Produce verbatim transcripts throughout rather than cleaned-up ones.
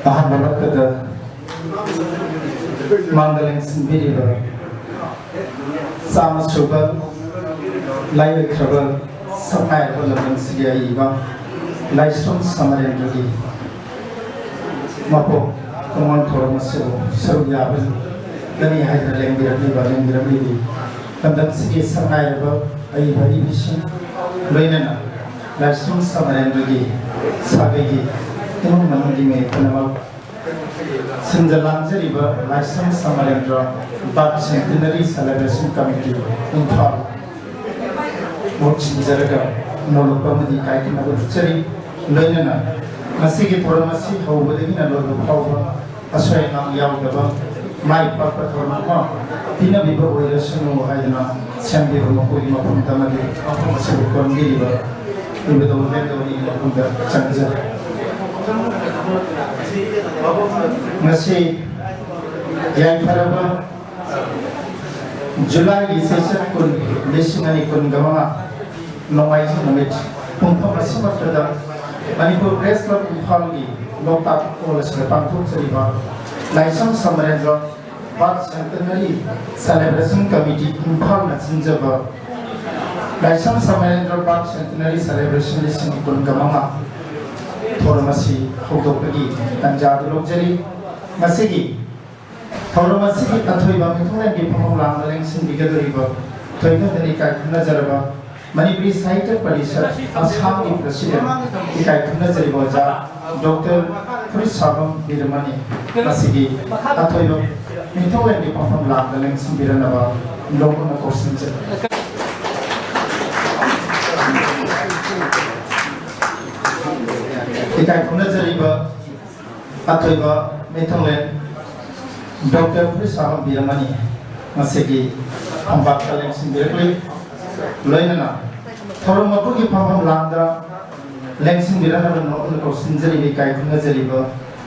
ꯑꯍꯥꯟꯕ ꯂꯛꯇꯗ ꯃꯥꯡꯗ ꯂꯦꯡꯁꯤꯟꯕꯤꯔꯤꯕ ꯆꯥꯝꯃ ꯁꯨꯕ ꯂꯥꯏꯑꯣꯏꯈ꯭ꯔꯕ ꯁꯛꯅꯥꯏꯔꯕ ꯂꯝꯗꯝꯁꯤꯒꯤ ꯑꯏꯕ ꯂꯥꯏꯁ꯭ꯔꯝ ꯁꯃꯔꯦꯟꯗ꯭ꯔꯒꯤ ꯃꯄꯣꯛ ꯀꯨꯝꯑꯣꯟ ꯊꯧꯔꯝ ꯑꯁꯤꯕꯨ ꯁꯔꯨꯛ ꯌꯥꯕꯤꯒꯅꯤ ꯍꯥꯏꯗꯨꯅ ꯂꯦꯡꯕꯤꯔꯛꯂꯤꯕ, ꯂꯦꯡꯕꯤꯔꯛꯂꯤꯕꯤ ꯂꯝꯗꯝꯁꯤꯒꯤ ꯁꯛꯅꯥꯏꯔꯕ ꯑꯏꯕ ꯑꯏꯕꯤꯁꯤꯡ, ꯂꯣꯏꯅꯅ ꯂꯥꯏꯁ꯭ꯔꯝ ꯁꯃꯔꯦꯟꯗ꯭ꯔꯒꯤ ꯁꯥꯒꯩꯒꯤ ꯏꯃꯨꯡ ꯃꯅꯨꯡꯒꯤ ꯃꯤꯑꯣꯏ ꯄꯨꯝꯅꯃꯛ, ꯁꯤꯟꯖ ꯂꯥꯡꯖꯔꯤꯕ ꯂꯥꯏꯁ꯭ꯔꯝ ꯁꯃꯔꯦꯟꯗ꯭ꯔ birth centenary celebration committee Imphal ꯃꯍꯨꯠ ꯁꯤꯟꯖꯔꯒ ꯅꯣꯂꯨꯛꯄ ꯑꯃꯗꯤ ꯏꯀꯥꯏ ꯈꯨꯝꯅꯕ ꯎꯠꯆꯔꯤ꯫ ꯂꯣꯏꯅꯅ ꯉꯁꯤꯒꯤ ꯊꯧꯔꯝ ꯑꯁꯤ ꯍꯧꯕꯗꯒꯤꯅ ꯂꯣꯏꯕ ꯐꯥꯎꯕ ꯑꯁꯣꯏ ꯑꯉꯥꯝ ꯌꯥꯎꯗꯕ ꯃꯥꯏ ꯄꯥꯛꯄ ꯊꯧꯔꯝ ꯑꯃ ꯄꯤꯅꯕꯤꯕ ꯑꯣꯏꯔꯁꯅꯨ ꯍꯥꯏꯗꯨꯅ ꯁꯦꯝꯕꯤꯕ ꯃꯈꯣꯏꯒꯤ ꯃꯐꯝꯗ ꯑꯃꯗꯤ ꯃꯐꯝ ꯑꯁꯤꯕꯨ ꯀꯣꯟꯕꯤꯔꯤꯕ ꯏꯕꯨꯙꯧ ꯏꯕꯦꯟꯗꯧꯒꯤ ꯃꯐꯝꯗ ꯆꯪꯖꯔꯤ꯫ ꯉꯁꯤ ꯌꯥꯏꯐꯔꯕ ꯖꯨꯂꯥꯏꯒꯤ ꯁꯦꯁꯟ ꯀꯨꯟ, ꯂꯤꯁꯤꯡ ꯑꯅꯤ ꯀꯨꯟꯒ ꯃꯉꯥ, ꯅꯣꯡꯃꯥꯏꯖꯤꯡ ꯅꯨꯃꯤꯠ ꯄꯨꯡꯐꯝ ꯑꯁꯤꯃꯛꯇꯗ ꯃꯅꯤꯄꯨꯔ ꯄ꯭ꯔꯦꯁ ꯀ꯭ꯂꯕ ꯏꯝꯐꯥꯜꯒꯤ ꯂꯣꯛꯇꯥꯛ ꯍꯣꯜ ꯑꯁꯤꯗ ꯄꯥꯡꯊꯣꯛꯆꯔꯤꯕ ꯂꯥꯏꯁ꯭ꯔꯝ ꯁꯃꯔꯦꯟꯗ꯭ꯔ ꯕꯥꯔꯠ ꯁꯦꯟꯇꯦꯅꯔꯤ ꯁꯦꯂꯦꯕ꯭ꯔꯦꯁꯟ ꯀꯃꯤꯇꯤ ꯏꯝꯐꯥꯜꯅ ꯁꯤꯟꯖꯕ ꯂꯥꯏꯁ꯭ꯔꯝ ꯁꯃꯔꯦꯟꯗ꯭ꯔ ꯕꯥꯔꯠ ꯁꯦꯟꯇꯦꯅꯔꯤ ꯁꯦꯂꯦꯕ꯭ꯔꯦꯁꯟ ꯂꯤꯁꯤꯡ ꯀꯨꯟꯒ ꯃꯉꯥ ꯊꯧꯔꯝ ꯑꯁꯤ ꯍꯧꯗꯣꯛꯄꯒꯤ ꯇꯥꯟꯖꯥꯗꯨ ꯂꯧꯖꯔꯤ꯫ ꯉꯁꯤꯒꯤ ꯊꯧꯔꯝ ꯑꯁꯤꯒꯤ ꯑꯊꯣꯏꯕ ꯃꯤꯊꯨꯡꯂꯦꯟꯒꯤ ꯐꯝꯐꯝ ꯂꯥꯡꯗ ꯂꯦꯡꯁꯤꯟꯕꯤꯒꯗꯧꯔꯤꯕ ꯊꯣꯏꯅꯗꯅ ꯏꯀꯥꯏ ꯈꯨꯝꯅꯖꯔꯕ ꯃꯅꯤꯄꯨꯔꯤ ꯁꯥꯍꯤꯇ꯭ꯌ ꯄꯔꯤꯁꯠ ꯑꯁꯥꯝꯒꯤ ꯄ꯭ꯔꯁꯤꯗꯦꯟ, ꯏꯀꯥꯏ ꯈꯨꯝꯅꯖꯔꯤꯕ ꯑꯣꯖꯥ ꯗꯣꯛꯇꯔ ꯐꯨꯔꯤꯠꯁꯥꯕꯝ ꯕꯤꯔꯃꯅꯤ, ꯃꯁꯤꯒꯤ ꯑꯊꯣꯏꯕ ꯃꯤꯊꯨꯡꯂꯦꯟꯒꯤ ꯐꯝꯐꯝ ꯂꯥꯡꯗ ꯂꯦꯡꯁꯤꯟꯕꯤꯔꯅꯕ ꯅꯣꯡꯃ ꯀꯧꯁꯤꯟꯖꯔꯤ꯫ ꯏꯀꯥꯏ ꯈꯨꯝꯅꯖꯔꯤꯕ ꯑꯊꯣꯏꯕ ꯃꯤꯊꯨꯡꯂꯦꯟ ꯗꯣꯛꯇꯔ ꯐꯨꯔꯤꯠꯁꯥꯕꯝ ꯕꯤꯔꯃꯅꯤ ꯉꯁꯤꯒꯤ ꯐꯝꯄꯥꯛꯇ ꯂꯦꯡꯁꯤꯟꯕꯤꯔꯛꯂꯤ꯫ ꯂꯣꯏꯅꯅ ꯊꯧꯔꯝ ꯑꯗꯨꯒꯤ ꯐꯝꯐꯝ ꯂꯥꯡꯗ ꯂꯦꯡꯁꯤꯟꯕꯤꯔꯛꯅꯕ ꯅꯣꯛꯅ ꯀꯧꯁꯤꯟꯖꯔꯤꯕ, ꯏꯀꯥꯏ ꯈꯨꯝꯅꯖꯔꯤꯕ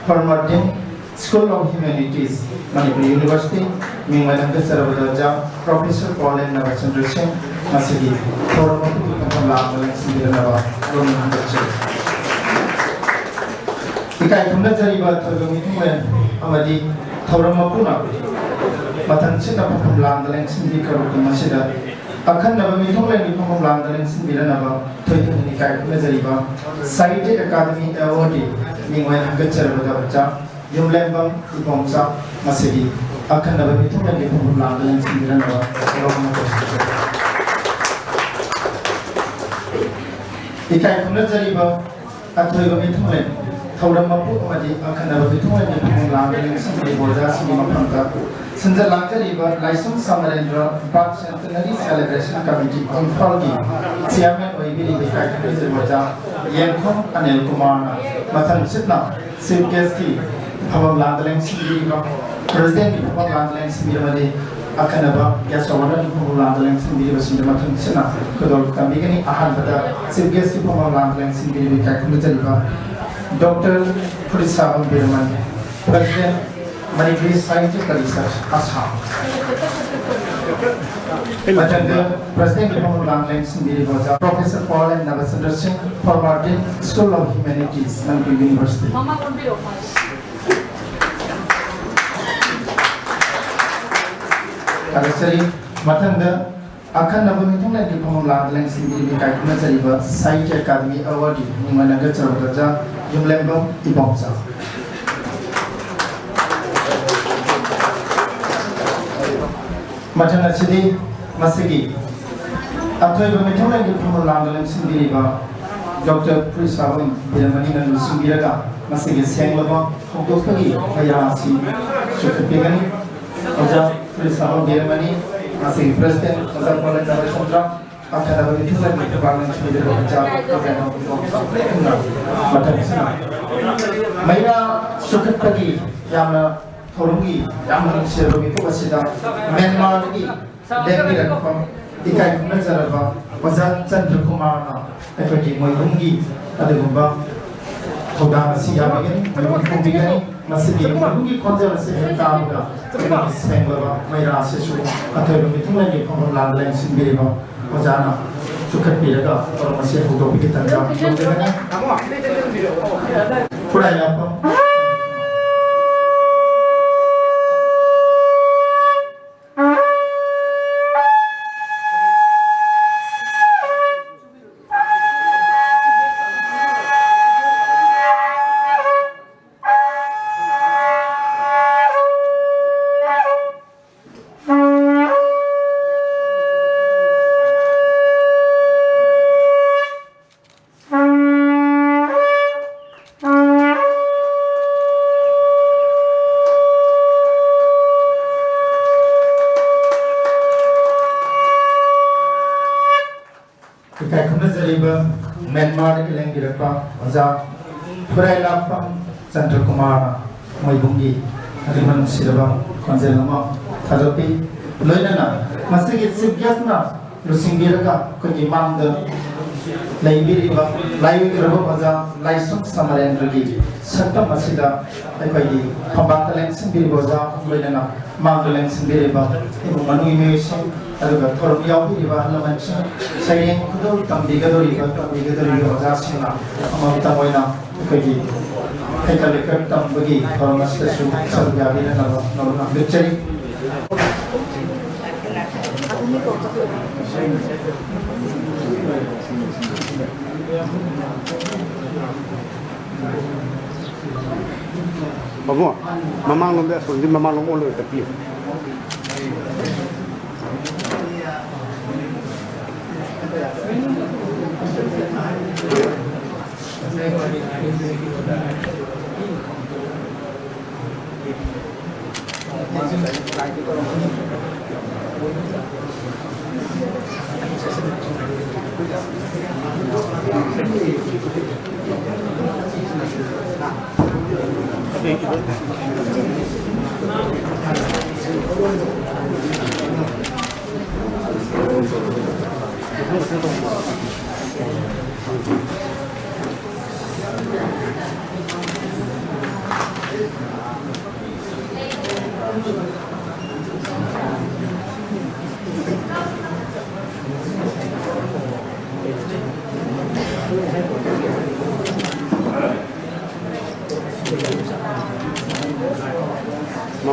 former Dean School of Humanities, Manipur University, ꯃꯤꯡ ꯑꯣꯏꯅ ꯍꯟꯒꯠꯆꯔꯕꯗ ꯑꯣꯖꯥ ꯄ꯭ꯔꯣꯐꯦꯁꯔ ꯄꯥꯎꯂꯦꯝ ꯅꯕꯆꯟꯗ꯭ꯔ ꯁꯤꯡ ꯉꯁꯤꯒꯤ ꯊꯧꯔꯝ ꯑꯗꯨꯒꯤ ꯐꯝꯐꯝ ꯂꯥꯡꯗ ꯂꯦꯡꯁꯤꯟꯕꯤꯔꯛꯅꯕ ꯅꯣꯛꯅ ꯍꯟꯒꯠꯆꯔꯤ꯫ ꯏꯀꯥꯏ ꯈꯨꯝꯅꯖꯔꯤꯕ ꯊꯣꯏꯕ ꯃꯤꯊꯨꯡꯂꯦꯟ ꯑꯃꯗꯤ ꯊꯧꯔꯝ ꯃꯄꯨꯅ ꯃꯊꯪꯁꯤꯠꯅ ꯐꯝꯐꯝ ꯂꯥꯡꯗ ꯂꯦꯡꯁꯤꯟꯕꯤꯈ꯭ꯔꯕ ꯃꯇꯨꯡ ꯑꯁꯤꯗ, ꯑꯈꯟꯅꯕ ꯃꯤꯊꯨꯡꯂꯦꯟꯒꯤ ꯐꯝꯐꯝ ꯂꯥꯡꯗ ꯂꯦꯡꯁꯤꯟꯕꯤꯔꯅꯕ ꯊꯣꯏꯗꯅ ꯏꯀꯥꯏ ꯈꯨꯝꯅꯖꯔꯤꯕ ꯁꯥꯍꯤꯇ꯭ꯌ ꯑꯦꯀꯥꯗꯃꯤ ꯑꯦꯋꯥꯔꯗꯀꯤ ꯃꯤꯡ ꯑꯣꯏꯅ ꯍꯪꯒꯠꯆꯔꯕꯗ ꯑꯣꯖꯥ ꯌꯨꯝꯂꯦꯝꯕꯝ ꯏꯕꯣꯝꯆꯥ ꯉꯁꯤꯗꯤ ꯑꯈꯟꯅꯕ ꯃꯤꯊꯨꯡꯂꯦꯟꯒꯤ ꯐꯝꯐꯝ ꯂꯥꯡꯗ ꯂꯦꯡꯁꯤꯟꯕꯤꯔꯝꯂꯕ ꯊꯧꯔꯝ ꯑꯃ ꯇꯧꯖꯔꯤ꯫ ꯏꯀꯥꯏ ꯈꯨꯝꯅꯖꯔꯤꯕ ꯑꯊꯣꯏꯕ ꯃꯤꯊꯨꯡꯂꯦꯟ ꯊꯧꯔꯝ ꯃꯄꯨ ꯑꯃꯗꯤ ꯑꯈꯟꯅꯕ ꯃꯤꯊꯨꯡꯂꯦꯟꯒꯤ ꯐꯝꯐꯝ ꯂꯥꯡꯗ ꯂꯦꯡꯁꯤꯟꯕꯤꯔꯤꯕ ꯑꯣꯖꯥꯁꯤꯡꯒꯤ ꯃꯐꯝꯗ ꯁꯤꯟꯖ ꯂꯥꯡꯖꯔꯤꯕ ꯂꯥꯏꯁ꯭ꯔꯝ ꯁꯃꯔꯦꯟꯗ꯭ꯔ ꯕꯥꯔꯠ ꯁꯦꯟꯇꯅꯔꯤ ꯁꯦꯂꯦꯕ꯭ꯔꯦꯁꯟ ꯀꯃꯤꯇꯤ ꯏꯝꯐꯥꯜꯒꯤ ꯆꯤꯌꯥꯔꯃꯦꯟ ꯑꯣꯏꯕꯤꯔꯤꯕ ꯏꯀꯥꯏ ꯈꯨꯝꯅꯖꯔꯤꯕ ꯑꯣꯖꯥ ꯌꯦꯡꯈꯣꯝ ꯑꯅꯤꯜ ꯀꯨꯃꯥꯔꯅ ꯃꯊꯪꯁꯤꯠꯅ ꯆꯤꯐ ꯒꯦꯁꯀꯤ ꯐꯝꯐꯝ ꯂꯥꯡꯗ ꯂꯦꯡꯁꯤꯟꯕꯤꯔꯤꯕ, ꯄ꯭ꯔꯦꯁꯤꯗꯦꯟꯠꯀꯤ ꯐꯝꯐꯝ ꯂꯥꯡꯗ ꯂꯦꯡꯁꯤꯟꯕꯤꯔꯕꯗꯤ ꯑꯈꯟꯅꯕ ꯒꯦꯁ ꯑꯣꯐ ꯑꯣꯅꯔꯒꯤ ꯐꯝꯐꯝ ꯂꯥꯡꯗ ꯂꯦꯡꯁꯤꯟꯕꯤꯔꯤꯕꯁꯤꯡꯗ ꯃꯊꯪꯁꯤꯠꯅ ꯈꯨꯗꯣꯜ ꯇꯝꯕꯤꯒꯅꯤ꯫ ꯑꯍꯥꯟꯕꯗ ꯆꯤꯐ ꯒꯦꯁꯀꯤ ꯐꯝꯐꯝ ꯂꯥꯡꯗ ꯂꯦꯡꯁꯤꯟꯕꯤꯔꯤꯕ ꯏꯀꯥꯏ ꯈꯨꯝꯅꯖꯔꯤꯕ ꯗꯣꯛꯇꯔ ꯐꯨꯔꯤꯠꯁꯥꯕꯝ ꯕꯤꯔꯃꯅꯤ, ꯄ꯭ꯔꯦꯁꯤꯗꯦꯟꯠ ꯃꯅꯤꯄꯨꯔꯤ ꯁꯥꯍꯤꯇ꯭ꯌ ꯄꯔꯤꯁꯠ ꯑꯁꯥꯝ꯫ ꯃꯊꯪꯗ ꯄ꯭ꯔꯦꯁꯤꯗꯦꯟꯠꯀꯤ ꯐꯝꯐꯝ ꯂꯥꯡꯗ ꯂꯦꯡꯁꯤꯟꯕꯤꯔꯤꯕ ꯑꯣꯖꯥ professor Paolem Nabachandra Singh, former dean, school of humanities, Manipur university. ꯊꯥꯒꯠꯆꯔꯤ꯫ ꯃꯊꯪꯗ ꯑꯈꯟꯅꯕ ꯃꯤꯊꯨꯡꯂꯦꯟꯒꯤ ꯐꯝꯐꯝ ꯂꯥꯡꯗ ꯂꯦꯡꯁꯤꯟꯕꯤꯔꯤꯕ ꯏꯀꯥꯏ ꯈꯨꯝꯅꯖꯔꯤꯕ ꯁꯥꯍꯤꯇ꯭ꯌ ꯑꯦꯀꯥꯗꯃꯤ ꯑꯦꯋꯥꯔꯗꯀꯤ ꯃꯤꯡ ꯑꯣꯏꯅ ꯍꯪꯒꯠꯆꯔꯕꯗ ꯑꯣꯖꯥ ꯌꯨꯝꯂꯦꯝꯕꯝ ꯏꯕꯣꯝꯆꯥ꯫ ꯃꯊꯪ ꯑꯁꯤꯗꯤ ꯃꯁꯤꯒꯤ ꯑꯊꯣꯏꯕ ꯃꯤꯊꯨꯡꯂꯦꯟꯒꯤ ꯐꯝꯐꯝ ꯂꯥꯡꯗ ꯂꯦꯡꯁꯤꯟꯕꯤꯔꯤꯕ ꯗꯣꯛꯇꯔ ꯐꯨꯔꯤꯠꯁꯥꯕꯝ ꯕꯤꯔꯃꯅꯤꯅ ꯂꯨꯆꯤꯡꯕꯤꯔꯒ ꯃꯁꯤꯒꯤ ꯁꯦꯡꯂꯕ ꯍꯧꯗꯣꯛꯄꯒꯤ ꯃꯩꯔꯥ ꯑꯁꯤ ꯆꯨꯞꯈꯠꯄꯤꯒꯅꯤ꯫ ꯑꯣꯖꯥ ꯐꯨꯔꯤꯠꯁꯥꯕꯝ ꯕꯤꯔꯃꯅꯤ, ꯃꯁꯤꯒꯤ ꯄ꯭ꯔꯦꯁꯤꯗꯦꯟꯠ ꯑꯣꯖꯥ ꯄꯥꯎꯂꯦꯝ ꯅꯕꯆꯟꯗ꯭ꯔ, ꯑꯈꯟꯅꯕ ꯃꯤꯊꯨꯡꯂꯦꯟꯒꯤ ꯊꯧꯔꯥꯡ ꯂꯦꯡꯁꯤꯟꯕꯤꯔꯤꯕ ꯑꯣꯖꯥ ꯄ꯭ꯔꯣꯐꯦꯁꯔ ꯄꯨꯝꯅ ꯃꯊꯪꯁꯤꯅ ꯃꯩꯔꯥ ꯆꯨꯞꯈꯠꯄꯒꯤ ꯌꯥꯝꯅ ꯊꯧꯔꯝꯒꯤ ꯌꯥꯝꯅ ꯅꯨꯡꯁꯤꯔꯕ ꯃꯤꯀꯨꯞ ꯑꯁꯤꯗ ꯃ꯭ꯌꯥꯟꯃꯥꯔꯗꯒꯤ ꯂꯦꯡꯕꯤꯔꯛꯄ ꯏꯀꯥꯏ ꯈꯨꯝꯅꯖꯔꯕ ꯑꯣꯖꯥ ꯆꯟꯗ꯭ꯔ ꯀꯨꯃꯥꯔꯅ ꯑꯩꯈꯣꯏꯒꯤ ꯃꯣꯏꯕꯨꯡꯒꯤ ꯑꯗꯨꯒꯨꯝꯕ ꯊꯧꯗꯥꯡ ꯑꯁꯤ ꯌꯥꯕꯤꯒꯅꯤ, ꯃꯣꯏꯕꯨꯡ ꯐꯣꯡꯕꯤꯒꯅꯤ꯫ ꯃꯁꯤꯒꯤ ꯃꯣꯏꯕꯨꯡꯒꯤ ꯈꯣꯟꯖꯦꯜ ꯑꯁꯤ ꯍꯦꯛ ꯇꯥꯕꯗ ꯑꯩꯈꯣꯏꯒꯤ ꯁꯦꯡꯂꯕ ꯃꯩꯔꯥ ꯑꯁꯤꯁꯨ ꯑꯊꯣꯏꯕ ꯃꯤꯊꯨꯡꯂꯦꯟꯒꯤ ꯐꯝꯐꯝ ꯂꯥꯡꯗ ꯂꯦꯡꯁꯤꯟꯕꯤꯔꯤꯕ ꯑꯣꯖꯥꯅ ꯆꯨꯞꯈꯠꯄꯤꯔꯒ ꯊꯧꯔꯝ ꯑꯁꯤ ꯍꯧꯗꯣꯛꯄꯒꯤ ꯇꯥꯟꯖꯥ ꯂꯧꯖꯒꯅꯤ꯫ ꯈꯨꯔꯥꯏ ꯂꯥꯛꯄꯝ꯫ ꯏꯀꯥꯏ ꯈꯨꯝꯅꯖꯔꯤꯕ ꯃ꯭ꯌꯥꯟꯃꯥꯔꯗꯒꯤ ꯂꯦꯡꯕꯤꯔꯛꯄ ꯑꯣꯖꯥ ꯈꯨꯔꯥꯏ ꯂꯥꯛꯄꯝ ꯆꯟꯗ꯭ꯔꯀꯨꯃꯥꯔ ꯃꯣꯏꯕꯨꯡꯒꯤ ꯑꯗꯨꯒ ꯅꯨꯡꯁꯤꯔꯕ ꯈꯣꯟꯖꯦꯜ ꯑꯃ ꯊꯥꯗꯣꯛꯄꯤ꯫ ꯂꯣꯏꯅꯅ ꯉꯁꯤꯒꯤ ꯆꯤꯐ ꯒꯦꯁꯅ ꯂꯨꯆꯤꯡꯕꯤꯔꯒ ꯑꯩꯈꯣꯏꯒꯤ ꯃꯥꯡꯗ ꯂꯩꯕꯤꯔꯤꯕ ꯂꯥꯏꯑꯣꯏꯈ꯭ꯔꯕ ꯑꯣꯖꯥ ꯂꯥꯏꯁ꯭ꯔꯝ ꯁꯃꯔꯦꯟꯗ꯭ꯔꯒꯤ ꯁꯛꯇꯝ ꯑꯁꯤꯗ ꯑꯩꯈꯣꯏꯒꯤ ꯐꯝꯕꯥꯛꯇ ꯂꯦꯡꯁꯤꯟꯕꯤꯔꯤꯕ ꯑꯣꯖꯥ ꯑꯍꯨꯝ, ꯂꯣꯏꯅꯅ ꯃꯥꯡꯗ ꯂꯦꯡꯁꯤꯟꯕꯤꯔꯤꯕ ꯏꯃꯨꯡ ꯃꯅꯨꯡꯒꯤ ꯃꯤꯑꯣꯏꯁꯤꯡ, ꯑꯗꯨꯒ ꯊꯧꯔꯝ ꯌꯥꯎꯕꯤꯔꯤꯕ ꯑꯍꯜ ꯂꯃꯟꯁꯤꯡ, ꯁꯩꯔꯦꯡ ꯈꯨꯗꯣꯜ ꯇꯝꯕꯤꯒꯗꯧꯔꯤꯕ, ꯇꯝꯕꯤꯒꯗꯧꯔꯤꯕ ꯑꯣꯖꯥꯁꯤꯡꯅ ꯑꯃꯃꯝꯇꯪ ꯑꯣꯏꯅ ꯑꯩꯈꯣꯏꯒꯤ ꯍꯩꯀꯠ ꯂꯩꯀꯠ ꯇꯝꯕꯒꯤ ꯊꯧꯔꯝ ꯑꯁꯤꯗꯁꯨ ꯁꯔꯨꯛ ꯌꯥꯕꯤꯅꯅꯕ ꯅꯧꯅ ꯍꯪꯒꯠꯆꯔꯤ꯫ ꯄꯥꯕꯨꯡ, ꯃꯃꯥꯡꯂꯣꯝꯗ, ꯑꯁꯣꯝꯗꯤ ꯃꯃꯥꯡꯂꯣꯝ ꯑꯣꯜꯂꯒ ꯆꯠꯄꯤꯌꯨ꯫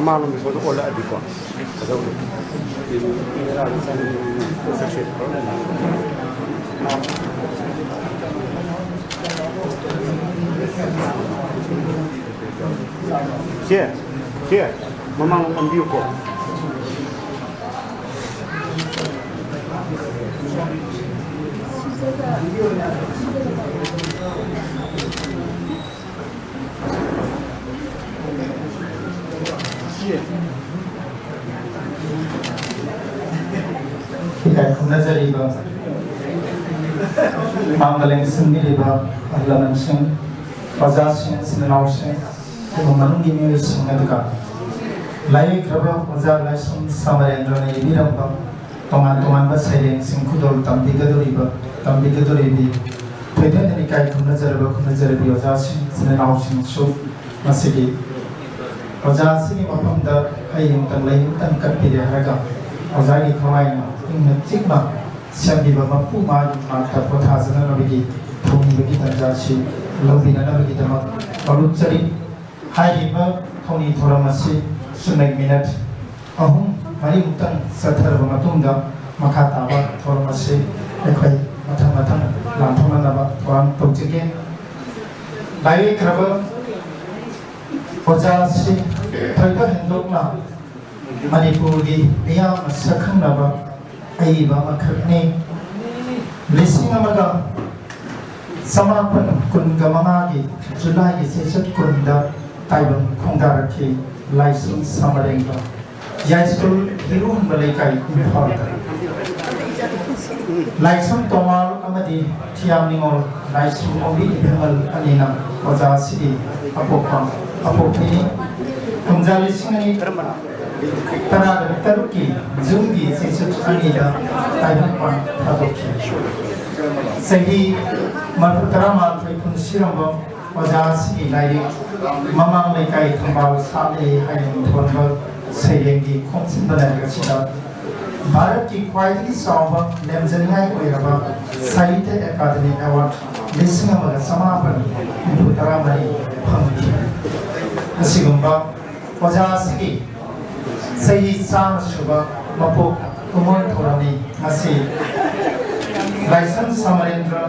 ꯃꯥꯂꯣꯝꯗ ꯁꯣꯝꯗ ꯑꯣꯜꯂꯛꯑꯗꯤꯀꯣ ꯐꯖꯕꯗꯣ꯫ ꯆꯦ, ꯆꯦ, ꯃꯃꯥꯡ ꯑꯣꯟꯕꯤꯌꯨꯀꯣ꯫ ꯏꯀꯥꯏ ꯈꯨꯝꯅꯖꯔꯤꯕ ꯃꯥꯡꯗ ꯂꯦꯡꯁꯤꯟꯕꯤꯔꯤꯕ ꯑꯍꯜ ꯂꯃꯟꯁꯤꯡ, ꯑꯣꯖꯥꯁꯤꯡ, ꯏꯆꯤꯟ ꯏꯅꯥꯎꯁꯤꯡ, ꯏꯃꯨꯡ ꯃꯅꯨꯡꯒꯤ ꯃꯤꯑꯣꯏꯁꯤꯡ, ꯑꯗꯨꯒ ꯂꯥꯏꯌꯦꯡꯈ꯭ꯔꯕ ꯑꯣꯖꯥ ꯂꯥꯏꯁ꯭ꯔꯝ ꯁꯃꯔꯦꯟꯗ꯭ꯔꯅ ꯏꯕꯤꯔꯝꯕ ꯇꯣꯉꯥꯟ ꯇꯣꯉꯥꯟꯕ ꯁꯩꯔꯦꯡꯁꯤꯡ ꯈꯨꯗꯣꯜ ꯇꯝꯕꯤꯒꯗꯧꯔꯤꯕ, ꯇꯝꯕꯤꯒꯗꯧꯔꯤꯕꯤ ꯊꯣꯏꯗꯣꯛꯅ ꯏꯀꯥꯏ ꯈꯨꯝꯅꯖꯔꯕ ꯈꯨꯝꯅꯖꯔꯕꯤ ꯑꯣꯖꯥꯁꯤꯡ, ꯏꯆꯤꯟ ꯏꯅꯥꯎꯁꯤꯡꯁꯨ ꯉꯁꯤꯒꯤ ꯑꯣꯖꯥ ꯑꯁꯤꯒꯤ ꯃꯐꯝꯗ ꯍꯩ ꯑꯃꯇꯪ ꯂꯩ ꯑꯃꯇꯪ ꯀꯠꯄꯤꯔꯦ ꯍꯥꯏꯔꯒ ꯑꯣꯖꯥꯒꯤ ꯊꯋꯥꯏꯅ ꯏꯪꯅ ꯆꯤꯛꯅ ꯁꯦꯝꯕꯤꯕ ꯃꯄꯨ ꯃꯥꯒꯤ ꯃꯅꯥꯛꯇ ꯄꯣꯊꯥꯖꯅꯅꯕꯒꯤ ꯊꯧꯅꯤꯕꯒꯤ ꯇꯥꯟꯖꯥ ꯑꯁꯤ ꯂꯧꯕꯤꯅꯅꯕꯒꯤꯗꯃꯛ ꯅꯣꯂꯨꯛꯆꯔꯤ꯫ ꯍꯥꯏꯔꯤꯕ ꯊꯧꯅꯤ ꯊꯧꯔꯝ ꯑꯁꯤ ꯆꯨꯝꯅꯒꯤ ꯃꯤꯅꯠ ꯑꯍꯨꯝ ꯃꯔꯤꯃꯨꯛꯇꯪ ꯆꯠꯊꯔꯕ ꯃꯇꯨꯡꯗ ꯃꯈꯥ ꯇꯥꯕ ꯊꯧꯔꯝ ꯑꯁꯤ ꯑꯩꯈꯣꯏ ꯃꯊꯪ ꯃꯊꯪ ꯂꯥꯟꯊꯣꯛꯅꯅꯕ ꯊꯧꯔꯥꯡ ꯇꯧꯖꯒꯦ꯫ ꯂꯥꯏꯌꯦꯡꯈ꯭ꯔꯕ ꯑꯣꯖꯥ ꯑꯁꯤ ꯊꯣꯏꯗꯣꯛ ꯍꯦꯟꯗꯣꯛꯅ ꯃꯅꯤꯄꯨꯔꯒꯤ ꯃꯤꯌꯥꯝꯅ ꯁꯛꯈꯪꯅꯕ ꯑꯏꯕ ꯑꯃꯈꯛꯅꯤ꯫ ꯂꯤꯁꯤꯡ ꯑꯃꯒ ꯆꯃꯥꯄꯟ ꯀꯨꯟꯒ ꯃꯉꯥꯒꯤ ꯖꯨꯂꯥꯏꯒꯤ ꯆꯩꯆꯠ ꯀꯨꯟꯗ ꯇꯥꯏꯕꯪ ꯈꯣꯡꯗꯥꯔꯛꯈꯤ꯫ ꯂꯥꯏꯁ꯭ꯔꯝ ꯁꯃꯔꯦꯡꯕ, ꯌꯥꯏꯁ꯭ꯀꯨꯜ, ꯍꯤꯔꯨꯍꯟꯕ ꯂꯩꯀꯥꯏ, ꯏꯝꯐꯥꯜꯗ꯫ ꯂꯥꯏꯁ꯭ꯔꯝ ꯇꯣꯃꯥꯜ ꯑꯃꯗꯤ ꯊꯤꯌꯥꯝ ꯅꯤꯉꯣꯜ ꯂꯥꯏꯁ꯭ꯔꯝ ꯑꯣꯕꯤ ꯏꯕꯦꯝꯃꯜ ꯑꯅꯤꯅ ꯑꯣꯖꯥ ꯑꯁꯤꯒꯤ ꯑꯄꯣꯛꯄ, ꯑꯄꯣꯛꯄꯤꯅꯤ꯫ ꯀꯨꯝꯖꯥ ꯂꯤꯁꯤꯡ ꯑꯅꯤ ꯇꯔꯥꯒ ꯇꯔꯨꯛꯀꯤ ꯖꯨꯟꯒꯤ ꯆꯩꯆꯠ ꯑꯅꯤꯗ ꯇꯥꯏꯕꯪꯄꯥꯟ ꯊꯥꯗꯣꯛꯈꯤ꯫ ꯆꯍꯤ ꯃꯔꯐꯨ ꯇꯔꯥꯃꯥꯊꯣꯏ ꯄꯨꯟꯁꯤꯔꯝꯕ ꯑꯣꯖꯥ ꯑꯁꯤꯒꯤ ꯂꯥꯏꯔꯤꯛ ꯃꯃꯥꯡ ꯂꯩꯀꯥꯏ ꯊꯝꯕꯥꯜ ꯁꯥꯠꯂꯦ ꯍꯥꯏꯅ ꯃꯤꯡꯊꯣꯟꯕ ꯁꯩꯔꯦꯡꯒꯤ ꯈꯣꯝꯖꯤꯟꯕ ꯂꯥꯏꯔꯤꯛ ꯑꯁꯤꯗ ꯚꯥꯔꯠꯀꯤ ꯈ꯭ꯋꯥꯏꯗꯒꯤ ꯆꯥꯎꯕ ꯂꯦꯝꯖꯅꯤꯡꯉꯥꯏ ꯑꯣꯏꯔꯕ ꯁꯥꯍꯤꯇ꯭ꯌ ꯑꯦꯀꯥꯗꯃꯤ ꯑꯦꯋꯥꯔꯗ ꯂꯤꯁꯤꯡ ꯑꯃꯒ ꯆꯃꯥꯄꯟ ꯍꯨꯝꯐꯨ ꯇꯔꯥ ꯃꯔꯤ ꯐꯪꯈꯤ꯫ ꯑꯁꯤꯒꯨꯝꯕ ꯑꯣꯖꯥ ꯑꯁꯤꯒꯤ ꯆꯍꯤ ꯆꯥꯝꯃ ꯁꯨꯕ ꯃꯄꯣꯛ ꯀꯨꯝꯑꯣꯟ ꯊꯧꯔꯝꯅꯤ꯫ ꯉꯁꯤ ꯂꯥꯏꯁ꯭ꯔꯝ ꯁꯃꯔꯦꯟꯗ꯭ꯔ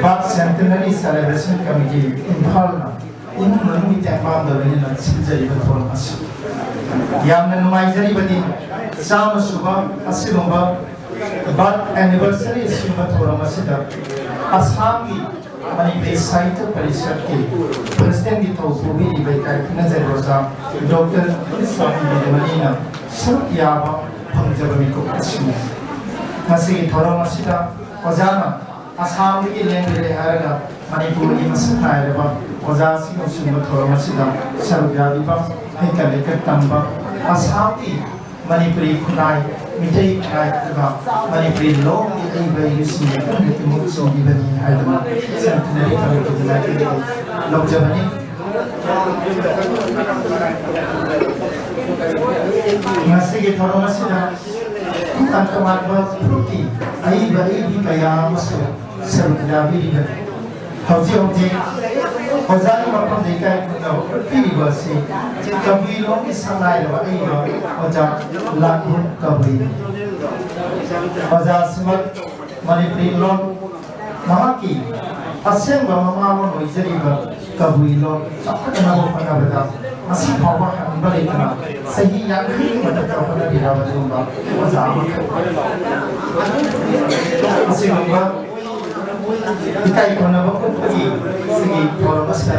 Birth Centenary Celebration Committee, ꯏꯝꯐꯥꯜꯅ ꯏꯃꯨꯡ ꯃꯅꯨꯡꯒꯤ ꯇꯦꯡꯕꯥꯡꯗ ꯂꯣꯏꯅꯅ ꯁꯤꯟꯖꯔꯤꯕ ꯊꯧꯔꯝ ꯑꯁꯤ ꯌꯥꯝꯅ ꯅꯨꯡꯉꯥꯏꯖꯔꯤꯕꯅꯤ꯫ ꯆꯥꯝꯃ ꯁꯨꯕ ꯑꯁꯤꯒꯨꯝꯕ Birth Anniversary ꯑꯁꯤꯒꯨꯝꯕ ꯊꯧꯔꯝ ꯑꯁꯤꯗ ꯑꯁꯥꯝꯒꯤ ꯃꯅꯤꯄꯨꯔꯤ ꯁꯥꯍꯤꯇ꯭ꯌ ꯄꯔꯤꯁꯠꯀꯤ ꯄ꯭ꯔꯦꯁꯤꯗꯦꯟꯒꯤ ꯊꯧ ꯄꯨꯕꯤꯔꯤꯕ ꯏꯀꯥꯏ ꯈꯨꯝꯅꯖꯔꯤꯕ ꯑꯣꯖꯥ ꯗꯣꯛꯇꯔ ꯄꯨꯂꯤꯁ ꯁ꯭ꯋꯥꯃꯤ ꯕꯤꯗꯨꯃꯅꯤꯅ ꯁꯔꯨꯛ ꯌꯥꯕ ꯐꯪꯖꯕ ꯃꯤꯀꯨꯞ ꯑꯁꯤꯅꯤ꯫ ꯉꯁꯤꯒꯤ ꯊꯧꯔꯝ ꯑꯁꯤꯗ ꯑꯣꯖꯥꯅ ꯑꯁꯥꯝꯗꯒꯤ ꯂꯦꯡꯕꯤꯔꯦ ꯍꯥꯏꯔꯒ ꯃꯅꯤꯄꯨꯔꯒꯤ ꯃꯁꯛ ꯅꯥꯏꯔꯕ ꯑꯣꯖꯥꯁꯤꯡꯅ ꯁꯤꯒꯨꯝꯕ ꯊꯧꯔꯝ ꯑꯁꯤꯗ ꯁꯔꯨꯛ ꯌꯥꯕꯤꯕ, ꯍꯩꯀꯠ ꯂꯩꯀꯠ ꯇꯝꯕ, ꯑꯁꯥꯝꯒꯤ ꯃꯅꯤꯄꯨꯔꯤ ꯈꯨꯟꯅꯥꯏ, ꯃꯤꯇꯩ ꯈꯨꯟꯅꯥꯏ ꯑꯗꯨꯒ ꯃꯅꯤꯄꯨꯔꯤ ꯂꯣꯟꯒꯤ ꯑꯏꯕ ꯑꯏꯕꯤꯁꯤꯡꯒꯤ ꯄꯨꯟꯅ ꯏꯃꯨꯡ ꯆꯤꯡꯕꯤꯕꯅꯤ ꯍꯥꯏꯗꯨꯅ Centenary Committeeꯒꯤ ꯃꯥꯏꯀꯩꯗꯒꯤ ꯂꯧꯖꯕꯅꯤ꯫ ꯉꯁꯤꯒꯤ ꯊꯧꯔꯝ ꯑꯁꯤꯗ ꯇꯣꯉꯥꯟ ꯇꯣꯉꯥꯟꯕ ꯐꯨꯔꯨꯞꯀꯤ ꯑꯏꯕ ꯑꯏꯕꯤ ꯀꯌꯥ ꯑꯃꯁꯨ ꯁꯔꯨꯛ ꯌꯥꯕꯤꯔꯤꯕꯅꯤ꯫ ꯍꯧꯖꯤꯛ ꯍꯧꯖꯤꯛ ꯑꯣꯖꯥꯒꯤ ꯃꯐꯝꯗ ꯏꯀꯥꯏ ꯈꯨꯝꯅꯕ ꯎꯠꯄꯤꯔꯤꯕ ꯑꯁꯤ ꯀꯕꯨꯏ ꯂꯣꯟꯒꯤ ꯁꯛꯅꯥꯏꯔꯕ ꯑꯏꯕ ꯑꯣꯖꯥ ꯂꯥꯛꯂꯨ ꯀꯕꯨꯏꯅꯤ꯫ ꯑꯣꯖꯥ ꯑꯁꯤꯃꯛ ꯃꯅꯤꯄꯨꯔꯤ ꯂꯣꯟ ꯃꯍꯥꯛꯀꯤ ꯑꯁꯦꯡꯕ ꯃꯃꯥ ꯂꯣꯟ ꯑꯣꯏꯖꯔꯤꯕ ꯀꯕꯨꯏ ꯂꯣꯟ ꯆꯥꯎꯈꯠꯅꯅꯕ ꯍꯣꯠꯅꯕꯗ ꯉꯁꯤ ꯐꯥꯎꯕ ꯍꯟꯕ ꯂꯩꯇꯅ ꯆꯍꯤ ꯌꯥꯡꯈꯩꯒꯤ ꯃꯊꯛꯇ ꯍꯣꯠꯅꯕꯤꯔꯕ ꯑꯗꯨꯒꯨꯝꯕ ꯑꯣꯖꯥ ꯑꯃꯈꯛ꯫ ꯑꯁꯤꯒꯨꯝꯕ ꯏꯀꯥꯏ ꯈꯨꯝꯅꯕ ꯎꯠꯄꯒꯤ ꯁꯤꯒꯤ ꯊꯧꯔꯝ ꯑꯁꯤꯗ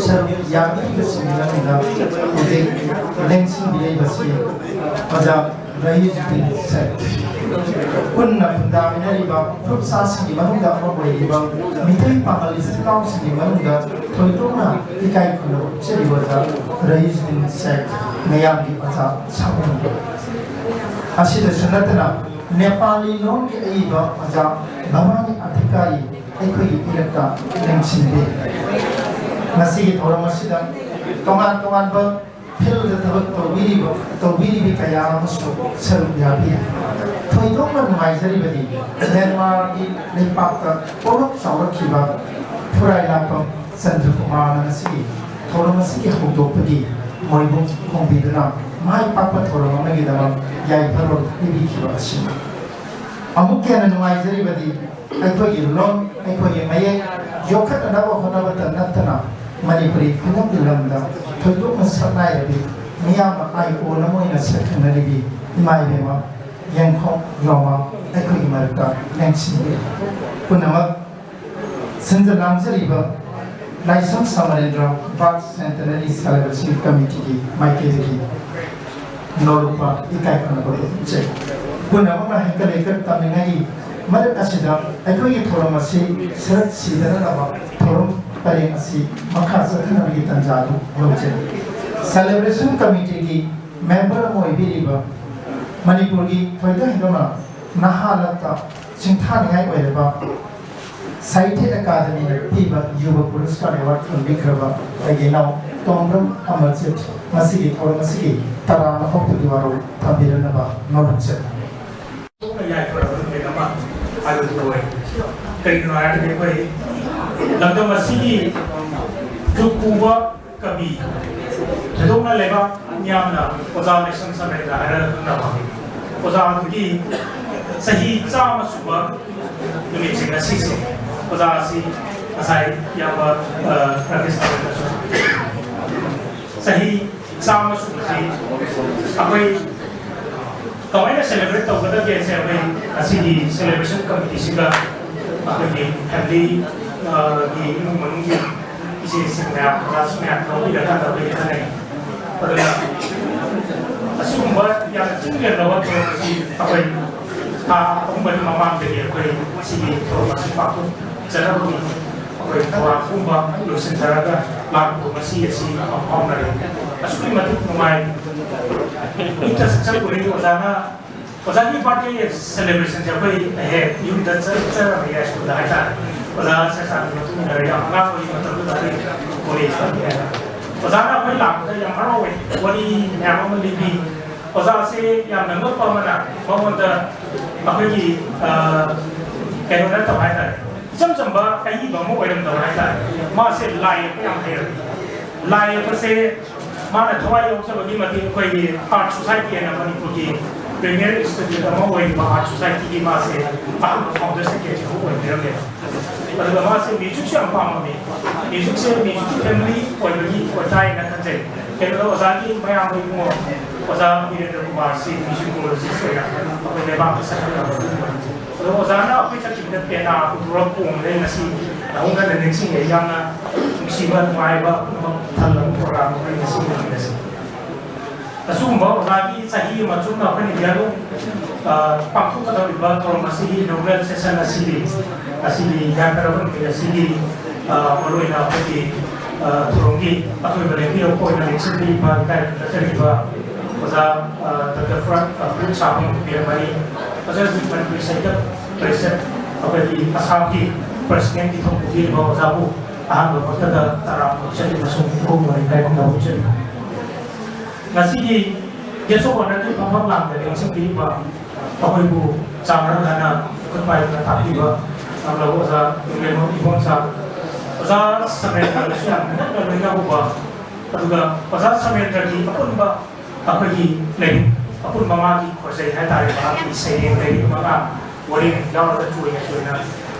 ꯁꯔꯨꯛ ꯌꯥꯕꯤꯔꯤꯕꯁꯤꯡꯒꯤ ꯃꯅꯨꯡꯗ ꯍꯧꯖꯤꯛ ꯂꯦꯡꯁꯤꯟꯕꯤꯔꯛꯏꯕꯁꯤ ꯑꯣꯖꯥ ꯔꯌꯤꯖ ꯕꯤꯟ ꯁꯦꯈ꯫ ꯄꯨꯟꯅ ꯈꯨꯟꯗꯥꯃꯤꯟꯅꯔꯤꯕ ꯐꯨꯔꯨꯞ ꯁꯥꯁꯤꯡꯒꯤ ꯃꯅꯨꯡꯗ ꯑꯃ ꯑꯣꯏꯔꯤꯕ ꯃꯤꯇꯩ ꯄꯥꯉꯜ ꯏꯆꯤꯜ ꯏꯅꯥꯎꯁꯤꯡꯒꯤ ꯃꯅꯨꯡꯗ ꯊꯣꯏꯗꯣꯛꯅ ꯏꯀꯥꯏ ꯈꯨꯝꯅꯕ ꯎꯠꯆꯔꯤꯕ ꯑꯣꯖꯥ ꯔꯌꯤꯖ ꯕꯤꯟ ꯁꯦꯈ ꯃꯌꯥꯝꯒꯤ ꯑꯣꯖꯥ ꯁꯥꯃꯨꯅꯤ꯫ ꯑꯁꯤꯗꯁꯨ ꯅꯠꯇꯅ ꯅꯦꯄꯥꯂꯤ ꯂꯣꯟꯒꯤ ꯑꯏꯕ ꯑꯣꯖꯥ ꯚꯕꯥꯅꯤ ꯑꯙꯤꯀꯥꯔꯤ ꯑꯩꯈꯣꯏꯒꯤ ꯏꯔꯛꯇ ꯂꯦꯡꯁꯤꯟꯕꯤ꯫ ꯉꯁꯤꯒꯤ ꯊꯧꯔꯝ ꯑꯁꯤꯗ ꯇꯣꯉꯥꯟ ꯇꯣꯉꯥꯟꯕ ꯐꯤꯜꯗ ꯊꯕꯛ ꯇꯧꯕꯤꯔꯤꯕ ꯇꯧꯕꯤꯔꯤꯕꯤ ꯀꯌꯥ ꯑꯃꯁꯨ ꯁꯔꯨꯛ ꯌꯥꯕꯤꯔꯤ꯫ ꯊꯣꯏꯗꯣꯛꯅ ꯅꯨꯡꯉꯥꯏꯖꯔꯤꯕꯗꯤ ꯃ꯭ꯌꯥꯟꯃꯥꯔꯒꯤ ꯂꯩꯄꯥꯛꯇ ꯄꯣꯛꯂꯛ ꯆꯥꯎꯔꯛꯈꯤꯕ ꯐꯨꯔꯥꯏ ꯂꯥꯛꯄꯝ ꯆꯟꯗ꯭ꯔꯀꯨꯃꯥꯔꯅ ꯉꯁꯤꯒꯤ ꯊꯧꯔꯝ ꯑꯁꯤꯒꯤ ꯍꯧꯗꯣꯛꯄꯒꯤ ꯃꯣꯏꯕꯨ ꯈꯣꯡꯕꯤꯗꯨꯅ ꯃꯥꯏ ꯄꯥꯛꯄ ꯊꯧꯔꯝ ꯑꯃꯒꯤꯗꯃꯛ ꯌꯥꯏꯐꯔꯣꯜ ꯄꯤꯕꯤꯈꯤꯕ ꯑꯁꯤꯅꯤ꯫ ꯑꯃꯨꯛ ꯍꯦꯟꯅ ꯅꯨꯡꯉꯥꯏꯖꯔꯤꯕꯗꯤ ꯑꯩꯈꯣꯏꯒꯤ ꯂꯣꯟ, ꯑꯩꯈꯣꯏꯒꯤ ꯃꯌꯦꯛ ꯌꯣꯛꯈꯠꯅꯅꯕ ꯍꯣꯠꯅꯕꯇ ꯅꯠꯇꯅ ꯃꯅꯤꯄꯨꯔꯤ ꯐꯤꯂꯝꯒꯤ ꯂꯝꯗ ꯊꯣꯏꯗꯣꯛꯅ ꯁꯛꯅꯥꯏꯔꯕꯤ, ꯃꯤꯌꯥꯝꯅ icon ꯑꯃ ꯑꯣꯏꯅ ꯁꯛꯈꯪꯅꯔꯤꯕꯤ ꯏꯃꯥ ꯏꯕꯦꯝꯃ ꯌꯦꯡꯈꯣꯝ ꯔꯣꯃꯥ ꯑꯩꯈꯣꯏꯒꯤ ꯃꯔꯛꯇ ꯂꯦꯡꯁꯤꯟꯕꯤꯔꯤ꯫ ꯄꯨꯝꯅꯃꯛ ꯁꯤꯟꯖ ꯂꯥꯡꯖꯔꯤꯕ ꯂꯥꯏꯁ꯭ꯔꯝ ꯁꯃꯔꯦꯟꯗ꯭ꯔ Birth Centenary Celebration Committeeꯒꯤ ꯃꯥꯏꯀꯩꯗꯒꯤ ꯅꯧꯔꯨꯛꯄ ꯏꯀꯥꯏ ꯈꯨꯝꯅꯕ ꯎꯠꯆꯩ꯫ ꯄꯨꯝꯅꯃꯛꯅ ꯍꯩꯀꯠ ꯂꯩꯀꯠ ꯇꯝꯂꯤꯉꯩꯒꯤ ꯃꯔꯛ ꯑꯁꯤꯗ ꯑꯩꯈꯣꯏꯒꯤ ꯊꯧꯔꯝ ꯑꯁꯤ ꯁꯔꯨꯛ ꯁꯤꯗꯅꯅꯕ ꯊꯧꯔꯝ ꯄꯔꯦꯡ ꯑꯁꯤ ꯃꯈꯥ ꯆꯠꯊꯅꯕꯒꯤ ꯇꯥꯟꯖꯥ ꯑꯗꯨ ꯂꯧꯖꯩ꯫ Celebration Committeeꯒꯤ member ꯑꯃ ꯑꯣꯏꯕꯤꯔꯤꯕ ꯃꯅꯤꯄꯨꯔꯒꯤ ꯊꯣꯏꯗꯣꯛ ꯍꯦꯟꯗꯣꯛꯅ ꯅꯍꯥ ꯂꯛꯇ ꯁꯤꯡꯊꯥꯅꯤꯡꯉꯥꯏ ꯑꯣꯏꯔꯕ ꯁꯥꯍꯤꯇ꯭ꯌ ꯑꯦꯀꯥꯗꯃꯤꯅ ꯄꯤꯕ ꯌꯨꯕ ꯄꯨꯔꯁꯀꯥꯔ award ꯐꯪꯕꯤꯈ꯭ꯔꯕ ꯑꯩꯒꯤ ꯏꯅꯥꯎ ꯇꯣꯡꯕ꯭ꯔꯝ ꯑꯃꯔꯖꯤꯠ ꯉꯁꯤꯒꯤ ꯊꯧꯔꯝ ꯑꯁꯤꯒꯤ ꯇꯔꯥꯝꯅ ꯑꯣꯛꯄꯒꯤ ꯋꯥꯔꯣꯜ ꯊꯝꯕꯤꯔꯛꯅꯕ ꯅꯣꯜꯂꯝꯖꯔꯤ꯫ ꯌꯥꯏꯐꯔꯕ ꯅꯨꯃꯤꯠ ꯑꯃ ꯍꯥꯏꯕꯗꯨ ꯑꯣꯏ꯫ ꯀꯔꯤꯒꯤꯅꯣ ꯍꯥꯏꯔꯒꯗꯤ ꯑꯩꯈꯣꯏ ꯂꯝꯗꯝ ꯑꯁꯤꯒꯤ ꯆꯨꯞ ꯄꯨꯕ ꯀꯕꯤ, ꯊꯣꯏꯗꯣꯛꯅ ꯂꯩꯕꯥꯛ ꯃꯤꯌꯥꯝꯅ ꯑꯣꯖꯥ ꯂꯥꯏꯁ꯭ꯔꯝ ꯁꯃꯔꯦꯟꯗ꯭ꯔ ꯍꯥꯏꯔꯒ ꯈꯪꯅꯕ ꯑꯣꯖꯥꯗꯨꯒꯤ ꯆꯍꯤ ꯆꯥꯝꯃ ꯁꯨꯕ ꯅꯨꯃꯤꯠꯁꯦ ꯉꯁꯤꯁꯦ꯫ ꯑꯣꯖꯥ ꯑꯁꯤ ꯉꯁꯥꯏ ꯏꯌꯥꯝꯕ, ꯑ, ꯔꯥꯀꯦꯁ ꯇꯥꯃꯣꯅꯁꯨ ꯆꯍꯤ ꯆꯥꯝꯃ ꯁꯨꯕꯁꯤ ꯑꯩꯈꯣꯏ ꯀꯃꯥꯏꯅ celebrate ꯇꯧꯒꯗꯒꯦꯁꯦ ꯑꯩꯈꯣꯏ ꯑꯁꯤꯒꯤ celebration committeeꯁꯤꯒ ꯑꯩꯈꯣꯏꯒꯤ family, ꯑ, ꯒꯤ ꯏꯃꯨꯡ ꯃꯅꯨꯡꯒꯤ ꯏꯆꯦꯁꯤꯡ ꯃꯌꯥꯝ, ꯑꯣꯖꯥꯁꯤꯡ ꯃꯌꯥꯝ ꯂꯧꯕꯤꯔꯀꯥꯟꯗ ꯑꯩꯈꯣꯏ ꯈꯟꯅꯩ꯫ ꯑꯗꯨꯅ ꯑꯁꯤꯒꯨꯝꯕ ꯌꯥꯝꯅ ꯆꯤꯡ ꯂꯦꯝꯂꯕ ꯊꯧꯔꯝ ꯑꯁꯤ ꯑꯩꯈꯣꯏ ꯊꯥ ꯑꯍꯨꯝ ꯃꯔꯤ ꯃꯃꯥꯡꯗꯒꯤ ꯑꯩꯈꯣꯏ ꯁꯤꯒꯤ ꯊꯧꯔꯝ ꯑꯁꯤ ꯄꯥꯡꯊꯣꯛꯆꯅꯕꯒꯤ ꯑꯩꯈꯣꯏ ꯊꯧꯔꯥꯡ ꯄꯨꯝꯕ ꯂꯣꯏꯁꯤꯟꯖꯔꯒ ꯂꯥꯛꯄꯗꯣ ꯉꯁꯤ ꯑꯁꯤ ꯄꯥꯎ ꯐꯥꯎꯅꯔꯦ꯫ ꯑꯁꯨꯛꯀꯤ ꯃꯇꯤꯛ ꯅꯨꯡꯉꯥꯏ꯫ ꯏꯪꯇ ꯆꯤꯛꯆ ꯄꯨꯔꯤ ꯑꯣꯖꯥꯅ, ꯑꯣꯖꯥꯒꯤ birthday celebrationꯁꯦ ꯑꯩꯈꯣꯏ ꯍꯦꯛ ꯌꯨꯝꯗ ꯆꯠꯆꯔꯝꯃꯦ, ꯁ꯭ꯀꯨꯜꯗ ꯍꯥꯏꯇꯥꯔꯦ꯫ ꯑꯣꯖꯥ ꯁꯦꯁꯥꯟꯒꯤ ꯃꯇꯨꯡ ꯏꯟꯅꯔꯒ ꯌꯥꯝ ꯑꯉꯥꯡ ꯑꯣꯏꯔꯤ ꯃꯇꯝꯗꯨꯗ ꯑꯩ ꯀꯣꯂꯦꯖ ꯇꯝꯃꯤ ꯍꯥꯏꯅ꯫ ꯑꯣꯖꯥꯅ ꯑꯩꯈꯣꯏ ꯂꯥꯛꯄꯗ ꯌꯥꯝ ꯍꯔꯥꯎꯋꯦ, ꯋꯥꯔꯤ ꯃꯌꯥꯝ ꯑꯃ ꯂꯤꯕꯤ꯫ ꯑꯣꯖꯥꯁꯦ ꯌꯥꯝꯅ ꯉꯛꯄ ꯑꯃꯅ ꯃꯉꯣꯟꯗ ꯑꯩꯈꯣꯏꯒꯤ, ꯑ, ꯀꯩꯅꯣ ꯅꯠꯇꯕ ꯍꯥꯏꯇꯥꯔꯦ, ꯏꯆꯝ ꯆꯝꯕ ꯑꯏꯕ ꯑꯃ ꯑꯣꯏꯔꯝꯗꯕ ꯍꯥꯏꯇꯥꯔꯦ꯫ ꯃꯥꯁꯦ ꯂꯥꯏ ꯌꯦꯛꯄ ꯌꯥꯝ ꯍꯩꯔꯝꯃꯤ꯫ ꯂꯥꯏ ꯌꯦꯛꯄꯁꯦ ꯃꯥꯅ ꯊꯋꯥꯏ ꯌꯥꯎꯖꯕꯒꯤ ꯃꯇꯤꯛ ꯑꯩꯈꯣꯏꯒꯤ ꯑꯥꯔꯠ ꯁꯣꯁꯥꯏꯇꯤ ꯍꯥꯏꯅ ꯃꯅꯤꯄꯨꯔꯒꯤ ꯄ꯭ꯔꯤꯃꯤꯌꯔ ꯏꯟꯁꯇꯤꯇ꯭ꯌꯨꯠ ꯑꯃ ꯑꯣꯏꯔꯤꯕ ꯑꯥꯔꯠ ꯁꯣꯁꯥꯏꯇꯤꯒꯤ ꯃꯥꯁꯦ ꯑꯍꯥꯟꯕ ꯐꯥꯎꯟꯗꯔ ꯁꯦꯀ꯭ꯔꯦꯇꯔꯤ ꯑꯃ ꯑꯣꯏꯕꯤꯔꯝꯃꯦꯕ꯫ ꯑꯗꯨꯒ ꯃꯥꯁꯦ ꯃ꯭ꯌꯨꯖꯤꯛꯁꯨ ꯌꯥꯝ ꯄꯥꯝꯃꯝꯃꯤ꯫ ꯃ꯭ꯌꯨꯖꯤꯛꯁꯦ ꯃ꯭ꯌꯨꯖꯤꯛꯀꯤ ꯐꯦꯃꯤꯂꯤ ꯑꯣꯏꯕꯒꯤ ꯑꯣꯏꯇꯥꯏꯅ ꯈꯟꯖꯩ꯫ ꯀꯩꯅꯣꯗ ꯑꯣꯖꯥꯒꯤ ꯃꯌꯥꯝꯕ ꯏꯕꯨꯡꯉꯣ ꯑꯣꯖꯥ ꯕꯤꯔꯦꯟꯗ꯭ꯔ ꯀꯨꯃꯥꯔꯁꯤ ꯃ꯭ꯌꯨꯖꯤꯀꯣꯂꯣꯖꯤꯁ ꯑꯣꯏꯅ ꯑꯩꯈꯣꯏ ꯂꯩꯕꯥꯛꯇ ꯁꯛꯈꯪꯅꯕ ꯑꯗꯨꯒꯨꯝꯕꯅꯤ꯫ ꯑꯗꯣ ꯑꯣꯖꯥꯅ ꯑꯩꯈꯣꯏ ꯆꯠꯈꯤꯕꯗ ꯄꯦꯅꯥ ꯄꯨꯊꯣꯔꯛꯄ ꯎꯕꯗ ꯑꯩ ꯉꯁꯤ ꯅꯧꯍꯧꯅꯅ ꯅꯤꯡꯁꯤꯡꯉꯦ꯫ ꯌꯥꯝꯅ ꯅꯨꯡꯁꯤꯕ ꯅꯨꯡꯉꯥꯏꯕ ꯄꯨꯝꯅꯃꯛ ꯊꯜꯂꯕ ꯄ꯭ꯔꯣꯒ꯭ꯔꯥꯝ ꯑꯃ ꯑꯩ ꯉꯁꯤ ꯎꯕꯗꯁꯨ꯫ ꯑꯁꯤꯒꯨꯝꯕ ꯑꯣꯖꯥꯒꯤ ꯆꯍꯤ ꯑꯃ ꯆꯨꯞꯅ ꯑꯩꯈꯣꯏꯅ ꯌꯥꯂꯣꯡ ꯄꯥꯡꯊꯣꯛꯀꯗꯧꯔꯤꯕ ꯊꯧꯔꯝ ꯑꯁꯤꯒꯤ ꯏꯅꯣꯒ꯭ꯔꯦꯜ ꯁꯦꯁꯟ ꯑꯁꯤꯗꯤ ꯉꯁꯤꯒꯤ ꯌꯥꯏꯐꯔꯕ ꯅꯨꯃꯤꯠ ꯑꯁꯤꯒꯤ ꯃꯔꯨꯑꯣꯏꯅ ꯑꯩꯈꯣꯏꯒꯤ ꯊꯧꯔꯝꯒꯤ ꯑꯊꯣꯏꯕ ꯂꯦꯡꯕꯤꯔꯛꯄ ꯑꯣꯏꯅ ꯂꯦꯡꯁꯤꯟꯕꯤꯔꯤꯕ ꯏꯀꯥꯏ ꯈꯨꯝꯅꯖꯔꯤꯕ ꯑꯣꯖꯥ ꯗꯣꯛꯇꯔ ꯐ꯭ꯔꯥꯟ ꯐ꯭ꯔꯨꯏꯠ ꯁꯥꯕ ꯄꯤꯔꯝꯕꯅꯤ꯫ ꯍꯧꯖꯤꯛ ꯍꯧꯖꯤꯛ ꯃꯅꯤꯄꯨꯔꯤ ꯁꯥꯍꯤꯇ꯭ꯌ ꯄꯔꯤꯁꯠ ꯑꯩꯈꯣꯏꯒꯤ ꯑꯁꯥꯝꯒꯤ ꯄ꯭ꯔꯁꯤꯗꯦꯟꯒꯤ ꯊꯧ ꯄꯨꯕꯤꯔꯤꯕ ꯑꯣꯖꯥꯕꯨ ꯑꯍꯥꯟꯕ ꯃꯛꯇꯗ ꯇꯔꯥꯝꯅ ꯑꯣꯛꯆꯔꯤ ꯑꯃꯁꯨꯡ ꯏꯀꯣꯛ ꯃꯔꯤꯡ ꯏꯀꯥꯏ ꯈꯨꯝꯅꯕ ꯎꯠꯆꯔꯤ꯫ ꯉꯁꯤꯒꯤ ꯒꯦꯁ ꯑꯣꯐ ꯑꯣꯅꯔꯒꯤ ꯐꯝꯐꯝ ꯂꯥꯡꯗ ꯂꯦꯡꯁꯤꯟꯕꯤꯔꯤꯕ ꯑꯩꯈꯣꯏꯕꯨ ꯆꯥꯡ ꯃꯔꯛ ꯅꯥꯏꯅ ꯈꯨꯠ ꯄꯥꯏꯗꯨꯅ ꯇꯥꯛꯄꯤꯕ ꯇꯝꯂꯕ ꯑꯣꯖꯥ ꯌꯨꯝꯂꯦꯝꯕꯝ ꯏꯕꯣꯝꯆꯥ, ꯑꯣꯖꯥ ꯁꯃꯦꯟꯗ꯭ꯔꯗꯁꯨ ꯌꯥꯝ ꯅꯛꯅ ꯂꯣꯏꯅꯍꯧꯕ, ꯑꯗꯨꯒ ꯑꯣꯖꯥ ꯁꯃꯦꯟꯗ꯭ꯔꯒꯤ ꯑꯄꯨꯟꯕ ꯑꯩꯈꯣꯏꯒꯤ ꯂꯥꯏꯔꯤꯛ ꯑꯄꯨꯟꯕ ꯃꯥꯒꯤ ꯈꯣꯔꯖꯩ ꯍꯥꯏꯇꯥꯔꯦ, ꯃꯍꯥꯛꯀꯤ ꯁꯩꯔꯦꯡ ꯂꯥꯏꯔꯤꯛ ꯃꯉꯥ ꯋꯥꯔꯦꯡ ꯌꯥꯎꯔꯒ ꯆꯣꯏꯅ ꯆꯣꯏꯅ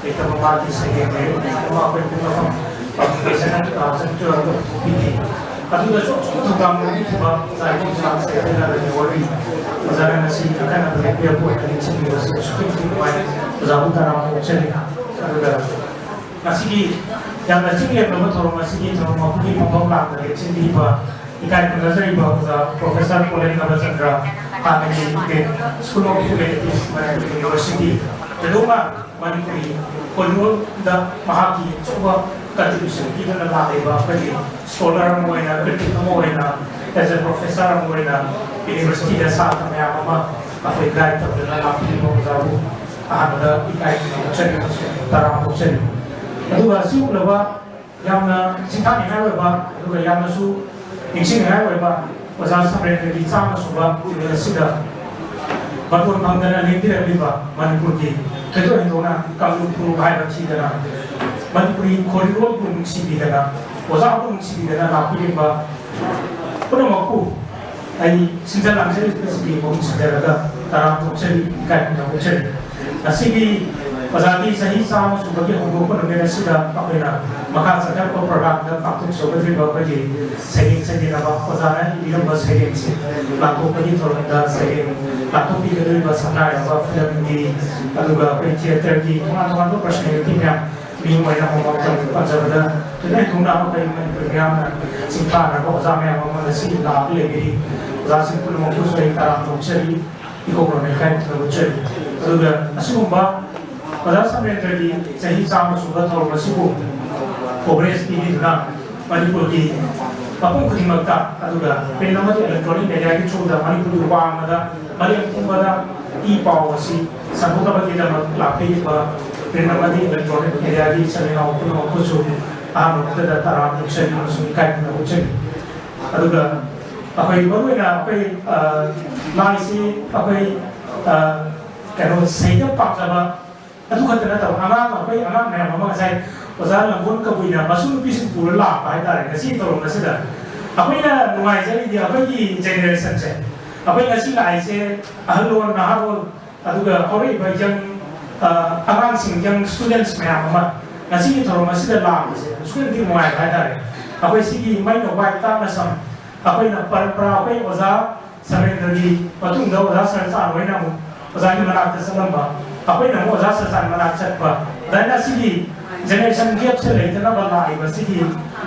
ꯂꯩꯇꯕ ꯃꯥꯒꯤ ꯁꯩꯔꯦꯡ ꯂꯥꯏꯔꯤꯛ ꯃꯌꯥꯝ ꯑꯃ ꯑꯩꯈꯣꯏ ꯄꯨꯝꯅꯃꯛ ꯄꯕ꯭ꯂꯤꯀꯦꯁꯟ ꯇꯨ ꯊꯥꯎꯖꯟ ꯇꯨꯋꯦꯜꯐꯇ ꯄꯤꯈꯤ꯫ ꯑꯗꯨꯗꯁꯨ ꯑꯆꯧꯕ ꯊꯧꯗꯥꯡ ꯂꯧꯕꯤꯈꯤꯕ ꯑꯣꯖꯥ ꯏꯕꯣꯝꯆꯥ ꯁꯦ ꯑꯩꯈꯣꯏꯅ ꯂꯩꯔꯦ ꯋꯥꯔꯤ ꯑꯣꯖꯥꯅ ꯉꯁꯤ ꯑꯀꯟꯅꯕ ꯂꯦꯞꯄꯤꯔꯛꯄ ꯑꯣꯏꯅ ꯅꯤꯡꯁꯤꯡꯕꯤꯕꯁꯤ ꯑꯁꯨꯛꯀꯤ ꯃꯇꯤꯛ ꯅꯨꯡꯉꯥꯏ꯫ ꯑꯣꯖꯥꯕꯨ ꯇꯔꯥꯝꯅ ꯑꯣꯛꯆꯔꯤ꯫ ꯑꯗꯨꯒ ꯉꯁꯤꯒꯤ ꯌꯥꯝꯅ ꯆꯤꯡ ꯂꯦꯝꯂꯕ ꯊꯧꯔꯝ ꯑꯁꯤꯒꯤ ꯊꯧꯔꯝ ꯃꯄꯨꯒꯤ ꯐꯝꯐꯝ ꯂꯥꯡꯗ ꯂꯦꯞꯁꯤꯟꯕꯤꯕ ꯏꯀꯥꯏ ꯈꯨꯝꯅꯖꯔꯤꯕ ꯑꯣꯖꯥ ꯄ꯭ꯔꯣꯐꯦꯁꯔ ꯄꯣꯂꯦꯟ ꯅꯕꯆꯟꯗ꯭ꯔ, ꯍꯥꯟꯅꯒꯤ dean school of humanities Manipur university, ꯊꯣꯏꯗꯣꯛꯅ ꯃꯅꯤꯄꯨꯔꯤ ꯈꯣꯟꯖꯦꯜꯗ ꯃꯍꯥꯛꯀꯤ ꯑꯆꯧꯕ ꯀꯟꯇ꯭ꯔꯤꯕ꯭ꯌꯨꯁꯟ ꯄꯤꯗꯨꯅ ꯂꯥꯛꯂꯤꯕ ꯑꯩꯈꯣꯏꯒꯤ ꯁ꯭ꯀꯣꯂꯔ ꯑꯃ ꯑꯣꯏꯅ, ꯀ꯭ꯔꯤꯇꯤꯛ ꯑꯃ ꯑꯣꯏꯅ, ꯑꯦꯖ ꯑꯦ ꯄ꯭ꯔꯣꯐꯦꯁꯔ ꯑꯃ ꯑꯣꯏꯅ ꯌꯨꯅꯤꯚꯔꯁꯤꯇꯤꯗ ꯁꯥꯇ꯭ꯔ ꯃꯌꯥꯝ ꯑꯃ ꯑꯩꯈꯣꯏ ꯒꯥꯏꯗ ꯇꯧꯗꯨꯅ ꯂꯥꯛꯄꯤꯔꯤꯕ ꯑꯣꯖꯥꯕꯨ ꯑꯍꯥꯟꯕꯗ ꯏꯀꯥꯏ ꯈꯨꯝꯅꯕ ꯎꯠꯆꯔꯤ ꯑꯃꯁꯨꯡ ꯇꯔꯥꯝꯅ ꯑꯣꯛꯆꯔꯤ꯫ ꯑꯗꯨꯒ ꯑꯁꯤꯒꯨꯝꯂꯕ ꯌꯥꯝꯅ ꯁꯤꯡꯊꯥꯅꯤꯡꯉꯥꯏ ꯑꯣꯏꯕ ꯑꯗꯨꯒ ꯌꯥꯝꯅꯁꯨ ꯅꯤꯡꯁꯤꯡꯅꯤꯡꯉꯥꯏ ꯑꯣꯏꯕ ꯑꯣꯖꯥ ꯁꯃꯔꯦꯟꯗ꯭ꯔꯒꯤ ꯆꯥꯝꯃ ꯁꯨꯕ ꯅꯨꯃꯤꯠ ꯑꯁꯤꯗ ꯃꯇꯣꯟ ꯐꯪꯗꯅ ꯂꯦꯡꯕꯤꯔꯛꯂꯤꯕ ꯃꯅꯤꯄꯨꯔꯒꯤ ꯊꯣꯏꯗꯣꯛ ꯍꯦꯟꯗꯣꯛꯅ ꯀꯥꯡꯂꯨꯞ ꯐꯨꯔꯨꯞ ꯍꯥꯏꯕ ꯊꯤꯗꯅ ꯃꯅꯤꯄꯨꯔꯤ ꯈꯣꯔꯤꯂꯣꯟꯕꯨ ꯅꯨꯡꯁꯤꯕꯤꯗꯅ ꯑꯣꯖꯥꯕꯨ ꯅꯨꯡꯁꯤꯕꯤꯗꯅ ꯂꯥꯛꯄꯤꯔꯤꯕ ꯄꯨꯝꯅꯃꯛꯄꯨ ꯑꯩ ꯁꯤꯟꯖ ꯂꯥꯡꯖꯔꯤꯕꯁꯤꯡꯒꯤ ꯃꯍꯨꯠ ꯁꯤꯟꯖꯔꯒ ꯇꯔꯥꯝꯅ ꯑꯣꯛꯆꯔꯤ, ꯏꯀꯥꯏ ꯈꯨꯝꯅꯕ ꯎꯠꯆꯔꯤ꯫ ꯉꯁꯤꯒꯤ ꯑꯣꯖꯥꯒꯤ ꯆꯍꯤ ꯆꯥꯝꯃ ꯁꯨꯕꯒꯤ ꯍꯧꯗꯣꯛꯄ ꯅꯨꯃꯤꯠ ꯑꯁꯤꯗ ꯑꯩꯈꯣꯏꯅ ꯃꯈꯥ ꯆꯠꯊꯔꯛꯄ ꯄ꯭ꯔꯣꯒ꯭ꯔꯥꯝꯗ ꯄꯥꯡꯊꯣꯛꯆꯒꯗꯧꯔꯤꯕ ꯑꯩꯈꯣꯏꯒꯤ ꯁꯩꯔꯦꯡ ꯁꯩꯗꯦꯟꯅꯕ ꯑꯣꯖꯥꯅ ꯏꯕꯤꯔꯝꯕ ꯁꯩꯔꯦꯡꯁꯤ ꯂꯥꯟꯊꯣꯛꯄꯒꯤ ꯊꯧꯔꯝꯗ ꯁꯩꯔꯦꯡ ꯂꯥꯟꯊꯣꯛꯄꯤꯒꯗꯧꯔꯤꯕ ꯁꯛꯅꯥꯏꯔꯕ ꯐꯤꯂꯝꯒꯤ ꯑꯗꯨꯒ ꯑꯩꯈꯣꯏ ꯊꯤꯌꯦꯇꯔꯒꯤ ꯇꯣꯉꯥꯟ ꯇꯣꯉꯥꯟꯕ ꯄꯔꯁꯣꯅꯦꯂꯤꯇꯤ ꯃꯌꯥꯝ ꯃꯤꯡ ꯑꯣꯏꯅ ꯑꯃꯃꯝꯇꯪ ꯄꯟꯖꯕꯗ ꯇꯨꯅ ꯊꯨꯡꯅ ꯑꯩꯈꯣꯏ ꯃꯅꯤꯄꯨꯔ ꯃꯤꯌꯥꯝꯅ ꯁꯤꯡꯊꯥꯅꯕ ꯑꯣꯖꯥ ꯃꯌꯥꯝ ꯑꯃ ꯉꯁꯤ ꯂꯥꯛꯑꯒ ꯂꯩꯕꯤꯔꯤ꯫ ꯑꯣꯖꯥꯁꯤꯡ ꯄꯨꯝꯅꯃꯛꯄꯨꯁꯨ ꯑꯩ ꯇꯔꯥꯝꯅ ꯑꯣꯛꯆꯔꯤ, ꯏꯀꯣꯛ ꯅꯣꯃꯦ ꯈꯥꯏ ꯊꯥꯒꯠꯆꯔꯤ꯫ ꯑꯗꯨꯒ ꯑꯁꯤꯒꯨꯝꯕ ꯑꯣꯖꯥ ꯁꯃꯔꯦꯟꯗ꯭ꯔꯒꯤ ꯆꯍꯤ ꯆꯥꯝꯃ ꯁꯨꯕ ꯊꯧꯔꯝ ꯑꯁꯤꯕꯨ ꯀꯣꯚꯔꯦꯖ ꯄꯤꯕꯤꯗꯨꯅ ꯃꯅꯤꯄꯨꯔꯒꯤ ꯃꯐꯝ ꯈꯨꯗꯤꯡꯃꯛꯇ ꯑꯗꯨꯒ ꯄ꯭ꯔꯤꯟ ꯑꯃꯗꯤ ꯏꯂꯦꯛꯇ꯭ꯔꯣꯅꯤꯛ ꯃꯦꯗꯤꯌꯥꯒꯤ ꯊ꯭ꯔꯨꯗ ꯃꯅꯤꯄꯨꯔꯒꯤ ꯋꯥꯡꯃꯗ ꯃꯔꯤ ꯄꯨꯝꯕꯗ ꯏ ꯄꯥꯎ ꯑꯁꯤ ꯁꯟꯗꯣꯛꯅꯕꯒꯤꯗꯃꯛ ꯂꯥꯛꯄꯤꯔꯤꯕ ꯄ꯭ꯔꯤꯟ ꯑꯃꯗꯤ ꯏꯂꯦꯛꯇ꯭ꯔꯣꯅꯤꯛ ꯃꯦꯗꯤꯌꯥꯒꯤ ꯏꯆꯤꯜ ꯏꯅꯥꯎ ꯄꯨꯝꯅꯃꯛꯄꯨꯁꯨ ꯑꯍꯥꯟꯕ ꯃꯛꯇꯗ ꯇꯔꯥꯝꯅ ꯑꯣꯛꯆꯔꯤ ꯑꯃꯁꯨꯡ ꯏꯀꯥꯏ ꯈꯨꯝꯅꯕ ꯎꯠꯆꯔꯤ꯫ ꯑꯗꯨꯒ ꯑꯩꯈꯣꯏ ꯃꯔꯨꯑꯣꯏꯅ ꯑꯩꯈꯣꯏ, ꯑ, ꯂꯥꯏꯁꯤ ꯑꯩꯈꯣꯏ, ꯑ, ꯀꯩꯅꯣ, ꯁꯩꯗ ꯄꯥꯝꯖꯕ ꯑꯗꯨ ꯈꯛꯇ ꯅꯠꯇꯕ, ꯑꯉꯥꯡ, ꯑꯩꯈꯣꯏ ꯑꯉꯥꯡ ꯃꯌꯥꯝ ꯑꯃ ꯉꯁꯥꯏ ꯑꯣꯖꯥ ꯂꯝꯕꯣꯟ ꯀꯕꯨꯏꯅ ꯃꯁꯨ ꯅꯨꯄꯤꯁꯤꯡ ꯄꯨꯔ ꯂꯥꯛꯄ ꯍꯥꯏꯇꯥꯔꯦ꯫ ꯉꯁꯤ ꯊꯧꯔꯝ ꯑꯁꯤꯗ ꯑꯩꯈꯣꯏꯅ ꯅꯨꯡꯉꯥꯏꯖꯔꯤꯗꯤ ꯑꯩꯈꯣꯏꯒꯤ ꯖꯦꯅꯦꯔꯦꯁꯟꯁꯦ, ꯑꯩꯈꯣꯏ ꯉꯁꯤ ꯂꯥꯛꯏꯁꯦ ꯑꯍꯜꯂꯣꯟ, ꯅꯍꯥꯔꯣꯜ, ꯑꯗꯨꯒ ꯍꯧꯔꯛꯏꯕ ꯌꯪ, ꯑ, ꯑꯉꯥꯡꯁꯤꯡ, ꯌꯪ ꯁ꯭ꯇꯨꯗꯦꯟꯠꯁ ꯃꯌꯥꯝ ꯑꯃ ꯉꯁꯤꯒꯤ ꯊꯧꯔꯝ ꯑꯁꯤꯗ ꯂꯥꯛꯄꯁꯦ ꯑꯁꯨꯛꯀꯤ ꯃꯇꯤꯛ ꯅꯨꯡꯉꯥꯏꯕ ꯍꯥꯏꯇꯥꯔꯦ꯫ ꯑꯩꯈꯣꯏ ꯁꯤꯒꯤ ꯃꯩꯅ ꯋꯥꯏ ꯇꯥꯛꯅ ꯁꯝ, ꯑꯩꯈꯣꯏꯅ ꯄꯔꯝꯄꯔꯥ, ꯑꯩꯈꯣꯏ ꯑꯣꯖꯥ ꯁꯃꯔꯦꯟꯗ꯭ꯔꯒꯤ ꯃꯇꯨꯡꯗ ꯑꯣꯖꯥ ꯁꯔꯆꯥꯟ ꯍꯣꯏꯅ ꯑꯃꯨꯛ ꯑꯣꯖꯥꯒꯤ ꯃꯅꯥꯛꯇ ꯆꯠꯂꯝꯕ, ꯑꯩꯈꯣꯏꯅ ꯑꯃꯨꯛ ꯑꯣꯖꯥ ꯁꯔꯆꯥꯟ ꯃꯅꯥꯛ ꯆꯠꯄ, ꯑꯗꯨꯃꯥꯏꯅ ꯁꯤꯒꯤ ꯖꯦꯅꯦꯔꯦꯁꯟ ꯒꯦꯞꯁꯦ ꯂꯩꯇꯅꯕ ꯂꯥꯛꯏꯕ ꯁꯤꯒꯤ,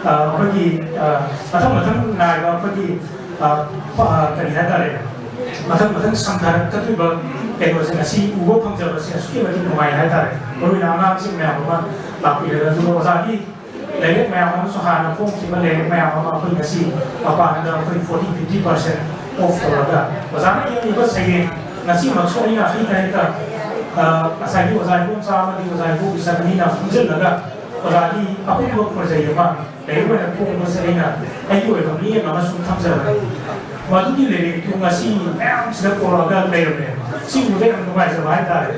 ꯑ, ꯑꯩꯈꯣꯏꯒꯤ, ꯑ, ꯃꯊꯪ ꯃꯊꯪ ꯅꯥꯏꯕ ꯑꯩꯈꯣꯏꯒꯤ, ꯑ, ꯄ-, ꯑ, ꯀꯔꯤ ꯍꯥꯏꯇꯥꯔꯦ, ꯃꯊꯪ ꯃꯊꯪ ꯁꯝꯊꯔꯛꯀꯗꯧꯔꯤꯕ ꯀꯩꯅꯣꯁꯦ ꯉꯁꯤ ꯎꯕ ꯐꯪꯖꯕꯁꯦ ꯑꯁꯨꯛꯀꯤ ꯃꯇꯤꯛ ꯅꯨꯡꯉꯥꯏ ꯍꯥꯏꯇꯥꯔꯦ꯫ ꯃꯔꯨꯑꯣꯏꯅ ꯑꯉꯥꯡꯁꯤꯡ ꯃꯌꯥꯝ ꯑꯃ ꯂꯥꯛꯄꯤꯔꯒ, ꯑꯗꯨꯒ ꯑꯣꯖꯥꯒꯤ ꯂꯥꯏꯔꯤꯛ ꯃꯌꯥꯝ ꯑꯃꯁꯨ, ꯍꯥꯟꯅ ꯐꯣꯡꯈꯤꯕ ꯂꯥꯏꯔꯤꯛ ꯃꯌꯥꯝ ꯑꯃ ꯑꯩꯈꯣꯏ ꯉꯁꯤ ꯃꯄꯥꯟꯗ ꯑꯩꯈꯣꯏ forty fifty percent off ꯇꯧꯔꯒ ꯑꯣꯖꯥꯅ ꯏꯔꯝꯂꯤꯕ ꯁꯩꯔꯦꯡ ꯉꯁꯤꯃꯛꯁꯨ ꯑꯩꯅ ꯑꯩ ꯇꯥꯏꯇ, ꯑ, ꯉꯁꯥꯏꯒꯤ ꯑꯣꯖꯥ ꯏꯕꯣꯝꯆꯥ ꯑꯃꯗꯤ ꯑꯣꯖꯥ ꯏꯕꯣꯕꯤꯁꯟ ꯑꯅꯤꯅ ꯄꯨꯟꯁꯤꯜꯂꯒ ꯑꯣꯖꯥꯒꯤ ꯑꯄꯨꯟꯕ ꯈꯣꯟꯖꯩ ꯑꯃ ꯂꯥꯏꯔꯤꯛ ꯑꯣꯏꯅ ꯐꯣꯡꯕꯁꯦ ꯑꯩꯅ ꯑꯩꯒꯤ ꯑꯣꯏꯕ ꯃꯤꯠꯌꯦꯡ ꯑꯃꯁꯨꯡ ꯊꯝꯖꯕꯅꯤ꯫ ꯃꯗꯨꯒꯤ ꯂꯥꯏꯔꯤꯛꯇꯨ ꯉꯁꯤ ꯃꯌꯥꯝꯁꯤꯗ ꯄꯣꯔꯛꯑꯒ ꯂꯩꯔꯝꯃꯦ꯫ ꯁꯤ ꯎꯕꯗ ꯌꯥꯝ ꯅꯨꯡꯉꯥꯏꯖꯕ ꯍꯥꯏꯇꯥꯔꯦ꯫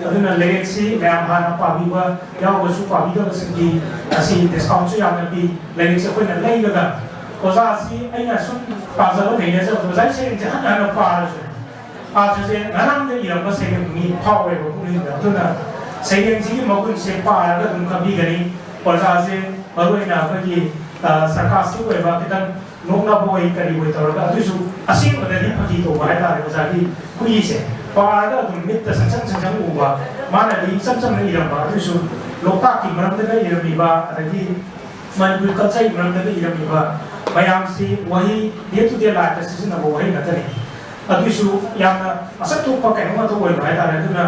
ꯑꯗꯨꯅ ꯂꯥꯏꯔꯤꯛꯁꯤ ꯃꯌꯥꯝ ꯍꯥꯟꯅ ꯄꯥꯕꯤꯕ ꯌꯥꯎꯔꯒꯁꯨ ꯄꯥꯕꯤꯗꯕꯁꯤꯡꯒꯤ ꯉꯁꯤ ꯗꯤꯁꯀꯥꯎꯟꯁꯨ ꯌꯥꯝꯅ ꯄꯤ꯫ ꯂꯥꯏꯔꯤꯛꯁꯦ ꯑꯩꯈꯣꯏꯅ ꯂꯩꯔꯒ ꯑꯣꯖꯥꯁꯤ ꯑꯩꯅ ꯁꯨꯝ ꯄꯥꯖꯕ ꯅꯩꯅꯖꯕꯗ ꯑꯣꯖꯥꯒꯤ ꯁꯩꯔꯦꯡꯁꯦ ꯍꯟꯅ ꯍꯟꯅ ꯄꯥꯔꯁꯨ ꯑꯥꯔꯊꯁꯦ ꯉꯔꯥꯡꯗ ꯏꯔꯝꯕ ꯁꯩꯔꯦꯡ ꯃꯤ ꯐꯥꯎꯋꯦꯕ ꯄꯨꯛꯅꯤꯡꯗ꯫ ꯑꯗꯨꯅ ꯁꯩꯔꯦꯡꯁꯤꯒꯤ ꯃꯒꯨꯟꯁꯦ ꯄꯥꯔꯒ ꯑꯗꯨꯝ ꯈꯪꯕꯤꯒꯅꯤ꯫ ꯑꯣꯖꯥꯁꯦ ꯃꯔꯨꯑꯣꯏꯅ ꯑꯩꯈꯣꯏꯒꯤ ꯁꯔꯀꯥꯁꯇꯤꯛ ꯑꯣꯏꯕ, ꯈꯤꯇꯪ ꯅꯣꯛꯅꯕ ꯑꯣꯏ ꯀꯔꯤ ꯑꯣꯏ ꯇꯧꯔꯒ, ꯑꯗꯨꯁꯨ ꯑꯁꯦꯡꯕꯗꯗꯤ ꯐꯥꯒꯤ ꯇꯧꯕ ꯍꯥꯏꯇꯥꯔꯦ ꯑꯣꯖꯥꯒꯤ ꯈꯨꯠꯏꯁꯦ꯫ ꯄꯥꯔꯒ ꯑꯗꯨꯝ ꯃꯤꯠꯇ ꯁꯪꯁꯪ ꯁꯪꯁꯪ ꯎꯕ꯫ ꯃꯥꯅꯗꯤ ꯏꯆꯝ ꯆꯝꯅ ꯏꯔꯝꯕ, ꯑꯗꯨꯁꯨ ꯂꯣꯛꯇꯥꯛꯀꯤ ꯃꯔꯝꯗꯒ ꯏꯔꯝꯃꯤꯕ, ꯑꯗꯒꯤ ꯃꯅꯤꯄꯨꯔꯤ ꯀꯜꯆꯔꯒꯤ ꯃꯔꯝꯗꯒ ꯏꯔꯝꯃꯤꯕ ꯃꯌꯥꯝꯁꯤ ꯋꯥꯍꯩ day to day life ꯇ ꯁꯤꯖꯤꯟꯅꯕ ꯋꯥꯍꯩ ꯉꯥꯛꯇꯅꯤ꯫ ꯑꯗꯨꯏꯁꯨ ꯌꯥꯝꯅ ꯃꯁꯛ ꯊꯣꯛꯄ ꯀꯩꯅꯣ ꯉꯥꯛꯇ ꯑꯣꯏꯕ ꯍꯥꯏꯇꯥꯔꯦ꯫ ꯑꯗꯨꯅ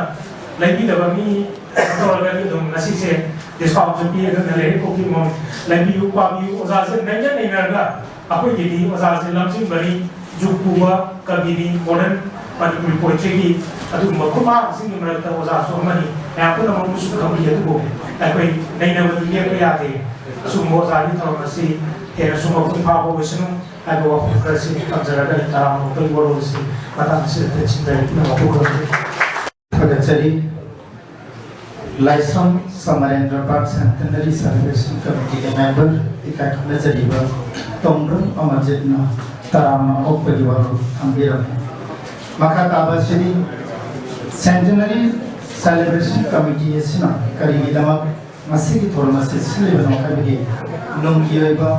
ꯂꯩꯕꯤꯗꯕ ꯃꯤ ꯇꯧꯔꯒꯗꯤ ꯑꯗꯨꯝ ꯉꯁꯤꯁꯦ discount ꯁꯨ ꯄꯤ꯫ ꯑꯗꯨꯅ ꯂꯥꯏꯔꯤꯛ ꯄꯣꯛꯄꯤ ꯃꯑꯣꯡ ꯂꯩꯕꯤꯌꯨ, ꯄꯥꯕꯤꯌꯨ꯫ ꯑꯣꯖꯥꯁꯦ ꯅꯩꯅ ꯅꯩꯅꯔꯒ ꯑꯩꯈꯣꯏꯒꯤꯗꯤ ꯑꯣꯖꯥꯁꯦ ꯂꯝꯖꯤꯡꯕꯅꯤ, ꯖꯨꯛ ꯄꯨꯕ ꯀꯕꯤꯅꯤ, modern ꯃꯅꯤꯄꯨꯔꯤ poetry ꯒꯤ ꯑꯗꯨꯒꯨꯝꯕ ꯈꯨꯠꯃꯥꯡꯁꯤꯡꯒꯤ ꯃꯔꯛꯇ ꯑꯣꯖꯥꯁꯨ ꯑꯃꯅꯤ꯫ ꯃꯌꯥꯝ ꯄꯨꯝꯅꯃꯛꯅꯁꯨ ꯈꯪꯕꯤ꯫ ꯑꯗꯨꯕꯨ ꯑꯩꯈꯣꯏ ꯅꯩꯅꯕꯗꯤ ꯂꯦꯞꯄ ꯌꯥꯗꯦ꯫ ꯑꯁꯨꯝꯕ ꯑꯣꯖꯥꯒꯤ ꯊꯧꯔꯝ ꯑꯁꯤ ꯍꯦꯟꯅꯁꯨ ꯃꯄꯨꯡ ꯐꯥꯕ ꯑꯣꯏꯁꯅꯨ ꯍꯥꯏꯕ ꯋꯥꯐꯝ ꯈꯔꯁꯤ ꯊꯝꯖꯔꯒ ꯇꯔꯥꯃꯉꯥꯃꯨꯛꯇꯒꯤ ꯋꯥꯔꯣꯜ ꯑꯁꯤ ꯃꯇꯥꯡ ꯑꯁꯤꯗ ꯇꯦꯟꯁꯤꯟꯖꯔꯒꯦ꯫ ꯃꯄꯨꯡ ꯐꯥꯕ ꯊꯥꯒꯠꯆꯔꯤ꯫ ꯂꯥꯏꯁ꯭ꯔꯝ ꯁꯃꯔꯦꯟꯗ꯭ꯔ ꯕꯥꯔꯠ Centenary Celebration Committee ꯒꯤ member ꯏꯀꯥꯏ ꯈꯨꯝꯅꯖꯔꯤꯕ ꯇꯣꯡꯕ꯭ꯔꯝ ꯑꯃꯔꯖꯤꯠꯅ ꯇꯔꯥꯝꯅ ꯑꯣꯛꯄꯒꯤ ꯋꯥꯔꯣꯜ ꯊꯝꯕꯤꯔꯝꯃꯤ꯫ ꯃꯈꯥ ꯇꯥꯕ ꯑꯁꯤꯗꯤ Centenary Celebration Committee ꯑꯁꯤꯅ ꯀꯔꯤꯒꯤꯗꯃꯛ ꯃꯁꯤꯒꯤ ꯊꯧꯔꯝ ꯑꯁꯤ ꯁꯤꯜꯂꯤꯕꯅꯣ ꯍꯥꯏꯕꯒꯤ ꯅꯨꯡꯒꯤ ꯑꯣꯏꯕ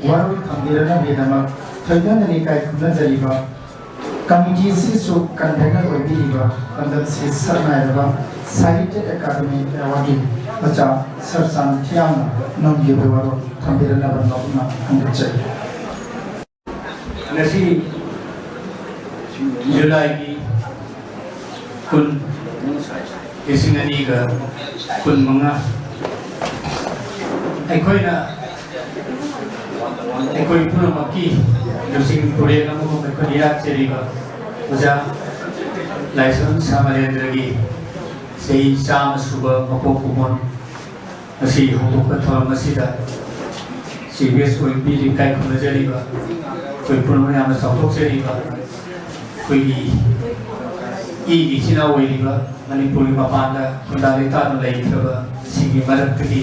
ꯋꯥꯔꯣꯜ ꯊꯝꯕꯤꯔꯛꯅꯕꯒꯤꯗꯃꯛ ꯊꯣꯏꯗꯣꯛꯅ ꯏꯀꯥꯏ ꯈꯨꯝꯅꯖꯔꯤꯕ ꯀꯃꯤꯇꯤ ꯑꯁꯤꯒꯤꯁꯨ convener ꯑꯣꯏꯕꯤꯔꯤꯕ ꯂꯝꯗꯝꯁꯤꯒꯤ ꯁꯛꯅꯥꯏꯔꯕ ꯁꯥꯍꯤꯇ꯭ꯌ ꯑꯦꯀꯥꯗꯃꯤ ꯑꯦꯋꯥꯔꯗꯤ ꯑꯣꯖꯥ ꯁꯔꯆꯥꯟ ꯊꯤꯌꯥꯝꯅ ꯅꯝꯕꯤꯕ ꯋꯥꯔꯣꯜ ꯊꯝꯕꯤꯔꯛꯅꯕ ꯅꯣꯛꯅ ꯈꯪꯖꯔꯤ꯫ ꯉꯁꯤ ꯖꯨꯂꯥꯏꯒꯤ ꯀꯨꯟ, ꯂꯤꯁꯤꯡ ꯑꯅꯤꯒ ꯀꯨꯟꯃꯉꯥ, ꯑꯩꯈꯣꯏꯅ ꯑꯩꯈꯣꯏ ꯄꯨꯝꯅꯃꯛꯀꯤ ꯂꯨꯆꯤꯡ ꯄꯨꯔꯦꯜ ꯑꯃꯒꯨꯝ ꯑꯩꯈꯣꯏꯅ ꯌꯥꯠꯆꯔꯤꯕ ꯑꯣꯖꯥ ꯂꯥꯏꯁ꯭ꯔꯝ ꯁꯃꯔꯦꯟꯗ꯭ꯔꯒꯤ ꯆꯍꯤ ꯆꯥꯝꯃ ꯁꯨꯕ ꯃꯄꯣꯛ ꯀꯨꯝꯑꯣꯟ ꯑꯁꯤ ꯍꯧꯗꯣꯛꯄ ꯊꯧꯔꯝ ꯑꯁꯤꯗ chief guest ꯑꯣꯏꯕꯤꯔꯤꯕ, ꯏꯀꯥꯏ ꯈꯨꯝꯅꯖꯔꯤꯕ, ꯑꯩꯈꯣꯏ ꯄꯨꯝꯅꯃꯛ ꯌꯥꯝꯅ ꯆꯥꯎꯊꯣꯛꯆꯔꯤꯕ ꯑꯩꯈꯣꯏꯒꯤ ꯏꯒꯤ ꯏꯆꯤꯟ ꯏꯅꯥꯎ ꯑꯣꯏꯔꯤꯕ ꯃꯅꯤꯄꯨꯔꯒꯤ ꯃꯄꯥꯟꯗ ꯈꯨꯟꯗꯥ ꯂꯩꯇꯥꯗꯨꯅ ꯂꯩꯈ꯭ꯔꯕꯁꯤꯡꯒꯤ ꯃꯔꯛꯇꯒꯤ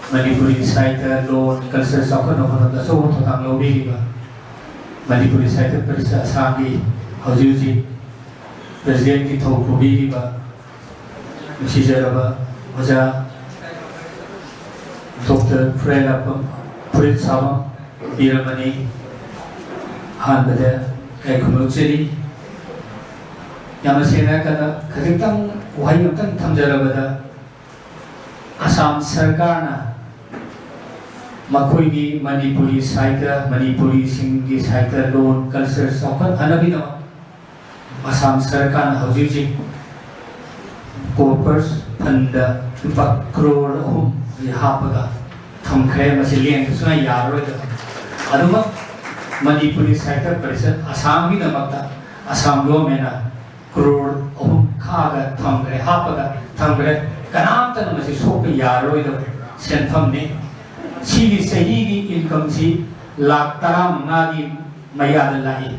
ꯃꯅꯤꯄꯨꯔꯤ ꯁꯥꯍꯤꯇ꯭ꯌ, ꯂꯣꯟ, ꯀꯜꯆꯔ ꯆꯥꯎꯈꯠꯅꯕ ꯍꯣꯠꯅꯕꯗ ꯑꯆꯧꯕ ꯊꯧꯗꯥꯡ ꯂꯧꯕꯤꯔꯤꯕ ꯃꯅꯤꯄꯨꯔꯤ ꯁꯥꯍꯤꯇ꯭ꯌ ꯄꯔꯤꯁꯠ ꯑꯁꯥꯝꯒꯤ ꯍꯧꯖꯤꯛ ꯍꯧꯖꯤꯛ ꯄ꯭ꯔꯦꯁꯤꯗꯦꯟꯠꯀꯤ ꯊꯧ ꯄꯨꯕꯤꯔꯤꯕ ꯅꯨꯡꯁꯤꯖꯔꯕ ꯑꯣꯖꯥ ꯗꯣꯛꯇꯔ ꯐꯨꯔꯦꯂꯥꯛꯄꯝ, ꯐꯨꯔꯤꯠ ꯁꯥꯕꯝ ꯕꯤꯔꯃꯅꯤ, ꯑꯍꯥꯟꯕꯗ ꯏꯀꯥꯏ ꯈꯨꯝꯅꯧꯖꯔꯤ꯫ ꯌꯥꯝꯅ ꯁꯦꯡꯅ ꯍꯥꯏꯔꯀꯥꯟꯗ ꯈꯖꯤꯛꯇꯪ ꯋꯥꯍꯩ ꯑꯃꯇꯪ ꯊꯝꯖꯔꯕꯗ, ꯑꯁꯥꯝ ꯁꯔꯀꯥꯔꯅ ꯃꯈꯣꯏꯒꯤ ꯃꯅꯤꯄꯨꯔꯤ ꯁꯥꯍꯤꯇ꯭ꯌ, ꯃꯅꯤꯄꯨꯔꯤꯁꯤꯡꯒꯤ ꯁꯥꯍꯤꯇ꯭ꯌ, ꯂꯣꯟ, ꯀꯜꯆꯔ ꯆꯥꯎꯈꯠꯍꯟꯅꯕꯒꯤꯗꯃꯛ ꯑꯁꯥꯝ ꯁꯔꯀꯥꯔꯅ ꯍꯧꯖꯤꯛ ꯍꯧꯖꯤꯛ ꯀꯣꯔꯄꯁ ꯐꯟꯗ ꯂꯨꯄꯥ ꯀ꯭ꯔꯣꯔ ꯑꯍꯨꯝ ꯍꯥꯞꯄꯒ ꯊꯝꯈ꯭ꯔꯦ꯫ ꯃꯁꯤ ꯂꯦꯡꯕ ꯁꯨꯡꯌꯥ ꯌꯥꯔꯔꯣꯏꯗꯕ꯫ ꯑꯗꯨꯃꯛ ꯃꯅꯤꯄꯨꯔꯤ ꯁꯥꯍꯤꯇ꯭ꯌ ꯄꯔꯤꯁꯠ ꯑꯁꯥꯝꯒꯤꯗꯃꯛꯇ ꯑꯁꯥꯝ ꯒꯣꯔꯃꯦꯟꯅ ꯀ꯭ꯔꯣꯔ ꯑꯍꯨꯝ ꯈꯥꯛꯑꯒ ꯊꯝꯈ꯭ꯔꯦ, ꯍꯥꯞꯄꯒ ꯊꯝꯈ꯭ꯔꯦ꯫ ꯀꯅꯥꯝꯇꯅ ꯃꯁꯤ ꯁꯣꯛꯄ ꯌꯥꯔꯔꯣꯏꯗꯕ ꯁꯦꯟꯐꯝꯅꯤ꯫ ꯁꯤꯒꯤ ꯆꯍꯤꯒꯤ ꯏꯟꯀꯝꯁꯤ ꯂꯥꯈ ꯇꯔꯥꯃꯉꯥꯒꯤ ꯃꯌꯥꯗ ꯂꯥꯛꯏ꯫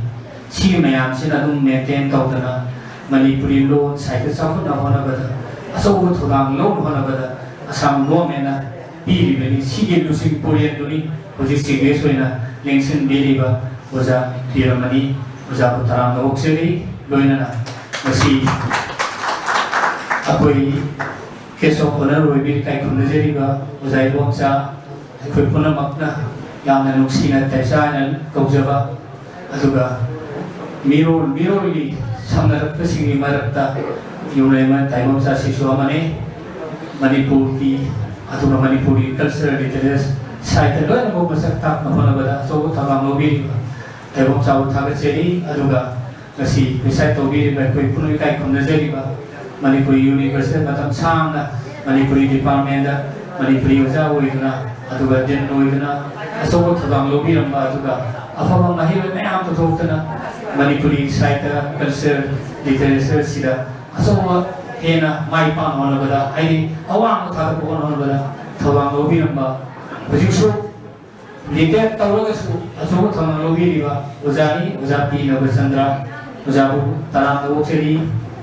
ꯁꯤꯒꯤ ꯃꯌꯥꯝꯁꯤꯅ ꯑꯗꯨꯝ ꯃꯦꯟꯇꯦꯟ ꯇꯧꯗꯅ ꯃꯅꯤꯄꯨꯔꯤ ꯂꯣꯟ ꯁꯥꯍꯤꯇ꯭ꯌ ꯆꯥꯎꯈꯠꯅꯕ ꯍꯣꯠꯅꯕꯗ ꯑꯆꯧꯕ ꯊꯧꯗꯥꯡ ꯂꯧꯅꯕ ꯍꯣꯠꯅꯕꯗ ꯑꯁꯥꯝ ꯒꯣꯔꯃꯦꯟꯅ ꯄꯤꯔꯤꯕꯅꯤ꯫ ꯁꯤꯒꯤ ꯂꯨꯆꯤꯡ ꯄꯨꯔꯦꯟꯗꯨꯅꯤ ꯍꯧꯖꯤꯛ ꯆꯤꯐ ꯒꯦꯁ ꯑꯣꯏꯅ ꯂꯦꯡꯁꯤꯟꯕꯤꯔꯤꯕ ꯑꯣꯖꯥ ꯕꯤꯔꯃꯅꯤ꯫ ꯑꯣꯖꯥꯕꯨ ꯇꯔꯥꯝꯅ ꯑꯣꯛꯆꯔꯤ꯫ ꯂꯣꯏꯅꯅ ꯉꯁꯤ ꯑꯩꯈꯣꯏ guest of honour ꯑꯣꯏꯕꯤꯔꯤꯕ, ꯏꯀꯥꯏ ꯈꯨꯝꯅꯖꯔꯤꯕ ꯑꯣꯖꯥ ꯏꯕꯣꯝꯆꯥ, ꯑꯩꯈꯣꯏ ꯄꯨꯝꯅꯃꯛꯅ ꯌꯥꯝꯅ ꯅꯨꯡꯁꯤꯅ ꯇꯦꯝꯆꯥ ꯍꯥꯏꯅ ꯀꯧꯖꯕ, ꯑꯗꯨꯒ ꯃꯤꯔꯣꯜ ꯃꯤꯔꯣꯜꯒꯤ ꯁꯝꯅꯔꯛꯄꯁꯤꯡꯒꯤ ꯃꯔꯛꯇ ꯌꯨꯝꯂꯩꯃ ꯇꯥꯏꯕꯪꯆꯥ ꯁꯤꯁꯨ ꯑꯃꯅꯤ꯫ ꯃꯅꯤꯄꯨꯔꯒꯤ, ꯑꯗꯨꯒ ꯃꯅꯤꯄꯨꯔꯒꯤ ꯀꯜꯆꯔꯦꯜ ꯂꯤꯇꯔꯦꯆꯔ ꯁꯥꯍꯤꯇ꯭ꯌ ꯂꯣꯏꯅꯃꯛ ꯃꯁꯛ ꯇꯥꯛꯅꯕ ꯍꯣꯠꯅꯕꯗ ꯑꯆꯧꯕ ꯊꯧꯗꯥꯡ ꯂꯧꯕꯤꯔꯤꯕ ꯇꯥꯏꯕꯪꯆꯥꯕꯨ ꯊꯥꯒꯠꯆꯔꯤ꯫ ꯑꯗꯨꯒ ꯉꯁꯤ preside ꯇꯧꯕꯤꯔꯤꯕ ꯑꯩꯈꯣꯏ ꯄꯨꯝꯅꯃꯛ ꯏꯀꯥꯏ ꯈꯨꯝꯅꯖꯔꯤꯕ ꯃꯅꯤꯄꯨꯔꯤ ꯌꯨꯅꯤꯚꯔꯁꯤꯇꯤꯗ ꯃꯇꯝ ꯁꯥꯡꯅ ꯃꯅꯤꯄꯨꯔꯤ ꯗꯤꯄꯥꯔꯠꯃꯦꯟꯗ ꯃꯅꯤꯄꯨꯔꯤ ꯑꯣꯖꯥ ꯑꯣꯏꯗꯨꯅ, ꯑꯗꯨꯒ ꯗꯤꯟ ꯑꯣꯏꯗꯨꯅ ꯑꯆꯧꯕ ꯊꯧꯗꯥꯡ ꯂꯧꯕꯤꯔꯝꯕ, ꯑꯗꯨꯒ ꯑꯐꯕ ꯃꯍꯩꯔꯣꯏ ꯃꯌꯥꯝ ꯄꯨꯊꯣꯛꯇꯨꯅ ꯃꯅꯤꯄꯨꯔꯤ ꯁꯥꯍꯤꯇ꯭ꯌ, ꯀꯜꯆꯔ, ꯂꯤꯇꯔꯦꯆꯔꯁꯤꯗ ꯑꯆꯧꯕ ꯍꯦꯟꯅ ꯃꯥꯏ ꯄꯥꯛꯅ ꯍꯣꯠꯅꯕꯗ, ꯍꯥꯏꯗꯤ ꯑꯋꯥꯡꯕ ꯊꯥꯛꯇ ꯄꯨꯈꯠꯅꯕ ꯍꯣꯠꯅꯕꯗ ꯊꯧꯗꯥꯡ ꯂꯧꯕꯤꯔꯝꯕ, ꯍꯧꯖꯤꯛꯁꯨ ꯔꯤꯇꯥꯌꯔ ꯇꯧꯔꯒꯁꯨ ꯑꯆꯧꯕ ꯊꯧꯗꯥꯡ ꯂꯧꯕꯤꯔꯤꯕ ꯑꯣꯖꯥꯅꯤ, ꯑꯣꯖꯥ ꯄꯤ ꯅꯕꯆꯟꯗ꯭ꯔ꯫ ꯑꯣꯖꯥꯕꯨ ꯇꯔꯥꯝꯅ ꯑꯣꯛꯆꯔꯤ꯫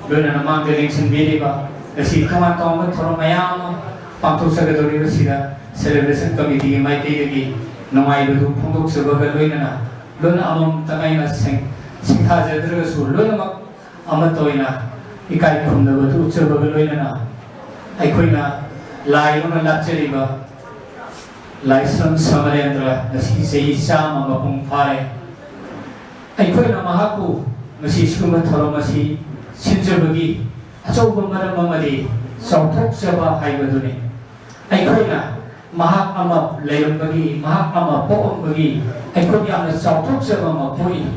ꯂꯣꯏꯅꯅ ꯃꯥꯡꯗ ꯂꯦꯡꯁꯤꯟꯕꯤꯔꯤꯕ, ꯉꯁꯤ ꯇꯣꯉꯥꯟ ꯇꯣꯉꯥꯟꯕ ꯊꯧꯔꯝ ꯃꯌꯥꯝ ꯑꯃ ꯄꯥꯡꯊꯣꯛꯆꯒꯗꯧꯔꯤꯕꯁꯤꯗ celebration committeeꯒꯤ ꯃꯥꯏꯀꯩꯗꯒꯤ ꯅꯨꯡꯉꯥꯏꯕꯗꯨ ꯐꯣꯡꯗꯣꯛꯆꯕꯒ ꯂꯣꯏꯅꯅ, ꯂꯣꯏꯅ ꯑꯃꯃꯝꯇ ꯑꯩꯅ ꯁꯦꯡ-, ꯁꯤꯡꯊꯥꯖꯗ꯭ꯔꯒꯁꯨ ꯂꯣꯏꯅꯃꯛ ꯑꯃꯠꯇ ꯑꯣꯏꯅ ꯏꯀꯥꯏ ꯈꯨꯝꯅꯕꯗꯨ ꯎꯠꯆꯕꯒ ꯂꯣꯏꯅꯅ, ꯑꯩꯈꯣꯏꯅ ꯂꯥꯏ ꯑꯃ ꯂꯥꯠꯆꯔꯤꯕ ꯂꯥꯏꯁ꯭ꯔꯝ ꯁꯃꯔꯦꯟꯗ꯭ꯔ ꯉꯁꯤ ꯆꯍꯤ ꯆꯥꯝꯃ ꯃꯄꯨꯡ ꯐꯥꯔꯦ꯫ ꯑꯩꯈꯣꯏꯅ ꯃꯍꯥꯛꯄꯨ ꯉꯁꯤ ꯁꯤꯒꯨꯝꯕ ꯊꯧꯔꯝ ꯑꯁꯤ ꯁꯤꯟꯖꯕꯒꯤ ꯑꯆꯧꯕ ꯃꯔꯝ ꯑꯃꯗꯤ ꯆꯥꯎꯊꯣꯛꯆꯕ ꯍꯥꯏꯕꯗꯨꯅꯤ꯫ ꯑꯩꯈꯣꯏꯅ ꯃꯍꯥꯛ ꯑꯃ ꯂꯩꯔꯝꯕꯒꯤ, ꯃꯍꯥꯛ ꯑꯃ ꯄꯣꯛꯂꯝꯕꯒꯤ ꯑꯩꯈꯣꯏ ꯌꯥꯝꯅ ꯆꯥꯎꯊꯣꯛꯆꯕ ꯑꯃ ꯄꯣꯛꯏ꯫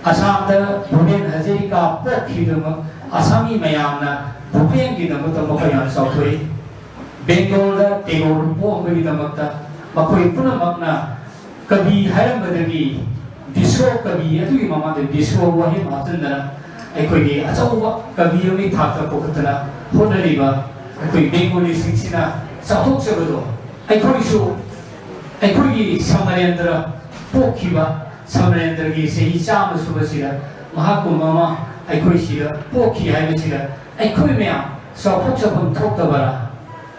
ꯑꯁꯥꯝꯗ ꯚꯨꯄꯦꯟ ꯍꯖꯔꯤꯀꯥ ꯄꯣꯛꯈꯤꯕꯗꯃꯛ ꯑꯁꯥꯃꯤ ꯃꯌꯥꯝꯅ ꯚꯨꯄꯦꯟꯒꯤꯗꯃꯛꯇ ꯃꯈꯣꯏ ꯌꯥꯝꯅ ꯆꯥꯎꯊꯣꯛꯏ꯫ ꯕꯦꯡꯒꯣꯜꯗ ꯇꯦꯒꯣꯔ ꯄꯣꯛꯂꯝꯕꯒꯤꯗꯃꯛꯇ ꯃꯈꯣꯏ ꯄꯨꯝꯅꯃꯛꯅ ꯀꯕꯤ ꯍꯥꯏꯔꯝꯕꯗꯒꯤ ꯕꯤꯁ꯭ꯋ ꯀꯕꯤ, ꯑꯗꯨꯒꯤ ꯃꯃꯥꯡꯗ ꯕꯤꯁ꯭ꯋ ꯋꯥꯍꯩ ꯍꯥꯞꯆꯤꯟꯗꯅ ꯑꯩꯈꯣꯏꯒꯤ ꯑꯆꯧꯕ ꯀꯕꯤ ꯑꯃꯒꯤ ꯊꯥꯛꯇ ꯄꯨꯈꯠꯇꯅ ꯍꯣꯠꯅꯔꯤꯕ ꯑꯩꯈꯣꯏ ꯕꯦꯡꯒꯣꯂꯤꯁꯤꯡꯁꯤꯅ ꯆꯥꯎꯊꯣꯛꯆꯕꯗꯣ, ꯑꯩꯈꯣꯏꯁꯨ ꯑꯩꯈꯣꯏꯒꯤ ꯁꯃꯔꯦꯟꯗ꯭ꯔ ꯄꯣꯛꯈꯤꯕ, ꯁꯃꯔꯦꯟꯗ꯭ꯔꯒꯤ ꯆꯍꯤ ꯆꯥꯝꯃ ꯁꯨꯕꯁꯤꯗ ꯃꯍꯥꯛꯀꯨꯝꯕ ꯑꯃ ꯑꯩꯈꯣꯏ ꯁꯤꯗ ꯄꯣꯛꯈꯤ ꯍꯥꯏꯕꯁꯤꯗ ꯑꯩꯈꯣꯏ ꯃꯌꯥꯝ ꯆꯥꯎꯊꯣꯛꯆꯐꯝ ꯊꯣꯛꯇꯕꯔꯥ?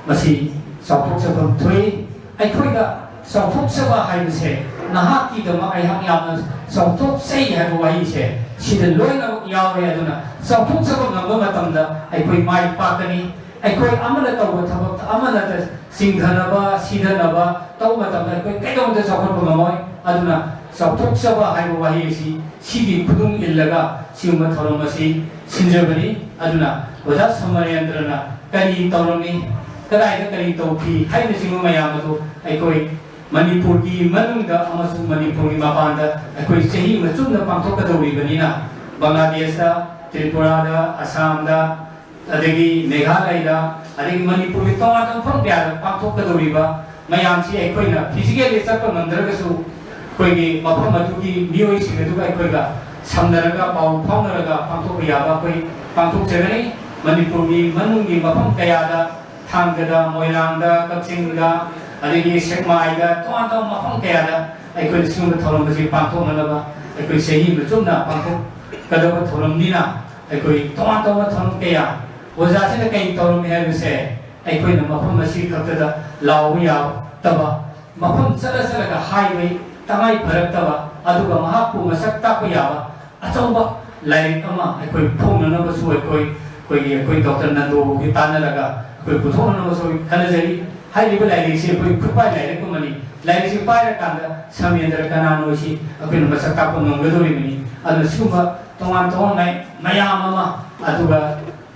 ꯃꯁꯤ ꯆꯥꯎꯊꯣꯛꯆꯐꯝ ꯊꯣꯛꯏ꯫ ꯑꯩꯈꯣꯏꯗ ꯆꯥꯎꯊꯣꯛꯆꯕ ꯍꯥꯏꯕꯁꯦ ꯅꯍꯥꯛꯀꯤꯗꯃꯛ ꯑꯩꯍꯥꯛ ꯌꯥꯝꯅ ꯆꯥꯎꯊꯣꯛꯆꯩ ꯍꯥꯏꯕ ꯋꯥꯍꯩꯁꯦ ꯁꯤꯗ ꯂꯣꯏꯅꯃꯛ ꯌꯥꯎꯔꯦ꯫ ꯑꯗꯨꯅ ꯆꯥꯎꯊꯣꯛꯆꯕ ꯉꯝꯕ ꯃꯇꯝꯗ ꯑꯩꯈꯣꯏ ꯃꯥꯏ ꯄꯥꯛꯀꯅꯤ꯫ ꯑꯩꯈꯣꯏ ꯑꯃꯅ ꯇꯧꯕ ꯊꯕꯛꯇ ꯑꯃꯅ ꯆꯤꯡꯊꯅꯕ, ꯁꯤꯊꯅꯕ ꯇꯧꯕ ꯃꯇꯝꯗ ꯑꯩꯈꯣꯏ ꯀꯩꯗꯧꯃꯇ ꯆꯥꯎꯈꯠꯄ ꯉꯝꯃꯣꯏ꯫ ꯑꯗꯨꯅ ꯆꯥꯎꯊꯣꯛꯆꯕ ꯍꯥꯏꯕ ꯋꯥꯍꯩ ꯑꯁꯤ ꯁꯤꯒꯤ ꯈꯨꯗꯨꯡ ꯏꯜꯂꯒ ꯁꯤꯒꯨꯝꯕ ꯊꯧꯔꯝ ꯑꯁꯤ ꯁꯤꯟꯖꯕꯅꯤ꯫ ꯑꯗꯨꯅ ꯑꯣꯖꯥ ꯁꯃꯔꯦꯟꯗ꯭ꯔꯅ ꯀꯔꯤ ꯇꯧꯔꯝꯃꯤ, ꯀꯗꯥꯏꯗ ꯀꯔꯤ ꯇꯧꯈꯤ ꯍꯥꯏꯕꯅꯆꯤꯡꯕ ꯃꯌꯥꯝ ꯑꯗꯨ ꯑꯩꯈꯣꯏ ꯃꯅꯤꯄꯨꯔꯒꯤ ꯃꯅꯨꯡꯗ ꯑꯃꯁꯨꯡ ꯃꯅꯤꯄꯨꯔꯒꯤ ꯃꯄꯥꯟꯗ ꯑꯩꯈꯣꯏ ꯆꯍꯤ ꯑꯃ ꯆꯨꯞꯅ ꯄꯥꯡꯊꯣꯛꯀꯗꯧꯔꯤꯕꯅꯤꯅ, ꯕꯪꯒ꯭ꯂꯥꯗꯦꯁꯇ, ꯇ꯭ꯔꯤꯄꯨꯔꯥꯗ, ꯑꯁꯥꯝꯗ, ꯑꯗꯒꯤ ꯃꯦꯘꯥꯂꯌꯗ, ꯑꯗꯒꯤ ꯃꯅꯤꯄꯨꯔꯒꯤ ꯇꯣꯉꯥꯟꯕ ꯃꯐꯝ ꯀꯌꯥꯗ ꯄꯥꯡꯊꯣꯛꯀꯗꯧꯔꯤꯕ ꯃꯌꯥꯝꯁꯤ ꯑꯩꯈꯣꯏꯅ physically ꯆꯠꯄ ꯉꯝꯗ꯭ꯔꯒꯁꯨ ꯑꯩꯈꯣꯏꯒꯤ ꯃꯐꯝ ꯑꯗꯨꯒꯤ ꯃꯤꯑꯣꯏꯁꯤꯡ ꯑꯗꯨꯒ ꯑꯩꯈꯣꯏꯒ ꯁꯝꯅꯔꯒ, ꯄꯥꯎ ꯐꯥꯎꯅꯔꯒ ꯄꯥꯡꯊꯣꯛꯄ ꯌꯥꯕ ꯑꯩꯈꯣꯏ ꯄꯥꯡꯊꯣꯛꯆꯒꯅꯤ꯫ ꯃꯅꯤꯄꯨꯔꯒꯤ ꯃꯅꯨꯡꯒꯤ ꯃꯐꯝ ꯀꯌꯥꯗ, ꯊꯥꯡꯒꯗ, ꯃꯣꯏꯔꯥꯡꯗ, ꯀꯛꯆꯤꯡꯗ, ꯑꯗꯒꯤ ꯁꯦꯛꯃꯥꯏꯗ, ꯇꯣꯉꯥꯟ ꯇꯣꯉꯥꯟꯕ ꯃꯐꯝ ꯀꯌꯥꯗ ꯑꯩꯈꯣꯏꯅ ꯁꯤꯒꯨꯝꯕ ꯊꯧꯔꯝ ꯑꯁꯤ ꯄꯥꯡꯊꯣꯛꯅꯅꯕ ꯑꯩꯈꯣꯏ ꯆꯍꯤ ꯑꯃ ꯆꯨꯞꯅ ꯄꯥꯡꯊꯣꯛꯀꯗꯕ ꯊꯧꯔꯝꯅꯤꯅ, ꯑꯩꯈꯣꯏ ꯇꯣꯉꯥꯟ ꯇꯣꯉꯥꯟꯕ ꯊꯧꯔꯝ ꯀꯌꯥ, ꯑꯣꯖꯥꯁꯤꯅ ꯀꯔꯤ ꯇꯧꯔꯝꯃꯤ ꯍꯥꯏꯕꯁꯦ ꯑꯩꯈꯣꯏꯅ ꯃꯐꯝ ꯑꯁꯤ ꯈꯛꯇꯗ ꯂꯥꯎꯕ ꯌꯥꯗꯕ, ꯃꯐꯝ ꯆꯠꯂ ꯆꯠꯂꯒ ꯍꯥꯏꯕ ꯇꯉꯥꯏ ꯐꯔꯛꯇꯕ, ꯑꯗꯨꯒ ꯃꯍꯥꯛꯄꯨ ꯃꯁꯛ ꯇꯥꯛꯄ ꯌꯥꯕ ꯑꯆꯧꯕ ꯂꯥꯏꯔꯤꯛ ꯑꯃ ꯑꯩꯈꯣꯏ ꯐꯣꯡꯅꯅꯕꯁꯨ ꯑꯩꯈꯣꯏ, ꯑꯩꯈꯣꯏꯒꯤ, ꯑꯩꯈꯣꯏ ꯗꯣꯛꯇꯔ ꯅꯟꯗꯣꯒꯤ ꯇꯥꯟꯅꯔꯒ ꯑꯩꯈꯣꯏ ꯄꯨꯊꯣꯛꯅꯅꯕꯁꯨ ꯈꯟꯅꯖꯔꯤ꯫ ꯍꯥꯏꯔꯤꯕ ꯂꯥꯏꯔꯤꯛꯁꯤ ꯑꯩꯈꯣꯏ ꯈꯨꯠꯄꯥꯏ ꯂꯥꯏꯔꯤꯛ ꯑꯃꯅꯤ꯫ ꯂꯥꯏꯔꯤꯛꯁꯤ ꯄꯥꯏꯔꯀꯥꯟꯗ ꯁꯃꯦꯟꯗ꯭ꯔ ꯀꯅꯥꯅꯣꯁꯤ ꯑꯩꯈꯣꯏꯅ ꯃꯁꯛ ꯇꯥꯛꯄ ꯉꯝꯒꯗꯧꯔꯤꯕꯅꯤ꯫ ꯑꯗꯨꯅ ꯁꯤꯒꯨꯝꯕ ꯇꯣꯉꯥꯟ ꯇꯣꯉꯥꯟꯕ ꯃꯌꯥꯝ ꯑꯃ, ꯑꯗꯨꯒ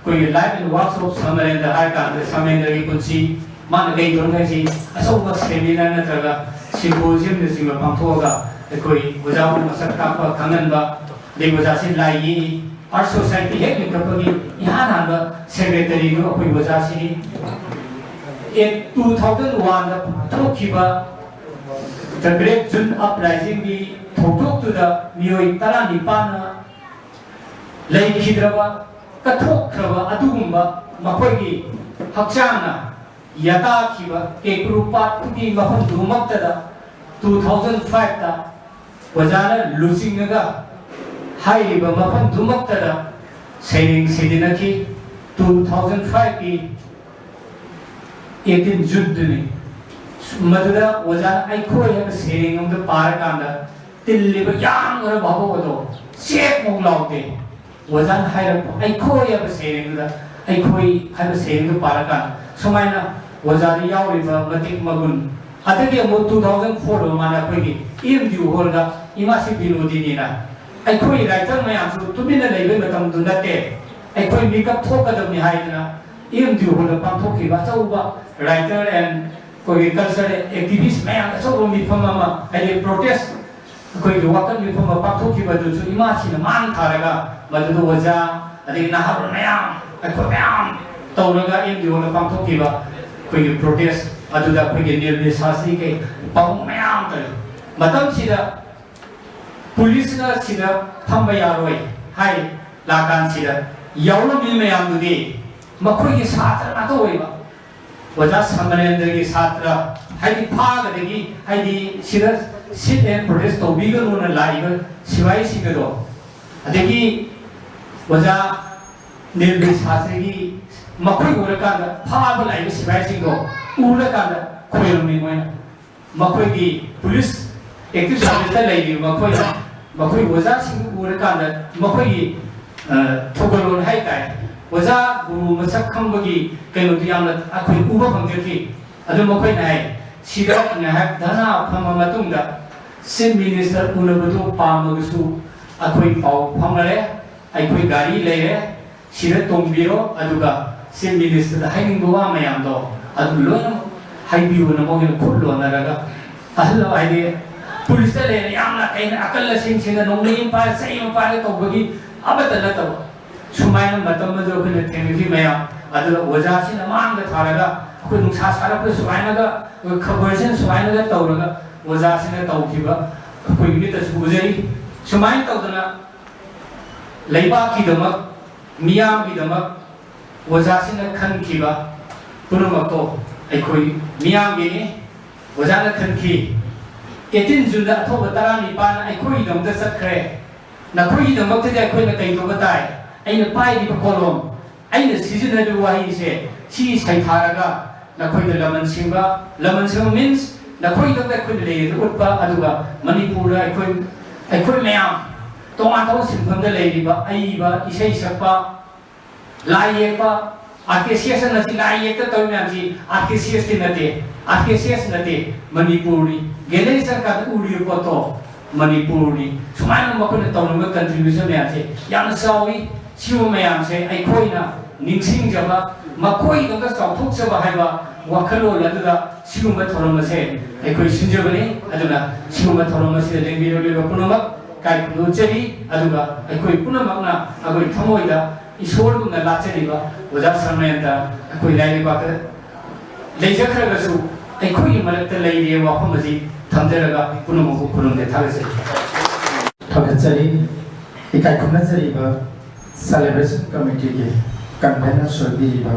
ꯑꯩꯈꯣꯏꯒꯤ Life and Works of ꯁꯃꯔꯦꯟꯗ꯭ꯔ ꯍꯥꯏ ꯀꯥꯟꯗ ꯁꯃꯦꯟꯗ꯭ꯔꯒꯤ ꯄꯨꯟꯁꯤ, ꯃꯥꯅ ꯀꯩ ꯇꯧꯔꯝꯒꯦ ꯍꯥꯏꯁꯤ ꯑꯆꯧꯕ ꯁꯦꯃꯤꯅꯥꯔ ꯅꯠꯇ꯭ꯔꯒ ꯁꯤꯝꯄꯣꯖꯤꯌꯝꯅꯆꯤꯡꯕ ꯄꯥꯡꯊꯣꯛꯑꯒ ꯑꯩꯈꯣꯏ ꯑꯣꯖꯥꯕꯨ ꯃꯁꯛ ꯇꯥꯛꯄ ꯈꯪꯍꯟꯕ, ꯑꯗꯩ ꯑꯣꯖꯥꯁꯤ ꯂꯥꯏ ꯌꯦꯛꯏ, ꯑꯥꯔꯠ ꯁꯣꯁꯥꯏꯇꯤ ꯍꯦꯛ ꯂꯤꯡꯈꯠꯄꯒꯤ ꯏꯍꯥꯟ ꯍꯥꯟꯕ ꯁꯦꯀ꯭ꯔꯦꯇꯔꯤꯗꯨ ꯑꯩꯈꯣꯏ ꯑꯣꯖꯥꯁꯤꯅꯤ꯫ ꯑꯦ, ꯇꯨ ꯊꯥꯎꯖꯟ ꯋꯥꯟꯗ ꯊꯣꯛꯈꯤꯕ The Great June Uprisingꯒꯤ ꯊꯧꯗꯣꯛꯇꯨꯗ ꯃꯤꯑꯣꯏ ꯇꯔꯥꯅꯤꯄꯥꯟꯅ ꯂꯩꯈꯤꯗ꯭ꯔꯕ, ꯀꯠꯊꯣꯛꯈ꯭ꯔꯕ ꯑꯗꯨꯒꯨꯝꯕ ꯃꯈꯣꯏꯒꯤ ꯍꯛꯆꯥꯡꯅ ꯌꯥꯇꯥꯈꯤꯕ ꯀꯦꯀ꯭ꯔꯨ ꯄꯥꯠꯇꯨꯒꯤ ꯃꯐꯝꯗꯨꯃꯛꯇꯗ ꯇꯨ ꯊꯥꯎꯖꯟ ꯐꯥꯏꯚꯇ ꯑꯣꯖꯥꯅ ꯂꯨꯆꯤꯡꯉꯒ ꯍꯥꯏꯔꯤꯕ ꯃꯐꯝꯗꯨꯃꯛꯇꯗ ꯁꯩꯔꯦꯡ ꯁꯩꯗꯅꯈꯤ꯫ ꯇꯨ ꯊꯥꯎꯖꯟ ꯐꯥꯏꯚꯀꯤ ꯑꯩꯠꯇꯤꯟ ꯖꯨꯟꯗꯨꯅꯤ꯫ ꯃꯗꯨꯗ ꯑꯣꯖꯥꯅ ꯑꯩꯈꯣꯏ ꯍꯥꯏꯕ ꯁꯩꯔꯦꯡ ꯑꯃꯗ ꯄꯥꯔꯀꯥꯟꯗ ꯇꯤꯜꯂꯤꯕ ꯌꯥꯝꯈ꯭ꯔꯕ ꯍꯧꯒꯠꯄꯗꯣ ꯆꯦꯛꯃꯨꯛ ꯂꯥꯎꯗꯦ꯫ ꯑꯣꯖꯥꯅ ꯍꯥꯏꯔꯛꯄ ꯑꯩꯈꯣꯏ ꯍꯥꯏꯕ ꯁꯩꯔꯦꯡꯗꯨꯗ, ꯑꯩꯈꯣꯏ ꯍꯥꯏꯕ ꯁꯩꯔꯦꯡꯗꯨ ꯄꯥꯔꯀꯥꯟꯗ ꯁꯨꯃꯥꯏꯅ ꯑꯣꯖꯥꯗ ꯌꯥꯎꯔꯤꯕ ꯃꯇꯤꯛ ꯃꯒꯨꯟ꯫ ꯑꯗꯒꯤ ꯑꯃꯨꯛ ꯇꯨ ꯊꯥꯎꯖꯟ ꯐꯣꯔꯗ ꯃꯥꯅ ꯑꯩꯈꯣꯏꯒꯤ ꯏ ꯑꯦꯝ ꯗꯤ ꯌꯨ ꯍꯣꯜꯗ ꯏꯃꯥꯁꯤ ꯕꯤꯅꯣꯗꯤꯅꯤꯅ ꯑꯩꯈꯣꯏ ꯔꯥꯏꯇꯔ ꯃꯌꯥꯝꯁꯨ ꯇꯨꯃꯤꯟꯅ ꯂꯩꯕ ꯃꯇꯝꯗꯨ ꯅꯠꯇꯦ, ꯑꯩꯈꯣꯏ ꯃꯤꯀꯞ ꯊꯣꯛꯀꯗꯕꯅꯤ ꯍꯥꯏꯗꯅ ꯏ ꯑꯦꯝ ꯗꯤ ꯌꯨ ꯍꯣꯜꯗ ꯄꯥꯡꯊꯣꯛꯈꯤꯕ ꯑꯆꯧꯕ ꯔꯥꯏꯇꯔ ꯑꯦꯟ ꯑꯩꯈꯣꯏꯒꯤ ꯀꯜꯆꯔꯦꯜ ꯑꯦꯛꯇꯤꯚꯤꯁ ꯃꯌꯥꯝ ꯑꯆꯧꯕ ꯃꯤꯐꯝ ꯑꯃ, ꯍꯥꯏꯗꯤ ꯄ꯭ꯔꯣꯇꯦꯁ, ꯑꯩꯈꯣꯏꯒꯤ ꯋꯥꯀꯠ ꯃꯤꯐꯝ ꯑꯃ ꯄꯥꯡꯊꯣꯛꯈꯤꯕꯗꯨꯁꯨ ꯏꯃꯥꯁꯤꯅ ꯃꯥꯡ ꯊꯥꯔꯒ ꯃꯗꯨꯗ ꯑꯣꯖꯥ ꯑꯗꯒꯤ ꯅꯍꯥꯔꯣꯜ ꯃꯌꯥꯝ, ꯑꯩꯈꯣꯏ ꯃꯌꯥꯝ ꯇꯧꯔꯒ ꯑꯦꯝ ꯗꯤ ꯑꯣꯅ ꯄꯥꯡꯊꯣꯛꯈꯤꯕ ꯑꯩꯈꯣꯏꯒꯤ ꯄ꯭ꯔꯣꯇꯦꯁ ꯑꯗꯨꯗ ꯑꯩꯈꯣꯏꯒꯤ ꯅꯤꯔꯕꯤꯁꯥꯁꯤ ꯀꯩ ꯄꯥꯕꯨꯡ ꯃꯌꯥꯝ ꯇꯧꯔꯤ꯫ ꯃꯇꯝꯁꯤꯗ ꯄꯨꯂꯤꯁꯅ ꯁꯤꯗ ꯐꯝꯕ ꯌꯥꯔꯣꯏ ꯍꯥꯏ ꯂꯥꯛꯀꯥꯟꯁꯤꯗ ꯌꯥꯎꯔꯝꯃꯤ ꯃꯌꯥꯝꯗꯨꯗꯤ ꯃꯈꯣꯏꯒꯤ ꯁꯥꯇ꯭ꯔ ꯉꯥꯛꯇ ꯑꯣꯏꯕ꯫ ꯑꯣꯖꯥ ꯁꯃꯔꯦꯟꯗ꯭ꯔꯒꯤ ꯁꯥꯇ꯭ꯔ, ꯍꯥꯏꯗꯤ ꯐꯥꯒꯗꯒꯤ, ꯍꯥꯏꯗꯤ ꯁꯤꯗ sit and protest ꯇꯧꯕꯤꯒꯅꯨꯅ ꯂꯥꯛꯏꯕ ꯁꯤꯐꯥꯏꯁꯤꯡ ꯑꯗꯣ, ꯑꯗꯒꯤ ꯑꯣꯖꯥ ꯅꯤꯔꯕꯤꯁ ꯁꯥꯁꯇ꯭ꯔꯤꯒꯤ ꯃꯈꯣꯏ ꯎꯔꯀꯥꯟꯗ ꯐꯥꯕ ꯂꯥꯛꯏꯕ ꯁꯤꯐꯥꯏꯁꯤꯡꯗꯣ ꯎꯔꯀꯥꯟꯗ ꯈꯣꯏꯔꯝꯃꯤ ꯃꯣꯏꯅ꯫ ꯃꯈꯣꯏꯒꯤ ꯄꯨꯂꯤꯁ ꯑꯦꯛꯇꯤꯚ ꯁꯥꯔꯚꯤꯁꯇ ꯂꯩꯔꯤꯕ ꯃꯈꯣꯏꯅ ꯃꯈꯣꯏ ꯑꯣꯖꯥꯁꯤꯡ ꯎꯔꯀꯥꯟꯗ ꯃꯈꯣꯏꯒꯤ, ꯑ, ꯊꯧꯒꯜꯂꯣꯟ ꯍꯥꯏꯇꯥꯔꯦ, ꯑꯣꯖꯥ ꯒꯨꯔꯨ ꯃꯁꯛ ꯈꯪꯕꯒꯤ ꯀꯩꯅꯣꯗꯨ ꯌꯥꯝꯅ ꯑꯩꯈꯣꯏ ꯎꯕ ꯐꯪꯖꯈꯤ꯫ ꯑꯗꯨ ꯃꯈꯣꯏꯅ ꯍꯥꯏ, ꯁꯤꯗ ꯉꯥꯏꯍꯥꯛ ꯙꯔꯅꯥ ꯐꯝꯃ ꯃꯇꯨꯡꯗ ꯆꯤꯐ ꯃꯤꯅꯤꯁꯇꯔ ꯎꯅꯕꯗꯨ ꯄꯥꯝꯃꯒꯁꯨ ꯑꯩꯈꯣꯏ ꯄꯥꯎ ꯐꯥꯎꯅꯔꯦ, ꯑꯩꯈꯣꯏ ꯒꯥꯔꯤ ꯂꯩꯔꯦ, ꯁꯤꯗ ꯇꯣꯡꯕꯤꯔꯣ, ꯑꯗꯨꯒ ꯆꯤꯐ ꯃꯤꯅꯤꯁꯇꯔꯗ ꯍꯥꯏꯅꯤꯡꯕ ꯋꯥ ꯃꯌꯥꯝꯗꯣ ꯑꯗꯨ ꯂꯣꯏꯅꯃꯛ ꯍꯥꯏꯕꯤꯌꯨꯅ ꯃꯣꯏꯅ ꯈꯨꯠ ꯂꯣꯟꯅꯔꯒ ꯑꯍꯜ, ꯍꯥꯏꯗꯤ ꯄꯨꯂꯤꯁꯇ ꯂꯩꯔꯦ, ꯌꯥꯝꯅ ꯀꯩꯅ ꯑꯀꯜ ꯑꯁꯦꯡꯁꯤꯡꯅ ꯅꯣꯡꯃꯩ ꯄꯥꯏꯔ ꯆꯩ ꯑꯃ ꯄꯥꯏꯔꯒ ꯇꯧꯕꯒꯤ ꯑꯃꯠꯇ ꯅꯠꯇꯕ, ꯁꯨꯃꯥꯏꯅ ꯃꯇꯝ ꯑꯗꯨ ꯑꯩꯈꯣꯏꯅ ꯊꯦꯡꯅꯈꯤ ꯃꯌꯥꯝ꯫ ꯑꯗꯨꯗ ꯑꯣꯖꯥꯁꯤꯅ ꯃꯥꯡꯗ ꯊꯥꯔꯒ ꯑꯩꯈꯣꯏ ꯅꯨꯡꯁꯥ ꯁꯥꯔꯛꯄꯗ ꯁꯨꯃꯥꯏꯅꯒ, ꯑꯩꯈꯣꯏ ꯈꯕꯔꯁꯤꯅ ꯁꯨꯃꯥꯏꯅꯒ ꯇꯧꯔꯒ ꯑꯣꯖꯥꯁꯤꯅ ꯇꯧꯈꯤꯕ ꯑꯩꯈꯣꯏ ꯃꯤꯠꯇꯁꯨ ꯎꯖꯔꯤ꯫ ꯁꯨꯃꯥꯏꯅ ꯇꯧꯗꯅ ꯂꯩꯕꯥꯛꯀꯤꯗꯃꯛ, ꯃꯤꯌꯥꯝꯒꯤꯗꯃꯛ ꯑꯣꯖꯥꯁꯤꯡꯅ ꯈꯟꯈꯤꯕ ꯄꯨꯝꯅꯃꯛꯇꯣ ꯑꯩꯈꯣꯏ ꯃꯤꯌꯥꯝꯒꯤꯅꯤ꯫ ꯑꯣꯖꯥꯅ ꯈꯟꯈꯤ, ꯑꯩꯠꯇꯤꯟ ꯖꯨꯟꯗ ꯑꯊꯧꯕ ꯇꯔꯥꯅꯤꯄꯥꯟ ꯑꯩꯈꯣꯏꯒꯤꯗꯃꯛꯇ ꯆꯠꯈ꯭ꯔꯦ, ꯅꯈꯣꯏꯒꯤꯗꯃꯛꯇꯗꯤ ꯑꯩꯈꯣꯏꯅ ꯀꯩꯗꯧꯕ ꯇꯥꯏ? ꯑꯩꯅ ꯄꯥꯏꯔꯤꯕ ꯀꯣꯂꯣꯝ, ꯑꯩꯅ ꯁꯤꯖꯤꯟꯅꯔꯤꯕ ꯋꯥꯍꯩꯁꯦ, ꯁꯤ ꯁꯩꯊꯥꯔꯒ ꯅꯈꯣꯏꯗ ꯂꯃꯟ ꯁꯤꯡꯕ, ꯂꯃꯟ ꯁꯤꯡꯕ means ꯅꯈꯣꯏꯒꯤꯗꯃꯛꯇ ꯑꯩꯈꯣꯏꯅ ꯂꯩꯔꯤꯗꯨ ꯎꯠꯄ, ꯑꯗꯨꯒ ꯃꯅꯤꯄꯨꯔꯗ ꯑꯩꯈꯣꯏ, ꯑꯩꯈꯣꯏ ꯃꯌꯥꯝ ꯇꯣꯉꯥꯟ ꯇꯣꯉꯥꯟꯕ ꯁꯤꯟꯐꯝꯗ ꯂꯩꯔꯤꯕ ꯑꯏꯕ, ꯏꯁꯩ ꯁꯛꯄ, ꯂꯥꯏ ꯌꯦꯛꯄ, ꯑꯥꯔ ꯀꯦ ꯁꯤ ꯑꯦꯁ ꯑꯁꯤ ꯂꯥꯏ ꯌꯦꯛꯇ ꯇꯧꯔꯤ ꯃꯌꯥꯝꯁꯤ ꯑꯥꯔ ꯀꯦ ꯁꯤ ꯑꯦꯁꯇꯤ ꯅꯠꯇꯦ, ꯑꯥꯔ ꯀꯦ ꯁꯤ ꯑꯦꯁ ꯅꯠꯇꯦ, ꯃꯅꯤꯄꯨꯔꯅꯤ꯫ ꯒꯦꯂꯔꯤ ꯆꯠꯂꯀꯥꯟꯗ ꯎꯔꯤꯕ ꯄꯣꯠꯇꯣ ꯃꯅꯤꯄꯨꯔꯅꯤ꯫ ꯁꯨꯃꯥꯏꯅ ꯃꯈꯣꯏꯅ ꯇꯧꯔꯝꯕ contribution ꯃꯌꯥꯝꯁꯦ ꯌꯥꯝꯅ ꯆꯥꯎꯏ꯫ ꯁꯤꯒꯨꯝꯕ ꯃꯌꯥꯝꯁꯦ ꯑꯩꯈꯣꯏꯅ ꯅꯤꯡꯁꯤꯡꯖꯕ, ꯃꯈꯣꯏꯗꯧꯅ ꯆꯥꯎꯊꯣꯛꯆꯕ ꯍꯥꯏꯕ ꯋꯥꯈꯜꯂꯣꯟ ꯑꯗꯨꯗ ꯁꯤꯒꯨꯝꯕ ꯊꯧꯔꯝ ꯑꯁꯦ ꯑꯩꯈꯣꯏ ꯁꯤꯟꯖꯕꯅꯤ꯫ ꯑꯗꯨꯅ ꯁꯤꯒꯨꯝꯕ ꯊꯧꯔꯝ ꯑꯁꯤꯗ ꯂꯦꯡꯕꯤꯔꯛꯂꯤꯕ ꯄꯨꯝꯅꯃꯛ ꯏꯀꯥꯏ ꯈꯨꯝꯅꯖꯔꯤ꯫ ꯑꯗꯨꯒ ꯑꯩꯈꯣꯏ ꯄꯨꯝꯅꯃꯛꯅ ꯑꯩꯈꯣꯏ ꯊꯃꯣꯏꯗ ꯏꯁꯣꯔꯒꯨꯝꯅ ꯂꯥꯠꯆꯔꯤꯕ ꯑꯣꯖꯥ ꯁꯔꯃꯌꯟꯗ ꯑꯩꯈꯣꯏ ꯂꯥꯏꯔꯩꯕꯥꯛꯇ ꯂꯩꯖꯈ꯭ꯔꯒꯁꯨ ꯑꯩꯈꯣꯏꯒꯤ ꯃꯔꯛꯇ ꯂꯩꯔꯤꯕ ꯋꯥꯐꯝ ꯑꯁꯤ ꯊꯝꯖꯔꯒ ꯄꯨꯝꯅꯃꯛꯄꯨ ꯈꯨꯔꯨꯝꯖꯩ, ꯊꯥꯒꯠꯆꯔꯤ꯫ ꯊꯥꯒꯠꯆꯔꯤ꯫ ꯏꯀꯥꯏ ꯈꯨꯝꯅꯖꯔꯤꯕ celebration committeeꯒꯤ convener ꯑꯣꯏꯕꯤꯔꯤꯕ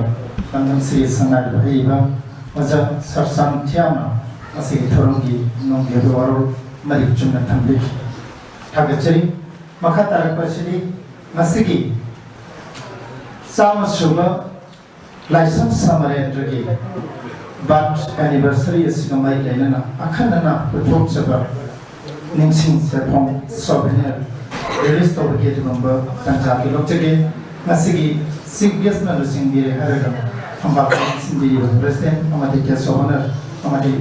ꯂꯝꯗꯝꯁꯤꯒꯤ ꯁꯪꯉꯥꯏꯕ ꯍꯩꯕ ꯑꯣꯖꯥ ꯁꯔꯁꯥꯝ ꯊꯤꯌꯥꯝꯅ ꯃꯁꯤꯒꯤ ꯊꯧꯔꯝꯒꯤ ꯅꯨꯡꯒꯤ ꯑꯣꯏꯕ ꯋꯥꯔꯣꯜ ꯃꯔꯤꯛ ꯆꯨꯝꯅ ꯊꯝꯕꯤꯈꯤ꯫ ꯊꯥꯒꯠꯆꯔꯤ꯫ ꯃꯈꯥ ꯇꯥꯔꯛꯄ ꯑꯁꯤꯗꯤ ꯉꯁꯤꯒꯤ ꯆꯥꯝꯃ ꯁꯨꯕ ꯂꯥꯏꯁ꯭ꯔꯝ ꯁꯃꯔꯦꯟꯗ꯭ꯔꯒꯤ ꯕꯥꯔꯊ ꯑꯦꯅꯤꯚꯔꯁꯔꯤ ꯑꯁꯤꯒ ꯃꯔꯤ ꯂꯩꯅꯅ ꯑꯈꯟꯅꯅ ꯄꯨꯊꯣꯛꯆꯕ ꯅꯤꯡꯁꯤꯡ ꯁꯦꯐꯣꯡ ꯁꯣꯚꯦꯅꯤꯌꯔ ꯔꯤꯂꯤꯖ ꯇꯧꯕꯒꯤ ꯑꯗꯨꯒꯨꯝꯕ ꯇꯥꯟꯖꯥ ꯑꯗꯨ ꯂꯧꯖꯒꯦ꯫ ꯉꯁꯤꯒꯤ ꯆꯤꯐ ꯒꯦꯁꯅ ꯂꯨꯆꯤꯡꯕꯤꯔꯦ ꯍꯥꯏꯔꯒ ꯊꯝꯕꯥꯜ ꯁꯤꯟꯕꯤꯔꯤꯕ ꯄ꯭ꯔꯦꯁꯤꯗꯦꯟ ꯑꯃꯗꯤ ꯒꯦꯁ ꯑꯣꯐ ꯑꯣꯅꯔ ꯑꯃꯗꯤ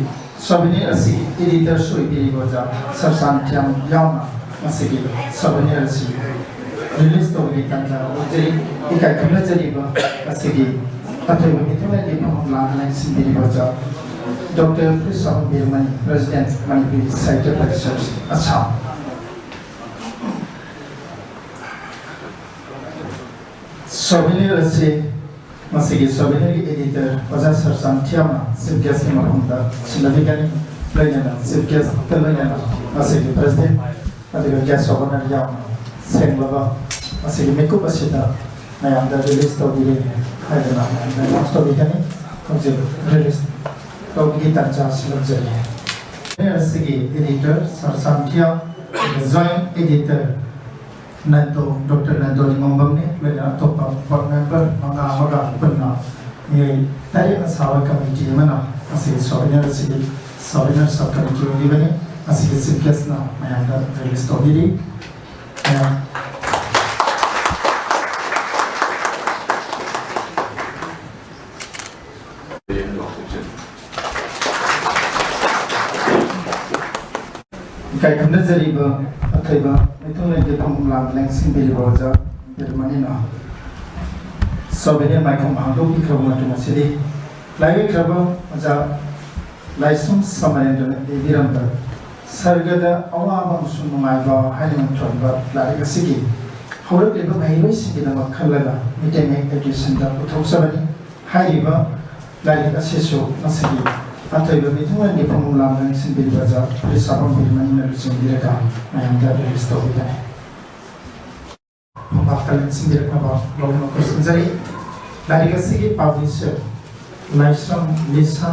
ꯁꯣꯚꯦꯅꯤꯌꯔ ꯑꯁꯤꯒꯤ ꯏꯗꯤꯇꯔꯁꯨ ꯑꯣꯏꯕꯤꯔꯤꯕ ꯑꯣꯖꯥ ꯁꯔꯁꯥꯟ ꯊꯤꯌꯥꯝ ꯌꯥꯎꯅ ꯉꯁꯤꯒꯤ ꯁꯣꯚꯦꯅꯤꯌꯔ ꯑꯁꯤ ꯔꯤꯂꯤꯖ ꯇꯧꯕꯒꯤ ꯇꯥꯟꯖꯥ ꯂꯧꯖꯔꯤ꯫ ꯏꯀꯥꯏ ꯈꯨꯝꯅꯖꯔꯤꯕ ꯉꯁꯤꯒꯤ ꯑꯊꯣꯏꯕ ꯃꯤꯊꯨꯡꯂꯦꯟꯒꯤ ꯐꯝꯐꯝ ꯂꯥꯡꯗ ꯂꯦꯡꯁꯤꯟꯕꯤꯔꯤꯕ ꯑꯣꯖꯥ ꯗꯣꯛꯇꯔ ꯄ꯭ꯔꯤꯁꯥꯕꯝ ꯕꯤꯔꯃꯅꯤ, ꯄ꯭ꯔꯦꯁꯤꯗꯦꯟ ꯃꯅꯤꯄꯨꯔꯤ ꯁꯥꯍꯤꯇ꯭ꯌ ꯄꯔꯤꯁꯠ ꯑꯁꯥꯝ꯫ ꯁꯣꯚꯦꯅꯤꯌꯔ ꯑꯁꯤ ꯃꯁꯤꯒꯤ ꯁꯣꯚꯦꯅꯤꯌꯔꯒꯤ ꯏꯗꯤꯇꯔ ꯑꯣꯖꯥ ꯁꯔꯁꯥꯟ ꯊꯤꯌꯥꯝꯅ ꯆꯤꯐ ꯒꯦꯁꯀꯤ ꯃꯐꯝꯗ ꯁꯤꯟꯅꯕꯤꯒꯅꯤ꯫ ꯂꯣꯏꯅꯅ ꯆꯤꯐ ꯒꯦꯁꯀ ꯂꯣꯏꯅꯅ ꯃꯁꯤꯒꯤ ꯄ꯭ꯔꯦꯁꯤꯗꯦꯟ ꯑꯗꯨꯒ ꯒꯦꯁ ꯑꯣꯐ ꯑꯣꯅꯔ ꯌꯥꯎꯅ ꯁꯦꯡꯂꯕ ꯃꯁꯤꯒꯤ ꯃꯤꯀꯨꯞ ꯑꯁꯤꯗ ꯃꯌꯥꯝꯗ ꯔꯤꯂꯤꯖ ꯇꯧꯕꯤꯔꯦ ꯍꯥꯏꯗꯅ ꯃꯌꯥꯝꯗ ꯑꯦꯅꯥꯎꯟꯁ ꯇꯧꯕꯤꯒꯅꯤ꯫ ꯍꯧꯖꯤꯛ ꯔꯤꯂꯤꯖ ꯇꯧꯕꯒꯤ ꯇꯥꯟꯖꯥ ꯑꯁꯤ ꯂꯧꯖꯔꯤ꯫ ꯑꯁꯤꯒꯤ ꯏꯗꯤꯇꯔ ꯁꯔꯁꯥꯟ ꯊꯤꯌꯥꯝ, join editor Nando, doctor Nando ꯅꯤꯉꯣꯝꯕꯝꯅꯤ꯫ ꯂꯣꯏꯅꯅ ꯑꯇꯣꯞꯄ ꯕꯣꯔꯗ ꯃꯦꯝꯕꯔ ꯃꯉꯥ ꯑꯃꯒ ꯄꯨꯟꯅ ꯃꯤꯑꯣꯏ ꯇꯔꯦꯠꯅ ꯁꯥꯕ ꯀꯃꯤꯇꯤ ꯑꯃꯅ ꯉꯁꯤ ꯁꯣꯚꯦꯅꯤꯌꯔ ꯑꯁꯤꯒꯤ ꯁꯣꯚꯦꯅꯤꯌꯔ ꯁꯕ ꯀꯃꯤꯇꯤ ꯑꯣꯏꯔꯤꯕꯅꯤ꯫ ꯉꯁꯤꯒꯤ ꯆꯤꯐ ꯒꯦꯁꯅ ꯃꯌꯥꯝꯗ ꯔꯤꯂꯤꯖ ꯇꯧꯕꯤꯔꯤ꯫ ꯃꯌꯥꯝ ꯏꯀꯥꯏ ꯈꯨꯝꯅꯖꯔꯤꯕ ꯑꯊꯣꯏꯕ ꯃꯤꯊꯨꯡꯂꯦꯟꯒꯤ ꯐꯝꯐꯝ ꯂꯥꯡꯗ ꯂꯦꯡꯁꯤꯟꯕꯤꯔꯤꯕ ꯑꯣꯖꯥ ꯕꯤꯔꯃꯅꯤꯅ ꯁꯣꯚꯦꯅꯤꯌꯔ ꯃꯥꯏꯈꯨꯝ ꯍꯥꯡꯗꯣꯛꯄꯤꯈ꯭ꯔꯕ ꯃꯇꯨꯡ ꯑꯁꯤꯗꯤ ꯂꯥꯏꯑꯣꯏꯈ꯭ꯔꯕ ꯑꯣꯖꯥ ꯂꯥꯏꯁ꯭ꯔꯝ ꯁꯃꯔꯦꯟꯗ꯭ꯔꯅ ꯏꯕꯤꯔꯝꯕ ꯁꯔꯒꯗ ꯑꯋꯥꯕ ꯑꯃꯁꯨꯡ ꯅꯨꯡꯉꯥꯏꯕ ꯍꯥꯏꯅ ꯃꯤꯡꯊꯣꯟꯕ ꯂꯥꯏꯔꯤꯛ ꯑꯁꯤꯒꯤ ꯍꯧꯔꯛꯂꯤꯕ ꯃꯍꯩꯔꯣꯏꯁꯤꯡꯒꯤꯗꯃꯛ ꯈꯜꯂꯒ ꯃꯤꯇꯩ ꯃꯌꯦꯛ ꯑꯦꯗꯤꯁꯟꯗ ꯄꯨꯊꯣꯛꯆꯕꯅꯤ꯫ ꯍꯥꯏꯔꯤꯕ ꯂꯥꯏꯔꯤꯛ ꯑꯁꯤꯁꯨ ꯉꯁꯤꯒꯤ ꯑꯊꯣꯏꯕ ꯃꯤꯊꯨꯡꯂꯦꯟꯒꯤ ꯐꯝꯐꯝ ꯂꯥꯡꯗ ꯂꯦꯡꯁꯤꯟꯕꯤꯔꯤꯕ ꯑꯣꯖꯥ ꯄ꯭ꯔꯤꯁꯥꯕꯝ ꯕꯤꯔꯃꯅꯤꯅ ꯂꯨꯆꯤꯡꯕꯤꯔꯒ ꯃꯌꯥꯝꯗ ꯔꯤꯂꯤꯖ ꯇꯧꯕꯤꯒꯅꯤ꯫ ꯐꯝꯕꯥꯛꯇ ꯂꯦꯡꯁꯤꯟꯕꯤꯔꯛꯅꯕ ꯂꯧꯅ ꯈꯨꯔꯨꯝꯖꯔꯤ꯫ ꯂꯥꯏꯔꯤꯛ ꯑꯁꯤꯒꯤ ꯄꯥꯕ꯭ꯂꯤꯁꯔ ꯂꯥꯏꯁ꯭ꯔꯝ ꯂꯤꯁꯥ,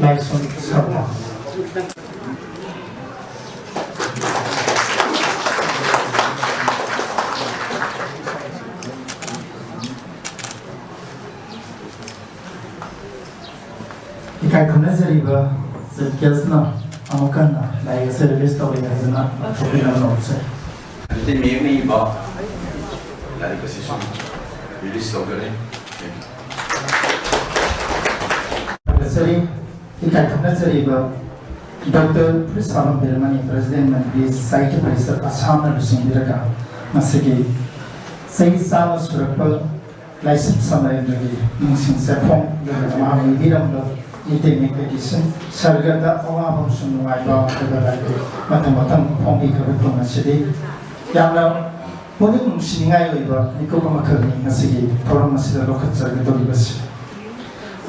ꯂꯥꯏꯁ꯭ꯔꯝ ꯁꯔꯃ꯫ ꯏꯀꯥꯏ ꯈꯨꯝꯅꯖꯔꯤꯕ ꯆꯤꯐ ꯒꯦꯁꯅ ꯑꯃꯨꯛ ꯍꯟꯅ ꯂꯥꯏꯔꯤꯛ ꯑꯁꯤ ꯔꯤꯂꯤꯁ ꯇꯧꯔꯦ ꯍꯥꯏꯗꯨꯅ ꯊꯣꯛꯄꯤꯅꯕ ꯂꯧꯖꯩ꯫ ꯃꯩꯇꯩ ꯃꯌꯦꯛꯅ ꯏꯕ ꯂꯥꯏꯔꯤꯛ ꯑꯁꯤꯁꯨ ꯔꯤꯂꯤꯁ ꯇꯧꯖꯔꯦ꯫ ꯊꯥꯒꯠꯆꯔꯤ꯫ ꯏꯀꯥꯏ ꯈꯨꯝꯅꯖꯔꯤꯕ ꯗꯣꯛꯇꯔ ꯐꯨꯔꯤꯠꯁꯥꯕꯝ ꯕꯤꯔꯃꯅꯤ, ꯄ꯭ꯔꯦꯁꯤꯗꯦꯟ ꯃꯅꯤꯄꯨꯔꯤ ꯁꯥꯍꯤꯇ꯭ꯌ ꯄꯔꯤꯁꯠ ꯑꯁꯥꯝꯅ ꯂꯨꯆꯤꯡꯕꯤꯔꯒ ꯉꯁꯤꯒꯤ ꯆꯍꯤ ꯆꯥꯝꯃ ꯁꯨꯔꯛꯄ ꯂꯥꯏꯁ꯭ꯔꯝ ꯁꯃꯔꯦꯟꯗ꯭ꯔꯒꯤ ꯅꯤꯡꯁꯤꯡ ꯆꯦꯐꯣꯡ ꯑꯗꯨꯒ ꯃꯍꯥꯛꯅ ꯏꯕꯤꯔꯝꯕ ꯃꯩꯇꯩ ꯃꯌꯦꯛ ꯑꯦꯗꯤꯁꯟ ꯁꯔꯒꯗ ꯑꯋꯥꯕ ꯑꯃꯁꯨꯡ ꯅꯨꯡꯉꯥꯏꯕ ꯑꯗꯨꯒ ꯂꯥꯏꯔꯤꯛ ꯃꯊꯪ ꯃꯊꯪ ꯐꯣꯡꯕꯤꯈ꯭ꯔꯕ ꯊꯨꯡ ꯑꯁꯤꯗꯤ ꯌꯥꯝꯅ ꯄꯨꯛꯅꯤꯡ ꯅꯨꯡꯁꯤꯅꯤꯡꯉꯥꯏ ꯑꯣꯏꯕ ꯃꯤꯀꯨꯞ ꯑꯃꯈꯛꯅꯤ ꯉꯁꯤꯒꯤ ꯊꯧꯔꯝ ꯑꯁꯤꯗ ꯂꯧꯈꯠꯆꯒꯗꯧꯔꯤꯕꯁꯤ꯫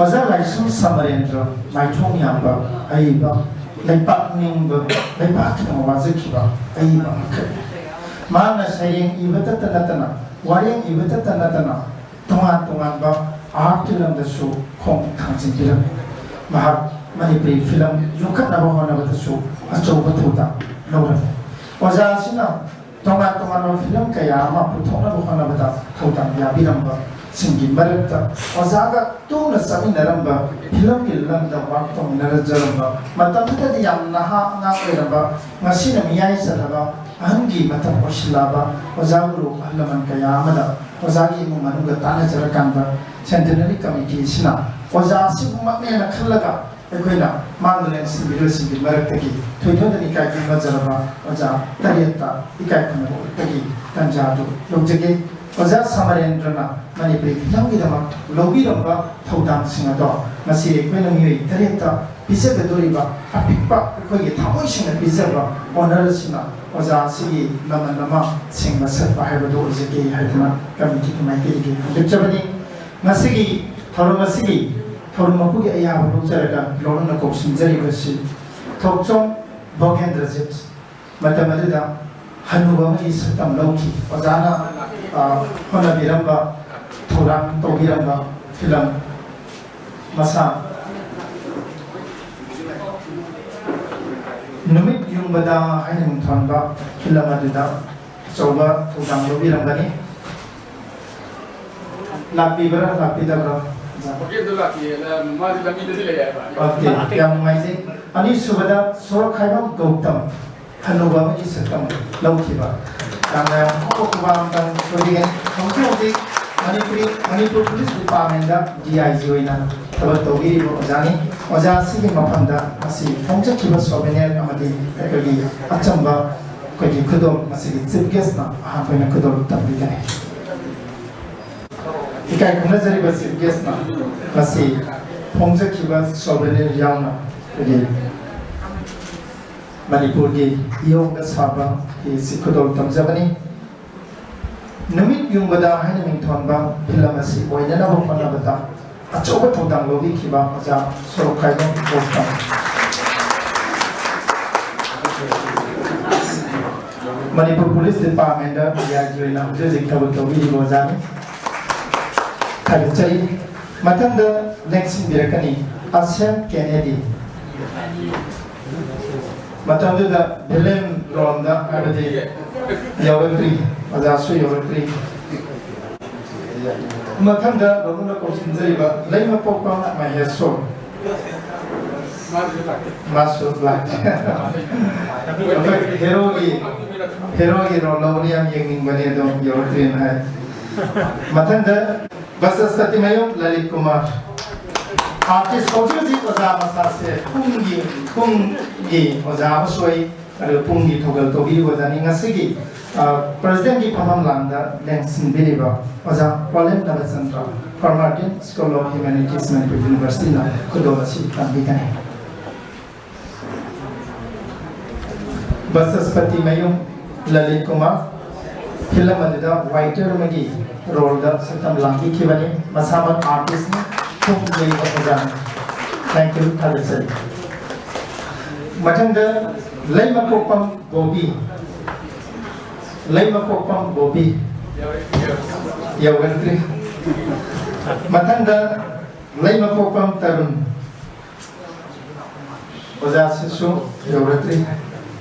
ꯑꯣꯖꯥ ꯂꯥꯏꯁ꯭ꯔꯝ ꯁꯃꯔꯦꯟꯗ꯭ꯔ ꯃꯥꯏꯊꯣꯡ ꯌꯥꯝꯕ ꯑꯏꯕ, ꯂꯩꯄꯥꯛ ꯅꯤꯡꯕ, ꯂꯩꯄꯥꯛꯀꯤꯗꯃꯛ ꯋꯥꯖꯈꯤꯕ ꯑꯏꯕ ꯑꯃꯈꯛꯅꯤ꯫ ꯃꯍꯥꯛꯅ ꯁꯩꯔꯦꯡ ꯏꯕꯇꯇ ꯅꯠꯇꯅ, ꯋꯥꯔꯦꯡ ꯏꯕꯇꯇ ꯅꯠꯇꯅ, ꯇꯣꯉꯥꯟ ꯇꯣꯉꯥꯟꯕ ꯑꯥꯔꯠꯀꯤ ꯂꯝꯗꯁꯨ ꯈꯣꯡ ꯊꯥꯡꯖꯤꯟꯕꯤꯔꯝꯃꯤ꯫ ꯃꯍꯥꯛ ꯃꯅꯤꯄꯨꯔꯤ ꯐꯤꯂꯝ ꯌꯣꯛꯈꯠꯅꯕ ꯍꯣꯠꯅꯕꯗꯁꯨ ꯑꯆꯧꯕ ꯊꯧꯗꯥꯡ ꯂꯧꯔꯝꯃꯤ꯫ ꯑꯣꯖꯥ ꯑꯁꯤꯅ ꯇꯣꯉꯥꯟ ꯇꯣꯉꯥꯟꯕ ꯐꯤꯂꯝ ꯀꯌꯥ ꯑꯃ ꯄꯨꯊꯣꯛꯅꯕ ꯍꯣꯠꯅꯕꯗ ꯊꯧꯗꯥꯡ ꯌꯥꯕꯤꯔꯝꯕꯁꯤꯡꯒꯤ ꯃꯔꯛꯇ ꯑꯣꯖꯥꯒ ꯇꯨꯅ ꯆꯠꯃꯤꯟꯅꯔꯝꯕ, ꯐꯤꯂꯝꯒꯤ ꯂꯝꯗ ꯋꯥꯛ ꯇꯧꯃꯤꯟꯅꯖꯔꯝꯕ, ꯃꯇꯝꯗꯨꯗꯗꯤ ꯌꯥꯝ ꯅꯍꯥ ꯑꯉꯥꯡ ꯑꯣꯏꯔꯝꯕ, ꯉꯁꯤꯅ ꯃꯤꯌꯥꯏ ꯆꯜꯂꯕ ꯑꯍꯟꯒꯤ ꯃꯇꯝ ꯑꯣꯏꯁꯤꯜꯂꯛꯑꯕ ꯑꯣꯖꯥ ꯒꯨꯔꯨ ꯑꯍꯜ ꯂꯃꯟ ꯀꯌꯥ ꯑꯃꯗ ꯑꯣꯖꯥꯒꯤ ꯏꯃꯨꯡ ꯃꯅꯨꯡꯒ ꯇꯥꯟꯅꯖꯔꯀꯥꯟꯗ ꯁꯦꯟꯇꯦꯅꯔꯤ ꯀꯃꯤꯇꯤ ꯑꯁꯤꯅ ꯑꯣꯖꯥ ꯑꯁꯤꯕꯨꯃꯛꯅꯦꯅ ꯈꯜꯂꯒ ꯑꯩꯈꯣꯏꯅ ꯃꯥꯡꯗ ꯂꯦꯟꯁꯤꯟꯕꯤꯔꯤꯕꯁꯤꯡꯒꯤ ꯃꯔꯛꯇꯒꯤ ꯊꯣꯏꯗꯣꯛꯅ ꯏꯀꯥꯏ ꯈꯨꯝꯅꯖꯔꯕ ꯑꯣꯖꯥ ꯇꯔꯦꯠꯇ ꯏꯀꯥꯏ ꯈꯨꯝꯅꯕ ꯎꯠꯄꯒꯤ ꯇꯥꯟꯖꯥ ꯑꯗꯨ ꯂꯧꯖꯒꯦ꯫ ꯑꯣꯖꯥ ꯁꯃꯔꯦꯟꯗ꯭ꯔꯅ ꯃꯅꯤꯄꯨꯔꯤ ꯐꯤꯂꯝꯒꯤꯗꯃꯛ ꯂꯧꯕꯤꯔꯝꯕ ꯊꯧꯗꯥꯡꯁꯤꯡ ꯑꯗꯣ ꯉꯁꯤ ꯑꯩꯈꯣꯏꯅ ꯃꯤꯑꯣꯏ ꯇꯔꯦꯠꯇ ꯄꯤꯖꯒꯗꯧꯔꯤꯕ ꯑꯄꯤꯛꯄ ꯑꯩꯈꯣꯏꯒꯤ ꯊꯃꯣꯏ ꯁꯦꯡꯅ ꯄꯤꯖꯕ ꯑꯣꯅꯔ ꯑꯁꯤꯅ ꯑꯣꯖꯥ ꯑꯁꯤꯒꯤ ꯂꯃꯟ ꯑꯃ ꯁꯦꯡꯅ ꯁꯠꯄ ꯍꯥꯏꯕꯗꯨ ꯑꯣꯏꯖꯒꯦ ꯍꯥꯏꯗꯨꯅ ꯀꯃꯤꯇꯤꯒꯤ ꯃꯥꯏꯀꯩꯗꯒꯤ ꯐꯣꯡꯗꯣꯛꯆꯕꯅꯤ꯫ ꯉꯁꯤꯒꯤ ꯊꯧꯔꯝ ꯑꯁꯤꯒꯤ ꯊꯧꯔꯝ ꯃꯄꯨꯒꯤ ꯑꯌꯥꯕ ꯂꯧꯖꯔꯒ ꯂꯣꯟꯅ ꯀꯧꯁꯤꯟꯖꯔꯤꯕꯁꯤ ꯊꯣꯛꯆꯣꯝ ꯚꯣꯒꯦꯟꯗ꯭ꯔꯖꯤꯠ, ꯃꯇꯝ ꯑꯗꯨꯗ ꯍꯅꯨꯕ ꯑꯃꯒꯤ ꯁꯛꯇꯝ ꯂꯧꯈꯤ꯫ ꯑꯣꯖꯥꯅ, ꯑ, ꯍꯣꯠꯅꯕꯤꯔꯝꯕ, ꯊꯧꯔꯥꯡ ꯇꯧꯕꯤꯔꯝꯕ ꯐꯤꯂꯝ ꯃꯁꯥ ꯅꯨꯃꯤꯠ ꯌꯨꯡꯕꯗ ꯍꯥꯏꯅ ꯃꯤꯡꯊꯣꯟꯕ ꯐꯤꯂꯝ ꯑꯗꯨꯗ ꯑꯆꯧꯕ ꯊꯧꯗꯥꯡ ꯂꯧꯕꯤꯔꯝꯕꯅꯤ꯫ ꯂꯥꯛꯄꯤꯕ꯭ꯔꯥ ꯂꯥꯛꯄꯤꯗꯕ꯭ꯔꯥ? ꯍꯣꯀꯦꯟꯗꯣ ꯂꯥꯛꯇꯦꯅ ꯃꯥꯗꯤ ꯂꯝꯕꯤꯗꯗꯤ ꯂꯩ ꯍꯥꯏꯕ꯫ ꯑꯣꯀꯦ, ꯌꯥꯝ ꯅꯨꯡꯉꯥꯏꯖꯩ꯫ ꯑꯅꯤꯁꯨꯕꯗ ꯁꯣꯔꯣꯛꯈꯥꯏꯕꯝ ꯒꯧꯇꯝ, ꯍꯅꯨꯕ ꯑꯃꯒꯤ ꯁꯛꯇꯝ ꯂꯧꯈꯤꯕ꯫ ꯌꯥꯝꯅ ꯌꯥꯝ ꯍꯧꯕ ꯈꯨꯕꯥꯛ ꯑꯃꯇꯪ ꯁꯣꯏꯕꯤꯒꯅꯤ꯫ ꯍꯧꯖꯤꯛ ꯍꯧꯖꯤꯛ ꯃꯅꯤꯄꯨꯔꯤ, ꯃꯅꯤꯄꯨꯔ ꯄꯨꯂꯤꯁ ꯗꯤꯄꯥꯔꯠꯃꯦꯟꯗ ꯗꯤ ꯑꯥꯏ ꯖꯤ ꯑꯣꯏꯅ ꯊꯕꯛ ꯇꯧꯕꯤꯔꯤꯕ ꯑꯣꯖꯥꯅꯤ꯫ ꯑꯣꯖꯥ ꯑꯁꯤꯒꯤ ꯃꯐꯝꯗ ꯉꯁꯤ ꯐꯣꯡꯖꯈꯤꯕ ꯁꯣꯚꯦꯅꯤꯌꯔ ꯑꯃꯗꯤ ꯑꯩꯈꯣꯏꯒꯤ ꯑꯆꯝꯕ ꯑꯩꯈꯣꯏꯒꯤ ꯈꯨꯗꯣꯜ, ꯃꯁꯤꯒꯤ ꯆꯤꯐ ꯒꯦꯁꯅ ꯑꯍꯥꯟꯕ ꯑꯣꯏꯅ ꯈꯨꯗꯣꯜ ꯇꯝꯕꯤꯒꯅꯤ꯫ ꯏꯀꯥꯏ ꯈꯨꯝꯅꯖꯔꯤꯕ ꯆꯤꯐ ꯒꯦꯁꯅ ꯉꯁꯤ ꯐꯣꯡꯖꯈꯤꯕ ꯁꯣꯚꯦꯅꯤꯌꯔ ꯌꯥꯎꯅ ꯑꯩꯈꯣꯏꯒꯤ ꯃꯅꯤꯄꯨꯔꯒꯤ ꯏꯌꯣꯡꯗ ꯁꯥꯕ ꯐꯤꯁꯤ ꯈꯨꯗꯣꯜ ꯇꯝꯖꯕꯅꯤ꯫ ꯅꯨꯃꯤꯠ ꯌꯨꯡꯕꯗ ꯍꯥꯏꯅ ꯃꯤꯡꯊꯣꯟꯕ ꯐꯤꯂꯝ ꯑꯁꯤ ꯑꯣꯏꯅꯅꯕ ꯍꯣꯠꯅꯕꯗ ꯑꯆꯧꯕ ꯊꯧꯗꯥꯡ ꯂꯧꯕꯤꯈꯤꯕ ꯑꯣꯖꯥ ꯁꯣꯔꯣꯛꯈꯥꯏꯕꯝ ꯒꯧꯇꯝ꯫ ꯃꯅꯤꯄꯨꯔ ꯄꯨꯂꯤꯁ ꯗꯤꯄꯥꯔꯠꯃꯦꯟꯗ ꯗꯤ ꯑꯥꯏ ꯖꯤ ꯑꯣꯏꯅ ꯍꯧꯖꯤꯛ ꯍꯧꯖꯤꯛ ꯊꯕꯛ ꯇꯧꯕꯤꯔꯤꯕ ꯑꯣꯖꯥꯅꯤ꯫ ꯊꯥꯒꯠꯆꯔꯤ꯫ ꯃꯊꯪꯗ ꯂꯦꯡꯁꯤꯟꯕꯤꯔꯛꯀꯅꯤ ꯑꯁꯦꯝ ꯀꯦꯅꯦꯗꯤ꯫ ꯃꯇꯝꯗꯨꯗ ꯚꯤꯂꯦꯟ ꯔꯣꯜꯗ ꯍꯥꯏꯕꯗꯤ ꯌꯧꯔꯛꯇ꯭ꯔꯤ, ꯑꯣꯖꯥꯁꯨ ꯌꯧꯔꯛꯇ꯭ꯔꯤ꯫ ꯃꯊꯪꯗ ꯕꯕꯨꯅ ꯀꯧꯁꯤꯟꯖꯔꯤꯕ ꯂꯩꯃꯄꯣꯛꯄ ꯃꯍꯦꯁꯣꯔ꯫ ꯃꯥꯁꯨ ꯂꯥꯛꯇꯦ꯫ ꯑꯩꯈꯣꯏ ꯍꯦꯔꯣꯒꯤ, ꯍꯦꯔꯣꯒꯤ ꯔꯣꯜ ꯂꯧꯕꯅꯤ, ꯌꯥꯝ ꯌꯦꯡꯅꯤꯡꯕꯅꯤ, ꯑꯗꯣ ꯌꯧꯔꯛꯇ꯭ꯔꯦꯅ ꯍꯥꯏ꯫ ꯃꯊꯪꯗ ꯕꯁꯁꯄꯇꯤꯃꯌꯨꯝ ꯂꯂꯤꯠ ꯀꯨꯃꯥꯔ꯫ ꯑꯥꯔꯇꯤꯁ ꯍꯧꯖꯤꯛ ꯍꯧꯖꯤꯛ ꯑꯣꯖꯥ ꯃꯁꯥꯁꯦ ꯄꯨꯡꯒꯤ, ꯄꯨꯡꯒꯤ ꯑꯣꯖꯥ ꯑꯃꯁꯨ ꯑꯣꯏ, ꯑꯗꯨꯒ ꯄꯨꯡꯒꯤ ꯊꯧꯒꯜ ꯇꯧꯕꯤꯔꯤꯕ ꯑꯣꯖꯥꯅꯤ꯫ ꯉꯁꯤꯒꯤ, ꯑ, ꯄ꯭ꯔꯦꯁꯤꯗꯦꯟꯠꯀꯤ ꯐꯝꯐꯝ ꯂꯥꯡꯗ ꯂꯦꯡꯁꯤꯟꯕꯤꯔꯤꯕ ꯑꯣꯖꯥ Polem Nabachandra, former dean school of humanities Manipur ꯌꯨꯅꯤꯚꯔꯁꯤꯇꯤꯅ ꯈꯨꯗꯣꯜ ꯑꯁꯤ ꯇꯝꯕꯤꯒꯅꯤ꯫ ꯕꯁꯁꯄꯇꯤꯃꯌꯨꯝ ꯂꯂꯤꯠ ꯀꯨꯃꯥꯔ ꯐꯤꯂꯝ ꯑꯗꯨꯗ ꯋꯥꯏꯇꯔ ꯑꯃꯒꯤ ꯔꯣꯜꯗ ꯁꯛꯇꯝ ꯂꯥꯡꯕꯤꯈꯤꯕꯅꯤ꯫ ꯃꯁꯥꯃꯛ ꯑꯥꯔꯇꯤꯁꯅꯤ, ꯄꯨꯡ ꯌꯩꯕ ꯑꯣꯖꯥꯅꯤ꯫ Thank you, ꯊꯥꯒꯠꯆꯔꯤ꯫ ꯃꯊꯪꯗ ꯂꯩꯃꯀꯣꯛꯄꯝ ꯕꯣꯕꯤ, ꯂꯩꯃꯀꯣꯛꯄꯝ ꯕꯣꯕꯤ ꯌꯧꯔꯛꯇ꯭ꯔꯤ꯫ ꯃꯊꯪꯗ ꯂꯩꯃꯀꯣꯛꯄꯝ ꯇꯔꯨꯟ, ꯑꯣꯖꯥꯁꯤꯁꯨ ꯌꯧꯔꯛꯇ꯭ꯔꯤ꯫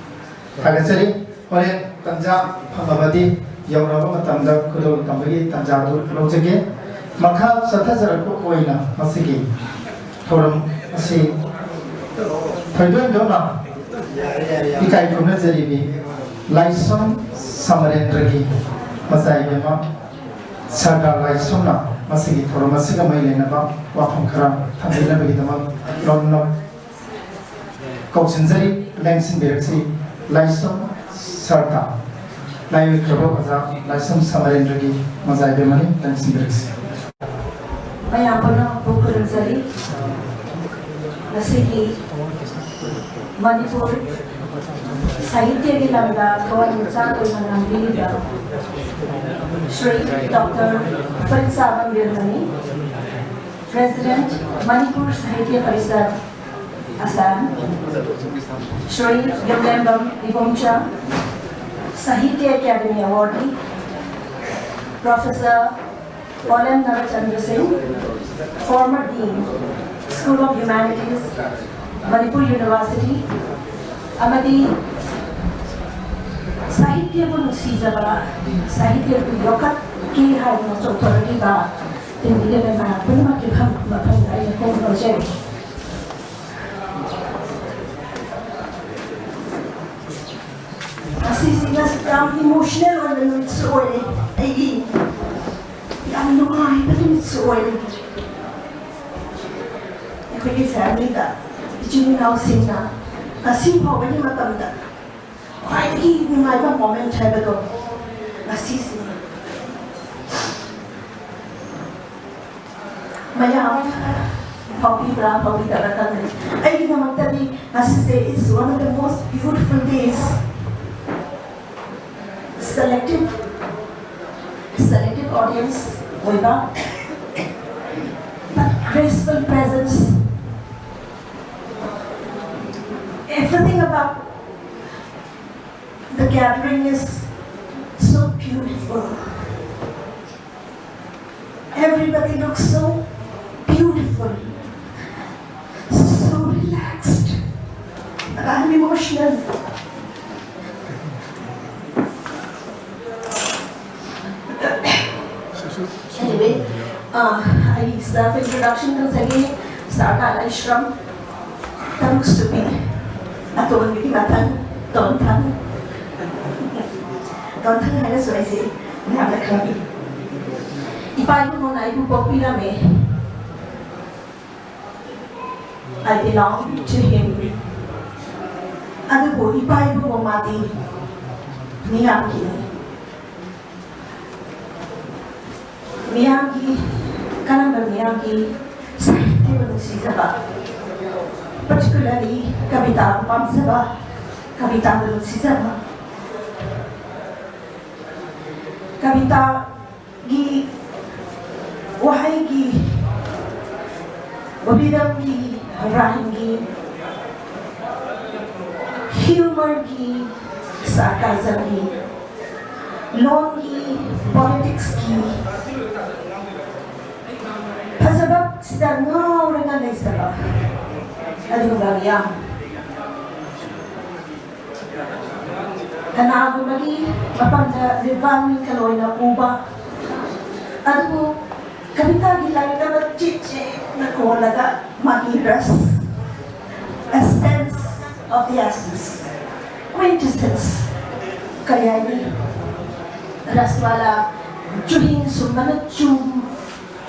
ꯊꯥꯒꯠꯆꯔꯤ꯫ ꯍꯣꯔꯦꯟ ꯇꯟꯖꯥ ꯐꯪꯂꯕꯗꯤ ꯌꯧꯔꯕ ꯃꯇꯝꯗ ꯈꯨꯗꯣꯜ ꯇꯝꯕꯒꯤ ꯇꯟꯖꯥꯗꯨ ꯂꯧꯖꯒꯦ꯫ ꯃꯈꯥ ꯆꯠꯊꯖꯔꯛꯄ ꯑꯣꯏꯅ ꯃꯁꯤꯒꯤ ꯊꯧꯔꯝ ꯑꯁꯤ ꯊꯣꯏꯗꯣꯛ ꯍꯦꯟꯗꯣꯛꯅ ꯏꯀꯥꯏ ꯈꯨꯝꯅꯖꯔꯤꯕꯤ ꯂꯥꯏꯁ꯭ꯔꯝ ꯁꯃꯔꯦꯟꯗ꯭ꯔꯒꯤ ꯃꯆꯥ ꯏꯕꯦꯝꯃ ꯁꯔꯗꯥꯔ ꯂꯥꯏꯁ꯭ꯔꯝꯅ ꯃꯁꯤꯒꯤ ꯊꯧꯔꯝ ꯑꯁꯤꯒ ꯃꯔꯤ ꯂꯩꯅꯕ ꯋꯥꯐꯝ ꯈꯔ ꯊꯝꯕꯤꯅꯕꯒꯤꯗꯃꯛ ꯅꯧꯅ ꯀꯧꯁꯤꯟꯖꯔꯤ꯫ ꯂꯦꯡꯁꯤꯟꯕꯤꯔꯛꯁꯤ꯫ ꯂꯥꯏꯁ꯭ꯔꯝ ꯁꯔꯗꯥꯔ, ꯂꯥꯏꯑꯣꯏꯈ꯭ꯔꯕ ꯑꯣꯖꯥ ꯂꯥꯏꯁ꯭ꯔꯝ ꯁꯃꯔꯦꯟꯗ꯭ꯔꯒꯤ ꯃꯆꯥ ꯏꯕꯦꯝꯃꯅꯤ꯫ ꯂꯦꯡꯁꯤꯟꯕꯤꯔꯛꯁꯤ꯫ ꯃꯌꯥꯝ ꯄꯨꯝꯅꯃꯛꯄꯨ ꯈꯨꯔꯨꯝꯖꯔꯤ꯫ ꯉꯁꯤꯒꯤ ꯃꯅꯤꯄꯨꯔ ꯁꯥꯍꯤꯇ꯭ꯌꯒꯤ ꯂꯝꯗ ꯊꯋꯥꯏ ꯃꯤꯆꯥꯛ ꯑꯣꯏꯅ ꯉꯥꯡꯕꯤꯔꯤꯕ ꯁ꯭ꯔꯤ ꯗꯣꯛꯇꯔ ꯐꯔꯤꯗ ꯁꯥꯍ ꯕꯤꯔꯃꯅꯤ, President, Manipur Sahitya Parishad, Assam, Shri Yumlembam Ibomcha, Sahitya academy awardee, Professor Polem Nabachandra Singh, former Dean, School of Humanities, Manipur University, ꯑꯃꯗꯤ ꯁꯥꯍꯤꯇ꯭ꯌꯕꯨ ꯅꯨꯡꯁꯤꯖꯕ, ꯁꯥꯍꯤꯇ꯭ꯌꯕꯨ ꯌꯣꯛꯈꯠꯀꯦ ꯍꯥꯏꯗꯨꯅ ꯆꯣꯡꯊꯣꯔꯛꯂꯤꯕ ꯇꯤꯟꯕꯤꯔꯤꯕ ꯃꯌꯥꯝ ꯄꯨꯝꯅꯃꯛꯀꯤ ꯐꯝ-, ꯃꯐꯝꯗ ꯑꯩꯅ ꯈꯣꯡ ꯂꯣꯏꯖꯔꯤ꯫ ꯉꯁꯤꯁꯤ ꯉꯁꯤ ꯌꯥꯝ emotional ꯑꯣꯏꯕ ꯅꯨꯃꯤꯠꯁꯨ ꯑꯣꯏꯔꯦ ꯑꯩꯒꯤ꯫ ꯌꯥꯝ ꯅꯨꯡꯉꯥꯏꯕ ꯅꯨꯃꯤꯠꯁꯨ ꯑꯣꯏꯔꯦ꯫ ꯑꯩꯈꯣꯏꯒꯤ familyꯗ ꯏꯆꯤꯟ ꯏꯅꯥꯎꯁꯤꯡꯅ ꯉꯁꯤ ꯐꯥꯎꯕꯒꯤ ꯃꯇꯝꯗ ꯈ꯭ꯋꯥꯏꯗꯒꯤ ꯅꯨꯡꯉꯥꯏꯕ moment ꯍꯥꯏꯕꯗꯣ ꯉꯁꯤꯁꯤꯅꯤ꯫ ꯃꯌꯥꯝ ꯐꯥꯎꯕꯤꯕ꯭ꯔꯥ ꯐꯥꯎꯕꯤꯗꯕ꯭ꯔꯥ ꯈꯪꯗꯦ꯫ ꯑꯩꯒꯤꯗꯃꯛꯇꯗꯤ ꯉꯁꯤꯁꯦ is one of the most beautiful days꯫ Selective, selective audience ꯑꯣꯏꯕ, but graceful presence. Everything about the gathering is so beautiful. Everybody looks so beautiful, so relaxed. But I'm emotional. Anyway, Self introduction ꯇꯧꯖꯒꯦ꯫ ꯁꯔꯀꯥꯔ ꯑꯩ ꯁ꯭ꯔꯝ ꯇꯔꯨꯛ ꯁꯨꯕꯤ ꯑꯇꯣꯟꯕꯤꯒꯤ ꯃꯊꯪ ꯇꯣꯟꯊꯪ꯫ ꯇꯣꯟꯊꯪ ꯍꯥꯏꯔꯁꯨ ꯑꯩꯁꯦ ꯃꯌꯥꯝꯅ ꯈꯪꯕꯤ꯫ ꯏꯄꯥ ꯏꯄꯨꯅ ꯑꯩꯕꯨ ꯄꯣꯛꯄꯤꯔꯝꯃꯦ꯫ I belong to him. ꯑꯗꯨꯕꯨ ꯏꯄꯥ ꯏꯄꯨ ꯃꯃꯥꯗꯤ ꯃꯤꯌꯥꯝꯒꯤꯅꯤ꯫ ꯃꯤꯌꯥꯝꯒꯤ, ꯀꯔꯝꯕ ꯃꯤꯌꯥꯝꯒꯤ ꯁꯥꯍꯤꯇ꯭ꯌꯕꯨ ꯅꯨꯡꯁꯤꯖꯕ, particularly ꯀꯕꯤꯇꯥꯕꯨ ꯄꯥꯝꯖꯕ, ꯀꯕꯤꯇꯥꯕꯨ ꯅꯨꯡꯁꯤꯖꯕ, ꯀꯕꯤꯇꯥꯒꯤ ꯋꯥꯍꯩꯒꯤ, ꯔꯤꯗꯝꯒꯤ, ꯔꯥꯏꯝꯒꯤ, ꯍ꯭ꯌꯨꯃꯔꯒꯤ, ꯁꯥꯔꯀꯥꯖꯝꯒꯤ, ꯂꯣꯟꯒꯤ, ꯄꯣꯂꯤꯇꯤꯛꯁꯀꯤ ꯐꯖꯕꯁꯤꯗ ꯉꯥꯎꯔꯒ ꯂꯩꯖꯕ ꯑꯗꯨꯒꯨꯝꯕ ꯃꯤꯌꯥꯝ꯫ ꯀꯅꯥꯒꯨꯝꯕꯒꯤ ꯃꯐꯝꯗ ꯔꯤꯚꯥꯏꯚꯦꯜ ꯑꯣꯏꯅ ꯎꯕ, ꯑꯗꯨꯕꯨ ꯀꯕꯤꯇꯥꯒꯤ ꯂꯥꯏꯔꯤꯛ ꯑꯃ ꯆꯦꯠ ꯆꯦꯠꯅ ꯀꯣꯜꯂꯒ ꯃꯥꯒꯤ ꯔꯁ, essence of the essence, quintessence, ꯀꯔꯤ ꯍꯥꯏꯅꯤ, ꯔꯁꯋꯥꯂꯥ, ꯆꯨꯍꯤꯡ ꯁꯨꯝꯕꯅ ꯆꯨꯝ,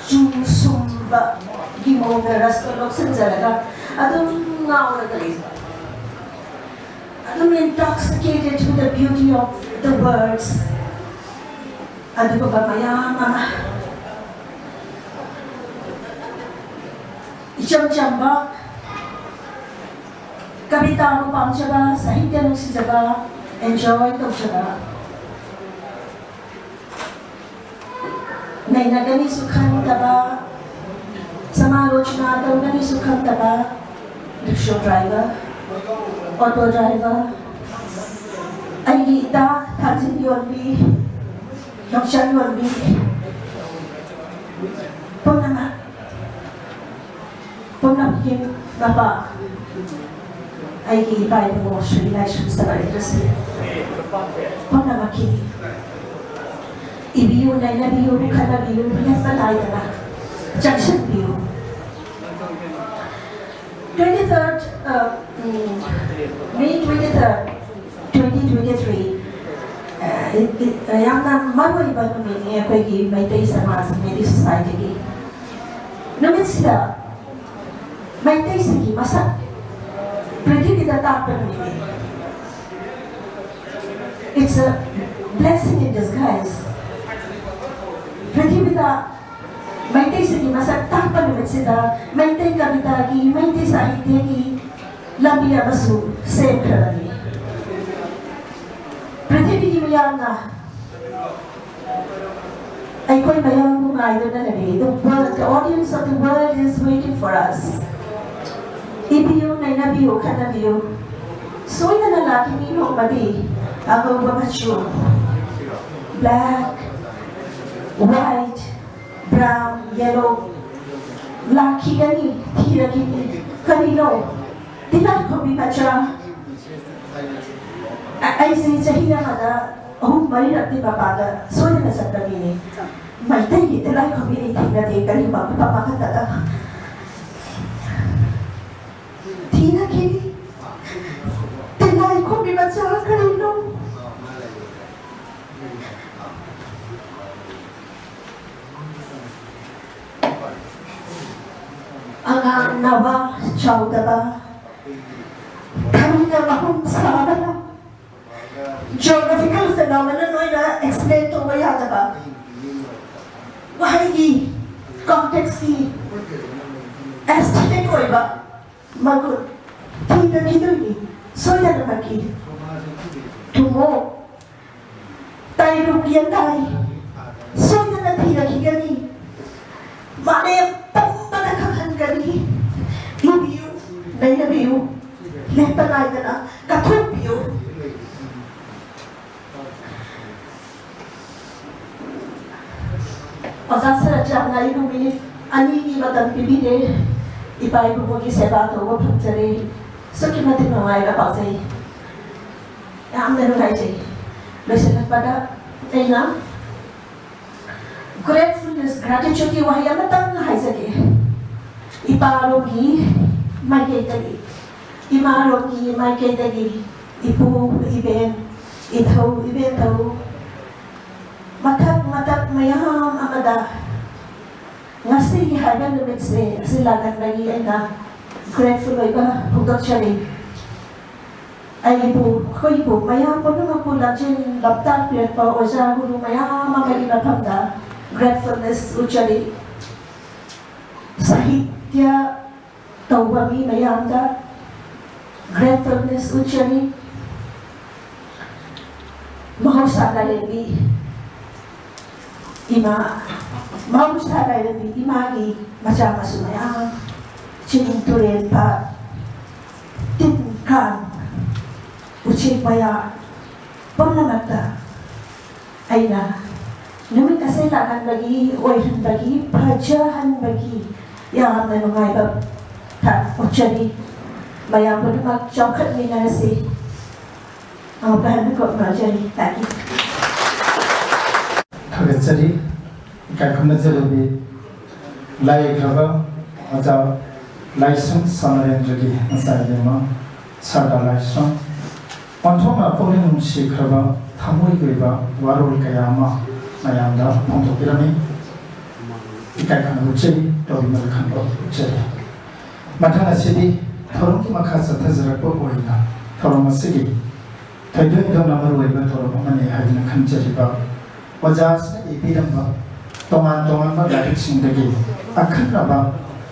ꯆꯨ ꯁꯨꯝꯕꯒꯤ ꯃꯑꯣꯡꯗ ꯔꯁꯇꯣ ꯂꯧꯁꯤꯟꯖꯔꯒ ꯑꯗꯨꯝ ꯉꯥꯎꯔꯒ ꯂꯩꯕ꯫ ꯑꯗꯨꯝ intoxicated with the beauty of the words꯫ ꯑꯗꯨꯒꯨꯝꯕ ꯃꯌꯥꯝ ꯑꯃ, ꯏꯆꯝ ꯆꯝꯕ, ꯀꯕꯤꯇꯥꯕꯨ ꯄꯥꯝꯖꯕ, ꯁꯥꯍꯤꯇ꯭ꯌ ꯅꯨꯡꯁꯤꯖꯕ, enjoy ꯇꯧꯖꯕ, ꯅꯩꯅꯒꯅꯤꯁꯨ ꯈꯟꯗꯕ, ꯁꯃꯥꯂꯣꯆꯅꯥ ꯇꯧꯒꯅꯤꯁꯨ ꯈꯟꯗꯕ, ꯔꯤꯛꯁꯣ ꯗ꯭ꯔꯥꯏꯚꯔ, ꯑꯣꯇꯣ ꯗ꯭ꯔꯥꯏꯚꯔ, ꯑꯩꯒꯤ ꯏꯇꯥ ꯊꯥꯡꯖꯤꯟ ꯌꯣꯟꯕꯤ, ꯌꯣꯡꯆꯥꯛ ꯌꯣꯟꯕꯤ ꯄꯨꯝꯅꯃꯛ, ꯄꯨꯝꯅꯃꯛꯀꯤ ꯃꯄꯥ ꯑꯩꯒꯤ ꯏꯄꯥ ꯏꯄꯨ ꯁ꯭ꯔꯤ ꯂꯥꯏꯁ꯭ꯔꯝ ꯁꯕꯔ ꯏꯟꯗ꯭ꯔꯁꯤꯡ ꯄꯨꯝꯅꯃꯛꯀꯤ ꯏꯕꯤꯌꯨ, ꯅꯩꯅꯕꯤꯌꯨ, ꯈꯟꯅꯕꯤꯌꯨ, ꯂꯦꯞꯄ ꯅꯥꯏꯗꯅ ꯆꯪꯁꯤꯟꯕꯤꯌꯨ꯫ Twenty third, uh, ꯎꯝ, May twenty third, twenty twenty three, uh, ꯌꯥꯝꯅ ꯃꯔꯨꯑꯣꯏꯕ ꯅꯨꯃꯤꯠꯅꯤ ꯑꯩꯈꯣꯏꯒꯤ ꯃꯩꯇꯩ ꯁꯃꯥꯖ, ꯃꯩꯇꯩ ꯁꯣꯁꯥꯏꯇꯤꯒꯤ꯫ ꯅꯨꯃꯤꯠꯁꯤꯗ ꯃꯩꯇꯩꯁꯤꯡꯒꯤ ꯃꯁꯛ ꯄ꯭ꯔꯤꯊꯤꯕꯤꯗ ꯇꯥꯛꯄ ꯅꯨꯃꯤꯠꯅꯤ꯫ It's a blessing in disguise. ꯄ꯭ꯔꯤꯊꯤꯕꯤꯗ ꯃꯩꯇꯩꯁꯤꯡꯒꯤ ꯃꯁꯛ ꯇꯥꯛꯄ ꯅꯨꯃꯤꯠꯁꯤꯗ ꯃꯩꯇꯩ ꯀꯕꯤꯇꯥꯒꯤ, ꯃꯩꯇꯩ ꯁꯥꯍꯤꯇ꯭ꯌꯒꯤ ꯂꯝꯕꯤ ꯑꯃꯁꯨ ꯁꯦꯝꯈ꯭ꯔꯕꯅꯤ꯫ ꯄ꯭ꯔꯤꯊꯤꯕꯤꯒꯤ ꯃꯤꯌꯥꯝꯅ ꯑꯩꯈꯣꯏ ꯃꯌꯥꯝꯕꯨ ꯉꯥꯏꯗꯨꯅ ꯂꯩꯔꯤ꯫ The world, the audience of the world is waiting for us. ꯏꯕꯤꯌꯨ, ꯅꯩꯅꯕꯤꯌꯨ, ꯈꯟꯅꯕꯤꯌꯨ꯫ ꯁꯣꯏꯗꯅ ꯂꯥꯛꯈꯤꯅꯤ ꯅꯣꯡꯃꯗꯤ ꯑꯉꯧꯕ ꯃꯆꯨ, black, white, brown, yellow, ꯂꯥꯛꯈꯤꯒꯅꯤ, ꯊꯤꯔꯛꯈꯤꯅꯤ꯫ ꯀꯔꯤꯅꯣ? ꯇꯤꯂꯥꯏꯈꯣꯝꯕꯤ ꯃꯆꯥ꯫ ꯑ-, ꯑꯩꯁꯦ ꯆꯍꯤ ꯑꯃꯗ ꯑꯍꯨꯝ ꯃꯔꯤꯔꯛꯇꯤ ꯃꯄꯥꯟꯗ ꯁꯣꯏꯗꯅ ꯆꯠꯄ ꯃꯤꯅꯤ꯫ ꯃꯩꯇꯩꯒꯤ ꯇꯤꯂꯥꯏꯈꯣꯝꯕꯤ ꯑꯩ ꯊꯦꯡꯅꯗꯦ, ꯀꯔꯤꯒꯨꯝꯕ ꯃꯐꯝ ꯑꯃꯈꯛꯇꯗ꯫ ꯊꯤꯔꯛꯈꯤꯅꯤ꯫ ꯇꯤꯂꯥꯏꯈꯣꯝꯕꯤ ꯃꯆꯥ ꯀꯔꯤꯅꯣ? ꯑꯉꯥꯡ ꯅꯋꯥ ꯆꯥꯎꯗꯕ, ꯊꯃꯣꯏꯅ ꯃꯍꯨꯝ ꯁꯥꯕꯅ, geographical phenomenon ꯑꯣꯏꯅ explain ꯇꯧꯕ ꯌꯥꯗꯕ, ꯋꯥꯍꯩꯒꯤ context ꯀꯤ aesthetic ꯑꯣꯏꯕ ꯃꯒꯨꯟ ꯊꯤꯔꯛꯈꯤꯗꯣꯏꯅꯤ ꯁꯣꯏꯗꯅꯃꯛꯀꯤ꯫ ꯊꯨꯝꯃꯣ, ꯇꯥꯏꯔꯨꯛ ꯌꯦꯟꯗꯥꯏ ꯁꯣꯏꯗꯅ ꯊꯤꯔꯛꯈꯤꯒꯅꯤ꯫ ꯃꯥꯂꯦꯝ ꯄꯨꯝꯕꯗ ꯈꯪꯍꯟꯒꯅꯤ꯫ ꯏꯕꯤꯌꯨ, ꯅꯩꯅꯕꯤꯌꯨ, ꯂꯦꯞꯄ ꯅꯥꯏꯗꯅ ꯀꯠꯊꯣꯛꯄꯤꯌꯨ꯫ ꯑꯣꯖꯥ ꯁꯔꯠꯆꯥꯟꯅ ꯑꯩꯕꯨ ꯃꯤꯅꯤꯠ ꯑꯅꯤꯒꯤ ꯃꯇꯝ ꯄꯤꯕꯤꯔꯦ꯫ ꯏꯄꯥ ꯏꯄꯨꯒꯤ ꯁꯦꯕꯥ ꯇꯧꯕ ꯐꯪꯖꯔꯦ꯫ ꯑꯁꯨꯛꯀꯤ ꯃꯇꯤꯛ ꯅꯨꯡꯉꯥꯏꯕ ꯄꯥꯎꯖꯩ꯫ ꯌꯥꯝꯅ ꯅꯨꯡꯉꯥꯏꯖꯩ꯫ ꯂꯣꯏꯁꯤꯜꯂꯛꯄꯗ ꯑꯩꯅ Gratefulness, gratitudeꯀꯤ ꯋꯥꯍꯩ ꯑꯃꯇꯪ ꯍꯥꯏꯖꯒꯦ꯫ ꯏꯄꯥꯔꯣꯝꯒꯤ ꯃꯥꯏꯀꯩꯗꯒꯤ, ꯏꯃꯥꯔꯣꯝꯒꯤ ꯃꯥꯏꯀꯩꯗꯒꯤ, ꯏꯄꯨ, ꯏꯕꯦꯟ, ꯏꯙꯧ, ꯏꯕꯦꯟꯙꯧ, ꯃꯊꯛ ꯃꯊꯛ ꯃꯌꯥꯝ ꯑꯃꯗ ꯉꯁꯤꯒꯤ ꯍꯥꯏꯕ ꯅꯨꯃꯤꯠꯁꯦ ꯑꯁꯤ ꯂꯥꯛꯍꯟꯕꯒꯤ ꯑꯩꯅ grateful ꯑꯣꯏꯕ ꯐꯣꯡꯗꯣꯛꯆꯔꯤ꯫ ꯑꯩꯕꯨ, ꯑꯩꯈꯣꯏꯕꯨ, ꯃꯌꯥꯝ ꯄꯨꯝꯅꯃꯛꯄꯨ ꯂꯝꯖꯤꯡ ꯂꯝꯇꯥꯛꯄꯤꯔꯛꯄ ꯑꯣꯖꯥ ꯒꯨꯔꯨ ꯃꯌꯥꯝ ꯑꯃꯒꯤ ꯃꯐꯝꯗ gratefulness ꯎꯠꯆꯔꯤ꯫ ꯁꯥꯍꯤꯇ꯭ꯌ ꯇꯧꯕ ꯃꯤ ꯃꯌꯥꯝꯗ gratefulness ꯎꯠꯆꯔꯤ꯫ ꯃꯍꯧꯁꯥ ꯂꯥꯏꯔꯦꯝꯕꯤ ꯏꯃꯥ, ꯃꯍꯧꯁꯥ ꯂꯥꯏꯔꯦꯝꯕꯤ ꯏꯃꯥꯒꯤ ꯃꯆꯥ ꯃꯁꯨ ꯃꯌꯥꯝ, ꯆꯤꯡ ꯇꯨꯔꯦꯜ ꯄꯥꯠ, ꯇꯤꯟ ꯀꯥꯡ, ꯎꯆꯦꯛ ꯋꯥꯌꯥ ꯄꯨꯝꯅꯃꯛꯇ ꯑꯩꯅ ꯅꯨꯃꯤꯠ ꯑꯁꯤ ꯂꯥꯛꯍꯟꯕꯒꯤ, ꯑꯣꯏꯍꯟꯕꯒꯤ, ꯐꯖꯍꯟꯕꯒꯤ ꯌꯥꯝꯅ ꯅꯨꯡꯉꯥꯏꯕ ꯊꯥꯛ ꯎꯠꯆꯔꯤ꯫ ꯃꯌꯥꯝ ꯄꯨꯝꯅꯃꯛ ꯆꯥꯎꯈꯠꯃꯤꯟꯅꯔꯁꯤ꯫ ꯑꯃꯨꯛꯀ ꯍꯟꯅ ꯈꯨꯔꯨꯝꯖꯔꯤ꯫ Thank you꯫ ꯊꯥꯒꯠꯆꯔꯤ꯫ ꯏꯀꯥꯏ ꯈꯨꯝꯅꯖꯔꯕꯤ ꯂꯥꯏꯌꯦꯛꯈ꯭ꯔꯕ ꯑꯣꯖꯥ ꯂꯥꯏꯁ꯭ꯔꯝ ꯁꯃꯔꯦꯟꯗ꯭ꯔꯒꯤ ꯃꯆꯥ ꯏꯕꯦꯝꯃ ꯁꯔꯗꯥ ꯂꯥꯏꯁ꯭ꯔꯝ꯫ ꯑꯣꯟꯊꯣꯛꯅ ꯄꯨꯛꯅꯤꯡ ꯅꯨꯡꯁꯤꯈ꯭ꯔꯕ ꯊꯃꯣꯏꯒꯤ ꯑꯣꯏꯕ ꯋꯥꯔꯣꯜ ꯀꯌꯥ ꯑꯃ ꯃꯌꯥꯝꯗ ꯐꯣꯡꯗꯣꯛꯄꯤꯔꯝꯃꯤ꯫ ꯏꯀꯥꯏ ꯈꯨꯝꯅꯕ ꯎꯠꯆꯔꯤ, ꯇꯧꯕꯤꯃꯜ ꯈꯟꯕ ꯎꯠꯆꯔꯤ꯫ ꯃꯊꯪ ꯑꯁꯤꯗꯤ ꯊꯧꯔꯝꯒꯤ ꯃꯈꯥ ꯆꯠꯊꯖꯔꯛꯄ ꯑꯣꯏꯅ ꯊꯧꯔꯝ ꯑꯁꯤꯒꯤ ꯊꯣꯏꯗꯣꯛ ꯍꯦꯟꯗꯣꯛꯅ ꯃꯔꯨꯑꯣꯏꯕ ꯊꯧꯔꯝ ꯑꯃꯅꯤ ꯍꯥꯏꯗꯨꯅ ꯈꯟꯖꯔꯤꯕ ꯑꯣꯖꯥꯁꯤꯅ ꯏꯕꯤꯔꯝꯕ ꯇꯣꯉꯥꯟ ꯇꯣꯉꯥꯟꯕ ꯂꯥꯏꯔꯤꯛꯁꯤꯡꯗꯒꯤ ꯑꯈꯟꯅꯕ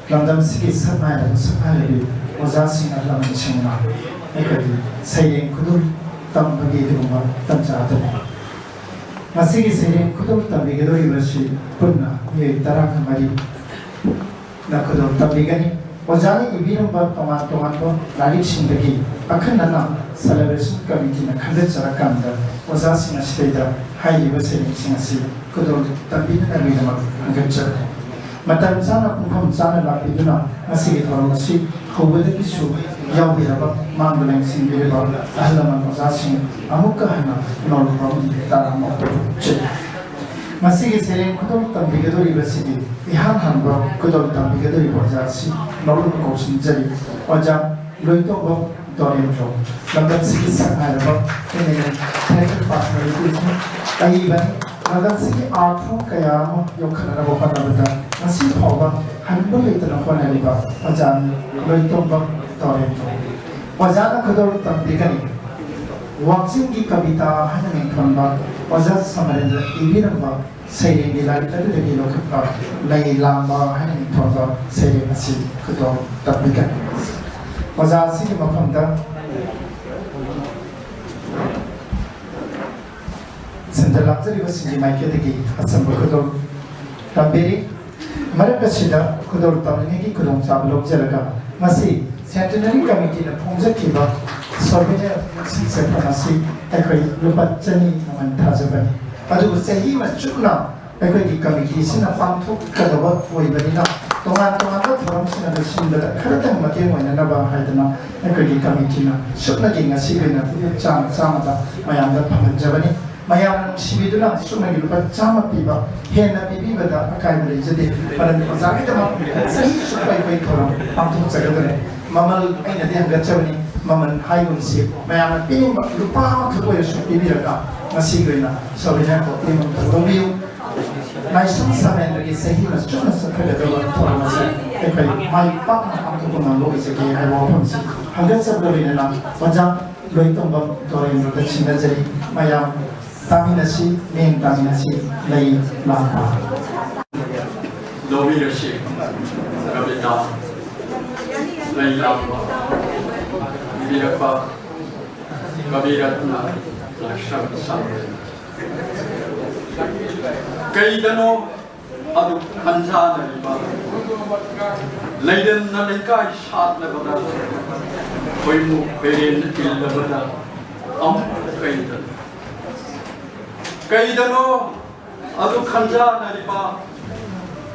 ꯂꯝꯗꯝꯁꯤꯒꯤ ꯁꯛꯅꯥꯏꯔꯕ ꯁꯛꯅꯥꯏꯔꯕꯤ ꯑꯣꯖꯥꯁꯤꯡ ꯑꯍꯜ ꯂꯃꯟꯁꯤꯡꯅ ꯑꯩꯈꯣꯏꯒꯤ ꯁꯩꯔꯦꯡ ꯈꯨꯗꯣꯜ ꯇꯝꯕꯒꯤ ꯑꯗꯨꯒꯨꯝꯕ ꯇꯟꯖꯥ ꯑꯗꯨꯅꯤ꯫ ꯉꯁꯤꯒꯤ ꯁꯩꯔꯦꯡ ꯈꯨꯗꯣꯜ ꯇꯝꯕꯤꯒꯗꯧꯔꯤꯕꯁꯤ ꯄꯨꯟꯅ ꯃꯤꯑꯣꯏ ꯇꯔꯥꯒ ꯃꯔꯤ ꯅ ꯈꯨꯗꯣꯜ ꯇꯝꯕꯤꯒꯅꯤ꯫ ꯑꯣꯖꯥꯅ ꯏꯕꯤꯔꯝꯕ ꯇꯣꯉꯥꯟ ꯇꯣꯉꯥꯟꯕ ꯂꯥꯏꯔꯤꯛꯁꯤꯡꯗꯒꯤ ꯑꯈꯟꯅꯅ celebration committeeꯅ ꯈꯟꯒꯠꯆꯔꯀꯥꯟꯗ ꯑꯣꯖꯥꯁꯤꯡ ꯑꯁꯤꯗꯩꯗ ꯍꯥꯏꯔꯤꯕ ꯁꯩꯔꯦꯡꯁꯤꯡ ꯑꯁꯤ ꯈꯨꯗꯣꯜ ꯇꯝꯕꯤꯅꯅꯕꯒꯤꯗꯃꯛ ꯈꯟꯒꯠꯆꯕꯅꯤ꯫ ꯃꯇꯝ ꯆꯥꯅ ꯄꯨꯡꯐꯝ ꯆꯥꯅ ꯂꯥꯛꯄꯤꯗꯨꯅ ꯉꯁꯤꯒꯤ ꯊꯧꯔꯝ ꯑꯁꯤ ꯍꯧꯕꯗꯒꯤꯁꯨ ꯌꯥꯎꯕꯤꯔꯕ, ꯃꯥꯡꯗ ꯂꯦꯡꯁꯤꯟꯕꯤꯔꯤꯕ ꯑꯍꯜ ꯂꯃꯟ ꯑꯣꯖꯥꯁꯤꯡ ꯑꯃꯨꯛꯀ ꯍꯟꯅ ꯅꯧꯅ ꯈꯨꯔꯨꯝ ꯇꯔꯥꯃꯨꯛ ꯆꯠꯂꯤ꯫ ꯃꯁꯤꯒꯤ ꯁꯩꯔꯦꯡ ꯈꯨꯗꯣꯜ ꯇꯝꯕꯤꯒꯗꯧꯔꯤꯕꯁꯤꯗꯤ ꯏꯍꯥꯟ ꯍꯥꯟꯕ ꯈꯨꯗꯣꯜ ꯇꯝꯕꯤꯒꯗꯧꯔꯤꯕ ꯑꯣꯖꯥ ꯑꯁꯤ ꯂꯧꯔꯨꯅ ꯀꯧꯁꯤꯟꯖꯔꯤ꯫ ꯑꯣꯖꯥ ꯂꯣꯏꯇꯣꯡꯕꯝ ꯗꯣꯔꯦꯟꯗ꯭ꯔꯣ꯫ ꯂꯝꯗꯝꯁꯤꯒꯤ ꯁꯛꯅꯥꯏꯔꯕ M L A, theatre personality ꯑꯃꯁꯨꯡ ꯑꯏꯕꯅꯤ꯫ ꯂꯝꯗꯝꯁꯤꯒꯤ art form ꯀꯌꯥ ꯑꯃ ꯌꯣꯛꯈꯠꯅꯅꯕ ꯍꯣꯠꯅꯕꯗ ꯉꯁꯤ ꯐꯥꯎꯕ ꯍꯟꯕ ꯂꯩꯇꯅ ꯍꯣꯠꯅꯔꯤꯕ ꯑꯣꯖꯥꯅꯤ ꯂꯣꯏꯇꯣꯡꯕꯝ ꯗꯣꯔꯦꯟꯗ꯭ꯔꯣ꯫ ꯑꯣꯖꯥꯅ ꯈꯨꯗꯣꯜ ꯇꯝꯕꯤꯒꯅꯤ꯫ ꯋꯥꯛꯆꯤꯡꯒꯤ ꯀꯕꯤꯇꯥ ꯍꯥꯏꯅ ꯃꯤꯡꯊꯣꯟꯕ ꯑꯣꯖꯥ ꯁꯃꯔꯦꯟꯗ꯭ꯔ ꯏꯕꯤꯔꯝꯕ ꯁꯩꯔꯦꯡꯒꯤ ꯂꯥꯏꯔꯤꯛ ꯑꯗꯨꯗꯒꯤ ꯂꯧꯈꯠꯄ ꯂꯩ ꯂꯥꯡꯕ ꯍꯥꯏꯅ ꯃꯤꯡꯊꯣꯟꯕ ꯁꯩꯔꯦꯡ ꯑꯁꯤ ꯈꯨꯗꯣꯜ ꯇꯝꯕꯤꯒꯅꯤ꯫ ꯑꯣꯖꯥ ꯑꯁꯤꯒꯤ ꯃꯐꯝꯗ ꯁꯦꯟꯖ ꯂꯥꯛꯆꯔꯤꯕꯁꯤꯡꯒꯤ ꯃꯥꯏꯀꯩꯗꯒꯤ ꯑꯆꯝꯕ ꯈꯨꯗꯣꯜ ꯇꯝꯕꯤꯔꯤ꯫ ꯃꯔꯛ ꯑꯁꯤꯗ ꯈꯨꯗꯣꯜ ꯇꯝꯂꯤꯉꯩꯒꯤ ꯈꯨꯗꯣꯡꯆꯥꯕ ꯂꯧꯖꯔꯒ ꯃꯁꯤ Centenary Committeeꯅ ꯐꯣꯡꯖꯈꯤꯕ souvenir ꯁꯦꯠꯐꯝ ꯑꯁꯤ ꯑꯩꯈꯣꯏ ꯂꯨꯄꯥ ꯆꯅꯤ ꯃꯃꯜ ꯊꯥꯖꯕꯅꯤ꯫ ꯑꯗꯨꯕꯨ ꯆꯍꯤ ꯑꯃ ꯆꯨꯞꯅ ꯑꯩꯈꯣꯏꯒꯤ committeeꯁꯤꯅ ꯄꯥꯡꯊꯣꯛꯀꯗꯕ ꯑꯣꯏꯕꯅꯤꯅ ꯇꯣꯉꯥꯟ ꯇꯣꯉꯥꯟꯕ ꯊꯧꯔꯝꯁꯤꯡ ꯑꯗꯨ ꯁꯤꯟꯕꯗ ꯈꯔꯇꯪ ꯃꯇꯦꯡ ꯑꯣꯏꯅꯅꯕ ꯍꯥꯏꯗꯅ ꯑꯩꯈꯣꯏꯒꯤ committeeꯅ ꯁꯨꯞꯅꯒꯤ ꯉꯁꯤꯒꯤ ꯑꯣꯏꯅ ꯆꯥꯝꯃ ꯆꯥꯝꯃꯗ ꯃꯌꯥꯝꯗ ꯐꯪꯍꯟꯖꯕꯅꯤ꯫ ꯃꯌꯥꯝꯅ ꯅꯨꯡꯁꯤꯕꯤꯗꯨꯅ ꯁꯨꯞꯅꯒꯤ ꯂꯨꯄꯥ ꯆꯥꯝꯃ ꯄꯤꯕ ꯍꯦꯟꯅ ꯄꯤꯕꯤꯕꯗ ꯑꯀꯥꯏꯕ ꯂꯩꯖꯗꯦ꯫ ꯃꯔꯝꯗꯤ ꯑꯣꯖꯥꯒꯤꯗꯃꯛ ꯆꯍꯤꯁꯨ ꯑꯩꯈꯣꯏ ꯊꯧꯔꯝ ꯄꯥꯡꯊꯣꯛꯆꯒꯗꯕꯅꯤ꯫ ꯃꯃꯜ ꯑꯩꯅꯗꯤ ꯍꯪꯒꯠꯆꯕꯅꯤ, ꯃꯃꯜ ꯍꯥꯏꯒꯨꯝꯁꯤ, ꯃꯌꯥꯝꯅ ꯄꯤꯅꯤꯡꯕ ꯂꯨꯄꯥ ꯑꯃꯈꯛ ꯑꯣꯏꯔꯁꯨ ꯄꯤꯕꯤꯔꯒ ꯉꯁꯤꯒꯤ ꯑꯣꯏꯅ souvenir ꯀꯣꯐꯤ ꯑꯃ ꯂꯧꯕꯤꯌꯨ꯫ ꯂꯥꯏꯁ꯭ꯔꯝ ꯁꯃꯦꯟꯗ꯭ꯔꯒꯤ ꯆꯍꯤ ꯑꯃ ꯆꯨꯞꯅ ꯆꯠꯊꯒꯗꯕ ꯊꯧꯔꯝ ꯑꯁꯤ ꯑꯩꯈꯣꯏ ꯃꯥꯏ ꯄꯥꯛꯅ ꯄꯥꯡꯊꯣꯛꯄ ꯉꯝꯕ ꯑꯣꯏꯖꯒꯦ ꯍꯥꯏꯕ ꯋꯥꯐꯝꯁꯤ ꯍꯪꯒꯠꯆꯕꯗ ꯂꯣꯏꯅꯅ ꯑꯣꯖꯥ ꯂꯣꯏꯇꯣꯡꯕꯝ ꯗꯣꯔꯦꯟꯗ꯭ꯔꯣꯗ ꯁꯤꯟꯅꯖꯔꯤ꯫ ꯃꯌꯥꯝ ꯇꯥꯃꯤꯟꯅꯁꯤ, ꯃꯤꯠꯌꯦꯡ ꯇꯥꯃꯤꯟꯅꯁꯤ꯫ ꯂꯩ ꯂꯥꯡꯕ꯫ ꯂꯧꯕꯤꯔꯁꯤ꯫ ꯀꯕꯤꯇꯥ ꯂꯩ ꯂꯥꯡꯕ ꯏꯕꯤꯔꯛꯄ ꯀꯕꯤꯔꯠꯅ ꯂꯥꯏꯁ꯭ꯔꯝ ꯁꯃꯦꯟꯗ꯭ꯔ꯫ ꯀꯩꯗꯅꯣ ꯑꯗꯨꯛ ꯈꯟꯖꯥꯅꯔꯤꯕ? ꯂꯩꯔꯝꯅ ꯂꯩꯀꯥꯏ ꯁꯥꯠꯂꯕꯗ, ꯈꯣꯏꯃꯨ ꯈꯣꯏꯔꯦꯟ ꯏꯜꯂꯕꯗ ꯑꯃꯨꯛ ꯀꯩꯗꯅꯣ? ꯀꯩꯗꯅꯣ ꯑꯗꯨꯛ ꯈꯟꯖꯥꯅꯔꯤꯕ?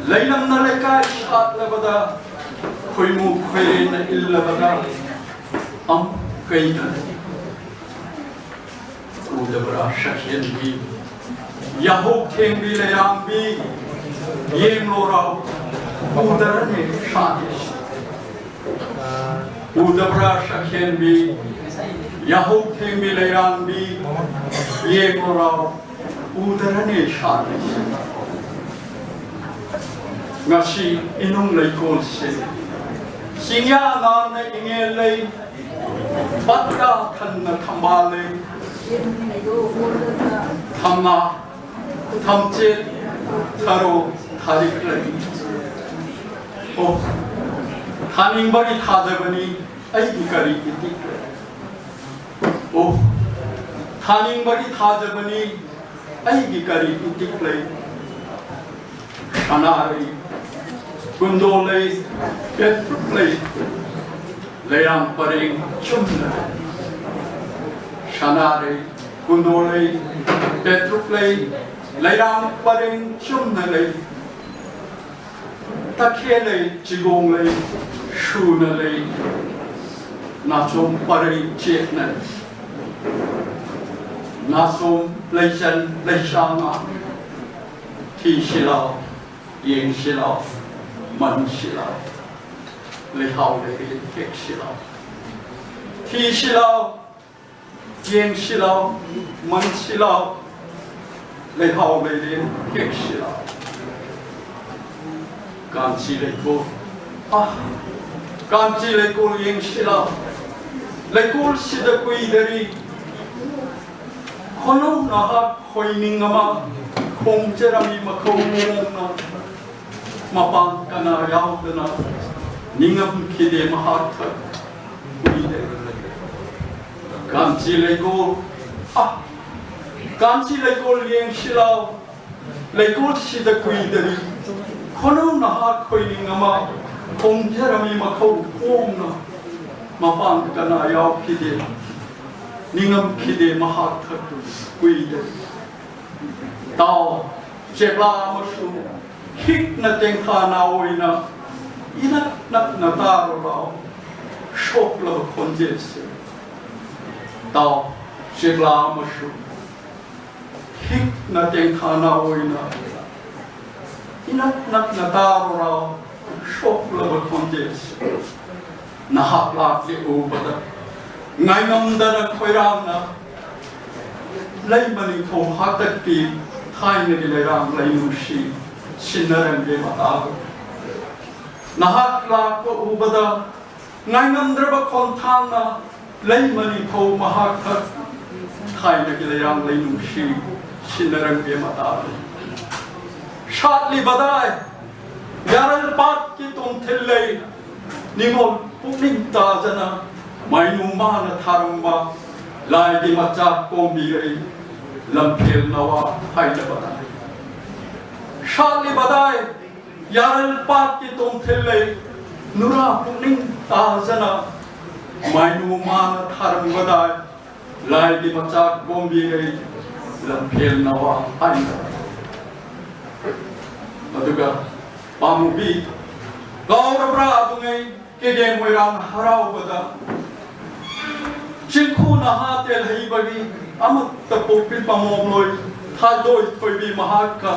ꯂꯩꯔꯝꯅ ꯂꯩꯀꯥꯏ ꯁꯥꯠꯂꯕꯗ, ꯈꯣꯏꯃꯨ ꯈꯣꯏꯔꯦꯟ ꯏꯜꯂꯕꯗ ꯑꯃꯨꯛ ꯀꯩꯗꯅꯣ? ꯎꯗꯕ꯭ꯔꯥ ꯁꯛꯍꯦꯟꯕꯤ? ꯌꯥꯍꯧ ꯊꯦꯡꯕꯤ ꯂꯩꯔꯥꯡꯕꯤ, ꯌꯦꯡꯂꯣꯔꯥꯎ, ꯎꯗꯔꯅꯦ ꯁꯥꯗꯦꯁꯦ꯫ ꯎꯗꯕ꯭ꯔꯥ ꯁꯛꯍꯦꯟꯕꯤ, ꯌꯥꯍꯧ ꯊꯦꯡꯕꯤ ꯂꯩꯔꯥꯡꯕꯤ, ꯌꯦꯡꯂꯣꯔꯥꯎ, ꯎꯗꯔꯅꯦ ꯁꯥꯗꯦꯁꯦ꯫ ꯉꯁꯤ ꯏꯅꯨꯡ ꯂꯩꯀꯣꯜꯁꯦ ꯆꯤꯡꯌꯥ ꯉꯥꯡꯅ ꯏꯉꯦꯜ ꯂꯩ, ꯄꯠꯀꯥ ꯊꯟꯅ ꯊꯝꯕꯥꯜ ꯂꯩ, ꯊꯝꯅꯥ, ꯊꯝꯆꯦꯠ, ꯊꯔꯣ, ꯊꯥꯔꯤꯛ ꯂꯩ꯫ ꯑꯣ, ꯊꯥꯅꯤꯡꯕꯒꯤ ꯊꯥꯖꯕꯅꯤ, ꯑꯩꯒꯤ ꯀꯔꯤ ꯏꯇꯤꯛ ꯂꯩ? ꯑꯣ, ꯊꯥꯅꯤꯡꯕꯒꯤ ꯊꯥꯖꯕꯅꯤ, ꯑꯩꯒꯤ ꯀꯔꯤ ꯏꯇꯤꯛ ꯂꯩ? ꯁꯅꯥꯔꯩ, ꯀꯨꯟꯗꯣ ꯂꯩ, ꯄꯦꯇ꯭ꯔꯨꯛ ꯂꯩ, ꯂꯩꯔꯥꯡ ꯄꯔꯦꯡ ꯆꯨꯝꯅ ꯂꯩ꯫ ꯁꯅꯥꯔꯩ, ꯀꯨꯟꯗꯣ ꯂꯩ, ꯄꯦꯇ꯭ꯔꯨꯛ ꯂꯩ, ꯂꯩꯔꯥꯡ ꯄꯔꯦꯡ ꯆꯨꯝꯅ ꯂꯩ꯫ ꯇꯈꯦꯜ ꯂꯩ, ꯆꯤꯒꯣꯡ ꯂꯩ, ꯁꯨꯅ ꯂꯩ, ꯅꯥꯆꯣꯝ ꯄꯔꯩ ꯆꯦꯠꯅ ꯂꯩ꯫ ꯅꯥꯆꯣꯝ ꯂꯩꯆꯟ ꯂꯩꯆꯥ ꯉꯥ, ꯊꯤꯁꯤ ꯂꯥꯎ, ꯌꯦꯡꯁꯤ ꯂꯥꯎ, ꯃꯟꯁꯤ ꯂꯥꯎ, ꯂꯩꯍꯥꯎ ꯂꯩꯔꯦ ꯍꯦꯛꯁꯤ ꯂꯥꯎ꯫ ꯊꯤꯁꯤ ꯂꯥꯎ, ꯌꯦꯡꯁꯤ ꯂꯥꯎ, ꯃꯟꯁꯤ ꯂꯥꯎ, ꯂꯩꯍꯥꯎ ꯂꯩꯔꯦ ꯍꯦꯛꯁꯤ ꯂꯥꯎ꯫ ꯀꯥꯟꯆꯤ ꯂꯩꯀꯣꯜ, ꯑꯥ, ꯀꯥꯟꯆꯤ ꯂꯩꯀꯣꯜ ꯌꯦꯡꯁꯤ ꯂꯥꯎ꯫ ꯂꯩꯀꯣꯜꯁꯤꯗ ꯀꯨꯏꯗꯔꯤ ꯈꯨꯅꯧ ꯅꯍꯥꯛ ꯈꯣꯏꯅꯤꯡ ꯑꯃ ꯈꯣꯡꯖꯔꯝꯃꯤ ꯃꯈꯧ ꯃꯣꯡꯅ꯫ ꯃꯄꯥꯟ ꯀꯅꯥ ꯌꯥꯎꯗꯅ ꯅꯤꯡꯉꯝꯈꯤꯗꯦ ꯃꯍꯥꯛ ꯊꯛ ꯀꯨꯏꯗꯦ꯫ ꯀꯥꯟꯆꯤ ꯂꯩꯀꯣꯜ, ꯑꯥ, ꯀꯥꯟꯆꯤ ꯂꯩꯀꯣꯜ ꯌꯦꯡꯁꯤ ꯂꯥꯎ꯫ ꯂꯩꯀꯣꯜꯁꯤꯗ ꯀꯨꯏꯗꯔꯤ ꯈꯨꯅꯧ ꯅꯍꯥ ꯈꯣꯏꯅꯤꯡ ꯑꯃ ꯈꯣꯡꯖꯔꯝꯃꯤ ꯃꯈꯧ ꯈꯣꯡꯅ꯫ ꯃꯄꯥꯟ ꯀꯅꯥ ꯌꯥꯎꯈꯤꯗꯦ, ꯅꯤꯡꯉꯝꯈꯤꯗꯦ ꯃꯍꯥꯛ ꯊꯛ ꯀꯨꯏꯗꯔꯤ꯫ ꯇꯥꯎ, ꯆꯦꯛꯂꯥ ꯑꯃꯁꯨ ꯈꯤꯛꯅ ꯇꯦꯡꯊꯥ ꯅꯥꯑꯣꯏꯅ ꯏꯅꯛ ꯅꯛꯅ ꯇꯥꯔꯣ ꯂꯥꯎ, ꯁꯣꯛꯂꯕ ꯈꯣꯟꯖꯦꯜꯁꯦ꯫ ꯇꯥꯎ, ꯆꯦꯛꯂꯥ ꯑꯃꯁꯨ ꯈꯤꯛ ꯅꯇꯦꯡ ꯊꯥꯅ ꯑꯣꯏꯅ ꯏꯅꯛ ꯅꯛꯅ ꯇꯥꯔꯨꯔꯥꯎ ꯁꯣꯛꯂꯕ ꯈꯣꯟꯖꯦꯜꯁꯤ꯫ ꯅꯍꯥꯛ ꯂꯥꯛꯂꯤ ꯎꯕꯗ ꯉꯥꯏꯉꯝꯗꯅ ꯈꯣꯏꯔꯥꯡꯅ ꯂꯩꯃ ꯅꯤꯡꯊꯧ ꯍꯥꯛꯇꯛꯀꯤ ꯊꯥꯏꯅꯒꯤ ꯂꯩꯔꯥꯡ ꯂꯩꯅꯨꯡꯁꯤ ꯁꯤꯟꯅꯔꯝꯒꯦ ꯃꯇꯥꯒꯨꯝ꯫ ꯅꯍꯥꯛ ꯂꯥꯛꯄ ꯎꯕꯗ ꯉꯥꯏꯉꯝꯗ꯭ꯔꯕ ꯈꯣꯟꯊꯥꯡꯅ ꯂꯩꯃ ꯅꯤꯡꯊꯧ ꯃꯍꯥꯛꯇ ꯊꯥꯏꯅꯒꯤ ꯂꯩꯔꯥꯡ ꯂꯩꯅꯨꯡꯁꯤ ꯁꯤꯟꯅꯔꯝꯒꯦ ꯃꯇꯥꯒꯨꯝ꯫ ꯁꯥꯠꯂꯤꯕꯗꯥꯏ ꯌꯥꯔꯜ ꯄꯥꯠꯀꯤ ꯇꯣꯡꯊꯤꯜ ꯂꯩ ꯅꯤꯉꯣꯜ ꯄꯨꯛꯅꯤꯡ ꯇꯥꯖꯅ ꯃꯥꯏꯅꯨ ꯃꯥꯅ ꯊꯥꯔꯝꯕ ꯂꯥꯏꯒꯤ ꯃꯆꯥꯛ ꯀꯣꯝꯕꯤꯔꯩ ꯂꯝꯐꯦꯜ ꯅꯋꯥ ꯍꯥꯏꯅꯕ ꯇꯥꯏ꯫ ꯁꯥꯠꯂꯤꯕꯗꯥꯏ ꯌꯥꯔꯜ ꯄꯥꯠꯀꯤ ꯇꯣꯡꯊꯤꯜ ꯂꯩ ꯅꯨꯔꯥ ꯄꯨꯛꯅꯤꯡ ꯇꯥꯖꯅ ꯃꯥꯏꯅꯨ ꯃꯥꯅ ꯊꯥꯔꯝꯕꯗꯥꯏ ꯂꯥꯏꯒꯤ ꯃꯆꯥꯛ ꯀꯣꯝꯕꯤꯔꯩ ꯂꯝꯐꯦꯜ ꯅꯋꯥ ꯍꯥꯏꯅ꯫ ꯑꯗꯨꯒ ꯄꯥꯝꯃꯨꯕꯤ ꯀꯥꯎꯔꯕ꯭ꯔꯥ ꯑꯗꯨꯉꯩ ꯀꯦꯒꯦ ꯃꯣꯏꯔꯥꯡ ꯍꯔꯥꯎꯕꯗ ꯆꯤꯡꯈꯨ ꯅꯍꯥ ꯇꯦꯜꯍꯩꯕꯒꯤ ꯑꯃꯠꯇ ꯄꯣꯛꯄꯤ ꯄꯥꯃꯣꯝꯂꯣꯏ ꯊꯥꯗꯣꯏ ꯊꯣꯏꯕꯤ ꯃꯍꯥꯛꯀ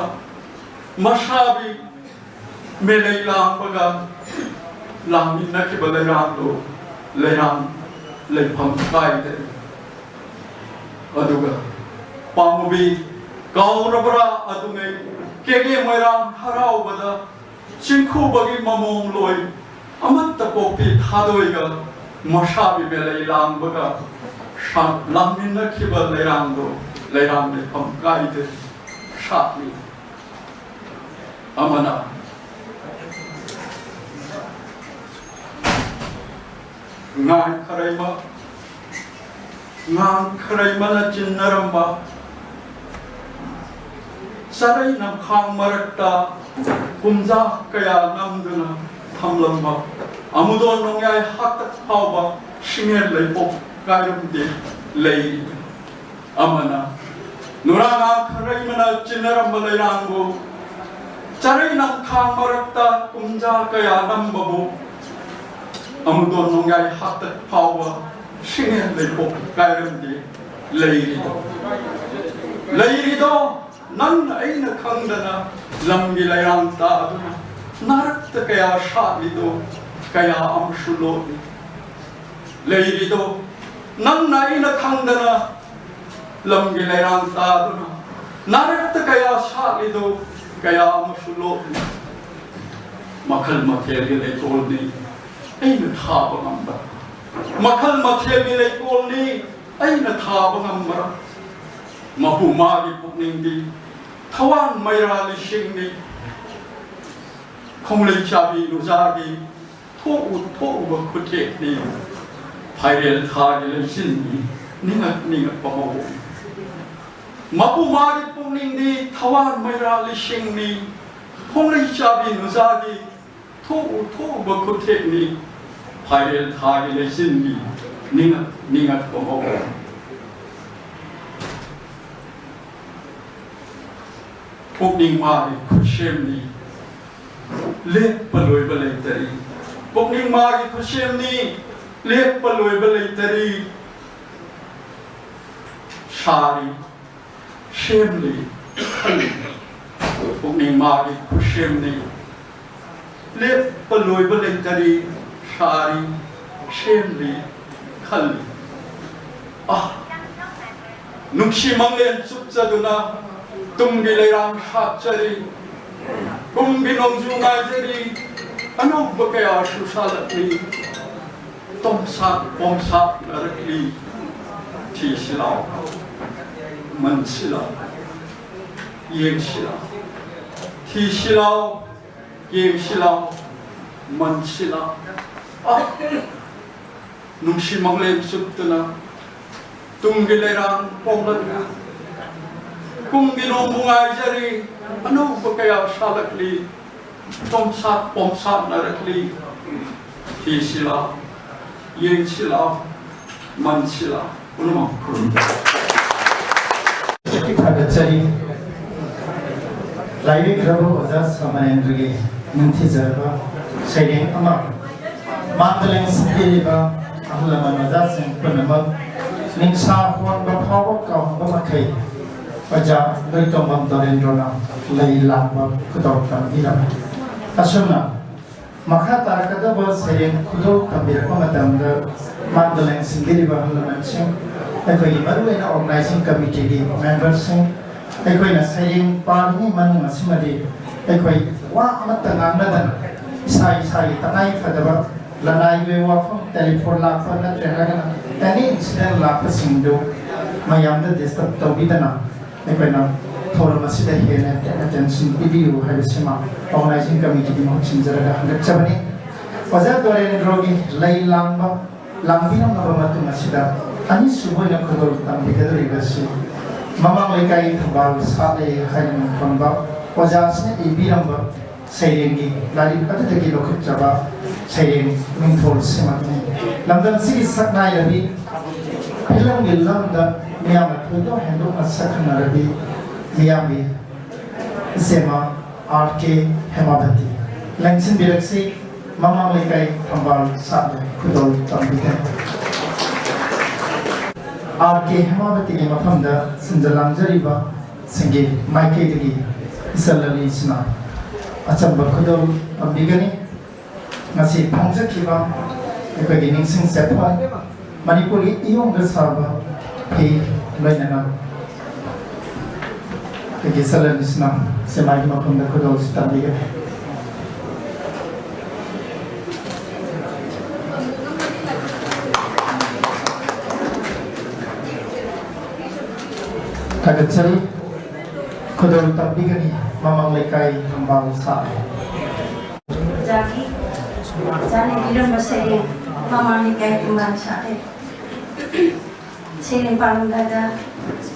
ꯃꯁꯥꯕꯤ ꯃꯦꯂꯩ ꯂꯥꯡꯕꯒ ꯂꯥꯡꯃꯤꯟꯅꯈꯤꯕ ꯂꯩꯔꯥꯡꯗꯨ ꯂꯩꯔꯥꯡ ꯂꯩꯐꯝ ꯀꯥꯏꯗꯦ꯫ ꯑꯗꯨꯒ ꯄꯥꯝꯃꯨꯕꯤ ꯀꯥꯎꯔꯕ꯭ꯔꯥ ꯑꯗꯨꯉꯩ ꯀꯦꯒꯦ ꯃꯣꯏꯔꯥꯡ ꯍꯔꯥꯎꯕꯗ ꯆꯤꯡꯈꯨꯕꯒꯤ ꯃꯃꯣꯡ ꯂꯣꯏ ꯑꯃꯠꯇ ꯄꯣꯛꯄꯤ ꯊꯥꯗꯣꯏꯒ ꯃꯁꯥꯕꯤ ꯃꯦꯂꯩ ꯂꯥꯡꯕꯒ ꯁꯥ-, ꯂꯥꯡꯃꯤꯟꯅꯈꯤꯕ ꯂꯩꯔꯥꯡꯗꯣ ꯂꯩꯔꯥꯡ ꯂꯩꯐꯝ ꯀꯥꯏꯗꯦ ꯁꯥꯠꯂꯤ꯫ ꯑꯃꯅ ꯉꯥꯡ ꯈꯔꯩꯃ, ꯉꯥꯡ ꯈꯔꯩꯃꯅ ꯆꯤꯟꯅꯔꯝꯕ ꯆꯔꯩ ꯅꯝꯈꯥꯡ ꯃꯔꯛꯇ ꯀꯨꯝꯖꯥ ꯀꯌꯥ ꯅꯝꯗꯨꯅ ꯊꯝꯂꯝꯕ ꯑꯃꯨꯗꯣꯟ ꯅꯣꯡꯌꯥꯏ ꯍꯥꯛꯇꯛ ꯐꯥꯎꯕ ꯁꯤꯡꯉꯦꯟ ꯂꯩꯄꯣꯛ ꯀꯥꯏꯔꯝꯗꯦ ꯂꯩꯔꯤ꯫ ꯑꯃꯅ ꯅꯨꯔꯥ ꯉꯥꯡ ꯈꯔꯩꯃꯅ ꯆꯤꯟꯅꯔꯝꯕ ꯂꯩꯔꯥꯡꯕꯨ ꯆꯔꯩ ꯅꯝꯈꯥꯡ ꯃꯔꯛꯇ ꯀꯨꯝꯖꯥ ꯀꯌꯥ ꯅꯝꯕꯕꯨ ꯑꯃꯨꯗꯣꯟ ꯅꯣꯡꯌꯥꯏ ꯍꯥꯛꯇꯛ ꯐꯥꯎꯕ ꯁꯤꯡꯉꯦꯟ ꯂꯩꯄꯣꯛ ꯀꯥꯏꯔꯝꯗꯦ ꯂꯩꯔꯤꯗꯣ꯫ ꯂꯩꯔꯤꯗꯣ ꯅꯪꯅ ꯑꯩꯅ ꯈꯪꯗꯅ ꯂꯝꯒꯤ ꯂꯩꯔꯥꯡ ꯇꯥꯗꯨꯅ ꯅꯥꯔꯛꯇ ꯀꯌꯥ ꯁꯥꯠꯂꯤꯗꯣ ꯀꯌꯥ ꯑꯃꯁꯨ ꯂꯣꯠꯂꯤ꯫ ꯂꯩꯔꯤꯗꯣ ꯅꯪꯅ ꯑꯩꯅ ꯈꯪꯗꯅ ꯂꯝꯒꯤ ꯂꯩꯔꯥꯡ ꯇꯥꯗꯨꯅ ꯅꯥꯔꯛꯇ ꯀꯌꯥ ꯁꯥꯠꯂꯤꯗꯣ ꯀꯌꯥ ꯑꯃꯁꯨ ꯂꯣꯠꯂꯤ꯫ ꯃꯈꯜ ꯃꯊꯦꯜꯒꯤ ꯂꯩꯀꯣꯜꯅꯤ ꯑꯩꯅ ꯊꯥꯕ ꯉꯝꯕ꯫ ꯃꯈꯜ ꯃꯊꯦꯜꯒꯤ ꯂꯩꯀꯣꯜꯅꯤ ꯑꯩꯅ ꯊꯥꯕ ꯉꯝꯕ꯫ ꯃꯄꯨ ꯃꯥꯒꯤ ꯄꯨꯛꯅꯤꯡꯗꯤ ꯊꯋꯥꯟ ꯃꯩꯔꯥ ꯂꯤꯁꯤꯡꯅꯤ꯫ ꯈꯣꯡꯂꯩ ꯆꯥꯕꯤ ꯅꯨꯖꯥꯒꯤ ꯊꯣꯛꯎ ꯊꯣꯛꯎꯕ ꯈꯨꯊꯦꯛꯅꯤ꯫ ꯐꯥꯏꯔꯦꯜ ꯊꯥꯒꯤ ꯂꯩꯆꯤꯟꯅꯤ ꯅꯤꯡꯉꯛ ꯅꯤꯡꯉꯛꯄ ꯃꯑꯣꯡ꯫ ꯃꯄꯨ ꯃꯥꯒꯤ ꯄꯨꯛꯅꯤꯡꯗꯤ ꯊꯋꯥꯟ ꯃꯩꯔꯥ ꯂꯤꯁꯤꯡꯅꯤ꯫ ꯈꯣꯡꯂꯩ ꯆꯥꯕꯤ ꯅꯨꯖꯥꯒꯤ ꯊꯣꯛꯎ ꯊꯣꯛꯎꯕ ꯈꯨꯊꯦꯛꯅꯤ꯫ ꯐꯥꯏꯔꯦꯜ ꯊꯥꯒꯤ ꯂꯩꯆꯤꯟꯅꯤ ꯅꯤꯡꯉꯛ ꯅꯤꯡꯉꯛꯄ ꯃꯑꯣꯡ꯫ ꯄꯨꯛꯅꯤꯡ ꯃꯥꯒꯤ ꯈꯨꯠꯁꯦꯝꯅꯤ ꯂꯦꯞꯄ ꯂꯣꯏꯕ ꯂꯩꯇꯔꯤ꯫ ꯄꯨꯛꯅꯤꯡ ꯃꯥꯒꯤ ꯈꯨꯠꯁꯦꯝꯅꯤ ꯂꯦꯞꯄ ꯂꯣꯏꯕ ꯂꯩꯇꯔꯤ꯫ ꯁꯥꯔꯤ ꯁꯦꯝꯂꯤ ꯈꯜꯂꯤ꯫ ꯄꯨꯛꯅꯤꯡ ꯃꯥꯒꯤ ꯈꯨꯠꯁꯦꯝꯅꯤ ꯂꯦꯞꯄ ꯂꯣꯏꯕ ꯂꯩꯇꯔꯤ꯫ ꯁꯥꯔꯤ ꯁꯦꯝꯂꯤ ꯈꯜꯂꯤ꯫ ꯑꯥ ꯅꯨꯡꯁꯤ ꯃꯪꯂꯦꯟ ꯆꯨꯞꯆꯗꯨꯅ ꯇꯨꯡꯒꯤ ꯂꯩꯔꯥꯡ ꯁꯥꯠꯆꯔꯤ꯫ ꯀꯨꯝꯒꯤ ꯅꯣꯡꯖꯨ ꯉꯥꯏꯖꯔꯤ꯫ ꯑꯅꯧꯕ ꯀꯌꯥꯁꯨ ꯁꯥꯠꯂꯛꯂꯤ꯫ ꯇꯣꯝꯁꯥꯠ ꯄꯣꯝꯁꯥꯠꯅꯔꯛꯂꯤ꯫ ꯊꯤꯁꯤ ꯂꯥꯎ ꯃꯟꯁꯤ ꯂꯥꯎ ꯌꯦꯡꯁꯤ ꯂꯥꯎ꯫ ꯊꯤꯁꯤ ꯂꯥꯎ ꯌꯦꯡꯁꯤ ꯂꯥꯎ ꯃꯟꯁꯤ ꯂꯥꯎ꯫ ꯑꯥ ꯅꯨꯡꯁꯤ ꯃꯪꯂꯦꯟ ꯆꯨꯞꯇꯨꯅ ꯇꯨꯡꯒꯤ ꯂꯩꯔꯥꯡ ꯄꯣꯝꯂꯛꯂꯤ꯫ ꯀꯨꯝꯒꯤ ꯅꯣꯡꯕꯨ ꯉꯥꯏꯖꯔꯤ꯫ ꯑꯅꯧꯕ ꯀꯌꯥ ꯁꯥꯠꯂꯛꯂꯤ꯫ ꯇꯣꯝꯁꯥꯠ ꯄꯣꯝꯁꯥꯠꯅꯔꯛꯂꯤ꯫ ꯊꯤꯁꯤ ꯂꯥꯎ ꯌꯦꯡꯁꯤ ꯂꯥꯎ ꯃꯟꯁꯤ ꯂꯥꯎ꯫ ꯄꯨꯝꯅꯃꯛ ꯈꯨꯔꯨꯝꯖꯔꯤ꯫ ꯊꯥꯒꯠꯆꯔꯤ꯫ ꯂꯥꯏꯔꯤꯛ ꯔꯕ ꯑꯣꯖꯥ ꯁꯃꯔꯦꯟꯗ꯭ꯔꯒꯤ ꯅꯤꯡꯊꯤꯖꯔꯕ ꯁꯩꯔꯦꯡ ꯑꯃ꯫ ꯃꯥꯡꯗ ꯂꯦꯡꯁꯤꯟꯕꯤꯔꯤꯕ ꯑꯍꯜ ꯂꯃꯟ ꯑꯣꯖꯥꯁꯤꯡ ꯄꯨꯝꯅꯃꯛ ꯅꯤꯡꯁꯥ ꯍꯣꯟꯕ ꯐꯥꯎꯕ ꯀꯥꯎꯍꯟꯕ ꯃꯈꯩ ꯑꯣꯖꯥ ꯂꯣꯏꯇꯣꯡꯕꯝ ꯗꯣꯔꯦꯟꯗ꯭ꯔꯣꯅ ꯂꯩ ꯂꯥꯡꯕ ꯈꯨꯗꯣꯜ ꯇꯝꯕꯤꯔꯝꯃꯤ꯫ ꯑꯁꯨꯝꯅ ꯃꯈꯥ ꯇꯥꯔꯛꯀꯗꯕ ꯁꯩꯔꯦꯡ ꯈꯨꯗꯣꯜ ꯇꯝꯕꯤꯔꯛꯄ ꯃꯇꯝꯗ ꯃꯥꯡꯗ ꯂꯦꯡꯁꯤꯟꯕꯤꯔꯤꯕ ꯑꯍꯜ ꯂꯃꯟꯁꯤꯡ, ꯑꯩꯈꯣꯏꯒꯤ ꯃꯔꯨꯑꯣꯏꯅ organizing committeeꯒꯤ memberꯁꯤꯡ, ꯑꯩꯈꯣꯏꯅ ꯁꯩꯔꯦꯡ ꯄꯥꯔꯤꯉꯩ ꯃꯅꯨꯡ ꯑꯁꯤꯃꯗꯤ ꯑꯩꯈꯣꯏ ꯋꯥ ꯑꯃꯠꯇ ꯉꯥꯡꯅꯗꯅ ꯏꯁꯥ ꯏꯁꯥꯒꯤ ꯇꯉꯥꯏ ꯐꯗꯕ ꯂꯅꯥꯏꯒꯤ ꯑꯣꯏꯕ ꯋꯥꯐꯝ, telephone ꯂꯥꯛꯄ ꯅꯠꯇ꯭ꯔꯦ ꯍꯥꯏꯔꯒꯅ any incident ꯂꯥꯛꯄꯁꯤꯡꯗꯨ ꯃꯌꯥꯝꯗ disturb ꯇꯧꯕꯤꯗꯅ ꯑꯩꯈꯣꯏꯅ ꯊꯧꯔꯝ ꯑꯁꯤꯗ ꯍꯦꯟꯅ attention ꯄꯤꯕꯤꯌꯨ ꯍꯥꯏꯕꯁꯤꯃ organizing committeeꯒꯤ ꯃꯍꯨꯠ ꯁꯤꯟꯖꯔꯒ ꯍꯪꯒꯠꯆꯕꯅꯤ꯫ ꯑꯣꯖꯥ ꯗꯣꯔꯦꯟꯗ꯭ꯔꯣꯒꯤ ꯂꯩ ꯂꯥꯡꯕ ꯂꯥꯡꯕꯤꯔꯝꯂꯕ ꯃꯇꯨꯡ ꯑꯁꯤꯗ ꯑꯅꯤꯁꯨꯕ ꯑꯣꯏꯅ ꯈꯨꯗꯣꯜ ꯇꯝꯕꯤꯒꯗꯧꯔꯤꯕꯁꯤ ꯃꯃꯥꯡ ꯂꯩꯀꯥꯏ ꯊꯧꯕꯥꯜ ꯁꯥꯠꯂꯦ ꯍꯥꯏꯅ ꯃꯤꯡꯊꯣꯟꯕ ꯑꯣꯖꯥꯁꯤꯅ ꯏꯕꯤꯔꯝꯕ ꯁꯩꯔꯦꯡꯒꯤ ꯂꯥꯏꯔꯤꯛ ꯑꯗꯨꯗꯒꯤ ꯂꯧꯈꯠꯆꯕ ꯁꯩꯔꯦꯡ ꯃꯤꯡꯊꯣꯜꯁꯤꯃꯛꯅꯤ꯫ ꯂꯝꯗꯝꯁꯤꯒꯤ ꯁꯛꯅꯥꯏꯔꯕꯤ ꯐꯤꯂꯝꯒꯤ ꯂꯝꯗ ꯃꯤꯌꯥꯝꯅ ꯊꯣꯏꯗꯣꯛ ꯍꯦꯟꯗꯣꯛꯅ ꯁꯛꯈꯪꯅꯔꯕꯤ ꯃꯤꯌꯥꯝꯒꯤ ꯏꯆꯦꯃ ꯑꯥꯔ ꯀꯦ ꯍꯦꯃꯥꯕꯇꯤ ꯂꯦꯡꯁꯤꯟꯕꯤꯔꯛꯁꯤ꯫ ꯃꯃꯥꯡ ꯂꯩꯀꯥꯏ ꯊꯝꯕꯥꯜ ꯁꯥꯠꯂꯦ ꯈꯨꯗꯣꯜ ꯇꯝꯕꯤꯒꯦ꯫ ꯑꯥꯔ ꯀꯦ ꯍꯦꯃꯥꯕꯇꯤꯒꯤ ꯃꯐꯝꯗ ꯁꯤꯟꯖ ꯂꯥꯡꯖꯔꯤꯕ ꯁꯤꯡꯒꯤ ꯃꯥꯏꯀꯩꯗꯒꯤ ꯏꯆꯜ ꯑꯅꯤꯁꯤꯅ ꯑꯆꯝꯕ ꯈꯨꯗꯣꯜ ꯇꯝꯕꯤꯒꯅꯤ꯫ ꯉꯁꯤ ꯐꯣꯡꯖꯈꯤꯕ ꯑꯩꯈꯣꯏꯒꯤ ꯅꯤꯡꯁꯤꯡ ꯆꯦꯐꯣꯡ ꯃꯅꯤꯄꯨꯔꯒꯤ ꯏꯌꯣꯡꯗ ꯁꯥꯕ ꯐꯤ ꯂꯣꯏꯅꯅ ꯑꯩꯈꯣꯏꯒꯤ ꯏꯆꯜ ꯑꯅꯤꯁꯤꯅ ꯁꯦꯃꯥꯏꯒꯤ ꯃꯐꯝꯗ ꯈꯨꯗꯣꯜꯁꯤ ꯇꯝꯕꯤꯒꯅꯤ꯫ ꯊꯥꯒꯠꯆꯔꯤ꯫ ꯈꯨꯗꯣꯜ ꯇꯝꯕꯤꯒꯅꯤ ꯃꯃꯥꯡ ꯂꯩꯀꯥꯏ ꯊꯝꯕꯥꯜ ꯁꯥꯠꯂꯦ꯫ ꯑꯣꯖꯥꯒꯤ, ꯑꯣꯖꯥꯅ ꯏꯕꯤꯔꯝꯕ ꯁꯩꯔꯦꯡ ꯃꯃꯥꯡ ꯂꯩꯀꯥꯏ ꯊꯝꯕꯥꯜ ꯁꯥꯠꯂꯦ꯫ ꯁꯩꯔꯦꯡ ꯄꯥꯔꯝꯗꯥꯏꯗ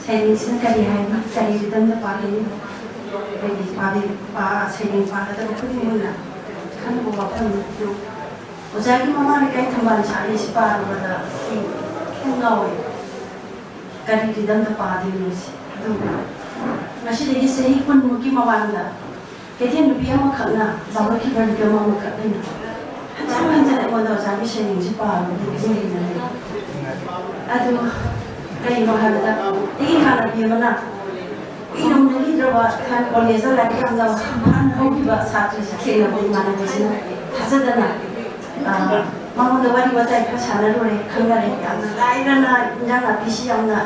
ꯁꯩꯔꯦꯡꯁꯤꯅ ꯀꯔꯤ ꯍꯥꯏꯅꯤ, ꯀꯔꯤ ꯔꯤꯗꯝꯗ ꯄꯥꯒꯅꯤ? ꯑꯩꯈꯣꯏꯒꯤ ꯄꯥꯕꯤ-, ꯄꯥ-, ꯁꯩꯔꯦꯡ ꯄꯥꯒꯗꯕ ꯈꯨꯗꯤꯡꯃꯛꯅ ꯈꯟꯅꯕ ꯋꯥꯐꯝꯅꯤ꯫ ꯑꯗꯨ ꯑꯣꯖꯥꯒꯤ ꯃꯃꯥꯡ ꯂꯩꯀꯥꯏ ꯊꯝꯕꯥꯜ ꯁꯥꯠꯂꯦꯁꯤ ꯄꯥꯔꯨꯕꯗ ꯑꯩ ꯈꯤꯇꯪ ꯉꯥꯎꯋꯦ꯫ ꯀꯔꯤ ꯔꯤꯗꯝꯗ ꯄꯥꯗꯣꯏꯅꯣ ꯁꯤ? ꯑꯗꯨ ꯉꯁꯤꯗꯒꯤ ꯆꯍꯤ ꯀꯨꯟꯃꯨꯛꯀꯤ ꯃꯃꯥꯡꯗ ꯀꯩꯊꯦꯜ ꯅꯨꯄꯤ ꯑꯃꯈꯛꯅ ꯂꯥꯎꯔꯛꯈꯤꯕ ꯔꯤꯗꯝ ꯑꯃꯈꯛ ꯑꯩꯅ ꯍꯟꯖꯤꯟ ꯍꯟꯖꯤꯟ ꯑꯩꯉꯣꯟꯗ ꯑꯣꯖꯥꯒꯤ ꯁꯩꯔꯦꯡꯁꯤ ꯄꯥꯕꯒꯤ ꯏꯍꯩꯅꯔꯦ꯫ ꯑꯗꯨ ꯀꯩꯅꯣ ꯍꯥꯏꯕꯗ ꯑꯩꯒꯤ ꯏꯃꯥꯟꯅꯕꯤ ꯑꯃꯅ ꯏꯔꯝꯅꯈꯤꯗ꯭ꯔꯕ ꯀꯣꯂꯦꯖꯇ ꯂꯥꯏꯔꯤꯛ ꯌꯥꯝꯅ ꯐꯅ ꯍꯧꯈꯤꯕ ꯁꯥꯇ꯭ꯔꯁꯤ ꯊꯦꯡꯅꯕ ꯏꯃꯥꯟꯅꯕꯤꯁꯤꯅ ꯊꯥꯖꯗꯅ, ꯑ, ꯃꯉꯣꯟꯗ ꯋꯥꯔꯤ ꯋꯥꯇꯥꯏ ꯈꯔ ꯁꯥꯟꯅꯔꯨꯔꯦ, ꯈꯪꯅꯔꯦ꯫ ꯌꯥꯝꯅ ꯂꯥꯏꯔꯅ ꯏꯟꯖꯥꯡ ꯅꯥꯄꯤꯁꯤ ꯌꯥꯝꯅ,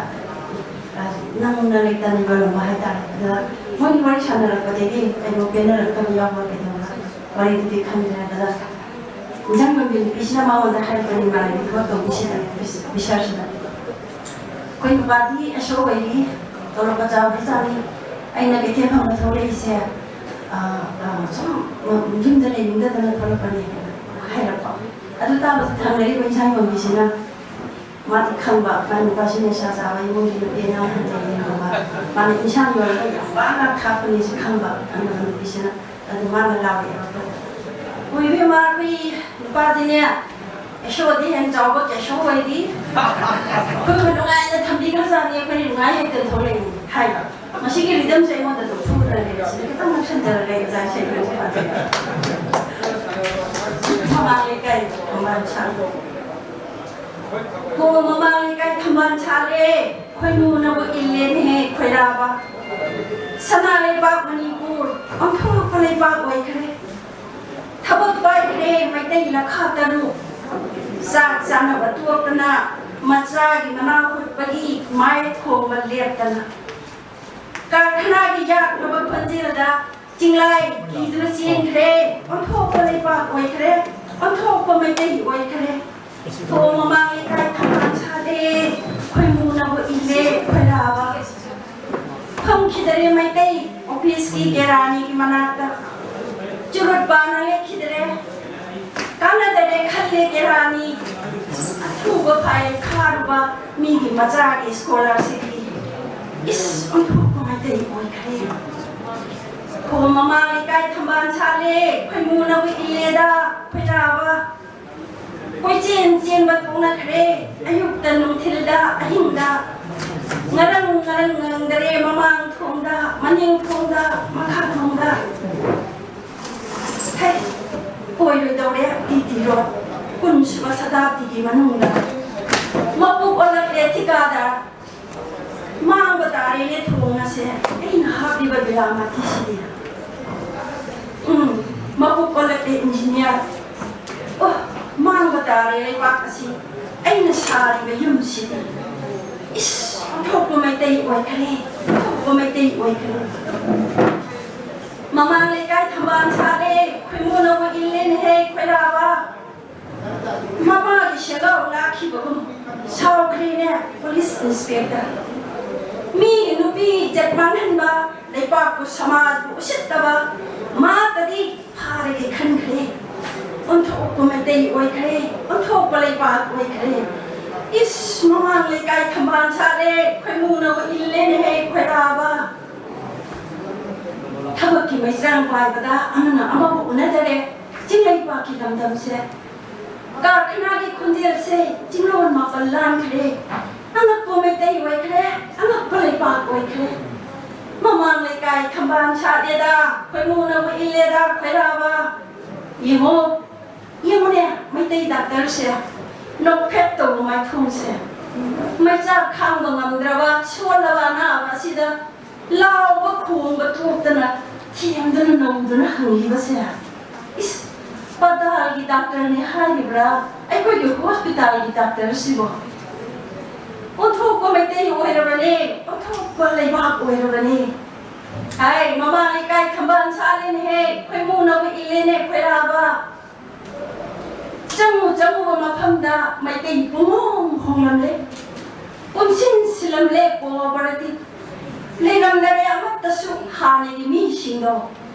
ꯑ, ꯅꯪꯅ ꯂꯩꯇꯅ ꯌꯣꯜꯂꯝꯕ ꯍꯥꯏꯇꯥꯔꯦ꯫ ꯑꯗ ꯃꯣꯏꯒꯤ ꯋꯥꯔꯤ ꯁꯥꯟꯅꯔꯛꯄꯗꯒꯤ ꯀꯩꯅꯣ ꯄꯦꯟꯅꯔꯛꯇꯕ ꯌꯥꯎꯕ꯭ꯔꯥ ꯀꯩꯗꯧꯕ꯭ꯔꯥ ꯋꯥꯔꯤꯗꯨꯗꯤ ꯈꯪꯗ꯭ꯔꯦ꯫ ꯑꯗꯨꯗ ꯏꯟꯖꯥꯡ ꯌꯣꯟꯕꯤ ꯅꯨꯄꯤꯁꯤꯅ ꯃꯉꯣꯟꯗ ꯍꯥꯏꯔꯛꯄꯅꯤ, ꯏꯃꯥꯟꯅꯕꯤ ꯊꯕꯛ ꯇꯧꯕꯤꯁꯤꯗ, ꯕꯤꯁꯥꯔꯁꯤꯗ꯫ ꯑꯩꯈꯣꯏ ꯅꯨꯄꯥꯗꯤ ꯑꯁꯣꯛ ꯑꯣꯏꯔꯤ, ꯇꯧꯔꯛꯄ ꯆꯥꯕꯗꯤ ꯆꯥꯅꯤ꯫ ꯑꯩꯅ ꯀꯩꯊꯦꯜ ꯐꯝꯕ ꯊꯣꯛꯂꯛꯏꯁꯦ, ꯑ, ꯑ, ꯁꯨꯝ ꯌꯨꯝꯗ ꯂꯩꯅꯤꯡꯗꯗꯅ ꯊꯣꯛꯂꯛꯄꯅꯦ ꯍꯥꯏꯔꯛꯄ꯫ ꯑꯗꯨ ꯇꯥꯕꯗ ꯊꯪꯅꯔꯤꯕ ꯏꯟꯁꯥꯡ ꯌꯣꯟꯕꯤꯁꯤꯅ ꯃꯥꯗꯤ ꯈꯪꯕ, ꯃꯥꯏ ꯅꯨꯄꯥꯁꯤ ꯅꯤꯁꯥ ꯆꯥꯕ ꯏꯃꯨꯡꯒꯤ ꯅꯨꯄꯤ ꯑꯉꯥꯡ ꯂꯩꯌꯦ ꯈꯪꯕ꯫ ꯃꯥꯅ ꯏꯟꯁꯥꯡ ꯌꯣꯜꯂꯒ ꯌꯥꯝ ꯋꯥꯅ ꯊꯥꯛꯄꯅꯦꯁꯦ ꯈꯪꯕ, ꯈꯪꯉꯕ ꯅꯨꯄꯤꯁꯤꯅ꯫ ꯑꯗꯨ ꯃꯥꯅ ꯂꯥꯎꯔꯛꯑꯦꯕ ꯑꯩꯈꯣꯏꯗ, "ꯑꯣ ꯏꯕꯦꯝꯃ, ꯑꯩꯈꯣꯏ ꯅꯨꯄꯥꯗꯤꯅꯦ, ꯀꯦꯁꯣꯗꯤ ꯍꯦꯟꯅ ꯆꯥꯎꯕ ꯀꯦꯁꯣ ꯑꯣꯏꯔꯤ꯫ ꯑꯩꯈꯣꯏꯕꯨ ꯅꯨꯡꯉꯥꯏꯅ ꯊꯝꯕꯤꯈ꯭ꯔꯖꯥꯠꯅꯤ, ꯑꯩꯈꯣꯏꯅ ꯅꯨꯡꯉꯥꯏ ꯍꯦꯛꯇ ꯊꯣꯛꯂꯛꯏꯅꯤ" ꯍꯥꯏꯕ꯫ ꯃꯁꯤꯒꯤ ꯔꯤꯗꯝꯁꯦ ꯑꯩꯉꯣꯟꯗ ꯑꯗꯨꯝ ꯐꯨꯗꯅ ꯂꯩꯔꯦ꯫ ꯁꯤꯗ ꯈꯤꯇꯪ ꯅꯛꯁꯟꯖꯔꯒ ꯑꯩ ꯏꯆꯥ ꯏꯁꯩ ꯑꯗꯨꯝ ꯁꯥꯖꯒꯦ꯫ ꯃꯃꯥꯡ ꯂꯩꯀꯥꯏ ꯊꯝꯕꯥꯜ ꯁꯥꯠꯂꯤ꯫ ꯍꯣ, ꯃꯃꯥꯡ ꯂꯩꯀꯥꯏ ꯊꯝꯕꯥꯜ ꯁꯥꯠꯂꯦ, ꯈꯣꯏꯃꯨꯅꯕꯨ ꯏꯜꯂꯦꯅꯦꯍꯦ ꯈꯣꯏꯔꯥꯕ꯫ ꯁꯅꯥ ꯂꯩꯕꯥꯛ ꯃꯅꯤꯄꯨꯔ ꯑꯣꯟꯊꯣꯛꯄ ꯂꯩꯕꯥꯛ ꯑꯣꯏꯈ꯭ꯔꯦ꯫ ꯊꯕꯛ ꯄꯥꯏꯈ꯭ꯔꯦ ꯃꯩꯇꯩ ꯂꯈꯥ ꯇꯔꯨꯛ꯫ ꯆꯥꯛ ꯆꯥꯅꯕ ꯇꯣꯛꯇꯅ ꯃꯆꯥꯒꯤ ꯃꯅꯥ ꯍꯨꯠꯄꯒꯤ ꯃꯥꯏ ꯈꯣꯡꯕ ꯂꯦꯞꯇꯅ꯫ ꯀꯔꯈꯅꯥꯒꯤ ꯌꯥꯛꯂꯕ ꯈꯣꯟꯖꯦꯜꯗ ꯆꯤꯡꯂꯥꯏ ꯀꯤꯗꯨꯅ ꯆꯦꯟꯈ꯭ꯔꯦ꯫ ꯑꯣꯟꯊꯣꯛꯄ ꯂꯩꯕꯥꯛ ꯑꯣꯏꯈ꯭ꯔꯦ, ꯑꯣꯟꯊꯣꯛꯄ ꯃꯩꯇꯩ ꯑꯣꯏꯈ꯭ꯔꯦ꯫ ꯊꯣꯡ ꯃꯃꯥꯡ ꯂꯩꯀꯥꯏ ꯊꯝꯕꯥꯜ ꯁꯥꯠꯂꯦ, ꯈꯣꯏꯃꯨꯅꯕꯨ ꯏꯜꯂꯦ ꯈꯣꯏꯔꯥꯕ꯫ ꯐꯝꯈꯤꯗꯔꯦ ꯃꯩꯇꯩ ꯑꯣꯐꯤꯁꯀꯤ ꯀꯦꯔꯥꯅꯤꯒꯤ ꯃꯅꯥꯛꯇ꯫ ꯆꯨꯔꯨꯠ ꯄꯥꯅ ꯂꯦꯞꯈꯤꯗꯔꯦ꯫ ꯀꯥꯟꯅꯗꯔꯦ ꯈꯜꯂꯦ ꯀꯦꯔꯥꯅꯤ꯫ ꯑꯊꯨꯕ ꯐꯥꯏꯜ ꯈꯥꯔꯨꯕ ꯃꯤꯒꯤ ꯃꯆꯥꯒꯤ ꯁ꯭ꯀꯣꯂꯔꯁꯤꯞꯀꯤ꯫ ꯏꯁ, ꯑꯣꯟꯊꯣꯛꯄ ꯃꯩꯇꯩ ꯑꯣꯏꯈ꯭ꯔꯦ꯫ ꯈꯣꯝ ꯃꯃꯥꯡ ꯂꯩꯀꯥꯏ ꯊꯝꯕꯥꯜ ꯁꯥꯠꯂꯦ, ꯈꯣꯏꯃꯨꯅꯕꯨ ꯏꯜꯂꯦꯗ ꯈꯣꯏꯔꯥꯕ꯫ ꯀꯣꯏꯆꯦꯟ ꯆꯦꯟꯕ ꯇꯣꯛꯅꯈ꯭ꯔꯦ꯫ ꯑꯌꯨꯛꯇ ꯅꯨꯡꯊꯤꯜꯗ ꯑꯍꯤꯡꯗ ꯉꯔꯪ ꯉꯔꯪ ꯉꯪꯗꯔꯦ꯫ ꯃꯃꯥꯡ ꯊꯣꯡꯗ, ꯃꯅꯤꯡ ꯊꯣꯡꯗ, ꯃꯈꯥ ꯊꯣꯡꯗ꯫ ꯍꯦ, ꯑꯣꯏꯔꯣꯏꯗꯧꯔꯦ ꯇꯤ ꯇꯤ ꯔꯣꯗ꯫ ꯀꯨꯟꯁꯨꯕ ꯁꯇꯥꯕꯗꯤꯒꯤ ꯃꯅꯨꯡꯗ ꯃꯄꯨ ꯑꯣꯜꯂꯛꯂꯦ ꯊꯤꯀꯥꯗꯥꯔ꯫ ꯃꯥꯡꯕ ꯇꯥꯔꯦꯅꯦ ꯊꯣꯡ ꯑꯁꯦ꯫ ꯑꯩꯅ ꯍꯥꯞꯂꯤꯕ ꯕꯤꯂꯥꯃꯥꯇꯤꯁꯤꯗꯤ, ꯎꯝ, ꯃꯀꯣꯛ ꯀꯣꯜꯂꯛꯂꯦ ꯏꯟꯖꯤꯅꯤꯌꯥꯔ꯫ ꯑꯣ, ꯃꯥꯡꯕ ꯇꯥꯔꯦ ꯂꯩꯕꯥꯛ ꯑꯁꯤ꯫ ꯑꯩꯅ ꯁꯥꯔꯤꯕ ꯌꯨꯝꯁꯤꯗꯤ, ꯏꯁ, ꯑꯣꯟꯊꯣꯛꯄ ꯃꯩꯇꯩ ꯑꯣꯏꯈ꯭ꯔꯦ, ꯑꯣꯟꯊꯣꯛꯄ ꯃꯩꯇꯩ ꯑꯣꯏꯈ꯭ꯔꯦ꯫ ꯃꯃꯥꯡ ꯂꯩꯀꯥꯏ ꯊꯝꯕꯥꯜ ꯁꯥꯠꯂꯦ, ꯈꯣꯏꯃꯨꯅꯕꯨ ꯏꯜꯂꯦꯅꯦꯍꯦ ꯈꯣꯏꯔꯥꯕ꯫ ꯃꯃꯥꯒꯤ ꯁꯦꯜꯂꯧ ꯂꯥꯛꯈꯤꯕꯒꯨꯝ ꯁꯥꯎꯈ꯭ꯔꯦꯅꯦ ꯄꯨꯂꯤꯁ ꯏꯟꯁꯄꯦꯛꯇꯔ꯫ ꯃꯤꯒꯤ ꯅꯨꯄꯤ ꯏꯖꯠ ꯃꯥꯡꯍꯟꯕ, ꯂꯩꯄꯥꯛꯄꯨ ꯁꯃꯥꯖꯕꯨ ꯎꯁꯤꯠꯇꯕ ꯃꯥꯇꯗꯤ ꯐꯥꯔꯒꯦ ꯈꯟꯈ꯭ꯔꯦ꯫ ꯑꯣꯟꯊꯣꯛꯄ ꯃꯩꯇꯩ ꯑꯣꯏꯈ꯭ꯔꯦ, ꯑꯣꯟꯊꯣꯛꯄ ꯂꯩꯄꯥꯛ ꯑꯣꯏꯈ꯭ꯔꯦ꯫ ꯏꯁ, ꯃꯃꯥꯡ ꯂꯩꯀꯥꯏ ꯊꯝꯕꯥꯜ ꯁꯥꯠꯂꯦ, ꯈꯣꯏꯃꯨꯅꯕꯨ ꯏꯜꯂꯦꯅꯦꯍꯦ ꯈꯣꯏꯔꯥꯕ꯫ ꯊꯕꯛꯀꯤ ꯃꯩꯆꯥꯡ ꯄꯥꯏꯕꯗ ꯑꯃꯅ ꯑꯃꯕꯨ ꯎꯅꯗꯔꯦ꯫ ꯆꯤꯡꯂꯩꯄꯥꯛꯀꯤ ꯂꯝꯗꯝꯁꯦ, ꯀꯔꯈꯅꯥꯒꯤ ꯈꯣꯟꯖꯦꯜꯁꯦ ꯆꯤꯡꯂꯣꯟ ꯃꯥꯄꯜ ꯂꯥꯟꯈ꯭ꯔꯦ꯫ ꯑꯉꯛꯄ ꯃꯩꯇꯩ ꯑꯣꯏꯈ꯭ꯔꯦ, ꯑꯉꯛꯄ ꯂꯩꯄꯥꯛ ꯑꯣꯏꯈ꯭ꯔꯦ꯫ ꯃꯃꯥꯡ ꯂꯩꯀꯥꯏ ꯊꯝꯕꯥꯜ ꯁꯥꯠꯂꯦꯗ, ꯈꯣꯏꯃꯨꯅꯕꯨ ꯏꯜꯂꯦꯗ ꯈꯣꯏꯔꯥꯕ꯫ ꯌꯦꯡꯉꯣ, ꯌꯦꯡꯉꯨꯅꯦ, ꯃꯩꯇꯩ ꯗꯥꯛꯇꯔꯁꯦ ꯅꯣꯛꯐꯦꯠ ꯇꯧꯕ ꯃꯥꯏꯊꯣꯡꯁꯦ, ꯃꯩꯆꯥꯛ ꯈꯥꯡꯕ ꯉꯝꯗ꯭ꯔꯕ ꯁꯣꯜꯂꯕ ꯑꯅꯥꯕ ꯑꯁꯤꯗ ꯂꯥꯎꯕ ꯈꯣꯡꯕ ꯊꯣꯛꯇꯅ ꯊꯦꯝꯗꯨꯅ ꯅꯧꯗꯨꯅ ꯍꯪꯂꯤꯕꯁꯦ꯫ ꯏꯁ, ꯄꯇꯥꯜꯒꯤ ꯗꯥꯛꯇꯔꯅꯤ ꯍꯥꯏꯔꯤꯕ꯭ꯔꯥ ꯑꯩꯈꯣꯏꯒꯤ ꯍꯣꯁꯄꯤꯇꯥꯜꯒꯤ ꯗꯥꯛꯇꯔꯁꯤꯕꯣ? ꯑꯣꯟꯊꯣꯛꯄ ꯃꯩꯇꯩ ꯑꯣꯏꯔꯕꯅꯦ, ꯑꯣꯟꯊꯣꯛꯄ ꯂꯩꯕꯥꯛ ꯑꯣꯏꯔꯕꯅꯦ꯫ ꯍꯥꯏ, ꯃꯃꯥ ꯂꯩꯀꯥꯏ ꯊꯝꯕꯥꯜ ꯁꯥꯠꯂꯦꯅꯦꯍꯦ, ꯈꯣꯏꯃꯨꯅꯕꯨ ꯏꯜꯂꯦꯅꯦ ꯈꯣꯏꯔꯥꯕ꯫ ꯆꯪꯉꯨ ꯆꯪꯉꯨꯕ ꯃꯐꯝꯗ ꯃꯩꯇꯩ ꯄꯨꯡꯍꯣꯡ ꯍꯣꯡꯂꯝꯂꯦ꯫ ꯄꯨꯟꯁꯤꯟ ꯁꯤꯜꯂꯝꯂꯦ ꯀꯣꯑꯣꯄꯔꯦꯇꯤꯚ꯫ ꯂꯩꯔꯝꯗꯔꯦ ꯑꯃꯠꯇꯁꯨ ꯍꯥꯟꯅꯒꯤ ꯃꯤꯁꯤꯡꯗꯣ꯫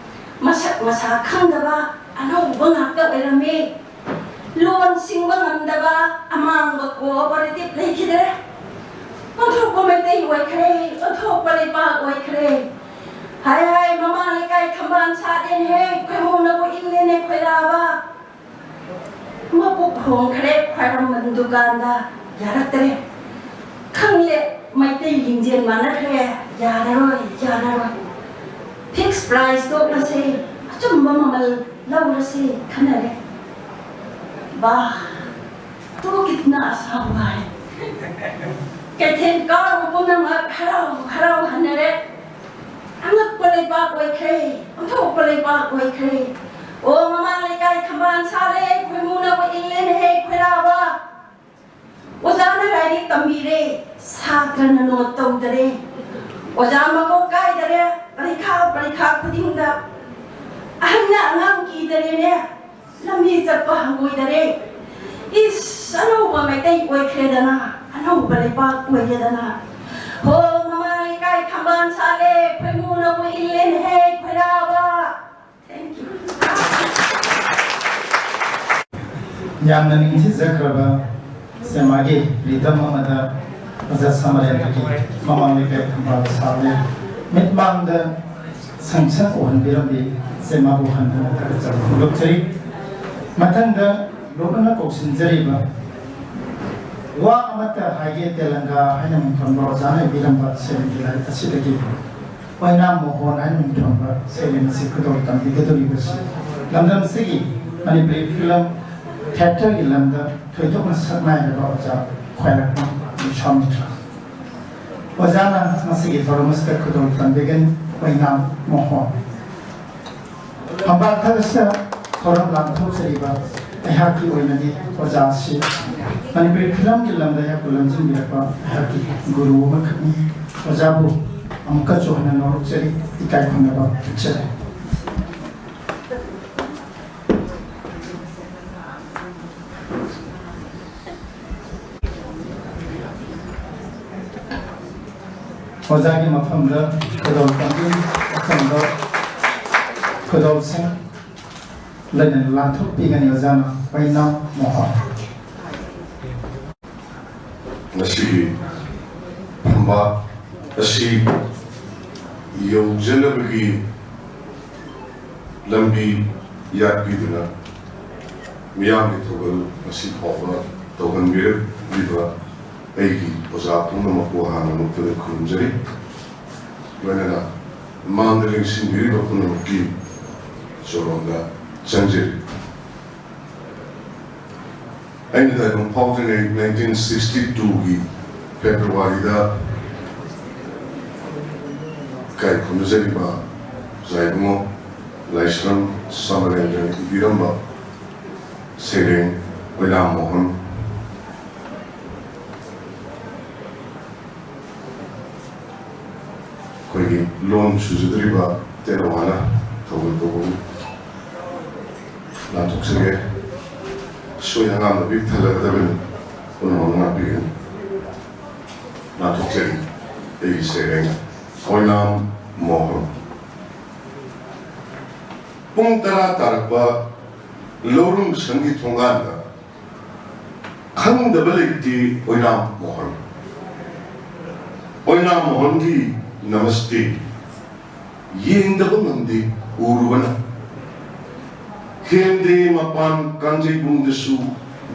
ꯃꯁꯛ ꯃꯁꯥ ꯈꯪꯗꯕ ꯑꯅꯧꯕ ꯉꯥꯛꯇ ꯑꯣꯏꯔꯝꯃꯦ꯫ ꯂꯣꯟ ꯁꯤꯡꯕ ꯉꯝꯗꯕ ꯑꯃꯥꯡꯕ ꯀꯣꯑꯣꯄꯔꯦꯇꯤꯚ ꯂꯩꯈꯤꯗ꯭ꯔꯦ꯫ ꯑꯣꯟꯊꯣꯛꯄ ꯃꯩꯇꯩ ꯑꯣꯏꯈ꯭ꯔꯦ, ꯑꯣꯟꯊꯣꯛꯄ ꯂꯩꯄꯥꯛ ꯑꯣꯏꯈ꯭ꯔꯦ꯫ ꯍꯥꯏ ꯍꯥꯏ, ꯃꯃꯥ ꯂꯩꯀꯥꯏ ꯊꯝꯕꯥꯜ ꯁꯥꯠꯂꯦꯅꯦꯍꯦ, ꯈꯣꯏꯃꯨꯅꯕꯨ ꯏꯜꯂꯦꯅꯦ ꯈꯣꯏꯔꯥꯕ꯫ ꯃꯄꯨꯛ ꯍꯣꯡꯈ꯭ꯔꯦ ꯈ꯭ꯋꯥꯏꯔꯝꯕꯟ ꯗꯨꯀꯥꯟꯗ ꯌꯥꯔꯛꯇ꯭ꯔꯦ꯫ ꯈꯪꯂꯦ, ꯃꯩꯇꯩ ꯂꯤꯡꯖꯦꯜ ꯃꯥꯟꯅꯈ꯭ꯔꯦ, ꯌꯥꯔꯔꯣꯏ, ꯌꯥꯔꯔꯣꯏ꯫ ꯐꯤꯛꯁ ꯄ꯭ꯔꯥꯏꯁ ꯇꯣꯛꯂꯁꯦ, ꯑꯆꯨꯝꯕ ꯃꯃꯜ ꯂꯧꯔꯁꯦ ꯈꯟꯅꯔꯦ꯫ ꯕꯥ, ꯇꯨ ꯀꯤꯠꯅ ꯑꯁꯥ ꯍꯨꯋꯥ ꯍꯦ꯫ ꯀꯩꯊꯦꯜ ꯀꯥꯔꯨꯕ ꯄꯨꯝꯅꯃꯛ ꯍꯔꯥꯎ ꯍꯔꯥꯎ ꯍꯟꯅꯔꯦ꯫ ꯑꯉꯛꯄ ꯂꯩꯕꯥꯛ ꯑꯣꯏꯈ꯭ꯔꯦ, ꯑꯣꯟꯊꯣꯛꯄ ꯂꯩꯕꯥꯛ ꯑꯣꯏꯈ꯭ꯔꯦ꯫ ꯑꯣ, ꯃꯃꯥꯡ ꯂꯩꯀꯥꯏ ꯊꯝꯕꯥꯜ ꯁꯥꯠꯂꯦ, ꯈꯣꯏꯃꯨꯅꯕꯨ ꯏꯜꯂꯦꯅꯦꯍꯦ ꯈꯣꯏꯔꯥꯕ꯫ ꯑꯣꯖꯥꯅ ꯂꯥꯏꯔꯤꯛ ꯇꯝꯕꯤꯔꯦ, ꯁꯥꯇ꯭ꯔꯅ ꯅꯣꯠ ꯇꯧꯗꯔꯦ꯫ ꯑꯣꯖꯥ ꯃꯀꯣꯛ ꯀꯥꯏꯗꯔꯦ, ꯄꯔꯤꯈꯥ ꯄꯔꯤꯈꯥ ꯈꯨꯗꯤꯡꯗ꯫ ꯑꯍꯟꯅ ꯑꯉꯥꯡ ꯀꯤꯗꯔꯦꯅꯦ, ꯂꯝꯕꯤ ꯆꯠꯄ ꯍꯪꯒꯣꯏꯗꯔꯦ꯫ ꯏꯁ, ꯑꯅꯧꯕ ꯃꯩꯇꯩ ꯑꯣꯏꯈ꯭ꯔꯦꯗꯅ, ꯑꯅꯧꯕ ꯂꯩꯕꯥꯛ ꯑꯣꯏꯔꯦꯗꯅ꯫ ꯍꯣ, ꯃꯃꯥ ꯂꯩꯀꯥꯏ ꯊꯝꯕꯥꯜ ꯁꯥꯠꯂꯦ, ꯈꯣꯏꯃꯨꯅꯕꯨ ꯏꯜꯂꯦꯅꯦꯍꯦ ꯈꯣꯏꯔꯥꯕ꯫ Thank you. ꯌꯥꯝꯅ ꯅꯤꯡꯊꯤꯖꯈ꯭ꯔꯕ ꯁꯦꯃꯥꯒꯤ ꯔꯤꯗꯝ ꯑꯃꯗ ꯑꯣꯖꯥ ꯁꯃꯔꯦꯟꯗ꯭ꯔꯒꯤ ꯃꯃꯥꯡ ꯂꯩꯀꯥꯏ ꯊꯝꯕꯥꯜ ꯁꯥꯠꯂꯦ ꯃꯤꯠꯃꯥꯡꯗ ꯁꯪꯁꯟ ꯎꯍꯟꯕꯤꯔꯝꯕꯤ ꯁꯦꯃꯥꯕꯨ ꯍꯟꯗꯨꯅ ꯊꯥꯒꯠꯆꯕ ꯐꯣꯡꯗꯣꯛꯆꯔꯤ꯫ ꯃꯊꯪꯗ ꯂꯣꯛꯅꯅ ꯀꯧꯁꯤꯟꯖꯔꯤꯕ ꯋꯥ ꯑꯃꯠꯇ ꯍꯥꯏꯒꯦ ꯇꯦꯂꯪꯒꯥ ꯍꯥꯏꯅ ꯃꯤꯡꯊꯣꯟꯕ ꯑꯣꯖꯥꯅ ꯏꯕꯤꯔꯝꯕ ꯁꯩꯔꯦꯡꯒꯤ ꯂꯥꯏꯔꯤꯛ ꯑꯁꯤꯗꯒꯤ ꯑꯣꯏꯅꯥꯝ ꯃꯣꯍꯣꯟ ꯍꯥꯏꯅ ꯃꯤꯡꯊꯣꯟꯕ ꯁꯩꯔꯦꯡ ꯑꯁꯤ ꯈꯨꯗꯣꯜ ꯇꯝꯕꯤꯒꯗꯧꯔꯤꯕꯁꯤ ꯂꯝꯗꯝꯁꯤꯒꯤ ꯃꯅꯤꯄꯨꯔꯤ ꯐꯤꯂꯝ ꯊꯤꯌꯦꯇꯔꯒꯤ ꯂꯝꯗ ꯊꯣꯏꯗꯣꯛꯅ ꯁꯛꯅꯥꯏꯔꯕ ꯑꯣꯖꯥ ꯈ꯭ꯋꯥꯏꯔꯥꯛꯄꯝ ꯕꯤꯁ꯭ꯋꯥꯃꯤꯇ꯭ꯔ꯫ ꯑꯣꯖꯥꯅ ꯉꯁꯤꯒꯤ ꯊꯧꯔꯝ ꯑꯁꯤꯗ ꯈꯨꯗꯣꯜ ꯇꯝꯕꯤꯒꯅꯤ꯫ ꯑꯣꯏꯅꯥꯝ ꯃꯣꯍꯣꯟ꯫ ꯐꯝꯕꯥꯛ ꯊꯛ ꯑꯁꯤꯗ ꯊꯧꯔꯝ ꯂꯥꯡꯊꯣꯛꯆꯔꯤꯕ ꯑꯩꯍꯥꯛꯀꯤ ꯑꯣꯏꯅꯗꯤ ꯑꯣꯖꯥ ꯑꯁꯤ ꯃꯅꯤꯄꯨꯔꯤ ꯐꯤꯂꯝꯒꯤ ꯂꯝꯗ ꯑꯩꯍꯥꯛꯄꯨ ꯂꯝꯖꯤꯡꯕꯤꯔꯛꯄ ꯑꯩꯍꯥꯛꯀꯤ ꯒꯨꯔꯨ ꯑꯃꯈꯛꯅꯤ꯫ ꯑꯣꯖꯥꯕꯨ ꯑꯃꯨꯛꯀꯁꯨ ꯍꯟꯅ ꯅꯣꯛꯆꯔꯤ, ꯏꯀꯥꯏ ꯈꯨꯝꯅꯕ ꯎꯠꯆꯔꯤ꯫ ꯑꯣꯖꯥꯒꯤ ꯃꯐꯝꯗ ꯈꯨꯗꯣꯜ ꯇꯝꯕꯤ, ꯑꯆꯝꯕ ꯈꯨꯗꯣꯜꯁꯤꯡ ꯂꯩꯅꯅ ꯂꯥꯟꯊꯣꯛꯄꯤꯒꯅꯤ꯫ ꯑꯣꯖꯥꯅ ꯑꯣꯏꯅꯥꯝ ꯃꯣꯍꯣꯟ꯫ ꯉꯁꯤꯒꯤ ꯐꯝꯕꯥꯛ ꯑꯁꯤ ꯌꯧꯖꯅꯕꯒꯤ ꯂꯝꯕꯤ ꯌꯥꯠꯄꯤꯗꯨꯅ ꯃꯤꯌꯥꯝꯒꯤ ꯊꯧꯒꯜ ꯉꯁꯤ ꯐꯥꯎꯕ ꯇꯧꯍꯟꯕꯤꯔꯛꯂꯤꯕ ꯑꯩꯒꯤ ꯑꯣꯖꯥ ꯄꯨꯝꯅꯃꯛꯄꯨ ꯍꯥꯟꯅ ꯃꯨꯛꯇꯗ ꯈꯨꯔꯨꯝꯖꯔꯤ꯫ ꯂꯣꯏꯅꯅ ꯃꯥꯡꯗ ꯂꯦꯡꯁꯤꯟꯕꯤꯔꯤꯕ ꯄꯨꯝꯅꯃꯛꯀꯤ ꯆꯣꯂꯣꯝꯗ ꯆꯪꯖꯔꯤ꯫ ꯑꯩꯅ ꯇꯥꯏꯕꯪ ꯐꯥꯎꯗ꯭ꯔꯤꯉꯩ nineteen sixty two ꯒꯤ February ꯗ ꯏꯀꯥꯏ ꯈꯨꯝꯅꯖꯔꯤꯕ ꯑꯣꯖꯥ ꯏꯕꯨꯡꯉꯣ ꯂꯥꯏꯁ꯭ꯔꯝ ꯁꯃꯔꯦꯟꯗ꯭ꯔꯅ ꯏꯕꯤꯔꯝꯕ ꯁꯩꯔꯦꯡ ꯑꯣꯏꯅꯥꯝ ꯃꯣꯍꯟ, ꯑꯩꯈꯣꯏꯒꯤ ꯂꯣꯟ ꯁꯨꯖꯗ꯭ꯔꯤꯕ ꯇꯦꯅꯋꯥꯅ ꯊꯧꯒꯜ ꯇꯧꯕꯕꯨ ꯂꯥꯟꯊꯣꯛꯆꯒꯦ꯫ ꯑꯁꯣꯏ ꯑꯉꯥꯝꯗ ꯄꯤꯛ ꯊꯜꯂꯒꯗꯕꯅꯤ, ꯄꯨꯝꯅꯃꯛ ꯉꯥꯛꯄꯤꯒꯅꯤ꯫ ꯂꯥꯟꯊꯣꯛꯆꯔꯤ꯫ ꯑꯩꯒꯤ ꯁꯩꯔꯦꯡ ꯑꯣꯏꯅꯥꯝ ꯃꯣꯍꯟ꯫ ꯄꯨꯡ ꯇꯔꯥ ꯇꯥꯔꯛꯄ ꯂꯧꯔꯨꯡ ꯁꯪꯒꯤ ꯊꯣꯡꯒꯥꯟꯗ ꯈꯪꯗꯕ ꯂꯩꯇꯦ ꯑꯣꯏꯅꯥꯝ ꯃꯣꯍꯟ꯫ ꯑꯣꯏꯅꯥꯝ ꯃꯣꯍꯟꯒꯤ ꯅꯃꯁꯇꯦ ꯌꯦꯡꯗꯕ ꯉꯝꯗꯦ ꯎꯔꯨꯕꯅ꯫ ꯍꯦꯟꯗꯦ ꯃꯄꯥꯟ ꯀꯥꯡꯖꯩꯕꯨꯡꯗꯁꯨ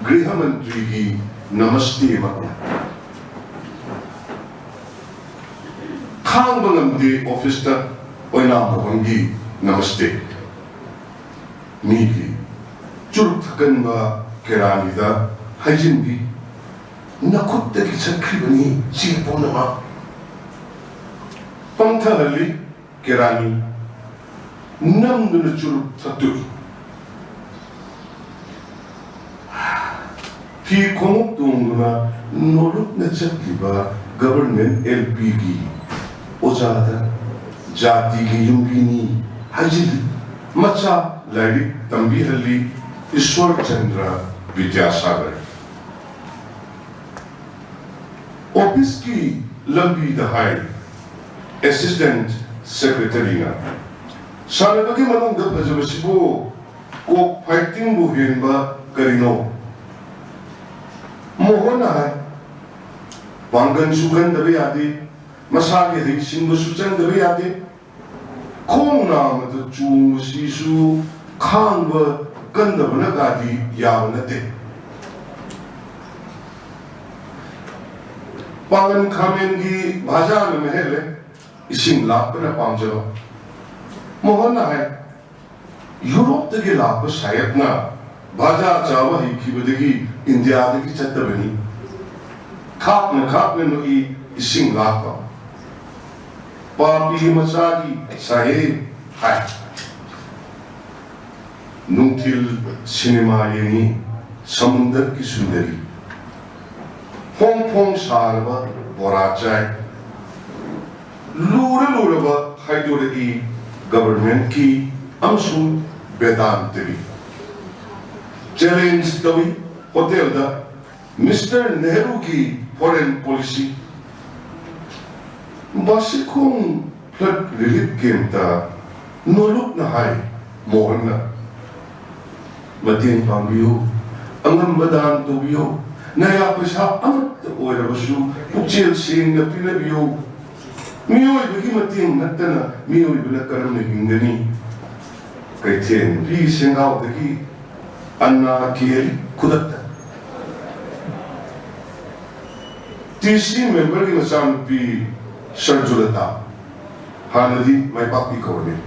ꯒ꯭ꯔꯤꯍ ꯃꯟꯇ꯭ꯔꯤꯒꯤ ꯅꯃꯁꯇꯦ ꯃꯛꯅ꯫ ꯈꯥꯡꯕ ꯉꯝꯗꯦ ꯑꯣꯐꯤꯁꯇ ꯑꯣꯏꯅꯥꯝ ꯃꯣꯍꯟꯒꯤ ꯅꯃꯁꯇꯦ꯫ ꯃꯤꯒꯤ ꯆꯨꯔꯨꯞ ꯊꯛꯀꯟꯕ ꯀꯦꯔꯥꯅꯤꯗ ꯍꯩꯖꯤꯟꯕꯤ꯫ ꯅꯈꯨꯠꯇꯒꯤ ꯆꯠꯈ꯭ꯔꯤꯕꯅꯤ ꯁꯤ ꯄꯨꯝꯅꯃꯛ꯫ ꯄꯪꯊꯍꯜꯂꯤ ꯀꯦꯔꯥꯅꯤ꯫ ꯅꯝꯗꯨꯅ ꯆꯨꯔꯨꯞ ꯊꯛꯇꯣꯛꯏ꯫ ꯐꯤ ꯈꯣꯡꯎꯞ ꯇꯣꯡꯗꯨꯅ ꯅꯣꯂꯨꯛꯅ ꯆꯠꯂꯤꯕ ꯒꯚꯔꯟꯃꯦꯟꯠ ꯑꯦꯜ ꯄꯤꯒꯤ ꯑꯣꯖꯥꯗ ꯖꯥꯇꯤꯒꯤ ꯌꯨꯝꯕꯤꯅꯤ ꯍꯥꯏꯖꯤꯜꯂꯤ꯫ ꯃꯆꯥ ꯂꯥꯏꯔꯤꯛ ꯇꯝꯕꯤꯍꯜꯂꯤ ꯏꯁ꯭ꯋꯔ ꯆꯟꯗ꯭ꯔ ꯕꯤꯗ꯭ꯌꯥꯁꯥꯒꯔ꯫ ꯑꯣꯐꯤꯁꯀꯤ ꯂꯝꯕꯤꯗ ꯍꯥꯏ ꯑꯦꯁꯤꯁ꯭ꯇꯦꯟꯠ ꯁꯦꯀ꯭ꯔꯦꯇꯔꯤꯅ, "ꯁꯥꯟꯅꯕꯒꯤ ꯃꯅꯨꯡꯗ ꯐꯖꯕꯁꯤꯕꯨ ꯀꯣꯛ ꯐꯥꯏꯇꯤꯡꯕꯨ ꯍꯦꯟꯕ ꯀꯔꯤꯅꯣ?" ꯃꯣꯍꯟꯅ ꯍꯥꯏ, "ꯄꯥꯡꯒꯜꯁꯨ ꯀꯟꯗꯕ ꯌꯥꯗꯦ, ꯃꯁꯥꯒꯤ ꯍꯩꯁꯤꯡꯕꯁꯨ ꯆꯪꯗꯕ ꯌꯥꯗꯦ, ꯈꯣꯡ ꯅꯥꯝꯃꯗ ꯆꯣꯡꯕꯁꯤꯁꯨ ꯈꯥꯡꯕ ꯀꯟꯗꯕꯅ ꯀꯥꯗꯤ ꯌꯥꯕ ꯅꯠꯇꯦ꯫ ꯄꯥꯡꯒꯜ ꯈꯥꯃꯦꯟꯒꯤ ꯚꯥꯖꯥꯅ ꯃꯍꯦꯜꯂꯦ, ꯏꯁꯤꯡ ꯂꯥꯛꯄꯅ ꯄꯥꯝꯖꯕ꯫" ꯃꯣꯍꯟꯅ ꯍꯥꯏ, "ꯌꯨꯔꯣꯞꯇꯒꯤ ꯂꯥꯛꯄ ꯁꯥꯌꯦꯛꯅ ꯚꯥꯖꯥ ꯆꯥꯕ ꯍꯩꯈꯤꯕꯗꯒꯤ ꯏꯟꯗꯤꯌꯥꯗꯒꯤ ꯆꯠꯇꯕꯅꯤ꯫" ꯈꯥꯛꯅ ꯈꯥꯛꯅ ꯅꯣꯛꯏ ꯏꯁꯤꯡ ꯂꯥꯛꯄ꯫ ꯄꯥꯄꯤ ꯃꯆꯥꯒꯤ ꯁꯥꯍꯦꯕ ꯍꯥꯏ꯫ ꯅꯨꯡꯊꯤꯜ ꯁꯤꯅꯦꯃꯥ ꯌꯦꯡꯉꯤ, ꯁꯃꯨꯟꯗꯔꯒꯤ ꯁꯨꯟꯗꯔꯤ꯫ ꯐꯣꯡ ꯐꯣꯡ ꯁꯥꯔꯕ ꯕꯣꯔꯥ ꯆꯥꯏ꯫ ꯂꯨꯔ ꯂꯨꯔꯕ ꯈꯥꯏꯗꯣꯔꯛꯏ ꯒꯕꯔꯃꯦꯟꯠꯀꯤ ꯑꯃꯁꯨꯡ ꯕꯦꯗꯥꯟꯇꯒꯤ꯫ ꯆꯦꯂꯦꯟꯖ ꯇꯧꯏ ꯍꯣꯇꯦꯜꯗ ꯃꯤꯁꯇꯔ ꯅꯦꯍꯔꯨꯒꯤ ꯐꯣꯔꯦꯟ ꯄꯣꯂꯤꯁꯤ꯫ ꯕꯥꯁꯤꯈꯣꯡ ꯐ꯭ꯂꯠ ꯔꯤꯂꯤꯐ ꯀꯦꯝꯞꯇ ꯅꯣꯂꯨꯛꯅ ꯍꯥꯏ ꯃꯣꯍꯟꯅ꯫ ꯃꯇꯦꯡ ꯄꯥꯡꯕꯤꯌꯨ, ꯑꯉꯝꯕ ꯗꯥꯟ ꯇꯧꯕꯤꯌꯨ, ꯅꯌꯥ ꯄꯩꯁꯥ ꯑꯃꯠꯇ ꯑꯣꯏꯔꯕꯁꯨ ꯄꯨꯛꯆꯦꯜ ꯁꯦꯡꯅ ꯄꯤꯅꯕꯤꯌꯨ꯫ ꯃꯤꯑꯣꯏꯕꯒꯤ ꯃꯇꯦꯡ ꯅꯠꯇꯅ ꯃꯤꯑꯣꯏꯕꯅ ꯀꯔꯝꯅ ꯍꯤꯡꯒꯅꯤ? ꯀꯩꯊꯦꯜ ꯅꯨꯄꯤ ꯁꯦꯡꯒꯥꯎꯗꯒꯤ ꯑꯟꯅꯥ ꯀꯦꯜꯂꯤ ꯈꯨꯗꯛꯇ꯫ ꯇꯤ ꯁꯤ ꯃꯦꯝꯕꯔꯒꯤ ꯃꯆꯥꯅꯨꯄꯤ ꯁꯔꯖꯨꯂꯇꯥ, ꯍꯥꯟꯅꯗꯤ ꯃꯥꯏꯄꯥꯛꯄꯤ ꯀꯧꯔꯝꯃꯤ,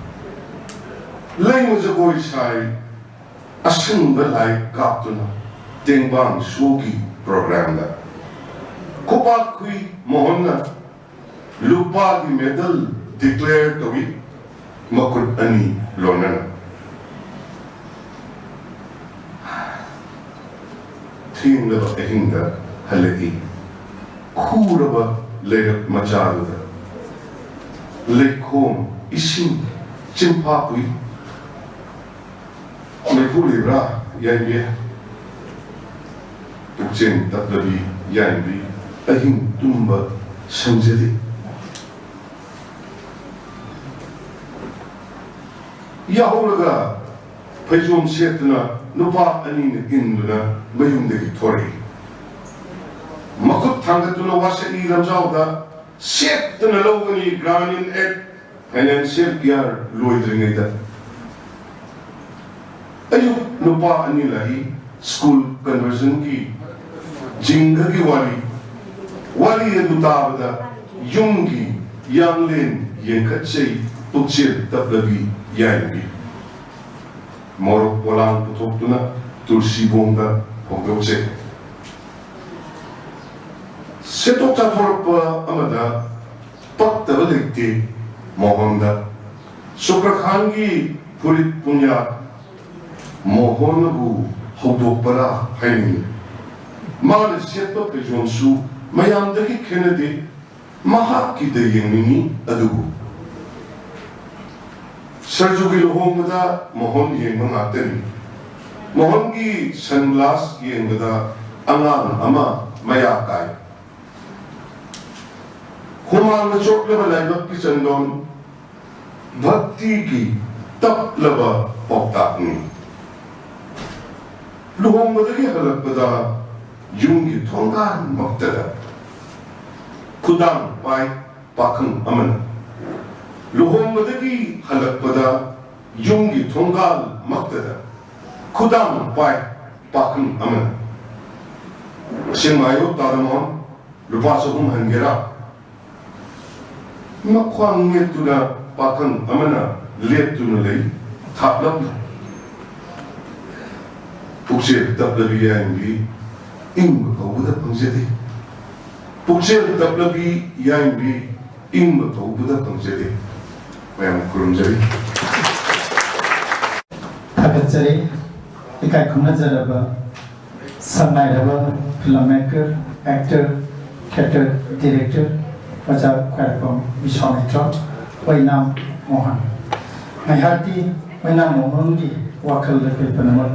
ꯂꯩꯃ ꯖꯒꯣꯏ ꯁꯥꯏ꯫ ꯑꯁꯪꯕ ꯂꯥꯏ ꯀꯥꯞꯇꯨꯅ ꯇꯦꯡꯕꯥꯡ ꯁꯣꯒꯤ ꯄ꯭ꯔꯣꯒ꯭ꯔꯥꯝꯗ ꯈꯨꯄꯥꯛ ꯈꯨꯏ ꯃꯣꯍꯟꯅ ꯂꯨꯄꯥꯒꯤ ꯃꯦꯗꯜ ꯗꯤꯀ꯭ꯂꯦꯌꯔ ꯇꯧꯏ, ꯃꯈꯨꯠ ꯑꯅꯤ ꯂꯣꯟꯅꯅ꯫ ꯊꯦꯡꯂꯕ ꯑꯍꯤꯡꯗ ꯍꯜꯂꯛꯏ, ꯈꯨꯔꯕ ꯂꯩꯔꯛ ꯃꯆꯥꯗꯨꯗ ꯂꯩꯈꯣꯝ, ꯏꯁꯤꯡ, ꯆꯤꯝꯐꯥ ꯄꯨꯏ꯫ ꯃꯩꯐꯨ ꯂꯩꯕ꯭ꯔꯥ, ꯌꯥꯏꯕꯤ? ꯄꯨꯛꯆꯦꯜ ꯇꯞꯂꯕꯤ ꯌꯥꯏꯕꯤ ꯑꯍꯤꯡ ꯇꯨꯝꯕ ꯁꯪꯖꯗꯦ꯫ ꯌꯥꯍꯧꯔꯒ ꯐꯩꯖꯣꯝ ꯁꯦꯠꯇꯨꯅ ꯅꯨꯄꯥ ꯑꯅꯤꯅ ꯏꯟꯗꯨꯅ ꯃꯌꯨꯝꯗꯒꯤ ꯊꯣꯔꯛꯏ꯫ ꯃꯈꯨꯠ ꯊꯥꯡꯒꯠꯇꯨꯅ ꯋꯥꯁꯛꯏ ꯂꯝꯖꯥꯎꯗ ꯁꯦꯠꯇꯅ ꯂꯧꯒꯅꯤ ꯒ꯭ꯔꯥꯃꯤꯟ ꯑꯦꯞ ꯐꯥꯏꯅꯥꯟꯁꯤꯌꯦꯜ ꯏꯌꯥꯔ ꯂꯣꯏꯗ꯭ꯔꯤꯉꯩꯗ꯫ ꯑꯌꯨꯛ ꯅꯨꯄꯥ ꯑꯅꯤ ꯂꯥꯛꯏ ꯁ꯭ꯀꯨꯜ ꯀꯟꯚꯔꯖꯟꯒꯤ ꯖꯤꯡꯒꯒꯤ ꯋꯥꯔꯤ꯫ ꯋꯥꯔꯤ ꯑꯗꯨ ꯇꯥꯕꯗ ꯌꯨꯝꯒꯤ ꯌꯥꯡꯂꯦꯟ ꯌꯦꯡꯈꯠꯆꯩ ꯄꯨꯛꯆꯦꯜ ꯇꯞꯂꯕꯤ ꯌꯥꯏꯕꯤ꯫ ꯃꯣꯔꯣꯛ ꯄꯣꯂꯥꯡ ꯄꯨꯊꯣꯛꯇꯨꯅ ꯇꯨꯜꯁꯤꯕꯣꯡꯗ ꯐꯣꯡꯗꯣꯛꯆꯩ꯫ ꯁꯦꯠꯇꯣꯛ ꯆꯥꯊꯣꯔꯛꯄ ꯑꯃꯗ ꯄꯛꯇꯕ ꯂꯩꯇꯦ ꯃꯣꯍꯣꯟꯗ꯫ ꯁꯨꯀ꯭ꯔꯈꯥꯟꯒꯤ ꯐꯨꯔꯤꯠ ꯄꯨꯝꯌꯥꯠ ꯃꯣꯍꯣꯟꯅꯕꯨ ꯍꯧꯗꯣꯛꯄꯔꯥ ꯍꯥꯏꯅꯤꯡꯏ꯫ ꯃꯥꯅ ꯁꯦꯠꯄ ꯐꯩꯖꯣꯝꯁꯨ ꯃꯌꯥꯝꯗꯒꯤ ꯈꯦꯠꯅꯗꯦ꯫ ꯃꯍꯥꯛꯀꯤꯗ ꯌꯦꯡꯅꯤꯡꯏ ꯑꯗꯨꯕꯨ꯫ ꯁꯔꯖꯨꯒꯤ ꯂꯨꯍꯣꯡꯕꯗ ꯃꯣꯍꯣꯟ ꯌꯦꯡꯕ ꯉꯥꯛꯇꯅꯤ꯫ ꯃꯣꯍꯣꯟꯒꯤ ꯁꯟꯒ꯭ꯂꯥꯁ ꯌꯦꯡꯕꯗ ꯑꯉꯥꯡ ꯑꯃ ꯃꯌꯥ ꯀꯥꯏ꯫ ꯍꯨꯃꯥꯡꯅ ꯆꯣꯠꯂꯕ ꯂꯥꯏꯕꯛꯀꯤ ꯆꯟꯗꯣꯟ ꯚꯛꯇꯤꯒꯤ ꯇꯞꯂꯕ ꯄꯥꯎꯇꯥꯛꯅꯤ꯫ ꯂꯨꯍꯣꯡꯕꯗꯒꯤ ꯍꯜꯂꯛꯄꯗ ꯌꯨꯝꯒꯤ ꯊꯣꯡꯒꯥꯟꯃꯛꯇꯗ ꯈꯨꯗꯥꯡ ꯄꯥꯏ ꯄꯥꯈꯪ ꯑꯃꯅ꯫ ꯂꯨꯍꯣꯡꯕꯗꯒꯤ ꯍꯜꯂꯛꯄꯗ ꯌꯨꯝꯒꯤ ꯊꯣꯡꯒꯥꯜꯃꯛꯇꯗ ꯈꯨꯗꯥꯡ ꯄꯥꯏ ꯄꯥꯈꯪ ꯑꯃꯅ꯫ ꯑꯁꯦꯡꯕ ꯍꯥꯏꯌꯨ ꯇꯥꯗꯃꯣꯍꯟ, ꯂꯨꯄꯥ ꯆꯍꯨꯝ ꯍꯟꯒꯦꯔꯥ? ꯃꯈ꯭ꯋꯥꯡ ꯅꯦꯠꯇꯨꯅ ꯄꯥꯈꯪ ꯑꯃꯅ ꯂꯦꯞꯇꯨꯅ ꯂꯩ, ꯊꯥꯞꯂꯞꯅ꯫ ꯄꯨꯛꯆꯦꯜ ꯇꯞꯂꯕꯤ ꯌꯥꯏꯝꯕꯤ ꯏꯪꯕ ꯀꯧꯕꯗ ꯐꯪꯖꯗꯦ꯫ ꯄꯨꯛꯆꯦꯜ ꯇꯞꯂꯕꯤ ꯌꯥꯏꯝꯕꯤ ꯏꯪꯕ ꯀꯧꯕꯗ ꯐꯪꯖꯗꯦ꯫ ꯃꯌꯥꯝ ꯈꯨꯔꯨꯝꯖꯔꯤ꯫ ꯊꯥꯒꯠꯆꯔꯤ꯫ ꯏꯀꯥꯏ ꯈꯨꯝꯅꯖꯔꯕ ꯁꯛꯅꯥꯏꯔꯕ film maker, actor, theatre director ꯑꯣꯖꯥ ꯈ꯭ꯋꯥꯏꯔꯥꯛꯄꯝ ꯕꯤꯁ꯭ꯋꯥꯃꯤꯇ꯭ꯔ, ꯑꯣꯏꯅꯥꯝ ꯃꯣꯍꯟ꯫ ꯉꯥꯏꯍꯥꯛꯇꯤ ꯑꯣꯏꯅꯥꯝ ꯃꯣꯍꯟꯒꯤ ꯋꯥꯈꯜ ꯑꯩꯈꯣꯏ ꯄꯨꯝꯅꯃꯛ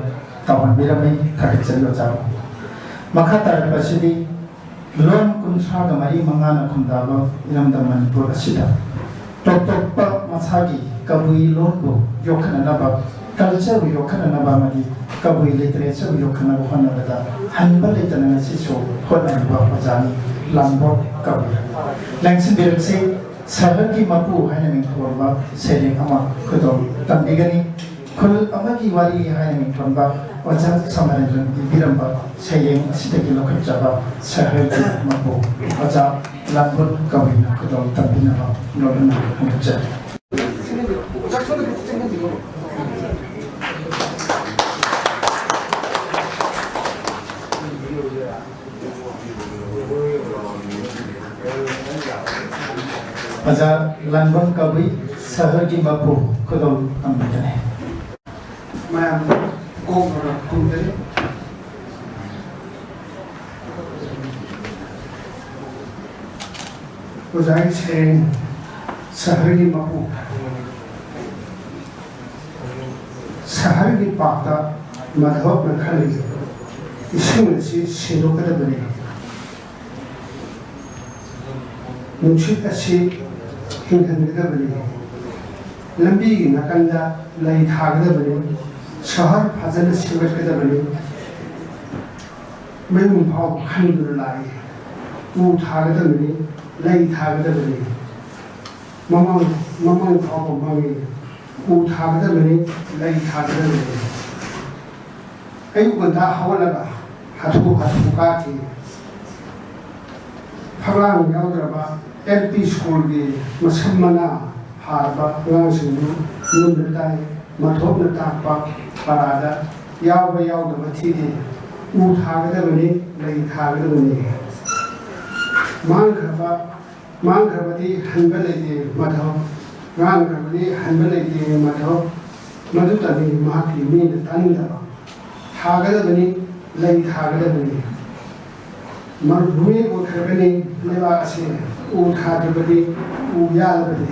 ꯇꯧꯍꯟꯕꯤꯔꯝꯃꯤ꯫ ꯊꯥꯒꯠꯆꯔꯤ ꯑꯣꯖꯥꯕꯨ꯫ ꯃꯈꯥ ꯇꯥꯔꯛꯄ ꯑꯁꯤꯗꯤ ꯂꯣꯟ ꯀꯨꯟꯊ꯭ꯔꯥꯒ ꯃꯔꯤ ꯃꯉꯥꯅ ꯈꯨꯟꯗꯥꯕ ꯏꯔꯝꯗꯝ ꯃꯅꯤꯄꯨꯔ ꯑꯁꯤꯗ ꯇꯣꯞ ꯇꯣꯞꯄ ꯃꯁꯥꯒꯤ ꯀꯕꯨꯏ ꯂꯣꯟꯕꯨ ꯌꯣꯛꯈꯠꯅꯅꯕ, culture ꯕꯨ ꯌꯣꯛꯈꯠꯅꯅꯕ ꯑꯃꯗꯤ ꯀꯕꯨꯏ literature ꯕꯨ ꯌꯣꯛꯈꯠꯅꯕ ꯍꯣꯠꯅꯕꯗ ꯍꯟꯕ ꯂꯩꯇꯅ ꯉꯁꯤꯁꯨ ꯍꯣꯠꯅꯔꯤꯕ ꯑꯣꯖꯥꯅꯤ ꯂꯥꯡꯕꯣꯠ ꯀꯕꯨꯏ꯫ ꯂꯦꯡꯁꯤꯟꯕꯤꯔꯛꯁꯤ, ꯁꯍꯔꯒꯤ ꯃꯄꯨ ꯍꯥꯏꯅ ꯃꯤꯡꯊꯣꯟꯕ ꯁꯩꯔꯦꯡ ꯑꯃ ꯈꯨꯗꯣꯜ ꯇꯝꯕꯤꯒꯅꯤ꯫ ꯈꯨꯜ ꯑꯃꯒꯤ ꯋꯥꯔꯤ ꯍꯥꯏꯅ ꯃꯤꯡꯊꯣꯟꯕ ꯑꯣꯖꯥ ꯁꯃꯔꯦꯟꯗ꯭ꯔꯟ ꯏꯕꯤꯔꯝꯕ ꯁꯩꯔꯦꯡ ꯑꯁꯤꯗꯒꯤ ꯂꯧꯈꯠꯆꯕ ꯁꯍꯔꯒꯤ ꯃꯄꯨ ꯑꯣꯖꯥ ꯂꯥꯡꯕꯣꯠ ꯀꯕꯨꯏꯅ ꯈꯨꯗꯣꯜ ꯇꯝꯕꯤꯅꯕ ꯂꯣꯠꯅ ꯍꯪꯒꯠꯆꯔꯤ꯫ ꯑꯣꯖꯥ ꯂꯥꯟꯕꯝ ꯀꯕꯨꯏ, ꯁꯍꯔꯒꯤ ꯃꯄꯨ, ꯈꯨꯗꯣꯜ ꯇꯝꯕꯤꯒꯅꯤ꯫ ꯃꯌꯥꯝ ꯀꯣꯛ ꯈꯨꯝꯗꯔꯤ꯫ ꯑꯣꯖꯥꯒꯤ ꯁꯩꯔꯦꯡ, ꯁꯍꯔꯒꯤ ꯃꯄꯨ꯫ ꯁꯍꯔꯒꯤ ꯄꯥꯛꯇ ꯃꯥꯙꯕꯅ ꯈꯜꯂꯤ, ꯏꯁꯤꯡ ꯑꯁꯤ ꯁꯦꯡꯗꯣꯛꯀꯗꯕꯅꯤ, ꯅꯨꯡꯁꯤꯠ ꯑꯁꯤ ꯍꯤꯡꯍꯟꯒꯗꯕꯅꯤ, ꯂꯝꯕꯤꯒꯤ ꯅꯥꯀꯟꯗ ꯂꯩ ꯊꯥꯒꯗꯕꯅꯤ, ꯁꯍꯔ ꯐꯖꯅ ꯁꯦꯝꯒꯠꯀꯗꯕꯅꯤ, ꯃꯌꯨꯝ ꯐꯥꯎꯕ ꯈꯟꯗꯨꯅ ꯂꯥꯛꯏ꯫ ꯎ ꯊꯥꯒꯗꯕꯅꯤ, ꯂꯩ ꯊꯥꯒꯗꯕꯅꯤ꯫ ꯃꯃꯥꯡ ꯃꯃꯥꯡ ꯐꯥꯎꯕ ꯃꯥꯡꯉꯤ꯫ ꯎ ꯊꯥꯒꯗꯕꯅꯤ, ꯂꯩ ꯊꯥꯒꯗꯕꯅꯤ꯫ ꯑꯌꯨꯛ ꯉꯟꯇꯥ ꯍꯧꯒꯠꯂꯒ ꯍꯥꯊꯨ ꯍꯥꯊꯨ ꯀꯥꯈꯤ꯫ ꯐꯛꯂꯥꯡ ꯌꯥꯎꯗ꯭ꯔꯕ ꯑꯦꯜ ꯄꯤ ꯁ꯭ꯀꯨꯜꯒꯤ ꯃꯁꯝ ꯃꯅꯥ ꯐꯥꯔꯕ ꯑꯉꯥꯡꯁꯤꯡꯗꯨ ꯌꯨꯝꯗ ꯇꯥꯏ꯫ ꯃꯥꯙꯕꯅ ꯇꯥꯛꯄ ꯄꯔꯥꯗ ꯌꯥꯎꯕ ꯌꯥꯎꯗꯕ ꯊꯤꯗꯦ꯫ ꯎ ꯊꯥꯒꯗꯕꯅꯤ, ꯂꯩ ꯊꯥꯒꯗꯕꯅꯤ꯫ ꯃꯥꯡꯈ꯭ꯔꯕ ꯃꯥꯡꯈ꯭ꯔꯕꯗꯤ ꯍꯟꯕ ꯂꯩꯇꯦ ꯃꯥꯙꯕ, ꯃꯥꯡꯈ꯭ꯔꯕꯗꯤ ꯍꯟꯕ ꯂꯩꯇꯦ ꯃꯥꯙꯕ, ꯃꯗꯨꯇꯅꯤ ꯃꯍꯥꯛꯀꯤ ꯃꯤꯅ ꯇꯥꯅꯤꯡꯗꯕ꯫ ꯊꯥꯒꯗꯕꯅꯤ, ꯂꯩ ꯊꯥꯒꯗꯕꯅꯤ꯫ ꯃꯔꯨꯚꯨꯃꯤ ꯑꯣꯏꯈ꯭ꯔꯕꯅꯤ ꯂꯩꯕꯥꯛ ꯑꯁꯤ, ꯎ ꯊꯥꯗ꯭ꯔꯕꯗꯤ ꯎ ꯌꯥꯜꯂꯕꯗꯤ꯫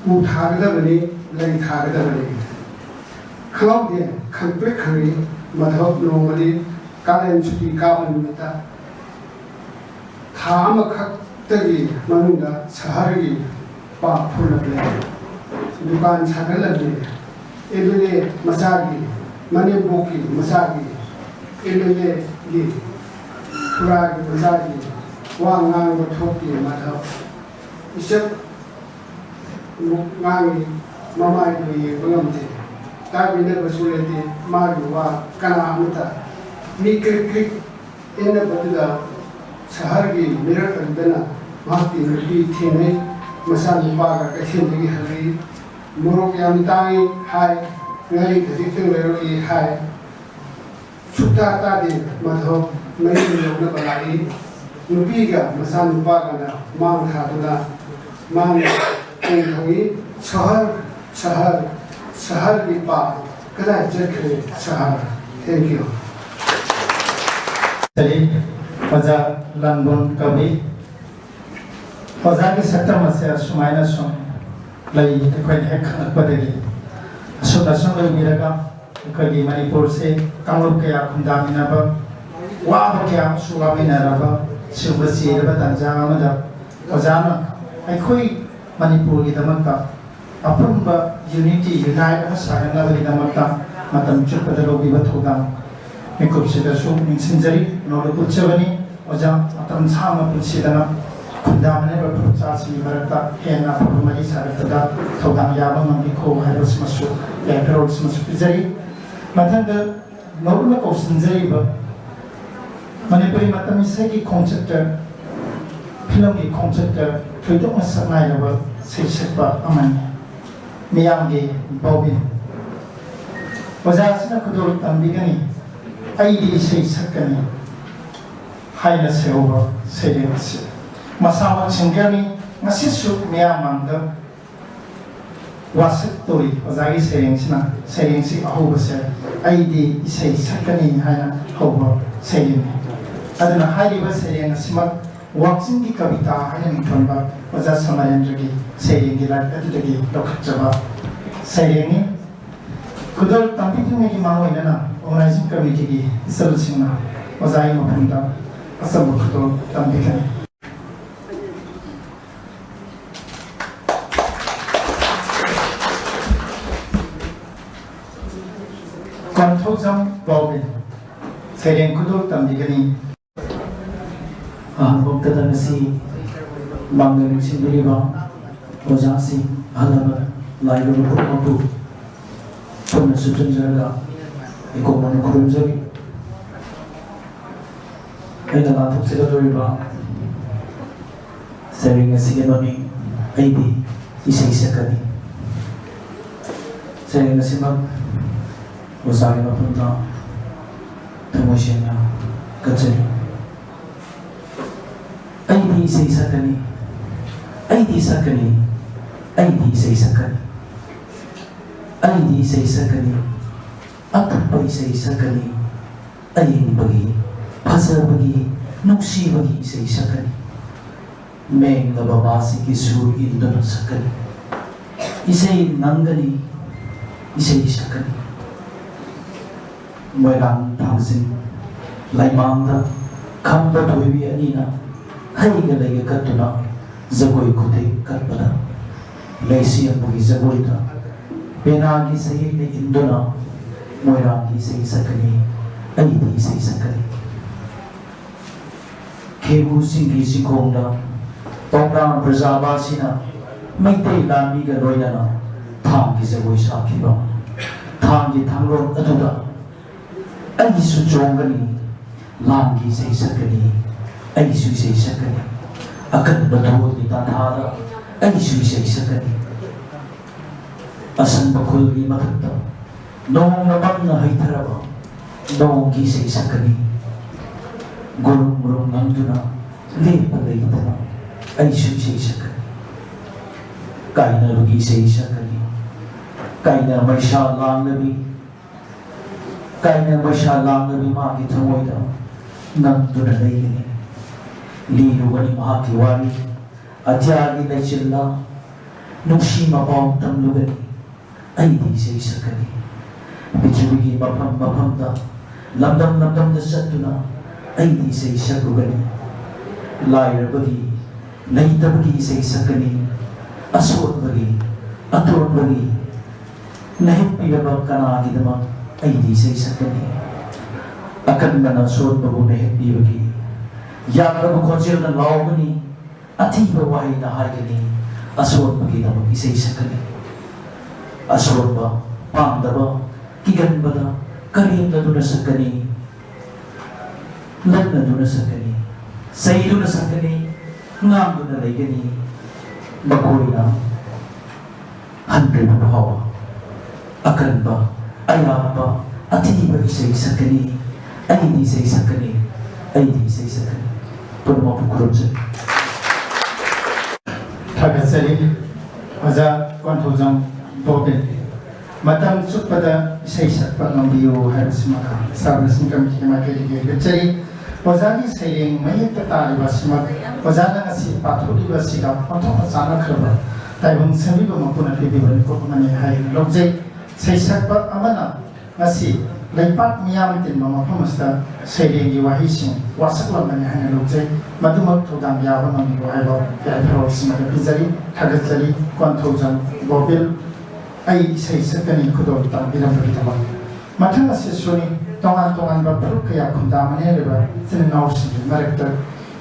ꯎ ꯊꯥꯒꯗꯕꯅꯤ, ꯂꯩ ꯊꯥꯒꯗꯕꯅꯤ꯫ ꯈꯪꯍꯧꯗꯦ, ꯈꯪꯄ꯭ꯔꯦꯛ ꯈꯪꯏ꯫ ꯃꯥꯙꯕ ꯅꯣꯡꯃꯗꯤ ꯀꯥꯂꯦꯟ ꯁꯨꯇꯤ ꯀꯥꯕ ꯅꯨꯃꯤꯠꯇ ꯊꯥ ꯑꯃꯈꯛꯇꯒꯤ ꯃꯅꯨꯡꯗ ꯁꯍꯔꯒꯤ ꯄꯥꯛ ꯐꯨꯜꯂꯕꯅꯤ꯫ ꯗꯨꯀꯥꯟ ꯁꯥꯒꯠꯂꯕꯅꯤ꯫ ꯑꯦꯝ ꯑꯦꯜ ꯑꯦ ꯃꯆꯥꯒꯤ, ꯃꯅꯦꯝꯕꯣꯛꯀꯤ ꯃꯆꯥꯒꯤ, ꯑꯦꯝ ꯑꯦꯜ ꯑꯦꯒꯤ ꯈꯨꯔꯥꯒꯤ ꯃꯆꯥꯒꯤ ꯋꯥ ꯉꯥꯡꯕ ꯊꯣꯛꯇꯦ ꯃꯥꯙꯕ꯫ ꯏꯆꯞ ꯉꯥꯡꯉꯤ, ꯃꯃꯥꯏꯗꯨ ꯌꯦꯡꯕ ꯉꯝꯗꯦ꯫ ꯇꯥꯕꯤꯅꯕꯁꯨ ꯂꯩꯇꯦ ꯃꯥꯒꯤ ꯋꯥ ꯀꯅꯥ ꯑꯃꯇ꯫ ꯃꯤ ꯀ꯭ꯔꯤꯛ ꯀ꯭ꯔꯤꯛ ꯏꯟꯅꯕꯗꯨꯗ ꯁꯍꯔꯒꯤ ꯃꯤꯔꯛ ꯑꯗꯨꯗꯅ ꯃꯍꯥꯛꯀꯤ ꯅꯨꯄꯤ ꯊꯦꯡꯅꯩ꯫ ꯃꯆꯥꯅꯨꯄꯥꯒ ꯀꯩꯊꯦꯜꯗꯒꯤ ꯍꯜꯂꯛꯏ꯫ "ꯃꯣꯔꯣꯛ ꯌꯥꯝ ꯇꯥꯡꯏ" ꯍꯥꯏ, "ꯉꯥꯔꯤ ꯈꯖꯤꯛꯇꯪ ꯂꯩꯔꯛꯏ" ꯍꯥꯏ꯫ ꯁꯨꯛꯇꯥ ꯇꯥꯗꯦ ꯃꯥꯙꯕ꯫ ꯃꯌꯨꯝ ꯌꯧꯅꯕ ꯂꯥꯛꯏ꯫ ꯅꯨꯄꯤꯒ ꯃꯆꯥꯅꯨꯄꯥꯒꯅ ꯃꯥꯡ ꯊꯥꯗꯨꯅ ꯃꯥꯡ ꯊꯣꯡ ꯊꯣꯡꯉꯤ꯫ ꯁꯍꯔ, ꯁꯍꯔ, ꯁꯍꯔꯒꯤ ꯄꯥ ꯀꯗꯥꯏ ꯆꯠꯈ꯭ꯔꯦ ꯁꯍꯔ? Thank you꯫ ꯑꯣꯖꯥ ꯂꯥꯡꯕꯝ ꯀꯕꯤ꯫ ꯑꯣꯖꯥꯒꯤ ꯁꯛꯇꯝ ꯑꯁꯦ ꯑꯁꯨꯃꯥꯏꯅ ꯁꯨꯝ ꯂꯩ, ꯑꯩꯈꯣꯏꯅ ꯍꯦꯛ ꯈꯪꯂꯛꯄꯗꯒꯤ꯫ ꯑꯁꯨꯝꯅ ꯁꯨꯝ ꯂꯩꯕꯤꯔꯒ ꯑꯩꯈꯣꯏꯒꯤ ꯃꯅꯤꯄꯨꯔꯁꯦ ꯀꯥꯡꯂꯨꯞ ꯀꯌꯥ ꯈꯨꯟꯗꯥꯃꯤꯟꯅꯕ, ꯋꯥꯕ ꯀꯌꯥ ꯑꯃꯁꯨ ꯋꯥꯃꯤꯟꯅꯔꯕ ꯁꯤꯒꯨꯝꯕ ꯆꯦꯔꯕ ꯇꯥꯟꯖꯥ ꯑꯃꯗ ꯑꯣꯖꯥꯅ ꯑꯩꯈꯣꯏ ꯃꯅꯤꯄꯨꯔꯒꯤꯗꯃꯛꯇ ꯑꯄꯨꯟꯕ unity, unite ꯑꯃ ꯁꯥꯒꯠꯅꯕꯒꯤꯗꯃꯛꯇ ꯃꯇꯝ ꯆꯨꯞꯄꯗ ꯂꯧꯕꯤꯕ ꯊꯧꯗꯥꯡ ꯃꯤꯀꯨꯞꯁꯤꯗꯁꯨ ꯅꯤꯡꯁꯤꯡꯖꯔꯤ꯫ ꯅꯣꯡꯂꯨꯛ ꯎꯠꯆꯕꯅꯤ꯫ ꯑꯣꯖꯥ ꯃꯇꯝ ꯁꯥꯡꯅ ꯄꯨꯟꯁꯤꯗꯅ ꯈꯨꯟꯗꯥꯃꯤꯟꯅꯔꯤꯕ ꯐꯨꯔꯨꯞꯆꯥꯁꯤꯡꯒꯤ ꯃꯔꯛꯇ ꯍꯦꯟꯅ ꯑꯐꯕ ꯃꯔꯤ ꯁꯥꯒꯠꯄꯗ ꯊꯧꯗꯥꯡ ꯌꯥꯕ ꯉꯝꯕꯤꯈꯣ ꯍꯥꯏꯕꯁꯤꯃꯁꯨ ꯌꯥꯏꯐꯔꯣꯜꯁꯤꯃꯁꯨ ꯄꯤꯖꯔꯤ꯫ ꯃꯊꯪꯗ ꯅꯧꯅ ꯀꯧꯁꯤꯟꯖꯔꯤꯕ ꯃꯅꯤꯄꯨꯔꯤ ꯃꯇꯝ ꯏꯁꯩꯒꯤ ꯈꯣꯡꯆꯠꯇ, ꯐꯤꯂꯝꯒꯤ ꯈꯣꯡꯆꯠꯇ ꯊꯣꯏꯗꯣꯛꯅ ꯁꯛꯅꯥꯏꯔꯕ ꯁꯩꯁꯛꯄ ꯑꯃꯅꯤ꯫ ꯃꯤꯌꯥꯝꯒꯤ ꯕꯥꯎꯕꯤꯟ꯫ ꯑꯣꯖꯥꯁꯤꯅ ꯈꯨꯗꯣꯜ ꯇꯝꯕꯤꯒꯅꯤ, ꯑꯩꯗꯤ ꯏꯁꯩ ꯁꯛꯀꯅꯤ ꯍꯥꯏꯅ ꯁꯩꯍꯧꯕ ꯁꯩꯔꯦꯡ ꯑꯁꯤ꯫ ꯃꯁꯥꯃꯛ ꯁꯤꯡꯒꯔꯅꯤ, ꯉꯁꯤꯁꯨ ꯃꯤꯌꯥꯝ ꯃꯥꯡꯗ ꯋꯥꯁꯛꯇꯧꯔꯤ ꯑꯣꯖꯥꯒꯤ ꯁꯩꯔꯦꯡꯁꯤꯅ꯫ ꯁꯩꯔꯦꯡꯁꯤ ꯑꯍꯧꯕꯁꯦ ꯑꯩꯗꯤ ꯏꯁꯩ ꯁꯛꯀꯅꯤ ꯍꯥꯏꯅ ꯍꯧꯕ ꯁꯩꯔꯦꯡꯅꯤ꯫ ꯑꯗꯨꯅ ꯍꯥꯏꯔꯤꯕ ꯁꯩꯔꯦꯡ ꯑꯁꯤꯃꯛ ꯋꯥꯛꯆꯤꯡꯒꯤ ꯀꯕꯤꯇꯥ ꯍꯥꯏꯅ ꯃꯤꯡꯊꯣꯟꯕ ꯑꯣꯖꯥ ꯁꯃꯔꯦꯟꯗ꯭ꯔꯒꯤ ꯁꯩꯔꯦꯡꯒꯤ ꯂꯥꯏꯔꯤꯛ ꯑꯗꯨꯗꯒꯤ ꯂꯧꯈꯠꯆꯕ ꯁꯩꯔꯦꯡꯅꯤ꯫ ꯈꯨꯗꯣꯜ ꯇꯝꯕꯤꯗ꯭ꯔꯤꯉꯩꯒꯤ ꯃꯥꯡꯑꯣꯏꯅꯅ organizing committeeꯒꯤ ꯏꯆꯜꯁꯤꯡꯅ ꯑꯣꯖꯥꯒꯤ ꯃꯐꯝꯗ ꯑꯆꯝꯕ ꯈꯨꯗꯣꯜ ꯇꯝꯕꯤꯒꯅꯤ꯫ ꯀꯣꯟꯊꯧꯖꯝ ꯕꯥꯎꯕꯤꯟ ꯁꯩꯔꯦꯡ ꯈꯨꯗꯣꯜ ꯇꯝꯕꯤꯒꯅꯤ꯫ ꯑꯍꯥꯟꯕ ꯃꯛꯇꯗ ꯉꯁꯤ ꯃꯥꯡꯗ ꯂꯦꯡꯁꯤꯟꯕꯤꯔꯤꯕ ꯑꯣꯖꯥꯁꯤꯡ, ꯑꯍꯜ ꯂꯃꯟ, ꯂꯥꯏꯔꯕ ꯄꯨꯝꯅꯃꯛꯄꯨ ꯄꯨꯟꯅ ꯆꯨꯞꯁꯤꯟꯖꯔꯒ ꯏꯀꯣꯛ ꯃꯅꯨꯡ ꯈꯨꯔꯨꯝꯖꯔꯤ꯫ ꯑꯩꯅ ꯂꯥꯟꯊꯣꯛꯆꯒꯗꯧꯔꯤꯕ ꯁꯩꯔꯦꯡ ꯑꯁꯤꯒꯤ ꯃꯃꯤꯡ "ꯑꯩꯗꯤ ꯏꯁꯩ ꯁꯛꯀꯅꯤ"꯫ ꯁꯩꯔꯦꯡ ꯑꯁꯤꯃꯛ ꯑꯣꯖꯥꯒꯤ ꯃꯐꯝꯗ ꯊꯃꯣꯏ ꯁꯦꯡꯅ ꯀꯠꯆꯔꯤ꯫ ꯑꯩꯗꯤ ꯏꯁꯩ ꯁꯛꯀꯅꯤ, ꯑꯩꯗꯤ ꯁꯛꯀꯅꯤ, ꯑꯩꯗꯤ ꯏꯁꯩ ꯁꯛꯀꯅꯤ, ꯑꯩꯗꯤ ꯏꯁꯩ ꯁꯛꯀꯅꯤ, ꯑꯇꯞꯄ ꯏꯁꯩ ꯁꯛꯀꯅꯤ, ꯑꯌꯤꯡꯕꯒꯤ, ꯐꯖꯕꯒꯤ, ꯅꯨꯡꯁꯤꯕꯒꯤ ꯏꯁꯩ ꯁꯛꯀꯅꯤ꯫ ꯃꯦꯡꯂꯕ ꯃꯥꯁꯤꯒꯤ ꯁꯨꯔ ꯏꯟꯗꯨꯅ ꯁꯛꯀꯅꯤ꯫ ꯏꯁꯩ ꯉꯪꯒꯅꯤ, ꯏꯁꯩ ꯁꯛꯀꯅꯤ꯫ ꯃꯣꯏꯔꯥꯡ ꯊꯥꯡꯖꯤꯡ ꯂꯩꯃꯥꯡꯗ ꯈꯝꯕ ꯊꯣꯏꯕꯤ ꯑꯅꯤꯅ ꯍꯩꯒ ꯂꯩꯒ ꯀꯠꯇꯨꯅ ꯖꯒꯣꯏ ꯈꯨꯊꯦꯛ ꯀꯠꯄꯗ, ꯂꯩꯁꯦꯝꯕꯒꯤ ꯖꯒꯣꯏꯗ ꯄꯦꯅꯥꯒꯤ ꯁꯌꯦꯛꯅ ꯏꯟꯗꯨꯅ ꯃꯣꯏꯔꯥꯡꯒꯤ ꯏꯁꯩ ꯁꯛꯀꯅꯤ, ꯑꯩꯗꯤ ꯏꯁꯩ ꯁꯛꯀꯅꯤ꯫ ꯈꯦꯕꯨ ꯆꯤꯡꯒꯤ ꯆꯤꯡꯈꯣꯡꯗ ꯄꯥꯎꯅꯥ ꯄ꯭ꯔꯖꯥꯕꯥꯁꯤꯅ ꯃꯩꯇꯩ ꯂꯥꯟꯃꯤꯒ ꯂꯣꯏꯅꯅ ꯊꯥꯡꯒꯤ ꯖꯒꯣꯏ ꯁꯥꯈꯤꯕ, ꯊꯥꯡꯒꯤ ꯊꯥꯡꯂꯣꯟ ꯑꯗꯨꯗ ꯑꯩꯁꯨ ꯆꯣꯡꯒꯅꯤ, ꯂꯥꯟꯒꯤ ꯏꯁꯩ ꯁꯛꯀꯅꯤ, ꯑꯩꯁꯨ ꯏꯁꯩ ꯁꯛꯀꯅꯤ, ꯑꯀꯟꯕ ꯙꯣꯜꯒꯤ ꯇꯥꯟꯊꯥꯗ ꯑꯩꯁꯨ ꯏꯁꯩ ꯁꯛꯀꯅꯤ꯫ ꯑꯁꯪꯕ ꯈꯨꯜꯒꯤ ꯃꯊꯛꯇ ꯅꯣꯡꯅ ꯃꯝꯅ ꯍꯩꯊꯔꯕ ꯅꯣꯡꯒꯤ ꯏꯁꯩ ꯁꯛꯀꯅꯤ꯫ ꯒꯨꯔꯨꯝ ꯒꯨꯔꯨꯝ ꯉꯪꯗꯨꯅ ꯂꯦꯞꯄ ꯂꯩꯇꯅ ꯑꯩꯁꯨ ꯏꯁꯩ ꯁꯛꯀꯅꯤ꯫ ꯀꯥꯏꯅꯕꯒꯤ ꯏꯁꯩ ꯁꯛꯀꯅꯤ꯫ ꯀꯥꯏꯅ ꯃꯩꯁꯥ ꯂꯥꯡꯂꯕꯤ, ꯀꯥꯏꯅ ꯃꯩꯁꯥ ꯂꯥꯡꯂꯕꯤ ꯃꯥꯒꯤ ꯊꯃꯣꯏꯗ ꯉꯪꯗꯨꯅ ꯂꯩꯒꯅꯤ꯫ ꯂꯤꯔꯨꯒꯅꯤ ꯃꯍꯥꯛꯀꯤ ꯋꯥꯔꯤ, ꯑꯇꯤꯌꯥꯒꯤ ꯂꯩꯆꯤꯜꯗ ꯅꯨꯡꯁꯤ ꯃꯄꯥꯎ ꯇꯝꯂꯨꯒꯅꯤ꯫ ꯑꯩꯗꯤ ꯏꯁꯩ ꯁꯛꯀꯅꯤ꯫ ꯄ꯭ꯔꯤꯊꯤꯕꯤꯒꯤ ꯃꯐꯝ ꯃꯐꯝꯗ, ꯂꯝꯗꯝ ꯂꯝꯗꯝꯗ ꯆꯠꯇꯨꯅ ꯑꯩꯗꯤ ꯏꯁꯩ ꯁꯛꯂꯨꯒꯅꯤ꯫ ꯂꯥꯏꯔꯕꯒꯤ, ꯂꯩꯇꯕꯒꯤ ꯏꯁꯩ ꯁꯛꯀꯅꯤ꯫ ꯑꯁꯣꯟꯕꯒꯤ, ꯑꯇꯣꯟꯕꯒꯤ, ꯅꯍꯦꯠꯄꯤꯔꯕ ꯀꯅꯥꯒꯤꯗꯃꯛ ꯑꯩꯗꯤ ꯏꯁꯩ ꯁꯛꯀꯅꯤ꯫ ꯑꯀꯟꯕꯅ ꯑꯁꯣꯟꯕꯕꯨ ꯅꯍꯦꯠꯄꯤꯕꯒꯤ ꯌꯥꯛꯂꯕ ꯈꯣꯟꯖꯦꯜꯅ ꯂꯥꯎꯒꯅꯤ꯫ ꯑꯊꯤꯕ ꯋꯥꯍꯩꯅ ꯍꯥꯏꯒꯅꯤ, ꯑꯁꯣꯟꯕꯒꯤꯗꯃꯛ ꯏꯁꯩ ꯁꯛꯀꯅꯤ꯫ ꯑꯁꯣꯟꯕ, ꯄꯥꯝꯗꯕ, ꯀꯤꯒꯟꯕꯗ ꯀꯔꯦꯝꯅꯗꯨꯅ ꯁꯛꯀꯅꯤ, ꯂꯛꯅꯗꯨꯅ ꯁꯛꯀꯅꯤ, ꯆꯩꯗꯨꯅ ꯁꯛꯀꯅꯤ, ꯉꯥꯡꯗꯨꯅ ꯂꯩꯒꯅꯤ꯫ ꯃꯈꯣꯏꯅ ꯍꯟꯗ꯭ꯔꯤꯕ ꯐꯥꯎꯕ ꯑꯀꯟꯕ, ꯑꯌꯥꯛꯄ, ꯑꯊꯤꯕ ꯏꯁꯩ ꯁꯛꯀꯅꯤ꯫ ꯑꯩꯗꯤ ꯏꯁꯩ ꯁꯛꯀꯅꯤ꯫ ꯑꯩꯗꯤ ꯏꯁꯩ ꯁꯛꯀꯅꯤ꯫ ꯄꯨꯝꯅꯃꯛꯄꯨ ꯈꯨꯔꯨꯝꯖꯔꯤ꯫ ꯊꯥꯒꯠꯆꯔꯤ ꯑꯣꯖꯥ ꯀꯣꯟꯊꯧꯖꯝ ꯕꯣꯕꯤꯟ꯫ ꯃꯇꯝ ꯆꯨꯞꯄꯗ ꯏꯁꯩ ꯁꯛꯄ ꯉꯝꯕꯤꯌꯨ ꯍꯥꯏꯕꯁꯤꯃ ꯁꯥꯔ ꯕ꯭ꯂꯦꯁꯤꯡ ꯀꯃꯤꯇꯤꯒꯤ ꯃꯥꯏꯀꯩꯗꯒꯤ ꯍꯥꯏꯖꯔꯤ꯫ ꯑꯣꯖꯥꯒꯤ ꯁꯩꯔꯦꯡ ꯃꯌꯦꯛꯇ ꯇꯥꯔꯤꯕ ꯑꯁꯤꯃꯛ ꯑꯣꯖꯥꯅ ꯉꯁꯤ ꯄꯥꯊꯣꯛꯂꯤꯕ ꯑꯁꯤꯒ ꯑꯣꯟꯊꯣꯛꯅ ꯆꯥꯟꯅꯈ꯭ꯔꯕ ꯇꯥꯏꯕꯪ ꯁꯦꯝꯕꯤꯕ ꯃꯄꯨꯅ ꯄꯤꯕꯤꯕ ꯃꯤꯀꯨꯞ ꯑꯃꯅꯤ ꯍꯥꯏꯅ ꯂꯧꯖꯩ꯫ ꯁꯩꯁꯛꯄ ꯑꯃꯅ ꯉꯁꯤ ꯂꯩꯄꯥꯛ ꯃꯤꯌꯥꯝꯅ ꯇꯤꯟꯕ ꯃꯐꯝ ꯑꯁꯤꯗ ꯁꯩꯔꯦꯡꯒꯤ ꯋꯥꯍꯩꯁꯤꯡ ꯋꯥꯁꯛꯂꯝꯕꯅꯤ ꯍꯥꯏꯅ ꯂꯧꯖꯩ꯫ ꯃꯗꯨꯃꯛ ꯊꯧꯗꯥꯡ ꯌꯥꯕ ꯉꯝꯕꯤꯌꯨ ꯍꯥꯏꯕ ꯌꯥꯏꯐꯔꯣꯜꯁꯤꯡ ꯑꯗꯨ ꯄꯤꯖꯔꯤ꯫ ꯊꯥꯒꯠꯆꯔꯤ꯫ ꯀꯣꯟꯊꯧꯖꯝ ꯕꯣꯕꯤꯜ꯫ ꯑꯩ ꯏꯁꯩ ꯁꯛꯀꯅꯤ ꯈꯨꯗꯣꯜ ꯇꯝꯕꯤꯔꯝꯕꯒꯤꯗꯃꯛ꯫ ꯃꯊꯪ ꯑꯁꯤꯁꯨꯅꯤ, ꯇꯣꯉꯥꯟ ꯇꯣꯉꯥꯟꯕ ꯐꯨꯔꯨꯞ ꯀꯌꯥ ꯈꯨꯟꯗꯥꯃꯤꯟꯅꯔꯤꯕ ꯏꯆꯤꯟ ꯏꯅꯥꯎꯁꯤꯡꯒꯤ ꯃꯔꯛꯇ,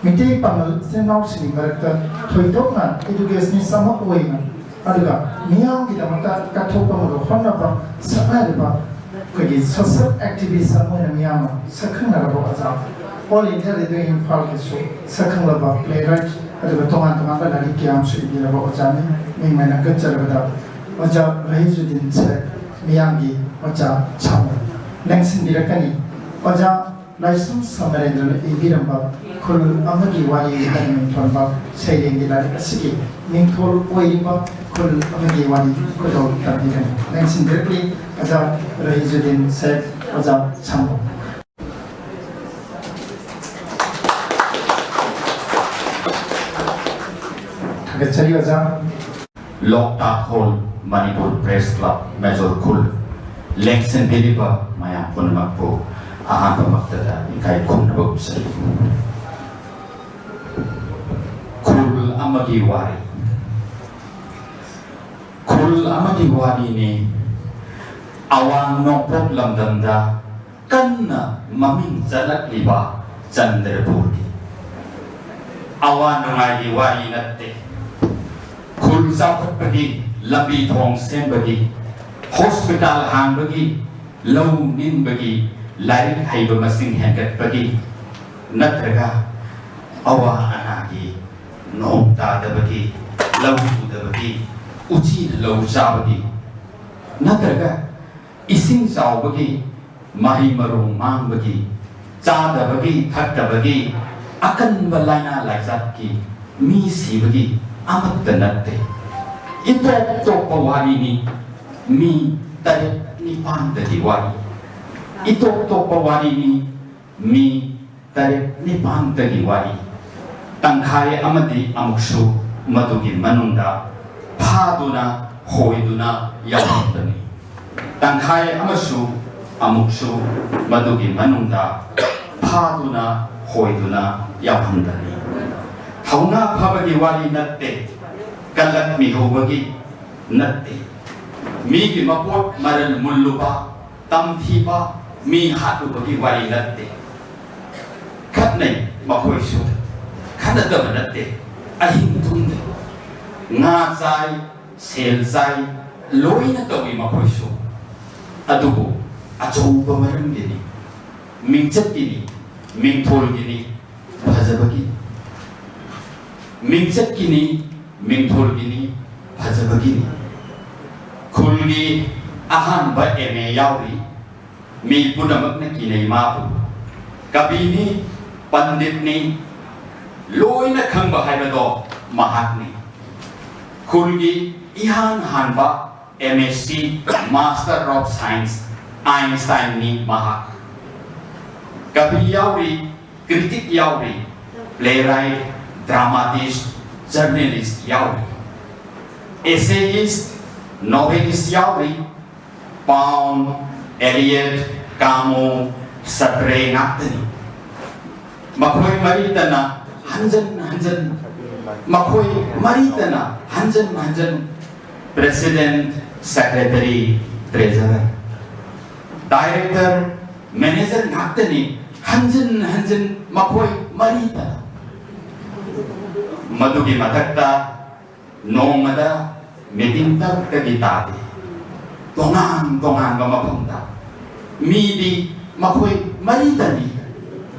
ꯃꯤꯇꯩ ꯄꯥꯉꯜ ꯏꯆꯤꯟ ꯏꯅꯥꯎꯁꯤꯡꯒꯤ ꯃꯔꯛꯇ ꯊꯣꯏꯗꯣꯛꯅ educationist ꯑꯃ ꯑꯣꯏꯅ, ꯑꯗꯨꯒ ꯃꯤꯌꯥꯝꯒꯤꯗꯃꯛꯇ ꯀꯠꯊꯣꯛꯄ ꯉꯝꯕ ꯍꯣꯠꯅꯕ ꯁꯛꯅꯔꯤꯕ ꯑꯩꯈꯣꯏꯒꯤ social activist ꯑꯃ ꯑꯣꯏꯅ ꯃꯤꯌꯥꯝꯅ ꯁꯛꯈꯪꯅꯔꯕ ꯑꯣꯖꯥ, All India Radio ꯏꯝꯐꯥꯜꯒꯤꯁꯨ ꯁꯛꯈꯪꯂꯕ playwright, ꯑꯗꯨꯒ ꯇꯣꯉꯥꯟ ꯇꯣꯉꯥꯟꯕ ꯂꯥꯏꯔꯤꯛ ꯀꯌꯥ ꯑꯃꯁꯨ ꯏꯕꯤꯔꯕ ꯑꯣꯖꯥꯅꯤ꯫ ꯃꯤꯡ ꯑꯣꯏꯅ ꯀꯠꯆꯔꯕꯗ ꯑꯣꯖꯥ ꯔꯍꯤꯖꯨꯗꯤꯟ ꯁꯦꯈ, ꯃꯤꯌꯥꯝꯒꯤ ꯑꯣꯖꯥ ꯁꯥꯃꯨ ꯂꯦꯡꯁꯤꯟꯕꯤꯔꯛꯀꯅꯤ꯫ ꯑꯣꯖꯥ ꯂꯥꯏꯁ꯭ꯔꯝ ꯁꯃꯔꯦꯟꯗ꯭ꯔꯅ ꯏꯕꯤꯔꯝꯕ ꯈꯨꯜ ꯑꯃꯒꯤ ꯋꯥꯔꯤ ꯍꯥꯏꯅ ꯃꯤꯡꯊꯣꯟꯕ ꯁꯩꯔꯦꯡꯒꯤ ꯂꯥꯏꯔꯤꯛ ꯑꯁꯤꯒꯤ ꯃꯤꯡꯊꯣꯜ ꯑꯣꯏꯔꯤꯕ ꯈꯨꯜ ꯑꯃꯒꯤ ꯋꯥꯔꯤ ꯈꯨꯗꯣꯜ ꯇꯝꯕꯤꯒꯅꯤ꯫ ꯂꯦꯡꯁꯤꯟꯕꯤꯔꯛꯂꯤ ꯑꯣꯖꯥ ꯔꯍꯤꯖꯨꯗꯤꯟ ꯁꯦꯈ, ꯑꯣꯖꯥ ꯁꯥꯃꯨ꯫ ꯊꯥꯒꯠꯆꯔꯤ ꯑꯣꯖꯥ꯫ Loktak hall, Manipur press club, major ꯈꯨꯜ꯫ ꯂꯦꯡꯁꯤꯟꯕꯤꯔꯤꯕ ꯃꯌꯥꯝ ꯄꯨꯝꯅꯃꯛꯄꯨ ꯑꯍꯥꯟꯕꯃꯛꯇꯗ ꯏꯀꯥꯏ ꯈꯨꯝꯅꯕ ꯎꯠꯆꯔꯤ꯫ ꯈꯨꯜ ꯑꯃꯒꯤ ꯋꯥꯔꯤ꯫ ꯈꯨꯜ ꯑꯃꯒꯤ ꯋꯥꯔꯤꯅꯤ꯫ ꯑꯋꯥꯡ ꯅꯣꯡꯄꯣꯛ ꯂꯝꯗꯝꯗ ꯀꯟꯅ ꯃꯃꯤꯡ ꯆꯠꯂꯛꯂꯤꯕ ꯆꯟꯗ꯭ꯔꯄꯨꯔꯒꯤ꯫ ꯑꯋꯥ ꯅꯨꯡꯉꯥꯏꯒꯤ ꯋꯥꯔꯤ ꯅꯠꯇꯦ꯫ ꯈꯨꯜ ꯆꯥꯎꯈꯠꯄꯒꯤ, ꯂꯝꯕꯤ ꯊꯣꯡ ꯁꯦꯝꯕꯒꯤ, ꯍꯣꯁꯄꯤꯇꯥꯜ ꯍꯥꯡꯕꯒꯤ, ꯂꯧ ꯅꯤꯡꯕꯒꯤ, ꯂꯥꯏꯔꯤꯛ ꯍꯩꯕ ꯃꯁꯤꯡ ꯍꯦꯟꯒꯠꯄꯒꯤ, ꯅꯠꯇ꯭ꯔꯒ ꯑꯋꯥ ꯑꯅꯥꯒꯤ, ꯅꯣꯡ ꯇꯥꯗꯕꯒꯤ, ꯂꯧ ꯎꯗꯕꯒꯤ, ꯎꯆꯤꯅ ꯂꯧ ꯆꯥꯕꯒꯤ, ꯅꯠꯇ꯭ꯔꯒ ꯏꯁꯤꯡ ꯆꯥꯎꯕꯒꯤ, ꯃꯍꯩ ꯃꯔꯣꯡ ꯃꯥꯡꯕꯒꯤ, ꯆꯥꯗꯕꯒꯤ, ꯊꯛꯇꯕꯒꯤ, ꯑꯀꯟꯕ ꯂꯥꯏꯅꯥ ꯂꯥꯏꯆꯠꯀꯤ, ꯃꯤ ꯁꯤꯕꯒꯤ ꯑꯃꯠꯇ ꯅꯠꯇꯦ꯫ ꯏꯇꯣꯞ ꯇꯣꯞꯄ ꯋꯥꯔꯤꯅꯤ꯫ ꯃꯤ ꯇꯔꯦꯠ ꯅꯤꯄꯥꯟꯗꯒꯤ ꯋꯥꯔꯤ꯫ ꯏꯇꯣꯞ ꯇꯣꯞꯄ ꯋꯥꯔꯤꯅꯤ꯫ ꯃꯤ ꯇꯔꯦꯠ ꯅꯤꯄꯥꯟꯗꯒꯤ ꯋꯥꯔꯤ꯫ ꯇꯪꯈꯥꯏ ꯑꯃꯗꯤ ꯑꯃꯨꯛꯁꯨ ꯃꯗꯨꯒꯤ ꯃꯅꯨꯡꯗ ꯐꯥꯗꯨꯅ ꯍꯣꯏꯗꯨꯅ ꯌꯥꯎꯔꯝꯕꯅꯤ꯫ ꯇꯪꯈꯥꯏ ꯑꯃꯁꯨ ꯑꯃꯨꯛꯁꯨ ꯃꯗꯨꯒꯤ ꯃꯅꯨꯡꯗ ꯐꯥꯗꯨꯅ ꯍꯣꯏꯗꯨꯅ ꯌꯥꯎꯍꯟꯕꯅꯤ꯫ ꯊꯧꯅꯥ ꯐꯕꯒꯤ ꯋꯥꯔꯤ ꯅꯠꯇꯦ, ꯀꯜꯂꯛꯃꯤꯍꯧꯕꯒꯤ ꯅꯠꯇꯦ, ꯃꯤꯒꯤ ꯃꯄꯣꯠ ꯃꯔꯜ ꯃꯨꯜꯂꯨꯕ, ꯇꯝꯊꯤꯕ, ꯃꯤ ꯍꯥꯠꯂꯨꯕꯒꯤ ꯋꯥꯔꯤ ꯅꯠꯇꯦ꯫ ꯈꯠꯅꯩ ꯃꯈꯣꯏꯁꯨ, ꯈꯠꯅꯗꯕ ꯅꯠꯇꯦ, ꯑꯍꯤꯡ ꯇꯨꯝꯗꯦ, ꯉꯥ ꯆꯥꯏ, ꯁꯦꯜ ꯆꯥꯏ, ꯂꯣꯏꯅ ꯇꯧꯏ ꯃꯈꯣꯏꯁꯨ꯫ ꯑꯗꯨꯕꯨ ꯑꯆꯧꯕ ꯃꯔꯝꯒꯤꯅꯤ, ꯃꯤꯡꯆꯠꯀꯤꯅꯤ, ꯃꯤꯡꯊꯣꯜꯒꯤꯅꯤ, ꯐꯖꯕꯒꯤꯅꯤ꯫ ꯃꯤꯡꯆꯠꯀꯤꯅꯤ, ꯃꯤꯡꯊꯣꯜꯒꯤꯅꯤ, ꯐꯖꯕꯒꯤꯅꯤ꯫ ꯈꯨꯜꯒꯤ ꯑꯍꯥꯟꯕ ꯑꯦꯝ ꯑꯦ ꯌꯥꯎꯔꯤ꯫ ꯃꯤ ꯄꯨꯝꯅꯃꯛꯅ ꯀꯤꯅꯩ ꯃꯥꯕꯨ꯫ ꯀꯕꯤꯅꯤ, ꯄꯟꯗꯤꯠꯅꯤ, ꯂꯣꯏꯅ ꯈꯪꯕ ꯍꯥꯏꯕꯗꯣ ꯃꯍꯥꯛꯅꯤ꯫ ꯈꯨꯜꯒꯤ ꯏꯍꯥꯟ ꯍꯥꯟꯕ M S C, Master of Science, ꯑꯥꯏꯟꯁꯇꯥꯏꯟꯅꯤ ꯃꯍꯥꯛ꯫ ꯀꯕꯤ ꯌꯥꯎꯔꯤ, ꯀ꯭ꯔꯤꯇꯤꯛ ꯌꯥꯎꯔꯤ, playwright, dramatist, journalist ꯌꯥꯎꯔꯤ, essayist, novelist ꯌꯥꯎꯔꯤ, ꯄꯥꯎꯟ, ꯑꯦꯂꯤꯌꯠ, ꯀꯥꯃꯨ, ꯁꯇ꯭ꯔꯦ ꯉꯥꯛꯇꯅꯤ꯫ ꯃꯈꯣꯏ ꯃꯔꯤꯇꯅ ꯍꯟꯖꯟ ꯍꯟꯖꯟ, ꯃꯈꯣꯏ ꯃꯔꯤꯇꯅ ꯍꯟꯖꯟ ꯍꯟꯖꯟ president, secretary, treasurer, director, manager ꯉꯥꯛꯇꯅꯤ꯫ ꯍꯟꯖꯤꯟ ꯍꯟꯖꯤꯟ ꯃꯈꯣꯏ ꯃꯔꯤꯇꯅ꯫ ꯃꯗꯨꯒꯤ ꯃꯊꯛꯇ ꯅꯣꯡꯃꯗ meeting ꯇꯔꯨꯛꯇꯒꯤ ꯇꯥꯗꯦ꯫ ꯇꯣꯉꯥꯟ ꯇꯣꯉꯥꯟꯕ ꯃꯐꯝꯗ꯫ ꯃꯤꯗꯤ ꯃꯈꯣꯏ ꯃꯔꯤꯇꯅꯤ꯫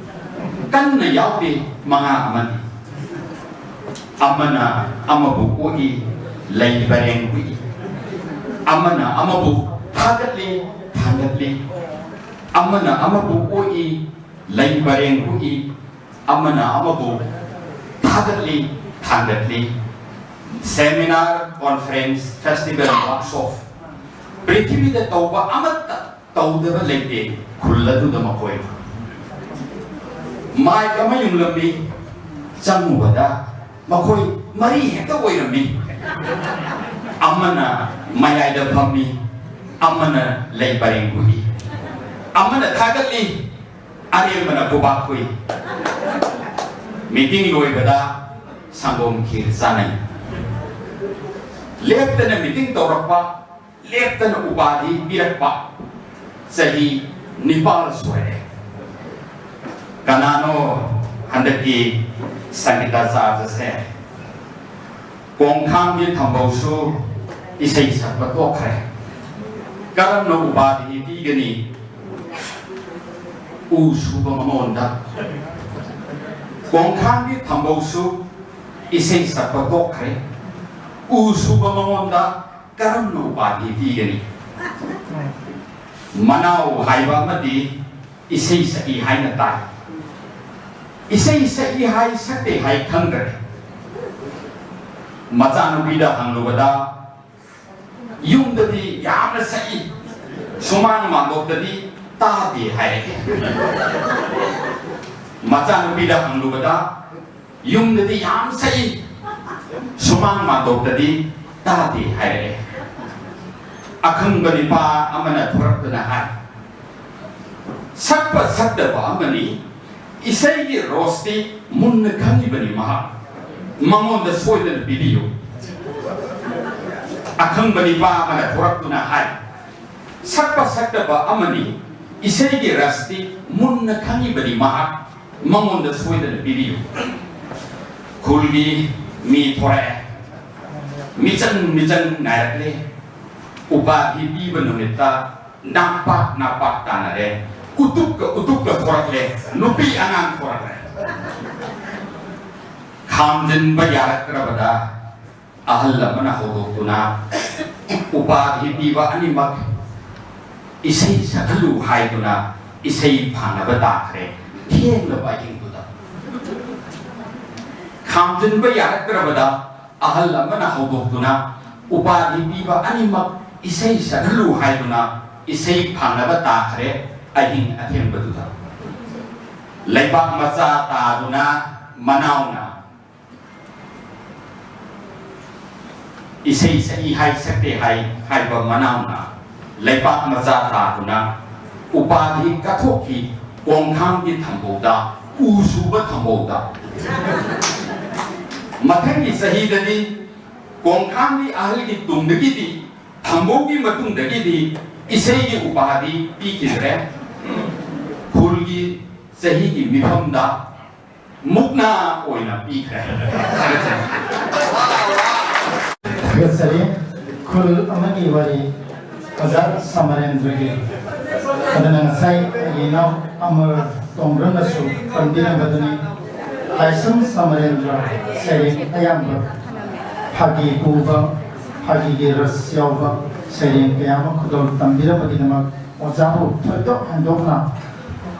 ꯀꯟꯅ ꯌꯥꯎꯗꯦ, ꯃꯉꯥ ꯑꯃꯅꯤ꯫ ꯑꯃꯅ ꯑꯃꯕꯨ ꯑꯣꯛꯏ, ꯂꯩ ꯄꯔꯦꯡ ꯍꯨꯏ꯫ ꯑꯃꯅ ꯑꯃꯕꯨ ꯊꯥꯒꯠꯂꯤ, ꯊꯥꯡꯒꯠꯂꯤ꯫ ꯑꯃꯅ ꯑꯃꯕꯨ ꯑꯣꯛꯏ, ꯂꯩ ꯄꯔꯦꯡ ꯍꯨꯏ, ꯑꯃꯅ ꯑꯃꯕꯨ ꯊꯥꯒꯠꯂꯤ, ꯊꯥꯡꯒꯠꯂꯤ꯫ Seminar, conference, festival, workshop, ꯄ꯭ꯔꯤꯊꯤꯕꯤꯗ ꯇꯧꯕ ꯑꯃꯠꯇ ꯇꯧꯗꯕ ꯂꯩꯇꯦ ꯈꯨꯜ ꯑꯗꯨꯗ ꯃꯈꯣꯏ꯫ ꯃꯥꯏꯛ ꯑꯃ ꯌꯨꯡꯂꯝꯃꯤ, ꯆꯪꯉꯨꯕꯗ ꯃꯈꯣꯏ ꯃꯔꯤ ꯍꯦꯛꯇ ꯑꯣꯏꯔꯝꯃꯤ꯫ ꯑꯃꯅ ꯃꯌꯥꯏꯗ ꯐꯝꯃꯤ, ꯑꯃꯅ ꯂꯩ ꯄꯔꯦꯡ ꯍꯨꯏ, ꯑꯃꯅ ꯊꯥꯒꯠꯂꯤ, ꯑꯔꯦꯝꯕꯅ ꯈꯨꯕꯥꯛ ꯈꯨꯏ꯫ ꯃꯤꯇꯤꯡ ꯂꯣꯏꯕꯗ ꯁꯪꯒꯣꯝ ꯈꯤꯔ ꯆꯥꯅꯩ꯫ ꯂꯦꯞꯇꯅ ꯃꯤꯇꯤꯡ ꯇꯧꯔꯛꯄ, ꯂꯦꯞꯇꯅ ꯎꯄꯥꯙꯤ ꯄꯤꯔꯛꯄ ꯆꯍꯤ ꯅꯤꯄꯥꯜ ꯁꯨꯔꯦ꯫ ꯀꯅꯥꯅꯣ ꯍꯟꯗꯛꯀꯤ ꯁꯪꯒꯤꯇꯥꯆꯥꯔꯖꯁꯦ? ꯀꯣꯡꯈꯥꯡꯒꯤ ꯊꯝꯕꯧꯁꯨ ꯏꯁꯩ ꯁꯛꯄ ꯇꯣꯛꯈ꯭ꯔꯦ꯫ ꯀꯔꯝꯅ ꯎꯄꯥꯙꯤ ꯄꯤꯒꯅꯤ? ꯎ ꯁꯨꯕ ꯃꯉꯣꯟꯗ꯫ ꯀꯣꯡꯈꯥꯡꯒꯤ ꯊꯝꯕꯧꯁꯨ ꯏꯁꯩ ꯁꯛꯄ ꯇꯣꯛꯈ꯭ꯔꯦ꯫ ꯎ ꯁꯨꯕ ꯃꯉꯣꯟꯗ ꯀꯔꯝꯅ ꯎꯄꯥꯙꯤ ꯄꯤꯒꯅꯤ? ꯃꯅꯥꯎ ꯍꯥꯏꯕ ꯑꯃꯗꯤ ꯏꯁꯩ ꯁꯛꯏ ꯍꯥꯏꯅ ꯇꯥꯏ꯫ ꯏꯁꯩ ꯁꯛꯏ ꯍꯥꯏ, ꯁꯛꯇꯦ ꯍꯥꯏ ꯈꯪꯗ꯭ꯔꯦ꯫ ꯃꯆꯥꯅꯨꯄꯤꯗ ꯍꯪꯂꯨꯕꯗ, ꯌꯨꯝꯗꯗꯤ ꯌꯥꯝꯅ ꯁꯛꯏ, ꯁꯨꯃꯥꯡ ꯃꯥꯟꯗꯣꯞꯇꯗꯤ ꯇꯥꯗꯦ ꯍꯥꯏꯔꯛꯏ꯫ ꯃꯆꯥꯅꯨꯄꯤꯗ ꯍꯪꯂꯨꯕꯗ, ꯌꯨꯝꯗꯗꯤ ꯌꯥꯝ ꯁꯛꯏ, ꯁꯨꯃꯥꯡ ꯃꯥꯟꯗꯣꯞꯇꯗꯤ ꯇꯥꯗꯦ ꯍꯥꯏꯔꯛꯑꯦ꯫ ꯑꯈꯪꯕ ꯅꯤꯄꯥ ꯑꯃꯅ ꯊꯣꯔꯛꯇꯨꯅ ꯍꯥꯏ, ꯁꯛꯄ ꯁꯛꯇꯕ ꯑꯃꯅꯤ, ꯏꯁꯩꯒꯤ ꯔꯣꯁꯇꯤ ꯃꯨꯟꯅ ꯈꯪꯉꯤꯕꯅꯤ ꯃꯍꯥꯛ, ꯃꯉꯣꯟꯗ ꯁꯣꯏꯗꯅ ꯄꯤꯕꯤꯌꯨ꯫ ꯑꯈꯪꯕ ꯅꯤꯄꯥ ꯑꯃꯅ ꯊꯣꯔꯛꯇꯨꯅ ꯍꯥꯏ, ꯁꯛꯄ ꯁꯛꯇꯕ ꯑꯃꯅꯤ, ꯏꯁꯩꯒꯤ ꯔꯁꯇꯤ ꯃꯨꯟꯅ ꯈꯪꯉꯤꯕꯅꯤ ꯃꯍꯥꯛ, ꯃꯉꯣꯟꯗ ꯁꯣꯏꯗꯅ ꯄꯤꯕꯤꯌꯨ꯫ ꯈꯨꯜꯒꯤ ꯃꯤ ꯊꯣꯔꯛꯑꯦ, ꯃꯤꯆꯪ ꯃꯤꯆꯪ ꯉꯥꯏꯔꯛꯂꯦ꯫ ꯎꯄꯥꯙꯤ ꯄꯤꯕ ꯅꯨꯃꯤꯠꯇ ꯅꯥꯛꯄꯥꯛ ꯅꯥꯛꯄꯥꯛ ꯇꯥꯟꯅꯔꯦ꯫ ꯎꯇꯨꯞꯀ ꯎꯇꯨꯞꯀ ꯊꯣꯔꯛꯂꯦ, ꯅꯨꯄꯤ ꯑꯉꯥꯡ ꯊꯣꯔꯛꯂꯦ꯫ ꯈꯥꯝꯖꯤꯟꯕ ꯌꯥꯔꯛꯇ꯭ꯔꯕꯗ ꯑꯍꯜ ꯑꯃꯅ ꯍꯧꯗꯣꯛꯇꯨꯅ ꯎꯄꯥꯙꯤ ꯄꯤꯕ ꯑꯅꯤꯃꯛ ꯏꯁꯩ ꯁꯛꯍꯜꯂꯨ ꯍꯥꯏꯗꯨꯅ ꯏꯁꯩ ꯐꯥꯅꯕ ꯇꯥꯈ꯭ꯔꯦ ꯊꯦꯡꯂꯕ ꯑꯍꯤꯡꯗꯨꯗ꯫ ꯈꯥꯝꯖꯤꯟꯕ ꯌꯥꯔꯛꯇ꯭ꯔꯕꯗ ꯑꯍꯜ ꯑꯃꯅ ꯍꯧꯗꯣꯛꯇꯨꯅ ꯎꯄꯥꯙꯤ ꯄꯤꯕ ꯑꯅꯤꯃꯛ ꯏꯁꯩ ꯁꯛꯍꯜꯂꯨ ꯍꯥꯏꯗꯨꯅ ꯏꯁꯩ ꯐꯥꯅꯕ ꯇꯥꯈ꯭ꯔꯦ ꯑꯍꯤꯡ ꯑꯊꯦꯡꯕꯗꯨꯗ꯫ ꯂꯩꯕꯥꯛ ꯃꯆꯥ ꯇꯥꯗꯨꯅ ꯃꯅꯥꯎꯅ ꯏꯁꯩ ꯁꯛꯏ ꯍꯥꯏ ꯁꯛꯇꯦ ꯍꯥꯏ ꯍꯥꯏꯕ ꯃꯅꯥꯎꯅ ꯂꯩꯕꯥꯛ ꯃꯆꯥ ꯇꯥꯗꯨꯅ ꯎꯄꯥꯙꯤ ꯀꯠꯊꯣꯛꯈꯤ ꯀꯣꯡꯈꯥꯡꯒꯤ ꯊꯝꯕꯧꯗ, ꯎ ꯁꯨꯕ ꯊꯝꯕꯧꯗ꯫ ꯃꯊꯪꯒꯤ ꯆꯍꯤꯗꯗꯤ ꯀꯣꯡꯈꯥꯡꯒꯤ ꯑꯍꯜꯒꯤ ꯇꯨꯡꯗꯒꯤꯗꯤ, ꯊꯝꯕꯧꯒꯤ ꯃꯇꯨꯡꯗꯒꯤꯗꯤ ꯏꯁꯩꯒꯤ ꯎꯄꯥꯙꯤ ꯄꯤꯈꯤꯗ꯭ꯔꯦ꯫ ꯈꯨꯜꯒꯤ ꯆꯍꯤꯒꯤ ꯃꯤꯐꯝꯗ ꯃꯨꯛꯅꯥ ꯑꯣꯏꯅ ꯄꯤꯈ꯭ꯔꯦ꯫ ꯊꯥꯒꯠꯆꯔꯤ꯫ ꯊꯥꯒꯠꯆꯔꯤ꯫ ꯈꯨꯜ ꯑꯃꯒꯤ ꯋꯥꯔꯤ ꯑꯣꯖꯥ ꯁꯃꯔꯦꯟꯗ꯭ꯔꯒꯤ꯫ ꯑꯗꯨꯅ ꯉꯁꯥꯏ ꯑꯩꯒꯤ ꯏꯅꯥꯎ ꯑꯃꯔ ꯇꯣꯡꯕ꯭ꯔꯝꯅꯁꯨ ꯄꯟꯕꯤꯔꯝꯕꯗꯨꯅꯤ꯫ ꯂꯥꯏꯁ꯭ꯔꯝ ꯁꯃꯔꯦꯟꯗ꯭ꯔ ꯁꯩꯔꯦꯡ ꯑꯌꯥꯝꯕ ꯐꯥꯒꯤ ꯄꯨꯕ, ꯐꯥꯒꯤꯒꯤ ꯔꯁ ꯌꯥꯎꯕ ꯁꯩꯔꯦꯡ ꯀꯌꯥ ꯑꯃ ꯈꯨꯗꯣꯜ ꯇꯝꯕꯤꯔꯝꯕꯒꯤꯗꯃꯛ ꯑꯣꯖꯥꯕꯨ ꯊꯣꯏꯗꯣꯛ ꯍꯦꯟꯗꯣꯛꯅ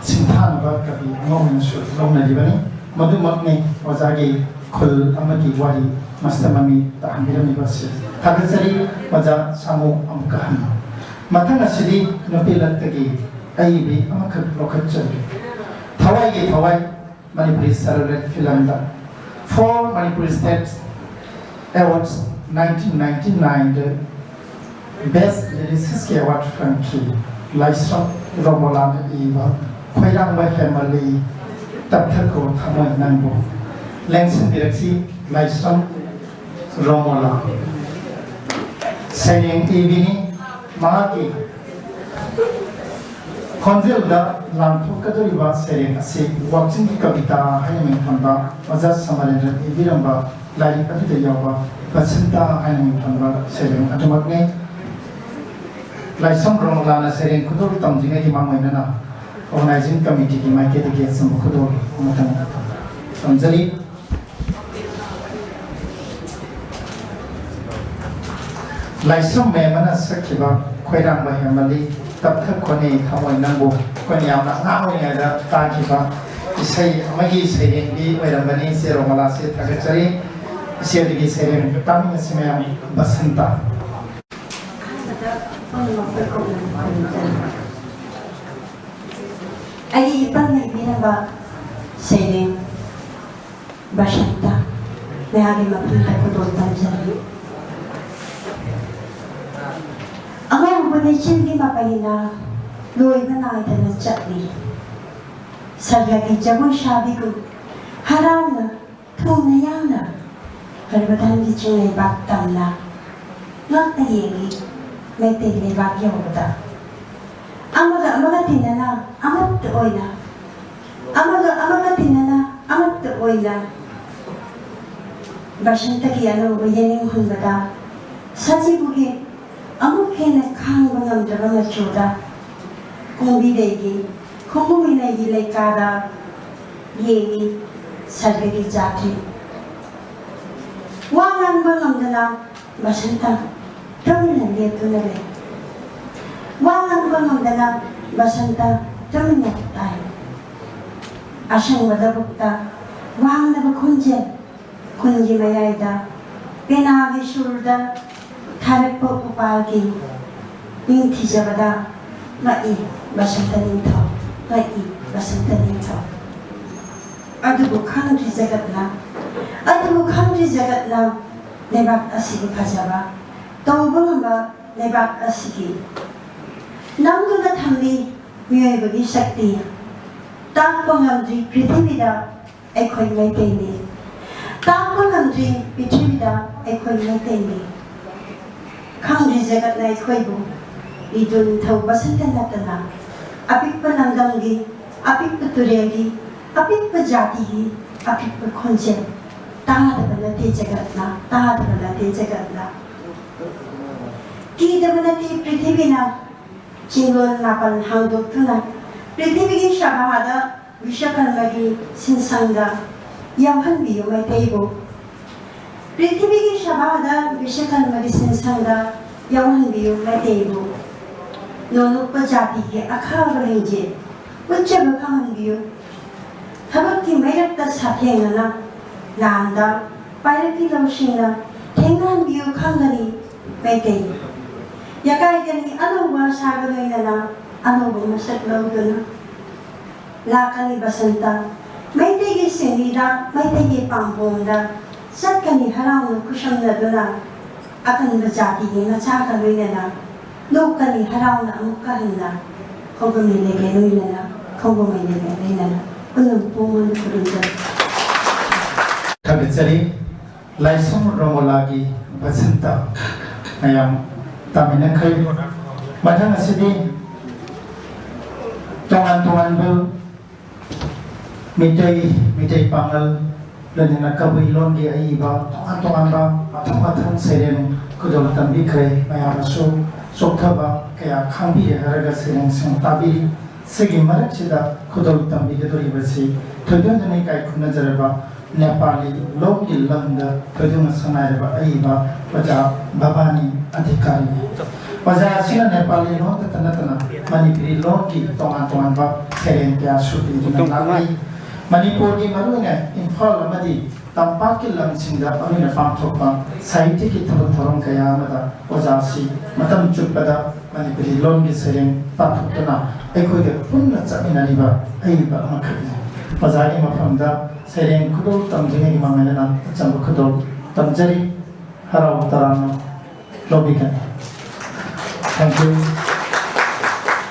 ꯁꯤꯡꯊꯥꯅꯕ ꯀꯕꯤ ꯑꯃ ꯑꯣꯏꯅꯁꯨ ꯂꯧꯅꯔꯤꯕꯅꯤ꯫ ꯃꯗꯨꯃꯛꯅꯤ ꯑꯣꯖꯥꯒꯤ ꯈꯨꯜ ꯑꯃꯒꯤ ꯋꯥꯔꯤ ꯃꯁꯤꯗ ꯃꯃꯤ ꯇꯥꯍꯟꯕꯤꯔꯝꯃꯤꯕ ꯑꯁꯤ꯫ ꯊꯥꯒꯠꯆꯔꯤ ꯑꯣꯖꯥ ꯁꯥꯃꯨ ꯑꯃꯨꯛꯀ ꯍꯟꯅ꯫ ꯃꯊꯪ ꯑꯁꯤꯗꯤ ꯅꯨꯄꯤ ꯂꯛꯇꯒꯤ ꯑꯏꯕꯤ ꯑꯃꯈꯛ ꯂꯧꯈꯠꯆꯒꯦ꯫ ꯊꯋꯥꯏꯒꯤ ꯊꯋꯥꯏ ꯃꯅꯤꯄꯨꯔꯤ ꯁꯦꯂꯨꯂꯣꯏꯗ ꯐꯤꯂꯝꯗ Four Manipuri State Awards nineteen ninety-nine ꯗ Best Lyricist ꯀꯤ award ꯐꯪꯈꯤ꯫ ꯂꯥꯏꯁ꯭ꯔꯝ ꯔꯣꯃꯣꯂꯥꯅ ꯏꯕ ꯈꯣꯏꯔꯥꯡꯕ ꯍꯦꯃꯂꯤ ꯇꯞꯊꯈꯣ ꯊꯃꯣꯏ ꯅꯪꯕꯨ꯫ ꯂꯦꯡꯁꯤꯟꯕꯤꯔꯛꯁꯤ ꯂꯥꯏꯁ꯭ꯔꯝ ꯔꯣꯃꯣꯂꯥ꯫ ꯁꯩꯔꯦꯡ ꯏꯕꯤꯅꯤ꯫ ꯃꯍꯥꯛꯀꯤ ꯈꯣꯟꯖꯦꯜꯗ ꯂꯥꯟꯊꯣꯛꯀꯗꯧꯔꯤꯕ ꯁꯩꯔꯦꯡ ꯑꯁꯤ ꯋꯥꯛꯆꯤꯡꯒꯤ ꯀꯕꯤꯇꯥ ꯍꯥꯏꯅ ꯃꯤꯡꯊꯣꯟꯕ ꯑꯣꯖꯥ ꯁꯃꯔꯦꯟꯗ꯭ꯔꯅ ꯏꯕꯤꯔꯝꯕ ꯂꯥꯏꯔꯤꯛ ꯑꯗꯨꯗ ꯌꯥꯎꯕ ꯕꯁꯟꯇ ꯍꯥꯏꯅ ꯃꯤꯡꯊꯣꯟꯕ ꯁꯩꯔꯦꯡ ꯑꯗꯨꯃꯛꯅꯤ꯫ ꯂꯥꯏꯁ꯭ꯔꯝ ꯔꯣꯃꯣꯂꯥꯅ ꯁꯩꯔꯦꯡ ꯈꯨꯗꯣꯜ ꯇꯝꯗ꯭ꯔꯤꯉꯩꯒꯤ ꯃꯥꯡꯑꯣꯏꯅꯅ organizing committee ꯒꯤ ꯃꯥꯏꯀꯩꯗꯒꯤ ꯑꯆꯝꯕ ꯈꯨꯗꯣꯜ ꯑꯃꯇꯪ ꯇꯝꯖꯔꯤ꯫ ꯂꯥꯏꯁ꯭ꯔꯝ ꯃꯦꯝ ꯑꯃꯅ ꯁꯛꯈꯤꯕ ꯈꯣꯏꯔꯥꯡꯕ ꯍꯦꯃꯂꯤ ꯇꯞꯊꯈꯣꯅꯦ ꯊꯃꯣꯏ ꯅꯪꯕꯨ꯫ ꯑꯩꯈꯣꯏꯅ ꯌꯥꯝꯅ ꯑꯉꯥꯡ ꯑꯣꯏꯔꯤꯉꯩꯗ ꯇꯥꯈꯤꯕ ꯏꯁꯩ ꯑꯃꯒꯤ ꯁꯩꯔꯦꯡꯕꯤ ꯑꯣꯏꯔꯝꯕꯅꯤ ꯏꯆꯦ ꯔꯣꯃꯂꯥꯁꯦ꯫ ꯊꯥꯒꯠꯆꯔꯤ꯫ ꯏꯆꯦꯗꯒꯤ ꯁꯩꯔꯦꯡ ꯇꯥꯃꯤꯟꯅꯁꯤ ꯃꯌꯥꯝ꯫ ꯕꯁꯟꯇ꯫ ꯑꯩꯒꯤ ꯏꯄꯥꯅ ꯏꯕꯤꯔꯝꯕ ꯁꯩꯔꯦꯡ ꯕꯁꯟꯇ ꯃꯌꯥꯝꯒꯤ ꯃꯐꯝꯗ ꯈꯨꯗꯣꯜ ꯇꯝꯖꯔꯤ꯫ ꯑꯉꯧꯕ ꯂꯩꯆꯤꯜꯒꯤ ꯃꯄꯩꯅ ꯂꯣꯏꯕ ꯅꯥꯏꯗꯅ ꯆꯠꯂꯤ꯫ ꯁꯔꯒꯒꯤ ꯖꯒꯣꯏ ꯁꯥꯕꯤꯒꯨꯝ ꯍꯔꯥꯎꯅ ꯊꯨꯅ ꯌꯥꯡꯅ ꯍꯔꯕꯗꯥꯟꯒꯤ ꯆꯤꯡꯂꯩꯕꯥꯛ ꯇꯝꯅ ꯉꯛꯅ ꯌꯦꯡꯂꯤ ꯃꯩꯇꯩ ꯂꯩꯕꯥꯛ ꯌꯧꯕꯗ꯫ ꯑꯃꯒ ꯑꯃꯒ ꯇꯤꯟꯅꯅ ꯑꯃꯠꯇ ꯑꯣꯏꯅ, ꯑꯃꯒ ꯑꯃꯒ ꯇꯤꯟꯅꯅ ꯑꯃꯠꯇ ꯑꯣꯏꯅ ꯕꯁꯟꯇꯒꯤ ꯑꯅꯧꯕ ꯌꯦꯅꯤꯡ ꯍꯨꯟꯕꯗ ꯁꯖꯤꯕꯨꯒꯤ ꯑꯃꯨꯛ ꯍꯦꯟꯅ ꯈꯥꯡꯕ ꯉꯝꯗ꯭ꯔꯕ ꯃꯆꯨꯗ ꯀꯨꯝꯕꯤꯔꯩꯒꯤ ꯈꯣꯡꯕꯨ ꯃꯤꯅꯩꯒꯤ ꯂꯩꯀꯥꯗ ꯌꯦꯡꯉꯤ ꯁꯔꯒꯒꯤ ꯖꯥꯇ꯭ꯔꯤ꯫ ꯋꯥ ꯉꯥꯡꯕ ꯉꯝꯗꯅ ꯕꯁꯟꯇ ꯇꯨꯃꯤꯟꯅ ꯂꯦꯞꯇꯨꯅ ꯂꯩ꯫ ꯋꯥ ꯉꯥꯡꯕ ꯉꯝꯗꯅ ꯕꯁꯟꯇ ꯇꯨꯃꯤꯟꯅ ꯇꯥꯏ꯫ ꯑꯁꯪꯕ ꯂꯧꯕꯨꯛꯇ ꯋꯥꯡꯂꯕ ꯈꯣꯟꯖꯦꯜ, ꯈꯨꯟꯒꯤ ꯃꯌꯥꯏꯗ ꯄꯦꯅꯥꯒꯤ ꯁꯨꯔꯗ ꯊꯥꯔꯛꯄ ꯎꯄꯥꯜꯒꯤ ꯅꯤꯡꯊꯤꯖꯕꯗ ꯉꯛꯏ ꯕꯁꯟꯇ ꯅꯤꯡꯊꯧ, ꯉꯛꯏ ꯕꯁꯟꯇ ꯅꯤꯡꯊꯧ꯫ ꯑꯗꯨꯕꯨ ꯈꯪꯗ꯭ꯔꯤ ꯖꯒꯠꯅ, ꯑꯗꯨꯕꯨ ꯈꯪꯗ꯭ꯔꯤ ꯖꯒꯠꯅ ꯂꯩꯕꯥꯛ ꯑꯁꯤꯒꯤ ꯐꯖꯕ ꯇꯧꯕ ꯉꯝꯕ ꯂꯩꯕꯥꯛ ꯑꯁꯤꯒꯤ ꯅꯝꯗꯨꯅ ꯊꯝꯂꯤ ꯃꯤꯑꯣꯏꯕꯒꯤ ꯁꯛꯇꯤ꯫ ꯇꯥꯛꯄ ꯉꯝꯗ꯭ꯔꯤ ꯄ꯭ꯔꯤꯊꯤꯕꯤꯗ ꯑꯩꯈꯣꯏ ꯃꯩꯇꯩꯅꯤ꯫ ꯇꯥꯛꯄ ꯉꯝꯗ꯭ꯔꯤ ꯄ꯭ꯔꯤꯊꯤꯕꯤꯗ ꯑꯩꯈꯣꯏ ꯃꯩꯇꯩꯅꯤ꯫ ꯈꯪꯗ꯭ꯔꯤ ꯖꯒꯠꯅ ꯑꯩꯈꯣꯏꯕꯨ ꯏꯗꯨꯟ ꯊꯧꯕꯁꯤꯇ ꯅꯠꯇꯅ ꯑꯄꯤꯛꯄ ꯂꯝꯗꯝꯒꯤ, ꯑꯄꯤꯛꯄ ꯇꯨꯔꯦꯜꯒꯤ, ꯑꯄꯤꯛꯄ ꯖꯥꯇꯤꯒꯤ ꯑꯄꯤꯛꯄ ꯈꯣꯟꯖꯦꯜ ꯇꯥꯗꯕ ꯅꯠꯇꯦ ꯖꯒꯠꯅ, ꯇꯥꯗꯕ ꯅꯠꯇꯦ ꯖꯒꯠꯅ꯫ ꯀꯤꯗꯕ ꯅꯠꯇꯦ ꯄ꯭ꯔꯤꯊꯤꯕꯤꯅ꯫ ꯆꯤꯡꯂꯣꯟ ꯃꯥꯄꯜ ꯍꯥꯡꯗꯣꯛꯇꯨꯅ ꯄ꯭ꯔꯤꯊꯤꯕꯤꯒꯤ ꯁꯚꯥꯗ ꯕꯤꯁ꯭ꯋꯀꯔꯃꯒꯤ ꯁꯤꯟꯁꯪꯗ ꯌꯥꯎꯍꯟꯕꯤꯌꯨ ꯃꯩꯇꯩꯕꯨ꯫ ꯄ꯭ꯔꯤꯊꯤꯕꯤꯒꯤ ꯁꯚꯥꯗ ꯕꯤꯁ꯭ꯋꯀꯔꯃꯒꯤ ꯁꯤꯟꯁꯪꯗ ꯌꯥꯎꯍꯟꯕꯤꯌꯨ ꯃꯩꯇꯩꯕꯨ꯫ ꯅꯣꯡꯂꯨꯛꯄ ꯖꯥꯇꯤꯒꯤ ꯑꯈꯥꯕ ꯂꯤꯡꯖꯦꯜ ꯎꯠꯆꯕ ꯐꯪꯍꯟꯕꯤꯌꯨ꯫ ꯊꯕꯛꯀꯤ ꯃꯩꯔꯛꯇ ꯁꯥꯊꯦꯡꯅꯅ ꯂꯥꯟꯗ ꯄꯥꯏꯔꯛꯄꯤ ꯂꯧꯁꯤꯡꯅ ꯊꯦꯡꯅꯍꯟꯕꯤꯌꯨ ꯈꯪꯒꯅꯤ ꯃꯩꯇꯩ꯫ ꯌꯥꯀꯥꯏꯒꯅꯤ ꯑꯅꯧꯕ ꯑꯁꯥꯒ ꯂꯣꯏꯅꯅ ꯑꯅꯧꯕ ꯃꯁꯛ ꯂꯧꯗꯨꯅ꯫ ꯂꯥꯛꯀꯅꯤ ꯕꯁꯟꯇ, ꯃꯩꯇꯩꯒꯤ ꯁꯤꯡꯂꯤꯗ, ꯃꯩꯇꯩꯒꯤ ꯄꯥꯝꯕꯣꯝꯗ ꯆꯠꯀꯅꯤ ꯍꯔꯥꯎꯅ ꯈꯨꯁꯝꯅꯗꯨꯅ꯫ ꯑꯀꯟꯕ ꯖꯥꯇꯤꯒꯤ ꯃꯆꯥꯒ ꯂꯣꯏꯅꯅ ꯅꯣꯛꯀꯅꯤ ꯍꯔꯥꯎꯅ ꯑꯃꯨꯛꯀ ꯍꯟꯅ꯫ ꯈꯣꯡꯒꯨꯝ ꯂꯩꯒꯦ ꯂꯣꯏꯅꯅ, ꯈꯣꯡꯒꯨꯝ ꯂꯩꯒꯦ ꯂꯣꯏꯅꯅ, ꯄꯨꯟꯅ ꯄꯨꯡ ꯈꯨꯔꯨꯝꯖꯔꯤ꯫ ꯊꯥꯒꯠꯆꯔꯤ꯫ ꯂꯥꯏꯁ꯭ꯔꯝ ꯔꯣꯃꯣꯂꯥꯒꯤ ꯕꯁꯟꯇ ꯃꯌꯥꯝ ꯇꯥꯃꯤꯟꯅꯈ꯭ꯔꯦ꯫ ꯃꯊꯪ ꯑꯁꯤꯗꯤ ꯇꯣꯉꯥꯟ ꯇꯣꯉꯥꯟꯕ ꯃꯤꯇꯩ, ꯃꯤꯇꯩ ꯄꯥꯉꯜ, ꯂꯣꯏꯅꯅ ꯀꯕꯨꯏ ꯂꯣꯟꯒꯤ ꯑꯏꯕ ꯇꯣꯉꯥꯟ ꯇꯣꯉꯥꯟꯕ ꯃꯊꯪ ꯃꯊꯪ ꯁꯩꯔꯦꯡ ꯈꯨꯗꯣꯜ ꯇꯝꯕꯤꯈ꯭ꯔꯦ꯫ ꯃꯌꯥꯝꯅꯁꯨ ꯆꯣꯛꯊꯕ ꯀꯌꯥ ꯈꯪꯕꯤꯔꯦ ꯍꯥꯏꯔꯒ ꯁꯩꯔꯦꯡꯁꯤꯡ ꯇꯥꯕꯤꯔꯤ꯫ ꯁꯤꯒꯤ ꯃꯔꯛꯁꯤꯗ ꯈꯨꯗꯣꯜ ꯇꯝꯕꯤꯒꯗꯧꯔꯤꯕꯁꯤ ꯊꯣꯏꯗꯣꯛꯅ ꯏꯀꯥꯏ ꯈꯨꯝꯅꯖꯔꯕ ꯅꯦꯄꯥꯂꯤ ꯂꯣꯟꯒꯤ ꯂꯝꯗ ꯊꯣꯏꯗꯨꯅ ꯁꯪꯉꯥꯏꯔꯕ ꯑꯏꯕ ꯑꯣꯖꯥ ꯚꯕꯥꯅꯤ ꯑꯙꯤꯀꯥꯔꯤꯅꯤ꯫ ꯑꯣꯖꯥ ꯑꯁꯤꯅ ꯅꯦꯄꯥꯂꯤ ꯂꯣꯟ ꯈꯛꯇ ꯅꯠꯇꯅ ꯃꯅꯤꯄꯨꯔꯤ ꯂꯣꯟꯒꯤ ꯇꯣꯉꯥꯟ ꯇꯣꯉꯥꯟꯕ ꯁꯩꯔꯦꯡ ꯀꯌꯥꯁꯨ ꯏꯗꯨꯅ ꯂꯥꯛꯂꯤ꯫ ꯃꯅꯤꯄꯨꯔꯒꯤ ꯃꯔꯨꯑꯣꯏꯅ ꯏꯝꯐꯥꯜ ꯑꯃꯗꯤ ꯇꯝꯄꯥꯛꯀꯤ ꯂꯝꯁꯤꯡꯗ ꯃꯔꯨꯑꯣꯏꯅ ꯄꯥꯡꯊꯣꯛꯄ ꯁꯥꯍꯤꯇ꯭ꯌꯒꯤ ꯊꯕꯛ ꯊꯧꯔꯝ ꯀꯌꯥ ꯑꯃꯗ ꯑꯣꯖꯥꯁꯤ ꯃꯇꯝ ꯆꯨꯞꯄꯗ ꯃꯅꯤꯄꯨꯔꯤ ꯂꯣꯟꯒꯤ ꯁꯩꯔꯦꯡ ꯄꯥꯊꯣꯛꯇꯨꯅ ꯑꯩꯈꯣꯏꯒ ꯄꯨꯟꯅ ꯆꯠꯃꯤꯟꯅꯔꯤꯕ ꯑꯏꯕ ꯑꯃꯈꯛꯅꯤ꯫ ꯑꯣꯖꯥꯒꯤ ꯃꯐꯝꯗ ꯁꯩꯔꯦꯡ ꯈꯨꯗꯣꯜ ꯇꯝꯗ꯭ꯔꯤꯉꯩꯒꯤ ꯃꯃꯥꯡꯗꯅ ꯑꯆꯝꯕ ꯈꯨꯗꯣꯜ ꯇꯝꯖꯔꯤ꯫ ꯍꯔꯥꯎ ꯇꯔꯥꯝꯅ ꯂꯧꯕꯤꯒꯅꯤ꯫ Thank you꯫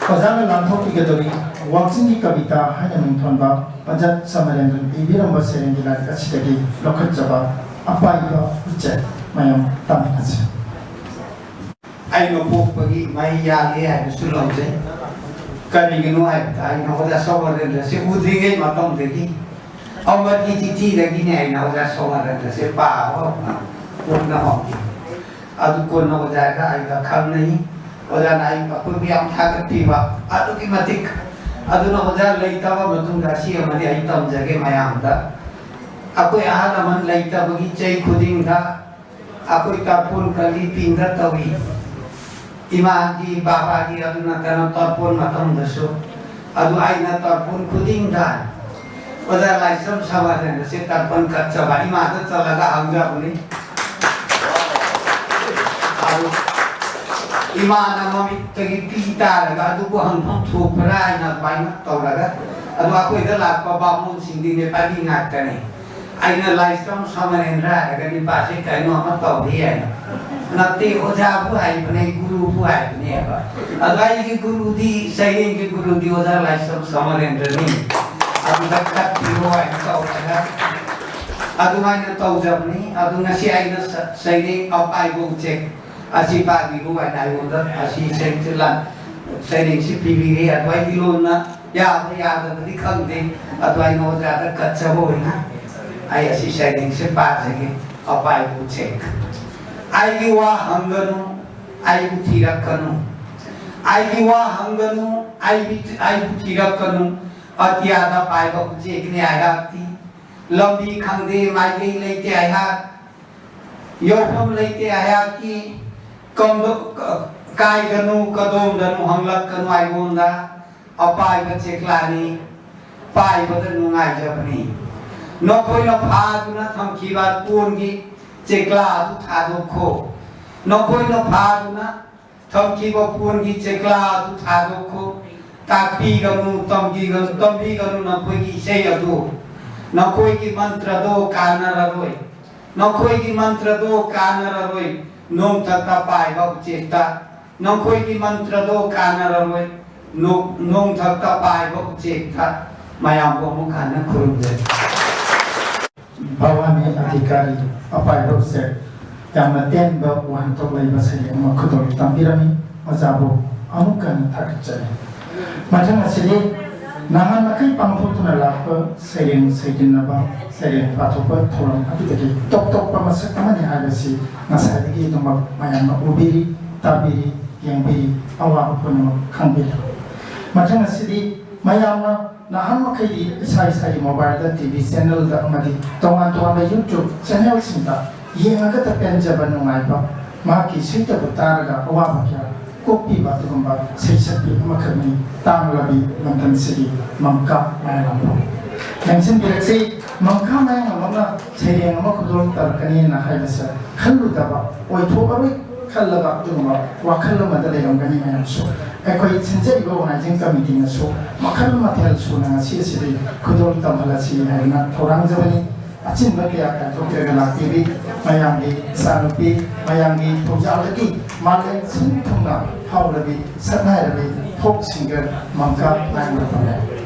ꯑꯣꯖꯥꯅ ꯂꯥꯟꯊꯣꯛꯄꯤꯒꯗꯧꯔꯤ ꯋꯥꯛꯆꯤꯡꯒꯤ ꯀꯕꯤꯇꯥ ꯍꯥꯏꯅ ꯃꯤꯡꯊꯣꯟꯕ ꯄꯟꯖꯥꯕ ꯁꯃꯔꯦꯟꯗ꯭ꯔꯅ ꯏꯕꯤꯔꯝꯕ ꯁꯩꯔꯦꯡꯒꯤ ꯂꯥꯏꯔꯤꯛ ꯑꯁꯤꯗꯒꯤ ꯂꯧꯈꯠꯆꯕ ꯑꯄꯥꯏꯕ ꯎꯆꯦꯛ꯫ ꯃꯌꯥꯝ ꯇꯥꯃꯤꯟꯅꯁꯤ꯫ ꯑꯩꯅ ꯄꯣꯛꯄꯒꯤ ꯃꯍꯩ ꯌꯥꯜꯂꯤ ꯍꯥꯏꯕꯁꯨ ꯂꯧꯖꯩ꯫ ꯀꯔꯤꯒꯤꯅꯣ ꯍꯥꯏꯕꯗ ꯑꯩꯅ ꯑꯣꯖꯥ ꯁꯣꯃꯔꯦꯟꯗ꯭ꯔꯁꯤ ꯎꯗ꯭ꯔꯤꯉꯩ ꯃꯇꯝꯗꯒꯤ ꯑꯃꯗꯤ ꯆꯤꯊꯤꯗꯒꯤꯅꯦ ꯑꯩꯅ ꯑꯣꯖꯥ ꯁꯣꯃꯔꯦꯟꯗ꯭ꯔꯁꯦ ꯄꯥꯕ ꯍꯧꯔꯛꯄ ꯄꯨꯛꯅ ꯍꯧꯈꯤ꯫ ꯑꯗꯨ ꯀꯣꯟꯅ ꯑꯣꯖꯥꯒ ꯑꯩꯒ ꯈꯪꯅꯩ꯫ ꯑꯣꯖꯥꯅ ꯑꯩ ꯑꯩꯈꯣꯏꯕꯨ ꯌꯥꯝ ꯊꯥꯒꯠꯄꯤꯕ ꯑꯗꯨꯛꯀꯤ ꯃꯇꯤꯛ꯫ ꯑꯗꯨꯅ ꯑꯣꯖꯥ ꯂꯩꯇꯕ ꯃꯇꯨꯡꯗ ꯑꯁꯤ ꯑꯃꯗꯤ ꯑꯩ ꯇꯝꯖꯒꯦ ꯃꯌꯥꯝꯗ꯫ ꯑꯩꯈꯣꯏ ꯑꯍꯜ ꯂꯃꯟ ꯂꯩꯇꯕꯒꯤ ꯆꯩ ꯈꯨꯗꯤꯡꯗ ꯑꯩꯈꯣꯏ ꯇꯥꯔꯄꯣꯟ ꯀꯜꯂꯤ ꯄꯤꯡꯗ ꯇꯧꯏ꯫ ꯏꯃꯥꯒꯤ, ꯕꯥꯕꯥꯒꯤ, ꯑꯗꯨ ꯅꯠꯇꯅ ꯇꯔꯄꯣꯟ ꯃꯇꯝꯗꯁꯨ, ꯑꯗꯨ ꯑꯩꯅ ꯇꯔꯄꯣꯟ ꯈꯨꯗꯤꯡꯗ ꯑꯣꯖꯥ ꯂꯥꯏꯁ꯭ꯔꯝ ꯁꯃꯔꯦꯟꯗ꯭ꯔꯁꯦ ꯇꯔꯄꯣꯟ ꯀꯠꯆꯕ, ꯏꯃꯥꯗ ꯆꯠꯂꯒ ꯍꯪꯖꯕꯅꯤ꯫ ꯑꯗꯨ ꯏꯃꯥꯅ ꯃꯃꯤꯠꯇꯒꯤ ꯄꯤ ꯇꯥꯔꯒ ꯑꯗꯨꯕꯨ ꯍꯪꯐꯝ ꯊꯣꯛꯄ꯭ꯔꯥ ꯍꯥꯏꯅ ꯑꯗꯨꯃꯥꯏꯅ ꯇꯧꯔꯒ, ꯑꯗꯨ ꯑꯩꯈꯣꯏꯗ ꯂꯥꯛꯄ ꯕꯥꯃꯣꯟꯁꯤꯡꯗꯤ ꯅꯦꯄꯥꯂꯤ ꯉꯥꯛꯇꯅꯤ꯫ ꯑꯩꯅ ꯂꯥꯏꯁ꯭ꯔꯝ ꯁꯃꯔꯦꯟꯗ꯭ꯔ ꯍꯥꯏꯔꯒ ꯅꯨꯄꯥꯁꯦ ꯀꯩꯅꯣ ꯑꯃ ꯇꯧꯔꯤ ꯍꯥꯏꯅ, ꯅꯠꯇꯦ, ꯑꯣꯖꯥꯕꯨ ꯍꯥꯏꯕꯅꯦ, ꯒꯨꯔꯨꯕꯨ ꯍꯥꯏꯕꯅꯦ ꯍꯥꯏꯕ꯫ ꯑꯗꯣ ꯑꯩꯒꯤ ꯒꯨꯔꯨꯗꯤ, ꯁꯩꯔꯦꯡꯒꯤ ꯒꯨꯔꯨꯗꯤ ꯑꯣꯖꯥ ꯂꯥꯏꯁ꯭ꯔꯝ ꯁꯃꯔꯦꯟꯗ꯭ꯔꯅꯤ꯫ ꯑꯗꯨꯗ ꯀꯠꯄꯤꯔꯣ ꯍꯥꯏꯅ ꯇꯧꯔꯒ ꯑꯗꯨꯃꯥꯏꯅ ꯇꯧꯖꯕꯅꯤ꯫ ꯑꯗꯨ ꯉꯁꯤ ꯑꯩꯅ ꯁ-, ꯁꯩꯔꯦꯡ ꯑꯄꯥꯏꯕ ꯎꯆꯦꯛ ꯑꯁꯤ ꯄꯥꯕꯤꯔꯣ ꯍꯥꯏꯅ ꯑꯩꯉꯣꯟꯗ ꯑꯁꯤ ꯁꯩꯔꯦꯡꯁꯤ ꯂꯥꯟ-, ꯁꯩꯔꯦꯡꯁꯤ ꯄꯤꯕꯤꯔꯦ꯫ ꯑꯗꯣ ꯑꯩꯒꯤ ꯂꯣꯟꯅ ꯌꯥꯕ ꯌꯥꯗꯕꯗꯤ ꯈꯪꯗꯦ꯫ ꯑꯗꯣ ꯑꯩꯅ ꯑꯣꯖꯥꯗ ꯀꯠꯆꯕ ꯑꯣꯏꯅ ꯑꯩ ꯑꯁꯤ ꯁꯩꯔꯦꯡꯁꯤ ꯄꯥꯖꯒꯦ꯫ ꯑꯄꯥꯏꯕ ꯎꯆꯦꯛ꯫ ꯑꯩꯒꯤ ꯋꯥ ꯍꯪꯒꯅꯨ, ꯑꯩꯕꯨ ꯊꯤꯔꯛꯀꯅꯨ꯫ ꯑꯩꯒꯤ ꯋꯥ ꯍꯪꯒꯅꯨ, ꯑꯩꯕꯨ, ꯑꯩꯕꯨ ꯊꯤꯔꯛꯀꯅꯨ꯫ ꯑꯇꯤꯌꯥꯗ ꯄꯥꯏꯕ ꯎꯆꯦꯛꯅꯤ ꯑꯩꯍꯥꯛꯇꯤ꯫ ꯂꯝꯕꯤ ꯈꯪꯗꯦ, ꯃꯥꯏꯀꯩ ꯂꯩꯇꯦ ꯑꯩꯍꯥꯛ꯫ ꯌꯧꯐꯝ ꯂꯩꯇꯦ ꯑꯩꯍꯥꯛꯀꯤ꯫ ꯀꯝꯗ-, ꯀ-, ꯀꯥꯏꯗꯅꯣ, ꯀꯗꯣꯝꯗꯅꯣ ꯍꯪꯂꯛꯀꯅꯨ ꯑꯩꯉꯣꯟꯗ꯫ ꯑꯄꯥꯏꯕ ꯆꯦꯛꯂꯥꯅꯤ, ꯄꯥꯏꯕꯗ ꯅꯨꯡꯉꯥꯏꯖꯕꯅꯤ꯫ ꯅꯈꯣꯏꯅ ꯐꯥꯗꯨꯅ ꯊꯝꯈꯤꯕ ꯀꯣꯟꯒꯤ ꯆꯦꯛꯂꯥ ꯑꯗꯨ ꯊꯥꯗꯣꯛꯈꯣ꯫ ꯅꯈꯣꯏꯅ ꯐꯥꯗꯨꯅ ꯊꯝꯈꯤꯕ ꯀꯣꯟꯒꯤ ꯆꯦꯛꯂꯥ ꯑꯗꯨ ꯊꯥꯗꯣꯛꯈꯣ꯫ ꯇꯥꯛꯄꯤꯒꯅꯨ, ꯇꯝꯕꯤꯒꯅꯨ, ꯇꯝꯕꯤꯒꯅꯨ ꯅꯈꯣꯏꯒꯤ ꯏꯁꯩ ꯑꯗꯨ꯫ ꯅꯈꯣꯏꯒꯤ ꯃꯟꯇ꯭ꯔꯗꯣ ꯀꯥꯟꯅꯔꯔꯣꯏ꯫ ꯅꯈꯣꯏꯒꯤ ꯃꯟꯇ꯭ꯔꯗꯣ ꯀꯥꯟꯅꯔꯔꯣꯏ꯫ ꯅꯣꯡꯊꯛꯇ ꯄꯥꯏꯕ ꯎꯆꯦꯛꯇ꯫ ꯅꯈꯣꯏꯒꯤ ꯃꯟꯇ꯭ꯔꯗꯣ ꯀꯥꯟꯅꯔꯔꯣꯏ꯫ ꯅꯣ-, ꯅꯣꯡꯊꯛꯇ ꯄꯥꯏꯕ ꯎꯆꯦꯛꯇ꯫ ꯃꯌꯥꯝꯕꯨ ꯑꯃꯨꯛ ꯍꯟꯅ ꯈꯨꯔꯨꯝꯖꯔꯤ꯫ ꯚꯋꯥꯅꯤ ꯑꯙꯤꯀꯥꯔꯤ, ꯑꯄꯥꯏꯕ ꯎꯆꯦꯛ꯫ ꯌꯥꯝꯅ ꯇꯦꯟꯕ ꯋꯥꯍꯟꯊꯣꯛ ꯂꯩꯕ ꯁꯩꯔꯦꯡ ꯑꯃ ꯈꯨꯗꯣꯜ ꯇꯝꯕꯤꯔꯝꯃꯤ꯫ ꯑꯣꯖꯥꯕꯨ ꯑꯃꯨꯛꯀ ꯍꯟꯅ ꯊꯥꯒꯠꯆꯔꯤ꯫ ꯃꯊꯪ ꯑꯁꯤꯗꯤ ꯅꯍꯥꯟ ꯃꯈꯩ ꯄꯥꯡꯊꯣꯛꯇꯨꯅ ꯂꯥꯛꯄ ꯁꯩꯔꯦꯡ ꯁꯩꯗꯤꯟꯅꯕ, ꯁꯩꯔꯦꯡ ꯄꯥꯊꯣꯛꯄ ꯊꯧꯔꯝ ꯑꯗꯨꯗꯒꯤ ꯇꯣꯞ ꯇꯣꯞꯄ ꯃꯁꯛ ꯑꯃꯅꯤ ꯍꯥꯏꯕꯁꯤ ꯉꯁꯥꯏꯗꯒꯤ ꯑꯗꯨꯃꯛ ꯃꯌꯥꯝꯅ ꯎꯕꯤꯔꯤ, ꯇꯥꯕꯤꯔꯤ, ꯌꯦꯡꯕꯤꯔꯤ, ꯑꯋꯥꯕ ꯄꯨꯝꯅꯃꯛ ꯈꯪꯕꯤꯔꯤ꯫ ꯃꯊꯪ ꯑꯁꯤꯗꯤ ꯃꯌꯥꯝꯅ ꯅꯍꯥꯟ ꯃꯈꯩꯗꯤ ꯏꯁꯥ ꯏꯁꯥꯒꯤ mobileꯗ, TV channelꯗ ꯑꯃꯗꯤ ꯇꯣꯉꯥꯟ ꯇꯣꯉꯥꯟꯕ YouTube channelꯁꯤꯡꯗ ꯌꯦꯡꯉꯒꯇ ꯄꯦꯟꯖꯕ, ꯅꯨꯡꯉꯥꯏꯕ, ꯃꯍꯥꯛꯀꯤ ꯏꯁꯩꯇꯕꯨ ꯇꯥꯔꯒ ꯑꯋꯥꯕ ꯀꯌꯥ ꯀꯣꯛꯄꯤꯕ ꯑꯗꯨꯒꯨꯝꯕ ꯁꯩꯁꯛꯄꯤ ꯑꯃꯈꯛꯅꯤ ꯇꯥꯡꯂꯕꯤ ꯂꯝꯗꯝꯁꯤꯒꯤ ꯃꯝꯀꯥ ꯃꯌꯥꯡꯂꯝꯕꯝ꯫ ꯂꯦꯡꯁꯤꯟꯕꯤꯔꯛꯁꯤ, ꯃꯝꯀꯥ ꯃꯌꯥꯡꯂꯝꯕꯝꯅ ꯁꯩꯔꯦꯡ ꯑꯃ ꯈꯨꯗꯣꯜ ꯇꯝꯂꯛꯀꯅꯤꯅ ꯍꯥꯏꯕꯁꯦ ꯈꯜꯂꯨꯗꯕ, ꯑꯣꯏꯊꯣꯛꯑꯔꯣꯏ ꯈꯜꯂꯕ ꯑꯗꯨꯒꯨꯝꯕ ꯋꯥꯈꯜ ꯑꯃꯗ ꯂꯩꯔꯝꯒꯅꯤ ꯃꯌꯥꯝꯁꯨ꯫ ꯑꯩꯈꯣꯏ ꯁꯤꯟꯖꯔꯤꯕ organizing committeeꯅꯁꯨ ꯃꯈꯜ ꯃꯊꯦꯜ ꯁꯨꯅ ꯉꯁꯤ ꯑꯁꯤꯗꯤ ꯈꯨꯗꯣꯜ ꯇꯝꯍꯜꯂꯁꯤ ꯍꯥꯏꯗꯨꯅ ꯊꯧꯔꯥꯡꯖꯕꯅꯤ꯫ ꯑꯆꯤꯟꯕ ꯀꯌꯥ ꯀꯥꯏꯊꯣꯛꯇ꯭ꯔꯒ ꯂꯥꯛꯄꯤꯔꯤ꯫ ꯃꯌꯥꯝꯒꯤ ꯏꯆꯥꯅꯨꯄꯤ, ꯃꯌꯥꯝꯒꯤ ꯊꯧꯖꯥꯜꯗꯒꯤ ꯃꯥꯂꯦꯝ ꯁꯤꯟ ꯊꯨꯡꯅ ꯐꯥꯎꯔꯕꯤ ꯁꯛꯅꯥꯏꯔꯕꯤ folk singer ꯃꯝꯀꯥ ꯃꯌꯥꯡꯂꯝꯕꯝꯅꯤ꯫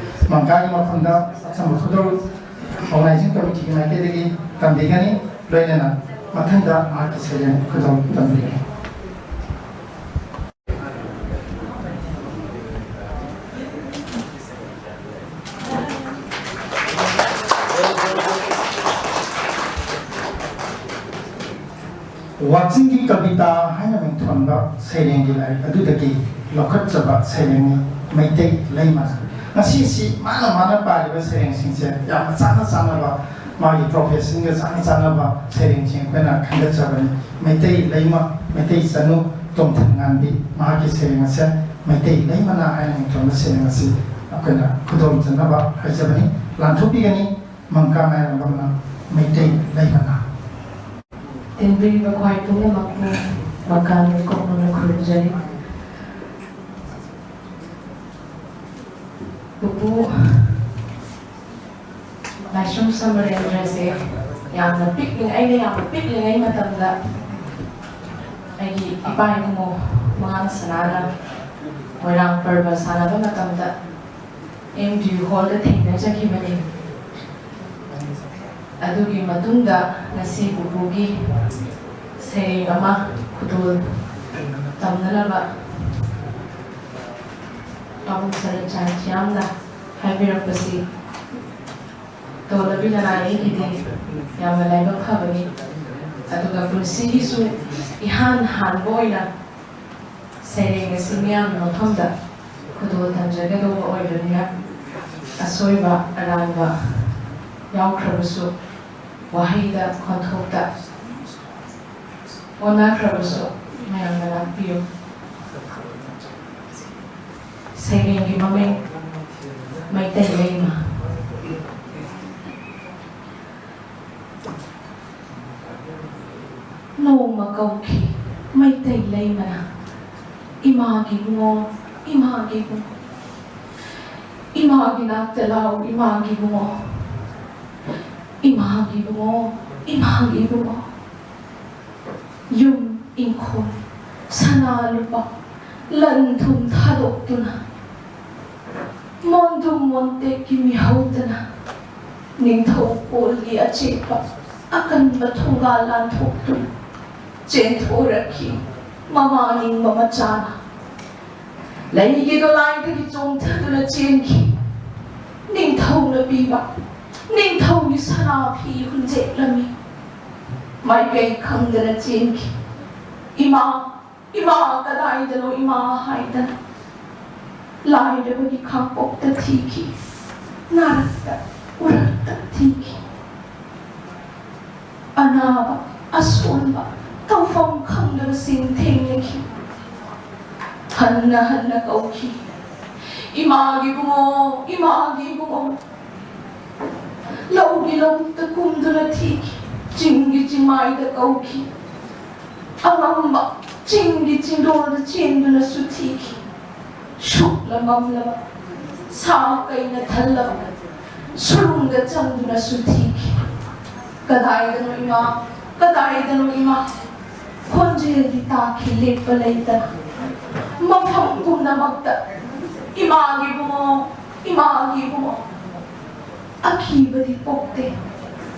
ꯃꯝꯀꯥꯒꯤ ꯃꯐꯝꯗ ꯑꯆꯝꯕ ꯈꯨꯗꯣꯜ organizing committeeꯒꯤ ꯃꯥꯏꯀꯩꯗꯒꯤ ꯇꯝꯕꯤꯒꯅꯤ, ꯂꯣꯏꯅꯅ ꯃꯊꯪꯗ ꯃꯍꯥꯛꯀꯤ ꯁꯩꯔꯦꯡ ꯈꯨꯗꯣꯜ ꯇꯝꯕꯤꯒꯅꯤ꯫ ꯋꯥꯆꯤꯡꯒꯤ ꯀꯕꯤꯇꯥ ꯍꯥꯏꯅ ꯃꯤꯡꯊꯣꯟꯕ ꯁꯩꯔꯦꯡꯒꯤ ꯂꯥꯏꯔꯤꯛ ꯑꯗꯨꯗꯒꯤ ꯂꯧꯈꯠꯆꯕ ꯁꯩꯔꯦꯡꯅꯤ ꯃꯩꯇꯩ ꯂꯩꯃ꯫ ꯉꯁꯤꯁꯤ ꯃꯥꯅ ꯃꯥꯅ ꯄꯥꯔꯤꯕ ꯁꯩꯔꯦꯡꯁꯤꯡꯁꯦ ꯌꯥꯝꯅ ꯆꯥꯟꯅ ꯆꯥꯟꯅꯕ, ꯃꯥꯒꯤ professionꯒ ꯆꯥꯟꯅ ꯆꯥꯟꯅꯕ ꯁꯩꯔꯦꯡꯁꯤꯡ ꯑꯩꯈꯣꯏꯅ ꯈꯟꯒꯠꯆꯕꯅꯤ꯫ ꯃꯩꯇꯩ ꯂꯩꯃ, ꯃꯩꯇꯩ ꯆꯅꯨ ꯇꯣꯝꯊꯤꯟꯉꯥꯟꯕꯤ, ꯃꯍꯥꯛꯀꯤ ꯁꯩꯔꯦꯡ ꯑꯁꯦ ꯃꯩꯇꯩ ꯂꯩꯃꯅ ꯍꯥꯏꯅ ꯃꯤꯡꯊꯣꯟꯕ ꯁꯩꯔꯦꯡ ꯑꯁꯤ ꯑꯩꯈꯣꯏꯅ ꯈꯨꯗꯣꯜꯖꯅꯕ ꯍꯥꯏꯖꯕꯅꯤ꯫ ꯂꯥꯟꯊꯣꯛꯄꯤꯒꯅꯤ ꯃꯝꯀꯥ ꯃꯌꯥꯡꯂꯝꯕꯝꯅ ꯃꯩꯇꯩ ꯂꯩꯃꯅ꯫ ꯇꯤꯟꯕꯤꯔꯤꯕ ꯈ꯭ꯋꯥꯏ ꯄꯨꯝꯅꯃꯛꯄꯨ ꯃꯀꯥ ꯂꯩꯀꯣꯛꯅꯅ ꯈꯨꯔꯨꯝꯖꯔꯤ꯫ ꯄꯨꯄꯨ ꯂꯥꯏꯁ꯭ꯔꯝ ꯁꯃꯔꯦꯟꯗ꯭ꯔꯁꯦ ꯌꯥꯝꯅ ꯄꯤꯛꯂꯤꯉꯩ, ꯑꯩꯅ ꯌꯥꯝꯅ ꯄꯤꯛꯂꯤꯉꯩ ꯃꯇꯝꯗ ꯑꯩꯒꯤ ꯏꯄꯥ ꯏꯄꯨ ꯃꯉꯥꯡ ꯁꯅꯥꯅ ꯃꯣꯏꯔꯥꯡ ꯄꯔꯕ ꯁꯥꯟꯅꯕ ꯃꯇꯝꯗ ꯑꯦꯝ ꯗꯤ ꯌꯨ ꯍꯣꯜꯗ ꯊꯦꯡꯅꯖꯈꯤꯕꯅꯤ꯫ ꯑꯗꯨꯒꯤ ꯃꯇꯨꯡꯗ ꯉꯁꯤ ꯄꯨꯄꯨꯒꯤ ꯁꯩꯔꯦꯡ ꯑꯃ ꯈꯨꯗꯣꯜ ꯇꯝꯅꯅꯕ ꯄꯥꯕꯨꯡ ꯁꯔꯠꯆꯥꯟ ꯊꯤꯌꯥꯝꯅ ꯍꯥꯏꯕꯤꯔꯛꯄꯁꯤ ꯇꯣꯜꯂꯕꯤ ꯅꯅꯥꯏ ꯑꯩꯒꯤꯗꯤ ꯌꯥꯝꯅ ꯂꯥꯏꯕꯛ ꯐꯕꯅꯤ꯫ ꯑꯗꯨꯒ ꯄꯨꯟꯁꯤꯒꯤꯁꯨ ꯏꯍꯥꯟ ꯍꯥꯟꯕ ꯑꯣꯏꯅ ꯁꯩꯔꯦꯡ ꯑꯁꯤ ꯃꯤꯌꯥꯝꯒꯤ ꯃꯐꯝꯗ ꯈꯨꯗꯣꯜ ꯇꯝꯖꯒꯗꯧꯕ ꯑꯣꯏꯕꯅꯤꯅ, ꯑꯁꯣꯏꯕ ꯑꯔꯥꯟꯕ ꯌꯥꯎꯈ꯭ꯔꯕꯁꯨ, ꯋꯥꯍꯩꯗ, ꯈꯣꯟꯊꯣꯛꯇ ꯑꯣꯟꯅꯈ꯭ꯔꯕꯁꯨ ꯃꯌꯥꯝꯅ ꯉꯥꯛꯄꯤꯌꯨ꯫ ꯁꯩꯔꯦꯡꯒꯤ ꯃꯃꯤꯡ ꯃꯩꯇꯩ ꯂꯩꯃ꯫ ꯅꯣꯡꯃ ꯀꯧꯈꯤ ꯃꯩꯇꯩ ꯂꯩꯃꯅ, "ꯏꯃꯥꯒꯤ ꯏꯕꯨꯡꯉꯣ, ꯏꯃꯥꯒꯤ ꯏꯕꯨꯡꯉꯣ, ꯏꯃꯥꯒꯤ ꯅꯥꯛꯇ ꯂꯥꯎ, ꯏꯃꯥꯒꯤ ꯏꯕꯨꯡꯉꯣ, ꯏꯃꯥꯒꯤ ꯏꯕꯨꯡꯉꯣ, ꯏꯃꯥꯒꯤ ꯏꯕꯨꯡꯉꯣ"꯫ ꯌꯨꯝ ꯏꯪꯈꯣꯜ, ꯁꯅꯥ ꯂꯨꯄꯥ, ꯂꯟ ꯊꯨꯝ ꯊꯥꯗꯣꯛꯇꯨꯅ, ꯃꯣꯟꯗꯨꯝ ꯃꯣꯟꯇꯦꯛꯀꯤ ꯃꯤꯍꯧꯗꯅ, ꯅꯤꯡꯊꯧ ꯀꯣꯜꯒꯤ ꯑꯆꯦꯠꯄ ꯑꯀꯟꯕ ꯊꯣꯡꯒꯥꯜ ꯂꯥꯟꯊꯣꯛꯇꯨꯅ ꯆꯦꯟꯊꯣꯔꯛꯈꯤ ꯃꯃꯥ ꯅꯤꯡꯕ ꯃꯆꯥꯅ꯫ ꯂꯩꯒꯤ ꯗꯣꯂꯥꯏꯗꯒꯤ ꯆꯣꯡꯊꯗꯨꯅ ꯆꯦꯟꯈꯤ꯫ ꯅꯤꯡꯊꯧꯅ ꯄꯤꯕ ꯅꯤꯡꯊꯧꯒꯤ ꯁꯅꯥ ꯐꯤ ꯍꯨꯟꯖꯦꯛꯂꯝꯃꯤ꯫ ꯃꯥꯏꯀꯩ ꯈꯪꯗꯅ ꯆꯦꯟꯈꯤ꯫ "ꯏꯃꯥ, ꯏꯃꯥ, ꯀꯗꯥꯏꯗꯅꯣ ꯏꯃꯥ?" ꯍꯥꯏꯗꯅ꯫ ꯂꯥꯏꯔꯕꯒꯤ ꯈꯥꯡꯄꯣꯛꯇ ꯊꯤꯈꯤ꯫ ꯅꯥꯔꯛꯇ ꯎꯔꯛꯇ ꯊꯤꯈꯤ꯫ ꯑꯅꯥꯕ, ꯑꯁꯣꯟꯕ, ꯇꯧꯐꯝ ꯈꯪꯗꯕꯁꯤꯡ ꯊꯦꯡꯅꯈꯤ꯫ ꯍꯟꯅ ꯍꯟꯅ ꯀꯧꯈꯤ, "ꯏꯃꯥꯒꯤ ꯏꯕꯨꯡꯉꯣ, ꯏꯃꯥꯒꯤ ꯏꯕꯨꯡꯉꯣ"꯫ ꯂꯧꯒꯤ ꯂꯧꯕꯨꯛꯇ ꯀꯨꯝꯗꯨꯅ ꯊꯤꯈꯤ꯫ ꯆꯤꯡꯒꯤ ꯆꯤꯡꯃꯥꯏꯗ ꯀꯧꯈꯤ꯫ ꯑꯉꯝꯕ ꯆꯤꯡꯒꯤ ꯆꯤꯡꯗꯣꯜꯗ ꯆꯦꯟꯗꯨꯅꯁꯨ ꯊꯤꯈꯤ꯫ ꯁꯨꯛꯂ ꯃꯝꯂꯕ, ꯁꯥ ꯀꯩꯅ ꯊꯜꯂꯕ ꯁꯨꯔꯨꯡꯗ ꯆꯪꯗꯨꯅꯁꯨ ꯊꯤꯈꯤ꯫ "ꯀꯗꯥꯏꯗꯅꯣ ꯏꯃꯥ? ꯀꯗꯥꯏꯗꯅꯣ ꯏꯃꯥ?" ꯈꯣꯟꯖꯦꯜꯗꯤ ꯇꯥꯈꯤ ꯂꯦꯞꯄ ꯂꯩꯇꯅ꯫ ꯃꯐꯝ ꯄꯨꯝꯅꯃꯛꯇ "ꯏꯃꯥꯒꯤ ꯏꯕꯨꯡꯉꯣ, ꯏꯃꯥꯒꯤ ꯏꯕꯨꯡꯉꯣ"꯫ ꯑꯀꯤꯕꯗꯤ ꯄꯣꯛꯇꯦ꯫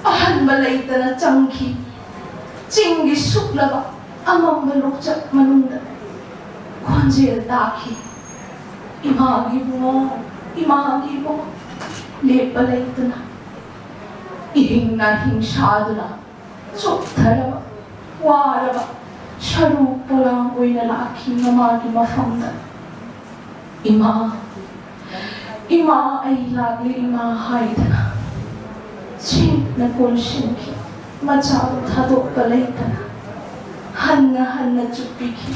ꯑꯍꯟꯕ ꯂꯩꯇꯅ ꯆꯪꯈꯤ꯫ ꯆꯤꯡꯒꯤ ꯁꯨꯛꯂꯕ ꯑꯃꯝꯕ ꯂꯣꯛꯆꯠ ꯃꯅꯨꯡꯗ ꯈꯣꯟꯖꯦꯜ ꯇꯥꯈꯤ, "ꯏꯃꯥꯒꯤ ꯏꯕꯨꯡꯉꯣ, ꯏꯃꯥꯒꯤ ꯏꯕꯨꯡꯉꯣ"꯫ ꯂꯦꯞꯄ ꯂꯩꯇꯅ, ꯏꯍꯤꯡ ꯅꯥꯍꯤꯡ ꯁꯥꯗꯨꯅ, ꯆꯣꯛꯊꯔꯕ, ꯋꯥꯔꯕ, ꯁꯔꯨ ꯄꯣꯂꯥꯡ ꯑꯣꯏꯅ ꯂꯥꯛꯈꯤ ꯃꯃꯥꯒꯤ ꯃꯐꯝꯗ꯫ "ꯏꯃꯥ, ꯏꯃꯥ, ꯑꯩ ꯂꯥꯛꯂꯦ ꯏꯃꯥ" ꯍꯥꯏꯗꯅ, ꯆꯦꯠꯅ ꯀꯣꯟꯁꯤꯟꯈꯤ꯫ ꯃꯆꯥꯕꯨ ꯊꯥꯗꯣꯛꯄ ꯂꯩꯇꯅ ꯍꯟꯅ ꯍꯟꯅ ꯆꯨꯞꯄꯤꯈꯤ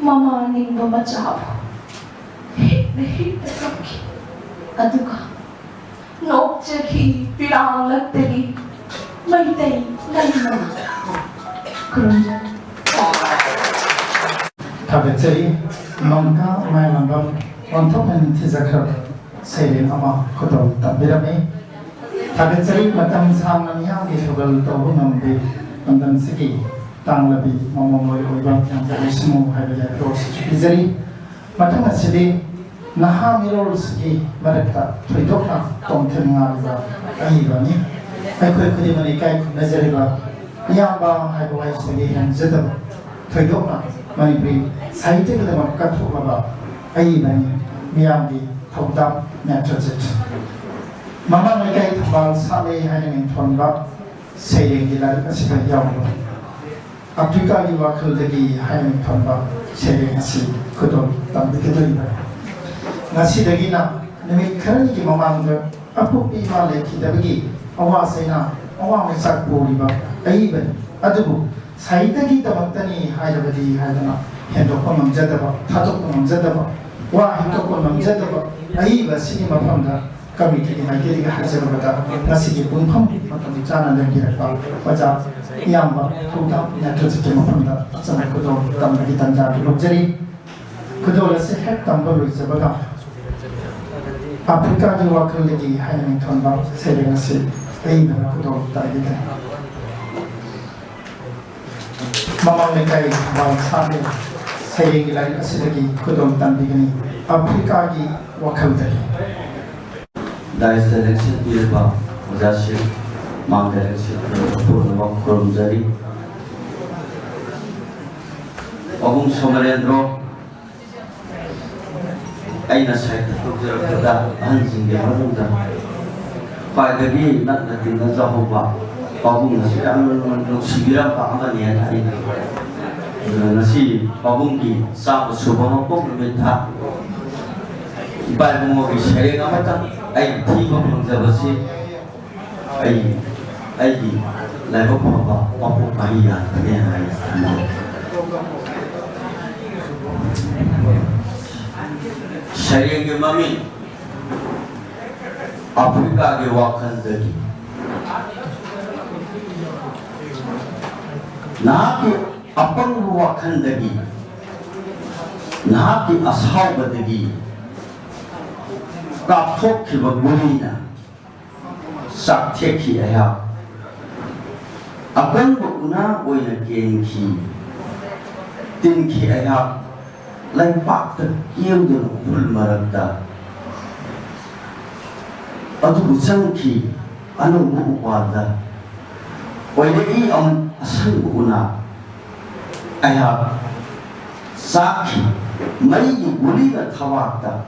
ꯃꯃꯥ ꯅꯤꯡꯕ ꯃꯆꯥꯕꯨ꯫ ꯍꯤꯛ ꯍꯦꯛꯇ ꯀꯞꯈꯤ꯫ ꯑꯗꯨꯒ ꯅꯣꯛꯆꯈꯤ ꯄꯤꯔꯥꯡꯂꯛꯇꯒꯤ ꯃꯩꯇꯩ ꯂꯩꯃ꯫ ꯈꯨꯔꯨꯝꯖꯔꯤ꯫ ꯊꯥꯒꯠꯆꯔꯤ꯫ ꯃꯪꯀꯥ ꯃꯥꯏꯂꯝꯕꯝ ꯑꯣꯟꯊꯣꯛꯅ ꯅꯤꯡꯊꯤꯖꯈ꯭ꯔꯕ ꯁꯩꯔꯦꯡ ꯑꯃ ꯈꯨꯗꯣꯜ ꯇꯝꯕꯤꯔꯝꯃꯤ꯫ ꯊꯥꯒꯠꯆꯔꯤ꯫ ꯃꯇꯝ ꯁꯥꯡꯅ ꯃꯤꯌꯥꯝꯒꯤ ꯊꯧꯒꯜ ꯇꯧꯕ ꯉꯝꯕꯤ ꯂꯝꯗꯝꯁꯤꯒꯤ ꯇꯥꯡꯂꯕꯤ ꯃꯃꯣꯝꯂꯣꯏ ꯑꯣꯏꯕ ꯌꯥꯝ ꯇꯧꯁꯤꯃꯨ ꯍꯥꯏꯕ ꯌꯥꯏꯐꯔꯣꯜꯁꯤꯁꯨ ꯄꯤꯖꯔꯤ꯫ ꯃꯊꯪ ꯑꯁꯤꯗꯤ ꯅꯍꯥ ꯃꯤꯔꯣꯜꯁꯤꯒꯤ ꯃꯔꯛꯇ ꯊꯣꯏꯗꯣꯛꯅ ꯇꯣꯡꯊꯤꯟ ꯉꯥꯜꯂꯤꯕ ꯑꯏꯕꯅꯤ꯫ ꯑꯩꯈꯣꯏ ꯈꯨꯗꯤꯡꯃꯛꯅ ꯏꯀꯥꯏ ꯈꯨꯝꯅꯖꯔꯤꯕ ꯏꯌꯥꯝꯕ ꯍꯥꯏꯕ ꯋꯥꯍꯩꯁꯤꯗꯒꯤ ꯍꯦꯟꯖꯗꯕ ꯊꯣꯏꯗꯣꯛꯅ ꯃꯅꯤꯄꯨꯔꯤ ꯁꯥꯍꯤꯇ꯭ꯌꯒꯤꯗꯃꯛ ꯀꯠꯊꯣꯛꯂꯕ ꯑꯏꯕꯅꯤ꯫ ꯃꯤꯌꯥꯝꯒꯤ ꯊꯧꯗꯥꯝ ꯅꯦꯇ꯭ꯔꯖꯤꯠ꯫ ꯃꯃꯥꯡ ꯂꯩꯀꯥꯏ ꯊꯧꯕꯥꯜ ꯁꯥꯠꯂꯦ ꯍꯥꯏꯅ ꯃꯤꯡꯊꯣꯟꯕ ꯁꯩꯔꯦꯡꯒꯤ ꯂꯥꯏꯔꯤꯛ ꯑꯁꯤꯗ ꯌꯥꯎꯕ ꯑꯐ꯭ꯔꯤꯀꯥꯒꯤ ꯋꯥꯈꯜꯗꯒꯤ ꯍꯥꯏꯅ ꯃꯤꯡꯊꯣꯟꯕ ꯁꯩꯔꯦꯡ ꯑꯁꯤ ꯈꯨꯗꯣꯜ ꯇꯝꯕꯤꯒꯗꯧꯔꯤꯕꯅꯤ꯫ ꯉꯁꯤꯗꯒꯤꯅ ꯅꯨꯃꯤꯠ ꯈꯔꯅꯤꯒꯤ ꯃꯃꯥꯡꯗ ꯑꯄꯣꯛꯄ ꯏꯃꯥ ꯂꯩꯈꯤꯗꯕꯒꯤ ꯑꯋꯥ ꯆꯩꯅꯥ, ꯑꯋꯥ ꯃꯩꯆꯥꯛ ꯄꯨꯔꯤꯕ ꯑꯏꯕꯅꯤ꯫ ꯑꯗꯨꯕꯨ ꯁꯥꯍꯤꯇ꯭ꯌꯒꯤꯗꯃꯛꯇꯅꯤ ꯍꯥꯏꯔꯕꯗꯤ ꯍꯥꯏꯗꯅ ꯍꯦꯟꯗꯣꯛꯄ ꯉꯝꯖꯗꯕ, ꯊꯥꯗꯣꯛꯄ ꯉꯝꯖꯗꯕ, ꯋꯥ ꯍꯦꯟꯗꯣꯛꯄ ꯉꯝꯖꯗꯕ ꯑꯏꯕ ꯑꯁꯤꯒꯤ ꯃꯐꯝꯗ ꯀꯃꯤꯇꯤꯒꯤ ꯃꯥꯏꯀꯩꯗꯒꯤ ꯍꯥꯏꯖꯔꯕꯗ ꯉꯁꯤꯒꯤ ꯄꯨꯡꯐꯝ ꯃꯇꯝ ꯆꯥꯅ ꯂꯦꯡꯕꯤꯔꯛꯄ ꯑꯣꯖꯥ ꯏꯌꯥꯝꯕ ꯊꯧꯗꯥꯝ ꯅꯦꯇ꯭ꯔꯖꯤꯠꯀꯤ ꯃꯐꯝꯗ ꯑꯆꯝꯕ ꯈꯨꯗꯣꯜ ꯇꯝꯕꯒꯤ ꯇꯥꯟꯖꯥ ꯑꯗꯨ ꯂꯧꯖꯔꯤ꯫ ꯈꯨꯗꯣꯜ ꯑꯁꯤ ꯍꯦꯛ ꯇꯝꯕ ꯂꯣꯏꯖꯕꯒ ꯑꯐ꯭ꯔꯤꯀꯥꯒꯤ ꯋꯥꯈꯜꯗꯒꯤ ꯍꯥꯏꯅ ꯃꯤꯡꯊꯣꯟꯕ ꯁꯩꯔꯦꯡ ꯑꯁꯤ ꯑꯏꯕꯅ ꯈꯨꯗꯣꯜ ꯇꯝꯕꯤꯒꯅꯤ꯫ ꯃꯃꯥꯡ ꯂꯩꯀꯥꯏ ꯊꯧꯕꯥꯜ ꯁꯥꯠꯂꯦ ꯁꯩꯔꯦꯡꯒꯤ ꯂꯥꯏꯔꯤꯛ ꯑꯁꯤꯗꯒꯤ ꯈꯨꯗꯣꯜ ꯇꯝꯕꯤꯒꯅꯤ꯫ ꯑꯐ꯭ꯔꯤꯀꯥꯒꯤ ꯋꯥꯈꯜꯗꯒꯤ꯫ ꯗꯥꯏꯁꯇ ꯂꯦꯡꯁꯤꯟꯕꯤꯔꯕ ꯑꯣꯖꯥꯁꯤꯡ, ꯃꯥꯡꯗ ꯂꯦꯡꯁꯤꯟꯕꯤꯔꯕ ꯄꯨꯝꯅꯃꯛ ꯈꯨꯔꯨꯝꯖꯔꯤ꯫ ꯄꯥꯕꯨꯡ ꯁꯣꯃꯔꯦꯟꯗ꯭ꯔꯣ, ꯑꯩꯅ ꯁꯥꯏꯠꯇ ꯇꯧꯖꯔꯛꯄꯗ ꯑꯍꯟꯁꯤꯡꯒꯤ ꯃꯅꯨꯡꯗ ꯈ꯭ꯋꯥꯏꯗꯒꯤ ꯅꯛꯅ ꯇꯤꯟꯅꯖꯍꯧꯕ ꯄꯥꯕꯨꯡꯅꯁꯨ ꯌꯥꯝꯅ ꯅꯨꯡꯁꯤꯕꯤꯔꯝꯕ ꯑꯃꯅꯤ ꯍꯥꯏꯅ ꯑꯩ, ꯑꯗꯨꯅ ꯉꯁꯤ ꯄꯥꯕꯨꯡꯒꯤ ꯆꯥꯝꯃ ꯁꯨꯕ ꯃꯄꯣꯛ ꯅꯨꯃꯤꯠꯇ ꯏꯄꯥ ꯏꯕꯨꯡꯉꯣꯒꯤ ꯁꯩꯔꯦꯡ ꯑꯃꯇꯪ ꯑꯩ ꯊꯤꯕ ꯐꯪꯖꯕꯁꯤ ꯑꯩ, ꯑꯩꯒꯤ ꯂꯥꯏꯕꯛ ꯐꯕ ꯃꯄꯣꯛ ꯃꯍꯩ ꯌꯥꯟꯕꯅꯦ ꯍꯥꯏꯅ ꯈꯟꯖꯩ꯫ ꯁꯩꯔꯦꯡꯒꯤ ꯃꯃꯤꯡ ꯑꯐ꯭ꯔꯤꯀꯥꯒꯤ ꯋꯥꯈꯜꯗꯒꯤ꯫ ꯅꯍꯥꯛꯀꯤ ꯑꯄꯪꯕ ꯋꯥꯈꯜꯗꯒꯤ, ꯅꯍꯥꯛꯀꯤ ꯑꯁꯥꯎꯕꯗꯒꯤ ꯀꯥꯞꯊꯣꯛꯈꯤꯕ ꯒꯨꯂꯤꯅ ꯆꯥꯛꯊꯦꯛꯈꯤ ꯑꯩꯍꯥꯛ꯫ ꯑꯀꯟꯕ ꯎꯅꯥ ꯑꯣꯏꯅ ꯀꯦꯟꯈꯤ, ꯇꯤꯟꯈꯤ ꯑꯩꯍꯥꯛ꯫ ꯂꯩꯄꯥꯛꯇ ꯀꯦꯡꯗꯨꯅ ꯎꯐꯨꯜ ꯃꯔꯛꯇ꯫ ꯑꯗꯨꯕꯨ ꯆꯪꯈꯤ ꯑꯅꯧꯕ ꯎꯄꯥꯜꯗ꯫ ꯑꯣꯏꯔꯛꯏ ꯑꯃꯨꯛ ꯑꯁꯪꯕ ꯎꯅꯥ꯫ ꯑꯩꯍꯥꯛ ꯆꯥꯛꯈꯤ ꯃꯩꯒꯤ ꯒꯨꯂꯤꯅ ꯊꯕꯥꯛꯇ꯫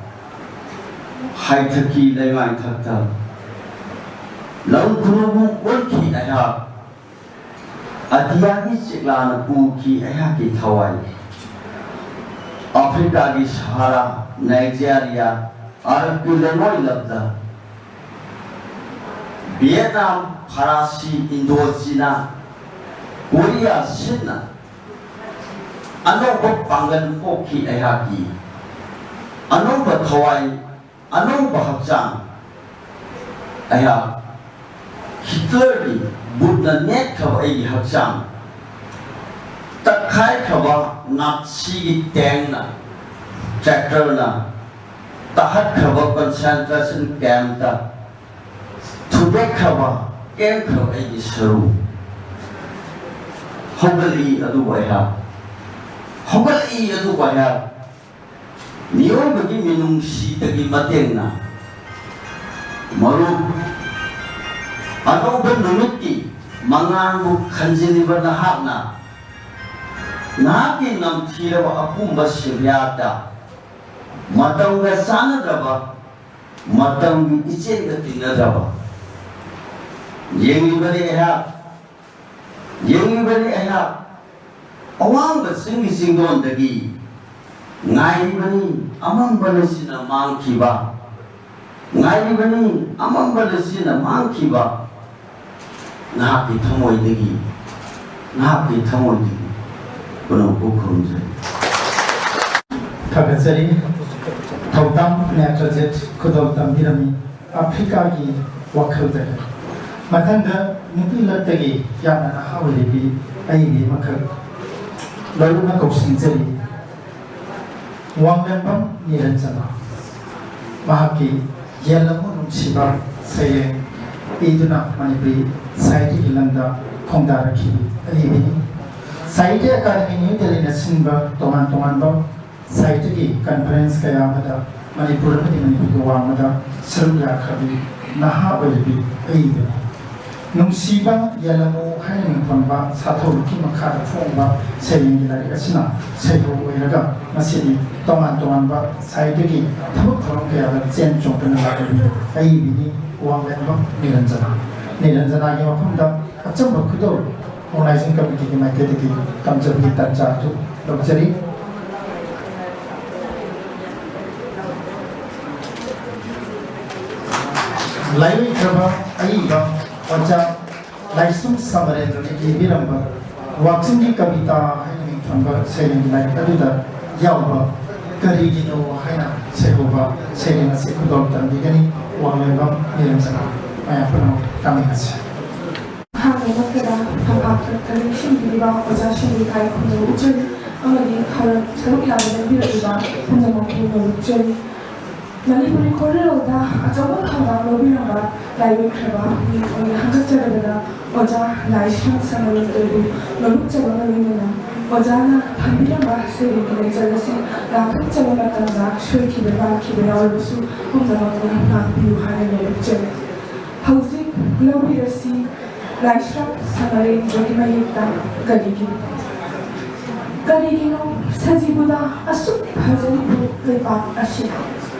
ꯍꯥꯏꯊꯈꯤ ꯂꯩꯃꯥꯏ ꯊꯛꯇ꯫ ꯂꯧ ꯈꯨꯅꯨꯕꯨ ꯑꯣꯟꯈꯤ ꯑꯩꯍꯥꯛ꯫ ꯑꯇꯤꯌꯥꯒꯤ ꯆꯤꯛꯂꯥꯅ ꯄꯨꯈꯤ ꯑꯩꯍꯥꯛꯀꯤ ꯊꯋꯥꯏ꯫ ꯑꯐ꯭ꯔꯤꯀꯥꯒꯤ ꯁꯍꯥꯔꯥ, ꯅꯥꯏꯖꯦꯔꯤꯌꯥ, ꯑꯔꯕꯀꯤ ꯂꯩꯉꯣꯏ ꯂꯝꯗ, ꯚꯤꯌꯦꯠꯅꯥꯝ, ꯐꯔꯥꯁꯤ, ꯏꯟꯗꯣ ꯆꯤꯅꯥ, ꯀꯣꯔꯤꯌꯥ ꯁꯤꯟꯅ ꯑꯅꯧꯕ ꯄꯥꯡꯒꯜ ꯄꯣꯛꯈꯤ ꯑꯩꯍꯥꯛꯀꯤ꯫ ꯑꯅꯧꯕ ꯊꯋꯥꯏ, ꯑꯅꯧꯕ ꯍꯛꯆꯥꯡ꯫ ꯑꯩꯍꯥꯛ ꯍꯤꯠꯂꯔꯒꯤ ꯕꯨꯠꯅ ꯅꯦꯠꯈ꯭ꯔꯕ ꯑꯩꯒꯤ ꯍꯛꯆꯥꯡ, ꯇꯛꯈꯥꯏꯈ꯭ꯔꯕ ꯅꯥꯠꯁꯤꯒꯤ ꯇꯦꯡꯅ, ꯇ꯭ꯔꯦꯛꯇꯔꯅ ꯇꯥꯍꯠꯈ꯭ꯔꯕ ꯀꯟꯁꯦꯟꯇ꯭ꯔꯦꯁꯟ ꯀꯦꯝꯞꯇ ꯊꯨꯗꯦꯛꯈ꯭ꯔꯕ, ꯀꯦꯟꯈ꯭ꯔꯕ ꯑꯩꯒꯤ ꯁꯔꯨ꯫ ꯍꯧꯒꯠꯂꯛꯏ ꯑꯗꯨꯕꯨ ꯑꯩꯍꯥꯛ, ꯍꯧꯒꯠꯂꯛꯏ ꯑꯗꯨꯕꯨ ꯑꯩꯍꯥꯛ ꯃꯤꯑꯣꯏꯕꯒꯤ ꯃꯤꯅꯨꯡꯁꯤꯗꯒꯤ ꯃꯇꯦꯡꯅ꯫ ꯃꯔꯨꯞ, ꯑꯅꯧꯕ ꯅꯨꯃꯤꯠꯀꯤ ꯃꯉꯥꯜꯕꯨ ꯈꯟꯖꯤꯜꯂꯤꯕ ꯅꯍꯥꯛꯅ, ꯅꯍꯥꯛꯀꯤ ꯅꯝꯊꯤꯔꯕ ꯑꯄꯨꯝꯕ ꯁꯤꯕꯤꯌꯥꯗ ꯃꯇꯝꯒ ꯆꯥꯟꯅꯗ꯭ꯔꯕ, ꯃꯇꯝꯒꯤ ꯏꯆꯦꯜꯒ ꯇꯤꯟꯅꯗ꯭ꯔꯕ꯫ ꯌꯦꯡꯂꯤꯕꯅꯤ ꯑꯩꯍꯥꯛ, ꯌꯦꯡꯂꯤꯕꯅꯤ ꯑꯩꯍꯥꯛ ꯑꯋꯥꯡꯕ ꯆꯤꯡꯒꯤ ꯆꯤꯡꯗꯣꯟꯗꯒꯤ꯫ ꯉꯥꯏꯔꯤꯕꯅꯤ ꯑꯃꯝꯕ ꯂꯩꯆꯤꯟꯅ ꯃꯥꯡꯈꯤꯕ, ꯉꯥꯏꯔꯤꯕꯅꯤ ꯑꯃꯝꯕ ꯂꯩꯆꯤꯟꯅ ꯃꯥꯡꯈꯤꯕ꯫ ꯅꯍꯥꯛꯀꯤ ꯊꯃꯣꯏꯗꯒꯤ, ꯅꯍꯥꯛꯀꯤ ꯊꯃꯣꯏꯗꯒꯤ ꯄꯨꯝꯅꯃꯛꯄꯨ ꯈꯨꯔꯨꯝꯖꯔꯤ꯫ ꯊꯥꯒꯠꯆꯔꯤ꯫ ꯊꯧꯗꯥꯝ ꯅꯦꯇ꯭ꯔꯖꯤꯠ ꯈꯨꯗꯣꯜ ꯇꯝꯕꯤꯔꯝꯃꯤ꯫ ꯑꯐ꯭ꯔꯤꯀꯥꯒꯤ ꯋꯥꯈꯜꯗ꯫ ꯃꯊꯪꯗ ꯅꯨꯄꯤ ꯂꯛꯇꯒꯤ ꯌꯥꯝꯅ ꯅꯍꯥ ꯑꯣꯏꯔꯤꯕꯤ ꯑꯏꯕꯤ ꯑꯃꯈꯛ ꯂꯣꯏꯅꯅ ꯀꯧꯁꯤꯟꯖꯔꯤ꯫ ꯋꯥꯡꯂꯦꯝꯕꯝ ꯅꯤꯔꯟꯖꯅ ꯃꯍꯥꯛꯀꯤ ꯌꯦꯜꯂꯝꯃꯨ ꯅꯨꯡꯁꯤꯕ ꯁꯩꯔꯦꯡ ꯏꯗꯨꯅ ꯃꯅꯤꯄꯨꯔꯤ ꯁꯥꯍꯤꯇ꯭ꯌꯒꯤ ꯂꯝꯗ ꯈꯣꯡꯗꯥꯔꯛꯈꯤꯕꯤ ꯑꯏꯕꯤꯅꯤ꯫ ꯁꯥꯍꯤꯇ꯭ꯌ ꯑꯦꯀꯥꯗꯃꯤ ꯅ꯭ꯌꯨ ꯗꯦꯜꯂꯤꯅ ꯁꯤꯟꯕ ꯇꯣꯉꯥꯟ ꯇꯣꯉꯥꯟꯕ ꯁꯥꯍꯤꯇ꯭ꯌꯒꯤ ꯀꯟꯐꯔꯦꯟꯁ ꯀꯌꯥ ꯑꯃꯗ ꯃꯅꯤꯄꯨꯔ ꯑꯃꯗꯤ ꯃꯅꯤꯄꯨꯔꯒꯤ ꯋꯥꯡꯃꯗ ꯁꯔꯨꯛ ꯌꯥꯈ꯭ꯔꯕꯤ ꯅꯍꯥ ꯑꯣꯏꯔꯤꯕꯤ ꯑꯏꯕꯅꯤ꯫ ꯅꯨꯡꯁꯤꯕ ꯌꯦꯜꯂꯝꯃꯨ ꯍꯥꯏꯅ ꯃꯤꯡꯊꯣꯟꯕ ꯁꯥꯊꯧꯔꯨꯛꯀꯤ ꯃꯈꯥꯗ ꯐꯣꯡꯕ ꯁꯩꯔꯦꯡꯒꯤ ꯂꯥꯏꯔꯤꯛ ꯑꯁꯤꯅ ꯁꯩꯍꯧ ꯑꯣꯏꯔꯒ ꯉꯁꯤꯗꯤ ꯇꯣꯉꯥꯟ ꯇꯣꯉꯥꯟꯕ ꯁꯥꯍꯤꯇ꯭ꯌꯒꯤ ꯊꯕꯛ ꯊꯧꯔꯝ ꯀꯌꯥꯗ ꯆꯦꯟ ꯆꯣꯡꯗꯨꯅ ꯂꯥꯛꯂꯤꯕꯤ ꯑꯏꯕꯤꯅꯤ ꯋꯥꯡꯂꯦꯝꯕꯝ ꯅꯤꯔꯟꯖꯅ꯫ ꯅꯤꯔꯟꯖꯅꯥꯒꯤ ꯃꯐꯝꯗ ꯑꯆꯝꯕ ꯈꯨꯗꯣꯜ ꯑꯣꯔꯒꯅꯥꯏꯖꯤꯡ ꯀꯃꯤꯇꯤꯒꯤ ꯃꯥꯏꯀꯩꯗꯒꯤ ꯇꯝꯖꯕꯒꯤ ꯇꯥꯟꯖꯥ ꯑꯗꯨ ꯂꯧꯖꯔꯤ꯫ ꯂꯥꯏꯑꯣꯏꯈ꯭ꯔꯕ ꯑꯏꯕ ꯑꯣꯖꯥ ꯂꯥꯏꯁ꯭ꯔꯝ ꯁꯃꯔꯦꯟꯗ꯭ꯔꯅ ꯏꯕꯤꯔꯝꯕ ꯋꯥꯛꯆꯤꯡꯒꯤ ꯀꯕꯤꯇꯥ ꯍꯥꯏꯅ ꯃꯤꯡꯊꯣꯟꯕ ꯁꯩꯔꯦꯡꯒꯤ ꯂꯥꯏꯔꯤꯛ ꯑꯗꯨꯗ ꯌꯥꯎꯕ ꯀꯔꯤꯒꯤꯅꯣ ꯍꯥꯏꯅ ꯁꯩꯍꯧꯕ ꯁꯩꯔꯦꯡ ꯑꯁꯤ ꯈꯨꯗꯣꯜ ꯇꯝꯕꯤꯒꯅꯤ ꯋꯥꯡꯂꯦꯝꯕꯝ ꯅꯤꯔꯟꯖꯅ꯫ ꯃꯌꯥꯝ ꯄꯨꯝꯅꯃꯛ ꯇꯥꯃꯤꯟꯅꯁꯤ꯫ ꯑꯍꯥꯟꯕꯃꯛꯇꯗ ꯐꯝꯄꯥꯛꯇ ꯂꯦꯡꯁꯤꯟꯕꯤꯔꯤꯕ ꯑꯣꯖꯥꯁꯤꯡꯕꯨ ꯏꯀꯥꯏ ꯈꯨꯝꯅꯕ ꯎꯠꯆꯔꯤ ꯑꯃꯗꯤ ꯊꯧꯔꯝ ꯁꯔꯨꯛ ꯌꯥꯕ ꯂꯦꯡꯕꯤꯔꯛꯂꯤꯕ ꯄꯨꯝꯅꯃꯛꯄꯨ ꯅꯣꯂꯨꯛꯆꯔꯤ꯫ ꯃꯅꯤꯄꯨꯔꯤ ꯈꯣꯟꯖꯦꯜꯗ ꯑꯆꯧꯕ ꯊꯧꯗꯥꯡ ꯂꯧꯕꯤꯔꯝꯕ ꯂꯥꯏꯑꯣꯏꯈ꯭ꯔꯕ ꯃꯤꯡ ꯑꯣꯏꯅ ꯍꯪꯒꯠꯆꯔꯕꯗ ꯑꯣꯖꯥ ꯂꯥꯏꯁ꯭ꯔꯝ ꯁꯃꯔꯦꯟꯗ꯭ꯔꯕꯨ ꯅꯣꯂꯨꯛꯆꯕꯒ ꯂꯣꯏꯅꯅ ꯑꯣꯖꯥꯅ ꯊꯝꯕꯤꯔꯝꯕ ꯁꯩꯔꯦꯡꯒꯤ ꯂꯩꯆꯠ ꯑꯁꯤ ꯂꯥꯟꯊꯣꯛꯆꯕ ꯃꯇꯝꯗ ꯁꯣꯏꯈꯤꯕ ꯂꯥꯟꯈꯤꯕ ꯌꯥꯎꯔꯕꯁꯨ ꯄꯨꯝꯅꯃꯛꯅ ꯉꯥꯛꯄꯤꯌꯨ ꯍꯥꯏꯅ ꯅꯣꯂꯨꯛꯆꯔꯤ꯫ ꯍꯧꯖꯤꯛ ꯂꯧꯕꯤꯔꯁꯤ ꯂꯥꯏꯁ꯭ꯔꯝ ꯁꯃꯔꯦꯟꯗ꯭ꯔꯒꯤ ꯃꯌꯦꯛꯇ ꯀꯔꯤꯒꯤꯅꯣ? ꯀꯔꯤꯒꯤꯅꯣ ꯁꯖꯤꯕꯨꯗ ꯑꯁꯨꯛ ꯐꯖꯔꯤꯕ ꯂꯩꯕꯥꯛ ꯑꯁꯤꯗ?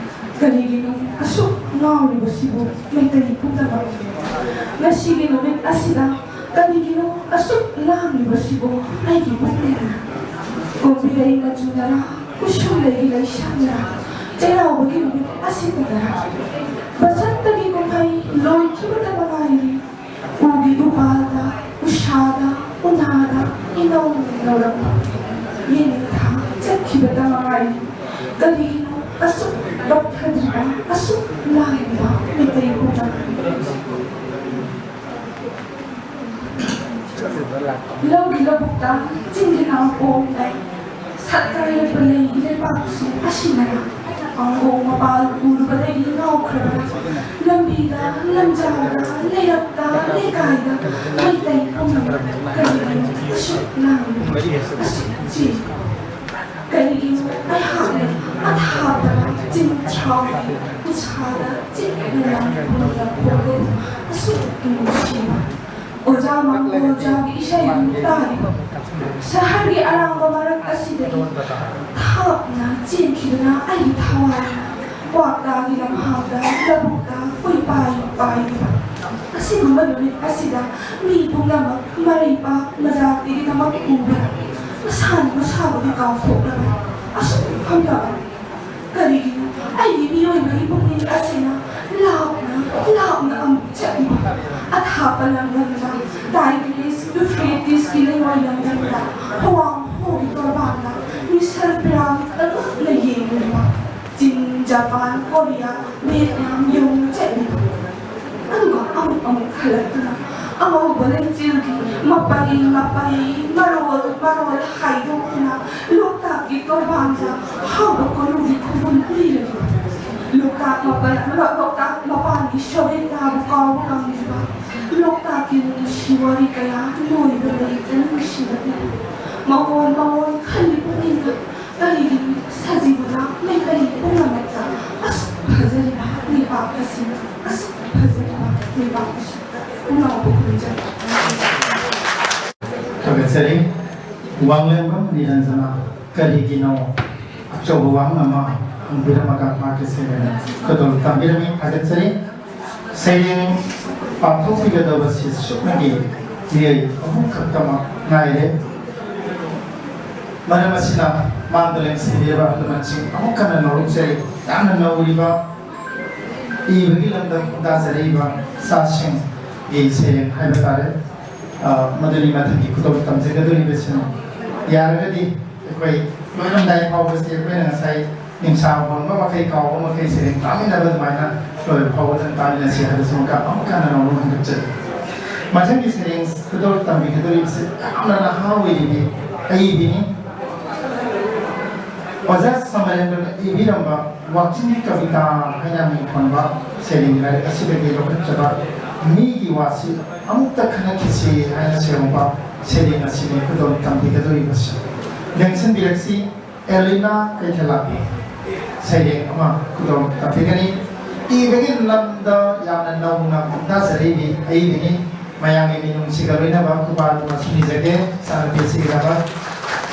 ꯀꯔꯤꯒꯤꯅꯣ ꯑꯁꯨꯛ ꯉꯥꯎꯔꯤꯕꯁꯤꯕꯨ ꯃꯩꯇꯩ ꯄꯨꯝꯅꯃꯛ? ꯉꯁꯤꯒꯤ ꯅꯨꯃꯤꯠ ꯑꯁꯤꯗ ꯀꯔꯤꯒꯤꯅꯣ ꯑꯁꯨꯛ ꯂꯥꯡꯂꯤꯕꯁꯤꯕꯨ ꯑꯩꯒꯤ ꯄꯨꯛꯅꯤꯡꯅ? ꯀꯣꯝꯕꯤꯔꯩ ꯃꯆꯨꯅꯔꯥ, ꯎꯁꯨꯝꯂꯩꯒꯤ ꯂꯩꯁꯥꯅꯔꯥ, ꯆꯩꯔꯥꯎꯕꯒꯤ ꯅꯨꯃꯤꯠ ꯑꯁꯤꯗꯅꯔꯥ? ꯕꯁꯟꯇꯒꯤ ꯀꯨꯝꯍꯩ ꯂꯣꯏꯈꯤꯕꯇ ꯉꯥꯏꯔꯤ꯫ ꯎꯒꯤ ꯎꯄꯥꯜꯗ, ꯎꯁꯥꯗ, ꯎꯅꯥꯗ ꯏꯅꯧ ꯅꯧꯔꯛꯄ ꯌꯦꯅꯤꯡꯊꯥ ꯆꯠꯈꯤꯕꯇ ꯉꯥꯏꯔꯤ꯫ ꯀꯔꯤꯒꯤꯅꯣ ꯑꯁꯨꯛ ꯂꯧꯒꯤ ꯂꯧꯕꯨꯛꯇ ꯆꯤꯡꯒꯤ ꯅꯥꯎꯄꯣꯝꯗ ꯁꯛꯀꯥꯏꯔꯕ ꯂꯩ ꯂꯩꯕꯥꯛꯁꯤꯡ ꯑꯁꯤꯅ ꯄꯥꯡꯒꯣꯡ ꯃꯄꯥꯜ ꯎꯔꯨꯕꯗꯒꯤ ꯉꯥꯎꯈ꯭ꯔꯕ ꯂꯝꯕꯤꯗ, ꯂꯝꯖꯥꯎꯗ, ꯂꯩꯔꯛꯇ, ꯂꯩꯀꯥꯏꯗ ꯃꯩꯇꯩ ꯄꯨꯝꯅꯃꯛ ꯀꯔꯤꯒꯤꯅꯣ ꯑꯁꯨꯛ ꯂꯥꯡꯂꯤꯕ, ꯑꯁꯨꯛ ꯆꯦꯜꯂꯤꯕ? ꯀꯔꯤꯒꯤꯅꯣ ꯑꯩꯍꯥꯛꯅ ꯑꯊꯥꯞꯄꯗ ꯆꯤꯡ ꯊ꯭ꯔꯥꯎꯒꯤ ꯎꯁꯥꯗ ꯆꯤꯛꯅ ꯂꯥꯡꯕ ꯈꯣꯟꯖꯦꯜ ꯑꯁꯨꯛ ꯅꯨꯡꯁꯤꯕ? ꯑꯣꯖꯥ ꯃꯥꯡꯒꯣꯜ ꯖꯥꯒꯤ ꯏꯁꯩ ꯑꯃꯨꯛ ꯇꯥꯔꯤꯕ? ꯁꯍꯔꯒꯤ ꯑꯔꯥꯡꯕ ꯃꯔꯛ ꯑꯁꯤꯗꯒꯤ ꯊꯥꯞꯅ ꯆꯦꯟꯈꯤꯗꯨꯅ ꯑꯩꯒꯤ ꯊꯋꯥꯏꯅ ꯀ꯭ꯋꯥꯛꯇꯥꯒꯤ ꯂꯝꯍꯥꯡꯗ ꯂꯧꯕꯨꯛꯇ ꯀꯣꯏꯄꯥꯏ ꯄꯥꯏꯔꯤꯕ ꯑꯁꯤꯒꯨꯝꯕ ꯅꯨꯃꯤꯠ ꯑꯁꯤꯗ ꯃꯤ ꯄꯨꯝꯅꯃꯛ ꯃꯔꯩ ꯄꯥꯛ ꯃꯖꯥꯛꯇꯒꯤꯗꯃꯛ ꯎꯕꯗ ꯃꯁꯥꯅ ꯃꯁꯥꯕꯨꯗꯤ ꯀꯥꯎꯊꯣꯛꯂꯕ ꯑꯁꯨꯝ ꯐꯝꯂꯕ? ꯀꯔꯤꯒꯤꯅꯣ ꯑꯩꯒꯤ ꯃꯤꯑꯣꯏꯕꯒꯤ ꯄꯨꯛꯅꯤꯡ ꯑꯁꯤꯅ ꯂꯥꯞꯅ ꯂꯥꯞꯅ ꯑꯃꯨꯛ ꯆꯠꯂꯤꯕ? ꯑꯊꯥꯞꯄ ꯂꯝꯗꯝꯗ ꯇꯥꯏꯒ꯭ꯔꯤꯁ ꯌꯨꯐ꯭ꯔꯦꯇꯤꯁꯀꯤ ꯂꯩꯉꯣꯏ ꯂꯝꯗꯝꯗ ꯍꯋꯥꯡ ꯍꯣꯒꯤ ꯇꯣꯔꯕꯥꯟꯗ ꯃꯤꯁꯔ ꯄꯤꯔꯥꯃꯤꯗ ꯉꯛꯅ ꯌꯦꯡꯂꯤꯕ? ꯆꯤꯟ, ꯖꯄꯥꯟ, ꯀꯣꯔꯤꯌꯥ, ꯚꯤꯌꯦꯠꯅꯥꯝ ꯌꯧꯅ ꯆꯠꯂꯤꯕ? ꯑꯗꯨꯒ ꯑꯃꯨꯛ ꯑꯃꯨꯛ ꯍꯜꯂꯛꯇꯨꯅ ꯑꯉꯧꯕ ꯂꯩꯆꯤꯜꯒꯤ ꯃꯄꯩ ꯃꯄꯩ ꯃꯔꯣꯜ ꯃꯔꯣꯜ ꯍꯥꯏꯗꯣꯛꯇꯨꯅ ꯂꯣꯛꯇꯥꯛꯀꯤ ꯇꯣꯔꯕꯥꯟꯗ ꯍꯥꯎꯕ ꯀꯣꯂꯨꯒꯤ ꯈꯨꯕꯨꯝ ꯂꯤꯔꯤꯕ? ꯂꯣꯛꯇꯥꯛ ꯃꯄꯥꯟ, ꯂꯣꯛꯇꯥꯛ ꯃꯄꯥꯟꯒꯤ ꯁꯣꯔꯦꯟ ꯂꯥꯕꯨ ꯀꯥꯎꯕ ꯉꯝꯂꯤꯕ? ꯂꯣꯛꯇꯥꯛꯀꯤ ꯅꯨꯡꯁꯤ ꯋꯥꯔꯤ ꯀꯌꯥ ꯂꯣꯏꯕ ꯂꯩꯇꯅ ꯅꯨꯡꯁꯤꯔꯛꯂꯤ꯫ ꯃꯑꯣꯟ ꯃꯑꯣꯟ ꯈꯜꯂꯤ ꯄꯨꯛꯅꯤꯡꯅ ꯀꯔꯤꯒꯤꯅꯣ ꯁꯖꯤꯕꯨꯅ ꯃꯩꯇꯩ ꯄꯨꯝꯅꯃꯛꯇ ꯑꯁꯨꯛ ꯐꯖꯔꯤꯕ ꯂꯩꯕꯥꯛ ꯑꯁꯤꯗ, ꯑꯁꯨꯛ ꯐꯖꯔꯤꯕ ꯂꯩꯕꯥꯛ ꯑꯁꯤꯗ ꯄꯨꯝꯅꯃꯛꯄꯨ ꯈꯨꯔꯨꯝꯖꯔꯤ꯫ ꯊꯥꯒꯠꯆꯔꯤ꯫ ꯋꯥꯡꯂꯦꯝꯕꯝ ꯅꯤꯔꯟꯖꯅ ꯀꯔꯤꯒꯤꯅꯣ ꯑꯆꯧꯕ ꯋꯥꯍꯪ ꯑꯃ ꯍꯪꯕꯤꯔꯝꯃꯒ ꯃꯍꯥꯛꯀꯤ ꯁꯦꯟꯗꯅ ꯈꯨꯗꯣꯜ ꯇꯝꯕꯤꯔꯝꯃꯤ꯫ ꯊꯥꯒꯠꯆꯔꯤ꯫ ꯁꯩꯔꯦꯡ ꯄꯥꯡꯊꯣꯛꯄꯤꯒꯗꯕꯁꯤ ꯁꯨꯞꯅꯒꯤ ꯃꯤꯑꯣꯏ ꯑꯍꯨꯝ ꯈꯛꯇꯃꯛ ꯉꯥꯏꯔꯦ꯫ ꯃꯔꯝ ꯑꯁꯤꯅ ꯃꯥꯡꯗ ꯂꯦꯡꯁꯤꯟꯕꯤꯔꯕ ꯑꯍꯜ ꯂꯃꯟꯁꯤꯡ ꯑꯃꯨꯛ ꯍꯟꯅ ꯅꯧꯔꯛꯆꯔꯤ꯫ ꯌꯥꯝꯅ ꯅꯧꯔꯤꯕ ꯏꯕꯒꯤ ꯂꯝꯗ ꯈꯣꯡꯗꯥꯖꯔꯛꯏꯕ ꯏꯆꯥꯁꯤꯡꯒꯤ ꯁꯩꯔꯦꯡ ꯍꯥꯏꯕ ꯇꯥꯔꯦ꯫ ꯑ, ꯃꯗꯨꯅꯤ ꯃꯊꯪꯒꯤ ꯈꯨꯗꯣꯜ ꯇꯝꯖꯒꯗꯧꯔꯤꯕꯁꯤꯅ꯫ ꯌꯥꯔꯒꯗꯤ ꯑꯩꯈꯣꯏ ꯂꯣꯏꯔꯝꯗꯥꯏ ꯐꯥꯎꯕꯁꯤ ꯑꯩꯈꯣꯏꯅ ꯉꯁꯥꯏ ꯅꯤꯡꯁꯥ ꯍꯣꯟꯕ ꯃꯈꯩ ꯀꯥꯎꯕ ꯃꯈꯩ ꯁꯩꯔꯦꯡ ꯇꯥꯃꯤꯟꯅꯕ ꯑꯗꯨꯃꯥꯏꯅ ꯂꯣꯏꯕ ꯐꯥꯎꯕꯗ ꯇꯥꯃꯤꯟꯅꯁꯤ ꯍꯥꯏꯕꯁꯤꯃ ꯑꯃꯨꯛꯀ ꯍꯟꯅ ꯅꯧꯅ ꯍꯟꯗꯣꯛꯆꯔꯤ꯫ ꯃꯊꯪꯒꯤ ꯁꯩꯔꯦꯡ ꯈꯨꯗꯣꯜ ꯇꯝꯕꯤꯒꯗꯧꯔꯤꯕꯁꯤ ꯌꯥꯝꯅ ꯅꯍꯥ ꯑꯣꯏꯔꯤꯕꯤ ꯑꯏꯕꯤꯅꯤ꯫ ꯑꯣꯖꯥ ꯁꯃꯔꯦꯟꯗ꯭ꯔꯅ ꯏꯕꯤꯔꯝꯕ ꯋꯥꯛꯆꯤꯡꯒꯤ ꯀꯕꯤꯇꯥ ꯍꯥꯏꯅ ꯃꯤꯡ ꯊꯣꯟꯕ ꯁꯩꯔꯦꯡꯒꯤ ꯂꯥꯏꯔꯤꯛ ꯑꯁꯤꯗꯒꯤ ꯂꯧꯈꯠꯆꯕ ꯃꯤꯒꯤ ꯋꯥꯁꯤ ꯑꯃꯨꯛꯇ ꯈꯟꯅꯈꯤꯁꯤ ꯍꯥꯏꯅ ꯁꯩꯔꯦꯡ ꯑꯁꯤꯅꯤ ꯈꯨꯗꯣꯜ ꯇꯝꯕꯤꯒꯗꯧꯔꯤꯕꯁꯤ꯫ ꯂꯦꯡꯁꯤꯟꯕꯤꯔꯛꯁꯤ꯫ ꯑꯦꯂꯤꯅꯥ ꯀꯩꯊꯦꯜꯂꯥꯛꯄꯤ ꯁꯩꯔꯦꯡ ꯑꯃ ꯈꯨꯗꯣꯜ ꯇꯝꯕꯤꯒꯅꯤ꯫ ꯏꯕꯒꯤ ꯂꯝꯗ ꯌꯥꯝꯅ ꯅꯧꯅ ꯈꯣꯡꯗꯥꯖꯔꯛꯏꯕꯤ ꯑꯏꯕꯤꯅꯤ꯫ ꯃꯌꯥꯝꯒꯤ ꯃꯤꯅꯨꯡꯁꯤꯒ ꯂꯣꯏꯅꯕ ꯈꯨꯕꯥꯛ ꯑꯃꯁꯨ ꯅꯤꯖꯒꯦ ꯏꯆꯥꯅꯨꯄꯤ ꯑꯁꯤꯒꯤꯗꯃꯛ꯫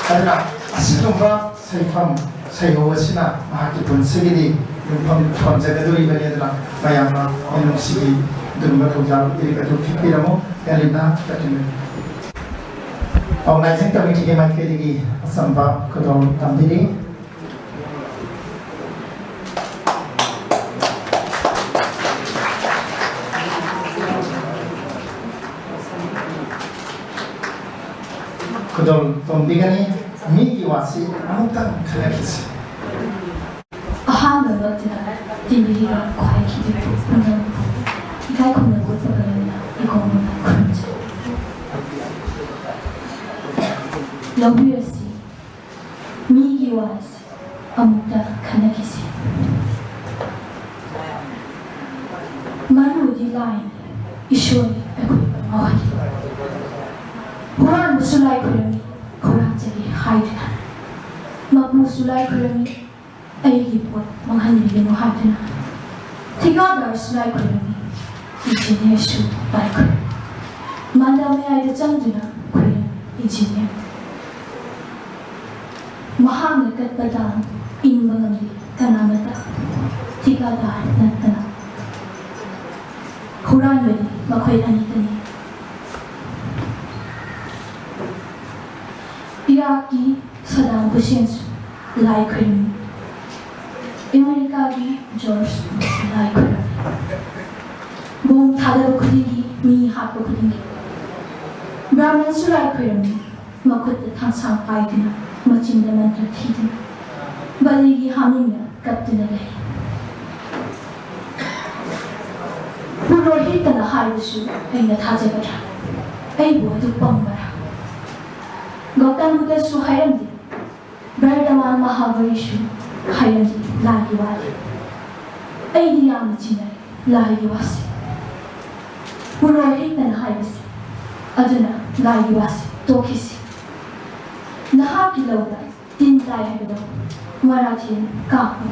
ꯑꯗꯨꯅ ꯑꯁꯤꯒꯨꯝꯕ ꯁꯩꯐꯝ ꯁꯩꯍꯧ ꯑꯁꯤꯅ ꯃꯍꯥꯛꯀꯤ ꯄꯨꯟꯁꯤꯒꯤꯗꯤ ꯌꯨꯝꯐꯝ ꯊꯣꯟꯖꯒꯗꯧꯔꯤꯕꯅꯤ꯫ ꯑꯗꯨꯅ ꯃꯌꯥꯝꯅ ꯃꯤꯅꯨꯡꯁꯤꯒꯤ ꯑꯗꯨꯒꯨꯝꯕ ꯊꯧꯖꯥꯜ ꯏꯔꯤꯛ ꯑꯗꯨ ꯈꯤꯛꯄꯤꯔꯝꯃꯨ꯫ ꯑꯦꯂꯤꯅꯥ ꯀꯩꯊꯦꯜ꯫ ꯑꯣꯔꯒꯅꯥꯏꯖꯤꯡ ꯀꯃꯤꯇꯤꯒꯤ ꯃꯥꯏꯀꯩꯗꯒꯤ ꯑꯆꯝꯕ ꯈꯨꯗꯣꯜ ꯇꯝꯕꯤꯔꯤ꯫ ꯈꯨꯗꯣꯜ ꯇꯝꯕꯤꯒꯅꯤ꯫ ꯃꯤꯒꯤ ꯋꯥꯁꯤ ꯑꯃꯨꯛꯇꯪ ꯈꯟꯅꯈꯤꯁꯤ꯫ ꯑꯍꯥꯟꯕꯃꯛꯇꯗ ꯇꯤꯟꯕꯤꯔꯤꯕ ꯈ꯭ꯋꯥꯏ ꯈꯤꯕꯤꯛꯄꯨ ꯄꯨꯝꯅꯃꯛꯄꯨ ꯏꯀꯥꯏ ꯈꯨꯝꯅꯕ ꯎꯠꯄꯒ ꯂꯣꯏꯅꯅ ꯏꯀꯣꯡ ꯃꯉꯥ ꯈꯨꯔꯨꯝꯖꯔꯤ꯫ ꯂꯧꯕꯤꯔꯁꯤ, ꯃꯤꯒꯤ ꯋꯥꯁꯤ ꯑꯃꯨꯛꯇ ꯈꯟꯅꯈꯤꯁꯤ꯫ ꯃꯔꯨꯗꯤ ꯂꯥꯏꯅꯤ, ꯏꯁꯣꯔꯅꯤ ꯑꯩꯈꯣꯏꯕꯨ ꯉꯥꯎꯍꯜꯂꯤ꯫ ꯍꯨꯔꯥꯟꯕꯁꯨ ꯂꯥꯏ ꯈꯨꯔꯝꯃꯤ, ꯍꯨꯔꯥꯟꯖꯒꯦ ꯍꯥꯏꯗꯨꯅ꯫ ꯃꯄꯨꯁꯨ ꯂꯥꯏ ꯈꯨꯔꯝꯃꯤ, ꯑꯩꯒꯤ ꯄꯣꯠ ꯃꯥꯡꯍꯟꯕꯤꯒꯅꯨ ꯍꯥꯏꯗꯨꯅ꯫ ꯊꯤꯀꯥꯗꯥꯔꯁꯨ ꯂꯥꯏ ꯈꯨꯔꯝꯃꯤ, ꯏꯟꯖꯤꯅꯤꯌꯔꯁꯨ ꯂꯥꯏ ꯈꯨꯔꯝꯃꯤ꯫ ꯃꯥꯂꯦꯝ ꯃꯌꯥꯏꯗ ꯆꯪꯗꯨꯅ ꯈꯨꯔꯝꯃꯤ, ꯏꯟꯖꯤꯅꯤꯌꯔ꯫ ꯃꯍꯥꯛꯅ ꯀꯠꯄ ꯗꯥꯝ ꯏꯪꯕ ꯉꯝꯗꯦ ꯀꯅꯥꯃꯠꯇ, ꯊꯤꯀꯥꯗꯥꯔ ꯅꯠꯇꯅ꯫ ꯍꯨꯔꯥꯟꯕꯗꯤ ꯃꯈꯣꯏ ꯑꯅꯤꯇꯅꯤ꯫ ꯏꯔꯥꯛꯀꯤ ꯁꯗꯥꯝ ꯍꯨꯁꯦꯟꯁꯨ ꯂꯥꯏ ꯈꯨꯔꯨꯝꯃꯤ꯫ ꯑꯃꯦꯔꯤꯀꯥꯒꯤ ꯖꯣꯔꯖ ꯕꯨꯁꯁꯨ ꯂꯥꯏ ꯈꯨꯔꯨꯝꯃꯤ꯫ ꯕꯣꯝ ꯊꯥꯗꯕ ꯈꯨꯗꯤꯡꯒꯤ, ꯃꯤ ꯍꯥꯠꯄ ꯈꯨꯗꯤꯡꯒꯤ꯫ ꯕ꯭ꯔꯥꯍꯃꯟꯁꯨ ꯂꯥꯏ ꯈꯨꯔꯨꯝꯃꯤ꯫ ꯃꯈꯨꯠꯇ ꯊꯥꯡꯁꯥꯡ ꯄꯥꯏꯗꯨꯅ, ꯃꯆꯤꯟꯗ ꯃꯟꯇ꯭ꯔ ꯊꯤꯗꯨꯅ, ꯕꯂꯤꯒꯤ ꯍꯥꯃꯤꯡꯅ ꯀꯞꯇꯨꯅ ꯂꯩ꯫ ꯄꯨꯔꯣꯍꯤꯠꯇꯅ ꯍꯥꯏꯕꯁꯨ ꯑꯩꯅ ꯊꯥꯖꯒꯗ꯭ꯔꯥ? ꯑꯩꯕꯨ ꯑꯗꯨ ꯄꯪꯕꯔꯥ? ꯒꯧꯇꯝ ꯕꯨꯙꯁꯨ ꯍꯥꯏꯔꯝꯗꯦ, ꯕꯔꯗꯃꯥꯟ ꯃꯍꯥꯕꯂꯤꯁꯨ ꯍꯥꯏꯔꯝꯗꯦ ꯂꯥꯏꯒꯤ ꯋꯥꯗꯤ꯫ ꯑꯩꯗꯤ ꯌꯥꯝꯅ ꯆꯤꯡꯅꯩ ꯂꯥꯏꯒꯤ ꯋꯥꯁꯤ꯫ ꯄꯨꯔꯣꯍꯤꯠꯇꯅ ꯍꯥꯏꯕꯁꯤ꯫ ꯑꯗꯨꯅ ꯂꯥꯏꯒꯤ ꯋꯥꯁꯤ ꯇꯣꯛꯈꯤꯁꯤ꯫ ꯅꯍꯥꯛꯀꯤ ꯂꯧꯗ ꯇꯤꯟ ꯇꯥꯏ ꯍꯥꯏꯕꯗꯣ ꯃꯔꯥꯊꯦꯟ ꯀꯥꯞꯄꯨ꯫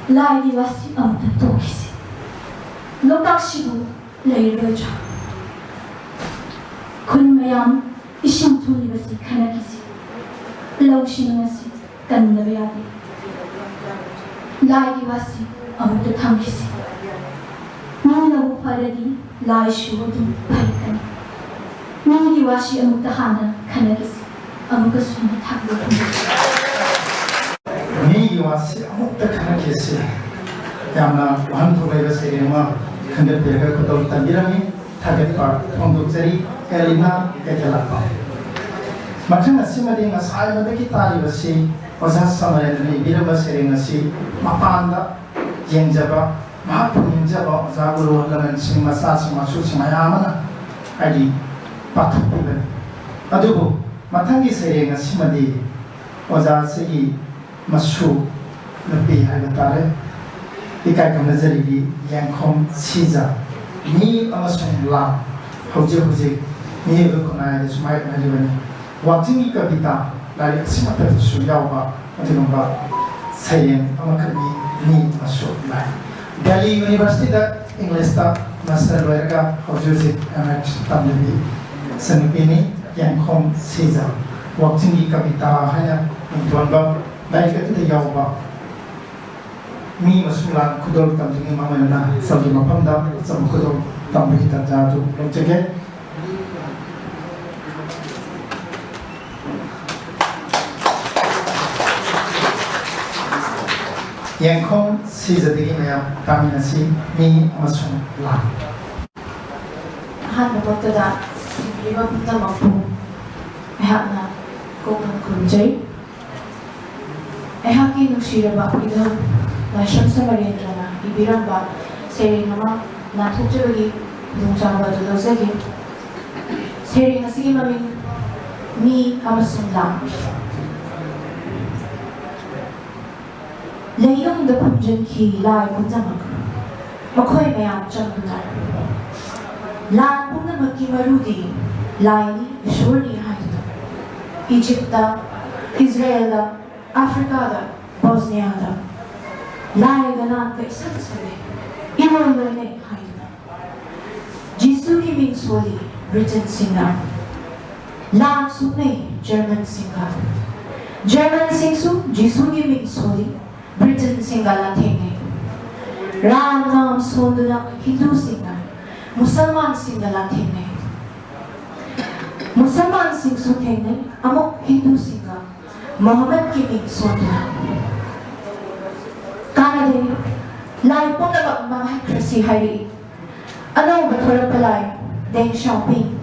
ꯂꯥꯏꯒꯤ ꯋꯥꯁꯤ ꯑꯃꯨꯛꯇ ꯇꯣꯛꯈꯤꯁꯤ꯫ ꯂꯣꯛꯇꯥꯛꯁꯤꯕꯨ ꯂꯩꯔꯔꯣꯏꯗ꯭ꯔꯥ? ꯈꯨꯟ ꯃꯌꯥꯝ ꯏꯁꯤꯡ ꯊꯨꯝꯂꯤꯕꯁꯤ ꯈꯟꯅꯈꯤꯁꯤ꯫ ꯂꯧꯁꯤꯡ ꯑꯁꯤ ꯀꯟꯗꯕ ꯌꯥꯗꯦ꯫ ꯂꯥꯏꯒꯤ ꯋꯥꯁꯤ ꯑꯃꯨꯛꯇ ꯊꯝꯈꯤꯁꯤ꯫ ꯃꯤꯅꯕꯨ ꯐꯔꯗꯤ ꯂꯥꯏꯁꯨ ꯑꯗꯨꯝ ꯐꯔꯛꯀꯅꯤ꯫ ꯃꯤꯒꯤ ꯋꯥꯁꯤ ꯑꯃꯨꯛꯇ ꯍꯥꯟꯅ ꯈꯟꯅꯈꯤꯁꯤ꯫ ꯑꯃꯨꯛꯀꯁꯨ ꯍꯟꯅ ꯊꯥꯒꯠꯄ ꯐꯣꯡꯗꯣꯛꯆꯔꯤ꯫ ꯃꯤꯒꯤ ꯋꯥꯁꯤ ꯑꯃꯨꯛꯇ ꯈꯟꯅꯈꯤꯁꯤ꯫ ꯌꯥꯝꯅ ꯋꯥꯍꯟꯊꯣꯛ ꯂꯩꯕ ꯁꯩꯔꯦꯡ ꯑꯃ ꯈꯟꯒꯠꯄꯤꯔꯒ ꯈꯨꯗꯣꯜ ꯇꯝꯕꯤꯔꯝꯃꯤ꯫ ꯊꯥꯒꯠꯄ ꯐꯣꯡꯗꯣꯛꯆꯔꯤ꯫ ꯑꯦꯂꯤꯅꯥ ꯀꯩꯊꯦꯜꯂꯥꯛꯄꯝ꯫ ꯃꯊꯪ ꯑꯁꯤꯃꯗꯤ ꯉꯁꯥꯏ ꯃꯗꯒꯤ ꯇꯥꯔꯤꯕꯁꯤ ꯑꯣꯖꯥ ꯁꯃꯔꯦꯟꯗ꯭ꯔꯅ ꯏꯕꯤꯔꯝꯕ ꯁꯩꯔꯦꯡ ꯑꯁꯤ ꯃꯄꯥꯟꯗ ꯌꯦꯡꯖꯕ, ꯃꯍꯥꯛꯄꯨ ꯅꯤꯡꯖꯕ ꯑꯣꯖꯥ ꯒꯨꯔꯨ ꯑꯍꯜ ꯂꯃꯟꯁꯤꯡ, ꯃꯆꯥꯁꯤꯡ, ꯃꯁꯨꯁꯤꯡ ꯃꯌꯥꯝ ꯑꯃꯅ ꯍꯥꯏꯗꯤ ꯄꯥꯊꯣꯛꯄꯤꯕꯅꯤ꯫ ꯑꯗꯨꯕꯨ ꯃꯊꯪꯒꯤ ꯁꯩꯔꯦꯡ ꯑꯁꯤꯃꯗꯤ ꯑꯣꯖꯥ ꯑꯁꯤꯒꯤ ꯃꯁꯨ ꯅꯨꯄꯤ ꯍꯥꯏꯕ ꯇꯥꯔꯦ, ꯏꯀꯥꯏ ꯈꯨꯝꯅꯖꯔꯤꯕꯤ ꯌꯦꯡꯈꯣꯝ ꯁꯤꯖ꯫ ꯃꯤ ꯑꯃꯁꯨꯡ ꯂꯥꯟ ꯍꯧꯖꯤꯛ ꯍꯧꯖꯤꯛ ꯃꯤꯑꯣꯏꯕ ꯈꯨꯟꯅꯥꯏꯗꯁꯨ ꯃꯥꯌꯣꯛꯅꯔꯤꯕꯅꯤ꯫ ꯋꯥꯛꯆꯤꯡꯒꯤ ꯀꯕꯤꯇꯥ ꯂꯥꯏꯔꯤꯛ ꯑꯁꯤꯃꯛꯇꯗꯁꯨ ꯌꯥꯎꯕ ꯑꯗꯨꯒꯨꯝꯕ ꯁꯩꯔꯦꯡ ꯑꯃꯈꯛꯅꯤ꯫ ꯃꯤ ꯑꯃꯁꯨ ꯂꯥꯟ꯫ ꯗꯦꯜꯂꯤ ꯌꯨꯅꯤꯚꯔꯁꯤꯇꯤꯗ ꯏꯪꯂꯤꯁꯇ ꯃꯥꯁꯇꯔ ꯂꯣꯏꯔꯒ ꯍꯧꯖꯤꯛ ꯍꯧꯖꯤꯛ ꯑꯦꯝ ꯑꯦꯗ ꯇꯝꯂꯤꯕꯤ ꯏꯆꯟꯅꯨꯄꯤꯅꯤ ꯌꯦꯡꯈꯣꯝ ꯁꯤꯖ꯫ ꯋꯥꯛꯆꯤꯡꯒꯤ ꯀꯕꯤꯇꯥ ꯍꯥꯏꯅ ꯃꯤꯡꯊꯣꯟꯕ ꯂꯥꯏꯔꯤꯛ ꯑꯗꯨꯗ ꯌꯥꯎꯕ ꯃꯤ ꯑꯃꯁꯨꯡ ꯂꯥꯟ ꯈꯨꯗꯣꯜ ꯇꯝꯖꯒꯦ꯫ ꯃꯃꯥꯏꯅ ꯁ꯭ꯇꯦꯖꯀꯤ ꯃꯐꯝꯗ ꯑꯆꯝꯕ ꯈꯨꯗꯣꯜ ꯇꯝꯕꯒꯤ ꯇꯥꯟꯖꯥ ꯑꯗꯨ ꯂꯧꯖꯒꯦ꯫ ꯌꯦꯡꯈꯣꯝ ꯁꯤꯖꯗꯒꯤ ꯃꯌꯥꯝ ꯇꯥꯃꯤꯟꯅꯁꯤ꯫ ꯃꯤ ꯑꯃꯁꯨꯡ ꯂꯥꯟ꯫ ꯑꯍꯥꯟꯕꯃꯛꯇꯗ ꯊꯦꯡꯅꯔꯤꯕ ꯄꯨꯝꯅꯃꯛꯄꯨ ꯑꯩꯍꯥꯛꯅ ꯀꯣꯛꯅ ꯈꯨꯔꯨꯝꯖꯩ꯫ ꯑꯩꯍꯥꯛꯀꯤ ꯅꯨꯡꯁꯤꯔꯕ ꯏꯙꯧ ꯂꯥꯏꯁ꯭ꯔꯝ ꯁꯃꯔꯦꯟꯗ꯭ꯔꯅ ꯏꯕꯤꯔꯝꯕ ꯁꯩꯔꯦꯡ ꯑꯃ ꯂꯥꯟꯊꯣꯛꯆꯕꯒꯤ ꯈꯨꯗꯣꯡꯆꯥꯕ ꯑꯗꯨ ꯂꯧꯖꯒꯦ꯫ ꯁꯩꯔꯦꯡ ꯑꯁꯤꯒꯤ ꯃꯃꯤꯡ ꯃꯤ ꯑꯃꯁꯨꯡ ꯂꯥꯟ꯫ ꯂꯩꯅꯨꯡꯗ ꯐꯨꯝꯖꯤꯟꯈꯤ ꯂꯥꯏ ꯄꯨꯝꯅꯃꯛ, ꯃꯈꯣꯏ ꯃꯌꯥꯝ ꯆꯪꯗꯨꯅ꯫ ꯂꯥꯟ ꯄꯨꯝꯅꯃꯛꯀꯤ ꯃꯔꯨꯗꯤ ꯂꯥꯏꯅꯤ, ꯏꯁꯣꯔꯅꯤ ꯍꯥꯏꯗꯨꯅ꯫ ꯏꯖꯤꯞꯇ, ꯏꯖꯔꯦꯜꯗ, ꯑꯐ꯭ꯔꯤꯀꯥꯗ, ꯕꯣꯁꯅꯤꯌꯥꯗ ꯂꯥꯏꯒ ꯂꯥꯟꯒ ꯏꯁꯪ ꯁꯪꯉꯦ, ꯏꯔꯣꯜ ꯂꯣꯏꯅꯩ ꯍꯥꯏꯗꯨꯅ꯫ ꯖꯤꯁꯨꯒꯤ ꯃꯤꯡ ꯁꯣꯜꯂꯤ ꯕ꯭ꯔꯤꯇꯟꯁꯤꯡꯅ, ꯂꯥꯟ ꯁꯣꯛꯅꯩ ꯖꯔꯃꯟꯁꯤꯡꯒ꯫ ꯖꯔꯃꯟꯁꯤꯡꯁꯨ ꯖꯤꯁꯨꯒꯤ ꯃꯤꯡ ꯁꯣꯜꯂꯤ ꯕ꯭ꯔꯤꯇꯟꯁꯤꯡꯒ ꯂꯥꯟꯊꯦꯡꯅꯩ꯫ ꯔꯥꯝ ꯅꯥꯝ ꯁꯣꯟꯗꯨꯅ ꯍꯤꯟꯗꯨꯁꯤꯡꯅ ꯃꯨꯁꯜꯃꯥꯟꯁꯤꯡꯒ ꯂꯥꯟꯊꯦꯡꯅꯩ꯫ ꯃꯨꯁꯜꯃꯥꯟꯁꯤꯡꯁꯨ ꯊꯦꯡꯅꯩ ꯑꯃꯨꯛ ꯍꯤꯟꯗꯨꯁꯤꯡꯒ ꯃꯣꯍꯝꯃꯗꯀꯤ ꯃꯤꯡ ꯁꯣꯟꯗꯨꯅ꯫ ꯀꯥꯟꯅꯗꯦ, ꯂꯥꯏ ꯄꯨꯝꯅꯃꯛ ꯃꯥꯡꯍꯟꯈ꯭ꯔꯁꯤ ꯍꯥꯏꯔꯛꯏ꯫ ꯑꯅꯧꯕ ꯊꯣꯔꯛꯄ ꯂꯥꯏ, ꯗꯦꯡ ꯁꯥꯎꯄꯤꯡ,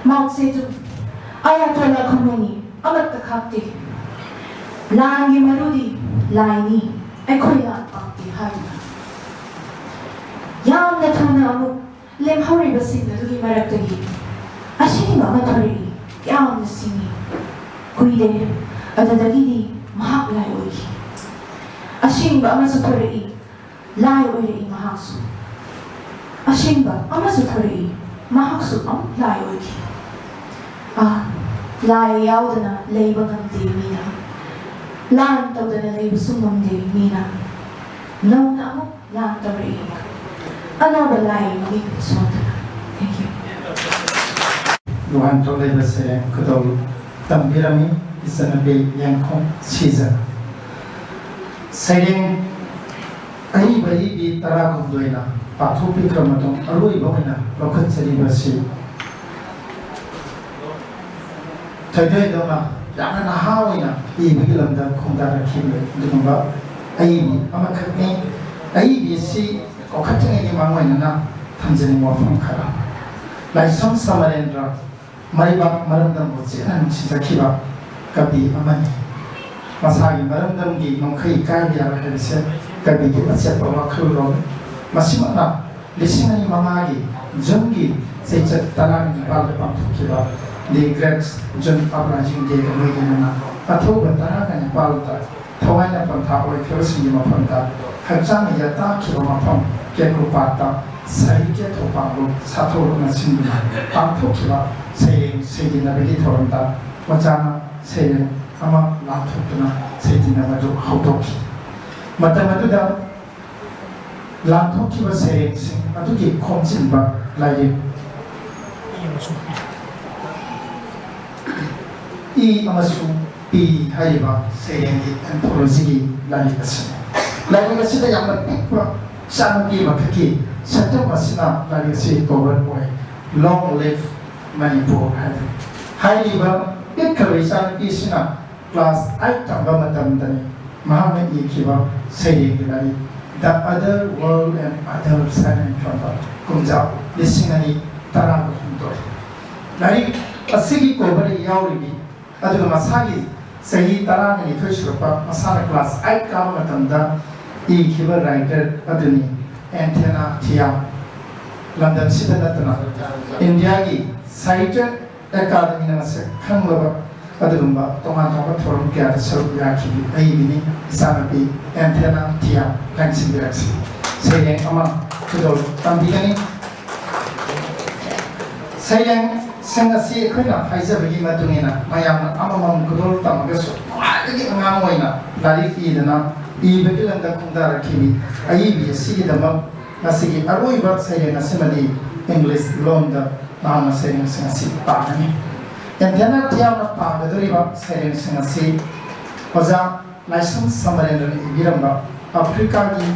ꯃꯥꯎ ꯁꯦ ꯇꯨꯡ, ꯑꯌꯥꯇꯣꯂꯥ ꯈꯣꯃꯦꯅꯤ ꯑꯃꯠꯇ ꯈꯥꯛꯇꯦ꯫ ꯂꯥꯟꯒꯤ ꯃꯔꯨꯗꯤ ꯂꯥꯏꯅꯤ, ꯑꯩꯈꯣꯏ ꯂꯥꯟ ꯄꯥꯝꯗꯦ ꯍꯥꯏꯗꯨꯅ꯫ ꯌꯥꯝꯅ ꯊꯨꯅ ꯑꯃꯨꯛ ꯂꯦꯝꯍꯧꯔꯤꯕꯁꯤꯡ ꯑꯗꯨꯒꯤ ꯃꯔꯛꯇꯒꯤ ꯑꯁꯤꯡꯕ ꯑꯃ ꯊꯣꯔꯛꯏ, ꯌꯥꯝꯅ ꯁꯤꯡꯉꯤ꯫ ꯀꯨꯏꯗꯦ, ꯑꯗꯨꯗꯒꯤꯗꯤ ꯃꯍꯥꯛ ꯂꯥꯏ ꯑꯣꯏꯈꯤ꯫ ꯑꯁꯤꯡꯕ ꯑꯃꯁꯨ ꯊꯣꯔꯛꯏ, ꯂꯥꯏ ꯑꯣꯏꯔꯛꯏ ꯃꯍꯥꯛꯁꯨ꯫ ꯑꯁꯤꯡꯕ ꯑꯃꯁꯨ ꯊꯣꯔꯛꯏ, ꯃꯍꯥꯛꯁꯨ ꯑꯃꯨꯛ ꯂꯥꯏ ꯑꯣꯏꯈꯤ꯫ ꯑꯥ, ꯂꯥꯏ ꯌꯥꯎꯗꯅ ꯂꯩꯕ ꯉꯝꯗꯦ ꯃꯤꯅ꯫ ꯂꯥꯟ ꯇꯧꯗꯅ ꯂꯩꯕꯁꯨ ꯉꯝꯗꯦ ꯃꯤꯅ꯫ ꯅꯧꯅ ꯑꯃꯨꯛ ꯂꯥꯟ ꯇꯧꯔꯛꯏ꯫ ꯑꯅꯧꯕ ꯂꯥꯏ ꯑꯃꯒꯤ ꯁꯣꯟꯗꯅ꯫ Thank you. ꯂꯨꯍꯥꯟ ꯊꯣꯛꯂꯤꯕꯁꯦ ꯈꯨꯗꯣꯜ ꯇꯝꯕꯤꯔꯝꯃꯤ ꯏꯆꯟꯅꯨꯄꯤ ꯌꯦꯡꯈꯣꯡ ꯁꯤꯖ꯫ ꯁꯩꯔꯦꯡ ꯑꯏꯕ ꯑꯏꯕꯤ ꯇꯔꯥꯍꯨꯝꯗꯣꯏꯅ ꯄꯥꯊꯣꯛꯄꯤꯈ꯭ꯔ ꯃꯇꯨꯡ ꯑꯔꯣꯏꯕ ꯑꯣꯏꯅ ꯂꯧꯈꯠꯆꯔꯤꯕꯁꯤ ꯊꯣꯏꯗꯣꯏꯗꯧꯅ ꯌꯥꯝꯅ ꯅꯍꯥ ꯑꯣꯏꯅ ꯏꯕꯒꯤ ꯂꯝꯗ ꯈꯣꯡꯗꯥꯔꯛꯈꯤꯕ ꯑꯗꯨꯒꯨꯝꯕ ꯑꯏꯕꯤ ꯑꯃꯈꯛꯅꯤ꯫ ꯑꯏꯕꯤ ꯑꯁꯤ ꯀꯧꯈꯠꯇ꯭ꯔꯤꯉꯩꯒꯤ ꯃꯥꯡꯑꯣꯏꯅꯅ ꯊꯝꯖꯅꯤꯡꯕ ꯋꯥꯐꯝ ꯈꯔ꯫ ꯂꯥꯏꯁ꯭ꯔꯝ ꯁꯃꯔꯦꯟꯗ꯭ꯔ ꯃꯔꯩꯕꯥꯛ ꯃꯔꯝꯗꯝꯕꯨ ꯆꯦꯠꯅ ꯅꯨꯡꯁꯤꯖꯈꯤꯕ ꯀꯕꯤ ꯑꯃꯅꯤ꯫ ꯃꯁꯥꯒꯤ ꯃꯔꯝꯗꯝꯒꯤ ꯉꯝꯈꯩ ꯀꯥꯏꯕ ꯌꯥꯔꯣꯏ ꯍꯥꯏꯕꯁꯦ ꯀꯕꯤꯒꯤ ꯑꯆꯦꯠꯄ ꯋꯥꯈꯜꯂꯣꯟ꯫ ꯃꯁꯤꯃꯛꯅ ꯂꯤꯁꯤꯡ ꯑꯅꯤ ꯃꯉꯥꯒꯤ ꯖꯨꯟꯒꯤ ꯆꯩꯆꯠ ꯇꯔꯥꯒ ꯅꯤꯄꯥꯜꯗ ꯄꯥꯡꯊꯣꯛꯈꯤꯕ The Great June Uprising Day ꯒ ꯂꯣꯏꯅꯅ ꯑꯊꯧꯕ ꯇꯔꯥꯒ ꯅꯤꯄꯥꯜꯗ ꯊꯋꯥꯏꯅ ꯄꯟꯊꯥ ꯑꯣꯏꯈꯤꯕꯁꯤꯡꯒꯤ ꯃꯐꯝꯗ ꯍꯛꯆꯥꯡꯅ ꯌꯥꯇꯥꯈꯤꯕ ꯃꯐꯝ ꯀꯦꯀ꯭ꯔꯨꯄꯥꯠꯇ ꯁꯥꯍꯤꯇ꯭ꯌ ꯊꯧꯄꯥꯡꯂꯣꯞ ꯁꯥꯊꯧꯔꯛꯅ ꯁꯤꯟꯗꯨꯅ ꯄꯥꯡꯊꯣꯛꯈꯤꯕ ꯁꯩꯔꯦꯡ ꯁꯩꯗꯤꯟꯅꯕꯒꯤ ꯊꯧꯔꯝꯗ ꯑꯣꯖꯥꯅ ꯁꯩꯔꯦꯡ ꯑꯃ ꯂꯥꯟꯊꯣꯛꯇꯨꯅ ꯁꯩꯗꯤꯟꯅꯕꯗꯨ ꯍꯧꯗꯣꯛꯈꯤ꯫ ꯃꯇꯝ ꯑꯗꯨꯗ ꯂꯥꯟꯊꯣꯛꯈꯤꯕ ꯁꯩꯔꯦꯡꯁꯤꯡ ꯑꯗꯨꯒꯤ ꯈꯣꯝꯖꯤꯟꯕ ꯂꯥꯏꯔꯤꯛ ꯏ ꯑꯃꯁꯨꯡ ꯄꯤ ꯍꯥꯏꯔꯤꯕ ꯁꯩꯔꯦꯡꯒꯤ ꯑꯦꯟꯊꯣꯂꯣꯖꯤꯒꯤ ꯂꯥꯏꯔꯤꯛ ꯑꯁꯤꯅꯤ꯫ ꯂꯥꯏꯔꯤꯛ ꯑꯁꯤꯗ ꯌꯥꯝꯅ ꯄꯤꯛꯄ ꯏꯆꯥꯅꯨꯄꯤ ꯑꯃꯈꯛꯀꯤ ꯁꯛꯇꯝ ꯑꯁꯤꯅ ꯂꯥꯏꯔꯤꯛ ꯑꯁꯤ ꯀꯣꯚꯔ ꯑꯣꯏ꯫ Long live ꯃꯅꯤꯄꯨꯔ ꯍꯥꯏꯕꯅꯤ꯫ ꯍꯥꯏꯔꯤꯕ ꯄꯤꯛꯈ꯭ꯔꯕ ꯏꯆꯥꯅꯨꯄꯤ ꯑꯁꯤꯅ ꯀ꯭ꯂꯥꯁ ꯑꯥꯏꯠ ꯇꯝꯕ ꯃꯇꯝꯗꯅꯤ ꯃꯍꯥꯛꯅ ꯏꯈꯤꯕ ꯁꯩꯔꯦꯡꯒꯤ ꯂꯥꯏꯔꯤꯛ The Other World and Others ꯍꯥꯏꯅ ꯃꯤꯡꯊꯣꯟꯕ ꯀꯨꯝꯖꯥ ꯂꯤꯁꯤꯡ ꯑꯅꯤ ꯇꯔꯥꯒ ꯍꯨꯝꯗꯣꯏ꯫ ꯂꯥꯏꯔꯤꯛ ꯑꯁꯤꯒꯤ ꯀꯣꯚꯔꯗ ꯌꯥꯎꯔꯤꯕꯤ ꯑꯗꯨꯒ ꯃꯁꯥꯒꯤ ꯆꯍꯤ ꯇꯔꯥꯒ ꯅꯤꯊꯣꯏ ꯁꯨꯔꯛꯄ, ꯃꯁꯥꯅ ꯀ꯭ꯂꯥꯁ ꯑꯥꯏꯠ ꯀꯥꯕ ꯃꯇꯝꯗ ꯏꯈꯤꯕ ꯔꯥꯏꯇꯔ ꯑꯗꯨꯅꯤ ꯑꯦꯟꯊꯦꯅꯥ ꯊꯤꯌꯥꯝ꯫ ꯂꯝꯗꯝꯁꯤꯗ ꯅꯠꯇꯅ ꯏꯟꯗꯤꯌꯥꯒꯤ ꯁꯥꯍꯤꯇ꯭ꯌ ꯑꯦꯀꯥꯗꯃꯤꯅ ꯃꯁꯛ ꯈꯪꯂꯕ ꯑꯗꯨꯒꯨꯝꯕ ꯇꯣꯉꯥꯟ ꯇꯣꯉꯥꯟꯕ ꯊꯧꯔꯝ ꯀꯌꯥꯗ ꯁꯔꯨꯛ ꯌꯥꯈꯤꯕꯤ ꯑꯏꯕꯤꯅꯤ ꯏꯆꯥꯅꯨꯄꯤ ꯑꯦꯟꯊꯦꯅꯥ ꯊꯤꯌꯥꯝ꯫ ꯂꯥꯏꯟꯁꯤꯟꯕꯤꯔꯛꯁꯤ꯫ ꯁꯩꯔꯦꯡ ꯑꯃ ꯈꯨꯗꯣꯜ ꯇꯝꯕꯤꯒꯅꯤ꯫ ꯁꯩꯔꯦꯡꯁꯤꯡ ꯑꯁꯤ ꯑꯩꯈꯣꯏꯅ ꯍꯥꯏꯖꯕꯒꯤ ꯃꯇꯨꯡ ꯏꯟꯅ ꯃꯌꯥꯝꯅ ꯑꯃꯃꯝ ꯈꯨꯗꯣꯜ ꯇꯝꯃꯒꯁꯨ ꯈ꯭ꯋꯥꯏꯗꯒꯤ ꯑꯉꯥꯡ ꯑꯣꯏꯅ ꯂꯥꯏꯔꯤꯛ ꯏꯗꯅ ꯏꯕꯒꯤ ꯂꯝꯗ ꯈꯣꯡꯗꯥꯔꯛꯈꯤꯕꯤ ꯑꯏꯕꯤ ꯑꯁꯤꯒꯤꯗꯃꯛ ꯉꯁꯤꯒꯤ ꯑꯔꯣꯏꯕ ꯁꯩꯔꯦꯡ ꯑꯁꯤꯃꯗꯤ ꯏꯪꯂꯤꯁ ꯂꯣꯟꯗ ꯃꯍꯥꯛꯅ ꯁꯩꯔꯦꯡꯁꯤꯡ ꯑꯁꯤ ꯄꯥꯒꯅꯤ꯫ ꯑꯦꯟꯊꯦꯅꯥ ꯊꯤꯌꯥꯝꯅ ꯄꯥꯒꯗꯧꯔꯤꯕ ꯁꯩꯔꯦꯡꯁꯤꯡ ꯑꯁꯤ ꯑꯣꯖꯥ ꯂꯥꯏꯁ꯭ꯔꯝ ꯁꯃꯔꯦꯟꯗ꯭ꯔꯅ ꯏꯕꯤꯔꯝꯕ ꯑꯐ꯭ꯔꯤꯀꯥꯒꯤ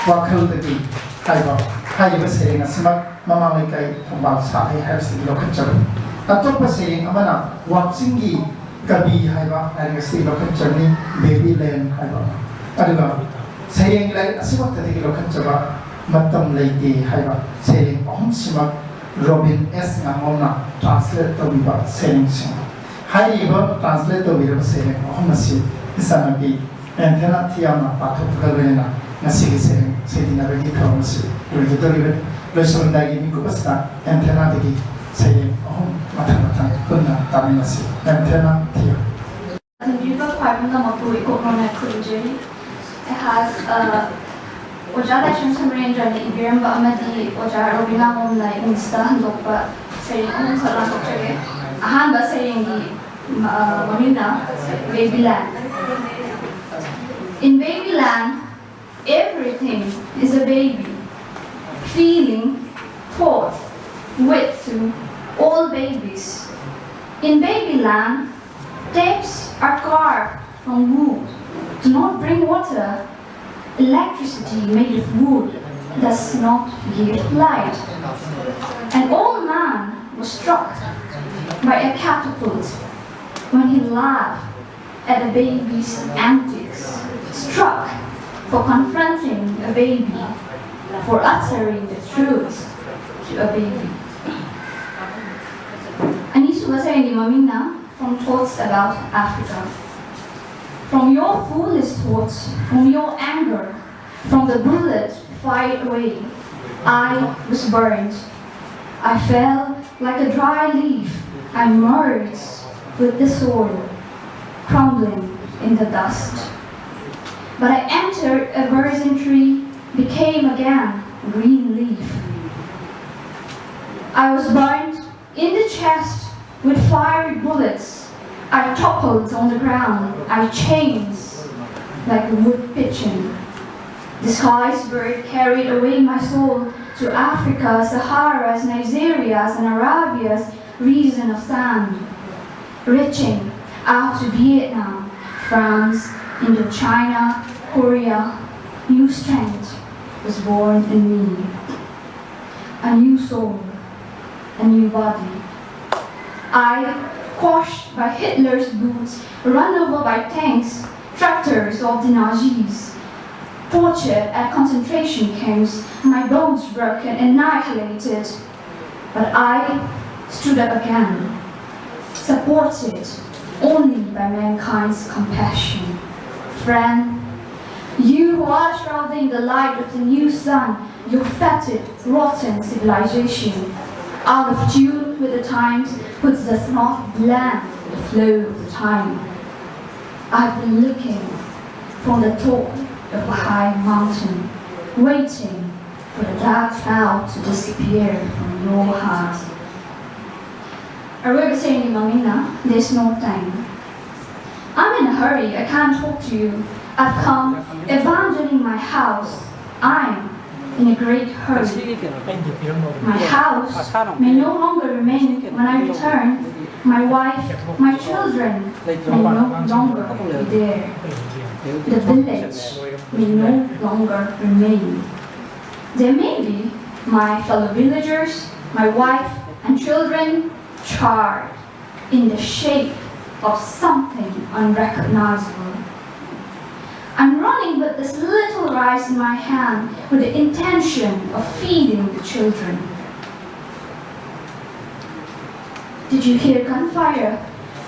ꯋꯥꯈꯜꯗꯒꯤ ꯍꯥꯏꯕ, ꯍꯥꯏꯔꯤꯕ ꯁꯩꯔꯦꯡ ꯑꯁꯤꯃꯛ ꯃꯃꯥꯡ ꯂꯩꯀꯥꯏ ꯊꯧꯕꯥꯜ ꯁꯥꯠꯂꯦ ꯍꯥꯏꯕꯁꯤꯗꯒꯤ ꯂꯧꯈꯠꯆꯕꯅꯤ꯫ ꯑꯇꯣꯞꯄ ꯁꯩꯔꯦꯡ ꯑꯃꯅ ꯋꯥꯛꯆꯤꯡꯒꯤ ꯀꯕꯤ ꯍꯥꯏꯕ ꯂꯥꯏꯔꯤꯛ ꯑꯁꯤꯗꯒꯤ ꯂꯧꯈꯠꯆꯕꯅꯤ, ꯕꯦꯕꯤ ꯂꯦꯟ ꯍꯥꯏꯕ ꯑꯃ꯫ ꯑꯗꯨꯒ ꯁꯩꯔꯦꯡꯒꯤ ꯂꯥꯏꯔꯤꯛ ꯑꯁꯤꯃꯛꯇꯗꯒꯤ ꯂꯧꯈꯠꯆꯕ ꯃꯇꯝ ꯂꯩꯇꯦ ꯍꯥꯏꯕ ꯁꯩꯔꯦꯡ ꯑꯍꯨꯝꯁꯤꯃꯛ ꯔꯣꯕꯤꯟ ꯑꯦꯁ ꯉꯥꯉꯣꯝꯅ ꯇ꯭ꯔꯥꯟꯁꯂꯦꯠ ꯇꯧꯕꯤꯕ ꯁꯩꯔꯦꯡꯁꯤꯡ꯫ ꯍꯥꯏꯔꯤꯕ ꯇ꯭ꯔꯥꯟꯁꯂꯦꯠ ꯇꯧꯕꯤꯔꯕ ꯁꯩꯔꯦꯡ ꯑꯍꯨꯝ ꯑꯁꯤ ꯏꯆꯥꯅꯨꯄꯤ ꯑꯦꯟꯊꯦꯅꯥ ꯊꯤꯌꯥꯝꯅ ꯄꯥꯊꯣꯛꯄꯒ ꯂꯣꯏꯅꯅ ꯉꯁꯤꯒꯤ ꯁꯩꯔꯦꯡ ꯁꯩꯗꯤꯟꯅꯕꯒꯤ ꯊꯧꯔꯝ ꯑꯁꯤ ꯂꯣꯏꯒꯗꯧꯔꯤꯕꯅꯤ꯫ ꯂꯣꯏꯁꯤꯜꯂꯝꯗꯥꯏꯒꯤ ꯃꯤꯀꯨꯞ ꯑꯁꯤꯗ ꯑꯦꯟꯊꯦꯅꯥꯗꯒꯤ ꯁꯩꯔꯦꯡ ꯑꯍꯨꯝ ꯃꯊꯪ ꯃꯊꯪ ꯄꯨꯟꯅ ꯇꯥꯃꯤꯟꯅꯁꯤ꯫ ꯑꯦꯟꯊꯦꯅꯥ ꯊꯤꯌꯣ꯫ ꯊꯝꯕꯤꯔꯤꯕ ꯈ꯭ꯋꯥꯏ ꯄꯨꯝꯅꯃꯛꯄꯨ ꯏꯀꯣꯛ ꯅꯣꯟꯅ ꯈꯨꯔꯨꯝꯖꯔꯤ꯫ ꯑꯩꯍꯥꯛ, ꯑ, ꯑꯣꯖꯥ ꯂꯥꯏꯁ꯭ꯔꯝ ꯁꯃꯔꯦꯟꯗ꯭ꯔꯅ ꯏꯕꯤꯔꯝꯕ ꯑꯃꯗꯤ ꯑꯣꯖꯥ ꯔꯣꯕꯤꯅꯥ ꯃꯣꯝꯅ ꯏꯪꯂꯤꯁꯇ ꯍꯟꯗꯣꯛꯄ ꯁꯩꯔꯦꯡ ꯑꯍꯨꯝꯈꯛ ꯂꯥꯟꯊꯣꯛꯆꯒꯦ꯫ ꯑꯍꯥꯟꯕ ꯁꯩꯔꯦꯡꯒꯤ, ꯑ, ꯃꯃꯤꯡꯅ Babyland꯫ In Babyland, everything is a baby. Feeling, thought, wit to all babies. In Babyland, tapes are carved from wood. Do not bring water. Electricity made of wood does not give light. An old man was struck by a catapult when he laughed at a baby's antics, struck for confronting a baby, for uttering the truth to a baby. ꯑꯅꯤꯁꯨꯕ ꯁꯩꯔꯦꯡꯒꯤ ꯃꯃꯤꯡꯅ From Thoughts About Africa. From your foolish thoughts, from your anger, from the bullet fired away, I was burned. I fell like a dry leaf. I merged with the soil, crumbling in the dust. But I entered a virgin tree, became again green leaf. I was burned in the chest with fiery bullets. I toppled on the ground. I changed like a wood pigeon. The sky's bird carried away my soul to Africa, Sahara's, Nigeria's, and Arabia's region of sand, reaching out to Vietnam, France, Indochina, Korea. New strength was born in me. A new soul, a new body. I, quashed by Hitler's boots, run over by tanks, tractors of the Nazis, tortured at concentration camps, my bones broken, annihilated. But I stood up again, supported only by mankind's compassion. Friend, You who are shrouding the light of the new sun, your fetid, rotten civilization, out of tune with the times, which does not blend with the flow of the time. I've been looking from the top of a high mountain, waiting for the dark cloud to disappear from your heart. Aroebaseangni Mangina, there's no time. I'm in a hurry, I can't talk to you. I've come abandoning my house. I'm in a great hurry. My house may no longer remain when I return. My wife, my children may no longer be there. The village may no longer remain. There may be my fellow villagers, my wife and children, charred in the shape of something unrecognizable. I'm running with this little rice in my hand with the intention of feeding the children. Did you hear gunfire?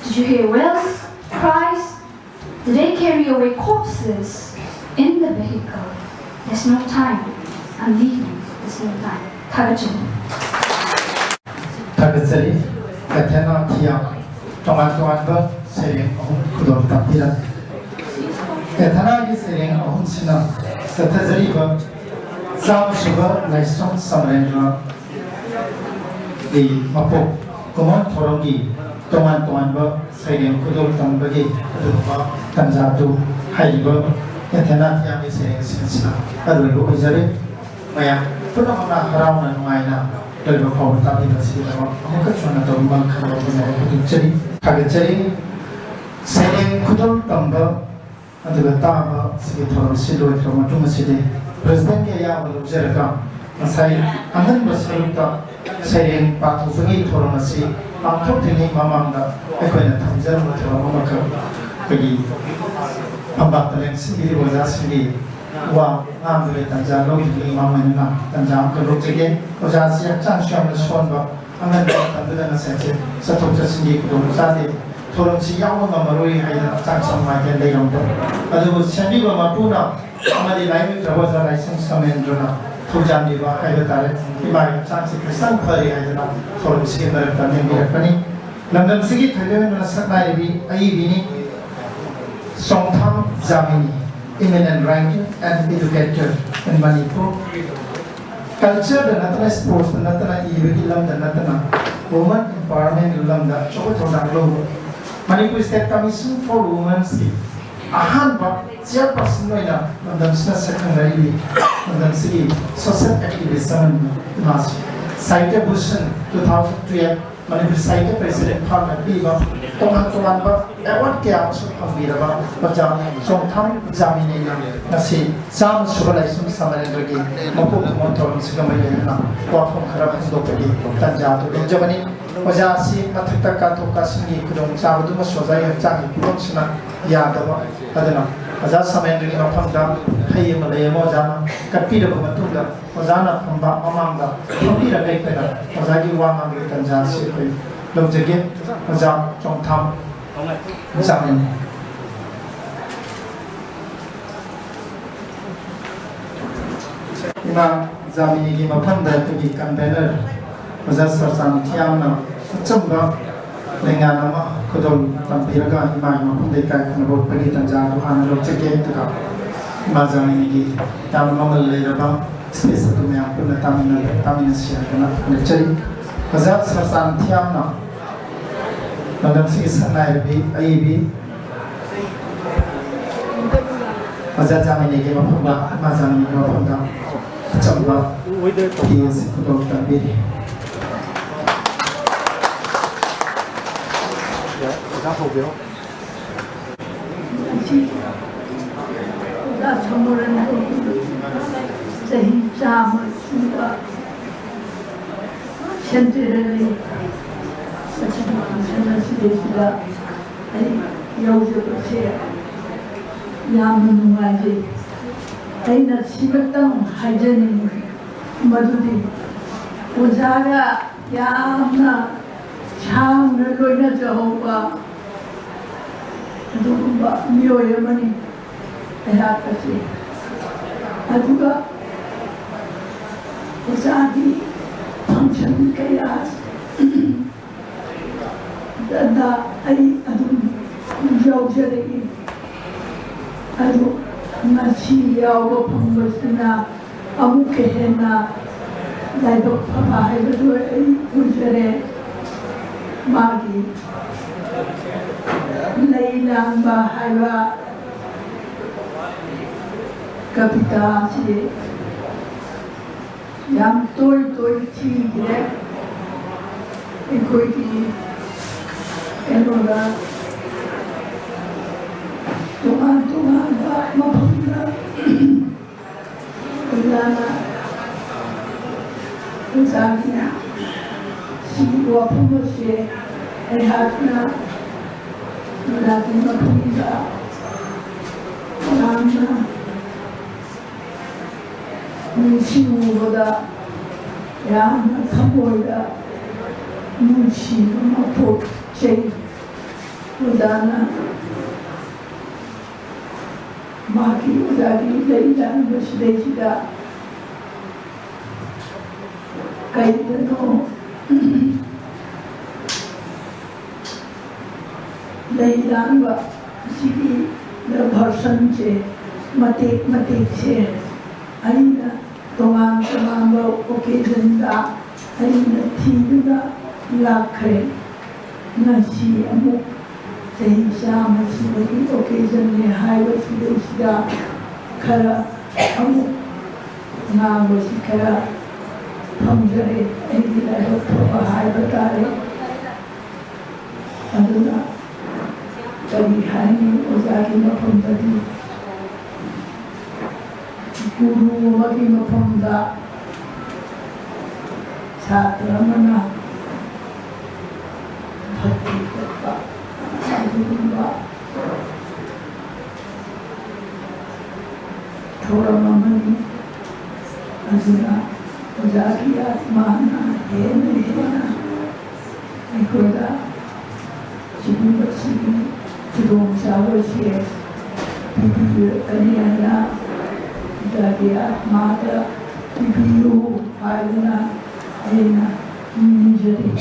Did you hear wails, cries? Did they carry away corpses in the vehicle? There's no time. I'm leaving. There's no time. ꯊꯥꯒꯠꯆꯔꯤ꯫ ꯊꯥꯒꯠꯆꯔꯤ꯫ Athena ꯊꯤꯌꯥꯝ ꯇꯣꯉꯥꯟ ꯇꯣꯉꯥꯟꯕ ꯁꯩꯔꯦꯡ ꯑꯍꯨꯝ ꯈꯨꯗꯣꯜ ꯇꯝꯕꯤꯔꯛꯂꯤ꯫ ꯑꯦꯊꯦꯅꯥꯒꯤ ꯁꯩꯔꯦꯡ ꯑꯍꯨꯝꯁꯤꯅ ꯆꯠꯊꯖꯔꯤꯕ ꯆꯥꯝꯃꯁꯨꯕ ꯂꯥꯏꯁ꯭ꯔꯝ ꯁꯃꯔꯦꯟꯗ꯭ꯔ ꯒꯤ ꯃꯄꯣꯛ ꯀꯨꯝꯑꯣꯟ ꯊꯧꯔꯝꯒꯤ ꯇꯣꯉꯥꯟ ꯇꯣꯉꯥꯟꯕ ꯁꯩꯔꯦꯡ ꯈꯨꯗꯣꯜ ꯇꯝꯕꯒꯤ ꯑꯗꯨꯒꯨꯝꯕ ꯇꯥꯟꯖꯥꯗꯨ ꯍꯥꯏꯔꯤꯕ ꯑꯦꯊꯦꯅꯥ ꯊꯤꯌꯥꯝꯒꯤ ꯁꯩꯔꯦꯡꯁꯤꯡ ꯑꯁꯤꯅ ꯑꯔꯣꯏꯕ ꯑꯣꯏꯖꯔꯦ꯫ ꯃꯌꯥꯝ ꯄꯨꯝꯅꯃꯛꯅ ꯍꯔꯥꯎꯅ ꯅꯨꯡꯉꯥꯏꯅ ꯂꯣꯏꯕ ꯐꯥꯎꯕ ꯇꯥꯕꯤꯕ ꯑꯁꯤꯒꯤꯗꯃꯛ ꯑꯃꯨꯛꯀꯁꯨ ꯍꯟꯅ ꯇꯧꯕ ꯃꯈꯜ ꯂꯧꯕ ꯌꯥꯏ ꯐꯣꯡꯗꯣꯛꯆꯔꯤ꯫ ꯊꯥꯒꯠꯆꯔꯤ꯫ ꯁꯩꯔꯦꯡ ꯈꯨꯗꯣꯜ ꯇꯝꯕ ꯑꯗꯨꯒ ꯇꯥꯕ ꯁꯤꯒꯤ ꯊꯧꯔꯝꯁꯤ ꯂꯣꯏꯈ꯭ꯔꯕ ꯃꯇꯨꯡ ꯑꯁꯤꯗꯤ ꯄ꯭ꯔꯦꯁꯤꯗꯦꯟꯠꯀꯤ ꯑꯌꯥꯕ ꯂꯧꯖꯔꯒ ꯉꯁꯥꯏ ꯑꯉꯟꯕ ꯁꯔꯨꯛꯇ ꯁꯩꯔꯦꯡ ꯄꯥꯊꯣꯛꯄꯒꯤ ꯊꯧꯔꯝ ꯑꯁꯤ ꯄꯥꯡꯊꯣꯛꯇ꯭ꯔꯤꯉꯩ ꯃꯃꯥꯡꯗ ꯑꯩꯈꯣꯏꯅ ꯊꯝꯖꯔꯝꯕ ꯊꯧꯔꯝ ꯑꯃꯈꯛ ꯑꯩꯈꯣꯏꯒꯤ ꯐꯝꯄꯥꯛꯇ ꯂꯦꯡꯁꯤꯟꯕꯤꯔꯤꯕ ꯑꯣꯖꯥꯁꯤꯡꯒꯤ ꯋꯥ ꯉꯥꯡꯕꯒꯤ ꯇꯥꯟꯖꯥ ꯂꯧꯗ꯭ꯔꯤꯉꯩ ꯃꯃꯥꯡ ꯑꯣꯏꯅ ꯇꯥꯟꯖꯥ ꯑꯃꯈꯛ ꯂꯧꯖꯒꯦ꯫ ꯑꯣꯖꯥꯁꯤ ꯍꯛꯆꯥꯡꯁꯨ ꯌꯥꯝꯅ ꯁꯣꯟꯕ, ꯑꯉꯟꯕ ꯃꯇꯝꯗꯨꯗ ꯉꯁꯥꯏꯁꯦ ꯆꯠꯊꯣꯛ ꯆꯠꯁꯤꯟꯒꯤ ꯈꯨꯗꯣꯡ ꯆꯥꯗꯦ꯫ ꯊꯧꯔꯝꯁꯤ ꯌꯥꯎꯕ ꯉꯝꯃꯔꯣꯏ ꯍꯥꯏꯗꯅ ꯍꯛꯆꯥꯡꯁꯤ ꯅꯨꯡꯉꯥꯏꯇꯅ ꯂꯩꯔꯝꯕ꯫ ꯑꯗꯨꯕꯨ ꯁꯦꯝꯕꯤꯕ ꯃꯄꯨꯅ ꯑꯃꯗꯤ ꯂꯥꯏꯑꯣꯏꯈ꯭ꯔꯕ ꯑꯣꯖꯥ ꯂꯥꯏꯁ꯭ꯔꯝ ꯁꯃꯦꯟꯗ꯭ꯔꯅ ꯊꯧꯖꯥꯟꯕꯤꯕ ꯍꯥꯏꯕ ꯇꯥꯔꯦ꯫ ꯏꯃꯥꯒꯤ ꯍꯛꯆꯥꯡꯁꯤ ꯈꯤꯇꯪ ꯐꯔꯦ ꯍꯥꯏꯗꯅ ꯊꯧꯔꯝꯁꯤꯒꯤ ꯃꯔꯛꯇ ꯂꯦꯡꯕꯤꯔꯛꯄꯅꯤ꯫ ꯂꯝꯗꯝꯁꯤꯒꯤ ꯊꯣꯏꯗꯣꯛ ꯍꯦꯟꯗꯣꯛꯅ ꯁꯛꯅꯥꯏꯔꯕꯤ ꯑꯏꯕꯤꯅꯤ ꯆꯣꯡꯊꯥꯝ ꯖꯥꯃꯤꯅꯤ, eminent writer and educator in Manipur꯫ Culture ꯗ ꯅꯠꯇꯅ, sports ꯇ ꯅꯠꯇꯅ, ꯏꯕꯒꯤ ꯂꯝꯗ ꯅꯠꯇꯅ, women empowerment ꯒꯤ ꯂꯝꯗ ꯑꯆꯧꯕ ꯊꯧꯗꯥꯡ ꯂꯧꯕ, Manipur State Commission for Women's ꯀꯤ ꯑꯍꯥꯟꯕ chairperson ꯑꯣꯏꯅ ꯂꯝꯗꯝꯁꯤꯅ ꯁꯛꯈꯪꯅꯔꯤꯕꯤ ꯂꯝꯗꯝꯁꯤꯒꯤ social activist ꯑꯃꯅꯤ꯫ ꯃꯥꯁꯤ ꯁꯥꯍꯤꯇ꯭ꯌ Bhushan two thousand twelve Manipur ꯁꯥꯍꯤꯇ꯭ꯌ ꯄꯔꯤꯁꯗꯅ ꯏꯝꯐꯥꯜꯗ ꯄꯤꯕ ꯇꯣꯉꯥꯟ ꯇꯣꯉꯥꯟꯕ award ꯀꯌꯥ ꯑꯃꯁꯨ ꯐꯪꯕꯤꯔꯕ ꯑꯣꯖꯥ ꯆꯣꯡꯊꯥꯝ ꯖꯥꯃꯤꯅꯤꯅ ꯉꯁꯤ ꯆꯥꯝꯃ ꯁꯨꯕ ꯂꯥꯏꯁ꯭ꯔꯝ ꯁꯃꯔꯦꯟꯗ꯭ꯔꯒꯤ ꯃꯄꯣꯛ ꯀꯨꯝꯑꯣꯟ ꯊꯧꯔꯝꯁꯤꯒ ꯃꯔꯤ ꯂꯩꯅꯅ ꯋꯥꯐꯝ ꯈꯔ ꯐꯣꯡꯗꯣꯛꯄꯒꯤ ꯇꯥꯟꯖꯥ ꯑꯗꯨ ꯂꯧꯖꯕꯅꯤ꯫ ꯑꯣꯖꯥ ꯑꯁꯤ ꯃꯊꯛꯇ ꯀꯥꯊꯣꯛ ꯀꯥꯁꯤꯟꯒꯤ ꯈꯨꯗꯣꯡꯆꯥꯕꯗꯨꯃꯁꯨ ꯑꯣꯖꯥꯒꯤ ꯍꯛꯆꯥꯡꯒꯤ ꯐꯤꯕꯝꯁꯤꯅ ꯌꯥꯗꯕ ꯑꯗꯨꯅ ꯑꯣꯖꯥ ꯁꯃꯦꯟꯗ꯭ꯔꯒꯤ ꯃꯐꯝꯗ ꯍꯩ ꯑꯃ ꯂꯩ ꯑꯃ ꯑꯣꯖꯥꯅ ꯀꯠꯄꯤꯔꯕ ꯃꯇꯨꯡꯗ ꯑꯣꯖꯥꯅ ꯐꯝꯕ ꯃꯃꯥꯡꯗ ꯐꯝꯕꯤꯔꯒ ꯑꯩꯈꯣꯏꯅ ꯑꯣꯖꯥꯒꯤ ꯋꯥ ꯉꯥꯡꯕꯒꯤ ꯇꯥꯟꯖꯥ ꯑꯁꯤ ꯑꯩꯈꯣꯏ ꯂꯧꯖꯒꯦ꯫ ꯑꯣꯖꯥ ꯆꯣꯡꯊꯥꯝ ꯖꯥꯃꯤꯅꯤ꯫ ꯏꯃꯥ ꯖꯥꯃꯤꯅꯤꯒꯤ ꯃꯐꯝꯗ ꯑꯩꯈꯣꯏꯒꯤ convener ꯑꯣꯖꯥ ꯁꯔꯆꯥꯟ ꯊꯤꯌꯥꯝꯅ ꯑꯆꯝꯕ ꯂꯩꯉꯥꯛ ꯑꯃ ꯈꯨꯗꯣꯜ ꯇꯝꯕꯤꯔꯒ ꯏꯃꯥꯒꯤ ꯃꯐꯝꯗ ꯏꯀꯥꯏ ꯈꯨꯝꯅꯕ ꯎꯠꯄꯒꯤ ꯇꯥꯟꯖꯥ ꯑꯗꯨ ꯍꯥꯟꯅ ꯂꯧꯖꯒꯦ꯫ ꯑꯗꯨꯒ ꯏꯃꯥ ꯖꯥꯃꯤꯅꯤꯒꯤ ꯌꯥꯝꯅ ꯃꯃꯜ ꯂꯩꯔꯕ space ꯑꯗꯨ ꯃꯌꯥꯝ ꯄꯨꯟꯅ ꯇꯥꯃꯤꯟꯅ-, ꯇꯥꯃꯤꯟꯅꯁꯤ ꯍꯥꯏꯗꯅ ꯍꯪꯒꯠꯆꯔꯤ꯫ ꯑꯣꯖꯥ ꯁꯔꯆꯥꯟ ꯊꯤꯌꯥꯝꯅ ꯂꯝꯗꯝꯁꯤꯒꯤ ꯁꯛꯅꯥꯏꯔꯕꯤ ꯑꯏꯕꯤ ꯑꯣꯖꯥ ꯖꯥꯃꯤꯅꯤꯒꯤ ꯃꯐꯝꯗ, ꯏꯃꯥ ꯖꯥꯃꯤꯅꯤꯒꯤ ꯃꯐꯝꯗ ꯑꯆꯝꯕ ꯐꯤ ꯑꯁꯤ ꯈꯨꯗꯣꯜ ꯇꯝꯕꯤꯔꯤ꯫ ꯑꯣꯖꯥ ꯍꯧꯕꯤꯔꯣ꯫ ꯉꯁꯤ ꯑꯣꯖꯥ ꯁꯃꯔꯦꯟꯗ꯭ꯔꯒꯤ ꯆꯍꯤ ꯆꯥꯝꯃ ꯁꯨꯕ centenary ꯑꯁꯤꯒꯤ function ꯑꯁꯤꯗꯩꯁꯤꯗ ꯑꯩ ꯌꯥꯎꯖꯕꯁꯦ ꯌꯥꯝꯅ ꯅꯨꯡꯉꯥꯏꯖꯩ꯫ ꯑꯩꯅ ꯁꯤꯃꯇꯪ ꯍꯥꯏꯖꯅꯤꯡꯉꯤ, ꯃꯗꯨꯗꯤ ꯑꯣꯖꯥꯒ ꯌꯥꯝꯅ ꯁꯥꯡꯅ ꯂꯣꯏꯅꯖꯍꯧꯕ ꯑꯗꯨꯒꯨꯝꯕ ꯃꯤꯑꯣꯏ ꯑꯃꯅꯤ ꯑꯩꯍꯥꯛ ꯑꯁꯤ꯫ ꯑꯗꯨꯒ ꯑꯣꯖꯥꯒꯤ function ꯀꯌꯥ ꯗ ꯑꯩ ꯑꯗꯨꯝ ꯌꯥꯎꯖꯔꯛꯏ꯫ ꯑꯗꯨ ꯉꯁꯤ ꯌꯥꯎꯕ ꯐꯪꯕꯁꯤꯅ ꯑꯃꯨꯛꯀ ꯍꯦꯟꯅ ꯂꯥꯏꯕꯛ ꯐꯕ ꯍꯥꯏꯕꯗꯨ ꯑꯩ ꯑꯣꯏꯖꯔꯦ꯫ ꯃꯥꯒꯤ ꯂꯩ ꯂꯥꯡꯕ ꯍꯥꯏꯕ ꯀꯕꯤꯇꯥꯁꯤ ꯌꯥꯝ ꯇꯣꯏ ꯇꯣꯏ ꯊꯤꯈ꯭ꯔꯦ꯫ ꯑꯩꯈꯣꯏꯒꯤ ꯀꯩꯅꯣꯗ, ꯇꯣꯉꯥꯟ ꯇꯣꯉꯥꯟꯕ ꯃꯐꯝꯗ ꯑꯣꯖꯥꯅ, ꯑꯣꯖꯥꯒꯤꯅ ꯁꯤꯒꯤ ꯋꯥꯐꯝ ꯑꯁꯦ ꯑꯩꯍꯥꯛꯅ ꯑꯣꯖꯥꯒꯤ ꯃꯐꯝꯗ ꯌꯥꯝꯅ ꯅꯤꯡꯁꯤꯡꯂꯨꯕꯗ ꯌꯥꯝꯅ ꯊꯃꯣꯏꯗ ꯅꯨꯡꯁꯤꯕ ꯑꯃ ꯄꯣꯛꯆꯩ꯫ ꯑꯣꯖꯥꯅ ꯃꯍꯥꯛꯀꯤ ꯑꯣꯖꯥꯒꯤ ꯂꯩ ꯂꯥꯡꯕ ꯁꯤꯗꯩꯁꯤꯗ ꯀꯩꯗꯅꯣ ꯂꯩ ꯂꯥꯡꯕ ꯑꯁꯤꯒꯤ versionꯁꯦ, ꯃꯇꯦꯛ ꯃꯇꯦꯛꯁꯦ ꯑꯩꯅ ꯇꯣꯉꯥꯟ ꯇꯣꯉꯥꯟꯕ occasionꯗ ꯑꯩꯅ ꯊꯤꯗꯨꯅ ꯂꯥꯛꯈ꯭ꯔꯦ꯫ ꯉꯁꯤ ꯑꯃꯨꯛ ꯆꯍꯤ ꯆꯥꯝꯃ ꯁꯨꯕꯒꯤ occasionꯅꯦ ꯍꯥꯏꯕꯁꯤꯗꯩꯁꯤꯗ ꯈꯔ ꯑꯃꯨꯛ ꯉꯥꯡꯕꯁꯤ ꯈꯔ ꯐꯪꯖꯔꯦ꯫ ꯑꯩꯒꯤ ꯂꯥꯏꯕꯛ ꯐꯕ ꯍꯥꯏꯕ ꯇꯥꯔꯦ꯫ ꯑꯗꯨꯅ ꯀꯔꯤ ꯍꯥꯏꯅꯤ, ꯑꯣꯖꯥꯒꯤ ꯃꯐꯝꯗꯗꯤ ꯒꯨꯔꯨ ꯑꯃꯒꯤ ꯃꯐꯝꯗ ꯁꯥꯇ꯭ꯔ ꯑꯃꯅ ꯐꯠꯇꯤ ꯐꯠꯄ ꯑꯗꯨꯒꯨꯝꯕ ꯊꯧꯔꯝ ꯑꯃꯅꯤ꯫ ꯑꯗꯨꯅ ꯑꯣꯖꯥꯒꯤ ꯑꯥꯠꯃꯥꯅ ꯍꯦꯟꯅ ꯍꯦꯟꯅ ꯑꯩꯈꯣꯏꯗ ꯁꯤꯒꯨꯝꯕꯁꯤꯒꯤ ꯈꯨꯗꯣꯡꯆꯥꯕꯁꯦ ꯄꯤꯕꯤꯔꯛꯀꯅꯤ ꯍꯥꯏꯅ ꯏꯇꯥꯒꯤ ꯑꯥꯠꯃꯥꯗ ꯄꯤꯕꯤꯌꯨ ꯍꯥꯏꯗꯨꯅ ꯑꯩꯅ ꯅꯤꯡꯖꯔꯤ꯫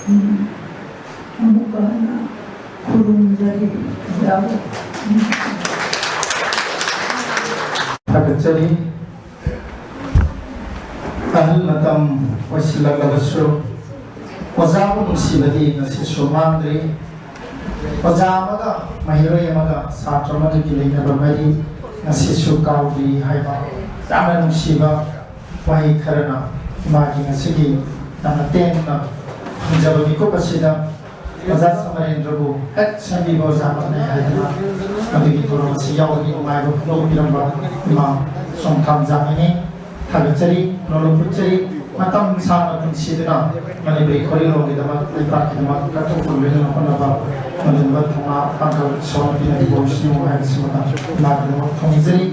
ꯎꯝ, ꯑꯃꯨꯛꯀ ꯍꯟꯅ ꯈꯨꯔꯨꯝꯖꯔꯤ꯫ ꯌꯥꯕ꯫ ꯊꯥꯒꯠꯆꯔꯤ꯫ ꯑꯍꯜ ꯃꯇꯝ ꯑꯣꯏꯁꯤꯜꯂꯛꯂꯕꯁꯨ ꯑꯣꯖꯥꯕꯨ ꯅꯨꯡꯁꯤꯕꯗꯤ ꯉꯁꯤꯁꯨ ꯃꯥꯡꯗ꯭ꯔꯤ꯫ ꯑꯣꯖꯥ ꯑꯃꯒ ꯃꯍꯩꯔꯣꯏ ꯑꯃꯒ ꯁꯥꯇ꯭ꯔ ꯑꯃꯗꯨꯒꯤ ꯂꯩꯅꯕ ꯃꯔꯤ ꯉꯁꯤꯁꯨ ꯀꯥꯎꯗ꯭ꯔꯤ ꯍꯥꯏꯕ ꯌꯥꯝꯅ ꯅꯨꯡꯁꯤꯕ ꯋꯥꯍꯩ ꯈꯔꯅ ꯏꯃꯥꯒꯤ ꯉꯁꯤꯒꯤ ꯌꯥꯝꯅ ꯇꯦꯟꯅ ꯐꯪꯖꯕ ꯃꯤꯀꯨꯞ ꯑꯁꯤꯗ ꯑꯣꯖꯥ ꯁꯃꯔꯦꯟꯗ꯭ꯔꯕꯨ ꯍꯦꯛ ꯁꯦꯝꯕꯤꯕ ꯑꯣꯖꯥ ꯑꯃꯅꯤ ꯍꯥꯏꯗꯨꯅ ꯃꯗꯨꯒꯤ ꯊꯧꯔꯝ ꯑꯁꯤ ꯌꯥꯎꯕꯒꯤ ꯅꯨꯡꯉꯥꯏꯕ ꯐꯣꯡꯗꯣꯛꯄꯤꯔꯝꯕ ꯏꯃꯥ ꯁꯣꯡꯊꯥꯝ ꯖꯥꯃꯤꯅꯤ꯫ ꯊꯥꯒꯠꯆꯔꯤ, ꯅꯣꯂꯨꯛ ꯈꯨꯠꯆꯔꯤ꯫ ꯃꯇꯝ ꯁꯥꯡꯅ ꯄꯨꯟꯁꯤꯗꯨꯅ ꯃꯅꯤꯄꯨꯔꯤ ꯈꯣꯔꯤꯂꯣꯟꯒꯤꯗꯃꯛ, ꯂꯩꯄꯥꯛꯀꯤꯗꯃꯛ ꯀꯠꯊꯣꯛꯄ ꯂꯣꯏꯅꯅ ꯍꯣꯠꯅꯕ ꯃꯗꯨꯒꯨꯝꯕ ꯊꯧꯅꯥ ꯄꯥꯡꯒꯜ ꯏꯁꯣꯔꯅ ꯄꯤꯅꯕꯤꯕ ꯑꯣꯏꯁꯅꯨ ꯍꯥꯏꯕꯁꯤꯃꯇꯪ ꯏꯃꯥꯒꯤꯗꯃꯛ ꯊꯧꯅꯤꯖꯔꯤ꯫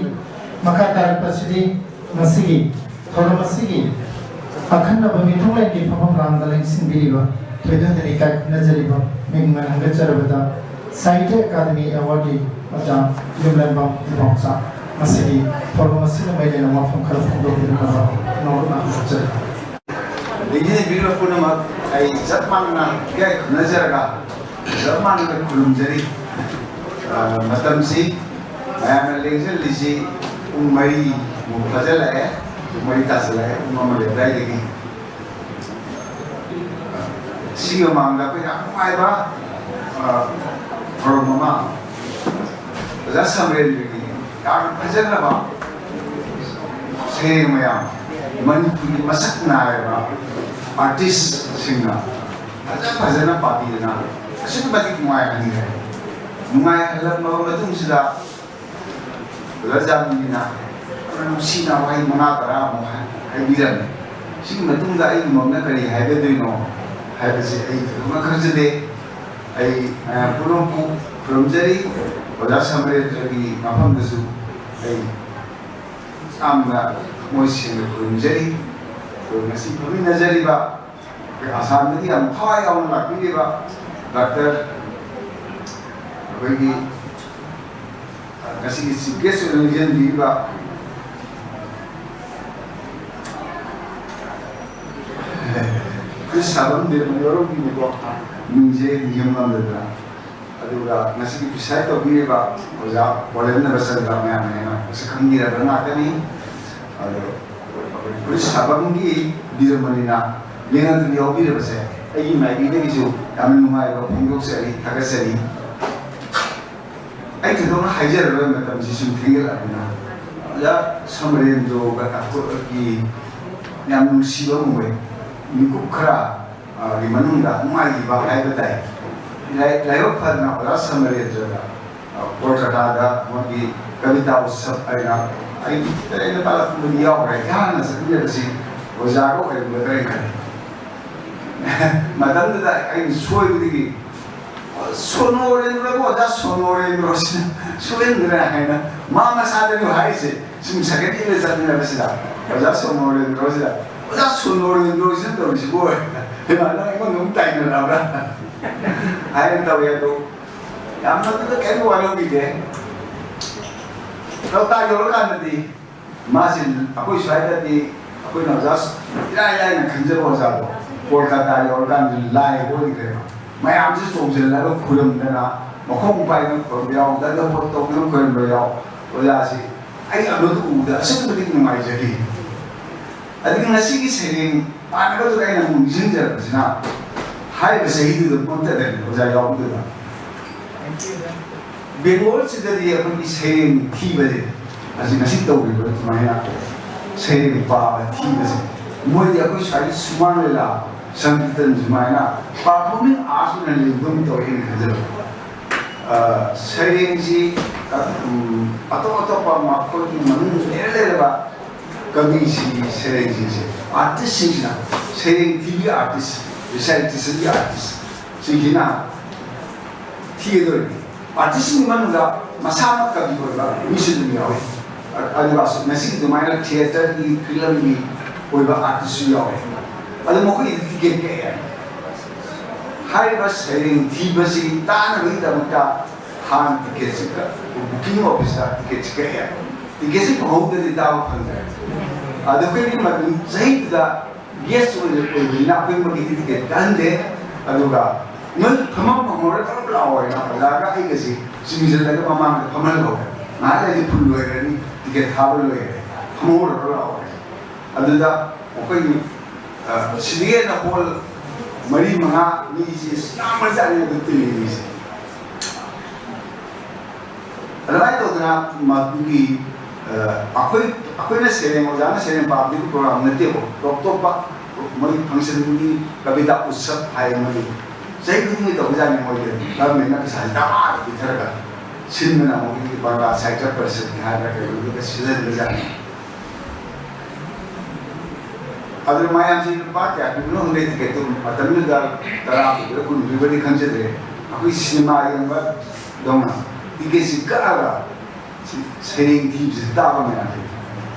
ꯃꯈꯥ ꯇꯥꯔꯛꯄꯁꯤꯗꯤ ꯉꯁꯤꯒꯤ ꯊꯧꯔꯝ ꯑꯁꯤꯒꯤ ꯑꯈꯟꯅꯕ ꯃꯤꯊꯨꯡꯂꯦꯟꯒꯤ ꯐꯝꯐꯝ ꯂꯥꯡꯗ ꯂꯦꯡꯁꯤꯟꯕꯤꯔꯤꯕ, ꯊꯣꯏꯗꯣꯛꯇꯅ ꯏꯀꯥꯏ ꯈꯨꯝꯅꯖꯔꯤꯕ ꯃꯤꯡ ꯑꯣꯏꯅ ꯍꯪꯒꯠꯆꯔꯕꯗ ꯁꯥꯍꯤꯇ꯭ꯌ ꯑꯦꯀꯥꯗꯃꯤ ꯑꯦꯋꯥꯔꯗꯀꯤ ꯑꯣꯖꯥ ꯌꯨꯝꯂꯦꯝꯕꯝ ꯏꯕꯣꯝꯆꯥ ꯉꯁꯤꯒꯤ ꯊꯧꯔꯝ ꯑꯁꯤꯒ ꯃꯔꯤ ꯂꯩꯅꯕ ꯋꯥꯐꯝ ꯈꯔ ꯐꯣꯡꯗꯣꯛꯄꯤꯔꯛꯅꯕ ꯅꯧꯅ ꯍꯪꯒꯠꯆꯔꯤ꯫ ꯂꯦꯡꯃꯤꯟꯅꯕꯤꯔꯤꯕ ꯄꯨꯝꯅꯃꯛ ꯑꯩ ꯆꯞ ꯃꯥꯟꯅꯅ ꯏꯀꯥꯏ ꯈꯨꯝꯅꯖꯔꯒ ꯆꯞ ꯃꯥꯟꯅꯅ ꯈꯨꯔꯨꯝꯖꯔꯤ꯫ ꯑ, ꯃꯇꯝꯁꯤ ꯃꯌꯥꯝꯅ ꯂꯦꯡꯁꯤꯜꯂꯤꯁꯤ ꯄꯨꯡ ꯃꯔꯤꯃꯨꯛ ꯐꯥꯖꯤꯜꯂꯛꯑꯦ, ꯄꯨꯡ ꯃꯔꯤ ꯇꯥꯁꯤꯜꯂꯛꯑꯦ, ꯄꯨꯡ ꯑꯃ ꯑꯗꯨꯋꯥꯏꯗꯒꯤ꯫ ꯁꯤꯒꯤ ꯃꯃꯥꯡꯗ ꯑꯩꯈꯣꯏ ꯌꯥꯝ ꯅꯨꯡꯉꯥꯏꯕ, ꯑ, ꯊꯧꯔꯝ ꯑꯃ ꯑꯣꯖꯥ ꯁꯃꯔꯦꯟꯗ꯭ꯔꯒꯤ ꯌꯥꯝ ꯐꯖꯈ꯭ꯔꯕ ꯁꯩꯔꯦꯡ ꯃꯌꯥꯝ, ꯃꯅꯤꯄꯨꯔꯒꯤ ꯃꯁꯛ ꯅꯥꯏꯔꯕ ꯑꯥꯔꯇꯤꯁꯁꯤꯡꯅ ꯐꯖ ꯐꯖꯅ ꯄꯥꯕꯤꯗꯅ ꯑꯁꯨꯛꯀꯤ ꯃꯇꯤꯛ ꯅꯨꯡꯉꯥꯏꯍꯟꯈ꯭ꯔꯦ꯫ ꯅꯨꯡꯉꯥꯏꯍꯜꯂꯝꯃꯕ ꯃꯇꯨꯡꯁꯤꯗ ꯑꯣꯖꯥ ꯖꯥꯃꯤꯅꯤꯅ ꯌꯥꯝꯅ ꯅꯨꯡꯁꯤꯅ ꯋꯥꯍꯩ ꯃꯉꯥ ꯇꯔꯥ ꯑꯃꯨꯛ ꯍꯥꯏ-, ꯍꯥꯏꯕꯤꯔꯝꯃꯤ꯫ ꯁꯤꯒꯤ ꯃꯇꯨꯡꯗ ꯑꯩꯒꯤ ꯃꯣꯝꯅ ꯀꯔꯤ ꯍꯥꯏꯒꯗꯣꯏꯅꯣ ꯍꯥꯏꯕꯁꯤ ꯑꯩ ꯊꯣꯏꯗꯣꯛꯅ ꯈꯪꯖꯗꯦ꯫ ꯑꯩ ꯃꯌꯥꯝ ꯄꯨꯝꯅꯃꯛꯄꯨ ꯈꯨꯔꯨꯝꯖꯔꯤ꯫ ꯑꯣꯖꯥ ꯁꯃꯔꯦꯟꯗ꯭ꯔꯒꯤ ꯃꯐꯝꯗꯁꯨ ꯑꯩ ꯌꯥꯝꯅ ꯊꯃꯣꯏ ꯁꯦꯡꯅ ꯈꯨꯔꯨꯝꯖꯔꯤ꯫ ꯑꯗꯨꯒ ꯉꯁꯤ ꯐꯝꯃꯤꯟꯅꯖꯔꯤꯕ ꯑꯩꯈꯣꯏ ꯑꯁꯥꯝꯗꯒꯤ ꯌꯥꯝ ꯊꯋꯥꯏ ꯌꯥꯎꯅ ꯂꯥꯛꯄꯤꯔꯤꯕ ꯗꯥꯛꯇꯔ ꯑꯩꯈꯣꯏꯒꯤ ꯉꯁꯤꯒꯤ chief guest ꯑꯣꯏꯅ ꯂꯦꯡꯖꯟꯕꯤꯔꯤꯕ ꯈ꯭ꯔꯤꯁ ꯁꯥꯕꯝ ꯕꯤꯔꯃꯅꯤ ꯋꯥꯔꯧꯕꯤꯅꯤꯀꯣ, ꯃꯤꯡꯁꯦ ꯅꯤꯡꯁꯤꯡ ꯉꯝꯗꯗꯅ꯫ ꯑꯗꯨꯒ ꯉꯁꯤꯒꯤ preside ꯇꯧꯕꯤꯔꯤꯕ ꯑꯣꯖꯥ ꯄꯣꯂꯦꯝꯅꯕ ꯆꯟꯗ꯭ꯔ, ꯃꯌꯥꯝꯅ ꯍꯦꯟꯅ ꯃꯁꯛ ꯈꯪꯕꯤꯔꯕ ꯉꯥꯛꯇꯅꯤ꯫ ꯑꯗꯣ ꯑꯩꯈꯣꯏ ꯈ꯭ꯔꯤꯁ ꯁꯥꯕꯝꯒꯤ ꯕꯤꯔꯃꯅꯤꯅ ꯂꯦꯡꯉꯛꯇꯨꯅ ꯌꯥꯎꯕꯤꯔꯕꯁꯦ ꯑꯩꯒꯤ ꯃꯥꯏꯀꯩꯗꯒꯤꯁꯨ ꯌꯥꯝꯅ ꯅꯨꯡꯉꯥꯏꯕ ꯐꯣꯡꯗꯣꯛꯆꯔꯤ, ꯊꯥꯒꯠꯆꯔꯤ꯫ ꯑꯩ ꯊꯣꯏꯗꯣꯛꯅ ꯍꯥꯏꯖꯔꯔꯣꯏ, ꯃꯇꯝꯁꯤ ꯁꯨꯝ ꯊꯦꯡꯖꯤꯜꯂꯛꯑꯕꯅꯤꯅ꯫ ꯑꯣꯖꯥ ꯁꯃꯔꯦꯟꯗ꯭ꯔꯣꯒ ꯇꯥꯊꯣꯛꯑꯒꯤ ꯌꯥꯝ ꯅꯨꯡꯁꯤꯕ ꯑꯃ ꯑꯣꯏ꯫ ꯃꯤꯀꯨꯞ ꯈꯔ, ꯑ, ꯒꯤ ꯃꯅꯨꯡꯗ ꯅꯨꯡꯉꯥꯏꯈꯤꯕ ꯍꯥꯏꯕ ꯇꯥꯏ꯫ ꯂꯥꯏ-, ꯂꯥꯏꯕꯛ ꯐꯗꯅ ꯑꯣꯖꯥ ꯁꯃꯔꯦꯟꯗ꯭ꯔꯗ, ꯑ, ꯀꯣꯜꯀꯇꯥꯗ ꯃꯣꯏꯒꯤ ꯀꯕꯤꯇꯥ ꯎꯠꯁꯕ ꯍꯥꯏꯅ ꯑꯩ ꯈꯤꯇꯪ ꯑꯩꯅ ꯇꯥꯛꯂꯛꯄꯗꯤ ꯌꯥꯎꯈ꯭ꯔꯦ꯫ ꯏꯍꯥꯟ ꯍꯥꯟꯅ ꯆꯠꯃꯤꯟꯅꯕꯁꯤ ꯑꯣꯖꯥꯒ ꯑꯣꯏꯔꯝꯒꯗ꯭ꯔꯥ ꯍꯥꯏꯅ ꯈꯜꯂꯤ꯫ ꯃꯇꯝꯗꯨꯗ ꯑꯩꯅ ꯁꯣꯏꯕꯗꯒꯤ ꯁꯣꯅꯣꯔꯦꯟꯗ꯭ꯔꯕꯨ ꯑꯣꯖꯥ ꯁꯣꯅꯣꯔꯦꯟꯗ꯭ꯔꯣꯁꯤꯅ ꯁꯣꯏꯍꯟꯗ꯭ꯔꯦ ꯍꯥꯏꯅ ꯃꯥ ꯃꯁꯥꯗꯅꯤ ꯍꯥꯏꯔꯤꯁꯦ꯫ ꯁꯨꯝ ꯁꯦꯀ꯭ꯔꯦꯇꯔꯤꯗ ꯆꯠꯃꯤꯟꯅꯕꯁꯤꯗ ꯑꯣꯖꯥ ꯁꯣꯅꯣꯔꯦꯟꯗ꯭ꯔꯣꯁꯤꯗ, "ꯑꯣꯖꯥ ꯁꯣꯅꯣꯔꯦꯟꯗ꯭ꯔꯣꯁꯤꯅ ꯇꯧꯔꯤꯁꯤꯕꯨ?" ꯍꯥꯏꯅ, "ꯍꯩꯃꯥ, ꯅꯪ ꯑꯩꯉꯣꯟꯗ ꯑꯃꯨꯛ ꯇꯥꯏꯅꯔꯕ꯭ꯔꯥ?" ꯍꯥꯏꯅ ꯇꯧꯋꯦ꯫ ꯑꯗꯣ ꯌꯥꯝꯅ ꯑꯗꯨꯗ ꯀꯔꯤꯝ ꯋꯥꯔꯧꯕꯤꯗꯦ꯫ ꯂꯣꯛꯇꯥꯛ ꯌꯧꯔꯀꯥꯟꯗꯗꯤ ꯃꯥꯁꯤ ꯑꯩꯈꯣꯏ ꯁ꯭ꯋꯥꯏꯗꯗꯤ ꯑꯩꯈꯣꯏꯅ ꯑꯣꯖꯥ ꯏꯔꯥꯏ ꯂꯥꯏꯅ ꯈꯟꯖꯕ ꯑꯣꯖꯥꯗꯣ ꯀꯣꯜꯀꯇꯥ ꯌꯧꯔꯀꯥꯟꯗ ꯂꯥꯏ ꯑꯣꯏꯈ꯭ꯔꯦꯕ꯫ ꯃꯌꯥꯝꯁꯤ ꯆꯣꯡꯁꯤꯜꯂꯒ ꯈꯨꯔꯨꯝꯗꯅ, ꯃꯈꯣꯡ ꯄꯥꯏꯗꯅ ꯈꯨꯔꯨꯝꯕ ꯌꯥꯎ, ꯗꯟꯗꯕꯣꯠ ꯇꯧꯗꯅ ꯈꯨꯔꯨꯝꯕ ꯌꯥꯎ꯫ ꯑꯣꯖꯥꯁꯤ ꯑꯩ ꯑꯃꯗꯨ ꯎꯕꯗ ꯑꯁꯨꯛꯀꯤ ꯃꯇꯤꯛ ꯅꯨꯡꯉꯥꯏꯖꯈꯤ꯫ ꯑꯗꯒꯤ ꯉꯁꯤꯒꯤ ꯁꯩꯔꯦꯡ ꯄꯥꯟꯅꯕꯗꯨꯗ ꯑꯩꯅ ꯑꯃꯨꯛ ꯅꯤꯡꯁꯤꯡꯖꯔꯛꯄꯁꯤꯅ, ꯍꯥꯏꯔꯤꯕ ꯆꯍꯤꯗꯨꯗ ꯄꯣꯟꯇꯗꯅꯤ ꯑꯣꯖꯥ ꯌꯥꯎꯕꯗꯨꯗ꯫ ꯕꯦꯡꯒꯣꯜꯁꯤꯗꯗꯤ ꯑꯩꯈꯣꯏꯒꯤ ꯁꯩꯔꯦꯡ ꯊꯤꯕꯁꯦ, ꯑꯁꯤ ꯉꯁꯤ ꯇꯧꯔꯤꯕ ꯑꯗꯨꯃꯥꯏꯅ ꯁꯩꯔꯦꯡ ꯄꯥꯕ ꯊꯤꯕꯁꯦ, ꯃꯣꯏꯗꯤ ꯑꯩꯈꯣꯏ ꯁ꯭ꯋꯥꯏꯒꯤ ꯁꯨꯃꯥꯡ ꯂꯤꯂꯥ, ꯁꯪꯀꯤꯔꯇꯟ ꯁꯨꯃꯥꯏꯅ performing arts ꯑꯣꯏꯅ ꯂꯩꯕꯒꯨꯝ ꯇꯧꯋꯦꯅ ꯈꯟꯖꯕ꯫ ꯑ, ꯁꯩꯔꯦꯡꯁꯤ, ꯑ, ꯎꯝ, ꯑꯇꯣꯞ ꯑꯇꯣꯞꯄ ꯃꯈꯣꯏꯒꯤ ꯃꯃꯤꯡ ꯂꯩꯔ ꯂꯩꯔꯕ ꯀꯕꯤꯁꯤꯡꯒꯤ ꯁꯩꯔꯦꯡꯁꯤꯡꯁꯦ, ꯑꯥꯔꯇꯤꯁꯁꯤꯡꯁꯤꯅ, ꯁꯩꯔꯦꯡ ꯊꯤꯕꯒꯤ ꯑꯥꯔꯇꯤꯁ, ꯔꯤꯁꯥꯏꯇꯦꯁꯟꯒꯤ ꯑꯥꯔꯇꯤꯁ ꯁꯤꯡꯁꯤꯅ ꯊꯤꯒꯗꯧꯔꯤꯕꯅꯤ꯫ ꯑꯥꯔꯇꯤꯁꯁꯤꯡꯒꯤ ꯃꯅꯨꯡꯗ ꯃꯁꯥꯃꯛ ꯀꯕꯤ ꯑꯣꯏꯕ ꯃꯤꯁꯨ ꯑꯗꯨꯝ ꯌꯥꯎꯏ꯫ ꯑ-, ꯑꯗꯨꯒ ꯉꯁꯤꯒꯤ ꯑꯗꯨꯃꯥꯏꯅ ꯊꯤꯌꯦꯇꯔꯒꯤ, ꯐꯤꯂꯝꯒꯤ ꯑꯣꯏꯕ ꯑꯥꯔꯇꯤꯁꯁꯨ ꯌꯥꯎꯏ꯫ ꯑꯗꯨ ꯃꯈꯣꯏꯒꯤꯗꯤ ꯇꯤꯀꯦꯠ ꯀꯛꯑꯦ꯫ ꯍꯥꯏꯔꯤꯕ ꯁꯩꯔꯦꯡ ꯊꯤꯕꯁꯤ ꯇꯥꯅꯕꯒꯤꯗꯃꯛꯇ ꯍꯥꯟꯅ ꯇꯤꯀꯦꯠꯁꯤ ꯀꯛ-, ꯕꯨꯀꯤꯡ ꯑꯣꯐꯤꯁꯇ ꯇꯤꯀꯦꯠꯁꯤ ꯀꯛꯑꯦ꯫ ꯇꯤꯀꯦꯠꯁꯤ ꯐꯪꯍꯧꯗ꯭ꯔꯗꯤ ꯇꯥꯕ ꯐꯪꯗ꯭ꯔꯦ꯫ ꯑꯗꯣ ꯑꯩꯈꯣꯏꯗꯤ ꯃꯇꯝ ꯆꯍꯤꯗꯨꯗ ꯒꯦꯁ ꯑꯣꯏꯅ ꯑꯣꯏꯕꯅꯤꯅ ꯑꯩꯈꯣꯏ ꯃꯈꯩꯗꯤ ꯇꯤꯀꯦꯠ ꯀꯛꯍꯟꯗꯦ꯫ ꯑꯗꯨꯒ ꯅꯣꯏ ꯐꯝꯐꯝ ꯐꯪꯍꯧꯔ ꯊꯕꯛ ꯂꯥꯛꯑꯣ ꯍꯥꯏꯅ ꯑꯣꯖꯥꯒ ꯑꯩꯒꯁꯤ ꯆꯤꯡꯁꯤꯜꯂꯒ ꯃꯃꯥꯡꯗ ꯐꯝꯍꯜꯍꯧꯔꯦ꯫ ꯉꯥꯏꯍꯥꯛ ꯂꯩꯔꯗꯤ ꯐꯨꯜ ꯂꯣꯏꯈ꯭ꯔꯅꯤ, ꯇꯤꯀꯦꯠ ꯊꯥꯕ ꯂꯣꯏꯈ꯭ꯔꯦ, ꯐꯝꯍꯧꯔꯒ ꯂꯥꯛꯑꯣ ꯍꯥꯏ꯫ ꯑꯗꯨꯗ ꯑꯩꯈꯣꯏꯒꯤ, ꯑ, ꯁꯤꯗꯒꯤ ꯍꯦꯟꯅ ꯍꯣꯜ ꯃꯔꯤ ꯃꯉꯥ ꯃꯤꯁꯤ ꯌꯥꯝꯈ꯭ꯔꯖꯥꯠꯅꯤ ꯑꯗꯨ ꯇꯤꯜꯂꯤ ꯃꯤꯁꯦ꯫ ꯑꯗꯨꯃꯥꯏꯅ ꯇꯧꯗꯅ ꯃꯗꯨꯒꯤ, ꯑ, ꯑꯩꯈꯣꯏ, ꯑꯩꯈꯣꯏꯅ ꯁꯩꯔꯦꯡ, ꯑꯣꯖꯥꯅ ꯁꯩꯔꯦꯡ ꯄꯥꯕꯗꯨꯒꯤ ꯄ꯭ꯔꯣꯒ꯭ꯔꯥꯝ ꯅꯠꯇꯦꯕ, ꯇꯣꯞ ꯇꯣꯞꯄ ꯃꯣꯏ ꯐꯪꯁꯟꯗꯨꯒꯤ ꯀꯕꯤꯇꯥ ꯎꯠꯁꯕ ꯍꯥꯏ ꯃꯣꯏꯒꯤ ꯆꯍꯤ ꯈꯨꯗꯤꯡꯒꯤ ꯇꯧꯕꯖꯥꯠꯅꯤ꯫ ꯃꯣꯏꯒꯤ ꯒꯚꯔꯟꯃꯦꯟꯠꯅ ꯄꯩꯁꯥꯁꯤ ꯗꯃꯥ ꯄꯤꯊꯔꯒ ꯁꯤꯟꯕꯅ ꯃꯣꯏꯒꯤ ꯕꯪꯒ꯭ꯂꯥ ꯁꯥꯍꯤꯇ꯭ꯌ ꯄꯔꯤꯁꯠꯀꯤ ꯍꯥꯏꯕ꯭ꯔꯥ ꯀꯩꯅꯣꯗꯨꯗ ꯁꯤꯜꯍꯟꯕꯖꯥꯠꯅꯤ꯫ ꯑꯗꯨ ꯃꯌꯥꯝꯁꯤ ꯂꯨꯄꯥ ꯀꯌꯥ ꯄꯤꯕꯅꯣ ꯈꯪꯗꯦ, ꯇꯤꯀꯦꯠꯇꯨ ꯃꯇꯝꯗꯨꯗ ꯇꯔꯥ ꯄꯤꯕ꯭ꯔꯥ ꯀꯨꯟ ꯄꯤꯕ꯭ꯔꯗꯤ ꯈꯪꯖꯗ꯭ꯔꯦ꯫ ꯑꯩꯈꯣꯏ ꯁꯤꯅꯦꯃꯥ ꯌꯦꯡꯕꯗꯧꯅ ꯇꯤꯀꯦꯠꯁꯤ ꯀꯛꯑꯒ ꯁꯤ ꯁꯩꯔꯦꯡ ꯊꯤꯕꯁꯤ ꯇꯥꯕ ꯃꯌꯥꯝꯁꯦ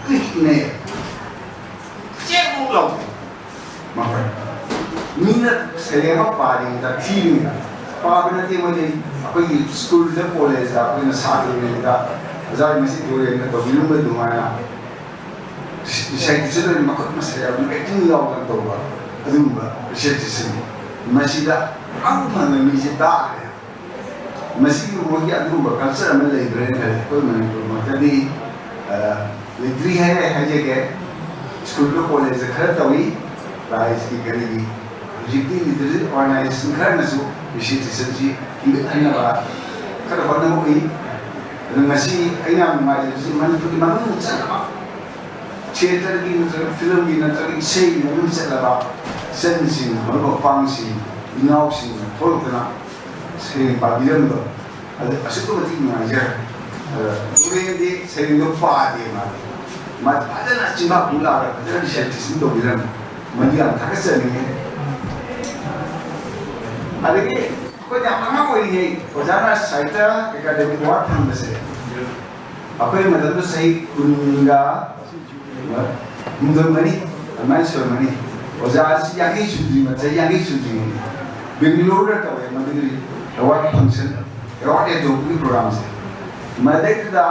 ꯀ꯭ꯔꯤꯛꯅꯦ, ꯆꯦꯛꯃꯨꯛ ꯂꯥꯎ꯫ ꯃꯈꯣꯏ ꯃꯤꯅ ꯁꯩꯔꯦꯡ ꯑꯃ ꯄꯥꯔꯤꯉꯩꯗ, ꯊꯤꯔꯤꯉꯩꯗ ꯄꯥꯕ ꯅꯠꯇꯦ꯫ ꯃꯣꯏꯗꯤ ꯑꯩꯈꯣꯏꯒꯤ ꯁ꯭ꯀꯨꯜꯗ, ꯀꯣꯂꯦꯖꯇ ꯑꯩꯈꯣꯏꯅ ꯁꯥꯇ꯭ꯔꯤꯉꯩꯗ ꯑꯣꯖꯥ ꯉꯁꯤ ꯗꯣꯔꯦꯟꯅ ꯇꯧꯕꯤꯔꯝꯕ ꯑꯗꯨꯃꯥꯏꯅ ꯔꯤꯁꯥꯏꯇꯦꯁꯟ ꯑꯣꯏꯅ ꯃꯈꯨꯠ ꯃꯁꯥ ꯌꯥꯎꯗꯅ ꯑꯦꯛꯇꯤꯡ ꯌꯥꯎꯗꯅ ꯇꯧꯕ ꯑꯗꯨꯒꯨꯝꯕ ꯔꯤꯁꯥꯏꯇꯦꯁꯟ꯫ ꯃꯁꯤꯗ ꯑꯃꯨꯛ ꯐꯪꯅ ꯃꯤꯁꯦ ꯇꯥꯈ꯭ꯔꯦ꯫ ꯃꯁꯤꯒꯤ ꯃꯣꯏꯒꯤ ꯑꯗꯨꯒꯨꯝꯕ ꯀꯜꯆꯔ ꯑꯃ ꯂꯩꯕ꯭ꯔꯥ ꯍꯥꯏꯅ ꯈꯜꯂꯤ꯫ ꯑꯩꯈꯣꯏ ꯃꯅꯤꯄꯨꯔꯃꯛꯇꯗꯤ, ꯑ, ꯂꯩꯇ꯭ꯔꯤ ꯍꯥꯏꯔꯦ ꯍꯥꯏꯖꯒꯦ꯫ ꯁ꯭ꯀꯨꯜꯗ, ꯀꯣꯂꯦꯖꯇ ꯈꯔ ꯇꯧꯏ, ꯄ꯭ꯔꯥꯏꯖꯀꯤ ꯀꯔꯤꯒꯤ꯫ ꯍꯧꯖꯤꯛꯇꯤ ꯂꯤꯇꯔꯦꯆꯔ ꯑꯣꯔꯒꯅꯥꯏꯖꯦꯁꯟ ꯈꯔꯅꯁꯨ ꯔꯤꯁꯥꯏꯇꯦꯁꯟꯁꯤ ꯍꯤꯡꯒꯠꯍꯟꯅꯕ ꯈꯔ ꯍꯣꯠꯅꯕ ꯎꯏ꯫ ꯑꯗꯨ ꯉꯁꯤ ꯑꯩꯅ ꯌꯥꯝ ꯅꯨꯡꯉꯥꯏꯖꯕꯁꯤ ꯃꯅꯤꯄꯨꯔꯒꯤ ꯃꯅꯨꯡꯗ ꯆꯠꯂꯕ ꯊꯤꯌꯦꯇꯔꯒꯤ ꯅꯠꯇ꯭ꯔꯒ ꯐꯤꯂꯝꯒꯤ ꯅꯠꯇ꯭ꯔꯒ ꯏꯁꯩꯒꯤ ꯃꯃꯤꯡ ꯆꯠꯂꯕ ꯏꯆꯟꯁꯤꯡ, ꯃꯔꯨꯞ ꯃꯄꯥꯡꯁꯤꯡ, ꯏꯅꯥꯎꯁꯤꯡꯅ ꯊꯣꯛꯂꯛꯇꯅ ꯁꯩꯔꯦꯡ ꯄꯥꯕꯤꯔꯝꯕꯗꯣ, ꯑꯗꯨ ꯑꯁꯨꯛꯀꯤ ꯃꯇꯤꯛ ꯅꯨꯡꯉꯥꯏꯖꯔꯦ꯫ ꯑꯗ ꯇꯨꯔꯦꯟꯗꯤ ꯁꯩꯔꯦꯡꯗꯣ ꯄꯥꯗꯦ ꯃꯥꯗꯤ꯫ ꯃꯥ ꯐꯖꯅ ꯆꯤꯟꯐꯥ ꯄꯨ ꯂꯥꯛꯑꯒ ꯐꯖꯅ ꯔꯤꯁꯥꯏꯇꯦꯁꯟ ꯇꯧꯕꯤꯔꯝꯃꯤ꯫ ꯃꯗꯨ ꯌꯥꯝ ꯊꯥꯒꯠꯆꯅꯤꯡꯉꯤ꯫ ꯑꯗꯒꯤ ꯑꯩꯈꯣꯏꯅ ꯌꯥꯝ ꯑꯉꯥꯡ ꯑꯣꯏꯔꯤꯉꯩ ꯑꯣꯖꯥꯅ ꯁꯥꯍꯤꯇ꯭ꯌ ꯑꯦꯀꯥꯗꯦꯃꯤ ꯑꯦꯋꯥꯔꯗ ꯐꯪꯕꯁꯦ, ꯑꯩꯈꯣꯏ ꯃꯇꯝꯗꯨ ꯆꯍꯤ ꯀꯨꯟꯒ ꯍꯨꯝꯗꯣꯏ ꯃꯔꯤ ꯑꯗꯨꯃꯥꯏꯅ ꯁꯨꯔꯝꯃꯅꯤ꯫ ꯑꯣꯖꯥꯁꯤ ꯌꯥꯡꯈꯩ ꯁꯨꯗ꯭ꯔꯤꯉꯩ, ꯆꯍꯤ ꯌꯥꯡꯈꯩ ꯁꯨꯗ꯭ꯔꯤꯉꯩ ꯕꯦꯡꯒꯂꯣꯔꯗ ꯇꯧꯋꯦ ꯃꯗꯨꯒꯤ ꯑꯦꯋꯥꯔꯗ ꯐꯪꯁꯟ꯫ ꯑꯦꯋꯥꯔꯗ ꯌꯦꯟꯊꯣꯛꯄꯒꯤ ꯄ꯭ꯔꯣꯒ꯭ꯔꯥꯝꯁꯦ꯫ ꯃꯗꯩꯗꯨꯗ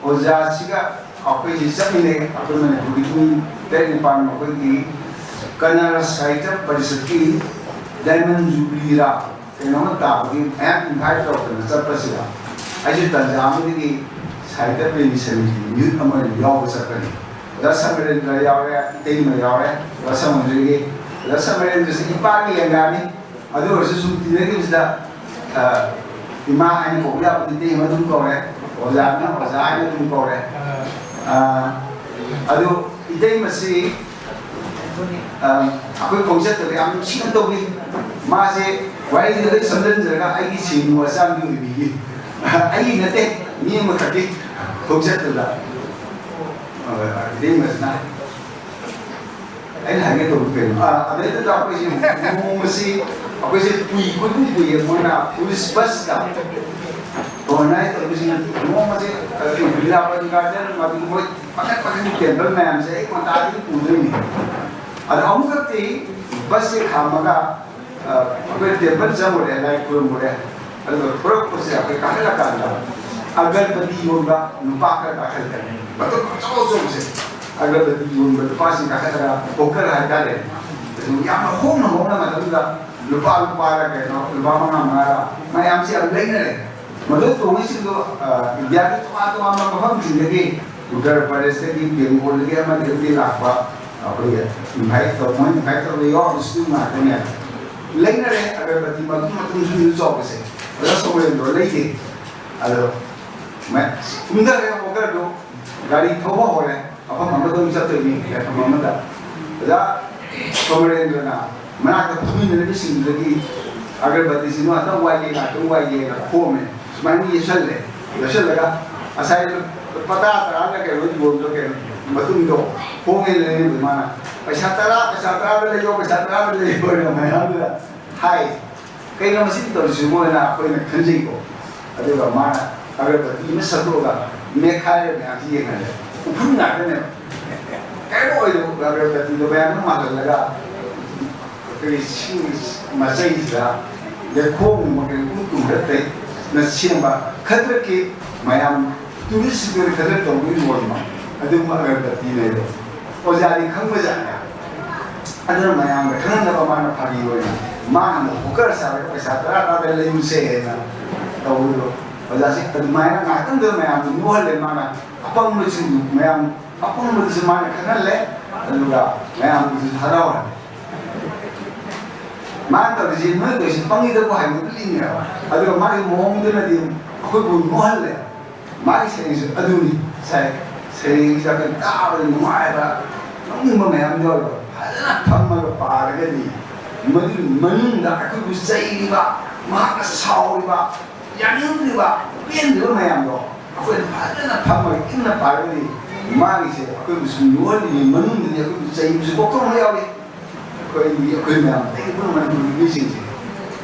ꯑꯣꯖꯥꯁꯤꯒ ꯑꯩꯈꯣꯏꯁꯤ ꯆꯠꯃꯤꯟꯅꯩ꯫ ꯑꯩꯈꯣꯏ ꯃꯅꯤꯄꯨꯔꯒꯤ ꯃꯤ ꯇꯔꯦꯠ ꯅꯤꯄꯥꯜ ꯑꯩꯈꯣꯏꯒꯤ ꯀꯟꯅꯔ ꯁꯥꯍꯤꯇ꯭ꯌ ꯄꯔꯤꯁꯠꯀꯤ ꯗꯥꯏꯃꯟ ꯖꯨꯕꯤꯂꯤꯔ ꯀꯩꯅꯣꯝꯃ ꯇꯥꯕꯒꯤ ꯃꯌꯥꯝ ꯏꯟꯚꯥꯏꯠ ꯇꯧꯔꯛꯇꯅ ꯆꯠꯄꯁꯤꯗ, ꯑꯩꯁꯨ ꯇꯟꯖꯥ ꯑꯃꯗꯒꯤ ꯁꯥꯍꯤꯇ꯭ꯌ ꯄ꯭ꯔꯦꯃꯤ ꯁꯃꯤꯇꯤꯒꯤ ꯃꯤꯍꯨꯠ ꯑꯃ ꯑꯣꯏꯅ ꯌꯥꯎꯕ ꯆꯠꯄꯅꯤ꯫ ꯑꯣꯖꯥ ꯁꯃꯔꯦꯟꯗ꯭ꯔ ꯌꯥꯎꯔꯦ, ꯏꯇꯩꯃ ꯌꯥꯎꯔꯦ꯫ ꯑꯣꯖꯥ ꯁꯃꯔꯦꯟꯗ꯭ꯔꯒꯤ, ꯑꯣꯖꯥ ꯁꯃꯔꯦꯟꯗ꯭ꯔꯁꯤ ꯏꯄꯥꯒꯤ ꯂꯦꯡꯒꯥꯅꯤ꯫ ꯑꯗꯨ ꯑꯣꯏꯔꯁꯨ ꯁꯨꯝ ꯇꯤꯟꯅꯈꯤꯕꯁꯤꯗ, ꯑ, ꯏꯃꯥ ꯍꯥꯏꯅ ꯀꯧꯕ ꯌꯥꯕ ꯏꯇꯩꯃ ꯑꯗꯨꯝ ꯀꯧꯔꯦ, ꯑꯣꯖꯥꯅ ꯑꯣꯖꯥ ꯍꯥꯏꯅ ꯑꯗꯨꯝ ꯀꯧꯔꯦ꯫ ꯑ, ꯑꯗꯨ ꯏꯇꯩꯃꯁꯤ, ꯑ, ꯑꯩꯈꯣꯏ ꯈꯣꯡꯆꯠꯇꯨꯗ ꯌꯥꯝ ꯅꯨꯡꯁꯤꯅ ꯇꯧꯕꯤ꯫ ꯃꯥꯁꯦ ꯋꯥꯔꯤꯁꯦ ꯂꯣꯏ ꯁꯝꯖꯤꯟꯖꯔꯒ ꯑꯩꯒꯤ ꯁꯤꯡꯅꯨ ꯑꯆꯥꯟꯕꯤ ꯑꯣꯏꯕꯤꯒꯤ꯫ ꯑꯩꯒꯤ ꯅꯠꯇꯦ, ꯃꯤ ꯑꯃꯈꯛꯀꯤ ꯈꯣꯡꯆꯠꯇꯨꯗ꯫ ꯑ, ꯏꯇꯩꯃꯁꯤꯅ ꯑꯩꯅ ꯍꯥꯏꯒꯦ ꯇꯧꯕ ꯀꯩꯅꯣ? ꯑꯥ, ꯑꯗꯩꯗꯨꯗ ꯑꯩꯈꯣꯏꯁꯦ ꯅꯣꯡꯃꯁꯤ ꯑꯩꯈꯣꯏꯁꯦ ꯄꯨꯏ, ꯀꯣꯏꯄꯨ ꯄꯨꯏꯌꯦ꯫ ꯃꯣꯏꯅ ꯇꯨꯔꯤꯁ ꯕꯁꯇ ꯑꯣꯔꯒꯅꯥꯏꯖ ꯇꯧꯕꯁꯤꯡꯅ ꯅꯣꯡꯃꯁꯦ, ꯑ, ꯂꯤꯂꯥꯕꯇꯤ ꯒꯥꯔꯗꯦꯟ, ꯃꯗꯨ ꯃꯣꯏ ꯃꯈꯟ ꯃꯈꯟꯒꯤ ꯇꯦꯝꯄꯜ ꯃꯌꯥꯝꯁꯦ ꯑꯌꯨꯛ ꯉꯟꯇꯥꯗꯒꯤ ꯄꯨꯗꯣꯏꯅꯤ꯫ ꯑꯗ ꯑꯃꯨꯛꯈꯛꯇꯤ ꯕꯁꯁꯦ ꯈꯥꯝꯃꯒ ꯑ, ꯑꯩꯈꯣꯏ ꯇꯦꯝꯄꯜ ꯆꯪꯉꯨꯔꯦ, ꯂꯥꯏ ꯈꯨꯔꯨꯝꯃꯨꯔꯦ꯫ ꯑꯗꯨꯒ ꯊꯣꯔꯛꯄꯁꯦ ꯑꯩꯈꯣꯏ ꯀꯥꯈꯠꯂꯀꯥꯟꯗ ꯑꯒꯔꯕꯇꯤ ꯌꯣꯟꯕ ꯅꯨꯄꯥ ꯈꯔ ꯀꯥꯈꯠꯂꯛꯀꯅꯤ꯫ ꯃꯇꯨꯝ ꯑꯆꯧ ꯑꯆꯧꯕꯁꯦ꯫ ꯑꯒꯔꯕꯇꯤ ꯌꯣꯟꯕ ꯅꯨꯄꯥꯁꯤꯡ ꯀꯥꯈꯠꯂꯒ ꯍꯣꯀꯔ ꯍꯥꯏꯇꯥꯔꯦ꯫ ꯑꯗꯨ ꯌꯥꯝꯅ ꯍꯣꯡꯅ ꯍꯣꯡꯅ ꯃꯇꯝꯗꯨꯗ ꯂꯨꯄꯥ, ꯂꯨꯄꯥꯔ ꯀꯩꯅꯣ, ꯂꯨꯄꯥ ꯃꯉꯥ ꯃꯉꯥꯔ ꯃꯌꯥꯝꯁꯦ ꯌꯥꯝ ꯂꯩꯅꯔꯦ꯫ ꯃꯗꯨ ꯇꯣꯡꯉꯤꯁꯤꯡꯗꯣ, ꯑ, ꯏꯟꯗꯤꯌꯥꯒꯤ ꯇꯣꯉꯥꯟ ꯇꯣꯉꯥꯟꯕ ꯃꯐꯝꯁꯤꯡꯗꯒꯤ, ꯎꯠꯇꯔ ꯄ꯭ꯔꯗꯦꯁꯇꯒꯤ, ꯕꯦꯡꯒꯣꯜꯗꯒꯤ, ꯑꯃꯗꯒꯤ ꯂꯥꯛꯄ ꯑꯩꯈꯣꯏꯒꯤ ꯏꯟꯚꯥꯏꯠ ꯇꯧ-, ꯃꯣꯏ ꯏꯟꯚꯥꯏꯠ ꯇꯧꯕꯗ ꯌꯥꯎꯔꯤꯁꯤꯡꯗꯨ ꯉꯥꯛꯇꯅꯦ꯫ ꯂꯩꯅꯔꯦ꯫ ꯑꯒꯔꯕꯇꯤ ꯃꯇꯨꯝ ꯃꯇꯨꯝ ꯁꯨꯝ ꯆꯥꯎꯕꯁꯦ꯫ ꯑꯣꯖꯥ ꯁꯣꯃꯣꯔꯦꯟꯗ꯭ꯔꯣ ꯂꯩꯗꯦ꯫ ꯑꯗꯣ ꯃ-, ꯀꯨꯝꯊꯔꯦ ꯍꯣꯀꯔꯗꯣ, ꯒꯥꯔꯤ ꯊꯧꯕ ꯍꯧꯔꯦ꯫ ꯃꯐꯝ ꯑꯃꯗ ꯑꯗꯨꯝ ꯆꯠꯇꯣꯏꯅꯤ, ꯂꯩꯐꯝ ꯑꯃꯗ꯫ ꯑꯣꯖꯥ ꯁꯣꯃꯣꯔꯦꯟꯗ꯭ꯔꯅ ꯃꯅꯥꯛꯇ ꯐꯝꯃꯤꯟꯅꯔꯤꯕꯁꯤꯡꯗꯨꯗꯒꯤ ꯑꯒꯔꯕꯇꯤꯁꯤꯡꯗꯣ ꯉꯥꯛꯇꯪ ꯋꯥꯏꯒꯦ, ꯉꯥꯛꯇꯪ ꯋꯥꯏꯒꯦꯅ ꯈꯣꯝꯃꯦ꯫ ꯁꯨꯃꯥꯏꯅ ꯌꯦꯞꯁꯜꯂꯦ꯫ ꯌꯦꯞꯁꯜꯂꯒ ꯉꯁꯥꯏ ꯂꯨꯄꯥ ꯇꯔꯥ, ꯇꯔꯥꯗ ꯀꯩꯅꯣ ꯌꯣꯟꯕ ꯀꯩꯅꯣ ꯃꯇꯨꯝꯗꯣ ꯍꯣꯡꯉꯦ ꯂꯩꯔꯤꯕ ꯃꯥꯅ꯫ "ꯄꯩꯁꯥ ꯇꯔꯥ, ꯄꯩꯁꯥ ꯇꯔꯥꯗ ꯂꯩꯌꯣ, ꯄꯩꯁꯥ ꯇꯔꯥꯗ ꯂꯩꯌꯣ" ꯍꯥꯏꯅ ꯃꯌꯥꯝꯗꯨꯗ ꯍꯥꯏ꯫ "ꯀꯩꯅꯣ ꯃꯁꯤ ꯇꯧꯔꯤꯁꯤꯕꯣ?" ꯍꯥꯏꯅ ꯑꯩꯈꯣꯏꯅ ꯈꯟꯖꯩꯀꯣ꯫ ꯑꯗꯨꯒ ꯃꯥꯅ ꯑꯒꯔꯕꯇꯤ ꯑꯃ ꯁꯠꯇꯣꯛꯑꯒ ꯃꯦꯠꯈꯥꯏꯔꯒ ꯃꯌꯥꯝꯁꯤ ꯌꯦꯡꯍꯜꯂꯦ꯫ ꯎꯐꯨꯟ ꯉꯥꯛꯇꯅꯦꯕ꯫ ꯀꯔꯤꯝ ꯑꯣꯏꯗꯕ ꯑꯒꯔꯕꯇꯤꯗꯣ ꯃꯌꯥꯝꯗ ꯃꯥꯜꯍꯜꯂꯒ ꯑꯩꯈꯣꯏꯒꯤ ꯁꯤꯡ ꯃꯆꯩꯁꯤꯗ ꯂꯩꯈꯣꯝ ꯃꯈꯩ ꯎ ꯇꯨꯝꯗ ꯇꯩ꯫ ꯁꯦꯝꯕ ꯈꯗ꯭ꯔꯛꯀꯤ ꯃꯌꯥꯝ ꯇꯨꯔꯤꯁꯁꯤꯡꯗꯨꯅ ꯈꯗ꯭ꯔꯛ ꯇꯧꯕꯒꯤ ꯃꯑꯣꯡ ꯑꯗꯨꯒꯨꯝꯕ ꯑꯒꯔꯕꯇꯤꯅꯦꯕ꯫ ꯑꯣꯖꯥꯗꯤ ꯈꯪꯕꯖꯥꯠꯅꯦ꯫ ꯑꯗꯨꯅ ꯃꯌꯥꯝꯗ ꯈꯪꯍꯟꯅꯕ ꯃꯥꯅ ꯐꯥꯒꯤ ꯑꯣꯏꯅ ꯃꯥꯅ ꯑꯃꯨꯛ ꯍꯣꯀꯔ ꯁꯥꯔꯒ ꯄꯩꯁꯥ ꯇꯔꯥ ꯇꯔꯥꯗ ꯂꯩꯔꯨꯁꯦ ꯍꯥꯏꯅ ꯇꯧꯕꯗꯣ ꯑꯣꯖꯥꯁꯦ ꯑꯗꯨꯃꯥꯏꯅ ꯉꯥꯏꯍꯥꯛꯇꯪꯗꯨꯗ ꯃꯌꯥꯝꯗꯨ ꯅꯣꯛꯍꯜꯂꯦ꯫ ꯃꯥꯅ ꯑꯄꯪꯕꯁꯤꯡꯗꯨ ꯃꯌꯥꯝ ꯑꯄꯪꯕꯗꯨꯁꯨ ꯃꯥꯅ ꯈꯪꯍꯜꯂꯦ꯫ ꯑꯗꯨꯒ ꯃꯌꯥꯝꯗꯨꯁꯨ ꯍꯔꯥꯎꯍꯜꯂꯦ꯫ ꯃꯥꯅ ꯇꯧꯔꯤꯁꯤ ꯅꯣꯏ ꯇꯧꯔꯤꯁꯤ ꯄꯪꯉꯤꯗꯕꯨ ꯍꯥꯏꯕꯗꯨꯅꯦꯕ꯫ ꯑꯗꯨꯒ ꯃꯥꯒꯤ ꯃꯑꯣꯡꯗꯨꯅꯗꯤ ꯑꯩꯈꯣꯏꯕꯨ ꯅꯣꯛꯍꯜꯂꯦ꯫ ꯃꯥꯒꯤ ꯁꯩꯔꯦꯡꯁꯨ ꯑꯗꯨꯅꯤ꯫ ꯉꯁꯥꯏ ꯁꯩꯔꯦꯡꯁꯤꯗ ꯑꯩꯈꯣꯏ ꯇꯥꯕꯗ ꯅꯨꯡꯉꯥꯏꯕ, ꯅꯣꯛꯅꯤꯡꯕ ꯃꯌꯥꯝ ꯌꯥꯎꯋꯦꯕ꯫ ꯐꯖꯅ ꯐꯝꯃꯒ ꯄꯥꯔꯒꯗꯤ ꯃꯗꯨꯒꯤ ꯃꯅꯨꯡꯗ ꯑꯩꯈꯣꯏꯕꯨ ꯆꯩꯔꯤꯕ, ꯃꯍꯥꯛꯅ ꯁꯥꯎꯔꯤꯕ, ꯌꯥꯅꯤꯡꯗ꯭ꯔꯤꯕ, ꯄꯦꯟꯗ꯭ꯔꯤꯕ ꯃꯌꯥꯝꯗꯣ ꯑꯩꯈꯣꯏꯅ ꯐꯖꯅ ꯐꯝꯃꯒ ꯏꯪꯅ ꯄꯥꯔꯒꯗꯤ ꯃꯥꯒꯤꯁꯦ ꯑꯩꯈꯣꯏꯕꯨ ꯁꯨꯝ ꯅꯣꯛꯍꯜꯂꯤꯉꯩ ꯃꯅꯨꯡꯗꯗꯤ ꯑꯩꯈꯣꯏꯕꯨ ꯆꯩꯕꯁꯨ ꯀꯣꯛꯊꯣꯛꯅ ꯌꯥꯎꯔꯤ꯫ ꯑꯩꯈꯣꯏꯒꯤ, ꯑꯩꯈꯣꯏ ꯃꯌꯥꯝ, ꯑꯩꯈꯣꯏ ꯃꯅꯤꯄꯨꯔꯒꯤ ꯃꯤꯁꯤꯡꯁꯦ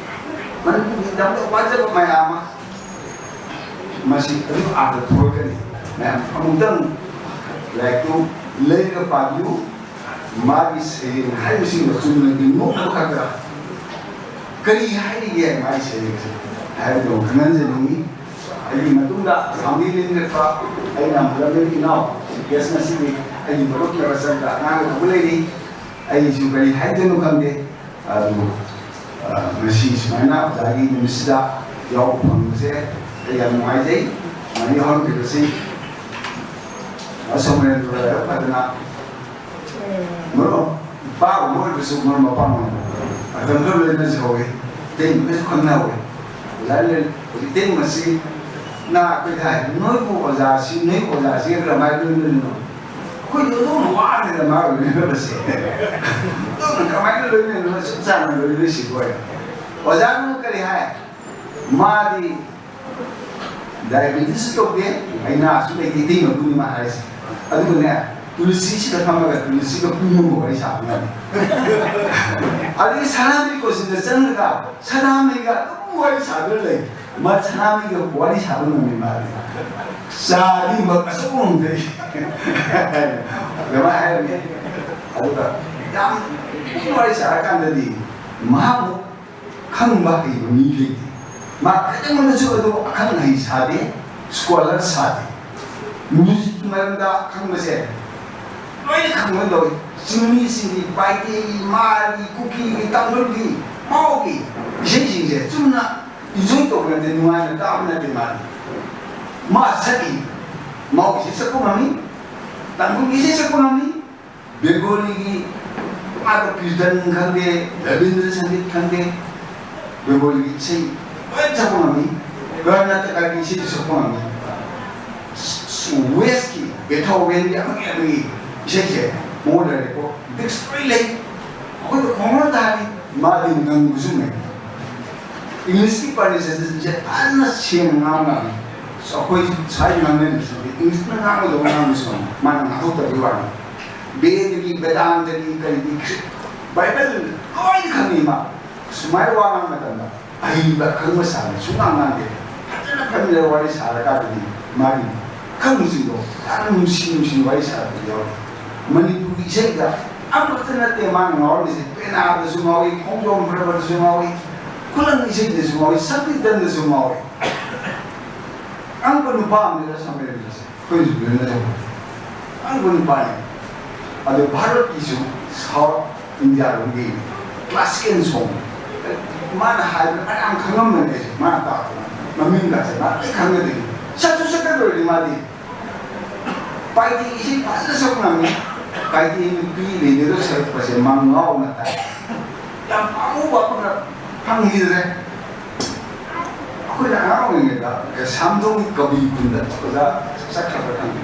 ꯃꯅꯤꯄꯨꯔꯒꯤꯗꯃꯛꯇ ꯋꯥꯖꯕ ꯃꯌꯥꯝ ꯑꯃ ꯃꯁꯤ ꯑꯗꯨꯝ ꯑꯥꯔꯊ ꯊꯣꯛꯂꯛꯀꯅꯤ꯫ ꯃꯌꯥꯝ ꯑꯃꯨꯛꯇꯪ ꯂꯥꯏꯔꯤꯛꯇꯨ ꯂꯩꯔꯒ ꯄꯥꯕꯤꯌꯨ꯫ ꯃꯥꯒꯤ ꯁꯩꯔꯦꯡ ꯍꯥꯏꯔꯤꯕꯁꯤꯡꯗꯣ ꯆꯨꯝꯅꯒꯤ ꯅꯣꯛꯅꯕ ꯈꯛꯇ ꯀꯔꯤ ꯍꯥꯏꯔꯤꯒꯦ ꯃꯥꯒꯤ ꯁꯩꯔꯦꯡꯁꯦ ꯍꯥꯏꯕꯗꯣ ꯈꯪꯍꯟꯖꯅꯤꯡꯉꯤ꯫ ꯑꯩꯒꯤ ꯃꯇꯨꯡꯗ ꯂꯝꯕꯤ ꯂꯤꯟꯈꯠꯄ ꯑꯩꯅ ꯃꯨꯔꯝꯗꯒꯤ ꯏꯅꯥꯎ ꯒꯦꯁ ꯉꯁꯤꯗꯤ ꯑꯩꯒꯤ ꯃꯔꯨꯞ ꯅꯔꯁꯟꯗ ꯑꯉꯥꯡ ꯑꯃ ꯂꯩꯔꯤ꯫ ꯑꯩꯁꯨ ꯀꯔꯤ ꯍꯥꯏꯗꯣꯏꯅꯣ ꯈꯪꯗꯦ꯫ ꯑꯗꯨ ꯉꯁꯤ ꯁꯨꯃꯥꯏꯅ ꯑꯣꯖꯥꯒꯤ ꯅꯨꯃꯤꯠꯁꯤꯗ ꯌꯥꯎꯕ ꯐꯪꯕꯁꯦ ꯑꯩ ꯌꯥꯝ ꯅꯨꯡꯉꯥꯏꯖꯩ꯫ ꯁꯨꯃꯥꯏꯅ ꯌꯥꯎꯍꯟꯕꯤꯕꯁꯤ ꯑꯁꯣꯝ ꯐꯖꯅ ꯃꯔꯨꯞ ꯃꯄꯥꯒꯨꯝꯕ ꯑꯣꯏꯕꯁꯨ ꯃꯔꯨꯞ ꯃꯄꯥꯡ ꯑꯣꯏꯅ ꯑꯗꯨꯝ ꯈꯔ ꯂꯣꯏꯅꯖꯍꯧꯋꯤ꯫ ꯏꯇꯩꯃꯒꯁꯨ ꯈꯪꯅꯍꯧꯋꯤ꯫ ꯑꯣꯖꯥ ꯂꯩ-, ꯍꯧꯖꯤꯛ ꯏꯇꯩꯃꯁꯤ ꯅꯥ ꯑꯩꯈꯣꯏꯗ ꯍꯥꯏ, "ꯅꯣꯏꯕꯨ ꯑꯣꯖꯥꯁꯤ, ꯅꯣꯏ ꯑꯣꯖꯥꯁꯤ ꯀꯔꯝꯍꯥꯏꯅ ꯂꯣꯏꯅꯔꯤꯅꯣ?" ꯑꯩꯈꯣꯏꯗꯤ ꯑꯗꯨꯝ ꯋꯥꯈ꯭ꯔꯦꯗ ꯃꯥꯒ ꯂꯣꯏꯅꯕꯁꯦ꯫ ꯑꯗꯨꯝ ꯀꯃꯥꯏꯅ ꯂꯣꯏꯅꯔꯤꯅꯣ? ꯁꯨꯝ ꯆꯥꯟꯅ ꯂꯣꯏꯅꯔꯤꯁꯤꯕꯨ ꯍꯥꯏ꯫ ꯑꯣꯖꯥꯗꯨꯅ ꯀꯔꯤ ꯍꯥꯏ? ꯃꯥꯗꯤ ꯗꯥꯏꯕꯦꯇꯤꯁꯁꯨ ꯇꯧꯗꯦ, ꯂꯥꯏꯅꯥꯁꯨ ꯂꯩꯇꯦ, ꯏꯇꯩ ꯃꯄꯨꯅꯤ ꯃꯥ ꯍꯥꯏꯔꯤꯁꯦ꯫ ꯑꯗꯨꯒꯅꯦ, ꯇꯨꯂꯁꯤꯁꯤꯗ ꯐꯝꯃꯒ ꯇꯨꯂꯁꯤꯒ ꯄꯨꯡ ꯑꯃ ꯋꯥꯔꯤ ꯁꯥꯕ ꯉꯝꯃꯤ꯫ ꯑꯗꯒꯤ ꯁꯅꯥꯃꯍꯤ ꯀꯣꯆꯤꯟꯗ ꯆꯪꯉꯒ ꯁꯅꯥꯃꯍꯤꯒ ꯑꯗꯨꯝ ꯋꯥꯔꯤ ꯁꯥꯗꯨꯅ ꯂꯩ꯫ ꯃꯥ ꯁꯅꯥꯃꯍꯤꯒ ꯋꯥꯔꯤ ꯁꯥꯕ ꯉꯝꯃꯤ ꯃꯥꯗꯤ꯫ ꯆꯥꯗꯤ ꯃꯛ ꯑꯆꯧꯕ ꯑꯃ ꯊꯛꯏ꯫ ꯑꯗꯨꯃꯥꯏꯅ ꯍꯥꯏꯔꯝꯃꯤ꯫ ꯑꯗꯨꯒ ꯌꯥꯝ ꯋꯥꯔꯤ ꯁꯥꯔꯀꯥꯟꯗꯗꯤ ꯃꯍꯥꯛꯃꯨꯛ ꯈꯪꯕ ꯍꯩꯕ ꯃꯤ ꯂꯩꯇꯦ꯫ ꯃꯥ ꯀꯩꯗꯧꯉꯩꯗꯁꯨ ꯑꯗꯨ ꯑꯈꯪ ꯑꯍꯩ ꯁꯥꯗꯦ, ꯁ꯭ꯀꯣꯂꯔ ꯁꯥꯗꯦ꯫ ꯃ꯭ꯌꯨꯖꯤꯛꯀꯤ ꯃꯔꯝꯗ ꯈꯪꯕꯁꯦ ꯂꯣꯏꯅ ꯈꯪꯕ ꯇꯧꯏ꯫ ꯆꯤꯡꯃꯤꯁꯤꯡꯒꯤ, ꯄꯥꯏꯇꯦꯒꯤ, ꯃꯥꯒꯤ, ꯀꯨꯀꯤꯒꯤ, ꯇꯥꯡꯈꯨꯜꯒꯤ, ꯃꯥꯎꯒꯤ ꯏꯁꯩꯁꯤꯡꯁꯦ ꯆꯨꯝꯅ ꯏꯟꯖꯣꯏ ꯇꯧꯕ ꯅꯠꯇꯦ, ꯅꯨꯡꯉꯥꯏꯅ ꯇꯥꯕ ꯅꯠꯇꯦ꯫ ꯃꯥꯗꯤ ꯃꯥ ꯁꯛꯏ, ꯃꯥꯎ ꯏꯁꯩ ꯁꯛꯄ ꯉꯝꯃꯤ, ꯇꯥꯡꯈꯨꯜꯒꯤ ꯏꯁꯩ ꯁꯛꯄ ꯉꯝꯃꯤ, ꯕꯦꯡꯒꯣꯂꯤꯒꯤ ꯃꯥꯗ ꯀꯤꯔꯇꯟ ꯈꯪꯗꯦ, ꯔꯕꯤꯟꯗ꯭ꯔ ꯁꯪꯒꯤꯠ ꯈꯪꯗꯦ, ꯕꯦꯡꯒꯣꯂꯤꯒꯤ ꯏꯁꯩ ꯂꯣꯏ ꯁꯛꯄ ꯉꯝꯃꯤ, ꯀꯔꯅꯥꯇꯀꯥꯒꯤ ꯏꯁꯩꯁꯨ ꯁꯛꯄ ꯉꯝꯃꯤ꯫ ꯋꯦꯁꯀꯤ ꯕꯦꯊꯣꯚꯦꯟꯒꯤ ꯑꯃꯒꯤ ꯑꯃꯒꯤ ꯏꯁꯩꯁꯦ ꯃꯉꯣꯟꯗ ꯔꯦꯀꯣꯔꯗꯤꯡꯁ ꯂꯣꯏ ꯂꯩ꯫ ꯑꯩꯈꯣꯏꯗ ꯈꯣꯡꯅ ꯇꯥꯔꯤ, ꯃꯥꯗꯤ ꯉꯪꯕꯁꯨ ꯉꯪꯉꯤ꯫ ꯏꯪꯂꯤꯁꯀꯤ ꯄ꯭ꯔꯅꯟꯁꯤꯌꯦꯁꯟꯁꯦ ꯐꯖꯅ ꯁꯦꯡꯅ ꯉꯥꯡꯉꯝꯃꯤ꯫ ꯑꯩꯈꯣꯏ ꯁ꯭ꯋꯥꯏ ꯉꯥꯡꯅꯔꯤꯁꯤꯗꯤ ꯏꯪꯂꯤꯁꯅ ꯉꯥꯡꯒꯗꯧꯕ ꯉꯥꯡꯕꯁꯨ ꯉꯝꯃꯤ, ꯃꯥꯅ ꯉꯥꯡꯊꯣꯛꯇꯕꯒꯤ ꯋꯥꯅꯤ꯫ ꯕꯦꯗꯒꯤ, ꯕꯦꯗꯥꯟꯇꯒꯤ, ꯀꯔꯤꯒꯤ, ꯕꯥꯏꯕꯜ ꯂꯣꯏꯅ ꯈꯪꯉꯤ ꯃꯥ꯫ ꯁꯨꯃꯥꯏꯅ ꯋꯥ ꯉꯥꯡꯕ ꯃꯇꯝꯗ ꯑꯍꯩꯕ ꯈꯪꯕ ꯁꯥꯕ ꯁꯨꯡꯉꯥꯡ ꯉꯥꯡꯗꯦ꯫ ꯐꯖꯅ ꯐꯝꯃꯤꯟꯅꯔ ꯋꯥꯔꯤ ꯁꯥꯔꯀꯥꯟꯗꯗꯤ ꯃꯥꯒꯤ ꯈꯪꯕꯁꯤꯡꯗꯣ ꯌꯥꯝꯅ ꯅꯨꯡꯁꯤ ꯅꯨꯡꯁꯤꯅ ꯋꯥꯔꯤ ꯁꯥꯔꯛꯄ ꯌꯥꯎꯔꯤ꯫ ꯃꯅꯤꯄꯨꯔꯒꯤ ꯏꯁꯩꯗ ꯑꯃꯈꯛꯇ ꯅꯠꯇꯦ ꯃꯥꯅ ꯉꯥꯎꯔꯤꯁꯦ, ꯄꯦꯅꯥꯗꯁꯨ ꯉꯥꯎꯏ, ꯈꯣꯡꯖꯣꯝ ꯄ꯭ꯔꯕꯗꯁꯨ ꯉꯥꯎꯏ, ꯈꯨꯂꯪ ꯏꯁꯩꯗꯁꯨ ꯉꯥꯎꯏ, ꯁꯪꯀꯤꯔꯇꯟꯗꯁꯨ ꯉꯥꯎꯏ꯫ ꯑꯉꯛꯄ ꯅꯨꯄꯥ ꯑꯃꯅꯤꯗ ꯁꯝꯃꯦꯜꯁꯦ ꯑꯩꯈꯣꯏꯁꯨ ꯂꯣꯏꯅ ꯂꯩꯍꯧꯋꯦ꯫ ꯑꯉꯛꯄ ꯅꯨꯄꯥꯅꯤ꯫ ꯑꯗꯣ ꯚꯥꯔꯠꯀꯤꯁꯨ ꯁꯥꯎꯠ ꯏꯟꯗꯤꯌꯥꯔꯣꯝꯒꯤ ꯀ꯭ꯂꯥꯁꯤꯀꯦꯜ ꯁꯣꯡ ꯃꯥꯅ ꯍꯥꯏꯕꯗ ꯃꯌꯥꯝ ꯈꯪꯉꯝꯕꯅꯦ ꯑꯩꯁꯦ꯫ ꯃꯥꯅ ꯇꯥꯛꯄꯗ ꯃꯃꯤꯡꯒꯁꯦ ꯃꯥ ꯂꯣꯏ ꯈꯪꯒꯗꯣꯏꯅꯤ꯫ ꯁꯛꯁꯨ ꯁꯛꯀꯗꯣꯏꯅꯤ ꯃꯥꯗꯤ꯫ ꯄꯥꯏꯇꯤ ꯏꯁꯩ ꯐꯖꯅ ꯁꯛꯄ ꯉꯝꯃꯤ꯫ ꯄꯥꯏꯇꯤ ꯅꯨꯄꯤ ꯔꯦꯗꯤꯑꯣꯗ ꯁꯛꯂꯛꯄꯁꯦ ꯃꯥ ꯉꯥꯎꯅ ꯇꯥꯏ꯫ ꯌꯥꯝ ꯄꯥꯝꯃꯨꯕ ꯑꯃꯅ ꯐꯪꯈꯤꯗ꯭ꯔꯦ꯫ ꯑꯩꯈꯣꯏꯅ ꯑꯉꯥꯡ ꯑꯣꯏꯔꯤꯉꯩꯗ ꯀꯩꯁꯥꯝꯊꯣꯡꯒꯤ ꯀꯕꯨꯏ ꯈꯨꯟꯗ ꯑꯣꯖꯥ ꯆꯠꯈ꯭ꯔꯕ ꯈꯪꯗꯦ꯫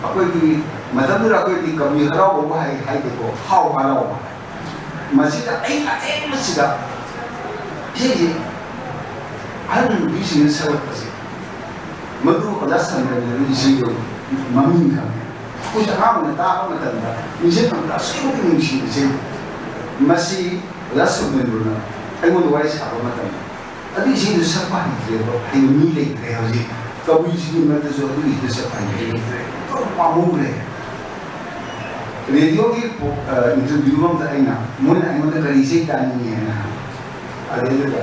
ꯑꯩꯈꯣꯏꯒꯤ ꯃꯇꯝꯗꯨꯗ ꯑꯩꯈꯣꯏꯗꯤ ꯀꯕꯨꯏ ꯍꯔꯥꯎꯕꯕꯨ ꯍꯥꯏ ꯍꯥꯏꯗꯦꯀꯣ, ꯍꯥꯎ ꯍꯔꯥꯎꯕ ꯍꯥꯏ꯫ ꯃꯁꯤꯗ ꯑꯩ ꯑꯊꯦꯡꯕꯁꯤꯗ ꯏꯁꯩꯁꯤ ꯑꯍꯜ ꯅꯨꯄꯤꯁꯤꯡꯅ ꯁꯛꯂꯛꯄꯁꯦ, ꯃꯗꯨ ꯑꯣꯖꯥ ꯁꯟꯗ꯭ꯔꯅ ꯏꯁꯩꯗꯣ ꯃꯃꯤꯡ ꯈꯪꯉꯦ꯫ ꯑꯩꯈꯣꯏꯁꯨ ꯑꯉꯥꯡ ꯑꯣꯏꯅ ꯇꯥꯕ ꯃꯇꯝꯗ ꯅꯤꯡꯁꯤꯡꯕꯗ ꯑꯁꯨꯛꯀꯤ ꯃꯇꯤꯛ ꯅꯨꯡꯁꯤ ꯏꯁꯩ꯫ ꯃꯁꯤ ꯑꯣꯖꯥ ꯁꯨꯃꯦꯟꯗ꯭ꯔꯣꯅ ꯑꯩꯉꯣꯟꯗ ꯋꯥꯔꯤ ꯁꯥꯕ ꯃꯇꯝꯗ, "ꯑꯗꯨ ꯏꯁꯩꯗꯨ ꯁꯛꯄ ꯍꯩꯇ꯭ꯔꯦꯕ, ꯍꯩꯕ ꯃꯤ ꯂꯩꯇ꯭ꯔꯦ ꯍꯧꯖꯤꯛ, ꯀꯕꯨꯏꯁꯤꯒꯤ ꯃꯔꯛꯇꯁꯨ ꯑꯗꯨ ꯏꯁꯩꯗꯨ ꯁꯛꯄ ꯍꯩꯕ ꯂꯩꯇ꯭ꯔꯦ, ꯑꯣꯟꯊꯣꯛꯅ ꯄꯥꯝꯃꯨꯈ꯭ꯔꯦ"꯫ ꯔꯦꯗꯤꯑꯣꯒꯤ ꯄꯣ-, ꯑ, ꯏꯟꯇꯔꯚ꯭ꯌꯨ ꯑꯃꯗ ꯑꯩꯅ, ꯃꯣꯏꯅ ꯑꯩꯉꯣꯟꯗ "ꯀꯔꯤ ꯏꯁꯩ ꯇꯥꯅꯤꯡꯉꯤ?" ꯍꯥꯏꯅ ꯍꯪꯉꯤ꯫ ꯑꯗꯩꯗꯨꯗ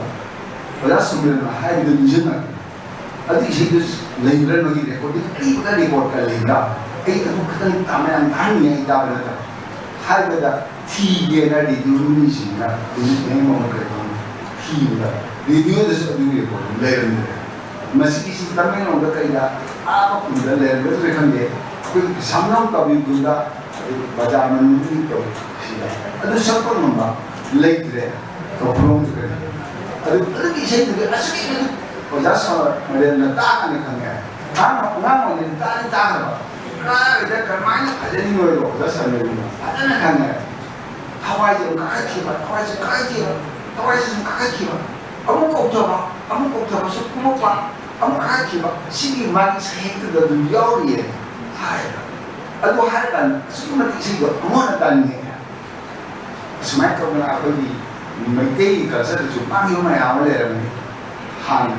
ꯑꯣꯖꯥ ꯁꯨꯃꯤꯔꯟꯅ ꯍꯥꯏꯕꯗꯨ ꯅꯤꯡꯁꯤꯡꯉꯛꯏ꯫ ꯑꯗꯨ ꯏꯁꯩꯗꯨ ꯂꯩꯕ꯭ꯔꯥ? ꯅꯣꯏꯒꯤ ꯔꯦꯀꯣꯔꯗꯤꯡ ꯑꯔꯤꯕꯒ ꯔꯦꯀꯣꯔꯗꯀ ꯂꯩꯕ꯭ꯔꯥ? ꯑꯩ ꯑꯗꯨ ꯈꯤꯇꯪ ꯇꯥ-, ꯃꯌꯥꯝ ꯇꯥꯍꯟꯅꯤꯡꯉꯦ, ꯑꯩ ꯇꯥꯕ ꯅꯠꯇꯕ꯫ ꯍꯥꯏꯕꯗ ꯊꯤꯒꯦꯅ ꯔꯦꯗꯤꯑꯣ ꯃꯤꯁꯤꯡꯅ ꯅꯨꯃꯤꯠ ꯃꯌꯥꯝ ꯑꯃ ꯀꯩꯅꯣ ꯊꯤꯕꯗ ꯔꯦꯗꯤꯑꯣꯗꯁꯨ ꯑꯗꯨꯒꯤ ꯔꯦꯀꯣꯔꯗꯤꯡ ꯂꯩꯔꯝꯗ꯭ꯔꯦ꯫ ꯃꯁꯤꯒꯤꯁꯤ ꯇꯃꯦꯡꯂꯣꯡꯗ ꯀꯩꯗ ꯑꯥ ꯃꯐꯝꯗ ꯂꯩꯔꯝꯒꯗ꯭ꯔꯥ ꯈꯪꯗꯦ, ꯑꯩꯈꯣꯏꯒꯤ ꯁꯝꯅꯝ ꯀꯕꯤꯒꯨꯟꯗ ꯑꯗꯨ ꯕꯖꯥꯔ ꯃꯅꯨꯡꯒꯤ ꯀꯕꯤ ꯁꯤꯗ ꯑꯗꯨ ꯁꯛꯄ ꯉꯝꯕ ꯂꯩꯇ꯭ꯔꯦ꯫ ꯀꯧꯈ꯭ꯔꯣꯡꯗꯨ ꯀꯔꯤ ꯑꯗꯨ ꯑꯗꯨꯒꯤ ꯏꯁꯩꯗꯨꯗꯤ ꯑꯁꯨꯛꯀꯤ ꯃꯇꯤꯛ ꯑꯣꯖꯥ ꯁꯃꯔꯦꯟꯅ ꯇꯥꯛꯑꯅꯤ ꯈꯪꯉꯦ꯫ ꯑꯉꯥꯡ ꯑꯉꯥꯡ ꯑꯣꯏꯔꯤꯉꯩꯗ ꯇꯥꯛꯑꯅꯤ ꯇꯥꯛꯈ꯭ꯔꯕ ꯀꯥꯏꯗ ꯀꯔꯝꯍꯥꯏꯅ ꯐꯖꯅꯤꯡꯉꯣꯏꯗꯣ ꯑꯣꯖꯥ ꯁꯃꯔꯦꯟꯅ ꯐꯖꯅ ꯈꯪꯉꯦ꯫ ꯊꯋꯥꯏꯁꯦ ꯑꯗꯨꯝ ꯀꯥꯈꯠꯈꯤꯕ, ꯊꯋꯥꯏꯁꯦ ꯀꯥꯈꯠꯈꯤꯕ, ꯊꯋꯥꯏꯁꯦ ꯁꯨꯝ ꯀꯥꯈꯠꯈꯤꯕ꯫ ꯑꯃꯨꯛ ꯀꯧꯊꯕ, ꯑꯃꯨꯛ ꯀꯧꯊꯕꯁꯨ ꯀꯨꯝꯃꯛꯄ, ꯑꯃꯨꯛ ꯀꯥꯈꯠꯈꯤꯕ꯫ ꯁꯤꯒꯤ ꯃꯥꯒꯤ ꯁꯩꯍꯦꯛꯇꯨꯗ ꯑꯗꯨꯝ ꯌꯥꯎꯔꯤꯌꯦ ꯍꯥꯏꯌꯦꯕ꯫ ꯑꯗꯨ ꯍꯥꯏꯔꯀꯥꯟꯗ ꯑꯁꯨꯛꯀꯤ ꯃꯇꯤꯛ ꯏꯁꯩꯗꯣ ꯑꯃꯨꯛ ꯍꯟꯅ ꯇꯥꯅꯤꯡꯉꯦ꯫ ꯑꯁꯨꯃꯥꯏꯅ ꯇꯧꯗꯅ ꯑꯩꯈꯣꯏꯒꯤ ꯃꯩꯇꯩꯒꯤ ꯀꯜꯆꯔꯗꯁꯨ ꯃꯥꯡꯈꯤꯕ ꯃꯌꯥꯝ ꯑꯃ ꯂꯩꯔꯝꯃꯤ꯫ ꯍꯥꯟꯅ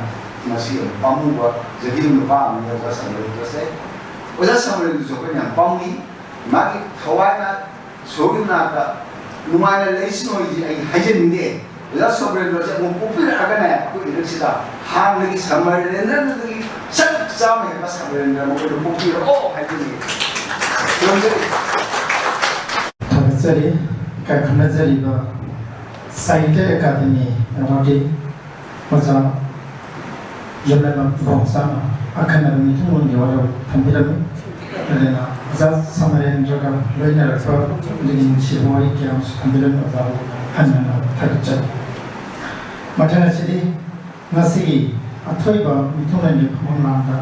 ꯃꯁꯤ ꯌꯥꯝ ꯄꯥꯝꯃꯨꯕ ꯖꯒꯤꯔ ꯅꯨꯄꯥ ꯑꯃꯅꯤ ꯑꯣꯖꯥ ꯁꯃꯔꯦꯟ ꯆꯠꯆꯩ꯫ ꯑꯣꯖꯥ ꯁꯃꯔꯦꯟꯗꯨꯁꯨ ꯑꯩꯈꯣꯏꯅ ꯌꯥꯝ ꯄꯥꯝꯃꯨꯏ꯫ ꯃꯥꯒꯤ ꯊꯋꯥꯏꯅ ꯁꯣꯔꯒꯤ ꯃꯅꯥꯛꯇ ꯅꯨꯡꯉꯥꯏꯅ ꯂꯩꯁꯅꯨ ꯍꯥꯏꯗꯤ ꯑꯩ ꯍꯥꯏꯖꯅꯤꯡꯗꯦ꯫ ꯑꯣꯖꯥ ꯁꯃꯔꯦꯟꯗ꯭ꯔꯁꯦ ꯑꯃꯨꯛ ꯄꯣꯛꯄꯤꯔꯛꯑꯒꯅꯦ ꯑꯩꯈꯣꯏ ꯏꯔꯛꯁꯤꯗ ꯍꯥꯟꯅꯒꯤ ꯁꯃꯔꯦꯟꯗ꯭ꯔꯗꯨꯗꯒꯤ ꯆꯞ ꯆꯥꯕ ꯍꯦꯟꯕ ꯁꯃꯔꯦꯟꯗ꯭ꯔ ꯑꯃ ꯑꯩꯈꯣꯏꯗ ꯄꯣꯛꯄꯤꯔꯛꯑꯣ ꯍꯥꯏꯖꯅꯤꯡꯉꯤ꯫ ꯈꯨꯔꯨꯝꯖꯔꯤ꯫ ꯊꯥꯒꯠꯆꯔꯤ꯫ ꯏꯀꯥꯏ ꯈꯨꯝꯅꯖꯔꯤꯕ ꯁꯥꯍꯤꯇ꯭ꯌ ꯑꯦꯀꯥꯗꯃꯤ ꯑꯦꯋꯥꯔꯗꯤ ꯑꯣꯖꯥ ꯌꯨꯝꯂꯩꯃ ꯏꯕꯣꯝꯆꯥꯅ ꯑꯈꯟꯅꯕ ꯃꯤꯊꯨꯡꯂꯣꯟꯒꯤ ꯋꯥꯔꯣꯜ ꯊꯝꯕꯤꯔꯝꯃꯤ꯫ ꯑꯗꯨꯅ ꯑꯣꯖꯥ ꯁꯃꯔꯦꯟꯗ꯭ꯔꯒ ꯂꯣꯏꯅꯔꯛꯄ ꯑꯗꯨꯒꯤ ꯅꯨꯡꯁꯤꯕ ꯋꯥꯔꯤ ꯀꯌꯥ ꯑꯃꯁꯨ ꯊꯝꯕꯤꯔꯝꯃꯤ꯫ ꯑꯣꯖꯥꯕꯨ ꯍꯟꯅ ꯍꯟꯅ ꯊꯥꯒꯠꯆꯔꯤ꯫ ꯃꯊꯪ ꯑꯁꯤꯗꯤ ꯉꯁꯤꯒꯤ ꯑꯊꯣꯏꯕ ꯃꯤꯊꯨꯡꯂꯦꯟꯒꯤ ꯐꯝꯐꯝ ꯂꯥꯡꯗ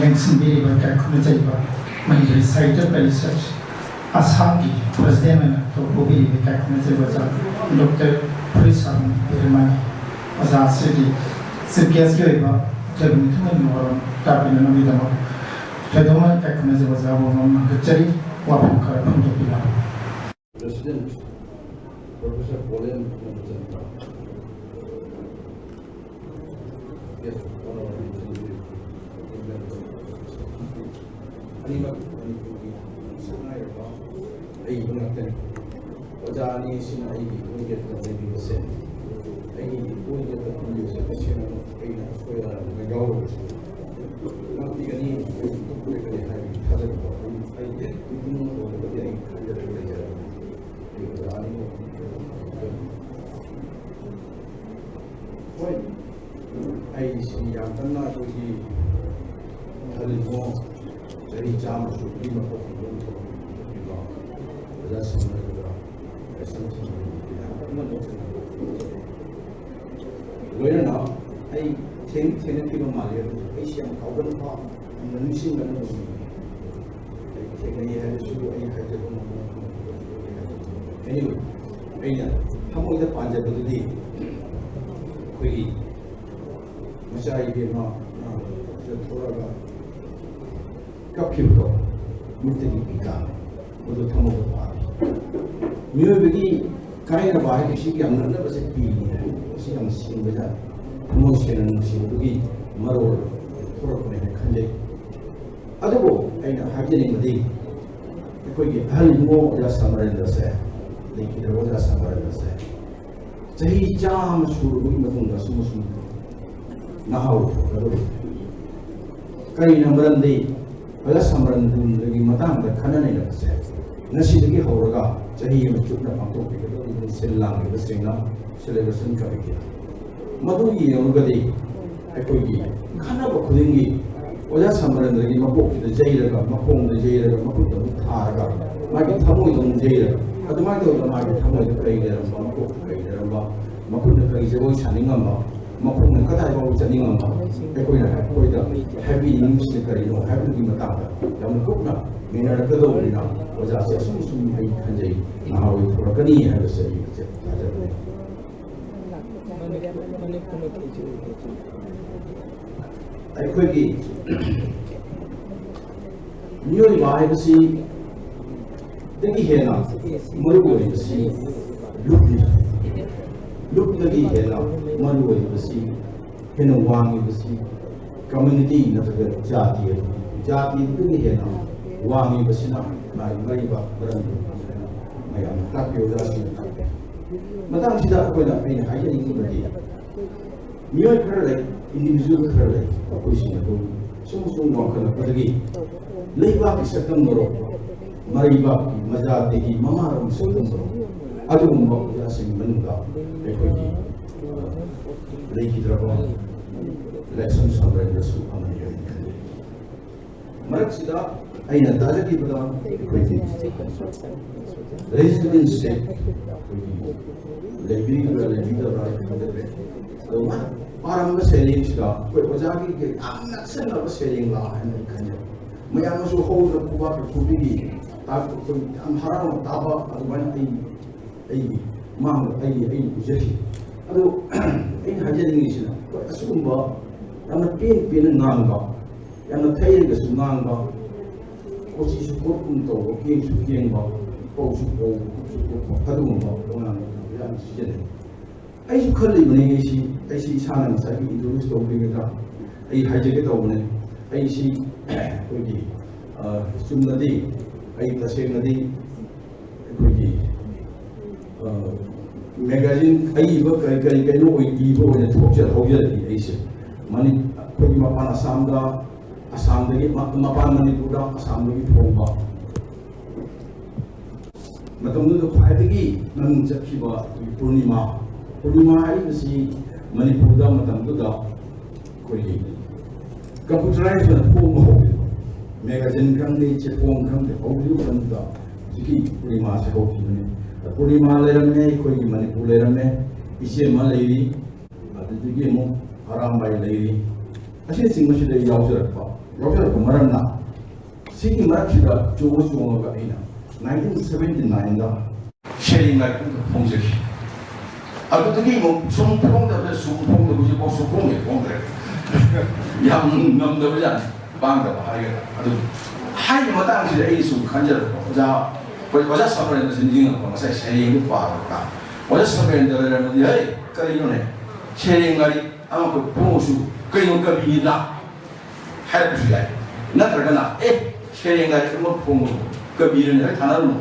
ꯂꯦꯡꯁꯤꯟꯕꯤꯔꯤꯕ ꯏꯀꯥꯏ ꯈꯨꯝꯅꯖꯔꯤꯕ ꯃꯅꯤꯄꯨꯔꯤ ꯁꯥꯍꯤꯇ꯭ꯌ ꯄꯔꯤꯁꯠ ꯑꯁꯥꯝꯒꯤ ꯄ꯭ꯔꯁꯤꯗꯦꯟ ꯑꯣꯏꯅ ꯊꯧ ꯄꯨꯕꯤꯔꯤꯕ ꯏꯀꯥꯏ ꯈꯨꯝꯅꯖꯔꯤꯕ ꯑꯣꯖꯥ ꯗꯣꯛꯇꯔ ꯐꯨꯔꯤꯠꯁꯥꯕꯝ ꯄꯤꯔꯃꯥꯅꯤ꯫ ꯑꯣꯖꯥ ꯑꯁꯤꯒꯤ ꯆꯤꯐ ꯒꯦꯁꯀꯤ ꯑꯣꯏꯕ ꯑꯊꯣꯏꯕ ꯃꯤꯊꯨꯡꯂꯦꯟꯒꯤ ꯋꯥꯔꯣꯜ ꯇꯥꯛꯄꯤꯅꯅꯕꯒꯤꯗꯃꯛ ꯊꯣꯏꯗꯣꯛꯅ ꯏꯀꯥꯏ ꯈꯨꯝꯅꯖꯕ ꯑꯣꯖꯥꯕꯨ ꯅꯝꯅ ꯍꯪꯒꯠꯆꯔꯤ꯫ ꯋꯥꯐꯝ ꯈꯔ ꯐꯣꯡꯗꯣꯛꯄꯤꯔꯛꯎ꯫ President Professor Polen Nongchanpa, guest of honor, ꯑꯅꯤꯃꯛ ꯃꯅꯤꯄꯨꯔꯒꯤ ꯁꯛꯅꯥꯏꯔꯕ ꯑꯏꯕ ꯉꯥꯛꯇꯅꯤ꯫ ꯑꯣꯖꯥ ꯑꯅꯤ ꯑꯁꯤꯅ ꯑꯩꯒꯤ ꯏꯃꯨꯡꯒꯤ ꯑꯗꯨꯅ ꯂꯩꯕꯤꯕꯁꯦ ꯑꯩꯒꯤ ꯑꯣꯏꯕ ꯇꯧꯐꯝꯒꯤ ꯁꯦꯀꯦꯟ ꯑꯩꯅ ꯑꯁꯣꯏ ꯑꯔꯥꯟ ꯌꯥꯎꯔꯒꯁꯨ ꯉꯥꯛꯄꯤꯒꯅꯤ, ꯑꯩ ꯇꯨꯞꯄꯤꯔꯛꯀꯅꯤ ꯍꯥꯏꯕꯒꯤ ꯊꯥꯖꯕꯗꯣ ꯑꯩ ꯑꯩ ꯃꯤꯇꯤꯡ ꯑꯃ ꯇꯧꯔꯒꯗꯤ ꯑꯩ ꯈꯟꯖꯔꯒ ꯂꯩꯖꯔꯕꯅꯤ꯫ ꯑꯩ ꯑꯣꯖꯥ ꯑꯅꯤꯃꯛ ꯍꯣꯏ, ꯑꯩꯁꯤ ꯌꯥꯝ ꯀꯟꯅ ꯑꯩꯈꯣꯏꯒꯤ ꯈꯜꯂꯤꯕꯣ ꯆꯍꯤ ꯆꯥꯝꯃ ꯁꯨꯕꯒꯤ ꯃꯄꯣꯛ ꯀꯨꯝꯑꯣꯟ ꯊꯧꯔꯝ ꯄꯥꯡꯊꯣꯛꯄꯤꯕ ꯑꯣꯖꯥ ꯁꯝꯅꯔꯒ ꯂꯥꯏꯁ꯭ꯔꯝ ꯁꯝꯅꯔꯒ ꯌꯥꯝ ꯀꯟꯅ ꯅꯣꯛꯆꯅꯤꯡꯕ ꯂꯣꯏꯅꯅ ꯑꯩ ꯊꯦꯡ ꯊꯦꯡꯅꯈꯤꯕ ꯃꯥꯜꯂꯦ, ꯑꯗꯨꯕꯨ ꯑꯩꯁꯤ ꯌꯥꯝ ꯀꯥꯎꯒꯟꯕ, ꯌꯥꯝꯅ ꯅꯤꯡꯁꯤꯡꯒꯟꯕ ꯃꯤꯅꯤ꯫ ꯑꯩ ꯊꯦꯡꯅꯩ ꯍꯥꯏꯔꯁꯨ ꯑꯩ ꯍꯥꯏꯖꯕ ꯉꯝꯃꯣꯏ꯫ Anyway, ꯑꯩꯅ ꯊꯃꯣꯏꯗ ꯄꯥꯟꯖꯕꯗꯨꯗꯤ ꯑꯩꯈꯣꯏꯒꯤ ꯃꯆꯥ ꯏꯕꯦꯝꯃ ꯑꯉꯥꯡ ꯊꯣꯛꯂꯛꯑꯒ ꯀꯞꯈꯤꯕꯗꯣ ꯃꯤꯠꯇꯒꯤ ꯄꯤ ꯇꯥꯔꯦ꯫ ꯃꯗꯨ ꯊꯃꯣꯏꯗ ꯄꯥꯜꯂꯤ꯫ ꯃꯤꯑꯣꯏꯕꯒꯤ ꯀꯥꯏꯅꯕ ꯍꯥꯏꯕꯁꯤ ꯌꯥꯝ ꯅꯛꯅꯕꯁꯦ ꯄꯤꯔꯤꯅꯤ ꯍꯥꯏ꯫ ꯃꯁꯤ ꯌꯥꯝ ꯁꯦꯡꯕꯗ ꯊꯃꯣꯏ ꯁꯦꯡꯅ ꯅꯨꯡꯁꯤꯕꯗꯨꯒꯤ ꯃꯔꯣꯜ ꯊꯣꯛꯂꯛꯄꯅꯦ ꯍꯥꯏꯅ ꯈꯟꯖꯩ꯫ ꯑꯗꯨꯕꯨ ꯑꯩꯅ ꯍꯥꯏꯖꯅꯤꯡꯕꯗꯤ ꯑꯩꯈꯣꯏꯒꯤ ꯑꯍꯜ ꯏꯕꯨꯡꯉꯣ ꯑꯣꯖꯥ ꯁꯃꯔꯦꯟꯗ꯭ꯔꯁꯦ, ꯂꯩꯈꯤꯗ꯭ꯔꯕ ꯑꯣꯖꯥ ꯁꯃꯔꯦꯟꯗ꯭ꯔꯁꯦ ꯆꯍꯤ ꯆꯥꯝꯃ ꯁꯨꯔꯕꯒꯤ ꯃꯇꯨꯡꯗ ꯑꯁꯨꯝ ꯑꯁꯨꯝ ꯅꯍꯥ ꯑꯣꯏꯊꯣꯛꯀꯗꯧꯔꯤ꯫ ꯀꯔꯤꯅ ꯃꯔꯝꯗꯤ ꯑꯣꯖꯥ ꯁꯃꯔꯦꯟꯗ꯭ꯔꯒꯤ ꯃꯇꯥꯡꯗ ꯈꯟꯅ ꯅꯩꯅꯕꯁꯦ ꯉꯁꯤꯗꯒꯤ ꯍꯧꯔꯒ ꯆꯍꯤ ꯑꯃ ꯆꯨꯞꯅ ꯄꯥꯡꯊꯣꯛꯄꯤꯒꯗꯧꯔꯤꯕꯅꯤ ꯁꯤꯜ ꯂꯥꯡꯂꯤꯕꯁꯤꯡꯅ, celebration committee꯫ ꯃꯗꯨ ꯌꯦꯡꯂꯨꯔꯒꯗꯤ ꯑꯩꯈꯣꯏꯒꯤ ꯈꯟꯅꯕ ꯈꯨꯗꯤꯡꯒꯤ ꯑꯣꯖꯥ ꯁꯃꯔꯦꯟꯗ꯭ꯔꯒꯤ ꯃꯀꯣꯛꯁꯤꯗ ꯌꯩꯔꯒ, ꯃꯈꯣꯡꯗ ꯌꯩꯔꯒ, ꯃꯈꯨꯠꯇ ꯑꯃꯨꯛ ꯊꯥꯔꯒ, ꯃꯥꯒꯤ ꯊꯃꯣꯏꯗ ꯑꯃꯨꯛ ꯌꯩꯔꯒ, ꯑꯗꯨꯃꯥꯏꯅ ꯇꯧꯗꯅ ꯃꯥꯒꯤ ꯊꯃꯣꯏꯗ ꯀꯔꯤ ꯂꯩꯔꯝꯕ, ꯃꯀꯣꯛꯇ ꯀꯔꯤ ꯂꯩꯔꯝꯕ, ꯃꯈꯨꯠꯅ ꯀꯔꯤ ꯖꯒꯣꯏ ꯁꯥꯅꯤꯡꯉꯝꯕ, ꯃꯈꯣꯡꯅ ꯀꯗꯥꯏ ꯐꯥꯎꯕ ꯆꯠꯅꯤꯡꯉꯝꯕ, ꯑꯩꯈꯣꯏꯅ ꯑꯩꯈꯣꯏꯗ ꯍꯥꯏꯕꯤꯅꯤꯡꯉꯤꯁꯤꯅ ꯀꯔꯤꯅꯣ ꯍꯥꯏꯕꯗꯨꯒꯤ ꯃꯇꯥꯡꯗ ꯌꯥꯝꯅ ꯀꯨꯞꯅ ꯅꯩꯅꯔꯛꯀꯗꯧꯕꯅꯤꯅ, ꯑꯣꯖꯥꯁꯦ ꯑꯁꯨꯝ ꯑꯁꯨꯝ ꯑꯩ ꯈꯟꯖꯩ, ꯅꯍꯥ ꯑꯣꯏꯊꯣꯔꯛꯀꯅꯤ ꯍꯥꯏꯕꯁꯦ ꯑꯩ ꯍꯧꯖꯤꯛ ꯊꯥꯖꯕꯅꯤ꯫ ꯑꯩꯈꯣꯏꯒꯤ ꯃꯤꯑꯣꯏꯕ ꯍꯥꯏꯕꯁꯤ ꯗꯒꯤ ꯍꯦꯟꯅ ꯃꯔꯨ ꯑꯣꯏꯔꯤꯕꯁꯤ ꯂꯨꯞꯅꯤ꯫ ꯂꯨꯞꯇꯒꯤ ꯍꯦꯟꯅ ꯃꯔꯨ ꯑꯣꯏꯔꯤꯕꯁꯤ, ꯍꯦꯟꯅ ꯋꯥꯡꯉꯤꯕꯁꯤ community ꯅꯠꯇ꯭ꯔꯒ ꯖꯥꯇꯤ ꯑꯗꯨꯅꯤ꯫ ꯖꯥꯇꯤꯗꯨꯗꯒꯤ ꯍꯦꯟꯅ ꯋꯥꯡꯉꯤꯕꯁꯤꯅ ꯃꯥꯒꯤ ꯃꯔꯤꯕ ꯃꯔꯝꯗꯨ ꯃꯌꯥꯝꯅ ꯇꯥꯛꯄꯤ, ꯑꯣꯖꯥꯁꯤꯡꯅ ꯇꯥꯛꯄꯤ꯫ ꯃꯇꯥꯡꯁꯤꯗ ꯑꯩꯈꯣꯏꯅ, ꯑꯩꯅ ꯍꯥꯏꯖꯅꯤꯡꯉꯤꯕꯗꯤ, ꯃꯤꯑꯣꯏ ꯈꯔ ꯂꯩ, ꯏꯟꯗꯤꯕꯤꯖꯨꯋꯦꯜ ꯈꯔ ꯂꯩ, ꯑꯩꯈꯣꯏꯁꯤꯡ ꯑꯗꯨ ꯁꯨꯝ ꯁꯨꯝ ꯋꯥꯡꯈꯠꯂꯛꯄꯗꯒꯤ ꯂꯩꯕꯥꯛꯀꯤ ꯁꯛꯇꯝ ꯃꯔꯣ, ꯃꯔꯩꯕꯥꯛꯀꯤ ꯃꯖꯥꯗꯒꯤ ꯃꯃꯥꯔꯣꯝ ꯁꯛꯇꯝ ꯃꯔꯣ, ꯑꯗꯨꯒꯨꯝꯕ ꯑꯣꯖꯥꯁꯤꯡ ꯃꯅꯨꯡꯗ ꯑꯩꯈꯣꯏꯒꯤ, ꯑ, ꯂꯩꯈꯤꯗ꯭ꯔꯕ ꯂꯥꯏꯁ꯭ꯔꯝ ꯁꯝꯔꯦꯟꯗ꯭ꯔꯁꯨ ꯑꯃꯅꯤ ꯍꯥꯏꯅ ꯈꯜꯂꯤ꯫ ꯃꯔꯛꯁꯤꯗ ꯑꯩꯅ ꯇꯥꯖꯈꯤꯕꯗ ꯑꯩꯈꯣꯏꯒꯤ ꯔꯦꯖꯤꯁꯇ꯭ꯔꯦꯁꯟꯁꯦ ꯑꯩꯈꯣꯏꯒꯤ ꯂꯩꯕꯤꯔꯤꯕ꯭ꯔꯥ ꯂꯩꯕꯤꯗꯕ꯭ꯔꯥ ꯈꯪꯖꯗ꯭ꯔꯦ꯫ ꯑꯗꯣ ꯃꯥꯅ ꯄꯥꯔꯝꯕ ꯁꯩꯔꯦꯡꯁꯤꯗ ꯑꯩꯈꯣꯏ ꯑꯣꯖꯥꯒꯤ ꯌꯥꯝ ꯅꯛꯁꯟꯅꯕ ꯁꯩꯔꯦꯡꯂꯥ ꯍꯥꯏꯅ ꯑꯩ ꯈꯟꯖꯩ꯫ ꯃꯌꯥꯝꯅꯁꯨ ꯍꯧꯗ ꯈꯨꯕꯥꯛꯀ ꯈꯨꯕꯤꯔꯤ, ꯇꯥ-, ꯑꯩꯈꯣꯏ ꯌꯥꯝ ꯍꯔꯥꯎꯅ ꯇꯥꯕ ꯑꯗꯨꯃꯥꯏꯅ ꯑꯩ, ꯑꯩꯒꯤ ꯃꯥꯡꯗ ꯑꯩ, ꯑꯩ ꯎꯖꯈꯤ꯫ ꯑꯗꯣ ꯑꯩꯅ ꯍꯥꯏꯖꯅꯤꯡꯉꯤꯁꯤꯅ, ꯍꯣꯏ, ꯑꯁꯤꯒꯨꯝꯕ ꯌꯥꯝꯅ ꯄꯦꯟ ꯄꯦꯟꯅ ꯉꯥꯡꯕ, ꯌꯥꯝꯅ ꯊꯩꯔꯒꯁꯨ ꯉꯥꯡꯕ, ꯀꯣꯆꯤꯁꯨ ꯀꯣꯠꯀꯨꯝ ꯇꯧꯕ, ꯀꯦꯡꯁꯨ ꯀꯦꯡꯕ, ꯀꯧꯁꯨ ꯀꯧꯕ, ꯀꯨꯞꯁꯨ ꯀꯨꯞꯄ, ꯑꯗꯨꯒꯨꯝꯕ ꯋꯥꯉꯥꯡ ꯌꯥꯝ ꯁꯤꯖꯤꯟꯅꯩ꯫ ꯑꯩꯁꯨ ꯈꯜꯂꯤꯕꯅꯤ, ꯑꯩꯁꯤ, ꯑꯩꯁꯤ ꯏꯁꯥꯅ ꯉꯁꯥꯏꯒꯤ introduce ꯇꯧꯗ꯭ꯔꯤꯉꯩꯗ ꯑꯩ ꯍꯥꯏꯖꯒꯦ ꯇꯧꯕꯅꯦ꯫ ꯑꯩꯁꯤ ꯑꯩꯈꯣꯏꯒꯤ, ꯑ, ꯆꯨꯝꯅꯗꯤ, ꯑꯩ ꯇꯁꯦꯡꯅꯗꯤ ꯑꯩꯈꯣꯏꯒꯤ, ꯑ, magazine ꯑꯏꯕ ꯀꯔꯤ, ꯀꯔꯤ, ꯀꯩꯅꯣ ꯑꯣꯏ-, ꯏꯕ ꯑꯣꯏꯅ ꯊꯣꯛꯆ-, ꯍꯧꯖꯔꯛꯏ ꯑꯩꯁꯦ꯫ ꯃꯅꯤ-, ꯑꯩꯈꯣꯏꯒꯤ ꯃꯄꯥꯟ ꯑꯁꯥꯝꯗ, ꯑꯁꯥꯝꯗꯒꯤ ꯃ-, ꯃꯄꯥꯟ ꯃꯅꯤꯄꯨꯔꯗ, ꯑꯁꯥꯝꯗꯒꯤ ꯐꯣꯡꯕ꯫ ꯃꯇꯝꯗꯨꯗ ꯈ꯭ꯋꯥꯏꯗꯒꯤ ꯃꯃꯤꯡ ꯆꯠꯈꯤꯕ ꯑꯩꯈꯣꯏꯒꯤ ꯄꯨꯔꯅꯤꯃꯥ꯫ ꯄꯨꯔꯅꯤꯃꯥ ꯍꯥꯏꯔꯤꯕꯁꯤ ꯃꯅꯤꯄꯨꯔꯗ ꯃꯇꯝꯗꯨꯗ ꯑꯩꯈꯣꯏꯒꯤ computerize ꯑꯣꯏꯅ ꯐꯣꯡꯕ ꯍꯧꯈꯤꯕ꯫ Magazine ꯈꯪꯗꯦ, ꯆꯦꯐꯣꯡ ꯈꯪꯗꯦ, ꯍꯧꯈꯤꯕ ꯃꯇꯝꯗꯨꯗ ꯍꯧꯖꯤꯛꯀꯤ ꯄꯨꯔꯅꯤꯃꯥꯁꯦ ꯍꯧꯈꯤꯕꯅꯤ꯫ ꯄꯨꯔꯅꯤꯃꯥ ꯂꯩꯔꯝꯃꯦ, ꯑꯩꯈꯣꯏꯒꯤ ꯃꯅꯤꯄꯨꯔ ꯂꯩꯔꯝꯃꯦ, ꯏꯆꯦꯃ ꯂꯩꯔꯤ, ꯑꯗꯨꯗꯒꯤ ꯑꯃꯨꯛ ꯑꯔꯥꯝꯕꯥꯏ ꯂꯩꯔꯤ꯫ ꯑꯁꯤꯅꯆꯤꯡꯕꯁꯤꯗ ꯑꯩ ꯌꯥꯎꯖꯔꯛꯄ, ꯌꯥꯎꯖꯔꯛꯄ ꯃꯔꯝꯅ ꯁꯤꯒꯤ ꯃꯔꯛꯁꯤꯗ ꯆꯣꯡꯉ ꯆꯣꯡꯉꯒ ꯑꯩꯅ nineteen seventy nineꯗ ꯁꯩꯔꯦꯡ ꯂꯥꯏꯔꯤꯛ ꯑꯃꯈꯛ ꯐꯣꯡꯖꯈꯤ꯫ ꯑꯗꯨꯗꯒꯤ ꯑꯃꯨꯛ ꯁꯨꯝ ꯐꯣꯡꯗꯕꯗ ꯁꯨꯝ ꯐꯣꯡꯗꯕ, ꯍꯧꯖꯤꯛꯐꯥꯎ ꯁꯨꯡꯐꯣꯡ ꯍꯦꯛ ꯐꯣꯡꯗ꯭ꯔꯦ꯫ ꯌꯥꯝ ꯉꯝꯗꯕꯖꯥꯠꯅꯤ, ꯄꯥꯡꯗꯕ ꯍꯥꯏꯒꯗ꯭ꯔꯥ꯫ ꯑꯗꯨ ꯍꯥꯏꯔꯤꯕ ꯃꯇꯥꯡꯁꯤꯗ ꯑꯩ ꯁꯨꯝ ꯈꯟꯖꯔꯛꯄ, ꯑꯣꯖꯥ, ꯑꯩꯈꯣꯏ ꯑꯣꯖꯥ ꯁꯃꯔꯦꯟꯗ꯭ꯔꯁꯤ ꯅꯤꯡꯁꯤꯡꯉꯛꯄ, ꯉꯁꯥꯏ ꯁꯩꯔꯦꯡꯗꯨ ꯄꯥꯕꯗ꯫ ꯑꯣꯖꯥ ꯁꯃꯔꯦꯟꯗ꯭ꯔ ꯂꯩꯔꯝꯃꯗꯤ, "ꯍꯩ, ꯀꯔꯤꯅꯣꯅꯦ, ꯁꯩꯔꯦꯡ ꯂꯥꯏꯔꯤꯛ ꯑꯃꯈꯛ ꯐꯣꯡꯉꯁꯨ ꯀꯩꯅꯣ ꯀꯕꯤꯅꯤꯗ?" ꯍꯥꯏꯔꯛꯄꯁꯨ ꯌꯥꯏ꯫ ꯅꯠꯇ꯭ꯔꯒꯅ, "ꯑꯦ, ꯁꯩꯔꯦꯡ ꯂꯥꯏꯔꯤꯛ ꯑꯃ ꯐꯣꯡꯕꯕꯨ ꯀꯕꯤꯔꯅꯤ ꯍꯥꯏ ꯊꯥꯅꯔꯨꯅꯨ?"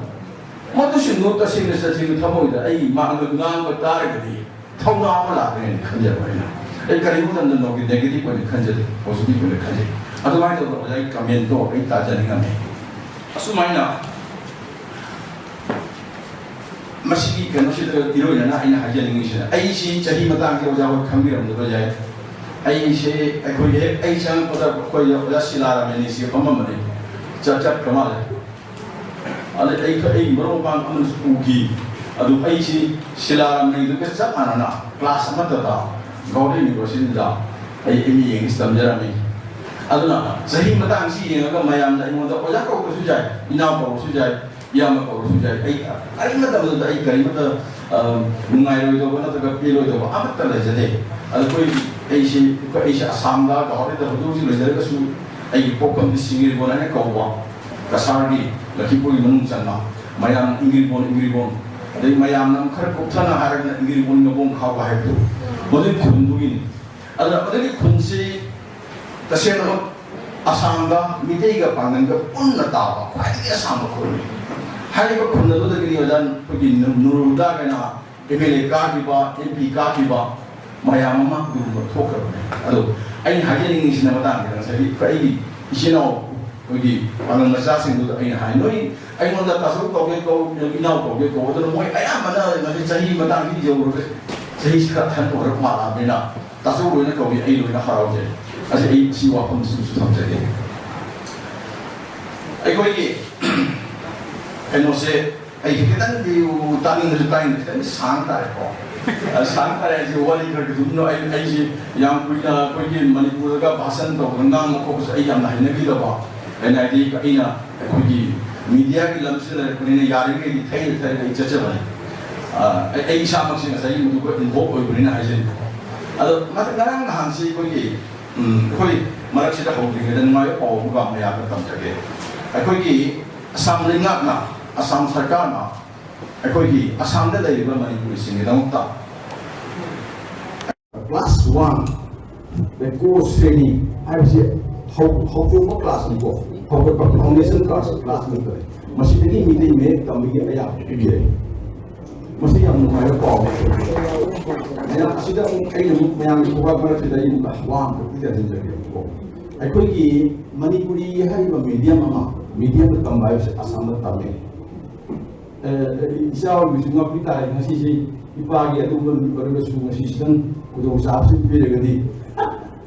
ꯃꯗꯨꯁꯤꯡꯗꯨ ꯇꯁꯦꯡꯅ ꯇꯁꯦꯡꯅ ꯊꯃꯣꯏꯗ ꯑꯩ ꯃꯥꯡꯗ ꯉꯥꯡꯕ ꯇꯥꯔꯒꯗꯤ ꯊꯧꯅꯥ ꯑꯃ ꯂꯥꯛꯀꯅꯤ ꯍꯥꯏꯅ ꯈꯟꯖꯕ ꯑꯩꯅ꯫ ꯑꯩ ꯀꯔꯤꯒꯨꯝꯕ ꯃꯇꯝꯗ ꯅꯣꯡꯒꯤ negative ꯑꯣꯏꯅ ꯈꯟꯖꯗꯦ, positive ꯑꯣꯏꯅ ꯈꯟꯖꯩ꯫ ꯑꯗꯨꯃꯥꯏꯅ ꯇꯧꯗꯅ ꯑꯣꯖꯥꯒꯤ comment ꯇꯣ ꯑꯩ ꯇꯥꯖꯅꯤꯡꯉꯝꯃꯤ꯫ ꯑꯁꯨꯃꯥꯏꯅ ꯃꯁꯤꯒꯤ ꯀꯩꯅꯣꯁꯤꯗ ꯏꯔꯣꯏꯅꯅ ꯑꯩꯅ ꯍꯥꯏꯖꯅꯤꯡꯉꯤꯁꯤꯅ, ꯑꯩꯁꯤ ꯆꯍꯤ ꯃꯇꯥꯡꯁꯤ ꯑꯣꯖꯥ ꯍꯣꯏ ꯈꯪꯕꯤꯔꯝꯗꯕ ꯌꯥꯏ꯫ ꯑꯩꯁꯦ, ꯑꯩꯈꯣꯏꯒꯤ ꯍꯦꯛ ꯑꯩ ꯆꯪꯉꯛꯄꯗ ꯑꯩꯈꯣꯏ ꯑꯣꯖꯥ ꯁꯤꯂꯥꯔꯥꯃꯅꯤꯁꯤ ꯐꯝꯃꯝꯕꯅꯤ, ꯆꯠ-, ꯆꯠꯈ꯭ꯔ ꯃꯥꯜꯂꯦ꯫ ꯑꯗꯩ ꯑꯩ, ꯑꯩ ꯃꯔꯨꯞ ꯃꯄꯥꯡ ꯑꯃꯅꯁꯨ ꯎꯈꯤ꯫ ꯑꯗꯨ ꯑꯩꯁꯤ ꯁꯤꯂꯥꯔꯥꯃꯅꯤꯗꯨꯒ ꯆꯞ ꯃꯥꯟꯅꯅ class ꯑꯃꯠꯇꯗ ꯒꯧꯔ University ꯗ ꯑꯩ M A English ꯇꯝꯖꯔꯝꯃꯤ꯫ ꯑꯗꯨꯅ ꯆꯍꯤ ꯃꯇꯥꯡꯁꯤ ꯌꯦꯡꯉꯒ ꯃꯌꯥꯝꯅ ꯑꯩꯉꯣꯟꯗ ꯑꯣꯖꯥ ꯀꯧꯕꯁꯨ ꯌꯥꯏ, ꯏꯅꯥꯎ ꯀꯧꯕꯁꯨ ꯌꯥꯏ, ꯏꯌꯥꯝꯕ ꯀꯧꯔꯁꯨ ꯌꯥꯏ꯫ ꯑꯩ ꯀꯔꯤꯃꯠꯇ, ꯃꯗꯨꯗ ꯑꯩ ꯀꯔꯤꯃꯠꯇ, ꯑ, ꯅꯨꯡꯉꯥꯏꯔꯣꯏꯗꯧꯕ ꯅꯠꯇ꯭ꯔꯒ ꯄꯦꯜꯂꯣꯏꯗꯧꯕ ꯑꯃꯠꯇ ꯂꯩꯖꯗꯦ꯫ ꯑꯗꯨ ꯑꯩꯈꯣꯏ, ꯑꯩꯁꯤ, ꯑꯩꯁꯤ ꯑꯁꯥꯝꯗ ꯒꯧꯍꯥꯇꯤꯗ ꯍꯧꯖꯤꯛ ꯍꯧꯖꯤꯛ ꯂꯩꯖꯔꯒꯁꯨ, ꯑꯩꯒꯤ ꯄꯣꯛꯐꯝꯗꯤ ꯁꯤꯡꯖꯃꯩ ꯍꯥꯏꯅ ꯀꯧꯕ ꯀꯁꯥꯔꯒꯤ ꯂꯈꯤꯄꯨꯔꯒꯤ ꯃꯅꯨꯡ ꯆꯟꯕ, ꯃꯌꯥꯝ ꯏꯪꯒ꯭ꯔꯤꯕꯣꯟ, ꯏꯪꯒ꯭ꯔꯤꯕꯣꯟ, ꯑꯗꯩ ꯃꯌꯥꯝꯅ ꯑꯃꯨꯛ ꯈꯔ ꯀꯨꯞꯊꯅ ꯍꯥꯏꯔꯒꯅ ꯏꯪꯒ꯭ꯔꯤꯕꯣꯟ ꯉꯕꯣꯡ ꯈꯥꯎꯕ ꯍꯥꯏꯕꯗꯨ, ꯃꯗꯨꯒꯤ ꯈꯨꯟꯗꯨꯒꯤꯅꯤ꯫ ꯑꯗꯨꯅ ꯃꯗꯨꯒꯤ ꯈꯨꯟꯁꯤ ꯇꯁꯦꯡꯅꯃꯛ ꯑꯁꯥꯝꯒ ꯃꯤꯇꯩꯒ ꯄꯥꯡꯒꯜꯒ ꯄꯨꯟꯅ ꯇꯥꯕ ꯈ꯭ꯋꯥꯏꯗꯒꯤ ꯑꯁꯥꯡꯕ ꯈꯨꯜꯅꯤ꯫ ꯍꯥꯏꯔꯤꯕ ꯈꯨꯜ ꯑꯗꯨꯗꯒꯤꯗꯤ ꯑꯣꯖꯥ ꯑꯩꯈꯣꯏꯒꯤ ꯅꯨ-, ꯅꯨꯔꯨꯗꯥ ꯀꯥꯏꯅ M L A ꯀꯥꯈꯤꯕ, M P ꯀꯥꯈꯤꯕ ꯃꯌꯥꯝ ꯑꯃ ꯑꯗꯨꯒꯨꯝꯕ ꯊꯣꯛꯈ꯭ꯔꯕꯅꯤ꯫ ꯑꯗꯣ ꯑꯩꯅ ꯍꯥꯏꯖꯅꯤꯡꯉꯤꯁꯤꯅ ꯃꯇꯥꯡꯁꯤꯗ ꯉꯁꯥꯏꯒꯤ ꯑꯩꯈꯣꯏ ꯑꯩꯒꯤ ꯏꯆꯤꯟ ꯏꯅꯥꯎ ꯑꯩꯈꯣꯏꯒꯤ ꯄꯥꯡꯒꯜ ꯃꯆꯥꯁꯤꯡꯗꯨꯗ ꯑꯩꯅ ꯍꯥꯏ, ꯅꯣꯏ ꯑꯩꯉꯣꯟꯗ ꯇꯥꯆꯧ ꯀꯧꯒꯦ ꯀꯧ, ꯏꯅꯥꯎ ꯀꯧꯒꯦ ꯀꯧ, ꯑꯗꯨꯅ ꯃꯣꯏ ꯑꯌꯥꯝꯕꯅ ꯉꯁꯥꯏ ꯆꯍꯤ ꯃꯇꯥꯡꯁꯤ ꯌꯧꯔꯒ ꯆꯍꯤꯁꯤ ꯈꯔ ꯑꯍꯟ ꯑꯣꯏꯔ ꯃꯥꯜꯂꯛꯑꯕꯅꯤꯅ ꯇꯥꯆꯧ ꯂꯣꯏꯅ ꯀꯧꯏ, ꯑꯩ ꯂꯣꯏꯅ ꯍꯔꯥꯎꯖꯩ꯫ ꯑꯁꯤ ꯑꯩ ꯁꯤ ꯋꯥꯐꯝꯁꯤꯁꯨ ꯊꯝꯖꯒꯦ꯫ ꯑꯩꯈꯣꯏꯒꯤ ꯀꯩꯅꯣꯁꯦ ꯑꯩꯁꯦ ꯈꯤꯇꯪꯗꯤ ꯇꯥꯅꯤꯡꯕꯁꯨ ꯇꯥꯅꯤꯡꯗꯦ, ꯈꯤꯇꯪꯗꯤ ꯁꯥꯡ ꯇꯥꯔꯦꯀꯣ꯫ ꯑ, ꯁꯥꯡ ꯇꯥꯔꯦ ꯍꯥꯏꯁꯦ ꯋꯥꯔꯤ ꯈꯔ ꯈꯔ ꯑꯗꯨꯝ ꯑꯩ, ꯑꯩꯁꯦ ꯌꯥꯝ ꯀꯨꯏꯅ ꯑꯩꯈꯣꯏꯒꯤ ꯃꯅꯤꯄꯨꯔꯗꯒ ꯚꯥꯁꯟ ꯇꯧꯗꯅ ꯉꯥꯡꯕ ꯈꯣꯠꯄꯁꯦ ꯑꯩ ꯌꯥꯝꯅ ꯍꯩꯅꯈꯤꯗꯕ꯫ ꯀꯩꯅꯣ ꯍꯥꯏꯗꯤ ꯑꯩꯅ ꯑꯩꯈꯣꯏꯒꯤ media ꯒꯤ ꯂꯝꯁꯤꯗ ꯂꯩꯔꯛꯄꯅꯤꯅ ꯌꯥꯔꯤꯈꯩꯗꯤ ꯊꯩꯔ ꯊꯩꯔꯒ ꯑꯩ ꯆꯠꯆꯕꯅꯤ꯫ ꯑ, ꯑꯩ, ꯑꯩ ꯏꯁꯥꯃꯛꯁꯦ ꯉꯁꯥꯏꯒꯤ ꯃꯗꯨꯒ involve ꯑꯣꯏꯕꯅꯤꯅ ꯍꯥꯏꯖꯔꯤꯕꯀꯣ꯫ ꯑꯗꯣ ꯃꯊꯪ ꯉꯔꯥꯡ ꯅꯍꯥꯟꯁꯤ ꯑꯩꯈꯣꯏꯒꯤ, ꯎꯝ, ꯑꯩꯈꯣꯏ ꯃꯔꯛꯁꯤꯗ ꯍꯧꯗ꯭ꯔꯤꯉꯩꯗ ꯅꯨꯡꯉꯥꯏꯕ ꯄꯥꯎ ꯑꯃꯒ ꯃꯌꯥꯝꯗ ꯇꯝꯖꯒꯦ꯫ ꯑꯩꯈꯣꯏꯒꯤ ꯑꯁꯥꯝ ꯂꯩꯉꯥꯛꯅ, ꯑꯁꯥꯝ ꯁꯔꯀꯥꯔꯅ ꯑꯩꯈꯣꯏꯒꯤ ꯑꯁꯥꯝꯗ ꯂꯩꯔꯤꯕ ꯃꯅꯤꯄꯨꯔꯤꯁꯤꯡꯒꯤꯗꯃꯛꯇ class one, the core ꯁ꯭ꯔꯦꯅꯤ ꯍꯥꯏꯕꯁꯤ ꯍꯧ-, ꯍꯧꯗꯣꯛꯄ class ꯅꯤꯀꯣ꯫ ꯍꯧꯒꯠꯄ foundation class class ꯅꯠꯇ꯭ꯔꯦ꯫ ꯃꯁꯤꯗꯒꯤ ꯃꯤꯇꯩ ꯃꯌꯦꯛ ꯇꯝꯕꯒꯤ ꯑꯌꯥꯕ ꯄꯤꯕꯤꯔꯦ꯫ ꯃꯁꯤ ꯌꯥꯝ ꯅꯨꯡꯉꯥꯏꯕ ꯄꯥꯎ ꯑꯃ꯫ ꯃꯌꯥꯝ ꯑꯁꯤꯗ ꯑꯃꯨꯛ ꯑꯩꯅ ꯑꯃꯨꯛ ꯃꯌꯥꯝꯒꯤ ꯈꯨꯕꯥꯛ ꯃꯔꯛꯁꯤꯗ ꯑꯩ ꯑꯃꯨꯛ ꯋꯥ ꯑꯃꯈꯛꯇꯤ ꯌꯥꯁꯤꯟꯖꯒꯦꯕꯀꯣ꯫ ꯑꯩꯈꯣꯏꯒꯤ ꯃꯅꯤꯄꯨꯔꯤ ꯍꯥꯏꯔꯤꯕ medium ꯑꯃ, medium ꯗ ꯇꯝꯕ ꯍꯥꯏꯕꯁꯦ ꯑꯁꯥꯝꯗ ꯇꯝꯃꯦ꯫ ꯑꯦ, ꯏꯆꯥ ꯑꯣꯏꯕꯁꯨ ꯉꯥꯛꯄꯤ ꯇꯥꯔꯦ꯫ ꯉꯁꯤꯁꯤ ꯏꯄꯥꯒꯤ ꯑꯗꯨꯒꯨꯝꯕ ꯅꯨꯃꯤꯠ ꯑꯣꯏꯔꯒꯁꯨ ꯉꯁꯤꯁꯤꯗꯪ ꯈꯨꯗꯣꯡꯆꯥꯕꯁꯨ ꯄꯤꯔꯒꯗꯤ꯫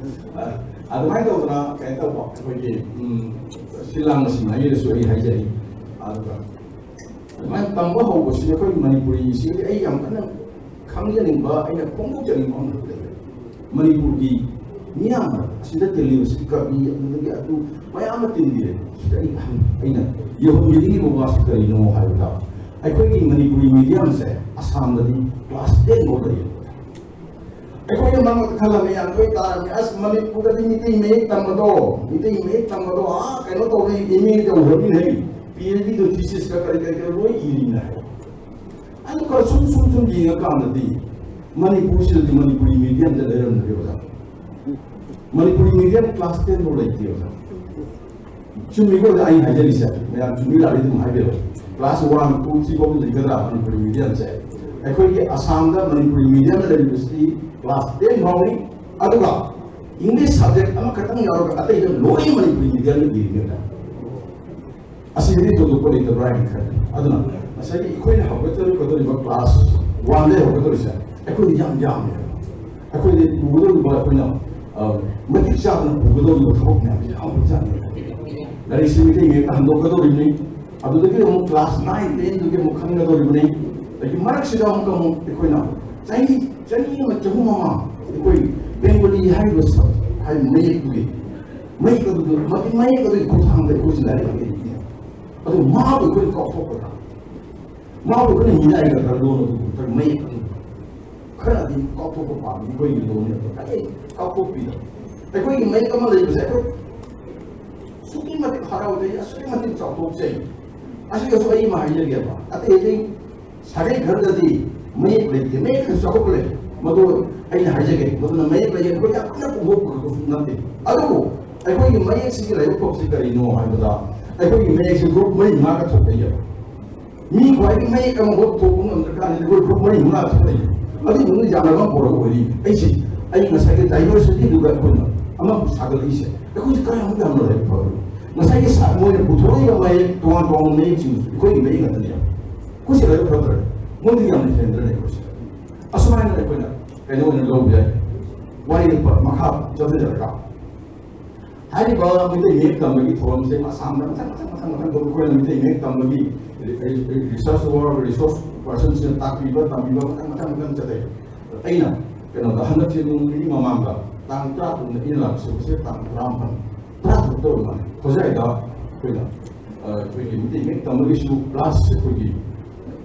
ꯑꯗꯨꯃꯥꯏꯅ ꯇꯧꯗꯅ ꯀꯩꯅꯣ ꯇꯧꯕ ꯑꯩꯈꯣꯏꯒꯤ, ꯎꯝ, ꯁꯤ ꯂꯥꯡꯕꯁꯤꯡ ꯍꯥꯏꯔꯁꯨ ꯑꯩ ꯍꯥꯏꯖꯔꯤ꯫ ꯑꯗꯨꯒ ꯑꯗꯨꯃꯥꯏꯅ ꯇꯝꯕ ꯍꯧꯕꯁꯤꯗ ꯑꯩꯈꯣꯏ ꯃꯅꯤꯄꯨꯔꯤꯁꯤꯗꯤ ꯑꯩ ꯌꯥꯝ ꯀꯟꯅ ꯈꯪꯖꯅꯤꯡꯕ, ꯑꯩꯅ ꯐꯣꯡꯗꯣꯛꯆꯅꯤꯡꯕ ꯑꯃꯈꯛ ꯂꯩꯔꯦ꯫ ꯃꯅꯤꯄꯨꯔꯒꯤ ꯃꯤꯌꯥꯝ ꯑꯁꯤꯗ ꯇꯤꯜꯂꯤꯕꯁꯤ ꯀꯕꯤ, ꯑꯗꯨꯗꯒꯤ ꯑꯗꯨ ꯃꯌꯥꯝ ꯑꯃ ꯇꯤꯟꯕꯤꯔꯦ꯫ ꯁꯤꯗ ꯑꯩ ꯍꯪ-, ꯑꯩꯅ ꯌꯧꯍꯟꯕꯤꯅꯤꯡꯉꯤꯕ ꯋꯥꯁꯤ ꯀꯔꯤꯅꯣ ꯍꯥꯏꯕꯗ, ꯑꯩꯈꯣꯏꯒꯤ ꯃꯅꯤꯄꯨꯔꯤ medium ꯁꯦ ꯑꯁꯥꯝꯗꯗꯤ class ten ꯐꯥꯎ ꯂꯩꯌꯦ꯫ ꯑꯩꯈꯣꯏꯅ ꯃꯔꯛ ꯃꯔꯛꯇ ꯈꯜꯂꯝꯃꯤ, ꯌꯥꯝ ꯇꯣꯏ ꯇꯥꯔꯝꯃꯤ, "ꯑꯁ, ꯃꯅꯤꯄꯨꯔꯗꯗꯤ ꯃꯤꯇꯩ ꯃꯌꯦꯛ ꯇꯝꯕꯗꯣ, ꯃꯤꯇꯩ ꯃꯌꯦꯛ ꯇꯝꯕꯗꯣ, ꯑꯥ, ꯀꯩꯅꯣ ꯇꯧꯔꯤ, M A ꯇꯧꯔꯕꯅꯤ ꯍꯩ, P H D ꯗꯣ thesis ꯀ ꯀꯔꯤ ꯀꯔꯤ ꯀꯔꯤ ꯂꯣꯏ ꯏꯔꯤꯅꯦ" ꯍꯥꯏ꯫ ꯑꯗꯨꯒ ꯁꯨꯝ ꯁꯨꯝ ꯁꯨꯝ ꯌꯦꯡꯉꯀꯥꯟꯗꯗꯤ ꯃꯅꯤꯄꯨꯔꯁꯤꯗꯗꯤ ꯃꯅꯤꯄꯨꯔꯤ medium ꯗ ꯂꯩꯔꯝꯗ꯭ꯔꯦ ꯑꯣꯖꯥ꯫ ꯃꯅꯤꯄꯨꯔꯤ medium class ten ꯐꯥꯎ ꯂꯩꯇꯦ ꯑꯣꯖꯥ꯫ ꯆꯨꯝꯃꯤꯀꯣ ꯑꯣꯖꯥ ꯑꯩꯅ ꯍꯥꯏꯖꯔꯤꯁꯦ? ꯃꯌꯥꯝ ꯆꯨꯝꯃꯤ ꯂꯥꯜꯂꯤ ꯑꯗꯨꯝ ꯍꯥꯏꯕꯤꯔꯛꯑꯣ꯫ Class one, two, three ꯐꯥꯎ ꯂꯩꯒꯗ꯭ꯔꯥ ꯃꯅꯤꯄꯨꯔꯤ medium ꯁꯦ? ꯑꯩꯈꯣꯏꯒꯤ ꯑꯁꯥꯝꯗ ꯃꯅꯤꯄꯨꯔꯤ medium ꯗ ꯂꯩꯔꯤꯕꯁꯤ class ten ꯐꯥꯎꯅꯤ꯫ ꯑꯗꯨꯒ English subject ꯑꯃꯈꯛꯇꯪ ꯌꯥꯎꯔꯒ ꯑꯇꯩꯗ ꯂꯣꯏ ꯃꯅꯤꯄꯨꯔꯤ medium ꯗ ꯏꯔꯤꯅꯦ ꯑꯣꯖꯥ꯫ ꯑꯁꯤꯗꯤ ꯊꯣꯏꯗꯣꯛꯄ ꯂꯩꯇꯕ꯭ꯔꯥ ꯍꯥꯏꯅ ꯈꯜꯂꯤ꯫ ꯑꯗꯨꯅ ꯉꯁꯥꯏꯒꯤ ꯑꯩꯈꯣꯏꯅ ꯍꯧꯒꯠꯆꯔꯛꯀꯗꯧꯔꯤꯕ class one ꯗꯒꯤ ꯍꯧꯒꯠꯇꯧꯔꯤꯁꯦ ꯑꯩꯈꯣꯏꯗꯤ ꯌꯥꯝ ꯌꯥꯝꯃꯦ꯫ ꯑꯩꯈꯣꯏꯗꯤ ꯄꯨꯒꯗꯧꯔꯤꯕ ꯑꯩꯈꯣꯏꯅ, ꯑ, ꯃꯇꯤꯛ ꯆꯥꯗꯅ ꯄꯨꯒꯗꯧꯔꯤꯕ ꯊꯕꯛ ꯃꯌꯥꯝꯁꯦ ꯌꯥꯝ ꯆꯥꯅꯤ꯫ ꯂꯥꯏꯔꯤꯛꯁꯤ ꯃꯤꯇꯩ ꯃꯌꯦꯛꯇ ꯍꯟꯗꯣꯛꯀꯗꯧꯔꯤꯕꯅꯤ꯫ ꯑꯗꯨꯗꯒꯤ ꯑꯃꯨꯛ class nine, ten ꯗꯨꯒꯤ ꯑꯃꯨꯛ ꯈꯟꯒꯗꯧꯔꯤꯕꯅꯤ꯫ ꯑꯗꯒꯤ ꯃꯔꯛꯁꯤꯗ ꯑꯃꯨꯛꯀ ꯑꯃꯨꯛ ꯑꯩꯈꯣꯏꯅ ꯆꯍꯤ, ꯆꯍꯤ ꯑꯃ, ꯆꯍꯨꯝ ꯑꯃ ꯑꯩꯈꯣꯏ Bengali ꯍꯥꯏꯔꯤꯕ ꯁ-, ꯍꯥꯏꯔꯤꯕ ꯃꯌꯦꯛꯇꯨꯒꯤ ꯃꯌꯦꯛ ꯑꯗꯨꯗ, ꯃꯗꯨ ꯃꯌꯦꯛ ꯑꯗꯨꯒꯤ ꯈꯣꯡꯊꯥꯡꯗ ꯑꯩꯈꯣꯏꯁꯤ ꯂꯥꯏꯔꯤꯛ ꯑꯃ ꯏꯕꯅꯦ꯫ ꯑꯗꯨ ꯃꯥꯕꯨ ꯑꯩꯈꯣꯏꯅ ꯀꯥꯎꯊꯣꯛꯄꯗ, ꯃꯥꯕꯨ ꯑꯩꯈꯣꯏꯅ ꯃꯤꯅꯥꯏꯒꯗ꯭ꯔꯥ ꯂꯣꯟ ꯑꯗꯨꯕꯨ ꯅꯠꯇ꯭ꯔꯒ ꯃꯌꯦꯛ ꯑꯗꯨꯕꯨ? ꯈꯔꯗꯤ ꯀꯥꯎꯊꯣꯛꯄ ꯄꯥꯝꯃꯤ, ꯑꯩꯈꯣꯏꯒꯤ ꯂꯣꯟꯅꯤ ꯑꯗꯣ ꯀꯔꯤ ꯀꯥꯎꯊꯣꯛꯄꯤꯗꯕ? ꯑꯩꯈꯣꯏꯒꯤ ꯃꯌꯦꯛ ꯑꯃ ꯂꯩꯕꯁꯦ ꯑꯩꯈꯣꯏ ꯑꯁꯨꯛꯀꯤ ꯃꯇꯤꯛ ꯍꯔꯥꯎꯖꯩ, ꯑꯁꯨꯛꯀꯤ ꯃꯇꯤꯛ ꯆꯥꯎꯊꯣꯛꯆꯩ꯫ ꯑꯁꯤꯗꯁꯨ ꯑꯩ ꯑꯃ ꯍꯥꯏꯖꯒꯦꯕ, ꯑꯇꯩ ꯑꯇꯩ ꯁꯥꯒꯩ ꯈꯔꯗꯗꯤ ꯃꯌꯦꯛ ꯂꯩꯇꯦ, ꯃꯌꯦꯛ ꯈꯔ ꯆꯥꯎꯈꯠꯄ ꯂꯩ꯫ ꯃꯗꯨ ꯑꯩꯅ ꯍꯥꯏꯖꯒꯦ, ꯃꯗꯨꯅ ꯃꯌꯦꯛ ꯂꯩꯌꯦ, ꯑꯩꯈꯣꯏ ꯌꯥꯝ ꯀꯟꯅ ꯄꯨꯊꯣꯛꯄ ꯈꯛꯇꯁꯨ ꯅꯠꯇꯦ꯫ ꯑꯗꯨꯕꯨ ꯑꯩꯈꯣꯏꯒꯤ ꯃꯌꯦꯛꯁꯤꯒꯤ ꯂꯥꯏꯕꯛ ꯐꯕꯁꯤ ꯀꯔꯤꯅꯣ ꯍꯥꯏꯕꯗ, ꯑꯩꯈꯣꯏꯒꯤ ꯃꯌꯦꯛꯁꯤ ꯒ꯭ꯔꯨꯞ ꯃꯔꯤ ꯃꯉꯥꯒ ꯊꯣꯛꯂꯛꯑꯦꯕ꯫ ꯃꯤ ꯈ꯭ꯋꯥꯏꯗꯒꯤ ꯃꯌꯦꯛ ꯑꯃ ꯊꯣꯛꯄ ꯉꯝꯗ꯭ꯔꯀꯥꯟꯗꯗꯤ ꯑꯩꯈꯣꯏ ꯒ꯭ꯔꯨꯞ ꯃꯔꯤ ꯃꯉꯥ ꯊꯣꯛꯂꯛꯑꯦ꯫ ꯑꯗꯨꯒꯤ ꯃꯅꯨꯡꯗ ꯌꯥꯝꯅ ꯑꯃ ꯄꯨꯔꯛꯄ ꯑꯣꯏꯔꯤ꯫ ꯑꯩꯁꯦ, ꯑꯩ ꯉꯁꯥꯏꯒꯤ ꯗꯥꯏꯚꯔꯁꯤꯇꯤꯗꯨꯒ ꯑꯩꯈꯣꯏꯅ ꯑꯃ ꯁꯥꯒꯠꯂꯛꯏꯁꯦ, ꯑꯩꯈꯣꯏꯁꯦ ꯀꯌꯥꯃꯨꯛ ꯌꯥꯝꯅ ꯂꯥꯏꯕꯛ ꯐꯕꯅꯣ꯫ ꯉꯁꯥꯏꯒꯤ ꯁꯥ-, ꯃꯣꯏꯅ ꯄꯨꯊꯣꯔꯛꯏꯕ ꯃꯌꯦꯛ, ꯇꯣꯉꯥꯟ ꯇꯣꯉꯥꯟꯕ ꯃꯌꯦꯛꯁꯤꯡꯗꯨꯁꯨ ꯑꯩꯈꯣꯏꯒꯤ ꯃꯌꯦꯛ ꯉꯥꯛꯇꯅꯦꯕ꯫ ꯑꯩꯈꯣꯏꯁꯦ ꯂꯥꯏꯕꯛ ꯐꯗ꯭ꯔꯦ, ꯃꯣꯏꯗꯤ ꯌꯥꯝꯅ ꯍꯦꯟꯗ꯭ꯔꯅꯦ ꯑꯩꯈꯣꯏꯁꯦ꯫ ꯑꯁꯨꯃꯥꯏꯅ ꯑꯩꯈꯣꯏꯅ ꯀꯩꯅꯣ ꯑꯣꯏꯅ ꯂꯧꯕ ꯌꯥꯏ꯫ ꯋꯥꯔꯤ ꯃꯈꯥ ꯆꯠꯊꯖꯔꯒ, ꯍꯥꯏꯔꯤꯕ ꯃꯩꯇꯩ ꯃꯌꯦꯛ ꯇꯝꯕꯒꯤ ꯊꯧꯔꯝꯁꯦ ꯑꯁꯥꯝꯗ ꯃꯊꯪ ꯃꯊꯪ ꯃꯊꯪ ꯃꯊꯪ ꯇꯧꯗꯅ ꯑꯩꯈꯣꯏꯅ ꯃꯩꯇꯩ ꯃꯌꯦꯛ ꯇꯝꯕꯒꯤ ꯔꯤ-, ꯔꯤ-, ꯔꯤꯁꯔꯁ ꯋꯥꯔꯛ, ꯔꯤꯁꯣꯔꯁ ꯄꯥꯔꯁꯟꯁꯤꯡꯅ ꯇꯥꯛꯄꯤꯕ, ꯇꯝꯕꯤꯕ ꯃꯊꯪ ꯃꯊꯪ ꯃꯊꯪ ꯆꯠꯊꯩ꯫ ꯑꯩꯅ ꯀꯩꯅꯣꯗ ꯍꯟꯗꯛꯁꯦ ꯅꯣꯡ ꯅꯤꯅꯤ ꯃꯃꯥꯡꯗ ꯇꯥꯡ ꯇꯔꯥꯇꯔꯨꯛꯅ ꯑꯩꯅ ꯂꯥꯛꯆꯕꯁꯦ ꯇꯥꯡ ꯇꯔꯥꯃꯥꯄꯟ, ꯇꯔꯥꯇꯔꯨꯛꯇ ꯑꯣꯏꯕ ꯃꯥꯜꯂꯦ꯫ ꯍꯣꯖꯥꯏꯗ ꯑꯩꯈꯣꯏꯅ, ꯑ, ꯑꯩꯈꯣꯏꯒꯤ ꯃꯩꯇꯩ ꯃꯌꯦꯛ ꯇꯝꯕꯒꯤꯁꯨ ꯀ꯭ꯂꯥꯁ ꯑꯩꯈꯣꯏꯒꯤ,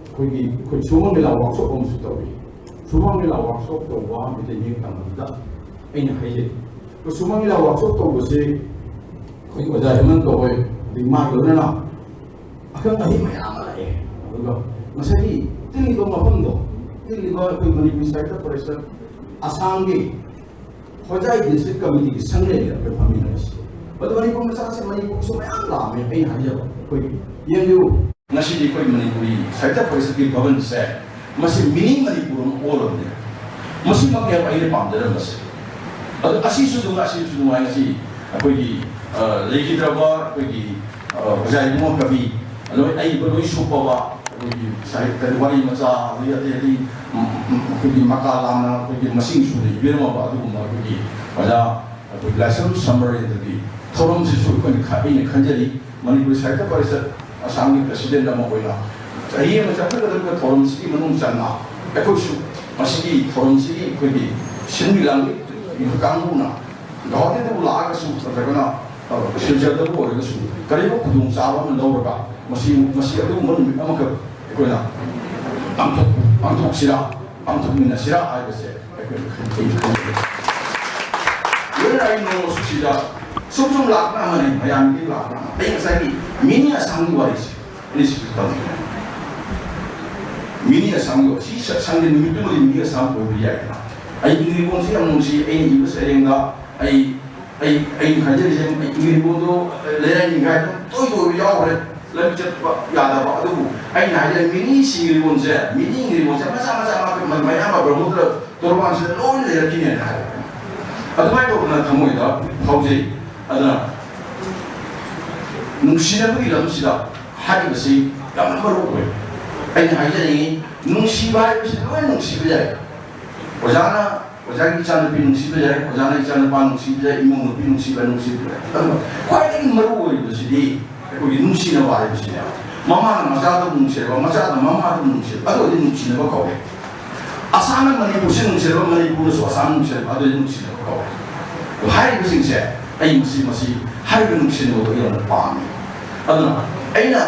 ꯑꯩꯈꯣꯏꯒꯤ, ꯑꯩꯈꯣꯏ ꯁꯨꯃꯥꯡ ꯂꯤꯂꯥ ꯋꯥꯛꯁꯣꯞ ꯑꯃꯁꯨ ꯇꯧꯏ꯫ ꯁꯨꯃꯥꯡ ꯂꯤꯂꯥ ꯋꯥꯛꯁꯣꯞ ꯇꯧꯕ ꯃꯩꯇꯩ ꯃꯌꯦꯛ ꯇꯝꯕꯗꯨꯗ ꯑꯩꯅ ꯍꯥꯏꯖꯩ, ꯑꯩꯈꯣꯏ ꯁꯨꯃꯥꯡ ꯂꯤꯂꯥ ꯋꯥꯛꯁꯣꯞ ꯇꯧꯕꯁꯤ ꯑꯩꯈꯣꯏꯒꯤ ꯑꯣꯖꯥ ꯍꯦꯃꯟꯇ ꯍꯣꯏ, ꯑꯗꯒꯤ ꯃꯥꯒ ꯂꯣꯏꯅꯅ ꯑꯈꯪ ꯑꯍꯩ ꯃꯌꯥꯝ ꯑꯃ ꯂꯥꯛꯑꯦ꯫ ꯑꯗꯨꯒ ꯉꯁꯥꯏꯒꯤ ꯇꯤꯜꯂꯤꯕ ꯃꯐꯝꯗꯣ, ꯇꯤꯜꯂꯤꯕ ꯑꯩꯈꯣꯏ ꯃꯅꯤꯄꯨꯔꯤ ꯁꯥꯍꯤꯇ꯭ꯌ ꯄꯔꯤꯁꯠ ꯑꯁꯥꯝꯒꯤ ꯍꯣꯖꯥꯏ ꯗꯤꯁꯇ꯭ꯔꯤꯛ ꯀꯃꯤꯇꯤꯒꯤ ꯁꯪꯅꯦꯕ ꯑꯩꯈꯣꯏ ꯐꯝꯃꯤꯟꯅꯔꯤꯁꯦ꯫ ꯑꯗꯨ ꯃꯅꯤꯄꯨꯔ ꯃꯆꯥꯁꯦ ꯃꯅꯤꯄꯨꯔꯁꯨ ꯃꯌꯥꯝ ꯂꯥꯛꯑꯝꯃꯦ꯫ ꯑꯩꯅ ꯍꯥꯏꯖꯕ ꯑꯩꯈꯣꯏꯒꯤ, ꯌꯦꯡꯕꯤꯌꯨ, ꯉꯁꯤꯗꯤ ꯑꯩꯈꯣꯏ ꯃꯅꯤꯄꯨꯔꯤ ꯁꯥꯍꯤꯇ꯭ꯌ ꯄꯔꯤꯁꯠꯀꯤ ꯚꯕꯟꯁꯦ, ꯃꯁꯤ ꯃꯤꯅꯤ ꯃꯅꯤꯄꯨꯔ ꯑꯃ ꯑꯣꯜꯂꯕꯅꯦ꯫ ꯃꯁꯤꯃꯛꯅꯦꯕ ꯑꯩꯅ ꯄꯥꯝꯖꯔꯝꯕꯁꯦ꯫ ꯑꯗꯨ ꯑꯁꯤꯁꯨ ꯅꯨꯡꯉꯥꯏ, ꯑꯁꯤꯁꯨ ꯅꯨꯡꯉꯥꯏ꯫ ꯉꯁꯤ ꯑꯩꯈꯣꯏꯒꯤ, ꯑ, ꯂꯩꯈꯤꯗ꯭ꯔꯕ ꯑꯩꯈꯣꯏꯒꯤ, ꯑ, ꯑꯣꯖꯥ ꯏꯕꯨꯡꯉꯣ ꯀꯕꯤ, ꯂꯣꯏ ꯑꯏꯕ ꯂꯣꯏ ꯁꯨꯞꯄꯕ ꯑꯩꯈꯣꯏꯒꯤ ꯁꯥꯍꯤꯇ꯭ꯌ ꯋꯥꯔꯤ ꯃꯆꯥ, ꯑꯗꯒꯤ ꯑꯇꯩ ꯑꯇꯩ, ꯎꯝ, ꯎꯝ, ꯑꯩꯈꯣꯏꯒꯤ ꯃꯀꯥ ꯂꯥꯝꯅ ꯑꯩꯈꯣꯏꯒꯤ ꯃꯁꯤꯡ ꯁꯨꯅ ꯏꯕꯤꯔꯝꯃꯕ ꯑꯗꯨꯒꯨꯝꯕ ꯑꯩꯈꯣꯏꯒꯤ ꯑꯣꯖꯥ ꯑꯩꯈꯣꯏ ꯂꯥꯏꯁ꯭ꯔꯝ ꯁꯃꯔꯦꯟꯗ꯭ꯔꯒꯤ ꯊꯧꯔꯝꯁꯤꯁꯨ ꯑꯩꯈꯣꯏꯅ ꯈ-, ꯑꯩꯅ ꯈꯟꯖꯔꯤ, ꯃꯅꯤꯄꯨꯔ ꯁꯥꯍꯤꯇ꯭ꯌ ꯄꯔꯤꯁꯠ ꯑꯁꯥꯝꯒꯤ ꯄ꯭ꯔꯁꯤꯗꯦꯟꯠ ꯑꯃ ꯑꯣꯏꯅ ꯆꯍꯤ ꯑꯃ ꯆꯠꯊꯒꯗꯧꯔꯤꯕ ꯊꯧꯔꯝꯁꯤꯒꯤ ꯃꯅꯨꯡ ꯆꯟꯅ ꯑꯩꯈꯣꯏꯁꯨ ꯃꯁꯤꯒꯤ ꯊꯧꯔꯝꯁꯤꯒꯤ ꯑꯩꯈꯣꯏꯒꯤ ꯁꯤꯟꯃꯤ ꯂꯥꯡꯃꯤ ꯀꯥꯡꯕꯨꯅ ꯒꯧꯍꯥꯇꯤꯗꯕꯨ ꯂꯥꯛꯑꯒꯁꯨ ꯅꯠꯇ꯭ꯔꯒꯅ, ꯑ, ꯁꯤꯜꯆꯔꯗꯕꯨ ꯑꯣꯏꯔꯒꯁꯨ ꯀꯔꯤꯒꯨꯝꯕ ꯈꯨꯗꯣꯡꯆꯥꯕ ꯑꯃ ꯂꯧꯔꯒ ꯃꯁꯤ, ꯃꯁꯤ ꯑꯗꯨꯒꯨꯝꯕ ꯅꯨꯃꯤꯠ ꯑꯃꯈꯛ ꯑꯩꯈꯣꯏꯅ ꯄꯥꯡꯊꯣꯛ-, ꯄꯥꯡꯊꯣꯛꯁꯤꯔꯥ, ꯄꯥꯡꯊꯣꯛꯃꯤꯟꯅꯁꯤꯔꯥ ꯍꯥꯏꯕꯁꯦ ꯑꯩꯈꯣꯏꯅ ꯈꯟ-, ꯑꯩꯅ ꯈꯟꯖꯩ꯫ ꯂꯣꯏꯅ ꯑꯩ ꯅꯣꯡꯃꯁꯨ ꯁꯤꯗ ꯁꯨꯝ ꯁꯨꯝ ꯂꯥꯛꯄꯅ ꯑꯃꯅꯤ, ꯃꯌꯥꯝꯒꯤ ꯂꯥꯛꯄꯅ ꯑꯃ꯫ ꯑꯩ ꯉꯁꯥꯏꯒꯤ ꯃꯤꯅꯤ ꯑꯁꯥꯝꯒꯤ ꯋꯥꯔꯤꯁꯦ ꯑꯩꯅ ꯁꯤꯗ ꯇꯝꯖꯒꯦ꯫ ꯃꯤꯅꯤ ꯑꯁꯥꯝꯒꯤ ꯋꯥꯔꯤ, ꯁꯤ ꯁ-, ꯁꯟꯗꯦ ꯅꯨꯃꯤꯠꯇꯨꯃꯗꯤ ꯃꯤꯅꯤ ꯑꯁꯥꯝ ꯑꯣꯏꯕ ꯌꯥꯏꯗꯅ꯫ ꯑꯩ ꯏꯪꯂꯤꯀꯣꯟꯁꯤ ꯌꯥꯝ ꯅꯨꯡꯁꯤ, ꯑꯩꯅ ꯏꯕ ꯁꯩꯔꯦꯡꯗ ꯑꯩ ꯑꯩ ꯑꯩꯅ ꯈꯟꯖꯔꯤꯁꯦ, ꯏꯪꯂꯤꯕꯣꯟꯗꯣ ꯂꯩꯔꯥꯏ ꯅꯤꯡꯒꯥꯏ ꯑꯗꯨꯝ ꯇꯣꯏ ꯇꯣꯏꯕ ꯌꯥꯎꯈ꯭ꯔꯦ, ꯂꯝꯕꯤ ꯆꯠꯄ ꯌꯥꯗꯕ꯫ ꯑꯗꯨꯕꯨ ꯑꯩꯅ ꯍꯥꯏꯖꯔꯤ, ꯃꯤꯅꯤ ꯁꯤꯡꯂꯤꯕꯣꯟꯁꯦ, ꯃꯤꯅꯤ ꯏꯪꯂꯤꯕꯣꯟꯁꯦ ꯃꯆꯥ ꯃꯆꯥ ꯃꯥ-, ꯃ-, ꯃꯌꯥꯝ ꯑꯃ ꯕ꯭ꯔꯍꯃꯄꯨꯇ꯭ꯔ ꯇꯣꯔꯕꯥꯟꯁꯤꯗ ꯂꯣꯏꯅ ꯂꯩꯔꯛꯈꯤꯅꯦꯅ ꯍꯥꯏ꯫ ꯑꯗꯨꯃꯥꯏꯅ ꯇꯧꯗꯅ ꯊꯃꯣꯏꯗ ꯐꯥꯎꯖꯩ꯫ ꯑꯗꯨꯅ ꯅꯨꯡꯁꯤꯅꯕꯒꯤ ꯂꯝꯁꯤꯗ ꯍꯥꯏꯔꯤꯕꯁꯤ ꯌꯥꯝꯅ ꯃꯔꯨ ꯑꯣꯏ꯫ ꯑꯩꯅ ꯍꯥꯏꯖꯅꯤꯡꯉꯤ, ꯅꯨꯡꯁꯤꯕ ꯍꯥꯏꯕꯁꯤ ꯂꯣꯏ ꯅꯨꯡꯁꯤꯕ ꯌꯥꯏ꯫ ꯑꯣꯖꯥꯅ ꯑꯣꯖꯥꯒꯤ ꯏꯆꯥꯅꯨꯄꯤ ꯅꯨꯡꯁꯤꯕ ꯌꯥꯏ, ꯑꯣꯖꯥꯅ ꯏꯆꯥꯅꯨꯄꯥ ꯅꯨꯡꯁꯤꯕ ꯌꯥꯏ, ꯏꯃꯨꯡ ꯅꯨꯄꯤ ꯅꯨꯡꯁꯤꯕ ꯅꯨꯡꯁꯤꯕ ꯌꯥꯏ꯫ ꯑꯗꯨꯒ ꯈ꯭ꯋꯥꯏꯗꯒꯤ ꯃꯔꯨ ꯑꯣꯏꯔꯤꯕꯁꯤꯗꯤ ꯑꯩꯈꯣꯏꯒꯤ ꯅꯨꯡꯁꯤꯅꯕ ꯍꯥꯏꯕꯁꯤꯅꯦ꯫ ꯃꯃꯥꯅ ꯃꯆꯥꯗꯨ ꯅꯨꯡꯁꯤꯔꯕ, ꯃꯆꯥꯅ ꯃꯃꯥꯗꯨ ꯅꯨꯡꯁꯤꯔꯕ, ꯑꯗꯨ ꯑꯣꯏꯔꯗꯤ ꯅꯨꯡꯁꯤꯅꯕ ꯀꯧꯋꯦ꯫ ꯑꯁꯥꯝꯅ ꯃꯅꯤꯄꯨꯔꯁꯤ ꯅꯨꯡꯁꯤꯔꯕ, ꯃꯅꯤꯄꯨꯔꯅꯁꯨ ꯑꯁꯥꯝ ꯅꯨꯡꯁꯤꯔꯕ, ꯑꯗꯨ ꯑꯣꯏꯔꯗꯤ ꯅꯨꯡꯁꯤꯅꯕ ꯀꯧꯋꯦ꯫ ꯍꯥꯏꯔꯤꯕꯁꯤꯡꯁꯦ ꯑꯩ ꯃꯁꯤ, ꯃꯁꯤ ꯍꯥꯏꯔꯤꯕ ꯅꯨꯡꯁꯤꯅꯕꯗꯣ ꯑꯩ ꯌꯥꯝꯅ ꯄꯥꯝꯃꯤ꯫ ꯑꯗꯨꯅ ꯑꯩꯅ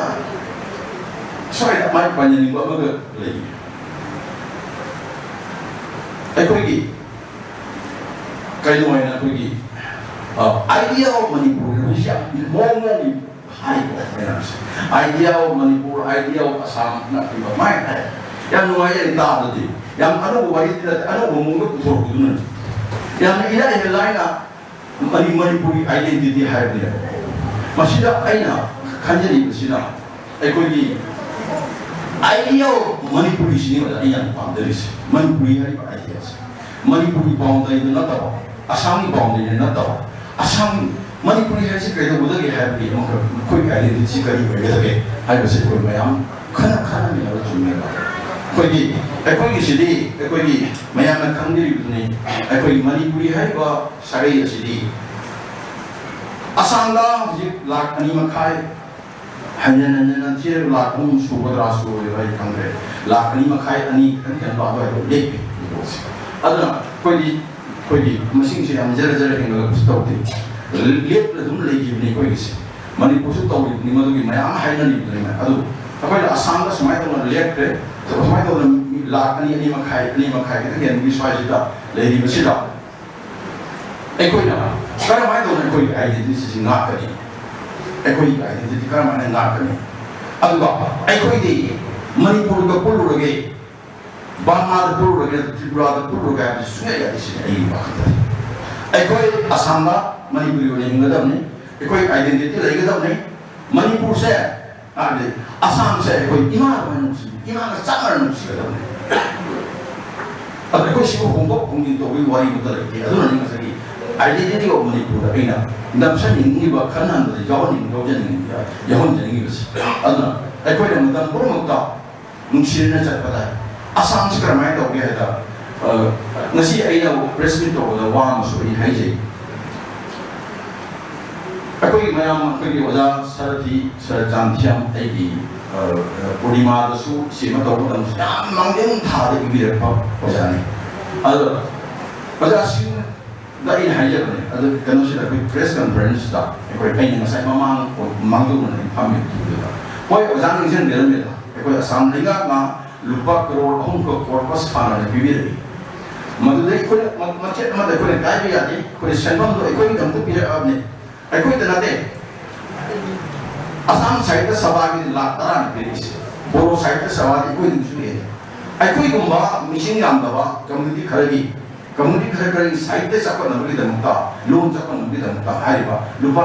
ꯁ꯭ꯋꯥꯏꯗ ꯃꯥꯏ ꯄꯥꯏꯅꯅꯤꯡꯕ ꯑꯃꯒ ꯂꯩꯌꯦ꯫ ꯑꯩꯈꯣꯏꯒꯤ ꯀꯩꯅꯣ ꯍꯥꯏꯅ ꯑꯩꯈꯣꯏꯒꯤ, ꯑ, idea of Manipur ꯍꯧꯖꯤꯛ ꯌꯥꯝ ꯃꯑꯣꯡ ꯃꯑꯣꯡꯒꯤ ꯍꯥꯏꯀꯣ ꯃꯌꯥꯝꯁꯦ꯫ Idea of Manipur, idea of Assam ꯅ ꯀꯩꯅꯣ ꯃꯥꯏ ꯍꯥꯏ꯫ ꯌꯥꯝ ꯅꯨꯡꯉꯥꯏ ꯑꯩ ꯇꯥꯕꯗꯗꯤ꯫ ꯌꯥꯝ ꯑꯅꯧꯕ ꯋꯥꯔꯤꯗꯤ ꯅꯠꯇꯦ, ꯑꯅꯧꯕ ꯃꯑꯣꯡꯗ ꯄꯨꯊꯣꯔꯛꯄꯗꯨꯅꯅꯤ꯫ ꯌꯥꯝꯅ ꯏꯔꯥꯏ ꯍꯦꯜꯂꯥꯏꯅ ꯃꯅꯤ-, ꯃꯅꯤꯄꯨꯔꯤ identity ꯍꯥꯏꯕꯅꯦꯕ꯫ ꯃꯁꯤꯗ ꯑꯩꯅ ꯈꯟꯖꯔꯤꯕꯁꯤꯅ ꯑꯩꯈꯣꯏꯒꯤ idea of ꯃꯅꯤꯄꯨꯔꯤꯁꯤꯅꯦꯕ ꯑꯩ ꯌꯥꯝ ꯄꯥꯝꯖꯔꯤꯁꯦ꯫ ꯃꯅꯤꯄꯨꯔꯤ ꯍꯥꯏꯔꯤꯕ idea ꯁꯦ꯫ ꯃꯅꯤꯄꯨꯔꯒꯤ boundary ꯗꯨ ꯅꯠꯇꯕ, ꯑꯁꯥꯝꯒꯤ boundary ꯗꯨ ꯅꯠꯇꯕ, ꯑꯁꯥꯝ, ꯃꯅꯤꯄꯨꯔꯤ ꯍꯥꯏꯁꯤ ꯀꯩꯗꯧꯒꯗꯒꯦ ꯍꯥꯏꯕꯒꯤ ꯑꯃꯈꯛ, ꯑꯩꯈꯣꯏꯒꯤ identity ꯁꯤ ꯀꯔꯤ ꯑꯣꯏꯒꯗꯒꯦ ꯍꯥꯏꯕꯁꯤ ꯑꯩꯈꯣꯏ ꯃꯌꯥꯝ ꯈꯟꯅ ꯈꯟꯅꯃꯤꯟꯅꯕ ꯆꯨꯝꯃꯦꯕ꯫ ꯑꯩꯈꯣꯏꯒꯤ, ꯑꯩꯈꯣꯏꯒꯤꯁꯤꯗꯤ, ꯑꯩꯈꯣꯏꯒꯤ ꯃꯌꯥꯝꯅ ꯈꯪꯕꯤꯔꯤꯕꯗꯨꯅꯤ, ꯑꯩꯈꯣꯏꯒꯤ ꯃꯅꯤꯄꯨꯔꯤ ꯍꯥꯏꯔꯤꯕ ꯁꯥꯒꯩ ꯑꯁꯤꯗꯤ ꯑꯁꯥꯝꯗ ꯍꯧꯖꯤꯛ ꯂꯥꯈ ꯑꯅꯤ ꯃꯈꯥꯏ ꯍꯟꯖꯟ ꯍꯟꯖꯟꯅ ꯊꯤꯔꯒ ꯂꯥꯈ ꯑꯍꯨꯝ ꯁꯨꯒꯗ꯭ꯔꯥ ꯁꯨꯔꯣꯏꯗ꯭ꯔꯥ ꯑꯩ ꯈꯪꯗ꯭ꯔꯦ꯫ ꯂꯥꯈ ꯑꯅꯤ ꯃꯈꯥꯏ, ꯑꯅꯤ ꯈꯤꯇꯪ ꯍꯦꯟꯕ ꯑꯗꯨꯋꯥꯏꯗ ꯂꯦꯞꯄꯤ ꯔꯤꯄꯣꯔꯠꯁꯦ꯫ ꯑꯗꯨꯅ ꯑꯩꯈꯣꯏꯗꯤ, ꯑꯩꯈꯣꯏꯗꯤ ꯃꯁꯤꯡꯁꯦ ꯌꯥꯝ ꯖꯔ ꯖꯔ ꯍꯦꯟꯒꯠꯂꯛꯄꯁꯨ ꯇꯧꯗꯦ꯫ ꯂꯦꯞꯇꯅ ꯑꯗꯨꯝ ꯂꯩꯈꯤꯕꯅꯤ ꯑꯩꯈꯣꯏꯒꯤꯁꯦ꯫ ꯃꯅꯤꯄꯨꯔꯁꯨ ꯇꯧꯔꯤꯕꯅꯤ, ꯃꯗꯨꯒꯤ ꯃꯌꯥꯝ ꯑꯃ ꯍꯥꯏꯅꯔꯤꯕꯅꯤ꯫ ꯑꯗꯨ ꯑꯩꯈꯣꯏꯅ ꯑꯁꯥꯝꯗ ꯁꯨꯃꯥꯏꯅ ꯇꯧꯅ ꯂꯦꯞꯈ꯭ꯔꯦ, ꯁꯨꯃꯥꯏꯅ ꯇꯧꯗꯅ ꯃꯤ ꯂꯥꯈ ꯑꯅꯤ, ꯑꯅꯤ ꯃꯈꯥꯏ, ꯑꯅꯤ ꯃꯈꯥꯏ ꯈꯤꯇꯪ ꯍꯦꯟꯕꯒꯤ ꯁ꯭ꯋꯥꯏꯁꯤꯗ ꯂꯩꯔꯤꯕꯁꯤꯗ ꯑꯩꯈꯣꯏꯅ ꯀꯔꯝꯍꯥꯏꯅ ꯇꯧꯅ ꯑꯩꯈꯣꯏꯒꯤ identity ꯁꯤ ꯉꯥꯛꯀꯅꯤ? ꯑꯩꯈꯣꯏꯒꯤ identity ꯀꯔꯝꯍꯥꯏꯅ ꯉꯥꯛꯀꯅꯤ? ꯑꯗꯨꯒ ꯑꯩꯈꯣꯏꯗꯤ ꯃꯅꯤꯄꯨꯔꯒ ꯄꯨꯜꯂꯨꯔꯒꯦ, ꯕꯔꯃꯥꯗ ꯄꯨꯜꯂꯨꯔꯒꯦ, ꯇ꯭ꯔꯤꯄꯨꯔꯥꯗ ꯄꯨꯜꯂꯨꯔꯒꯦ ꯍꯥꯏꯕꯁꯤ ꯁꯨꯡꯌꯥ ꯌꯥꯗꯦ꯫ ꯁꯤꯅꯤ ꯑꯩꯒꯤ ꯋꯥꯈꯜꯗꯗꯤ꯫ ꯑꯩꯈꯣꯏ ꯑꯁꯥꯝꯗ ꯃꯅꯤꯄꯨꯔꯤ ꯑꯣꯏꯅ ꯍꯤꯡꯒꯗꯕꯅꯤ꯫ ꯑꯩꯈꯣꯏ identity ꯂꯩꯒꯗꯕꯅꯤ꯫ ꯃꯅꯤꯄꯨꯔꯁꯦ, ꯍꯥꯏꯕꯗꯤ ꯑꯁꯥꯝꯁꯦ ꯑꯩꯈꯣꯏ ꯏꯃꯥ ꯑꯗꯨꯃꯥꯏꯅ ꯅꯨꯡꯁꯤ, ꯏꯃꯥꯒ ꯆꯞ ꯃꯥꯟꯅ ꯅꯨꯡꯁꯤꯒꯗꯕꯅꯤ꯫ ꯑꯗ ꯑꯩꯈꯣꯏ ꯁꯤꯕꯨ ꯍꯣꯡꯗꯣꯛ ꯍꯣꯡꯖꯤꯟ ꯇꯧꯕꯒꯤ ꯋꯥꯔꯤ ꯑꯃꯠꯇ ꯂꯩꯇꯦ꯫ ꯑꯗꯨꯅꯅꯤ ꯉꯁꯥꯏꯒꯤ Identity of Manipur ꯗ ꯑꯩꯅ ꯅꯝꯁꯟꯅꯤꯡꯉꯤꯕ, ꯈꯟꯍꯟꯕꯗ ꯌꯥꯎꯍꯟꯅꯤꯡ-, ꯌꯥꯎꯖꯅꯤꯡ-, ꯌꯥꯎꯍꯟꯖꯅꯤꯡꯉꯤꯕꯁꯦ꯫ ꯑꯗꯨꯅ ꯑꯩꯈꯣꯏꯅ ꯃꯇꯝ ꯄꯨꯝꯅꯃꯛꯇ ꯅꯨꯡꯁꯤꯅꯅ ꯆꯠꯄ ꯇꯥꯏ꯫ ꯑꯁꯥꯝꯁꯤ ꯀꯔꯝꯍꯥꯏꯅ ꯇꯧꯒꯦ ꯍꯥꯏꯗ, ꯑ, ꯉꯁꯤ ꯑꯩꯅ press meet ꯇꯧꯕꯗ ꯋꯥ ꯑꯃꯁꯨ ꯑꯩ ꯍꯥꯏꯖꯩ꯫ ꯑꯩꯈꯣꯏꯒꯤ ꯃꯌꯥꯝ, ꯑꯩꯈꯣꯏꯒꯤ ꯑꯣꯖꯥ ꯁꯔꯊꯤ, ꯁꯔ ꯆꯥꯟꯊꯤꯌꯥꯝ, ꯑꯩꯒꯤ, ꯑ, ꯑ, ꯄꯨꯔꯅꯤꯃꯥꯗꯁꯨ ꯁꯤꯃ ꯇꯧꯕ ꯃꯇꯝꯗꯁꯨ ꯌꯥꯝ ꯃꯥꯡꯖꯤꯟ ꯊꯥꯗ ꯏꯕꯤꯔꯛꯄ ꯑꯣꯖꯥꯅꯤ꯫ ꯑꯗꯣ ꯑꯣꯖꯥꯁꯤꯡꯗ ꯑꯩꯅ ꯍꯥꯏꯖꯕꯅꯦ, ꯑꯗꯨ ꯀꯩꯅꯣꯁꯤꯗ ꯑꯩꯈꯣꯏ press conference ꯇ ꯑꯩꯈꯣꯏ, ꯑꯩꯅ ꯉꯁꯥꯏ ꯃꯃꯥꯡ ꯃꯥꯡꯖꯧꯅꯅ ꯑꯩ ꯐꯝꯃꯤꯕꯗꯨꯗ, ꯍꯣꯏ, ꯑꯣꯖꯥ ꯅꯤꯡꯁꯤꯡꯕꯤꯔꯝꯃꯦꯗ, ꯑꯩꯈꯣꯏ ꯑꯁꯥꯝ ꯂꯩꯉꯥꯛꯅ ꯂꯨꯄꯥ ꯀꯔꯣꯔ ꯑꯍꯨꯝꯒ corpus ꯐꯥꯅꯅ ꯄꯤꯕꯤꯔꯛꯏ꯫ ꯃꯗꯨꯗ ꯑꯩꯈꯣꯏꯅ ꯃ-, ꯃꯆꯦꯠ ꯑꯃꯗ ꯑꯩꯈꯣꯏꯅ ꯀꯥꯏꯕ ꯌꯥꯗꯦ꯫ ꯑꯩꯈꯣꯏꯅ ꯁꯦꯟꯐꯝꯗꯣ ꯑꯩꯈꯣꯏꯒꯤꯗꯃꯛꯇ ꯄꯤꯔꯛꯑꯕꯅꯤ꯫ ꯑꯩꯈꯣꯏꯗ ꯅꯠꯇꯦ꯫ ꯑꯁꯥꯝ ꯁꯥꯍꯤꯇ꯭ꯌ ꯁꯚꯥꯒꯤ ꯂꯥꯛ ꯇꯔꯥꯅꯤ ꯄꯤꯔꯛꯏꯁꯦ꯫ ꯕꯣꯔꯣ ꯁꯥꯍꯤꯇ꯭ꯌ ꯁꯚꯥꯗꯤ ꯑꯩꯈꯣꯏꯗꯒꯤꯁꯨ ꯍꯦꯜꯂꯤ꯫ ꯑꯩꯈꯣꯏꯒꯨꯝꯕ ꯃꯤꯁꯤꯡ ꯌꯥꯝꯗꯕ community ꯈꯔꯒꯤ, community ꯈꯔ ꯈꯔꯒꯤ ꯁꯥꯍꯤꯇ꯭ꯌ ꯆꯥꯎꯈꯠꯅꯕꯒꯤꯗꯃꯛꯇ, ꯂꯣꯟ ꯆꯥꯎꯈꯠꯅꯕꯒꯤꯗꯃꯛꯇ ꯍꯥꯏꯔꯤꯕ ꯂꯨꯄꯥ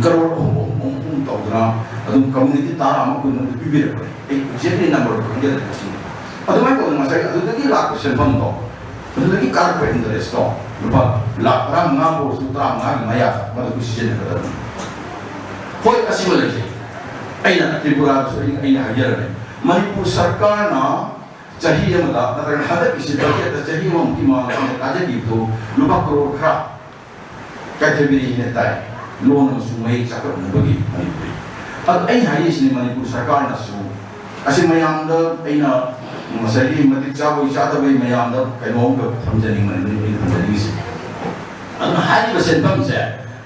ꯀꯔꯣꯔ ꯑꯍꯨꯝ, ꯑꯍꯨꯝ, ꯑꯍꯨꯝ, ꯑꯍꯨꯝ ꯇꯧꯗꯅ ꯑꯗꯨꯝ community ꯇꯔꯥ ꯑꯃ, ꯀꯨꯟ ꯑꯃ ꯄꯤꯕꯤꯔꯛꯄꯅꯤ꯫ ꯑꯩ exactly number ꯗꯣ ꯈꯪꯖꯗ꯭ꯔꯦ ꯉꯁꯤ꯫ ꯑꯗꯨꯃꯥꯏꯅ ꯇꯧꯗꯅ ꯉꯁꯥꯏ ꯑꯗꯨꯗꯒꯤ ꯂꯥꯛꯄ ꯁꯦꯟꯐꯝꯗꯣ, ꯑꯗꯨꯗꯒꯤ ꯀꯥꯔꯛꯄ interest ꯇꯣ ꯂꯨꯄꯥ ꯂꯥꯛ ꯇꯔꯥꯃꯉꯥ ꯑꯣꯏꯔꯁꯨ ꯇꯔꯥꯃꯉꯥꯒꯤ ꯃꯌꯥꯗ ꯃꯗꯨꯒꯤ ꯁꯤꯖꯤꯟꯅꯒꯗꯕꯅꯤ꯫ ꯍꯣꯏ, ꯑꯁꯤꯃ ꯂꯩꯖꯩ꯫ ꯑꯩꯅ ꯇ꯭ꯔꯤꯄꯨꯔꯥꯗꯁꯨ ꯑꯩꯅ, ꯑꯩꯅ ꯍꯥꯏꯖꯔꯒꯦ꯫ ꯃꯅꯤꯄꯨꯔ ꯁꯔꯀꯥꯔꯅ ꯆꯍꯤ ꯑꯃꯗ ꯅꯠꯇ꯭ꯔꯒ ꯍꯟꯗꯛꯀꯤꯁꯤ budget ꯇ ꯆꯍꯤ ꯑꯃꯃꯨꯛꯀꯤ ꯃꯃꯥꯡꯗ ꯑꯩꯅ ꯀꯥꯖꯈꯤꯕꯗꯨ ꯂꯨꯄꯥ ꯀꯔꯣꯔ ꯈꯔ ꯀꯥꯏꯊꯕꯤꯔꯤ ꯍꯥꯏꯅ ꯇꯥꯏ, ꯂꯣꯟ ꯑꯃꯁꯨꯡ ꯃꯌꯦꯛ ꯆꯥꯎꯈꯠꯅꯕꯒꯤ ꯃꯅꯤꯄꯨꯔꯤ꯫ ꯑꯗꯨ ꯑꯩ ꯍꯥꯏꯔꯤꯁꯤꯅꯤ, ꯃꯅꯤꯄꯨꯔ ꯁꯔꯀꯥꯔꯅꯁꯨ ꯑꯁꯤ ꯃꯌꯥꯝꯗ ꯑꯩꯅ ꯉꯁꯥꯏꯒꯤ ꯃꯇꯤꯛ ꯆꯥꯕꯣꯏ ꯆꯥꯗꯕꯣꯏ ꯃꯌꯥꯝꯗ ꯀꯩꯅꯣꯝꯈꯛ ꯊꯝꯖꯅꯤꯡꯕꯅꯤ, ꯑꯩꯅ ꯊꯝꯖꯅꯤꯡꯉꯤꯁꯦ꯫ ꯑꯗꯨꯅ ꯍꯥꯏꯔꯤꯕ ꯁꯦꯟꯐꯝꯁꯦ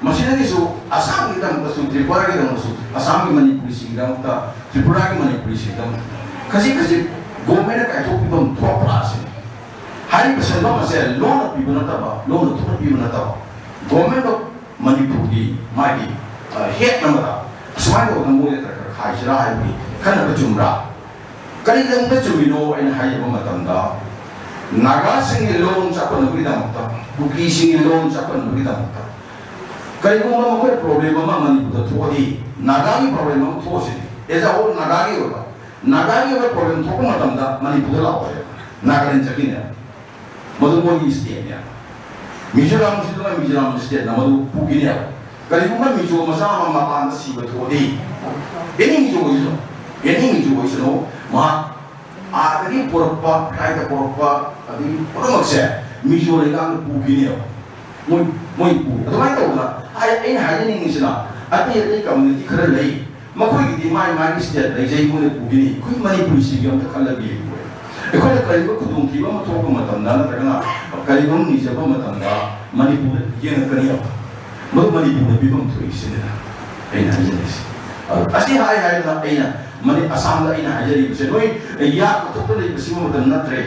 ꯃꯁꯤꯗꯒꯤꯁꯨ ꯑꯁꯥꯝꯒꯤꯗꯃꯛꯇꯁꯨ, ꯇ꯭ꯔꯤꯄꯨꯔꯥꯒꯤꯗꯃꯛꯇꯁꯨ, ꯑꯁꯥꯝꯒꯤ ꯃꯅꯤꯄꯨꯔꯤꯁꯤꯡꯒꯤꯗꯃꯛꯇ, ꯇ꯭ꯔꯤꯄꯨꯔꯥꯒꯤ ꯃꯅꯤꯄꯨꯔꯤꯁꯤꯡꯒꯤꯗꯃꯛꯇ ꯈꯖꯤꯛ ꯈꯖꯤꯛ government ꯅ ꯀꯥꯏꯊꯣꯛꯄꯤꯐꯝ ꯊꯣꯛꯄ꯭ꯔꯥ ꯑꯁꯤꯅꯤ꯫ ꯍꯥꯏꯔꯤꯕ ꯁꯦꯟꯐꯝ ꯑꯁꯦ ꯂꯣꯟꯅ ꯄꯤꯕ ꯅꯠꯇꯕ, ꯂꯣꯟꯅ ꯊꯣꯛꯅ ꯄꯤꯕ ꯅꯠꯇꯕ, Government of ꯃꯅꯤꯄꯨꯔꯒꯤ ꯃꯥꯒꯤ, ꯑ, head ꯑꯃꯗ ꯑꯁꯨꯃꯥꯏꯅ ꯇꯧꯗꯅ ꯃꯣꯏꯗ ꯈꯔ ꯈꯔ ꯈꯥꯏꯁꯤꯔꯥ ꯍꯥꯏꯕꯒꯤ ꯈꯟꯅꯕ ꯆꯨꯝꯕ꯭ꯔꯥ? ꯀꯔꯤꯒꯤꯗꯃꯛꯇ ꯆꯨꯝꯃꯤꯅꯣ ꯑꯩꯅ ꯍꯥꯏꯖꯕ ꯃꯇꯝꯗ, ꯅꯥꯒꯥꯁꯤꯡꯒꯤ ꯂꯣꯟ ꯆꯥꯎꯈꯠꯅꯕꯒꯤꯗꯃꯛꯇ, ꯀꯨꯀꯤꯁꯤꯡꯒꯤ ꯂꯣꯟ ꯆꯥꯎꯈꯠꯅꯕꯒꯤꯗꯃꯛꯇ, ꯀꯔꯤꯒꯨꯝꯕ ꯃꯈꯣꯏ ꯄ꯭ꯔꯣꯕ꯭ꯂꯦꯝ ꯑꯃ ꯃꯅꯤꯄꯨꯔꯗ ꯊꯣꯛꯑꯗꯤ, ꯅꯥꯒꯥꯒꯤ ꯄ꯭ꯔꯣꯕ꯭ꯂꯦꯝ ꯑꯃ ꯊꯣꯛꯑꯁꯤꯅꯦ, ꯑꯦꯖ ꯑ ꯍꯣꯜ ꯅꯥꯒꯥꯒꯤ ꯑꯣꯏꯕ, ꯅꯥꯒꯥꯒꯤ ꯑꯣꯏꯕ ꯄ꯭ꯔꯣꯕ꯭ꯂꯦꯝ ꯊꯣꯛꯄ ꯃꯇꯝꯗ ꯃꯅꯤꯄꯨꯔꯗ ꯂꯥꯛꯑꯣ, ꯅꯥꯒꯥꯂꯦꯟ ꯆꯠꯈꯤꯅꯦ꯫ ꯃꯗꯨ ꯃꯣꯏꯒꯤ ꯁ꯭ꯇꯦꯠꯅꯦ꯫ ꯃꯤꯖꯣꯔꯥꯝꯁꯤꯗꯅ ꯃꯤꯖꯣꯔꯥꯝ ꯁ꯭ꯇꯦꯠꯅ ꯃꯗꯨ ꯄꯨꯈꯤꯅꯦꯕ꯫ ꯀꯔꯤꯒꯨꯝꯕ ꯃꯤꯖꯣ ꯃꯆꯥ ꯑꯃ ꯃꯄꯥꯟꯗ ꯁꯤꯕ ꯊꯣꯛꯑꯗꯤ, ꯑꯦꯅꯤ ꯃꯤꯖꯣ ꯑꯣꯏꯁꯅꯨ, ꯑꯦꯅꯤ ꯃꯤꯖꯣ ꯑꯣꯏꯁꯅꯨ, ꯃꯍꯥꯛ ꯑꯥꯗꯒꯤ ꯄꯨꯔꯛꯄ, ꯐ꯭ꯂꯥꯏꯠꯇ ꯄꯨꯔꯛꯄ, ꯑꯗꯒꯤ ꯄꯨꯝꯅꯃꯛꯁꯦ ꯃꯤꯖꯣ ꯂꯩꯉꯥꯛꯅ ꯄꯨꯈꯤꯅꯦꯕ꯫ ꯃꯣꯏ, ꯃꯣꯏ ꯄꯨ-, ꯑꯗꯨꯃꯥꯏꯅ ꯇꯧꯗꯅ ꯑꯩ, ꯑꯩꯅ ꯍꯥꯏꯖꯅꯤꯡꯉꯤꯁꯤꯅ, ꯑꯇꯩ ꯑꯇꯩ ꯀꯝꯃ꯭ꯌꯨꯅꯤꯇꯤ ꯈꯔ ꯂꯩ, ꯃꯈꯣꯏꯒꯤꯗꯤ ꯃꯥꯏ ꯃꯥꯒꯤ ꯁ꯭ꯇꯦꯠ ꯂꯩꯖꯩ, ꯃꯣꯏꯅ ꯄꯨꯈꯤꯅꯤ꯫ ꯑꯩꯈꯣꯏ ꯃꯅꯤꯄꯨꯔꯤꯁꯤꯒꯤ ꯑꯝꯇ ꯈꯜꯂꯒ ꯌꯦꯡꯉꯨ꯫ ꯑꯩꯈꯣꯏꯅ ꯀꯔꯤꯒꯨꯝꯕ ꯈꯨꯗꯣꯡꯊꯤꯕ ꯑꯃ ꯊꯣꯛꯄ ꯃꯇꯝꯗ ꯅꯠꯇ꯭ꯔꯒꯅ ꯀꯔꯤꯒꯨꯝꯕ ꯅꯤꯖꯕ ꯃꯇꯝꯗ ꯃꯅꯤꯄꯨꯔꯗ ꯌꯦꯡꯉꯛꯀꯅꯤ꯫ ꯃꯗꯨ ꯃꯅꯤꯄꯨꯔꯗ ꯄꯤꯐꯝ ꯊꯣꯛꯏꯁꯤꯅꯤꯗ ꯑꯩꯅ ꯍꯥꯏꯖꯅꯤꯡꯉꯤꯁꯤ꯫ ꯑꯗꯨ ꯑꯁꯤ ꯍꯥꯏ ꯍꯥꯏꯗꯅ ꯑꯩꯅ ꯃꯅꯤ-, ꯑꯁꯥꯝꯗ ꯑꯩꯅ ꯍꯥꯏꯖꯔꯤꯕꯁꯦ ꯅꯣꯏ ꯌꯥ ꯀꯣꯊꯣꯛꯇ ꯂꯩꯕ ꯁꯤꯒꯨꯝꯕ ꯃꯇꯝ ꯅꯠꯇ꯭ꯔꯦ꯫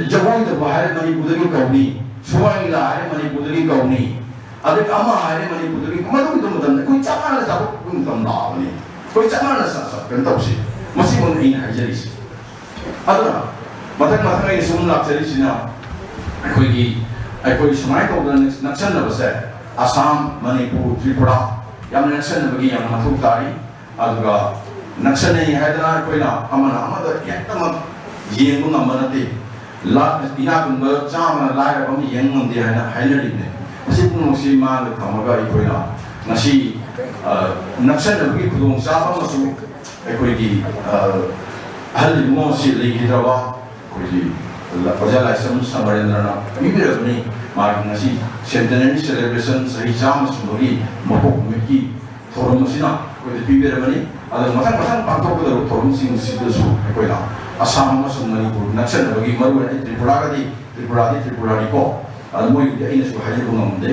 ꯖꯒꯣꯏ ꯇꯧꯕ ꯍꯥꯏꯔꯦ ꯃꯅꯤꯄꯨꯔꯗꯒꯤ ꯀꯧꯅꯤ, ꯁꯨꯃꯥꯡ ꯂꯤꯂꯥ ꯍꯥꯏꯔꯦ ꯃꯅꯤꯄꯨꯔꯗꯒꯤ ꯀꯧꯅꯤ, ꯑꯗꯒꯤ ꯑꯃ ꯍꯥꯏꯔꯦ ꯃꯅꯤꯄꯨꯔꯗꯒꯤ, ꯃꯗꯨꯒꯤ ꯃꯇꯝꯗ ꯑꯩꯈꯣꯏ ꯆꯞ ꯃꯥꯟꯅ ꯆꯥꯊꯣꯛꯄꯒꯤ ꯃꯇꯝ ꯂꯥꯛꯑꯕꯅꯤ꯫ ꯑꯩꯈꯣꯏ ꯆꯞ ꯃꯥꯟꯅ ꯆꯥ-, ꯆꯥ-, ꯀꯩꯅꯣ ꯇꯧꯁꯤ꯫ ꯃꯁꯤꯃꯛꯅꯤ ꯑꯩꯅ ꯍꯥꯏꯖꯔꯤꯁꯤ꯫ ꯑꯗꯨꯅ ꯃꯊꯪ ꯃꯊꯪ ꯑꯩꯅ ꯁꯨꯝ ꯂꯥꯛꯆꯔꯤꯁꯤꯅ ꯑꯩꯈꯣꯏꯒꯤ, ꯑꯩꯈꯣꯏ ꯁꯨꯃꯥꯏꯅ ꯇꯧꯗꯅ ꯅꯛꯁꯟꯅꯕꯁꯦ ꯑꯁꯥꯝ, ꯃꯅꯤꯄꯨꯔ, ꯇ꯭ꯔꯤꯄꯨꯔꯥ ꯌꯥꯝꯅ ꯅꯛꯁꯟꯅꯕꯒꯤ ꯌꯥꯝꯅ ꯃꯊꯧ ꯇꯥꯔꯤ꯫ ꯑꯗꯨꯒ ꯅꯛꯁꯟꯅꯩ ꯍꯥꯏꯗꯅ ꯑꯩꯈꯣꯏꯅ ꯑꯃꯅ ꯑꯃꯗ ꯍꯦꯛꯇꯃꯛ ꯌꯦꯡꯕ ꯉꯝꯕ ꯅꯠꯇꯦ꯫ ꯂꯥ-, ꯏꯅꯥꯛ ꯈꯨꯟꯕ ꯆꯥꯝꯃꯅ ꯂꯥꯏꯔꯕ ꯑꯃ ꯌꯦꯡ ꯉꯝꯗꯦ ꯍꯥꯏꯅ ꯍꯥꯏꯅꯔꯤꯕꯅꯦ꯫ ꯃꯁꯤ ꯄꯨꯝꯅꯃꯛꯁꯤ ꯃꯥꯡꯗ ꯊꯝꯃꯒ ꯑꯩꯈꯣꯏꯅ ꯉꯁꯤ, ꯑ, ꯅꯛꯁꯟꯅꯕꯒꯤ ꯈꯨꯗꯣꯡꯆꯥꯕ ꯑꯃꯁꯨ ꯑꯩꯈꯣꯏꯒꯤ, ꯑ, ꯑꯍꯜ ꯏꯕꯨꯡꯉꯣ ꯑꯁꯤ ꯂꯩꯈꯤꯗ꯭ꯔꯕ ꯑꯩꯈꯣꯏꯒꯤ ꯑꯣꯖꯥ ꯂꯥꯏꯁ꯭ꯔꯝ ꯁꯃꯔꯦꯟꯗ꯭ꯔꯅ ꯄꯤꯕꯤꯔꯕꯅꯤ꯫ ꯃꯥꯒꯤ ꯉꯁꯤ centenary celebration, ꯆꯍꯤ ꯆꯥꯝꯃ ꯁꯨꯕꯒꯤ ꯃꯄꯣꯛ ꯅꯨꯃꯤꯠꯀꯤ ꯊꯧꯔꯝ ꯑꯁꯤꯅ ꯑꯩꯈꯣꯏꯗ ꯄꯤꯕꯤꯔꯕꯅꯤ꯫ ꯑꯗꯨꯒ ꯃꯊꯪ ꯃꯊꯪ ꯄꯥꯡꯊꯣꯛꯀꯗꯧꯔꯤꯕ ꯊꯧꯔꯝꯁꯤꯡ ꯑꯁꯤꯗꯁꯨ ꯑꯩꯈꯣꯏꯅ ꯑꯁꯥꯝ ꯑꯃꯁꯨꯡ ꯃꯅꯤꯄꯨꯔ ꯅꯛꯁꯟꯅꯕꯒꯤ, ꯃꯔꯨꯑꯣꯏꯅ ꯑꯩ ꯇ꯭ꯔꯤꯄꯨꯔꯥꯒꯗꯤ, ꯇ꯭ꯔꯤꯄꯨꯔꯥꯗꯤ ꯇ꯭ꯔꯤꯄꯨꯔꯥꯅꯤꯀꯣ, ꯑꯗꯨ ꯃꯣꯏꯒꯤꯗꯤ ꯑꯩꯅꯁꯨ ꯍꯥꯏꯖꯕ ꯉꯝꯗꯦ꯫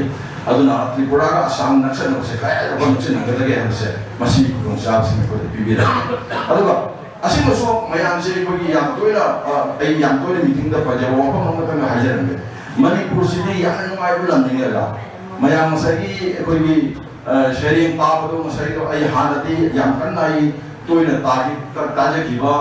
ꯑꯗꯨꯅ ꯇ꯭ꯔꯤꯄꯨꯔꯥꯒ ꯑꯁꯥꯝ ꯅꯛꯁꯟꯅꯕꯁꯦ ꯀꯗꯥꯏꯗ ꯅꯛꯁꯤꯟꯅꯒꯗꯒꯦ ꯍꯥꯏꯕꯁꯦ ꯃꯁꯤꯒꯤ ꯈꯨꯗꯣꯡꯆꯥꯕꯁꯤꯡ ꯑꯩꯈꯣꯏꯗ ꯄꯤꯕꯤꯔꯕꯅꯤ꯫ ꯑꯗꯨꯒ ꯑꯁꯤꯃꯁꯨ ꯃꯌꯥꯝꯁꯦ ꯑꯩꯈꯣꯏꯒꯤ ꯌꯥꯝ ꯇꯣꯏꯅ, ꯑ, ꯑꯩ ꯌꯥꯝ ꯇꯣꯏꯅ ꯃꯤꯇꯤꯡꯗ ꯄꯟꯖꯕ ꯋꯥꯐꯝ ꯑꯃꯇꯪꯒ ꯍꯥꯏꯖꯔꯝꯒꯦ꯫ ꯃꯅꯤꯄꯨꯔꯁꯤꯗꯤ ꯌꯥꯝꯅ ꯅꯨꯡꯉꯥꯏꯕ ꯂꯝꯅꯤꯅꯦ ꯑꯣꯖꯥ꯫ ꯃꯌꯥꯝ ꯉꯁꯥꯏꯒꯤ ꯑꯩꯈꯣꯏꯒꯤ, ꯑ, ꯁꯩꯔꯦꯡ ꯄꯥꯕꯗꯣ ꯉꯁꯥꯏꯗꯣ ꯑꯩ ꯍꯥꯟꯅꯗꯤ ꯌꯥꯝ ꯀꯟꯅ ꯑꯩ ꯇꯣꯏꯅ ꯇꯥꯈꯤ-, ꯇꯥ-, ꯇꯥꯖꯈꯤꯕ,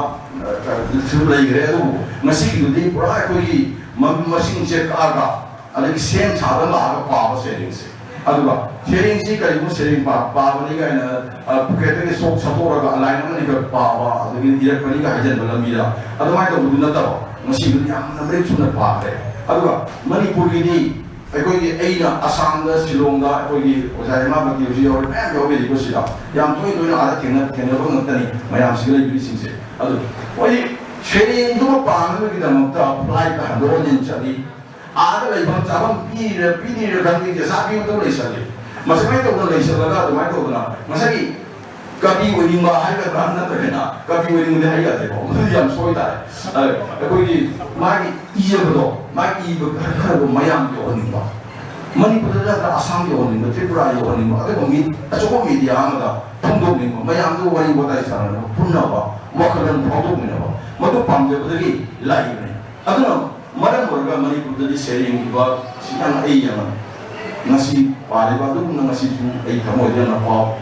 ꯑ, ꯁꯨ ꯂꯩꯈ꯭ꯔꯦ꯫ ꯑꯗꯨꯕꯨ ꯉꯁꯤꯒꯤꯗꯨꯗꯤ ꯄꯨꯔꯥ ꯑꯩꯈꯣꯏꯒꯤ ꯃ-, ꯃꯁꯤꯡꯁꯦ ꯀꯛꯑꯒ ꯑꯗꯒꯤ ꯁꯦꯝ ꯁꯥꯗ ꯂꯥꯛꯑꯒ ꯄꯥꯕ ꯁꯩꯔꯦꯡꯁꯦ꯫ ꯑꯗꯨꯒ ꯁꯩꯔꯦꯡꯁꯤ ꯀꯔꯤꯒꯨꯝꯕ ꯁꯩꯔꯦꯡ ꯄꯥ- ꯄꯥꯕꯅꯤ ꯀꯥꯏꯅ, ꯑ, ꯄꯣꯀꯦꯠꯇꯒꯤ ꯁꯣꯛ ꯁꯠꯇꯣꯛꯑꯒ ꯂꯥꯏꯟ ꯑꯃꯅꯤꯈꯛ ꯄꯥꯕ, ꯑꯗꯒꯤ ꯏꯔꯛꯄꯅꯤꯒ ꯍꯥꯏꯖꯟꯕ ꯂꯝꯕꯤꯗ ꯑꯗꯨꯃꯥꯏꯅ ꯇꯧꯕꯗꯨ ꯅꯠꯇꯕ, ꯉꯁꯤꯕꯨꯗꯤ ꯌꯥꯝꯅ ꯃꯔꯤꯛ ꯆꯨꯝꯅ ꯄꯥꯈ꯭ꯔꯦ꯫ ꯑꯗꯨꯒ ꯃꯅꯤꯄꯨꯔꯒꯤꯗꯤ ꯑꯩꯈꯣꯏꯒꯤ, ꯑꯩꯅ ꯑꯁꯥꯝꯗ, ꯁꯤꯂꯣꯡꯗ ꯑꯩꯈꯣꯏꯒꯤ ꯑꯣꯖꯥ ꯍꯦꯃꯥꯄꯇꯤ ꯍꯧꯖꯤꯛ ꯌꯥꯎꯔꯤ ꯃꯌꯥꯝ ꯌꯥꯎꯕꯤꯔꯤꯀꯣ ꯁꯤꯗ꯫ ꯌꯥꯝ ꯇꯣꯏꯅ ꯇꯣꯏꯅ ꯑꯥꯗ ꯊꯦꯡꯅ- ꯊꯦꯡꯅꯕ ꯉꯥꯛꯇꯅꯤ ꯃꯌꯥꯝꯁꯤꯒ ꯂꯩꯕꯤꯔꯤꯁꯤꯡꯁꯦ꯫ ꯑꯗꯨ ꯃꯣꯏ ꯁꯩꯔꯦꯡꯗꯨꯃ ꯄꯥꯅꯕꯒꯤꯗꯃꯛꯇ ꯐ꯭ꯂꯥꯏꯠꯇ ꯍꯟꯗꯣꯛ ꯍꯟꯖꯤꯟ ꯆꯠꯂꯤ꯫ ꯑꯥꯗ ꯂꯩꯐꯝ ꯆꯥꯐꯝ ꯄꯤꯔꯤꯔ ꯄꯤꯗ꯭ꯔꯤꯔ ꯈꯪꯗꯦ, ꯄꯩꯁꯥ ꯄꯤꯕꯗ ꯂꯩꯁꯜꯂꯤ꯫ ꯃꯁꯤ ꯀꯃꯥꯏꯅ ꯇꯧꯗꯅ ꯂꯩꯁꯜꯂꯒ ꯑꯗꯨꯃꯥꯏꯅ ꯇꯧꯗꯅ ꯉꯁꯥꯏꯒꯤ ꯀꯕꯤ ꯑꯣꯏꯅꯤꯡꯕ ꯍꯥꯏꯒꯗ꯭ꯔꯥ, ꯅꯠꯇ꯭ꯔꯒꯅ ꯀꯕꯤ ꯑꯣꯏꯅꯤꯡꯕꯗꯤ ꯍꯥꯏ ꯌꯥꯗꯦꯀꯣ, ꯃꯗꯨꯗꯤ ꯌꯥꯝ ꯁꯣꯏ ꯇꯥꯔꯦ꯫ ꯑ, ꯑꯩꯈꯣꯏꯒꯤ ꯃꯥꯒꯤ ꯏꯖꯕꯗꯣ, ꯃꯥꯒꯤ ꯏꯕ ꯈꯔ ꯈꯔꯗꯣ ꯃꯌꯥꯝ ꯌꯧꯍꯟꯅꯤꯡꯕ, ꯃꯅꯤꯄꯨꯔꯗ ꯅꯠꯇ꯭ꯔꯒ ꯑꯁꯥꯝ ꯌꯧꯍꯟꯅꯤꯡꯕ, ꯇ꯭ꯔꯤꯄꯨꯔꯥ ꯌꯧꯍꯟꯅꯤꯡꯕ, ꯑꯗꯨꯒ ꯃꯤ ꯑꯆꯧꯕ ꯃꯦꯗꯤꯌꯥ ꯑꯃꯗ ꯐꯣꯡꯗꯣꯛꯅꯤꯡꯕ, ꯃꯌꯥꯝꯗꯨ ꯋꯥꯔꯤ ꯋꯥꯇꯥꯏ ꯁꯥꯟꯅꯅꯕ, ꯄꯨꯟꯅꯕ ꯋꯥꯈꯜꯂꯣꯟ ꯐꯥꯎꯗꯣꯛꯃꯤꯟꯅꯕ, ꯃꯗꯨ ꯄꯥꯝꯖꯕꯗꯒꯤ ꯂꯥꯛꯏꯕꯅꯤ꯫ ꯑꯗꯨꯅ ꯃꯔꯝ ꯑꯣꯏꯔꯒ ꯃꯅꯤꯄꯨꯔꯗꯗꯤ ꯁꯩꯔꯦꯡ ꯏꯕ ꯁꯤ ꯌꯥꯝꯅ ꯑꯩ ꯌꯥꯝꯅ ꯉꯁꯤ ꯄꯥꯔꯤꯕ ꯑꯗꯨꯒꯨꯝꯅ ꯉꯁꯤꯁꯨ ꯑꯩ ꯊꯃꯣꯏꯗ ꯌꯥꯝꯅ ꯄꯥꯎ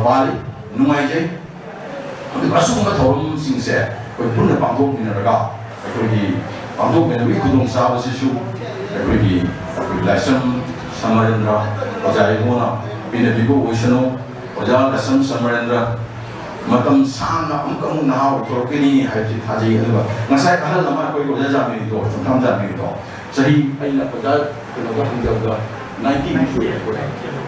ꯄꯥꯜꯂꯤ, ꯅꯨꯡꯉꯥꯏꯖꯩ꯫ ꯑꯗꯨꯒ ꯑꯁꯤꯒꯨꯝꯕ ꯊꯧꯔꯝꯁꯤꯡꯁꯦ ꯑꯩꯈꯣꯏ ꯄꯨꯟꯅ ꯄꯥꯡꯊꯣꯛꯃꯤꯟꯅꯔꯒ, ꯑꯩꯈꯣꯏꯒꯤ ꯄꯥꯡꯊꯣꯛꯃꯤꯟꯅꯕꯒꯤ ꯈꯨꯗꯣꯡꯆꯥꯕꯁꯤꯁꯨ ꯑꯩꯈꯣꯏꯒꯤ, ꯑꯩꯈꯣꯏ ꯂꯥꯏꯁ꯭ꯔꯝ ꯁꯃꯔꯦꯟꯗ꯭ꯔ ꯑꯣꯖꯥ ꯏꯕꯣꯅ ꯄꯤꯅꯕꯤꯕ ꯑꯣꯏꯁꯅꯨ꯫ ꯑꯣꯖꯥ ꯂꯥꯏꯁ꯭ꯔꯝ ꯁꯃꯔꯦꯟꯗ꯭ꯔ ꯃꯇꯝ ꯁꯥꯡꯅ ꯑꯃꯨꯛꯀ ꯑꯃꯨꯛ ꯅꯍꯥ ꯑꯣꯏꯊꯣꯔꯛꯀꯅꯤ ꯍꯥꯏꯕꯁꯤ ꯊꯥꯖꯩ꯫ ꯑꯗꯨꯒ ꯉꯁꯥꯏ ꯑꯍꯜ ꯑꯃ ꯑꯩꯈꯣꯏꯒꯤ ꯑꯣꯖꯥ ꯖꯥꯃꯤꯅꯤꯗꯣ, ꯆꯨꯝꯊꯥꯝ ꯖꯥꯃꯤꯅꯤꯗꯣ, ꯆꯍꯤ, ꯑꯩꯅ ꯑꯣꯖꯥ ꯀꯩꯅꯣꯗ ꯍꯪꯖꯕꯗ ꯅꯥꯏꯟꯇꯤ ꯁꯨꯔꯦ꯫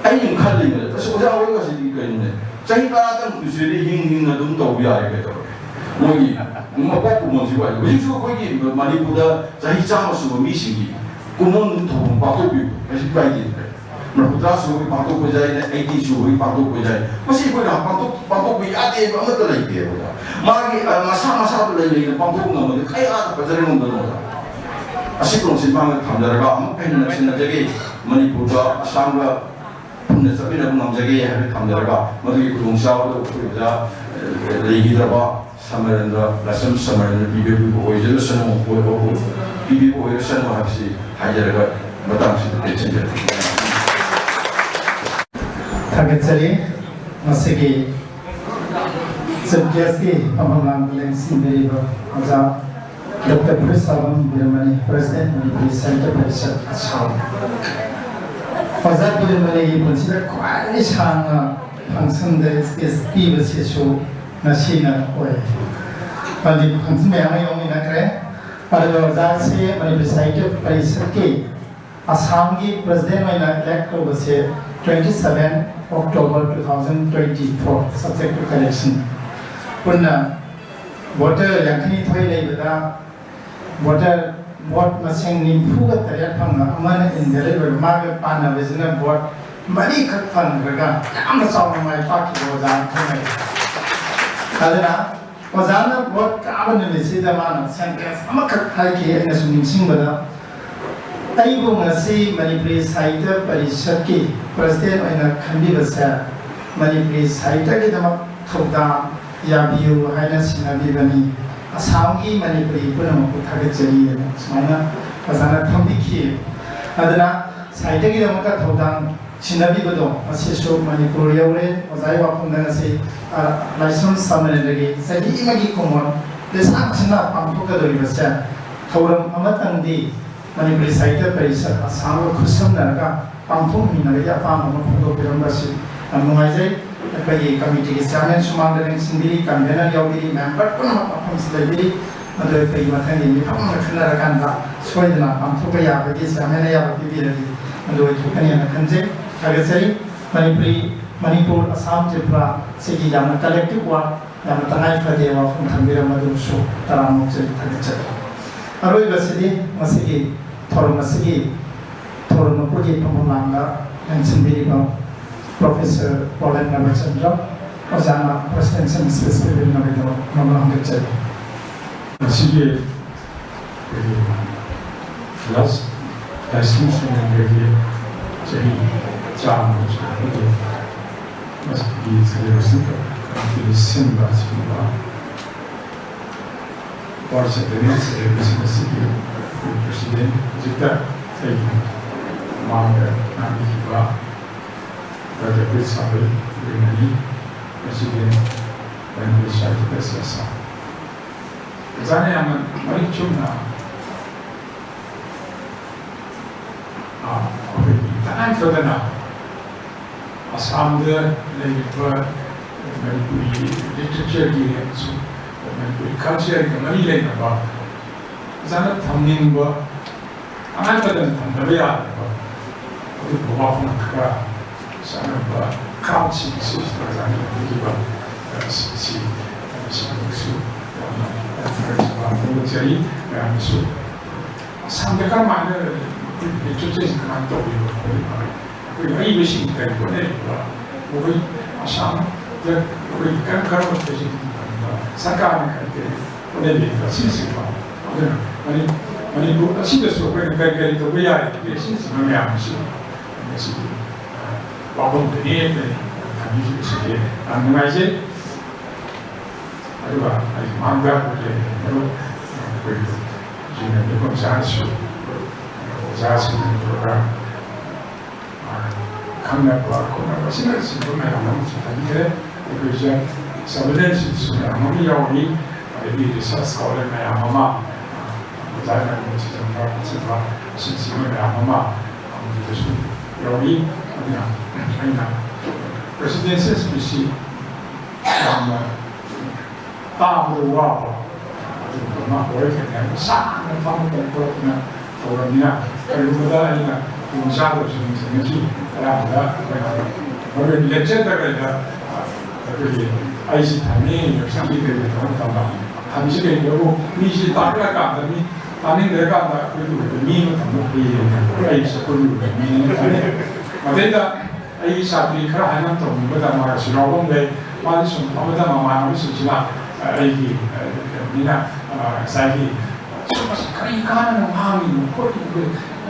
ꯑꯩꯅ ꯈꯜꯂꯤꯅꯦ, ꯑꯁ, ꯑꯣꯖꯥ ꯍꯣꯏ ꯉꯁꯤꯗꯤ ꯀꯩꯅꯣꯅꯦ, ꯆꯍꯤ ꯇꯔꯥꯗꯪ ꯄꯨꯁꯤꯔꯗꯤ ꯍꯤꯡ ꯍꯤꯡꯅ ꯑꯗꯨꯝ ꯇꯧꯕ ꯌꯥꯔꯦ ꯀꯩꯗꯧꯔꯒꯦ꯫ ꯃꯣꯏꯒꯤ ꯃꯄꯣꯛ ꯀꯨꯝꯑꯣꯟꯁꯤꯕꯨ ꯍꯥꯏ꯫ ꯍꯧꯖꯤꯛꯁꯨ ꯑꯩꯈꯣꯏꯒꯤ ꯃꯅꯤꯄꯨꯔꯗ ꯆꯍꯤ ꯆꯥꯝꯃ ꯁꯨꯕ ꯃꯤꯁꯤꯡꯒꯤ ꯀꯨꯝꯑꯣꯟ ꯊꯧꯔꯝ ꯄꯥꯡꯊꯣꯛꯄꯤꯕ ꯀꯩꯁꯨ ꯀꯥꯏꯗꯦ꯫ ꯃꯔꯐꯨꯇꯔꯥ ꯁꯨꯕꯒꯤ ꯄꯥꯡꯊꯣꯛꯄ ꯌꯥꯏ, ꯑꯩꯠꯇꯤ ꯁꯨꯕꯒꯤ ꯄꯥꯡꯊꯣꯛꯄ ꯌꯥꯏ꯫ ꯃꯁꯤ ꯑꯩꯈꯣꯏꯅ ꯄꯥꯡꯊꯣꯛ-, ꯄꯥꯡꯊꯣꯛꯄ ꯌꯥꯗꯦꯕ ꯑꯃꯠꯇ ꯂꯩꯇꯦꯕ꯫ ꯃꯥꯒꯤ, ꯑ, ꯃꯁꯥ ꯃꯁꯥꯗ ꯂꯩ ꯂꯩꯅ ꯄꯥꯡꯊꯣꯛ ꯉꯝꯃꯗꯤ ꯀꯌꯥꯗ ꯐꯖꯔ ꯉꯝꯗꯣꯏꯅꯣ? ꯑꯁꯤ ꯄꯨꯝꯅꯃꯛꯁꯤ ꯃꯥꯡꯗ ꯊꯝꯖꯔꯒ ꯑꯃꯨꯛ ꯍꯦꯟꯅ ꯅꯛꯁꯤꯟꯅꯖꯒꯦ꯫ ꯃꯅꯤꯄꯨꯔꯗ, ꯑꯁꯥꯝꯒ ꯄꯨꯟꯅ ꯆꯠꯃꯤꯟꯅꯕ ꯉꯝꯖꯒꯦ ꯍꯥꯏꯕ ꯊꯝꯖꯔꯒ, ꯃꯗꯨꯒꯤ ꯈꯨꯗꯣꯡꯆꯥꯕꯗꯨ ꯑꯩꯈꯣꯏ ꯑꯣꯖꯥ, ꯑ, ꯂꯩꯈꯤꯗ꯭ꯔꯕ ꯁꯃꯔꯦꯟꯗ꯭ꯔ, ꯂꯥꯏꯁ꯭ꯔꯝ ꯁꯃꯔꯦꯟꯗ꯭ꯔ ꯄꯤꯕꯤꯕ ꯑꯣꯏꯖꯔꯁꯅꯨ, ꯑꯣꯏ-, ꯑꯣꯏ-, ꯄꯤꯕꯤꯕ ꯑꯣꯏꯔꯁꯅꯨ ꯍꯥꯏꯕꯁꯤ ꯍꯥꯏꯖꯔꯒ ꯃꯇꯥꯡꯁꯤꯗ ꯇꯦꯟꯁꯤꯟꯖꯔꯒꯦ꯫ ꯊꯥꯒꯠꯆꯔꯤ꯫ ꯉꯁꯤꯒꯤ ꯆꯤꯐ ꯒꯦꯁꯀꯤ ꯐꯝꯐꯝ ꯂꯥꯡꯗ ꯂꯦꯡꯁꯤꯟꯕꯤꯔꯤꯕ ꯑꯣꯖꯥ ꯗꯣꯛꯇꯔ ꯐꯨꯔꯤꯠꯁꯥꯕꯝ ꯕꯤꯔꯃꯅꯤ, ꯄ꯭ꯔꯦꯁꯤꯗꯦꯟꯠ ꯃꯅꯤꯄꯨꯔꯤ ꯁꯥꯍꯤꯇ꯭ꯌ ꯄꯔꯤꯁꯠ ꯑꯁꯥꯝ꯫ ꯑꯣꯖꯥ ꯕꯤꯔꯃꯅꯤꯒꯤ ꯄꯨꯟꯁꯤꯗ ꯈ꯭ꯋꯥꯏꯗꯒꯤ ꯁꯥꯡꯅ ꯐꯪꯁꯟꯗ ꯁ꯭ꯄꯤꯆ ꯄꯤꯕꯁꯤꯁꯨ ꯉꯁꯤꯅ ꯑꯣꯏ꯫ ꯍꯧꯖꯤꯛ ꯐꯪꯁꯟ ꯃꯌꯥꯝ ꯑꯃ ꯌꯥꯎꯃꯤꯟꯅꯈ꯭ꯔꯦ꯫ ꯑꯗꯨꯒ ꯑꯣꯖꯥꯁꯤ ꯃꯅꯤꯄꯨꯔ ꯁꯥꯍꯤꯇ꯭ꯌ ꯄꯔꯤꯁꯠꯀꯤ ꯑꯁꯥꯝꯒꯤ ꯄ꯭ꯔꯁꯤꯗꯦꯟ ꯑꯣꯏꯅ ꯏꯂꯦꯛ ꯇꯧꯕꯁꯦ twenty seven October two thousand twenty four, subject to correction꯫ ꯄꯨꯟꯅ ꯚꯣꯇꯔ ꯌꯥꯡꯈꯩꯅꯤꯊꯣꯏ ꯂꯩꯕꯗ ꯚꯣꯇꯔ ꯚꯣꯠ ꯃꯁꯤꯡ ꯅꯤꯐꯨꯒ ꯇꯔꯦꯠ ꯐꯪꯅ ꯑꯃꯅ ꯏꯟꯚꯦꯂꯤꯗ ꯑꯣꯏꯕ꯫ ꯃꯥꯒ ꯄꯥꯟꯅꯕꯁꯤꯅ ꯚꯣꯠ ꯃꯔꯤꯈꯛ ꯐꯪꯈ꯭ꯔꯒ ꯌꯥꯝꯅ ꯆꯥꯎꯅ ꯃꯥꯏ ꯄꯥꯛꯈꯤꯕ ꯑꯣꯖꯥ ꯑꯃ ꯈꯪꯅꯩ꯫ ꯑꯗꯨꯅ ꯑꯣꯖꯥꯅ ꯚꯣꯠ ꯀꯥꯕ ꯅꯨꯃꯤꯠꯁꯤꯗ ꯃꯥꯅ ꯁꯦꯟꯇꯦꯟꯁ ꯑꯃꯈꯛ ꯍꯥꯏꯈꯤ꯫ ꯑꯩꯅ ꯁꯨꯝ ꯅꯤꯡꯁꯤꯡꯕꯗ, "ꯑꯩꯕꯨ ꯉꯁꯤ ꯃꯅꯤꯄꯨꯔꯤ ꯁꯥꯍꯤꯇ꯭ꯌ ꯄꯔꯤꯁꯠꯀꯤ ꯄ꯭ꯔꯁꯤꯗꯦꯟ ꯑꯣꯏꯅ ꯈꯟꯕꯤꯕꯁꯦ ꯃꯅꯤꯄꯨꯔꯤ ꯁꯥꯍꯤꯇ꯭ꯌꯒꯤꯗꯃꯛ ꯊꯧꯗꯥꯡ ꯌꯥꯕꯤꯌꯨ ꯍꯥꯏꯅ ꯁꯤꯟꯅꯕꯤꯕꯅꯤ꯫ ꯑꯁꯥꯝꯒꯤ ꯃꯅꯤꯄꯨꯔꯤ ꯄꯨꯝꯅꯃꯛꯄꯨ ꯊꯥꯒꯠꯆꯔꯤ" ꯍꯥꯏꯅ ꯁꯨꯃꯥꯏꯅ ꯑꯣꯖꯥꯅ ꯊꯝꯕꯤꯈꯤ꯫ ꯑꯗꯨꯅ ꯁꯥꯍꯤꯇ꯭ꯌꯒꯤꯗꯃꯛꯇ ꯊꯧꯗꯥꯡ ꯁꯤꯟꯅꯕꯤꯕꯗꯣ ꯉꯁꯤꯁꯨ ꯃꯅꯤꯄꯨꯔ ꯌꯧꯔꯦ꯫ ꯑꯣꯖꯥꯒꯤ ꯋꯥꯐꯝꯗ ꯉꯁꯤ, ꯑ, ꯂꯥꯏꯁ꯭ꯔꯝ ꯁꯝꯃꯦꯂꯟꯗꯒꯤ ꯆꯍꯤ ꯑꯃꯒꯤ ꯈꯣꯡꯂꯣꯟ ꯂꯤꯁꯥꯡ ꯁꯤꯠꯅ ꯄꯥꯡꯊꯣꯛꯀꯗꯧꯔꯤꯕꯁꯦ ꯊꯧꯔꯝ ꯑꯃꯇꯪꯗꯤ ꯃꯅꯤꯄꯨꯔꯤ ꯁꯥꯍꯤꯇ꯭ꯌ ꯄꯔꯤꯁꯠ ꯑꯁꯥꯝꯒ ꯈꯨꯠꯁꯝꯅꯔꯒ ꯄꯥꯡꯊꯣꯛꯃꯤꯟꯅꯕꯒꯤ ꯑꯄꯥꯝꯕ ꯑꯃ ꯐꯣꯡꯗꯣꯛꯄꯤꯔꯝꯕ ꯑꯁꯤ ꯌꯥꯝ ꯅꯨꯡꯉꯥꯏꯖꯩ꯫ ꯑꯩꯈꯣꯏꯒꯤ ꯀꯃꯤꯇꯤꯒꯤ ꯆꯤꯌꯥꯔꯃꯦꯟ ꯁꯨꯃꯥꯡꯗ ꯂꯦꯡꯁꯤꯟꯕꯤꯔꯤ, ꯀꯟꯚꯦꯅꯔ ꯌꯥꯎꯕꯤꯔꯤ, ꯃꯦꯝꯕꯔ ꯄꯨꯝꯅꯃꯛ ꯃꯐꯝꯁꯤꯗ ꯂꯩꯕꯤꯔꯤ꯫ ꯑꯗꯨ ꯑꯩꯈꯣꯏꯒꯤ ꯃꯊꯪꯒꯤ ꯃꯤꯐꯝ ꯑꯃ ꯈꯟꯅꯔꯀꯥꯟꯗ ꯁꯣꯏꯗꯅ ꯄꯥꯡꯊꯣꯛꯄ ꯌꯥꯕꯒꯤ ꯆꯤꯌꯥꯔꯃꯦꯟꯅ ꯑꯌꯥꯕ ꯄꯤꯕꯤꯔꯗꯤ ꯑꯗꯨ ꯑꯣꯏꯊꯣꯛꯀꯅꯤ ꯍꯥꯏꯅ ꯈꯟꯖꯩ꯫ ꯊꯥꯒꯠꯆꯔꯤ꯫ ꯃꯅꯤꯄꯨꯔꯤ, ꯃꯅꯤꯄꯨꯔ, ꯑꯁꯥꯝ, ꯇ꯭ꯔꯤꯄꯨꯔꯥ ꯁꯤꯒꯤ ꯌꯥꯝꯅ ꯀꯂꯦꯛꯇꯤꯚ ꯋꯥꯔꯛ, ꯌꯥꯝꯅ ꯇꯉꯥꯏ ꯐꯗꯦ ꯋꯥꯐꯝ ꯊꯝꯕꯤꯔꯝꯕꯗꯨꯁꯨ ꯇꯔꯥꯝꯅ ꯑꯣꯛꯆꯔꯤ, ꯊꯥꯒꯠꯆꯔꯤ꯫ ꯑꯔꯣꯏꯕꯁꯤꯗꯤ ꯉꯁꯤꯒꯤ ꯊꯧꯔꯝ ꯑꯁꯤꯒꯤ ꯊꯧꯔꯝ ꯃꯄꯨꯒꯤ ꯐꯝꯐꯝ ꯂꯥꯡꯗ ꯂꯦꯡꯁꯤꯟꯕꯤꯔꯤꯕ ꯄ꯭ꯔꯣꯐꯦꯁꯔ ꯄꯣꯂꯦꯟ ꯅꯕꯆꯟꯗ꯭ꯔ ꯑꯣꯖꯥꯅ ꯄ꯭ꯔꯁꯤꯗꯦꯟꯁꯤꯌꯦꯜ ꯁ꯭ꯄꯤꯆ ꯄꯤꯕꯤꯅꯕꯒꯤꯗꯃꯛ ꯅꯝꯅ ꯍꯪꯒꯠꯆꯔꯤ꯫ ꯉꯁꯤꯒꯤ ꯑꯩꯈꯣꯏꯒꯤ ꯂꯥꯁ ꯂꯥꯏꯁ꯭ꯔꯝ ꯁꯝꯃꯦꯂꯟꯒꯤ ꯆꯍꯤ ꯆꯥꯝꯃ ꯁꯨꯕꯒꯤ ꯃꯁꯤꯒꯤ celebration ꯀꯃꯤꯇꯤꯅ ꯁꯤꯟꯕ ꯑꯁꯤꯒꯨꯝꯕ ꯋꯥꯔꯜ ꯁꯦꯟꯇꯦꯅꯔꯤ celebration ꯑꯁꯤꯒꯤ ꯑꯩꯈꯣꯏ ꯄ꯭ꯔꯁꯤꯗꯦꯟ, ꯍꯧꯖꯤꯛꯇ ꯑꯩꯒꯤ ꯃꯃꯥꯡꯗ ꯉꯥꯡꯕꯤꯈꯤꯕ ꯗꯥꯛꯇꯔ ꯄ꯭ꯔꯤꯠ ꯁꯥꯕꯜ ꯔꯤꯃꯅꯤ, ꯄ꯭ꯔꯁꯤꯗꯦꯟ, ꯃꯅꯤꯄꯨꯔ ꯁꯥꯍꯤꯇ꯭ꯌ ꯄꯔꯤꯁꯠ ꯑꯁꯥꯝ꯫ ꯑꯣꯖꯥꯅ ꯌꯥꯝꯅ ꯃꯔꯤꯛ ꯆꯨꯝꯅ, ꯑ, ꯑꯩꯈꯣꯏꯒꯤ ꯇꯉꯥꯏ ꯌꯥꯝ ꯐꯗꯅ ꯑꯁꯥꯝꯗ ꯂꯩꯔꯤꯕ ꯃꯅꯤꯄꯨꯔꯤ ꯂꯤꯇꯔꯦꯆꯔꯒꯤ ꯑꯃꯁꯨꯡ ꯃꯅꯤꯄꯨꯔꯤ ꯀꯜꯆꯔꯒ ꯃꯔꯤ ꯂꯩꯅꯕ ꯐꯖꯅ ꯊꯝꯅꯤꯡꯕ, ꯇꯉꯥꯏ ꯐꯗꯅ ꯊꯝꯗꯕ ꯌꯥꯗꯕ ꯑꯗꯨꯒꯨꯝꯕ ꯋꯥꯐꯝ ꯈꯔ ꯆꯠꯅꯕ ꯀ꯭ꯔꯥꯎꯗꯁꯤꯡ ꯑꯁꯤꯁꯤꯗ ꯑꯣꯖꯥꯅ ꯂꯧꯕꯤꯈꯤꯕ ꯑꯁꯤ ꯃꯁꯤꯁꯨ ꯌꯥꯝꯅ encourage ꯐꯣꯡꯗꯣꯛꯆꯔꯤ꯫ ꯃꯌꯥꯝꯅꯁꯨ ꯑꯁꯥꯝꯗ ꯀꯔꯝꯍꯥꯏꯅ ꯂꯤꯇꯔꯦꯆꯔꯁꯤ ꯀꯃꯥꯏꯅ ꯇꯧꯔꯤꯕ ꯈꯣꯠꯂꯤꯕ, ꯑꯩꯈꯣꯏ ꯑꯏꯕꯁꯤꯡ ꯀꯔꯤ ꯍꯣꯠꯅꯔꯤꯕ, ꯃꯈꯣꯏ ꯑꯁꯥꯝꯗ ꯑꯩꯈꯣꯏ ꯀꯔꯝ ꯀꯔꯝꯕ ꯊꯕꯛꯁꯤꯡ ꯁꯔꯀꯥꯔꯅ ꯀꯔꯤ ꯀꯔꯤ ꯍꯣꯠꯅꯕꯤꯕ, ꯑꯁꯤꯅꯆꯤꯡꯕ꯫ ꯑꯗꯨꯅ ꯃꯅꯤ-, ꯃꯅꯤꯄꯨꯔ ꯑꯁꯤꯗꯁꯨ ꯑꯩꯈꯣꯏꯅ ꯀꯔꯤ ꯀꯔꯤ ꯇꯧꯕ ꯌꯥꯔꯤꯕꯒꯦ, ꯑꯁꯤꯅꯆꯤꯡꯕ ꯃꯌꯥꯝ ꯑꯁꯤ ꯉꯁꯤꯒꯤ, ꯑ, ꯋꯥꯐꯝꯗꯨꯅꯤ ꯑꯩꯈꯣꯏꯅ ꯊꯝꯕꯤꯈꯤꯕꯁꯤꯗꯤ ꯌꯥꯝ ꯅꯨꯡꯉꯥꯏꯖꯩ꯫ ꯑꯗꯨꯒ ꯑꯩ ꯃꯥꯡꯗ ꯑꯩꯈꯣꯏꯒꯤ ꯃꯔꯨꯞ, ꯑꯩꯈꯣꯏꯒꯤ ꯖꯨꯅꯤꯌꯔ ꯅꯨꯄꯤ ꯃꯆꯥꯅꯁꯨ ꯑꯣꯖꯥꯁꯤꯡ ꯅꯠꯇ꯭ꯔꯒ ꯈꯪꯅꯕ ꯈꯣꯠꯅꯕ ꯑꯁꯤꯅꯆꯤꯡꯕ ꯃꯌꯥꯝ ꯑꯃꯁꯨ ꯊꯝꯕꯤꯈ꯭ꯔꯦ꯫ ꯑꯩꯈꯣꯏꯁꯦ ꯁꯕꯖꯦꯛꯁꯤꯁꯨ ꯃꯌꯥꯝ ꯑꯃ ꯌꯥꯎꯔꯤ, ꯑꯗꯒꯤ ꯔꯤꯁꯔꯁ ꯁ꯭ꯀꯣꯂꯔ ꯃꯌꯥꯝ ꯑꯃ, ꯑꯣꯖꯥ ꯃꯌꯥꯝꯅ ꯊꯤꯖꯤꯟꯕ ꯈꯣꯠꯆꯤꯟꯕ ꯑꯁꯤꯅꯆꯤꯡꯕ ꯃꯌꯥꯝ ꯑꯃ ꯑꯗꯨꯗꯁꯨ ꯌꯥꯎꯔꯤ꯫ ꯑꯗꯨꯅ ꯑꯩꯅ ꯄ꯭ꯔꯦꯁꯤꯗꯦꯟꯁꯤꯌꯦꯜ ꯁ꯭ꯄꯤꯁꯁꯤ ꯌꯥꯝꯅ ꯇꯥꯕꯗ ꯋꯥꯕ ꯑꯗꯨꯒꯨꯝꯕ ꯑꯃ ꯑꯣꯏꯈ꯭ꯔꯦ꯫ ꯌꯥꯝꯅ ꯁꯥꯡꯅ ꯐꯝꯗꯅ ꯈꯣꯠꯇꯅ ꯇꯧꯔꯕꯅꯤꯅ ꯀꯔꯤꯒꯨꯝꯕꯗ ꯑꯩꯅ ꯈꯨꯗꯣꯡ ꯆꯥꯗꯕꯁꯤꯡ ꯊꯦꯡꯅꯈꯤ꯫ ꯑꯌꯥꯝꯕꯗ ꯑꯩꯈꯣꯏꯅ ꯃꯔꯨ ꯑꯣꯏꯅ ꯂꯦꯛꯆꯔꯗ ꯀꯩꯗ ꯑꯩꯈꯣꯏꯒꯤ ꯑꯩꯁꯤ ꯊꯝꯃꯤ, ꯌꯣꯠꯁꯥꯡꯒꯤ ꯀꯩ ꯀꯩ ꯇꯧꯕ ꯃꯇꯝꯗ ꯊꯝꯃꯤꯁꯤ ꯀꯩꯒꯤꯅꯣꯕꯨ ꯃꯤꯁꯤ ꯇꯥꯛꯂꯀꯥꯟꯗ ꯃꯤ ꯇꯥꯅꯤꯡꯗ꯭ꯔꯀꯥꯟꯗ ꯑꯩꯈꯣꯏꯒꯤ ꯑꯣꯏꯕ ꯃꯤ ꯑꯃ ꯊꯝꯕ ꯐꯩꯌꯦꯅ ꯑꯩꯁꯨ ꯑꯩꯈꯣꯏꯒꯤ ꯑꯣꯏꯕ ꯃꯤꯅꯦꯅ ꯈꯜꯂꯤ꯫ ꯃꯗꯩꯗ ꯑꯩꯒꯤ ꯁꯥꯇ꯭ꯔꯤ ꯈꯔ ꯍꯥꯏꯅ ꯇꯧꯅꯤꯡꯕꯗ ꯃꯥꯒꯁꯨ ꯌꯥꯎꯕ ꯂꯩ꯫ ꯃꯥꯗꯤ ꯁꯨꯝ ꯐꯝꯕꯗ ꯃꯃꯥꯟꯅꯕꯁꯤꯡꯁꯤꯅ ꯑꯩꯒꯤ ꯀꯩꯅꯣꯅꯤꯅ ꯉꯁꯥꯏꯒꯤ ꯁꯨꯝ ꯀꯔꯤ ꯀꯥꯟꯅꯅ ꯉꯥꯡꯉꯤꯅꯣ ꯈꯣꯠꯂꯤꯅꯣ,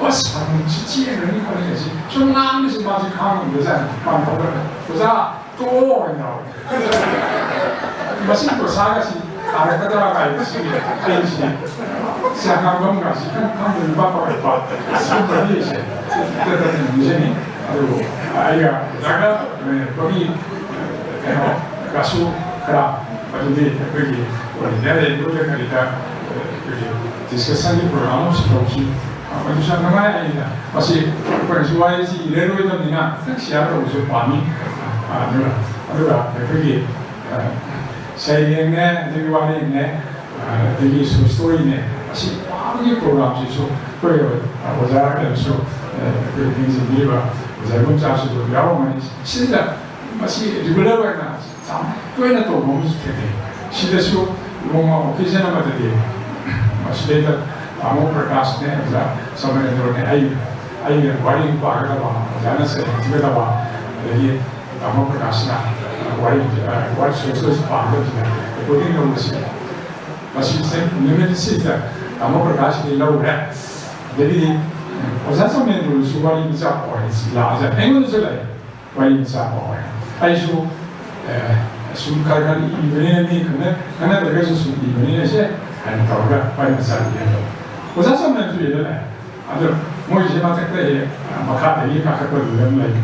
ꯕꯁ ꯐꯪꯉꯤꯁꯤ ꯆꯦꯟꯈ꯭ꯔꯅꯤ ꯈꯣꯠꯂꯤ ꯍꯥꯏꯁꯤ ꯁꯨꯝ ꯉꯥꯡꯕꯁꯤ ꯃꯥꯁꯤ ꯈꯥꯡꯉꯝꯗꯖꯥꯠꯅꯤ꯫ ꯃꯥꯅ ꯍꯧꯒꯠꯂꯒ "ꯑꯣꯖꯥ, ꯇꯣꯛꯑꯣ" ꯍꯥꯏꯅ ꯂꯥꯎꯔꯦ꯫ ꯃꯁꯤ ꯄ꯭ꯔꯁꯥꯒꯁꯤ ꯇꯥꯔꯛꯀꯗ꯭ꯔꯥ ꯀꯥꯏꯕꯁꯤ ꯑꯩꯁꯤ ꯁꯤ ꯍꯪꯒꯥꯝꯒꯁꯤ ꯈꯪ-, ꯈꯪꯗꯅ ꯄꯥꯛ ꯄꯥꯛ ꯄꯥꯛ ꯁꯤꯒꯨꯝꯕ ꯃꯤꯁꯦ ꯇꯠꯇꯅ ꯅꯤꯡꯁꯤꯡꯉꯤ꯫ ꯑꯗꯨꯕꯨ ꯑꯩꯒ ꯑꯣꯖꯥꯒ ꯂꯣꯏꯅꯔꯛꯄꯒꯤ ꯀꯩꯅꯣ ꯀꯁꯨ ꯈꯔ ꯑꯗꯨꯗꯤ ꯑꯩꯈꯣꯏꯒꯤ ꯑꯣꯔꯤꯖꯤꯅꯦꯜ ꯔꯦꯗꯤꯑꯣꯗ ꯀꯔꯤꯗ ꯑꯩꯈꯣꯏꯒꯤ ꯗꯤꯁꯀꯁꯟꯒꯤ ꯄ꯭ꯔꯣꯒ꯭ꯔꯥꯝ ꯑꯃꯁꯨ ꯇꯧꯈꯤ꯫ ꯑꯩꯈꯣꯏꯁꯨ ꯌꯥꯝ ꯅꯨꯡꯉꯥꯏ꯫ ꯑꯩꯅ ꯃꯁꯤ ꯑꯩꯈꯣꯏꯅꯁꯨ ꯋꯥꯔꯤꯁꯤ ꯏꯔꯔꯣꯏꯗꯕꯅꯤꯅ ꯈꯤꯇꯪ ꯁꯤꯌꯥꯔ ꯇꯧꯕꯁꯨ ꯄꯥꯝꯃꯤ꯫ ꯑꯗꯨꯒ ꯑꯗꯨꯒ ꯑꯩꯈꯣꯏꯒꯤ ꯁꯩꯔꯦꯡꯅꯦ, ꯑꯗꯒꯤ ꯋꯥꯔꯦꯡꯅꯦ, ꯑꯗꯒꯤ ꯁꯣꯔꯠ ꯁ꯭ꯇꯣꯔꯤꯅꯦ, ꯑꯁꯤ ꯄꯥꯕꯒꯤ ꯄ꯭ꯔꯣꯒ꯭ꯔꯥꯝꯁꯤꯁꯨ ꯑꯩꯈꯣꯏ ꯑꯣꯖꯥ ꯀꯩꯅꯣꯁꯨ, ꯑꯩꯈꯣꯏ ꯅꯤꯡꯁꯤꯡꯕꯤꯔꯤꯕ ꯑꯣꯖꯥ ꯏꯕꯣꯝꯆꯥꯁꯨ ꯑꯗꯨꯝ ꯌꯥꯎꯔꯝꯒꯅꯤ꯫ ꯁꯤꯗ ꯃꯁꯤ ꯔꯤꯒꯨꯂꯔ ꯑꯣꯏꯅ ꯌꯥꯝ ꯇꯣꯏꯅ ꯇꯧꯕ ꯑꯃꯁꯨ ꯊꯦꯡꯅꯩ꯫ ꯁꯤꯗꯁꯨ ꯅꯣꯡꯃ ꯑꯣꯀꯦꯖꯟ ꯑꯃꯗꯗꯤ ꯃꯁꯤꯗꯩꯗ ꯇꯥꯃꯣ ꯄ꯭ꯔꯀꯥꯁꯅꯦ, ꯑꯣꯖꯥ ꯁꯃꯔꯦꯟꯗ꯭ꯔꯣꯅꯦ, ꯑꯩ, ꯑꯩꯅ ꯋꯥꯔꯤ ꯑꯃ ꯄꯥꯒꯗꯕ, ꯑꯣꯖꯥꯅ ꯁꯩꯔꯦꯡ ꯊꯤꯒꯗꯕ, ꯑꯗꯒꯤ ꯇꯥꯃꯣ ꯄ꯭ꯔꯀꯥꯁꯅ ꯋꯥꯔꯤ, ꯋꯥꯔꯤ ꯁꯣꯏꯁꯣꯏꯁꯤ ꯄꯥꯒꯗꯕꯁꯤꯅ ꯔꯦꯀꯣꯔꯗꯤꯡ ꯂꯧꯕꯁꯤꯗ ꯃꯁꯤꯁꯦ ꯅꯨꯃꯤꯠ ꯑꯁꯤꯗ ꯇꯥꯃꯣ ꯄ꯭ꯔꯀꯥꯁꯀꯤ ꯂꯧꯔꯦ꯫ ꯑꯗꯒꯤꯗꯤ ꯑꯣꯖꯥ ꯁꯃꯔꯦꯟꯗ꯭ꯔꯣꯁꯨ ꯋꯥꯔꯤ ꯃꯆꯥ ꯄꯥꯎ ꯍꯥꯏꯁꯤ ꯂꯥꯛꯑꯒ ꯑꯩꯉꯣꯟꯗꯁꯨ ꯂꯩ꯫ ꯋꯥꯔꯤ ꯃꯆꯥ ꯄꯥꯎ ꯍꯥꯏꯅ꯫ ꯑꯩꯁꯨ, ꯑꯦ, ꯁꯨꯝ ꯈꯔ ꯈꯔ ꯏꯕꯅꯤꯅ ꯃꯤ ꯈꯪꯅ-, ꯈꯪꯅꯗ꯭ꯔꯒꯁꯨ ꯁꯨꯝ ꯏꯕꯅꯤꯅ ꯁꯦ ꯍꯥꯏꯅ ꯇꯧꯔꯒ ꯋꯥꯔꯤ ꯃꯆꯥ ꯏꯔꯦ꯫ ꯑꯣꯖꯥ ꯁꯣꯝꯅꯁꯨ ꯏꯔ ꯂꯥꯛꯑꯦ꯫ ꯑꯗꯣ ꯃꯣꯏꯁꯦ ꯃꯊꯛꯇ ꯍꯦꯛ, ꯑ, ꯃꯈꯥꯗꯒꯤ ꯀꯥꯈꯠꯄꯗꯨꯗ ꯑꯃ ꯂꯩ꯫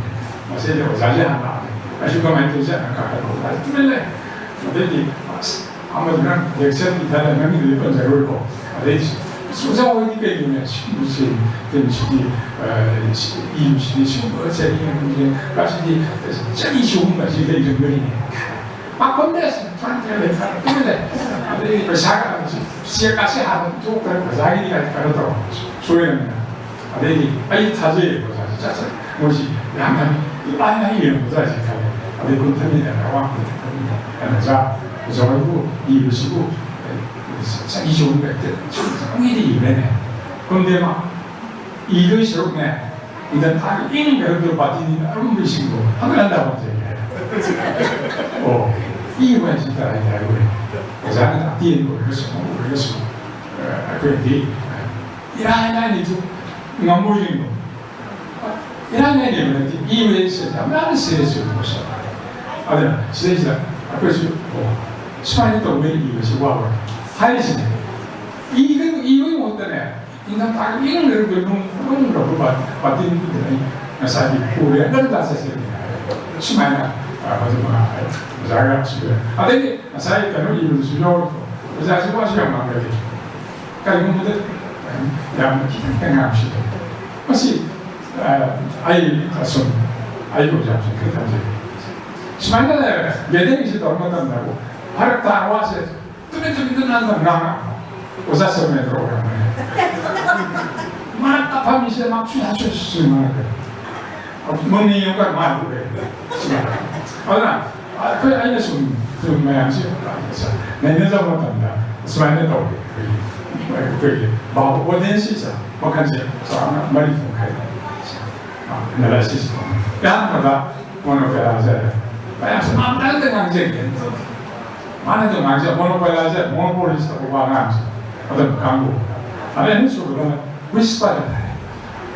ꯃꯁꯤꯗꯤ ꯑꯣꯖꯥꯁꯦ ꯍꯥꯟꯅ ꯂꯥꯛꯑꯦ꯫ ꯑꯩꯁꯨ ꯀꯃꯥꯏꯅ ꯇꯧꯔꯤꯁꯦ ꯍꯥꯏꯅ ꯀꯥꯈꯠꯄ ꯑꯣꯖꯥꯁꯦ ꯇꯨꯃꯤꯟ ꯂꯩ꯫ ꯑꯗꯩꯗꯤ ꯑꯁ ꯑꯃꯗꯨꯅ ꯂꯦꯛꯆꯔ ꯄꯤꯊꯔ ꯅꯪꯒꯤꯗꯨꯗꯤ ꯄꯟꯖꯔꯣꯏꯀꯣ꯫ ꯑꯗꯩ ꯑꯁ ꯑꯣꯖꯥ ꯍꯣꯏꯗꯤ ꯀꯩꯅꯣꯅꯦ ꯁꯤꯒꯨꯝꯕꯁꯦ, ꯀꯩꯅꯣꯁꯤꯗꯤ, ꯑ, ꯁꯤ-, ꯏꯕꯁꯤꯗꯤ ꯁꯤꯒꯨꯝꯕ ꯆꯍꯤ ꯑꯃꯒꯤ ꯀꯥꯁꯤꯗꯤ ꯆꯍꯤ ꯆꯍꯨꯝ ꯑꯁꯤ ꯂꯩꯔꯝꯕꯅꯤꯅꯦ꯫ ꯄꯥꯈꯣꯟꯗ ꯑꯁ ꯐ꯭ꯔꯥꯟ ꯂꯩ, ꯐ꯭ꯔꯥꯟ ꯂꯩ꯫ ꯑꯗꯩ ꯄꯩꯁꯥ ꯆꯦꯛ ꯑꯁꯤ ꯍꯥꯟꯅ ꯄꯤꯊꯣꯛꯈ꯭ꯔꯦ, ꯑꯣꯖꯥꯒꯤꯗꯤ ꯀꯥꯏꯅ ꯀꯩꯅꯣ ꯇꯧꯔ ꯁꯣꯏꯔꯝꯃꯦ꯫ ꯑꯗꯩꯗꯤ ꯑꯩ ꯊꯥꯖꯩꯌꯦꯕ ꯑꯣꯖꯥꯁꯦ, ꯆꯠ ꯆꯠ ꯃꯣꯏꯁꯤ ꯌꯥꯝꯅ ꯏꯂꯥꯏ ꯂꯥꯏ ꯌꯦꯡꯕ ꯑꯣꯖꯥꯁꯦ ꯈꯜꯂꯦ꯫ ꯑꯗꯩ ꯀꯨꯟꯊꯅꯤꯗ ꯑꯋꯥꯡꯕ ꯀꯨꯟꯊꯅꯤꯗ ꯑꯩꯅ ꯑꯣꯖꯥ, ꯑꯣꯖꯥ ꯍꯣꯏꯕꯨ ꯏꯕꯁꯤꯕꯨ ꯆꯍꯤ ꯆꯍꯨꯝꯒ ꯍꯦꯛꯇ ꯁꯨꯝ ꯆꯪꯉꯤꯗ ꯏꯕ꯭ꯔꯅꯦ? ꯈꯨꯝꯗꯦ ꯃꯥ꯫ ꯏꯗꯣꯏ ꯁꯔꯨꯛꯅꯦ, ꯏꯪꯊꯝꯊꯥꯒꯤ ꯏꯪꯈ꯭ꯔꯒ ꯕꯥꯇꯤꯟ ꯑꯔꯨꯝꯕ ꯏꯁꯤꯡꯗꯣ ꯍꯟꯒꯠ ꯍꯟꯗ ꯍꯣꯟꯖꯩ ꯍꯥꯏ꯫ ꯑꯣ, ꯏꯕ ꯍꯥꯏꯁꯤ ꯀꯗꯥꯏꯗ ꯍꯥꯏꯔꯨꯔꯦ? ꯑꯣꯖꯥꯅ ꯑꯇꯦꯟꯕ ꯑꯣꯏꯔꯒꯁꯨ ꯑꯃ ꯑꯣꯏꯔꯒꯁꯨ, ꯑ, ꯑꯩꯈꯣꯏꯗꯤ ꯏꯔꯥꯏ ꯂꯥꯏꯅ ꯏꯊꯣꯛ ꯉꯝꯃꯣꯏꯗꯣꯏꯅꯣ? ꯏꯔꯥꯏ ꯂꯥꯏꯅ ꯏꯕ ꯅꯠꯇꯦ, ꯏꯕ ꯍꯥꯏꯁꯦ ꯌꯥꯝꯅ ꯁꯤꯔꯤꯌꯁ ꯑꯣꯏꯕ ꯄꯣꯠꯁꯛ꯫ ꯑꯗꯨꯅ ꯁꯤꯗꯩꯁꯤꯗ ꯑꯩꯈꯣꯏꯁꯨ, ꯑꯣ, ꯁꯨꯃꯥꯏꯅ ꯇꯧꯕ ꯏꯕꯁꯤ ꯋꯥꯕ ꯍꯥꯏꯔꯤꯁꯤꯅꯦ꯫ ꯏꯕ, ꯏꯕꯒꯤ ꯃꯍꯨꯠꯇꯅꯦ, ꯏꯪꯊꯝꯊꯥꯒꯤ ꯏꯪꯈ꯭ꯔꯕ ꯅꯨꯡ, ꯅꯨꯡꯈ꯭ꯔꯕ ꯕꯥ-, ꯕꯥꯇꯤꯟꯗꯨꯗ ꯑꯩ ꯉꯁꯥꯏꯒꯤ ꯄꯨꯔꯦ, ꯍꯟꯗꯛ ꯂꯥꯛꯆꯁꯦ ꯍꯥꯏꯔꯦ꯫ ꯁꯨꯃꯥꯏꯅ, ꯑ, ꯃꯗꯨ ꯃꯉꯥ ꯍꯥꯏꯔꯦ꯫ ꯑꯣꯖꯥꯒ ꯁꯤꯗ꯫ ꯑꯗꯩꯗꯤ ꯉꯁꯥꯏ ꯀꯩꯅꯣ ꯏꯕꯗꯨꯁꯨ ꯌꯥꯎꯔꯤꯀꯣ꯫ ꯑꯣꯖꯥꯁꯤ ꯋꯥꯁꯨ ꯌꯥꯝ ꯉꯥꯡꯒꯜꯂꯤ꯫ ꯀꯔꯤꯒꯨꯝꯕꯗ, ꯌꯥꯝꯅ ꯈꯤꯇꯪ ꯉꯥꯡꯁꯤꯜꯂꯦ꯫ ꯃꯁꯤ ꯑ, ꯑꯩ ꯑꯁꯨꯝ ꯑꯩꯒꯤ ꯑꯣꯖꯥꯁꯤꯡ ꯈꯔ ꯊꯝꯖꯒꯦ꯫ ꯁꯨꯃꯥꯏꯅ ꯒꯦꯗꯔꯤꯡꯁꯤ ꯇꯧꯔ ꯃꯇꯝꯗ ꯐꯔꯛ ꯇꯥꯕ ꯋꯥꯁꯦ ꯇꯨꯃꯤꯟ ꯇꯨꯃꯤꯟ ꯇꯨꯃꯤꯟ ꯉꯥꯡ ꯉꯥꯡ ꯑꯣꯖꯥ ꯁꯦꯝꯃꯦꯗ꯭ꯔꯣ ꯑꯣꯏꯔꯝꯃꯦ꯫ ꯃꯔꯛꯇ ꯐꯝꯃꯤꯁꯦ ꯃꯥ ꯁꯨꯌꯥ ꯁꯨꯌꯥ ꯁꯨꯌꯥ ꯉꯥꯡꯉꯛꯀꯅꯤ꯫ ꯃꯃꯤ ꯑꯃꯒ ꯃꯥꯜꯂꯨꯔꯦ꯫ ꯑꯗꯨꯅ ꯑꯩꯈꯣꯏ, ꯑꯩꯅ ꯁꯨꯝ ꯐꯤꯂꯝ ꯃꯌꯥꯝꯁꯤ ꯅꯩꯅꯖꯕ ꯃꯇꯝꯗ ꯁꯨꯃꯥꯏꯅ ꯇꯧꯋꯤ꯫ ꯑꯩꯈꯣꯏꯒꯤ, ꯑꯩꯈꯣꯏꯒꯤ ꯑꯣꯗꯤꯌꯦꯟꯁꯁꯤꯁꯦ ꯃꯈꯜꯁꯦ ꯆꯥꯎꯔꯥꯛꯅ ꯃꯔꯤ ꯊꯣꯛꯅ ꯈꯥꯏꯗꯣꯛꯏ꯫ ꯑꯦꯅꯥꯂꯥꯏꯁꯤꯁ ꯇꯧꯅꯤ꯫ ꯑꯍꯥꯟꯕꯗ ꯃꯣꯅꯣꯄꯦꯂꯥꯏꯖꯔ꯫ ꯃꯌꯥꯝꯁꯦ ꯃꯥ ꯃꯊꯟꯇ ꯉꯥꯡꯖꯒꯦꯅ ꯇꯧꯋꯤ꯫ ꯃꯥꯅ ꯑꯗꯨꯝ ꯉꯥꯡꯖ ꯃꯣꯅꯣꯄꯦꯂꯥꯏꯖꯔ, ꯃꯣꯅꯣꯄꯣꯂꯤꯁ ꯇꯧꯕ ꯑꯉꯥꯡꯁꯦ ꯑꯗꯨꯝ ꯀꯥꯡꯕꯨ꯫ ꯑꯗꯩ ꯑꯅꯤꯁꯨꯕꯗ ꯋꯤꯁꯄꯔ ꯍꯥꯏ꯫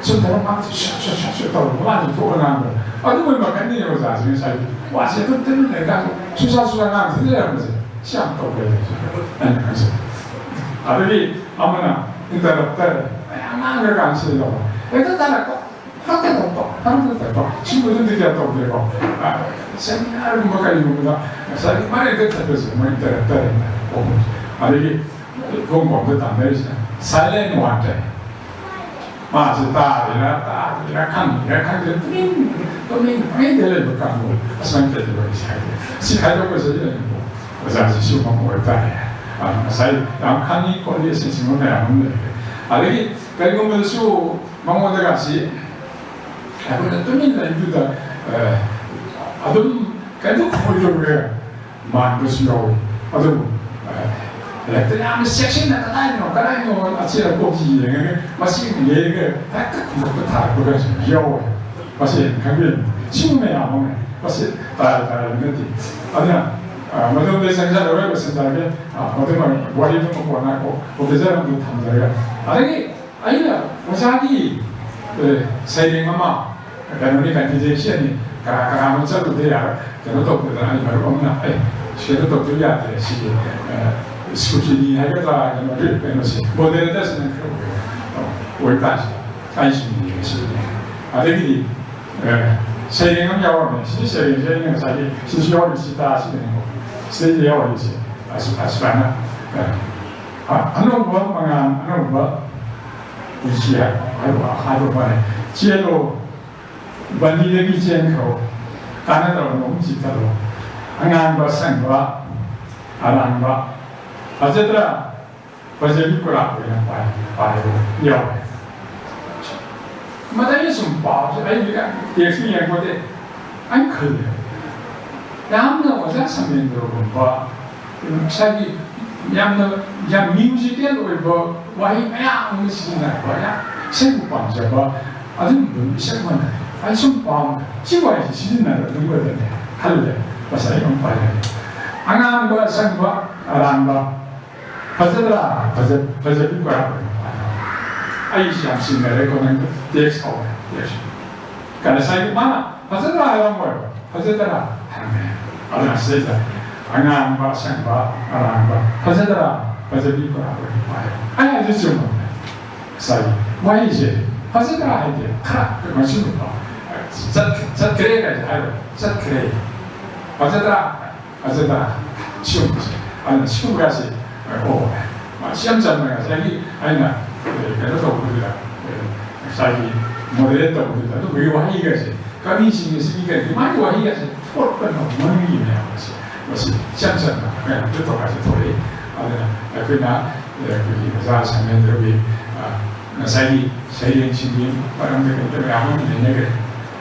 ꯁꯨꯝ ꯇꯧꯔ ꯃꯥ ꯁꯨꯠ ꯁꯨꯠ ꯁꯨꯠ ꯁꯨꯠ ꯇꯧꯔꯒ ꯃꯥꯅ ꯊꯣꯛꯑ ꯉꯥꯡꯕ꯫ ꯑꯗꯨꯒꯨꯝꯕ ꯃꯈꯜꯅꯤ ꯑꯣꯖꯥꯁꯦ ꯉꯁꯥꯏꯒꯤ ꯋꯥꯁꯦ ꯑꯗꯨꯝ ꯇꯨꯃꯤꯟ ꯂꯩꯔꯀꯥꯟꯗ ꯁꯨꯁꯥ ꯁꯨꯁꯥ ꯉꯥꯡꯕꯁꯤ ꯂꯩꯔꯝꯕꯁꯦ꯫ ꯁꯤ ꯌꯥꯝ ꯇꯧꯒꯜꯂꯦ ꯑꯩꯅ ꯈꯪꯖꯩ꯫ ꯑꯗꯒꯤ ꯑꯃꯅ ꯏꯟꯇꯔꯞꯇꯔ, ꯃꯌꯥꯝ ꯉꯥꯡꯈ꯭ꯔꯀꯥꯟꯁꯤꯗ ꯍꯦꯛꯇ ꯇꯥꯔꯛꯄ꯫ ꯍꯛꯇ ꯇꯧꯕ, ꯍꯛꯇ ꯇꯧꯕ꯫ ꯁꯤꯒꯨꯝꯕꯗꯨꯗꯤ ꯀꯌꯥ ꯇꯧꯗꯦꯀꯣ꯫ ꯑ, ꯁꯦꯃꯤꯅꯥꯔꯒꯨꯝꯕ ꯀꯔꯤꯒꯨꯝꯕꯗ ꯉꯁꯥꯏꯒꯤ ꯃꯔꯛ ꯍꯦꯛꯇ ꯊꯠꯄꯁꯦ ꯃꯣꯏ ꯏꯟꯇꯔꯞꯇꯔ ꯍꯥꯏꯅ ꯀꯧꯕꯅꯤ꯫ ꯑꯗꯒꯤ ꯈꯣꯡꯕꯣꯝꯗ ꯇꯥꯟꯅꯔꯤꯁꯤꯅ ꯁꯥꯏꯂꯦꯟ ꯋꯥꯟꯇꯔ꯫ ꯃꯥꯁꯦ ꯇꯥꯔꯤꯔꯥ ꯇꯥꯗ꯭ꯔꯤꯔꯥ ꯈꯪꯗ꯭ꯔꯤꯔꯥ ꯈꯪꯗ꯭ꯔꯤꯔꯥ ꯇꯨꯃꯤꯟ ꯇꯨꯃꯤꯟ ꯄꯪꯂꯩꯗ ꯂꯩꯕ ꯀꯥꯡꯕꯨ ꯑꯁꯨꯃꯥꯏꯅ ꯂꯩꯕ ꯏꯁꯥꯒꯤ꯫ ꯁꯤ ꯈꯥꯏꯗꯣꯛꯄꯁꯤꯗꯤ ꯑꯩꯅꯀꯣ ꯑꯣꯖꯥꯁꯤꯁꯨ ꯑꯃ ꯑꯣꯏꯕ ꯇꯥꯔꯦ꯫ ꯑꯗꯨ ꯉꯁꯥꯏ ꯌꯥꯝ ꯈꯪꯉꯤ ꯈꯣꯠꯂꯤ ꯑꯁꯤꯁꯤꯡꯕ ꯃꯌꯥꯝ ꯑꯃ ꯂꯩꯔꯦ꯫ ꯑꯗꯒꯤ ꯀꯔꯤꯒꯨꯝꯕꯗꯁꯨ ꯃꯉꯣꯟꯗꯒꯁꯤ ꯑꯩꯈꯣꯏꯅ ꯇꯨꯃꯤꯟ ꯂꯩꯕꯗꯨꯗ, ꯑ, ꯑꯗꯨꯝ ꯀꯩꯝꯇ ꯈꯨꯝꯃꯣꯏꯗꯧꯔꯦ ꯃꯥꯟꯕꯁꯨ ꯌꯥꯎꯏ꯫ ꯑꯗꯨꯕꯨ, ꯑ, ꯍꯦꯛꯇ ꯌꯥꯝꯅ ꯆꯦꯛꯁꯤꯟꯅ ꯀꯗꯥꯏꯅꯣ, ꯀꯗꯥꯏꯅꯣ ꯑꯆꯦꯔ ꯀꯣꯛꯁꯤ ꯌꯦꯡꯉꯒ, ꯃꯁꯤ ꯌꯦꯡꯉꯒ ꯍꯦꯛꯇ ꯈꯨꯝꯃꯛꯄ ꯊꯥꯔꯛꯄꯒꯁꯨ ꯌꯥꯎꯋꯦ꯫ ꯃꯁꯤ ꯈꯪꯕꯤꯔꯝꯃꯤ꯫ ꯁꯤꯒꯨꯝꯕ ꯃꯌꯥꯝ ꯑꯃ ꯃꯁꯤ ꯇꯥꯔꯦ ꯇꯥꯔꯦ ꯅꯠꯇꯦ꯫ ꯑꯗꯨꯅ, ꯑ, ꯃꯗꯨꯗ ꯆꯪꯖꯔꯔꯣꯏ, ꯂꯣꯏꯁꯤꯟꯖꯔꯒꯦ꯫ ꯑ, ꯃꯗꯨꯃ ꯋꯥꯔꯤꯗꯨ ꯃꯀꯣꯟꯅ ꯑꯣ-, ꯑꯣꯐꯤꯁꯔ ꯑꯃꯗ ꯊꯝꯖꯔꯒ꯫ ꯑꯗꯒꯤ ꯑꯩꯅ ꯑꯣꯖꯥꯒꯤ, ꯑ, ꯁꯩꯔꯦꯡ ꯑꯃ, ꯀꯩꯅꯣꯅꯤ, ꯀꯟꯐꯤꯗꯦꯟꯁꯤꯌꯦꯜꯅꯤ, ꯀꯅꯥ ꯀꯅꯥꯅꯣ ꯆꯠꯂꯨꯗ ꯌꯥꯔꯣꯏ, ꯀꯩꯅꯣ ꯇꯧꯗꯅ ꯑꯩ ꯃꯔꯨꯞ ꯑꯃꯅ, "ꯑꯦ, ꯁꯤꯗ ꯇꯧꯗꯕ ꯌꯥꯗ꯭ꯔꯦ, ꯁꯤꯒꯤ, ꯑ, ꯁ꯭ꯀꯨꯇꯤꯅꯤ ꯍꯥꯏꯒꯗ꯭ꯔꯥ, ꯀꯩꯅꯣ, ꯀꯩꯅꯣꯁꯦ, ꯃꯣꯗꯦꯔꯦꯇꯔꯁꯤꯅ ꯈꯔ ꯑꯣꯏ-, ꯑꯣꯏ ꯇꯥꯔꯁꯤ, ꯑꯩ ꯁꯨꯝ ꯌꯦꯡꯉꯁꯤ"꯫ ꯑꯗꯒꯤꯗꯤ, ꯑ, ꯁꯩꯔꯦꯡ ꯑꯃ ꯌꯥꯎꯔꯝꯃꯦ꯫ ꯁꯤ ꯁꯩꯔꯦꯡꯁꯦ ꯑꯩꯅ ꯉꯁꯥꯏꯒꯤ ꯁꯤꯁꯨ ꯌꯥꯎꯔꯤ, ꯁꯤ ꯇꯥꯁꯤꯅꯦꯀꯣ꯫ ꯁꯤꯗꯩꯗ ꯌꯥꯎꯔꯤꯁꯦ ꯑꯁꯨ-, ꯑꯁꯨꯃꯥꯏꯅ, ꯑ, ꯑ-, ꯑꯅꯧꯕ ꯃꯉꯥꯜ, ꯑꯅꯧꯕ ꯁꯤ ꯍꯥꯏꯕ, ꯍꯥꯏꯕ ꯐꯔꯦ꯫ ꯆꯦꯜꯂꯣ, ꯕꯟꯗꯤꯗꯒꯤ ꯆꯦꯟꯈ꯭ꯔꯣ, ꯀꯥꯟꯅꯗꯕ ꯅꯣꯡ ꯆꯤꯊꯔꯣ, ꯑꯉꯥꯡꯕ, ꯑꯁꯪꯕ, ꯑꯔꯥꯡꯕ, ꯐꯖꯗ꯭ꯔꯥ? ꯐꯖꯕꯤ ꯀꯨꯔꯥꯛ ꯑꯣꯏꯅ ꯄꯥꯏ-, ꯄꯥꯏꯕ ꯌꯥꯎꯋꯦ꯫ ꯃꯗꯩ ꯁꯨꯝ ꯄꯥꯕꯁꯦ ꯑꯩ ꯇꯦꯛꯁꯁꯨ ꯌꯦꯡꯄꯣꯠꯇꯦ, ꯑꯩ ꯈꯜꯂꯦ꯫ ꯌꯥꯝꯅ ꯑꯣꯖꯥ ꯁꯃꯦꯟꯗ꯭ꯔꯒꯨꯝꯕ, ꯉꯁꯥꯏꯒꯤ ꯌꯥꯝꯅ, ꯌꯥꯝ ꯃ꯭ꯌꯨꯖꯤꯀꯦꯜ ꯑꯣꯏꯕ ꯋꯥꯍꯩ ꯃꯌꯥꯝ ꯑꯃ ꯁꯤꯖꯤꯟꯅꯔꯛꯄ, ꯌꯥꯝ ꯏꯁꯩꯕꯨ ꯄꯥꯝꯖꯕ ꯑꯗꯨꯒꯨꯝꯕ ꯃꯤꯁꯛ ꯑꯃꯅ ꯑꯩ ꯁꯨꯝ ꯄꯥꯝ-, ꯁꯤ ꯋꯥꯍꯩꯁꯤ ꯁꯤꯖꯤꯟꯅꯔꯛꯅꯤꯡꯕꯗꯅꯦ ꯈꯜꯂꯦ꯫ ꯉꯁꯥꯏ ꯑꯃ ꯄꯥꯏꯔꯦ꯫ ꯑꯉꯥꯡꯕ, ꯑꯁꯪꯕ, ꯑꯔꯥꯡꯕ, ꯐꯖꯗ꯭ꯔꯥ? ꯐꯖ-, ꯐꯖꯕꯤ ꯀꯨꯔꯥꯛ ꯑꯣꯏꯅ ꯄꯥꯏ꯫ ꯑꯩꯁꯤ ꯌꯥꯝ ꯁꯤꯡꯅꯔꯦꯀꯣ, ꯅꯪ ꯇꯦꯛꯁ ꯍꯧꯔꯦ, ꯇꯦꯛꯁ꯫ ꯀ-, ꯉꯁꯥꯏꯒꯤ ꯃꯥꯅ ꯐꯖꯗ꯭ꯔꯥ ꯍꯥꯏꯔꯝꯃꯣꯏꯕ, ꯐꯖꯗ꯭ꯔꯥ ꯍꯥꯏꯔꯝꯃꯦ꯫ ꯑꯗꯨꯅ ꯁꯤꯗꯩꯗ ꯑꯉꯥꯡꯕ, ꯑꯁꯪꯕ, ꯑꯔꯥꯡꯕ, ꯐꯖꯗ꯭ꯔꯥ? ꯐꯖꯕꯤ ꯀꯨꯔꯥꯛ ꯑꯣꯏꯅ ꯄꯥꯏ꯫ ꯑꯩ ꯍꯥꯏꯁꯦ ꯆꯨꯝꯃꯕꯅꯦ꯫ ꯉꯁꯥꯏꯒꯤ ꯋꯥꯍꯩꯁꯦ ꯐꯖꯗ꯭ꯔꯥ ꯍꯥꯏꯗꯤ ꯈꯔ ꯀꯩꯅꯣ ꯁꯤꯒꯨꯝꯕ ꯆꯠ-, ꯆꯠꯈ꯭ꯔꯦ ꯀꯥꯏꯁꯦ ꯍꯥꯏꯔꯣ, ꯆꯠꯈ꯭ꯔꯦ꯫ ꯐꯖꯗ꯭ꯔꯥ? ꯐꯖꯗ꯭ꯔꯥ? ꯁꯤꯒꯨꯝꯕꯁꯦ꯫ ꯑꯗꯨꯅ ꯁꯤꯒꯨꯝꯕꯁꯦ, ꯑꯣ, ꯃꯥ ꯏꯆꯝ ꯆꯝꯅ ꯉꯁꯥꯏꯒꯤ ꯑꯩꯅ, ꯑꯦ, ꯀꯩꯅꯣ ꯇꯧꯕꯗꯨꯗ, ꯑꯦ, ꯉꯁꯥꯏꯒꯤ ꯃꯣꯗꯔꯦꯠ ꯇꯧꯕꯗꯨꯗ ꯑꯗꯨꯝꯕꯒꯤ ꯋꯥꯍꯩꯒꯁꯦ ꯀꯕꯤꯁꯤꯡ ꯑꯁꯤꯒꯤ ꯀꯔꯤꯒꯤ ꯃꯥꯒꯤ ꯋꯥꯍꯩ ꯑꯁꯦ ꯊꯣꯛꯄ ꯉꯝꯃꯟꯒꯤ ꯃꯌꯥꯝ ꯑꯁꯦ ꯃꯁꯤ ꯏꯆꯝ ꯆꯝꯅ ꯃꯌꯥꯝ ꯊꯣꯛꯄ ꯍꯥꯏꯁꯦ ꯊꯣꯛꯂꯛꯏ꯫ ꯑꯗꯨꯅ ꯑꯩꯈꯣꯏꯅ, ꯑꯦ, ꯑꯩꯈꯣꯏꯒꯤ ꯑꯣꯖꯥ ꯁꯃꯦꯟꯗ꯭ꯔꯒꯤ, ꯑ, ꯉꯁꯥꯏꯒꯤ ꯁꯩꯔꯦꯡꯁꯤꯡꯒꯤ ꯃꯔꯝꯗ ꯀꯩꯝꯇ ꯃꯌꯥꯝ ꯑꯃ ꯅꯩꯅꯈ꯭ꯔꯦ꯫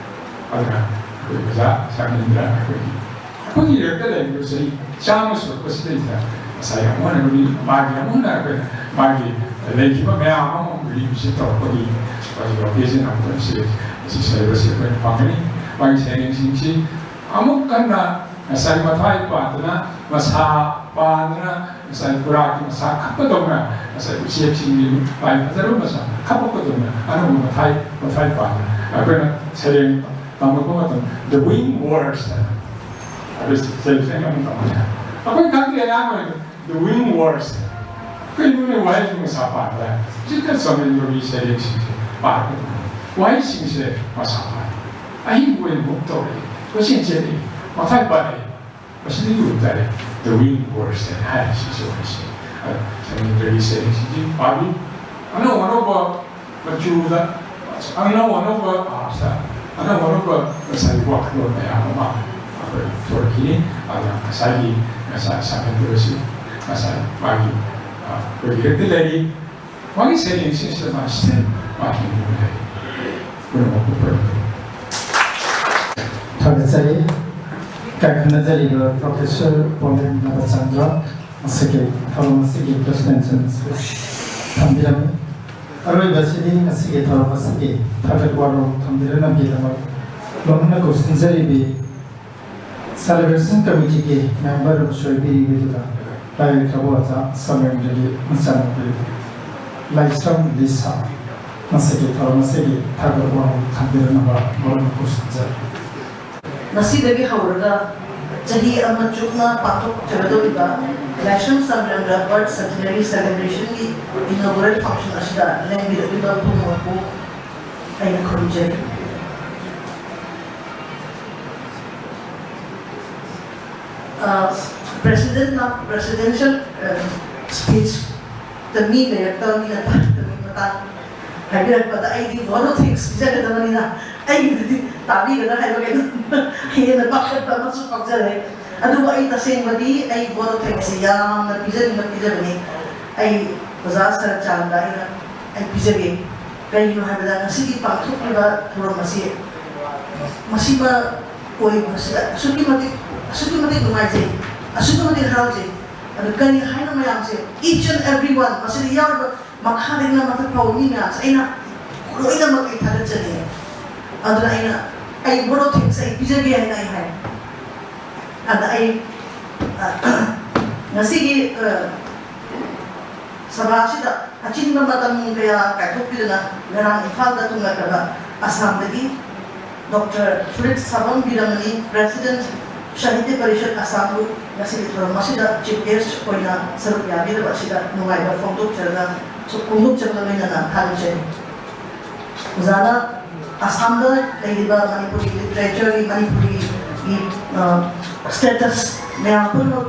ꯑꯗꯨꯅ ꯑꯩꯈꯣꯏ ꯑꯣꯖꯥ ꯁꯃꯦꯟꯗ꯭ꯔ ꯑꯩꯈꯣꯏꯒꯤ ꯑꯩꯈꯣꯏꯒꯤ ꯏꯔꯛꯇ ꯂꯩꯔꯤꯕ ꯆꯍꯤ ꯆꯥꯝꯃ ꯁꯨꯔꯛꯄꯁꯤꯗꯩꯗ ꯉꯁꯥꯏ ꯑꯃꯨꯛ ꯍꯟꯅ ꯃꯥꯒꯤ, ꯑꯃꯨꯛ ꯍꯟꯅ ꯑꯩꯈꯣꯏꯅ ꯃꯥꯒꯤ ꯂꯩꯈꯤꯕ ꯃꯌꯥꯝ ꯑꯃ ꯑꯃꯨꯛ revisit ꯇꯧꯔꯛꯄꯒꯤ ꯃꯥꯒꯤ occasion ꯑꯃꯨꯛ ꯁꯤ, ꯁꯤ ꯁꯦꯂꯦꯕ꯭ꯔꯦꯁꯟ ꯑꯩꯈꯣꯏꯅ ꯐꯪꯒꯅꯤ꯫ ꯃꯥꯒꯤ ꯁꯩꯔꯦꯡꯁꯤꯡꯁꯤ ꯑꯃꯨꯛ ꯀꯟꯅ ꯉꯁꯥꯏ ꯃꯊ꯭ꯋꯥꯏ ꯄꯥꯟꯗꯨꯅ, ꯃꯁꯥ ꯄꯥꯟꯗꯨꯅ, ꯉꯁꯥꯏ ꯄꯨꯔꯥꯒꯤ ꯃꯁꯥ ꯈꯞꯄꯗꯧꯅ, ꯉꯁꯥꯏ ꯎꯆꯦꯛꯁꯤꯡꯒꯤ ꯂꯥꯏ ꯐꯖꯔꯕ ꯃꯁꯥ ꯈꯞꯄꯛꯄꯗꯧꯅ ꯑꯅꯧꯕ ꯃꯊ꯭ꯋꯥꯏ, ꯃꯊ꯭ꯋꯥꯏ ꯄꯥꯟꯗꯨꯅ ꯑꯩꯈꯣꯏꯅ ꯁꯩꯔꯦꯡ ꯇꯝꯃꯛꯄ ꯃꯇꯝꯗ the winged words ꯍꯥꯏꯅ ꯑꯗꯨ ꯁꯦꯜꯐ ꯑꯃꯨꯛ ꯇꯧꯍꯜꯂꯦ꯫ ꯑꯩꯈꯣꯏ ꯈꯪꯗꯦ ꯑꯉꯥꯡ ꯑꯣꯏꯔꯤꯉꯩꯗ, the winged words꯫ ꯀꯩꯅꯣꯅꯦ ꯋꯥꯍꯩꯁꯤ ꯃꯁꯥ ꯄꯥꯟꯕ ꯍꯥꯏ? ꯁꯤꯗ ꯆꯃꯦꯟꯗ꯭ꯔꯒꯤ ꯁꯩꯔꯦꯡꯁꯤꯡꯁꯦ ꯄꯥꯔꯛꯄ ꯃꯇꯝꯗ ꯋꯥꯍꯩꯁꯤꯡꯁꯦ ꯃꯁꯥ ꯄꯥꯟꯕ꯫ ꯑꯍꯤꯡꯕ ꯑꯣꯏꯅ ꯃꯨꯛ ꯇꯧꯔꯛꯏ, ꯀꯣꯏꯆꯦꯟ ꯆꯦꯜꯂꯛꯏ, ꯃꯊ꯭ꯋꯥꯏ ꯄꯥꯜꯂꯛꯏ꯫ ꯃꯁꯤꯗꯒꯤ ꯑꯣꯏꯕ ꯇꯥꯔꯦ the winged words ꯍꯥꯏꯅ ꯍꯥꯏꯔꯤꯁꯤꯁꯨ ꯑꯩꯈꯣꯏꯁꯦ꯫ ꯑꯗꯣ ꯆꯃꯦꯟꯗ꯭ꯔꯒꯤ ꯁꯩꯔꯦꯡꯁꯤꯡꯁꯤ ꯄꯥꯕꯤꯌꯨ꯫ ꯑꯅꯧ ꯑꯅꯧꯕ ꯃꯆꯨꯗ ꯑꯅꯧ ꯑꯅꯧꯕ ꯑꯥꯔꯠꯁꯇ ꯑꯅꯧ ꯑꯅꯧꯕ ꯉꯁꯥꯏꯒꯤ ꯋꯥꯈꯜꯂꯣꯟ ꯃꯌꯥꯝ ꯑꯃ ꯑꯩꯈꯣꯏ ꯄꯨꯊꯣꯔꯛꯈꯤꯅꯤ꯫ ꯑꯗꯨꯅ ꯉꯁꯥꯏꯒꯤ ꯉꯁꯥꯏ ꯁꯥꯟꯅꯔꯤꯕꯁꯤ ꯉꯁꯥꯏ ꯃꯥꯒꯤ ꯑꯩꯈꯣꯏꯒꯤ ꯍꯦꯛꯇ ꯂꯩꯔꯤ꯫ ꯃꯥꯒꯤ ꯁꯩꯔꯦꯡꯁꯤꯡꯁꯤꯗ ꯃꯥ ꯁ꯭ꯇꯤꯜ ꯃꯥ ꯍꯤꯡꯗꯨꯅ ꯂꯩ꯫ ꯄꯨꯝꯅꯃꯛꯄꯨ ꯈꯨꯔꯨꯝꯖꯔꯤ꯫ ꯊꯥꯒꯠꯆꯔꯤ꯫ ꯏꯀꯥꯏ ꯈꯨꯝꯅꯖꯔꯤꯕ ꯄ꯭ꯔꯣꯐꯦꯁꯔ ꯄꯣꯂꯦꯝ ꯅꯕꯆꯟꯗ꯭ꯔ꯫ ꯃꯁꯤꯒꯤ ꯊꯧꯔꯝ ꯑꯁꯤꯒꯤ ꯄ꯭ꯔꯁꯤꯗꯦꯟꯁꯤꯞ ꯊꯝꯕꯤꯔꯝꯃꯤ꯫ ꯑꯔꯣꯏꯕꯁꯤꯗꯤ ꯉꯁꯤꯒꯤ ꯊꯧꯔꯝ ꯑꯁꯤꯒꯤ ꯊꯥꯒꯠ ꯋꯥꯔꯣꯜ ꯊꯝꯕꯤꯔꯝꯕꯒꯤꯗꯃꯛ ꯂꯣꯝꯅ ꯀꯧꯁꯤꯟꯖꯔꯤꯕꯤ ꯁꯦꯂꯦꯕ꯭ꯔꯦꯁꯟ ꯀꯃꯤꯇꯤꯒꯤ ꯃꯦꯝꯕꯔ ꯑꯃꯁꯨ ꯑꯣꯏꯕꯤꯔꯤꯕꯗꯨꯗ ꯂꯥꯏꯔꯤꯛ ꯊꯧꯕ ꯑꯣꯖꯥ ꯁꯃꯦꯟꯗ꯭ꯔꯒꯤ ꯃꯆꯥꯅꯨꯄꯤ ꯂꯥꯏꯁ꯭ꯔꯝ ꯂꯤꯁꯥ ꯃꯁꯤꯒꯤ ꯊꯧꯔꯝ ꯑꯁꯤꯒꯤ ꯊꯥꯒꯠ ꯋꯥꯍꯩ ꯊꯝꯕꯤꯔꯝꯅꯕ ꯂꯣꯝꯅ ꯀꯧꯁꯤꯟꯖꯔꯤ꯫ ꯉꯁꯤꯗꯒꯤ ꯍꯧꯔꯒ ꯆꯍꯤ ꯑꯃ ꯆꯨꯞꯅ ꯄꯥꯡꯊꯣꯛꯆꯒꯗꯧꯔꯤꯕ ꯂꯥꯏꯁ꯭ꯔꯝ ꯁꯝꯔꯦꯟꯗ꯭ꯔ ꯕꯥꯔꯠ ꯁꯦꯟꯇꯤꯅꯔꯤ ꯁꯦꯂꯦꯕ꯭ꯔꯦꯁꯟꯒꯤ ꯏꯅꯣꯒꯨꯔꯦꯜ ꯐꯪꯁꯟ ꯑꯁꯤꯗ ꯂꯦꯡꯕꯤꯔꯛꯂꯤꯕ ꯄꯨꯝꯅꯃꯛꯄꯨ ꯑꯩꯅ ꯈꯨꯔꯨꯝꯖꯔꯤ꯫ ꯑ, ꯄ꯭ꯔꯦꯁꯤꯗꯦꯟꯠꯅ ꯄ꯭ꯔꯦꯁꯤꯗꯦꯟꯁꯤꯌꯦꯜ, ꯑ, ꯁ꯭ꯄꯤꯆꯇ ꯃꯤ ꯂꯩꯔꯛꯇꯕ, ꯃꯤꯅ ꯇꯥꯔꯛꯇꯕꯒꯤ ꯃꯇꯥꯡ ꯍꯥꯏꯕꯤꯔꯛꯄꯗ ꯑꯩꯗꯤ ꯚꯣꯠ ꯑꯣꯐ ꯊꯦꯡꯛꯁ ꯄꯤꯖꯒꯗꯕꯅꯤꯅ ꯑꯩꯒꯤꯗꯨꯗꯤ ꯇꯥꯕꯤꯒꯗ꯭ꯔꯥ ꯍꯥꯏꯕ ꯀꯩꯅꯣ ꯍꯦꯟꯅ ꯄꯥꯈꯠꯄ ꯑꯃꯁꯨ ꯐꯥꯎꯖꯔꯦ꯫ ꯑꯗꯨꯕꯨ ꯑꯩ ꯇꯁꯦꯡꯕꯗꯤ ꯑꯩ ꯚꯣꯠ ꯑꯣꯐ ꯊꯦꯡꯛꯁꯁꯦ ꯌꯥꯝꯅ ꯄꯤꯖꯅꯤꯡꯕ ꯄꯤꯖꯕꯅꯤ꯫ ꯑꯩ ꯑꯣꯖꯥ ꯁꯔꯠꯆꯥꯟꯗ ꯑꯩꯅ ꯑꯩ ꯄꯤꯖꯒꯦ꯫ ꯀꯩꯒꯤꯅꯣ ꯍꯥꯏꯕꯗ ꯉꯁꯤꯒꯤ ꯄꯥꯡꯊꯣꯛꯂꯤꯕ ꯊꯧꯔꯝ ꯑꯁꯤ ꯃꯁꯤꯃ ꯑꯣꯏꯕꯁꯤꯗ ꯑꯁꯨꯛꯀꯤ ꯃꯇꯤꯛ, ꯑꯁꯨꯛꯀꯤ ꯃꯇꯤꯛ ꯅꯨꯡꯉꯥꯏꯖꯩ, ꯑꯁꯨꯛꯀꯤ ꯃꯇꯤꯛ ꯍꯔꯥꯎꯖꯩ꯫ ꯑꯗꯨ ꯀꯔꯤ ꯍꯥꯏꯅ ꯃꯌꯥꯝꯁꯦ, each and every one, ꯃꯁꯤꯗ ꯌꯥꯎꯔꯤꯕ ꯃꯈꯥꯗꯒꯤꯅ ꯃꯊꯛ ꯐꯥꯎꯕ ꯃꯤ ꯃꯌꯥꯝꯁꯦ ꯑꯩꯅ ꯂꯣꯏꯅꯃꯛ ꯑꯩ ꯊꯥꯒꯠꯆꯔꯤ꯫ ꯑꯗꯨꯅ ꯑꯩꯅ, ꯑꯩ ꯚꯣꯠ ꯑꯣꯐ ꯊꯦꯡꯛꯁ ꯑꯩ ꯄꯤꯖꯒꯦ ꯍꯥꯏꯅ ꯑꯩ ꯍꯥꯏ꯫ ꯑꯗ ꯑꯩ, ꯑ, ꯉꯁꯤꯒꯤ, ꯑ, ꯁꯚꯥ ꯑꯁꯤꯗ ꯑꯆꯤꯟꯕ ꯃꯇꯝ ꯀꯌꯥ ꯀꯥꯏꯊꯣꯛꯄꯤꯗꯨꯅ ꯉꯔꯥꯡ ꯏꯝꯐꯥꯜꯗ ꯊꯨꯡꯂꯈ꯭ꯔꯕ ꯑꯁꯥꯝꯗꯒꯤ ꯗꯣꯛꯇꯔ ꯁꯨꯔꯤꯠ ꯁꯥꯕꯝ ꯕꯤꯔꯃꯅꯤ, ꯄ꯭ꯔꯦꯁꯤꯗꯦꯟꯠ ꯁꯥꯍꯤꯇ꯭ꯌ ꯄꯔꯤꯁꯠ ꯑꯁꯥꯝꯕꯨ ꯉꯁꯤꯒꯤ ꯊꯧꯔꯝ ꯑꯁꯤꯗ ꯆꯤꯐ ꯒꯦꯁꯠ ꯑꯣꯏꯅ ꯁꯔꯨꯛ ꯌꯥꯕꯤꯔꯕ ꯑꯁꯤꯗ ꯅꯨꯡꯉꯥꯏꯕ ꯐꯣꯡꯗꯣꯛꯆꯔꯒ, ꯐꯣꯡꯗꯣꯛꯆꯕꯒ ꯂꯣꯏꯅꯅ ꯊꯥꯒꯠꯆꯔꯤ꯫ ꯑꯣꯖꯥꯅ ꯑꯁꯥꯝꯗ ꯂꯩꯔꯤꯕ ꯃꯅꯤꯄꯨꯔꯤ ꯂꯤꯇꯔꯦꯆꯔꯒꯤ, ꯃꯅꯤꯄꯨꯔꯤꯒꯤ, ꯑ, ꯁ꯭ꯇꯦꯇꯁ ꯃꯌꯥꯝ ꯄꯨꯝꯅꯃꯛ,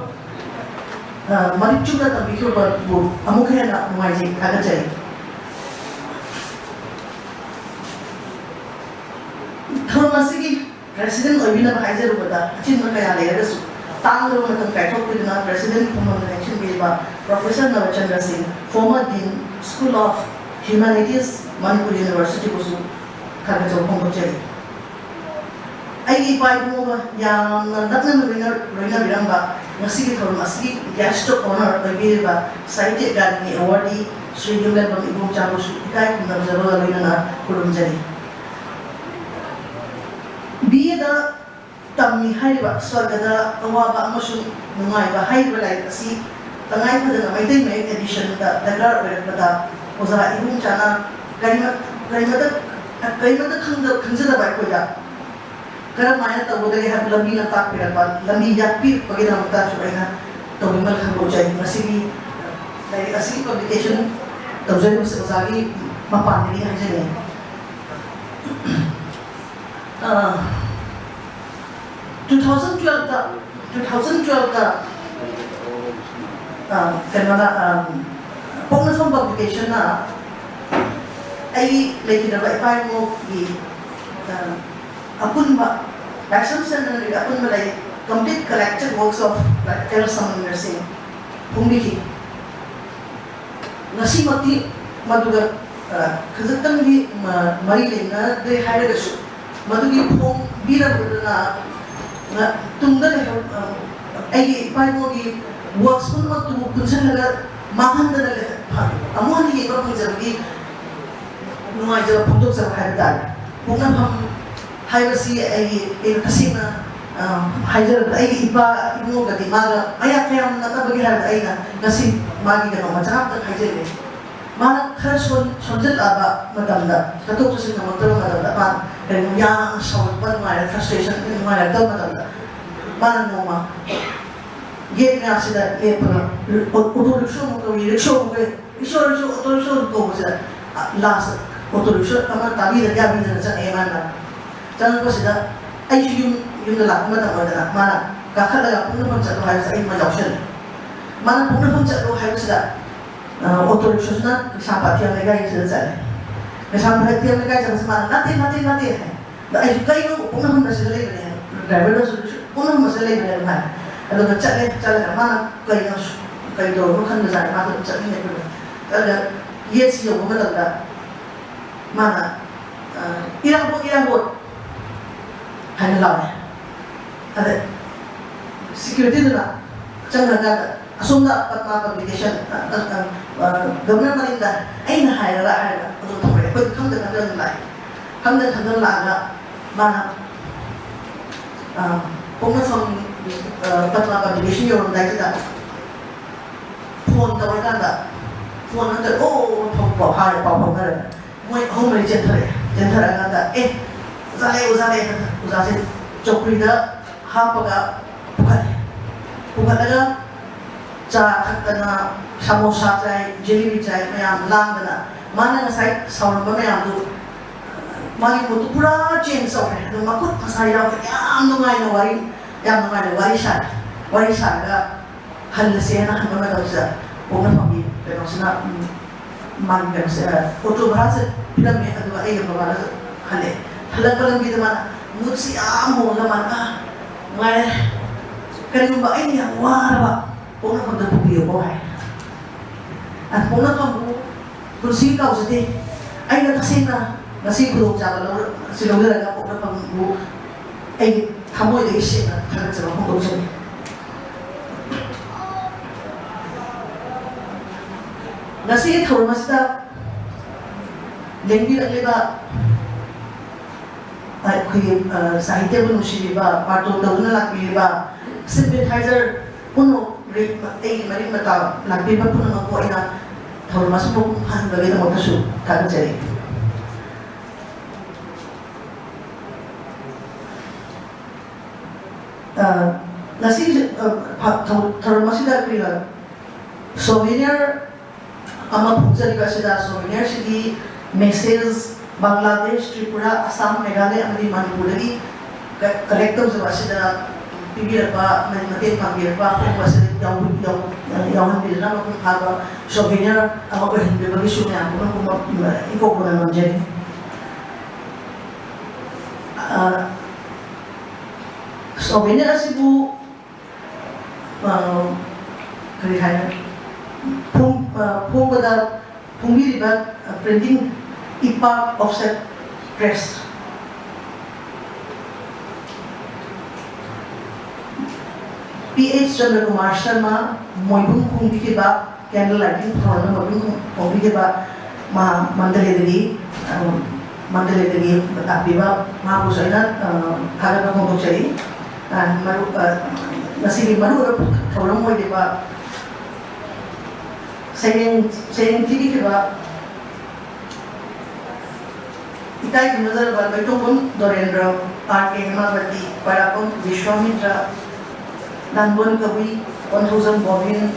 ꯑ, ꯃꯔꯤꯛ ꯆꯨꯝꯅ ꯇꯝꯕꯤꯈꯤꯕꯕꯨ ꯑꯃꯨꯛꯀ ꯍꯦꯟꯅ ꯅꯨꯡꯉꯥꯏꯖꯩ, ꯊꯥꯒꯠꯆꯔꯤ꯫ ꯊꯧꯔꯝ ꯑꯁꯤꯒꯤ ꯄ꯭ꯔꯦꯁꯤꯗꯦꯟ ꯑꯣꯏꯕꯤꯅꯕ ꯍꯥꯏꯖꯔꯨꯕꯗ ꯑꯆꯤꯟꯕ ꯀꯌꯥ ꯂꯩꯔꯒꯁꯨ ꯇꯥꯡꯂꯕ ꯃꯇꯝ ꯀꯥꯏꯊꯣꯛꯄꯤꯗꯨꯅ president ꯐꯝꯐꯝꯗ ꯂꯦꯡꯁꯤꯟꯕꯤꯔꯤꯕ professor Nabachandra Singh, former Dean, School of Humanities, Manipur University ꯕꯨꯁꯨ ꯊꯥꯒꯠꯆꯕ ꯐꯣꯡꯗꯣꯛꯆꯔꯤ꯫ ꯑꯩꯒꯤ ꯏꯄꯥ ꯏꯄꯨꯒ ꯌꯥꯝꯅ ꯅꯛꯅꯅ ꯂꯣꯏꯅ-, ꯂꯣꯏꯅꯕꯤꯔꯝꯕ ꯉꯁꯤꯒꯤ ꯊꯧꯔꯝ ꯑꯁꯤꯒꯤ guest of honour ꯑꯣꯏꯕꯤꯔꯤꯕ Sahitya ꯑꯀꯥꯗꯃꯤ awardee Shri ꯌꯨꯝꯂꯦꯝꯕꯝ ꯏꯕꯣꯝꯆꯥꯕꯨꯁꯨ ꯏꯀꯥꯏ ꯈꯨꯝꯅꯖꯕꯒ ꯂꯣꯏꯅꯅ ꯈꯨꯔꯨꯝꯖꯔꯤ꯫ ꯕꯤ ꯑꯦꯗ ꯇꯝꯃꯤ ꯍꯥꯏꯔꯤꯕ ꯁ꯭ꯋꯔꯒꯗ ꯑꯋꯥꯕ ꯑꯃꯁꯨꯡ ꯅꯨꯡꯉꯥꯏꯕ ꯍꯥꯏꯔꯤꯕ ꯂꯥꯏꯔꯤꯛ ꯑꯁꯤ ꯇꯉꯥꯏ ꯐꯗꯅ ꯃꯩꯇꯩ ꯃꯌꯦꯛ editionꯗ ꯗꯔꯀꯥꯔ ꯑꯣꯏꯔꯛꯄꯗ ꯑꯣꯖꯥ ꯏꯕꯣꯝꯆꯥꯅ ꯀꯔꯤꯃ-, ꯀꯔꯤꯃꯇ, ꯀꯔꯤꯃꯇ ꯈꯪꯖ-, ꯈꯪꯖꯗꯕ ꯑꯩꯈꯣꯏꯗ ꯀꯔꯝꯍꯥꯏꯅ ꯇꯧꯒꯗꯒꯦ ꯍꯥꯏꯕ ꯂꯝꯕꯤ ꯂꯝꯇꯥꯛꯄꯤꯔꯛꯄ, ꯂꯝꯕꯤ ꯌꯥꯠꯄꯤꯔꯛꯄꯒꯤꯗꯃꯛꯇꯁꯨ ꯑꯩꯅ ꯇꯧꯕꯤꯃꯜ ꯈꯪꯗꯣꯛꯆꯔꯤ꯫ ꯃꯁꯤꯒꯤ ꯂꯥꯏꯔꯤꯛ ꯑꯁꯤꯒꯤ publication ꯇꯧꯖꯔꯤꯕꯁꯤ ꯑꯣꯖꯥꯒꯤ ꯃꯄꯥꯟꯗꯒꯤ ꯍꯥꯏꯖꯔꯤ꯫ ꯑ, two thousand twelveꯇ, two thousand twelveꯇ, ꯑ, ꯀꯩꯅꯣꯅ, ꯑ, ꯄꯣꯛꯅꯐꯝ Publicationꯅ ꯑꯩ ꯂꯩꯈꯤꯗ꯭ꯔꯕ ꯏꯄꯥ ꯏꯄꯨꯒꯤ, ꯑ, ꯑꯄꯨꯟꯕ ꯂꯥꯏꯁ꯭ꯔꯝ ꯁꯦꯟꯅꯔꯤꯕ ꯑꯄꯨꯟꯕ ꯂꯥꯏꯔꯤꯛ Complete Collected Works of L. Samanindra Singh ꯐꯣꯡꯕꯤꯈꯤ꯫ ꯉꯁꯤꯃꯛꯇꯤ ꯃꯗꯨꯒ, ꯑ, ꯈꯖꯤꯛꯇꯪꯗꯤ ꯃ-, ꯃꯔꯤ ꯂꯩꯅꯗ꯭ꯔꯦ ꯍꯥꯏꯔꯒꯁꯨ, ꯃꯗꯨꯒꯤ ꯐꯣꯡꯕꯤꯔꯝꯕꯗꯨꯅ ꯉ-, ꯇꯨꯡꯗ ꯂꯩꯍꯧ-, ꯑ, ꯑꯩꯒꯤ ꯏꯄꯥ ꯏꯄꯨꯒꯤ works ꯄꯨꯝꯅꯃꯛꯇꯨꯕꯨ ꯄꯨꯟꯁꯤꯜꯂꯒ ꯃꯥꯡꯍꯟꯗꯅ ꯂꯩ-, ꯐ-, ꯑꯃꯨꯛ ꯍꯟꯅ ꯌꯦꯡꯕ ꯐꯪꯖꯕꯒꯤ ꯅꯨꯡꯉꯥꯏꯖꯕ ꯐꯣꯡꯗꯣꯛꯆꯕ ꯍꯥꯏꯕ ꯇꯥꯔꯦ꯫ ꯄꯣꯛꯅꯐꯝ ꯍꯥꯏꯕꯁꯤ ꯑꯩꯒꯤ, ꯑꯩꯅ ꯇꯁꯦꯡꯅ, ꯑ, ꯍꯥꯏꯖꯔꯕꯗ ꯑꯩꯒꯤ ꯏꯄꯥ ꯏꯄꯨꯒꯗꯤ ꯃꯥꯒ ꯃꯌꯥꯝ ꯀꯌꯥꯝ ꯅꯛꯅꯕꯒꯦ ꯍꯥꯏꯕꯗ ꯑꯩꯅ ꯉꯁꯤ ꯃꯥꯒꯤ ꯀꯩꯅꯣ ꯃꯆꯥ ꯑꯃꯇꯪ ꯍꯥꯏꯖꯒꯦ꯫ ꯃꯥꯅ ꯈꯔ ꯁꯣꯟ-, ꯁꯣꯟꯖꯤꯜꯂꯛꯑꯕ ꯃꯇꯝꯗ, ꯆꯠꯊꯣꯛ ꯆꯠꯁꯤꯟ ꯉꯝꯃꯛꯇꯕ ꯃꯇꯝꯗ ꯃꯥꯅ ꯀꯔꯤꯒꯨꯝꯕ ꯌꯥꯝꯅ ꯁꯥꯎꯔꯛꯄ, ꯅꯨꯡꯉꯥꯏꯔꯛ-, frustration ꯅꯨꯡꯉꯥꯏꯔꯛꯇꯕ ꯃꯇꯝꯗ ꯃꯥꯅ ꯅꯣꯡꯃ gate ꯃꯌꯥꯁꯤꯗ ꯂꯦꯞꯄꯒ ꯑꯣ-, auto rickshaw ꯑꯃꯨꯛ ꯀꯧꯏ, rickshaw ꯑꯃꯨꯛ ꯀꯧꯏ, rickshaw, rickshaw, auto rickshaw ꯀꯧꯕꯁꯤꯗ, ꯑ, last auto rickshaw ꯑꯃ ꯇꯥꯕꯤꯗ ꯌꯥꯕꯤꯗꯅ ꯆꯪꯉꯛꯑꯦ ꯃꯥꯅ꯫ ꯆꯪꯉꯛꯄꯁꯤꯗ ꯑꯩꯁꯨ ꯌꯨꯝ, ꯌꯨꯝꯗ ꯂꯥꯛꯄ ꯃꯇꯝ ꯑꯣꯏꯗꯅ ꯃꯥꯅ ꯀꯥꯈꯠꯂꯒ ꯄꯣꯛꯅꯐꯝ ꯆꯠꯂꯣ ꯍꯥꯏꯕꯁꯦ ꯑꯩ ꯃꯥ ꯌꯥꯎꯁꯜꯂꯦ꯫ ꯃꯥꯅ ꯄꯣꯛꯅꯐꯝ ꯆꯠꯂꯣ ꯍꯥꯏꯕꯁꯤꯗ, ꯑ, auto rickshawꯁꯤꯅ ꯀꯩꯁꯥꯝꯄꯥꯠ ꯊꯤꯌꯥꯝ ꯂꯩꯀꯥꯏꯁꯤꯗ ꯆꯠꯂꯦ꯫ ꯀꯩꯁꯥꯝꯄꯥꯠ ꯊꯤꯌꯥꯝ ꯂꯩꯀꯥꯏ ꯆꯠꯄꯁꯤ ꯃꯥꯅ "ꯅꯠꯇꯦ, ꯅꯠꯇꯦ, ꯅꯠꯇꯦ" ꯍꯥꯏ꯫ ꯑꯗ ꯑꯩꯁꯨ "ꯀꯩꯅꯣ ꯄꯣꯛꯅꯐꯝ ꯑꯁꯤꯗ ꯂꯩꯕꯅꯦ" ꯍꯥꯏ꯫ ꯗ꯭ꯔꯥꯏꯚꯔꯗꯨꯁꯨ "ꯄꯣꯛꯅꯐꯝ ꯑꯁꯤꯗ ꯂꯩꯕꯅꯦ" ꯑꯗꯨꯝ ꯍꯥꯏ꯫ ꯑꯗꯨꯒ ꯆꯠꯂꯦ꯫ ꯆꯠꯂꯒ ꯃꯥꯅ ꯀꯩꯅꯣ ꯁꯨ-, ꯀꯩ ꯇꯧꯔꯕꯅꯣ ꯈꯟꯕꯖꯥꯠꯅꯤ꯫ ꯃꯥꯁꯨ ꯑꯗꯨꯝ ꯆꯠꯃꯤꯟꯅꯩ ꯑꯩꯈꯣꯏꯒ꯫ ꯆꯠꯂꯒ ꯒꯦꯠꯁꯤ ꯌꯧꯕ ꯃꯇꯝꯗ ꯃꯥꯅ, ꯑ, "ꯏꯔꯥꯕꯣꯠ, ꯏꯔꯥꯕꯣꯠ" ꯍꯥꯏꯅ ꯂꯥꯎꯔꯦ꯫ ꯑꯗ ꯁꯦꯀ꯭ꯌꯨꯔꯤꯇꯤꯗꯨꯅ ꯆꯪꯈ꯭ꯔꯀꯥꯟꯗ, "ꯑꯁꯣꯝꯗ ꯄꯗꯃꯥ ꯄꯕ꯭ꯂꯤꯀꯦꯁꯟ, ꯑ, ꯑ, ꯑ, ꯑ, ꯒꯕꯔꯅꯔ ꯃꯅꯤꯡꯗ ꯑꯩꯅ ꯍꯥꯏꯔꯒ" ꯍꯥꯏꯔꯒ ꯑꯗꯨꯝ ꯊꯝꯃꯦ꯫ ꯑꯩꯈꯣꯏꯗꯤ ꯈꯪꯗ ꯈꯪꯗꯅ ꯂꯥꯛꯑꯦ꯫ ꯈꯪꯗ ꯈꯪꯗꯅ ꯂꯥꯛꯑꯒ ꯃꯥꯅ, ꯑ, ꯄꯣꯛꯅꯐꯝ, ꯑ, ꯄꯗꯃꯥ ꯄꯕ꯭ꯂꯤꯀꯦꯁꯟ ꯌꯧꯔꯝꯗꯥꯏꯁꯤꯗ ꯐꯣꯟ ꯇꯧꯔꯀꯥꯟꯗ, ꯐꯣꯟ ꯅꯠꯇ꯭ꯔ, "ꯑꯣ, ꯑꯣ, ꯑꯣ, ꯐꯥꯎ-, ꯐꯥꯎ-, ꯍꯥꯏꯔꯦ, ꯄꯥꯎ ꯐꯥꯎꯅꯔꯦ"꯫ ꯃꯣꯏ ꯑꯍꯨꯝ ꯃꯔꯤ ꯆꯦꯟꯊꯔꯛꯑꯦ꯫ ꯆꯦꯟꯊꯔꯛꯑꯀꯥꯟꯗ, "ꯑꯦ, ꯑꯣꯖꯥ ꯂꯩ, ꯑꯣꯖꯥ ꯂꯩ"꯫ ꯑꯣꯖꯥꯁꯦ ꯆꯧꯀ꯭ꯔꯤꯗ ꯍꯥꯞꯄꯒ ꯄꯨꯈꯠꯂꯦ꯫ ꯄꯨꯈꯠꯂꯒ ꯆꯥ ꯊꯛꯇꯅ, ꯁꯃꯣꯁꯥ ꯆꯥꯏ, ꯖꯤꯂꯤꯕꯤ ꯆꯥꯏ, ꯃꯌꯥꯝ ꯂꯥꯡꯗꯅ꯫ ꯃꯥꯅ ꯉꯁꯥꯏ ꯁꯥꯎꯔꯝꯕ ꯃꯌꯥꯝꯗꯨ, ꯃꯥꯒꯤ ꯃꯨꯠꯇꯨ ꯄꯨꯔꯥ ꯆꯦꯟꯖ ꯇꯧꯔꯦ꯫ ꯑꯗꯨ ꯃꯈꯨꯠ ꯃꯁꯥ ꯌꯥꯎꯗꯅ ꯌꯥꯝ ꯅꯨꯡꯉꯥꯏꯅ ꯋꯥꯔꯤ, ꯌꯥꯝ ꯅꯨꯡꯉꯥꯏꯅ ꯋꯥꯔꯤ ꯁꯥꯔꯦ꯫ ꯋꯥꯔꯤ ꯁꯥꯔꯒ ꯍꯜꯂꯁꯦꯅ ꯍꯟꯕ ꯃꯇꯝꯁꯤꯗ ꯄꯣꯛꯅꯐꯝꯒꯤ ꯀꯩꯅꯣꯁꯤꯅ, ꯎꯝ, ꯃꯥꯒꯤ ꯀꯩꯅꯣꯁꯦ, ꯑ, ꯑꯣꯇꯣ ꯚꯔꯥꯁꯦ ꯄꯤꯔꯝꯃꯦ, ꯑꯗꯨꯒ ꯑꯩꯒ ꯕꯕꯥꯒꯁꯨ ꯍꯜꯂꯛꯑꯦ꯫ ꯍꯜꯂꯛꯄ ꯂꯝꯕꯤꯗ ꯃꯥꯅ ꯃꯨꯠꯁꯤ ꯌꯥꯝ ꯍꯣꯡꯉꯒ ꯃꯥꯅ, "ꯑꯥ, ꯅꯨꯡꯉꯥꯏꯔꯦ꯫ ꯀꯔꯤꯒꯨꯝꯕ ꯑꯩꯅ ꯌꯥꯝ ꯋꯥꯔꯕ ꯄꯣꯛꯅꯐꯝꯗ ꯄꯨꯕꯤꯌꯨꯀꯣ" ꯍꯥꯏ꯫ ꯑ, ꯄꯣꯛꯅꯐꯝꯕꯨ ꯄꯨꯟꯁꯤ ꯀꯥꯎꯖꯗꯦ꯫ ꯑꯩꯅ ꯇꯁꯦꯡꯅ ꯉꯁꯤ ꯈꯨꯗꯣꯡꯆꯥꯕ ꯂꯧꯔ-, ꯑꯁꯤ ꯂꯧꯖꯔꯒ ꯄꯣꯛꯅꯐꯝꯕꯨ ꯑꯩꯒꯤ ꯊꯃꯣꯏꯗꯒꯤ ꯁꯦꯡꯅ ꯊꯥꯒꯠꯆꯕ ꯐꯣꯡꯗꯣꯛꯆꯔꯤ꯫ ꯉꯁꯤꯒꯤ ꯊꯧꯔꯝ ꯑꯁꯤꯗ ꯂꯦꯡꯕꯤꯔꯛꯂꯤꯕ ꯑꯩꯈꯣꯏꯒꯤ, ꯑ, ꯁꯥꯍꯤꯇ꯭ꯌꯕꯨ ꯅꯨꯡꯁꯤꯕꯤꯕ, ꯕꯥꯔꯇꯣꯟ ꯇꯧꯗꯨꯅ ꯂꯥꯛꯄꯤꯔꯤꯕ, sympathizer ꯄꯨꯝꯅꯃꯛ, ꯑꯩꯒꯤ ꯃꯔꯤ ꯃꯇꯥ ꯂꯥꯛꯄꯤꯕ ꯄꯨꯝꯅꯃꯛꯄꯨ ꯑꯩꯅ ꯊꯧꯔꯝ ꯑꯁꯤꯕꯨ ꯃꯄꯨꯡ ꯐꯥꯍꯟꯕꯒꯤꯗꯃꯛꯇꯁꯨ ꯊꯥꯒꯠꯆꯔꯤ꯫ ꯑ, ꯉꯁꯤ, ꯑ, ꯐ-, ꯊꯧ-, ꯊꯧꯔꯝ ꯑꯁꯤꯗ ꯑꯩꯈꯣꯏꯅ souvenir ꯑꯃ ꯐꯣꯡꯖꯔꯤꯕ ꯑꯁꯤꯗ, souvenir ꯁꯤꯒꯤ message ꯕꯪꯒ꯭ꯂꯥꯗꯦꯁ, ꯇ꯭ꯔꯤꯄꯨꯔꯥ, ꯑꯁꯥꯝ, ꯃꯦꯘꯥꯂꯌ ꯑꯃꯗꯤ ꯃꯅꯤꯄꯨꯔꯗꯒꯤ ꯀ-, collect ꯇꯧꯖꯕ ꯑꯁꯤꯗ ꯄꯤꯕꯤꯔꯛꯄ, ꯃ-, ꯃꯇꯦꯡ ꯄꯥꯡꯕꯤꯔꯛꯄ, ꯑꯍꯣꯡꯕ ꯑꯁꯤꯗ ꯌꯥꯎꯕꯤ-, ꯌꯥꯎ-, ꯌꯥꯎꯍꯟꯕꯤꯗꯨꯅ ꯃꯄꯨꯡ ꯐꯥꯕ souvenir ꯑꯃ ꯑꯣꯏꯍꯟꯕꯤꯕꯒꯤꯁꯨ ꯃꯌꯥꯝ ꯄꯨꯝꯅꯃꯛꯄꯨ ꯏꯀꯣꯛ ꯀꯣꯟꯅ ꯅꯝꯖꯔꯤ꯫ ꯑ, souvenir ꯑꯁꯤꯕꯨ, ꯑ, ꯀꯔꯤ ꯍꯥꯏꯅꯤ? ꯐꯣꯡ-, ꯑ, ꯐꯣꯡꯕꯗ ꯐꯣꯡꯕꯤꯔꯤꯕ, ꯑ, printing ꯏꯄꯥꯛ Offset Press꯫ P H Chandrakumar Sharma, ꯃꯣꯏꯕꯨꯡ ꯈꯣꯡꯕꯤꯈꯤꯕ, candle lighting ꯊꯧꯔꯝꯗ ꯃꯣꯏꯕꯨꯡ ꯈꯣꯡꯕꯤꯈꯤꯕ, ꯃꯥ ꯃꯟꯗꯂꯦꯗꯒꯤ, ꯑ, ꯃꯟꯗꯂꯦꯗꯒꯤ ꯂꯥꯛꯄꯤꯕ, ꯃꯍꯥꯛꯄꯨꯁꯨ ꯑꯩꯅ, ꯑ, ꯊꯥꯒꯠꯄ ꯐꯣꯡꯗꯣꯛꯆꯔꯤ꯫ ꯑ, ꯃꯔꯨ-, ꯑ, ꯉꯁꯤꯒꯤ ꯃꯔꯨꯑꯣꯏꯕ ꯊꯧꯔꯝ ꯑꯣꯏꯔꯤꯕ ꯁꯩꯔꯦꯡ, ꯁꯩꯔꯦꯡ ꯊꯤꯕꯤꯈꯤꯕ ꯏꯀꯥꯏ ꯈꯨꯝꯅꯖꯔꯕ ꯂꯣꯏꯇꯣꯡꯕꯝ ꯗꯣꯔꯦꯟꯗ꯭ꯔ, ꯑꯥꯔ ꯀꯦ ꯍꯦꯃꯥꯕꯇꯤ, ꯄꯔꯥꯛꯄꯝ ꯕꯤꯁ꯭ꯋꯥꯃꯤꯇ꯭ꯔ, ꯅꯥꯟꯕꯣꯟ ꯀꯕꯨꯏ, ꯀꯣꯟꯊꯧꯖꯝ ꯕꯣꯕꯤꯟ,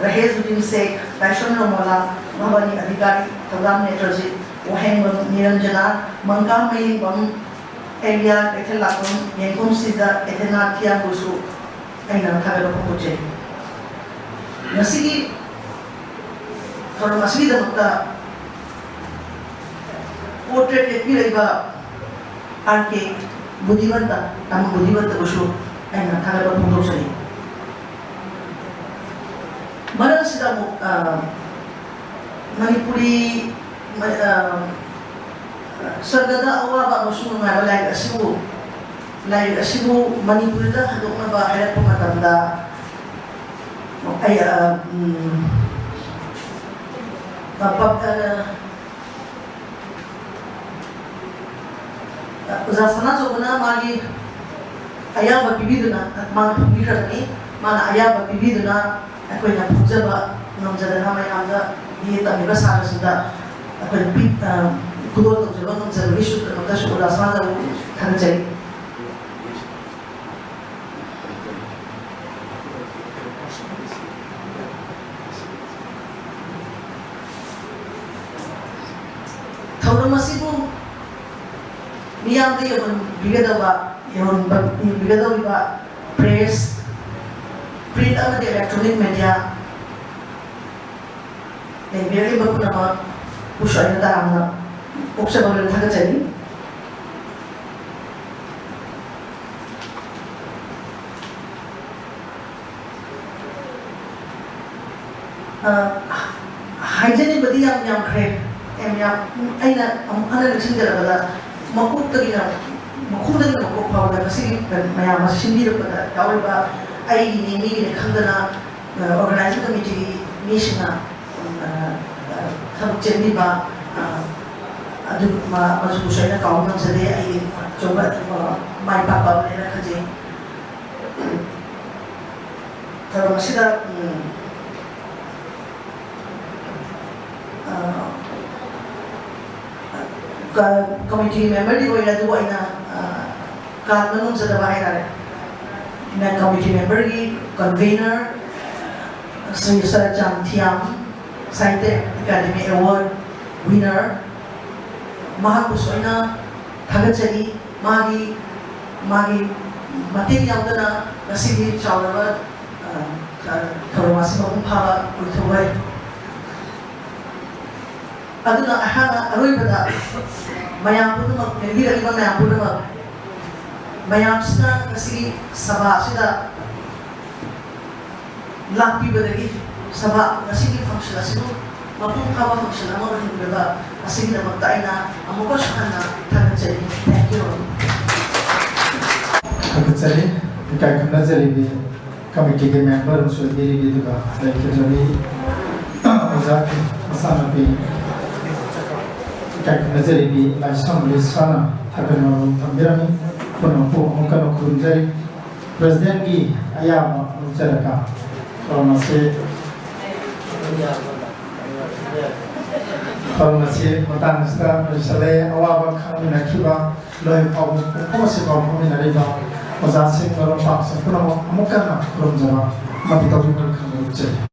ꯔꯍꯦꯖꯨꯗꯤꯟ ꯁꯦꯈ, ꯇꯥꯏꯁꯣꯟ ꯔꯣꯃꯣꯂꯥ, ꯃꯍꯥꯕꯂꯤ ꯑꯙꯤꯀꯥꯔꯤ, ꯊꯧꯗꯥꯝ ꯅꯦꯇ꯭ꯔꯖꯤꯠ, ꯋꯥꯍꯦꯡꯕꯝ ꯅꯤꯔꯟꯖꯅꯥ, ꯃꯪꯀꯥꯝ ꯃꯌꯦꯡꯕꯝ, ꯑꯦꯂꯤꯌꯥ ꯀꯩꯊꯦꯜꯂꯥꯛꯄꯝ, ꯌꯦꯡꯈꯣꯝ ꯁꯤꯖ, ꯑꯦꯊꯦꯅꯥ ꯊꯤꯌꯥꯝꯕꯨꯁꯨ ꯑꯩꯅ ꯊꯥꯒꯠꯄ ꯐꯣꯡꯗꯣꯛꯆꯔꯤ꯫ ꯉꯁꯤꯒꯤ ꯊꯧꯔꯝ ꯑꯁꯤꯒꯤꯗꯃꯛꯇ ꯄꯣꯔꯇ꯭ꯔꯦꯠ ꯌꯦꯛꯄꯤꯔꯛꯏꯕ ꯑꯥꯔ ꯀꯦ ꯕꯨꯙꯤꯃꯟꯇ, ꯇꯥꯃꯣ ꯕꯨꯙꯤꯃꯟꯇꯕꯨꯁꯨ ꯑꯩꯅ ꯊꯥꯒꯠꯄ ꯐꯣꯡꯗꯣꯛꯆꯔꯤ꯫ ꯃꯔꯛꯁꯤꯗ ꯑꯃꯨꯛ, ꯑ, ꯃꯅꯤꯄꯨꯔꯤ, ꯃ-, ꯑ, ꯁꯔꯒꯗ ꯑꯋꯥꯕ ꯑꯃꯁꯨꯡ ꯅꯨꯡꯉꯥꯏꯕ ꯂꯥꯏꯔꯤꯛ ꯑꯁꯤꯕꯨ, ꯂꯥꯏꯔꯤꯛ ꯑꯁꯤꯕꯨ ꯃꯅꯤꯄꯨꯔꯤꯗ ꯍꯟꯗꯣꯛꯅꯕ ꯍꯥꯏꯔꯛꯄ ꯃꯇꯝꯗ, ꯑꯩ, ꯑ, ꯎꯝ, ꯑ, ꯄ-, ꯑ, ꯑꯣꯖꯥ ꯁꯅꯥꯆꯧꯕꯅ ꯃꯥꯒꯤ ꯑꯌꯥꯕ ꯄꯤꯕꯤꯗꯨꯅ, ꯃꯥꯅ ꯐꯣꯡꯕꯤꯈ꯭ꯔꯕꯅꯤ꯫ ꯃꯥꯅ ꯑꯌꯥꯕ ꯄꯤꯕꯤꯗꯨꯅ ꯑꯩꯈꯣꯏꯅ ꯐꯣꯡꯖꯕ ꯉꯝꯖꯗꯅ ꯃꯌꯥꯝꯗ, ꯕꯤ ꯑꯦ ꯇꯝꯂꯤꯕ ꯁꯥꯇ꯭ꯔꯁꯤꯡꯗ ꯑꯩꯈꯣꯏꯅ ꯄꯤ-, ꯑ, ꯈꯨꯗꯣꯜ ꯇꯧꯖꯕ ꯉꯝꯖꯕꯒꯤꯁꯨ ꯗꯃꯛꯇꯁꯨ ꯑꯣꯖꯥ ꯁꯅꯥꯆꯧꯕꯕꯨ ꯊꯥꯒꯠꯆꯔꯤ꯫ ꯊꯧꯔꯝ ꯑꯁꯤꯕꯨ ꯃꯤꯌꯥꯝꯗ ꯌꯧꯍꯟꯕꯤꯒꯗꯕ, ꯌꯧꯍꯟꯕ-, ꯌꯧꯍꯟꯕꯤꯒꯗꯧꯔꯤꯕ press, print ꯑꯃꯗꯤ electronic media ꯂꯩꯕꯤꯔꯛꯂꯤꯕ ꯄꯨꯝꯅꯃꯛꯄꯨꯁꯨ ꯑꯩꯅ ꯇꯔꯥꯝꯅ ꯑꯣꯛꯆꯕ ꯂꯣꯏꯅ ꯊꯥꯒꯠꯆꯔꯤ꯫ ꯑ, ꯍꯥꯏꯖꯅꯤꯡꯕꯗꯤ ꯌꯥꯝ ꯌꯥꯝꯈ꯭ꯔꯦ꯫ ꯌꯥꯝ ꯌꯥꯝ, ꯑꯩꯅ ꯑꯃꯨꯛ ꯍꯟꯅ ꯅꯤꯡꯁꯤꯡꯖꯔꯕꯗ, ꯃꯀꯣꯛꯇꯒꯤꯅ, ꯃꯈꯣꯡꯗꯒꯤꯅ ꯃꯀꯣꯛ ꯐꯥꯎꯕꯗ ꯉꯁꯤꯒꯤ ꯃꯌꯥꯝ ꯑꯁꯤ ꯁꯤꯟꯕꯤꯔꯛꯄꯗ ꯌꯥꯎꯔꯤꯕ ꯑꯩꯒꯤꯅꯤ ꯃꯤꯒꯤꯅꯤ ꯈꯪꯗꯅ, ꯑ, organizing committeeꯒꯤ ꯃꯤꯁꯤꯡꯅ, ꯑ, ꯑ, ꯊꯕꯛ ꯆꯦꯟꯕꯤꯕ, ꯑ, ꯑꯗꯨ ꯃ-, ꯃꯆꯨꯁꯨ ꯑꯩꯅ ꯀꯥꯎꯕ ꯉꯝꯖꯗꯦ꯫ ꯑꯩꯒꯤ ꯑꯆꯧꯕ, ꯑ, ꯃꯥꯏ ꯄꯥꯛꯄ ꯑꯃꯅꯦꯅ ꯈꯟꯖꯩ꯫ ꯊꯧꯔꯝ ꯑꯁꯤꯗ, ꯎꯝ, ꯑ, ꯀ-, committee memberꯗꯤ ꯑꯣꯏꯔꯦ, ꯑꯗꯨꯕꯨ ꯑꯩꯅ, ꯑ, ꯀꯥꯟꯕ ꯉꯝꯖꯗꯕ ꯍꯥꯏꯇꯥꯔꯦ꯫ ꯑꯩꯅ committee memberꯒꯤ convener ꯁ꯭ꯔꯤ ꯁꯔꯆꯥꯟ ꯊꯤꯌꯥꯝ, Sahitya Academy Award winner, ꯃꯍꯥꯛꯄꯨꯁꯨ ꯑꯩꯅ ꯊꯥꯒꯠꯆꯔꯤ꯫ ꯃꯥꯒꯤ, ꯃꯥꯒꯤ ꯃꯇꯦꯡ ꯌꯥꯎꯗꯅ ꯉꯁꯤꯒꯤ ꯆꯥꯎꯔꯕ, ꯑ, ꯑ, ꯊꯧꯔꯝ ꯑꯁꯤ ꯃꯄꯨꯡ ꯐꯥꯕ ꯑꯣꯏꯊꯣꯛꯂꯣꯏ꯫ ꯑꯗꯨꯅ ꯑꯩꯍꯥꯛꯅ ꯑꯔꯣꯏꯕꯗ ꯃꯌꯥꯝ ꯄꯨꯝꯅꯃꯛ, ꯂꯦꯡꯕꯤꯔꯛꯂꯤꯕ ꯃꯌꯥꯝ ꯄꯨꯝꯅꯃꯛ, ꯃꯌꯥꯝꯁꯤꯅ ꯉꯁꯤꯒꯤ ꯁꯚꯥ ꯑꯁꯤꯗ ꯂꯥꯛꯄꯤꯕꯗꯒꯤ ꯁꯚꯥ ꯉꯁꯤꯒꯤ function ꯑꯁꯤꯕꯨ ꯃꯄꯨꯡ ꯐꯥꯕ function ꯑꯃ ꯑꯣꯏꯍꯟꯕꯤꯕ ꯑꯁꯤꯒꯤꯗꯃꯛꯇ ꯑꯩꯅ ꯑꯃꯨꯛꯀꯁꯨ ꯍꯟꯅ ꯊꯥꯒꯠꯆꯔꯤ꯫ Thank you all. ꯊꯥꯒꯠꯆꯔꯤ꯫ ꯏꯀꯥꯏ ꯈꯨꯝꯅꯖꯔꯤꯕꯤ committeeꯒꯤ member ꯑꯃꯁꯨ ꯑꯣꯏꯕꯤꯔꯤꯕꯤ, ꯑꯗꯨꯒ ꯂꯩꯈꯤꯗ꯭ꯔꯕꯤ ꯑꯣꯖꯥꯒꯤ ꯃꯆꯥꯅꯨꯄꯤ ꯏꯀꯥꯏ ꯈꯨꯝꯅꯖꯔꯤꯕꯤ ꯂꯥꯏꯁ꯭ꯔꯝ ꯂꯤꯁꯥꯅ ꯊꯥꯒꯠꯅ ꯃꯔꯣꯝ ꯊꯝꯕꯤꯔꯝꯃꯤ꯫ ꯄꯨꯝꯅꯃꯛꯄꯨ ꯑꯃꯨꯛ ꯍꯟꯅ ꯈꯨꯔꯨꯝꯖꯔꯤ꯫ Presidentꯀꯤ ꯑꯌꯥꯕ ꯂꯧꯖꯔꯒ ꯊꯧꯔꯝ ꯑꯁꯤ, ꯊꯧꯔꯝ ꯑꯁꯤ ꯃꯇꯥꯡ ꯑꯁꯤꯗ ꯂꯣꯏꯁꯤꯜꯂꯦ꯫ ꯑꯋꯥꯕ ꯈꯪꯃꯤꯟꯅꯈꯤꯕ ꯂꯣꯏ ꯐꯥꯎꯕ ꯄꯨꯝꯅꯃꯛ ꯑꯁꯤ ꯄꯥꯎ ꯐꯥꯎꯃꯤꯟꯅꯔꯤꯕ ꯑꯣꯖꯥꯁꯤꯡ, ꯃꯔꯨꯞ ꯃꯄꯥꯡꯁꯤꯡ ꯄꯨꯝꯅꯃꯛ ꯑꯃꯨꯛ ꯍꯟꯅ ꯈꯨꯔꯨꯝꯖꯕ ꯑꯃꯗꯤ ꯇꯧꯕꯤꯃꯜ ꯈꯪꯕ ꯎꯠꯆꯔꯤ꯫